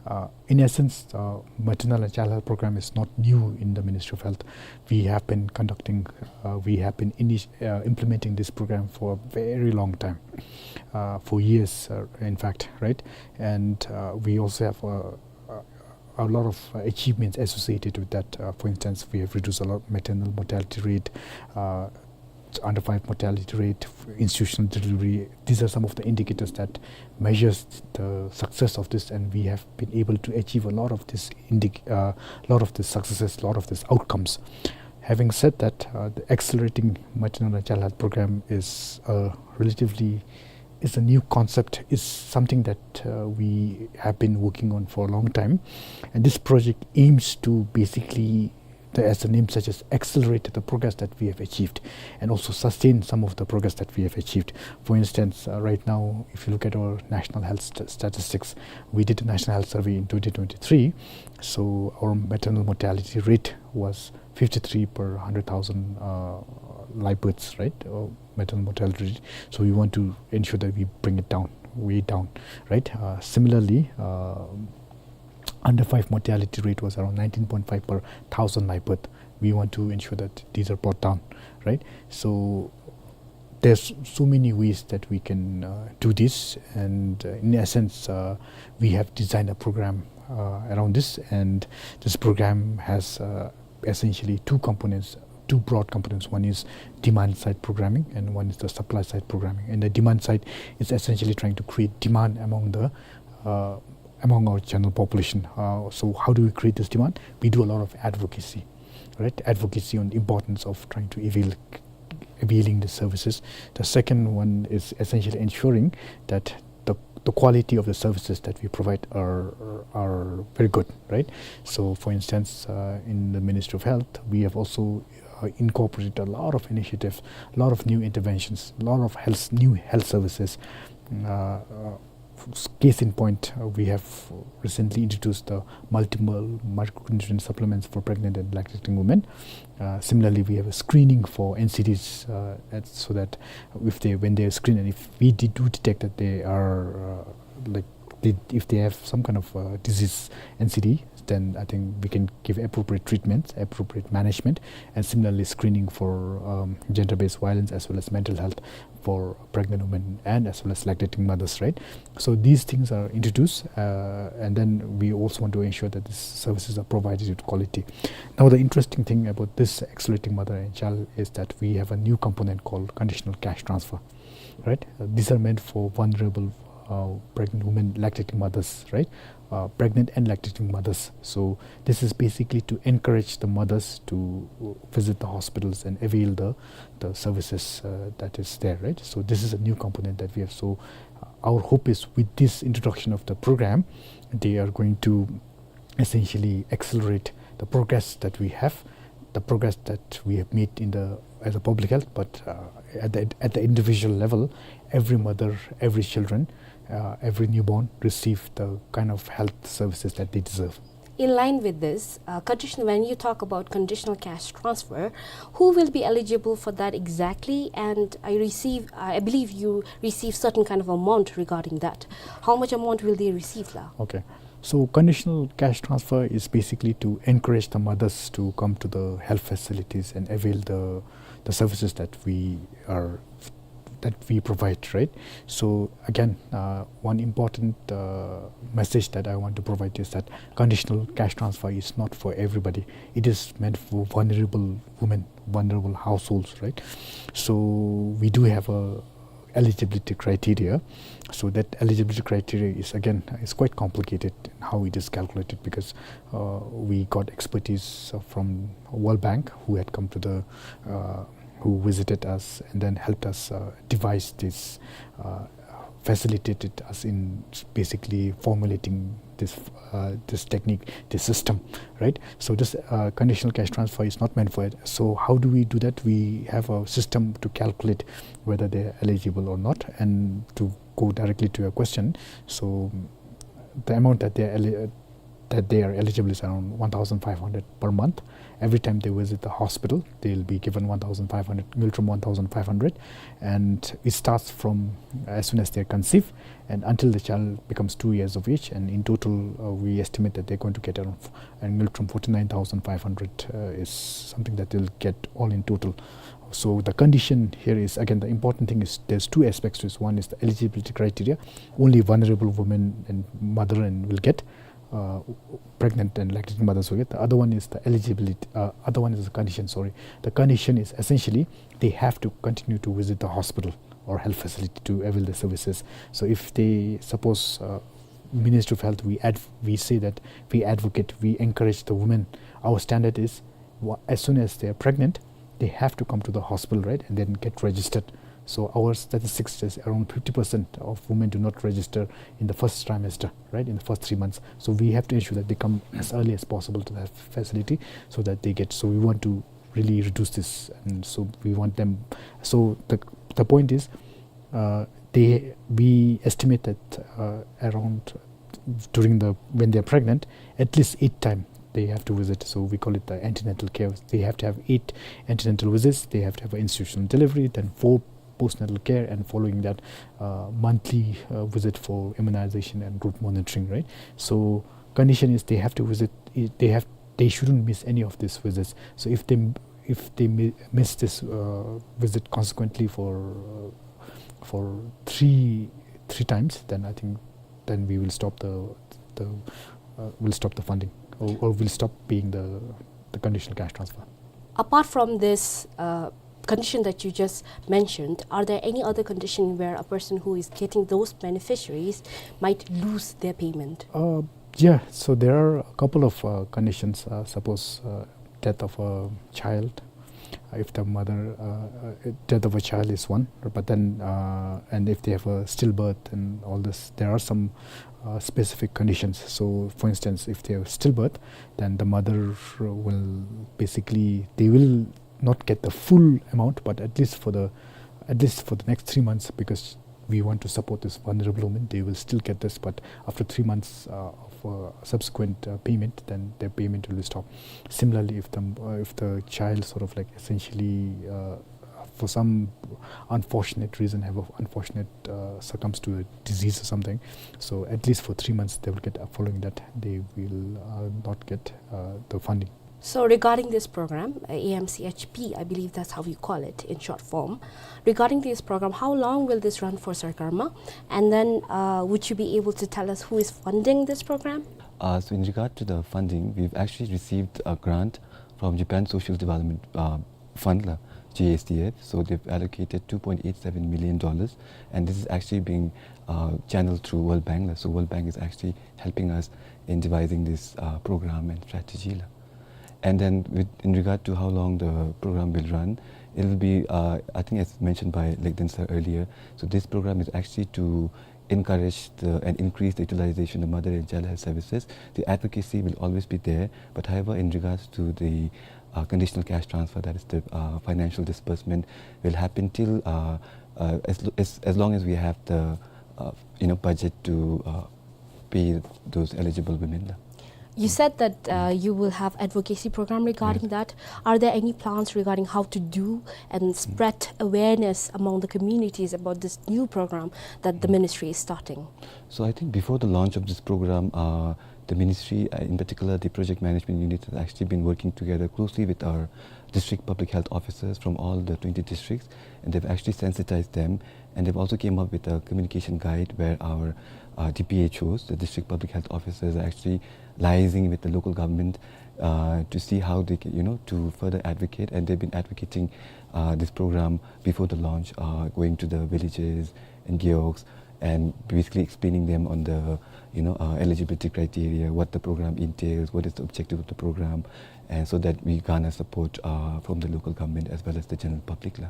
uh, in essence, uh, maternal and child health program is not new in the Ministry of Health. We have been conducting, uh, we have been initi-, uh, implementing this program for a very long time, uh, for years, uh, in fact, right? And, uh, we also have, uh, uh, a lot of, uh, achievements associated with that. Uh, for instance, we have reduced a lot of maternal mortality rate. Uh, under five mortality rate, institutional delivery. These are some of the indicators that measures the success of this, and we have been able to achieve a lot of this indic-, uh, lot of these successes, lot of these outcomes. Having said that, uh, the accelerating maternal and child health program is a relatively is a new concept, is something that uh, we have been working on for a long time, and this project aims to basically, the, as the name suggests, accelerate the progress that we have achieved and also sustain some of the progress that we have achieved. For instance, uh, right now, if you look at our national health st- statistics, we did a national health survey in twenty twenty-three. So our maternal mortality rate was fifty-three per hundred thousand uh, live births, right? Uh, maternal mortality rate. So we want to ensure that we bring it down, way down, right? Uh, similarly, uh, under five mortality rate was around nineteen point five per thousand live birth. We want to ensure that these are brought down, right? So there's so many ways that we can uh, do this, and uh, in essence, uh, we have designed a program uh, around this, and this program has uh, essentially two components, two broad components. One is demand side programming, and one is the supply side programming. And the demand side is essentially trying to create demand among the uh, among our general population. Uh, so how do we create this demand? We do a lot of advocacy, right? Advocacy on the importance of trying to avail availing the services. The second one is essentially ensuring that the, the quality of the services that we provide are are very good, right? So, for instance, uh, in the Ministry of Health, we have also uh, incorporated a lot of initiatives, a lot of new interventions, a lot of health, new health services. Uh, uh, case in point, uh, we have recently introduced the multiple micronutrient supplements for pregnant and lactating women. Uh, similarly, we have a screening for N C Ds, uh, at, so that if they, when they are screened, and if we de- do detect that they are uh, like they, if they have some kind of uh, disease, N C D, then I think we can give appropriate treatments, appropriate management, and similarly screening for um, gender-based violence as well as mental health for pregnant women and as well as lactating mothers, right? So these things are introduced, uh, and then we also want to ensure that these services are provided with quality. Now, the interesting thing about this accelerating mother and child is that we have a new component called conditional cash transfer, right? Uh, these are meant for vulnerable uh, pregnant women, lactating mothers, right? Uh, pregnant and lactating mothers. So this is basically to encourage the mothers to visit the hospitals and avail the the services uh, that is there, right? So this is a new component that we have. So uh, our hope is with this introduction of the program, they are going to essentially accelerate the progress that we have, the progress that we have made in the as a public health, but uh, at the at the individual level, every mother, every children, uh, every newborn receive the kind of health services that they deserve. In line with this, uh, condition, when you talk about conditional cash transfer, who will be eligible for that exactly? And I receive, I believe you receive certain kind of amount regarding that. How much amount will they receive, la? Okay. So conditional cash transfer is basically to encourage the mothers to come to the health facilities and avail the the services that we are that we provide, right? So again, uh, one important uh, message that I want to provide is that conditional cash transfer is not for everybody. It is meant for vulnerable women, vulnerable households, right? So we do have a eligibility criteria. So that eligibility criteria is again is quite complicated in how it is calculated, because uh, we got expertise uh, from World Bank, who had come to the uh, who visited us and then helped us uh, devise this, uh, facilitated us in basically formulating this uh, this technique, this system, right? So this uh, conditional cash transfer is not meant for it. So how do we do that? We have a system to calculate whether they're eligible or not. And to go directly to your question, so the amount that they're eli- that they are eligible is around one thousand five hundred per month. Every time they visit the hospital, they'll be given one thousand five hundred, Ngultrum one thousand five hundred, and it starts from as soon as they conceive and until the child becomes two years of age. And in total, uh, we estimate that they're going to get around f- and Ngultrum forty-nine thousand five hundred uh, is something that they'll get all in total. So the condition here is, again, the important thing is there's two aspects to this. One is the eligibility criteria. Only vulnerable women and mother and will get uh, pregnant and lactating mothers will get. The other one is the eligibility. Uh, other one is the condition. Sorry, the condition is essentially they have to continue to visit the hospital or health facility to avail the services. So if they suppose, uh, Ministry of Health, we adv- we say that we advocate, we encourage the women. Our standard is, wha- as soon as they are pregnant, they have to come to the hospital, right, and then get registered. So our statistics says around fifty percent of women do not register in the first trimester, right, in the first three months. So we have to ensure that they come as early as possible to that facility so that they get. So we want to really reduce this, and so we want them. So the the point is, uh, they we estimate that, uh, around during the when they are pregnant, at least eight time they have to visit. So we call it the antenatal care. They have to have eight antenatal visits. They have to have an institutional delivery, then four postnatal care, and following that, uh, monthly, uh, visit for immunization and group monitoring, right? So condition is they have to visit. They have they shouldn't miss any of these visits. So if they if they mi- miss this, uh, visit consequently for, uh, for three three times, then I think then we will stop the the uh, will stop the funding, or, or will stop paying the the conditional cash transfer. Apart from this, uh, condition that you just mentioned, are there any other condition where a person who is getting those beneficiaries might lose their payment? Uh, yeah, so there are a couple of, uh, conditions. Uh, suppose, uh, death of a child, uh, if the mother, uh, uh, death of a child is one, but then, uh, and if they have a stillbirth and all this, there are some, uh, specific conditions. So, for instance, if they have stillbirth, then the mother will basically, they will not get the full amount, but at least for the at least for the next three months, because we want to support this vulnerable woman, they will still get this. But after three months, uh, of, uh, subsequent, uh, payment, then their payment will be stopped. Similarly, if the uh, if the child sort of, like, essentially, uh, for some unfortunate reason, have an unfortunate, uh, succumbs to a disease or something, so at least for three months they will get. Uh, following that, they will, uh, not get, uh, the funding. So regarding this program, uh, A M C H P, I believe that's how you call it in short form. Regarding this program, how long will this run for, Sir Karma? And then, uh, would you be able to tell us who is funding this program? Uh, so in regard to the funding, we've actually received a grant from Japan Social Development, uh, Fund, la, J S D F. So they've allocated two point eight seven million dollars, and this is actually being, uh, channeled through World Bank, la. So World Bank is actually helping us in devising this, uh, program and strategy, la. And then with, in regard to how long the program will run, it will be, uh, I think as mentioned by Legden sir earlier, so this program is actually to encourage the, and increase the utilization of mother and child health services. The advocacy will always be there, but however, in regards to the, uh, conditional cash transfer, that is the, uh, financial disbursement, will happen till, uh, uh, as, lo- as, as long as we have the, uh, you know, budget to, uh, pay those eligible women, la. You said that, uh, you will have advocacy program regarding that. Are there any plans regarding how to do and spread awareness among the communities about this new program that the ministry is starting? So I think before the launch of this program, uh, the ministry, uh, in particular the project management unit, has actually been working together closely with our district public health officers from all the twenty districts, and they've actually sensitized them, and they've also came up with a communication guide where our, uh, D P H Os, the district public health officers, are actually liaising with the local government, uh, to see how they can, you know, to further advocate, and they've been advocating, uh, this program before the launch, uh, going to the villages and gewogs and basically explaining them on the, you know, uh, eligibility criteria, what the program entails, what is the objective of the program, and so that we garner support, uh, from the local government as well as the general public, la.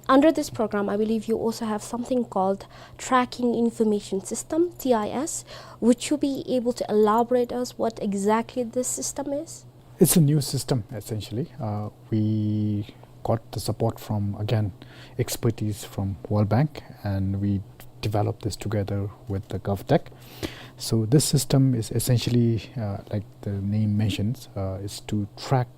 Under this program, I believe you also have something called Tracking Information System, T I S. Would you be able to elaborate us what exactly this system is? It's a new system, essentially. Uh, we got the support from, again, expertise from World Bank, and we developed this together with the GovTech. So this system is essentially, uh, like the name mentions, uh, is to track,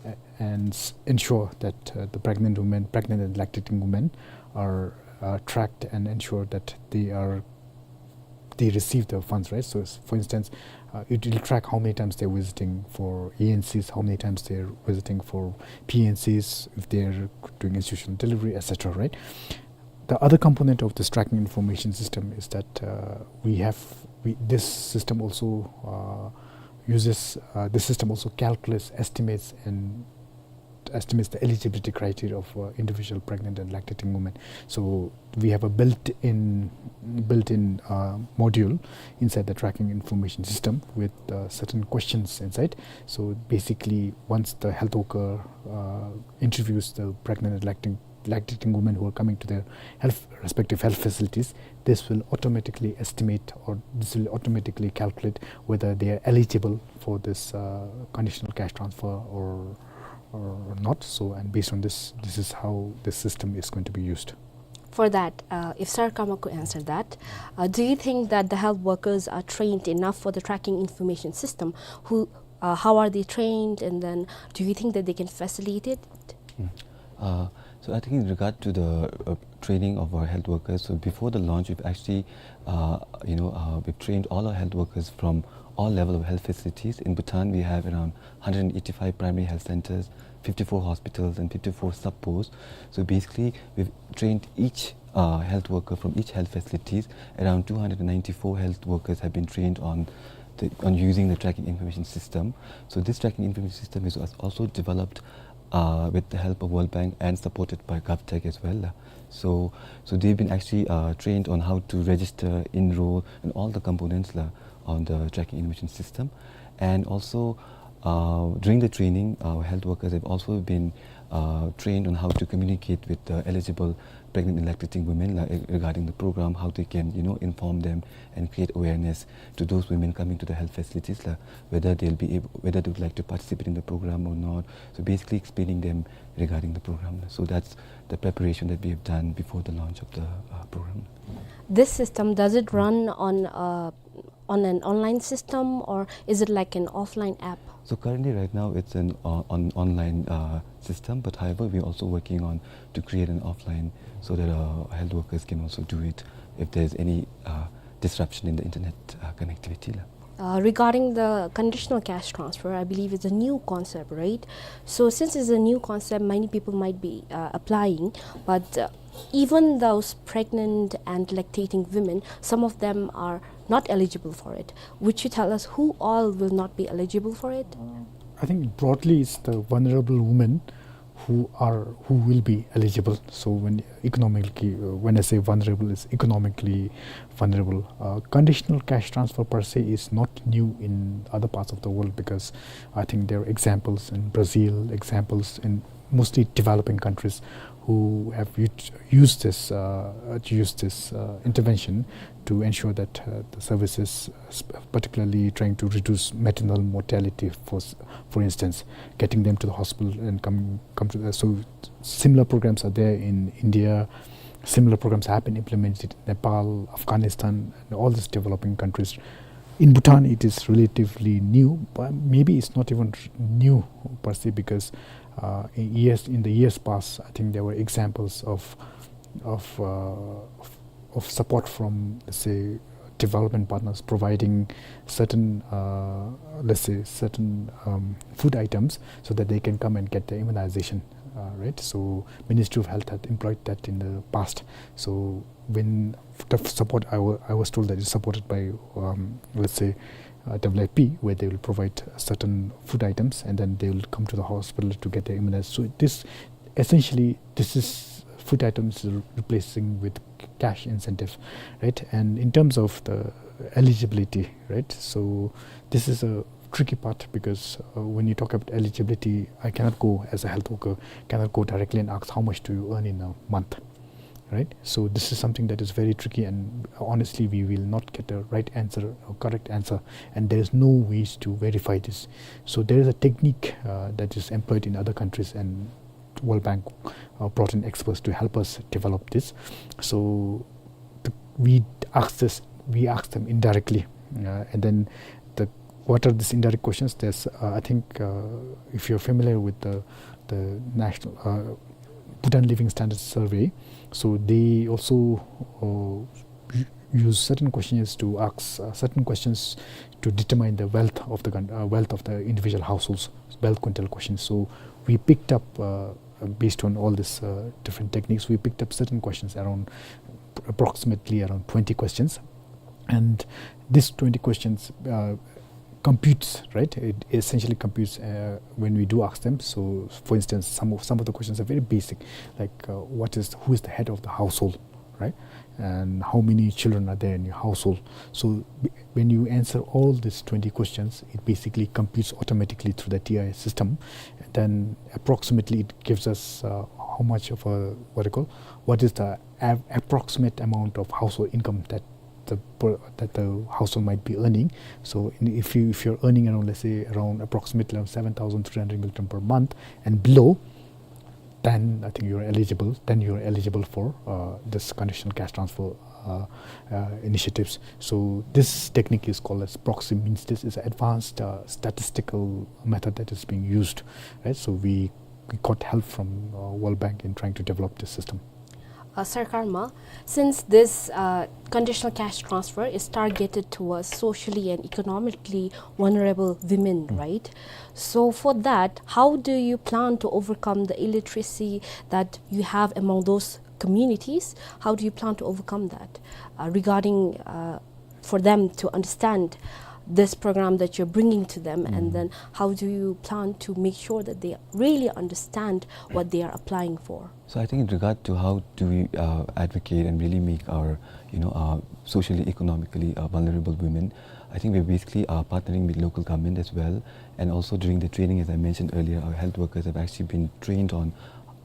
uh, and s- ensure that, uh, the pregnant women, pregnant and lactating women, are, uh, tracked and ensure that they are they receive the funds, right? So, s- for instance, uh, it will track how many times they're visiting for A N Cs, how many times they're visiting for P N Cs, if they're doing institutional delivery, et cetera, right? The other component of this tracking information system is that, uh, we have we, this system also, uh, uses, uh, the system also calculates, estimates, and estimates the eligibility criteria of, uh, individual pregnant and lactating women. So we have a built-in, built-in, uh, module inside the tracking information system with, uh, certain questions inside. So basically, once the health worker, uh, interviews the pregnant and lacting-, lactating women who are coming to their health, respective health facilities, this will automatically estimate, or this will automatically calculate whether they are eligible for this, uh, conditional cash transfer or, or not. So, and based on this, this is how the system is going to be used. For that, uh, if Sir Kama could answer that, uh, do you think that the health workers are trained enough for the tracking information system? Who, uh, how are they trained, and then do you think that they can facilitate it? Mm. Uh, so I think in regard to the, uh, training of our health workers, so before the launch, we've actually, uh, you know, uh, we've trained all our health workers from all level of health facilities. In Bhutan, we have around hundred and eighty-five primary health centers, fifty-four hospitals, and fifty-four sub-posts. So basically, we've trained each, uh, health worker from each health facilities. Around two hundred and ninety-four health workers have been trained on the, on using the tracking information system. So this tracking information system is als-, also developed, uh, with the help of World Bank and supported by GovTech as well, la. So, so they've been actually, uh, trained on how to register, enroll, and all the components, la, on the tracking information system. And also, uh, during the training, our health workers have also been, uh, trained on how to communicate with the eligible pregnant and lactating women, la, regarding the program, how they can, you know, inform them and create awareness to those women coming to the health facilities, la, whether they'll be able, whether they would like to participate in the program or not. So basically explaining them regarding the program. So that's the preparation that we have done before the launch of the, uh, program. This system, does it run on, uh, on an online system, or is it like an offline app? So currently, right now, it's an, uh, on online, uh, system, but however, we're also working on to create an offline so that, uh, health workers can also do it if there's any, uh, disruption in the internet, uh, connectivity, la. Uh, regarding the conditional cash transfer, I believe it's a new concept, right? So since it's a new concept, many people might be, uh, applying, but, uh, even those pregnant and lactating women, some of them are not eligible for it. Would you tell us who all will not be eligible for it? Uh, I think broadly it's the vulnerable women who are, who will be eligible. So when economically, uh, when I say vulnerable, it's economically vulnerable. Uh, conditional cash transfer per se is not new in other parts of the world, because I think there are examples in Brazil, examples in mostly developing countries who have u-, used this, uh, used this, uh, intervention to ensure that, uh, the services, uh, sp-, particularly trying to reduce maternal mortality, for s-, for instance, getting them to the hospital and come, come to the, so similar programs are there in India. Similar programs have been implemented in Nepal, Afghanistan, and all these developing countries. In Bhutan, it is relatively new, but maybe it's not even r-, new per se, because, uh, in years, in the years past, I think there were examples of, of, uh, of, of support from, let's say, development partners providing certain, uh, let's say, certain, um, food items so that they can come and get their immunization, uh, right? So Ministry of Health had employed that in the past. So when the f-, support, I wa-, I was told that it's supported by, um, let's say, uh, W F P, where they will provide certain food items and then they will come to the hospital to get their immunized. So this essentially, this is food items re-, replacing with cash incentive, right? And in terms of the eligibility, right? So this is a tricky part because, uh, when you talk about eligibility, I cannot go as a health worker, cannot go directly and ask, "How much do you earn in a month?" Right? So this is something that is very tricky, and honestly, we will not get a right answer or correct answer, and there is no ways to verify this. So there is a technique, uh, that is employed in other countries, and World Bank, uh, brought in experts to help us develop this. So the, we asked this, we asked them indirectly, uh, and then the, what are these indirect questions? There's, uh, I think, uh, if you're familiar with the, the national, uh, Bhutan Living Standards Survey, so they also, uh, u-, use certain questionnaires to ask, uh, certain questions to determine the wealth of the coun-, uh, wealth of the individual households, wealth quintile questions. So we picked up, uh, based on all this, uh, different techniques, we picked up certain questions around, approximately around twenty questions. And these twenty questions, uh, computes, right? It essentially computes, uh, when we do ask them. So, for instance, some of, some of the questions are very basic, like, uh, what is, who is the head of the household, right? And how many children are there in your household? So, b-, when you answer all these twenty questions, it basically computes automatically through the T I S system. And then approximately it gives us, uh, how much of a, what do you call, what is the av-, approximate amount of household income that the per-, that the household might be earning. So in, if you, if you're earning around, let's say, around approximately around seven thousand three hundred Ngultrum per month and below, then I think you're eligible, then you're eligible for, uh, this conditional cash transfer, uh, uh, initiatives. So this technique is called as proxy means test. It's an advanced, uh, statistical method that is being used, right? So we, we got help from, uh, World Bank in trying to develop this system. Uh, Sir Karma, since this, uh, conditional cash transfer is targeted towards socially and economically vulnerable women, right? So for that, how do you plan to overcome the illiteracy that you have among those communities? How do you plan to overcome that, uh, regarding, uh, for them to understand this program that you're bringing to them, and then how do you plan to make sure that they really understand what they are applying for? So I think in regard to how do we, uh, advocate and really make our, you know, uh, socially, economically, uh, vulnerable women, I think we're basically, uh, partnering with local government as well. And also during the training, as I mentioned earlier, our health workers have actually been trained on,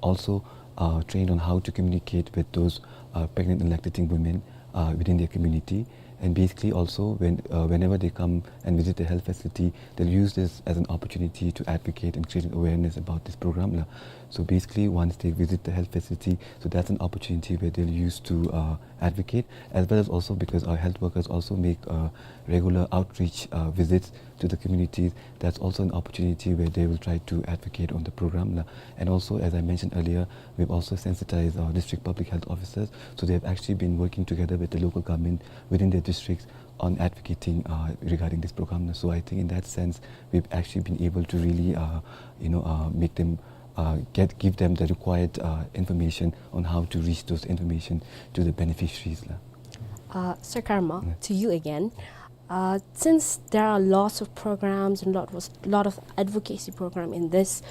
also, uh, trained on how to communicate with those, uh, pregnant and lactating women, uh, within their community. And basically also, when, uh, whenever they come and visit the health facility, they'll use this as an opportunity to advocate and create an awareness about this program, la. So basically, once they visit the health facility, so that's an opportunity where they'll use to, uh, advocate, as well as also because our health workers also make, uh, regular outreach, uh, visits to the communities. That's also an opportunity where they will try to advocate on the program, la. And also, as I mentioned earlier, we've also sensitized our district public health officers. So they've actually been working together with the local government within their districts on advocating, uh, regarding this program. So I think in that sense, we've actually been able to really, uh, you know, uh, make them, uh, get, give them the required, uh, information on how to reach those information to the beneficiaries, la. Uh, Sir Karma, to you again. Uh, since there are lots of programs and lot was, lot of advocacy program in this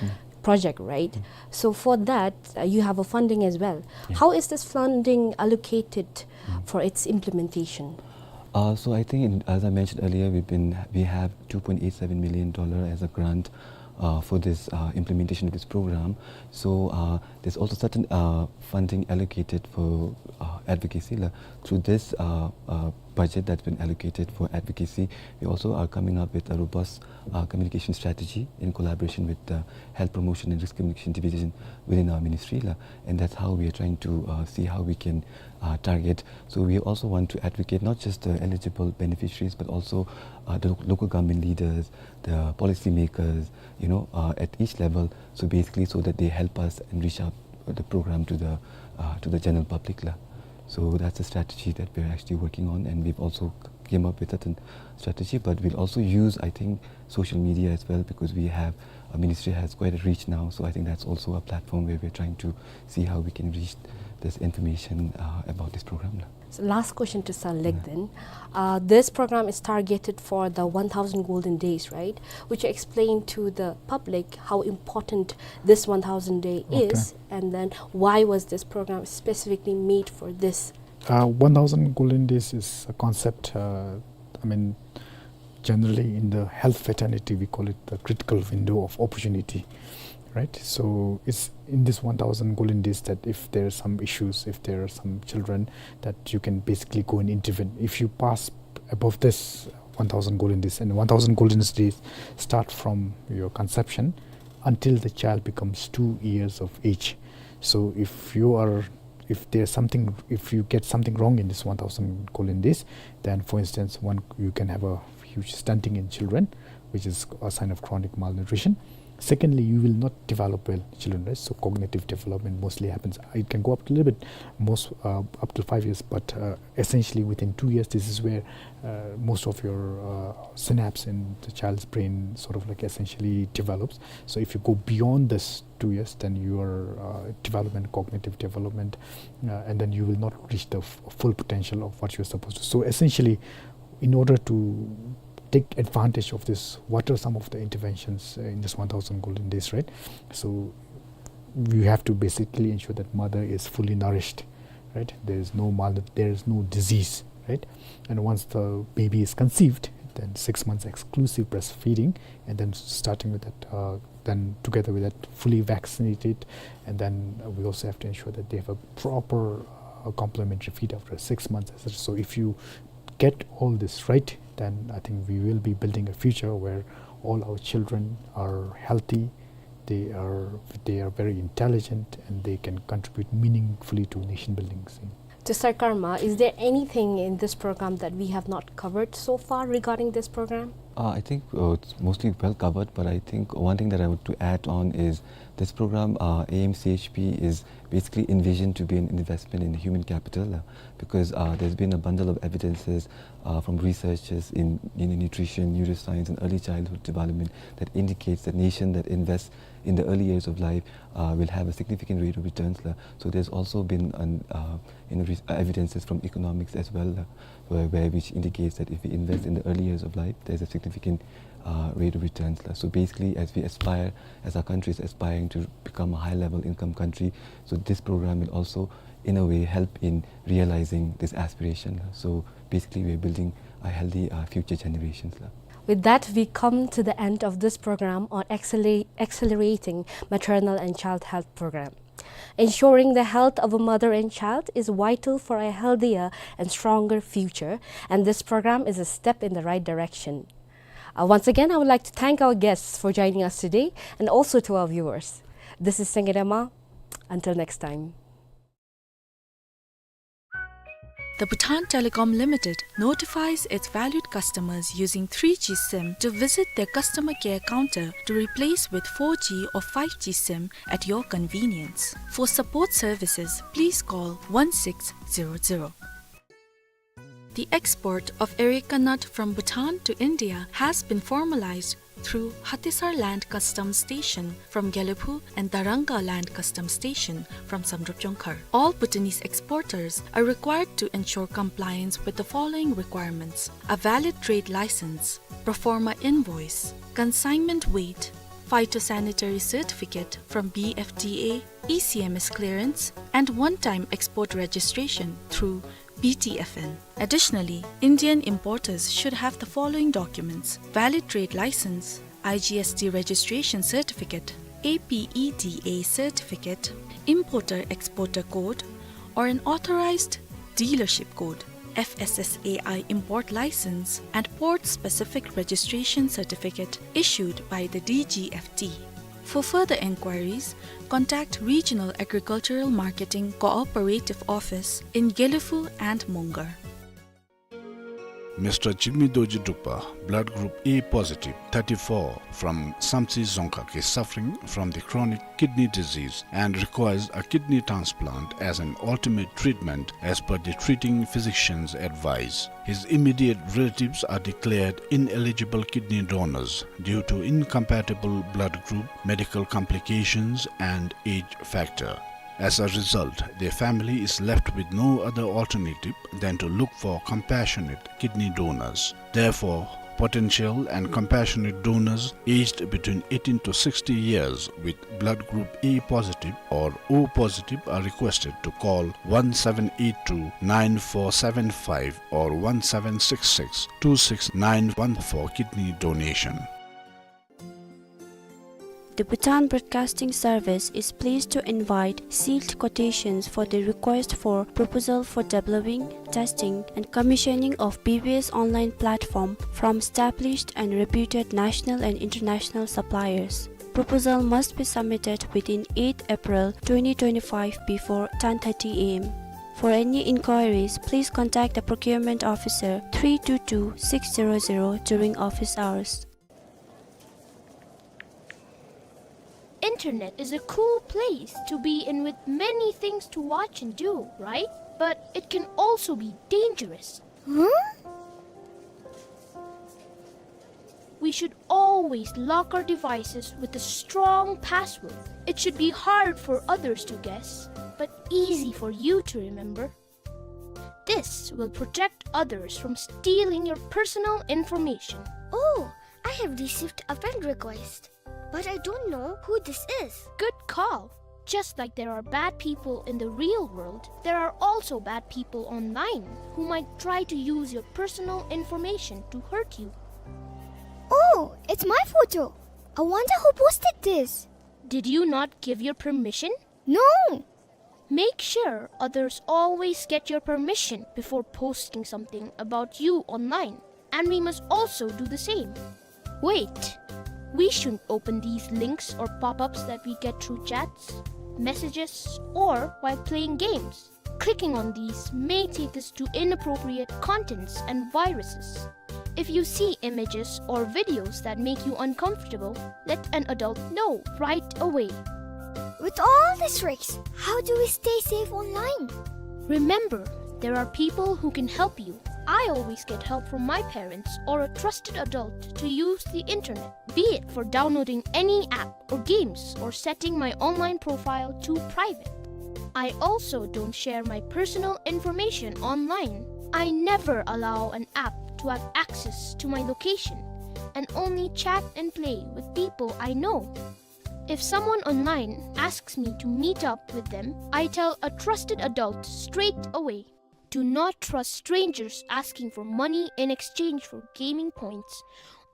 project, right? So for that, uh, you have a funding as well. How is this funding allocated for its implementation? Uh, so I think, in, as I mentioned earlier, we've been, we have two point eight seven million dollar as a grant, uh, for this, uh, implementation of this program. So, uh, there's also certain, uh, funding allocated for, uh, advocacy, la. Through this, uh, uh, budget that's been allocated for advocacy, we also are coming up with a robust, uh, communication strategy in collaboration with the Health Promotion and Risk Communication Division within our ministry, la. And that's how we are trying to, uh, see how we can, uh, target. So we also want to advocate not just the eligible beneficiaries, but also, uh, the lo-, local government leaders, the policymakers, you know, uh, at each level. So basically, so that they help us and reach out the program to the, uh, to the general public, la. So that's a strategy that we're actually working on, and we've also c-, came up with certain strategy, but we'll also use, I think, social media as well, because we have, our ministry has quite a reach now. So I think that's also a platform where we're trying to see how we can reach this information, uh, about this program, la. So last question to Sir Lek then. Uh, this program is targeted for the one thousand golden days, right? Would you explain to the public how important this one thousand day is, and then why was this program specifically made for this? Uh, one thousand golden days is a concept, uh, I mean, generally in the health fraternity, we call it the critical window of opportunity, right? So it's in this one thousand golden days that if there are some issues, if there are some children, that you can basically go and intervene. If you pass above this one thousand golden days, and one thousand golden days start from your conception until the child becomes two years of age. So if you are, if there's something, if you get something wrong in this one thousand golden days, then, for instance, one, you can have a huge stunting in children, which is a sign of chronic malnutrition. Secondly, you will not develop well, children, right? So cognitive development mostly happens. It can go up to a little bit, most, uh, up to five years, but, uh, essentially within two years, this is where, uh, most of your, uh, synapse in the child's brain sort of, like, essentially develops. So if you go beyond this two years, then your, uh, development, cognitive development, uh, and then you will not reach the f-, full potential of what you're supposed to. So essentially, in order to take advantage of this. What are some of the interventions, uh, in this one thousand golden days, right? So you have to basically ensure that mother is fully nourished, right? There is no mal-, there is no disease, right? And once the baby is conceived, then six months exclusive breastfeeding, and then starting with that, uh, then together with that, fully vaccinated, and then, uh, we also have to ensure that they have a proper, uh, complementary feed after six months, et cetera. So if you get all this right, then I think we will be building a future where all our children are healthy, they are, they are very intelligent, and they can contribute meaningfully to nation building. To Sarkarma, is there anything in this program that we have not covered so far regarding this program? Uh, I think, uh, it's mostly well covered, but I think one thing that I would to add on is this program, uh, A M C H P, is basically envisioned to be an investment in human capital, uh, because, uh, there's been a bundle of evidences, uh, from researchers in, in nutrition, neuroscience, and early childhood development that indicates that nation that invests in the early years of life, uh, will have a significant rate of returns, la. So there's also been an, uh, in re-, evidences from economics as well, la, where, where which indicates that if we invest in the early years of life, there's a significant, uh, rate of returns, la. So basically, as we aspire, as our country is aspiring to become a high-level income country, so this program will also, in a way, help in realizing this aspiration, la. So basically, we are building a healthy, uh, future generations, la. With that, we come to the end of this program on acceler-, accelerating maternal and child health program. Ensuring the health of a mother and child is vital for a healthier and stronger future, and this program is a step in the right direction. Uh, once again, I would like to thank our guests for joining us today, and also to our viewers. This is Sangedama. Until next time. The Bhutan Telecom Limited notifies its valued customers using three G sim to visit their customer care counter to replace with four G or five G sim at your convenience. For support services, please call one six zero zero. The export of areca nut from Bhutan to India has been formalized through Hatisar Land Customs Station from Gelephu and Darangka Land Customs Station from Samdrup Jongkhar. All Bhutanese exporters are required to ensure compliance with the following requirements: a valid trade license, pro forma invoice, consignment weight, phytosanitary certificate from B F D A, E C M S clearance, and one-time export registration through B T F N. Additionally, Indian importers should have the following documents: valid trade license, I G S T registration certificate, A P E D A certificate, importer-exporter code, or an authorized dealership code, F S S A I import license, and port-specific registration certificate issued by the D G F T. For further enquiries, contact Regional Agricultural Marketing Cooperative Office in Gelephu and Mongar. Mister Jigme Dorji Drukpa, blood group A positive, thirty-four, from Samtse Dzongkhag, is suffering from the chronic kidney disease and requires a kidney transplant as an ultimate treatment as per the treating physician's advice. His immediate relatives are declared ineligible kidney donors due to incompatible blood group, medical complications, and age factor. As a result, their family is left with no other alternative than to look for compassionate kidney donors. Therefore, potential and compassionate donors aged between eighteen to sixty years with blood group A positive or O positive are requested to call one seven eight two nine four seven five or one seven six six two six nine one for kidney donation. The Bhutan Broadcasting Service is pleased to invite sealed quotations for the request for proposal for developing, testing, and commissioning of B B S online platform from established and reputed national and international suppliers. Proposal must be submitted within eighth April twenty twenty-five before ten thirty A M. For any inquiries, please contact the procurement officer three two two six zero zero during office hours. Internet is a cool place to be in with many things to watch and do, right? But it can also be dangerous. Huh? We should always lock our devices with a strong password. It should be hard for others to guess, but easy for you to remember. This will protect others from stealing your personal information. Oh, I have received a friend request, but I don't know who this is. Good call. Just like there are bad people in the real world, there are also bad people online who might try to use your personal information to hurt you. Oh, it's my photo. I wonder who posted this. Did you not give your permission? No. Make sure others always get your permission before posting something about you online, and we must also do the same. Wait, we shouldn't open these links or pop-ups that we get through chats, messages, or while playing games. Clicking on these may take us to inappropriate contents and viruses. If you see images or videos that make you uncomfortable, let an adult know right away. With all these risks, how do we stay safe online? Remember, there are people who can help you. I always get help from my parents or a trusted adult to use the internet, be it for downloading any app or games or setting my online profile to private. I also don't share my personal information online. I never allow an app to have access to my location and only chat and play with people I know. If someone online asks me to meet up with them, I tell a trusted adult straight away. Do not trust strangers asking for money in exchange for gaming points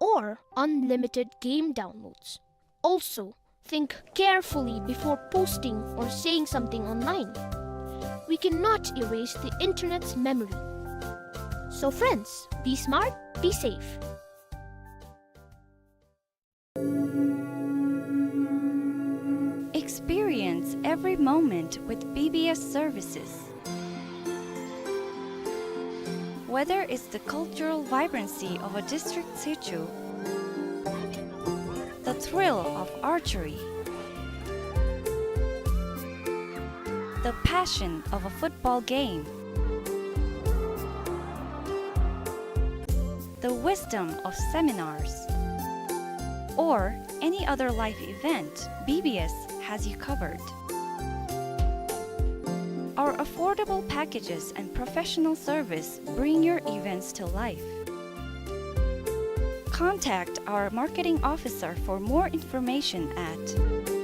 or unlimited game downloads. Also, think carefully before posting or saying something online. We cannot erase the internet's memory. So friends, be smart, be safe. Experience every moment with B B S services. Whether it's the cultural vibrancy of a district sichu, the thrill of archery, the passion of a football game, the wisdom of seminars, or any other life event, B B S has you covered. Our affordable packages and professional service bring your events to life. Contact our marketing officer for more information at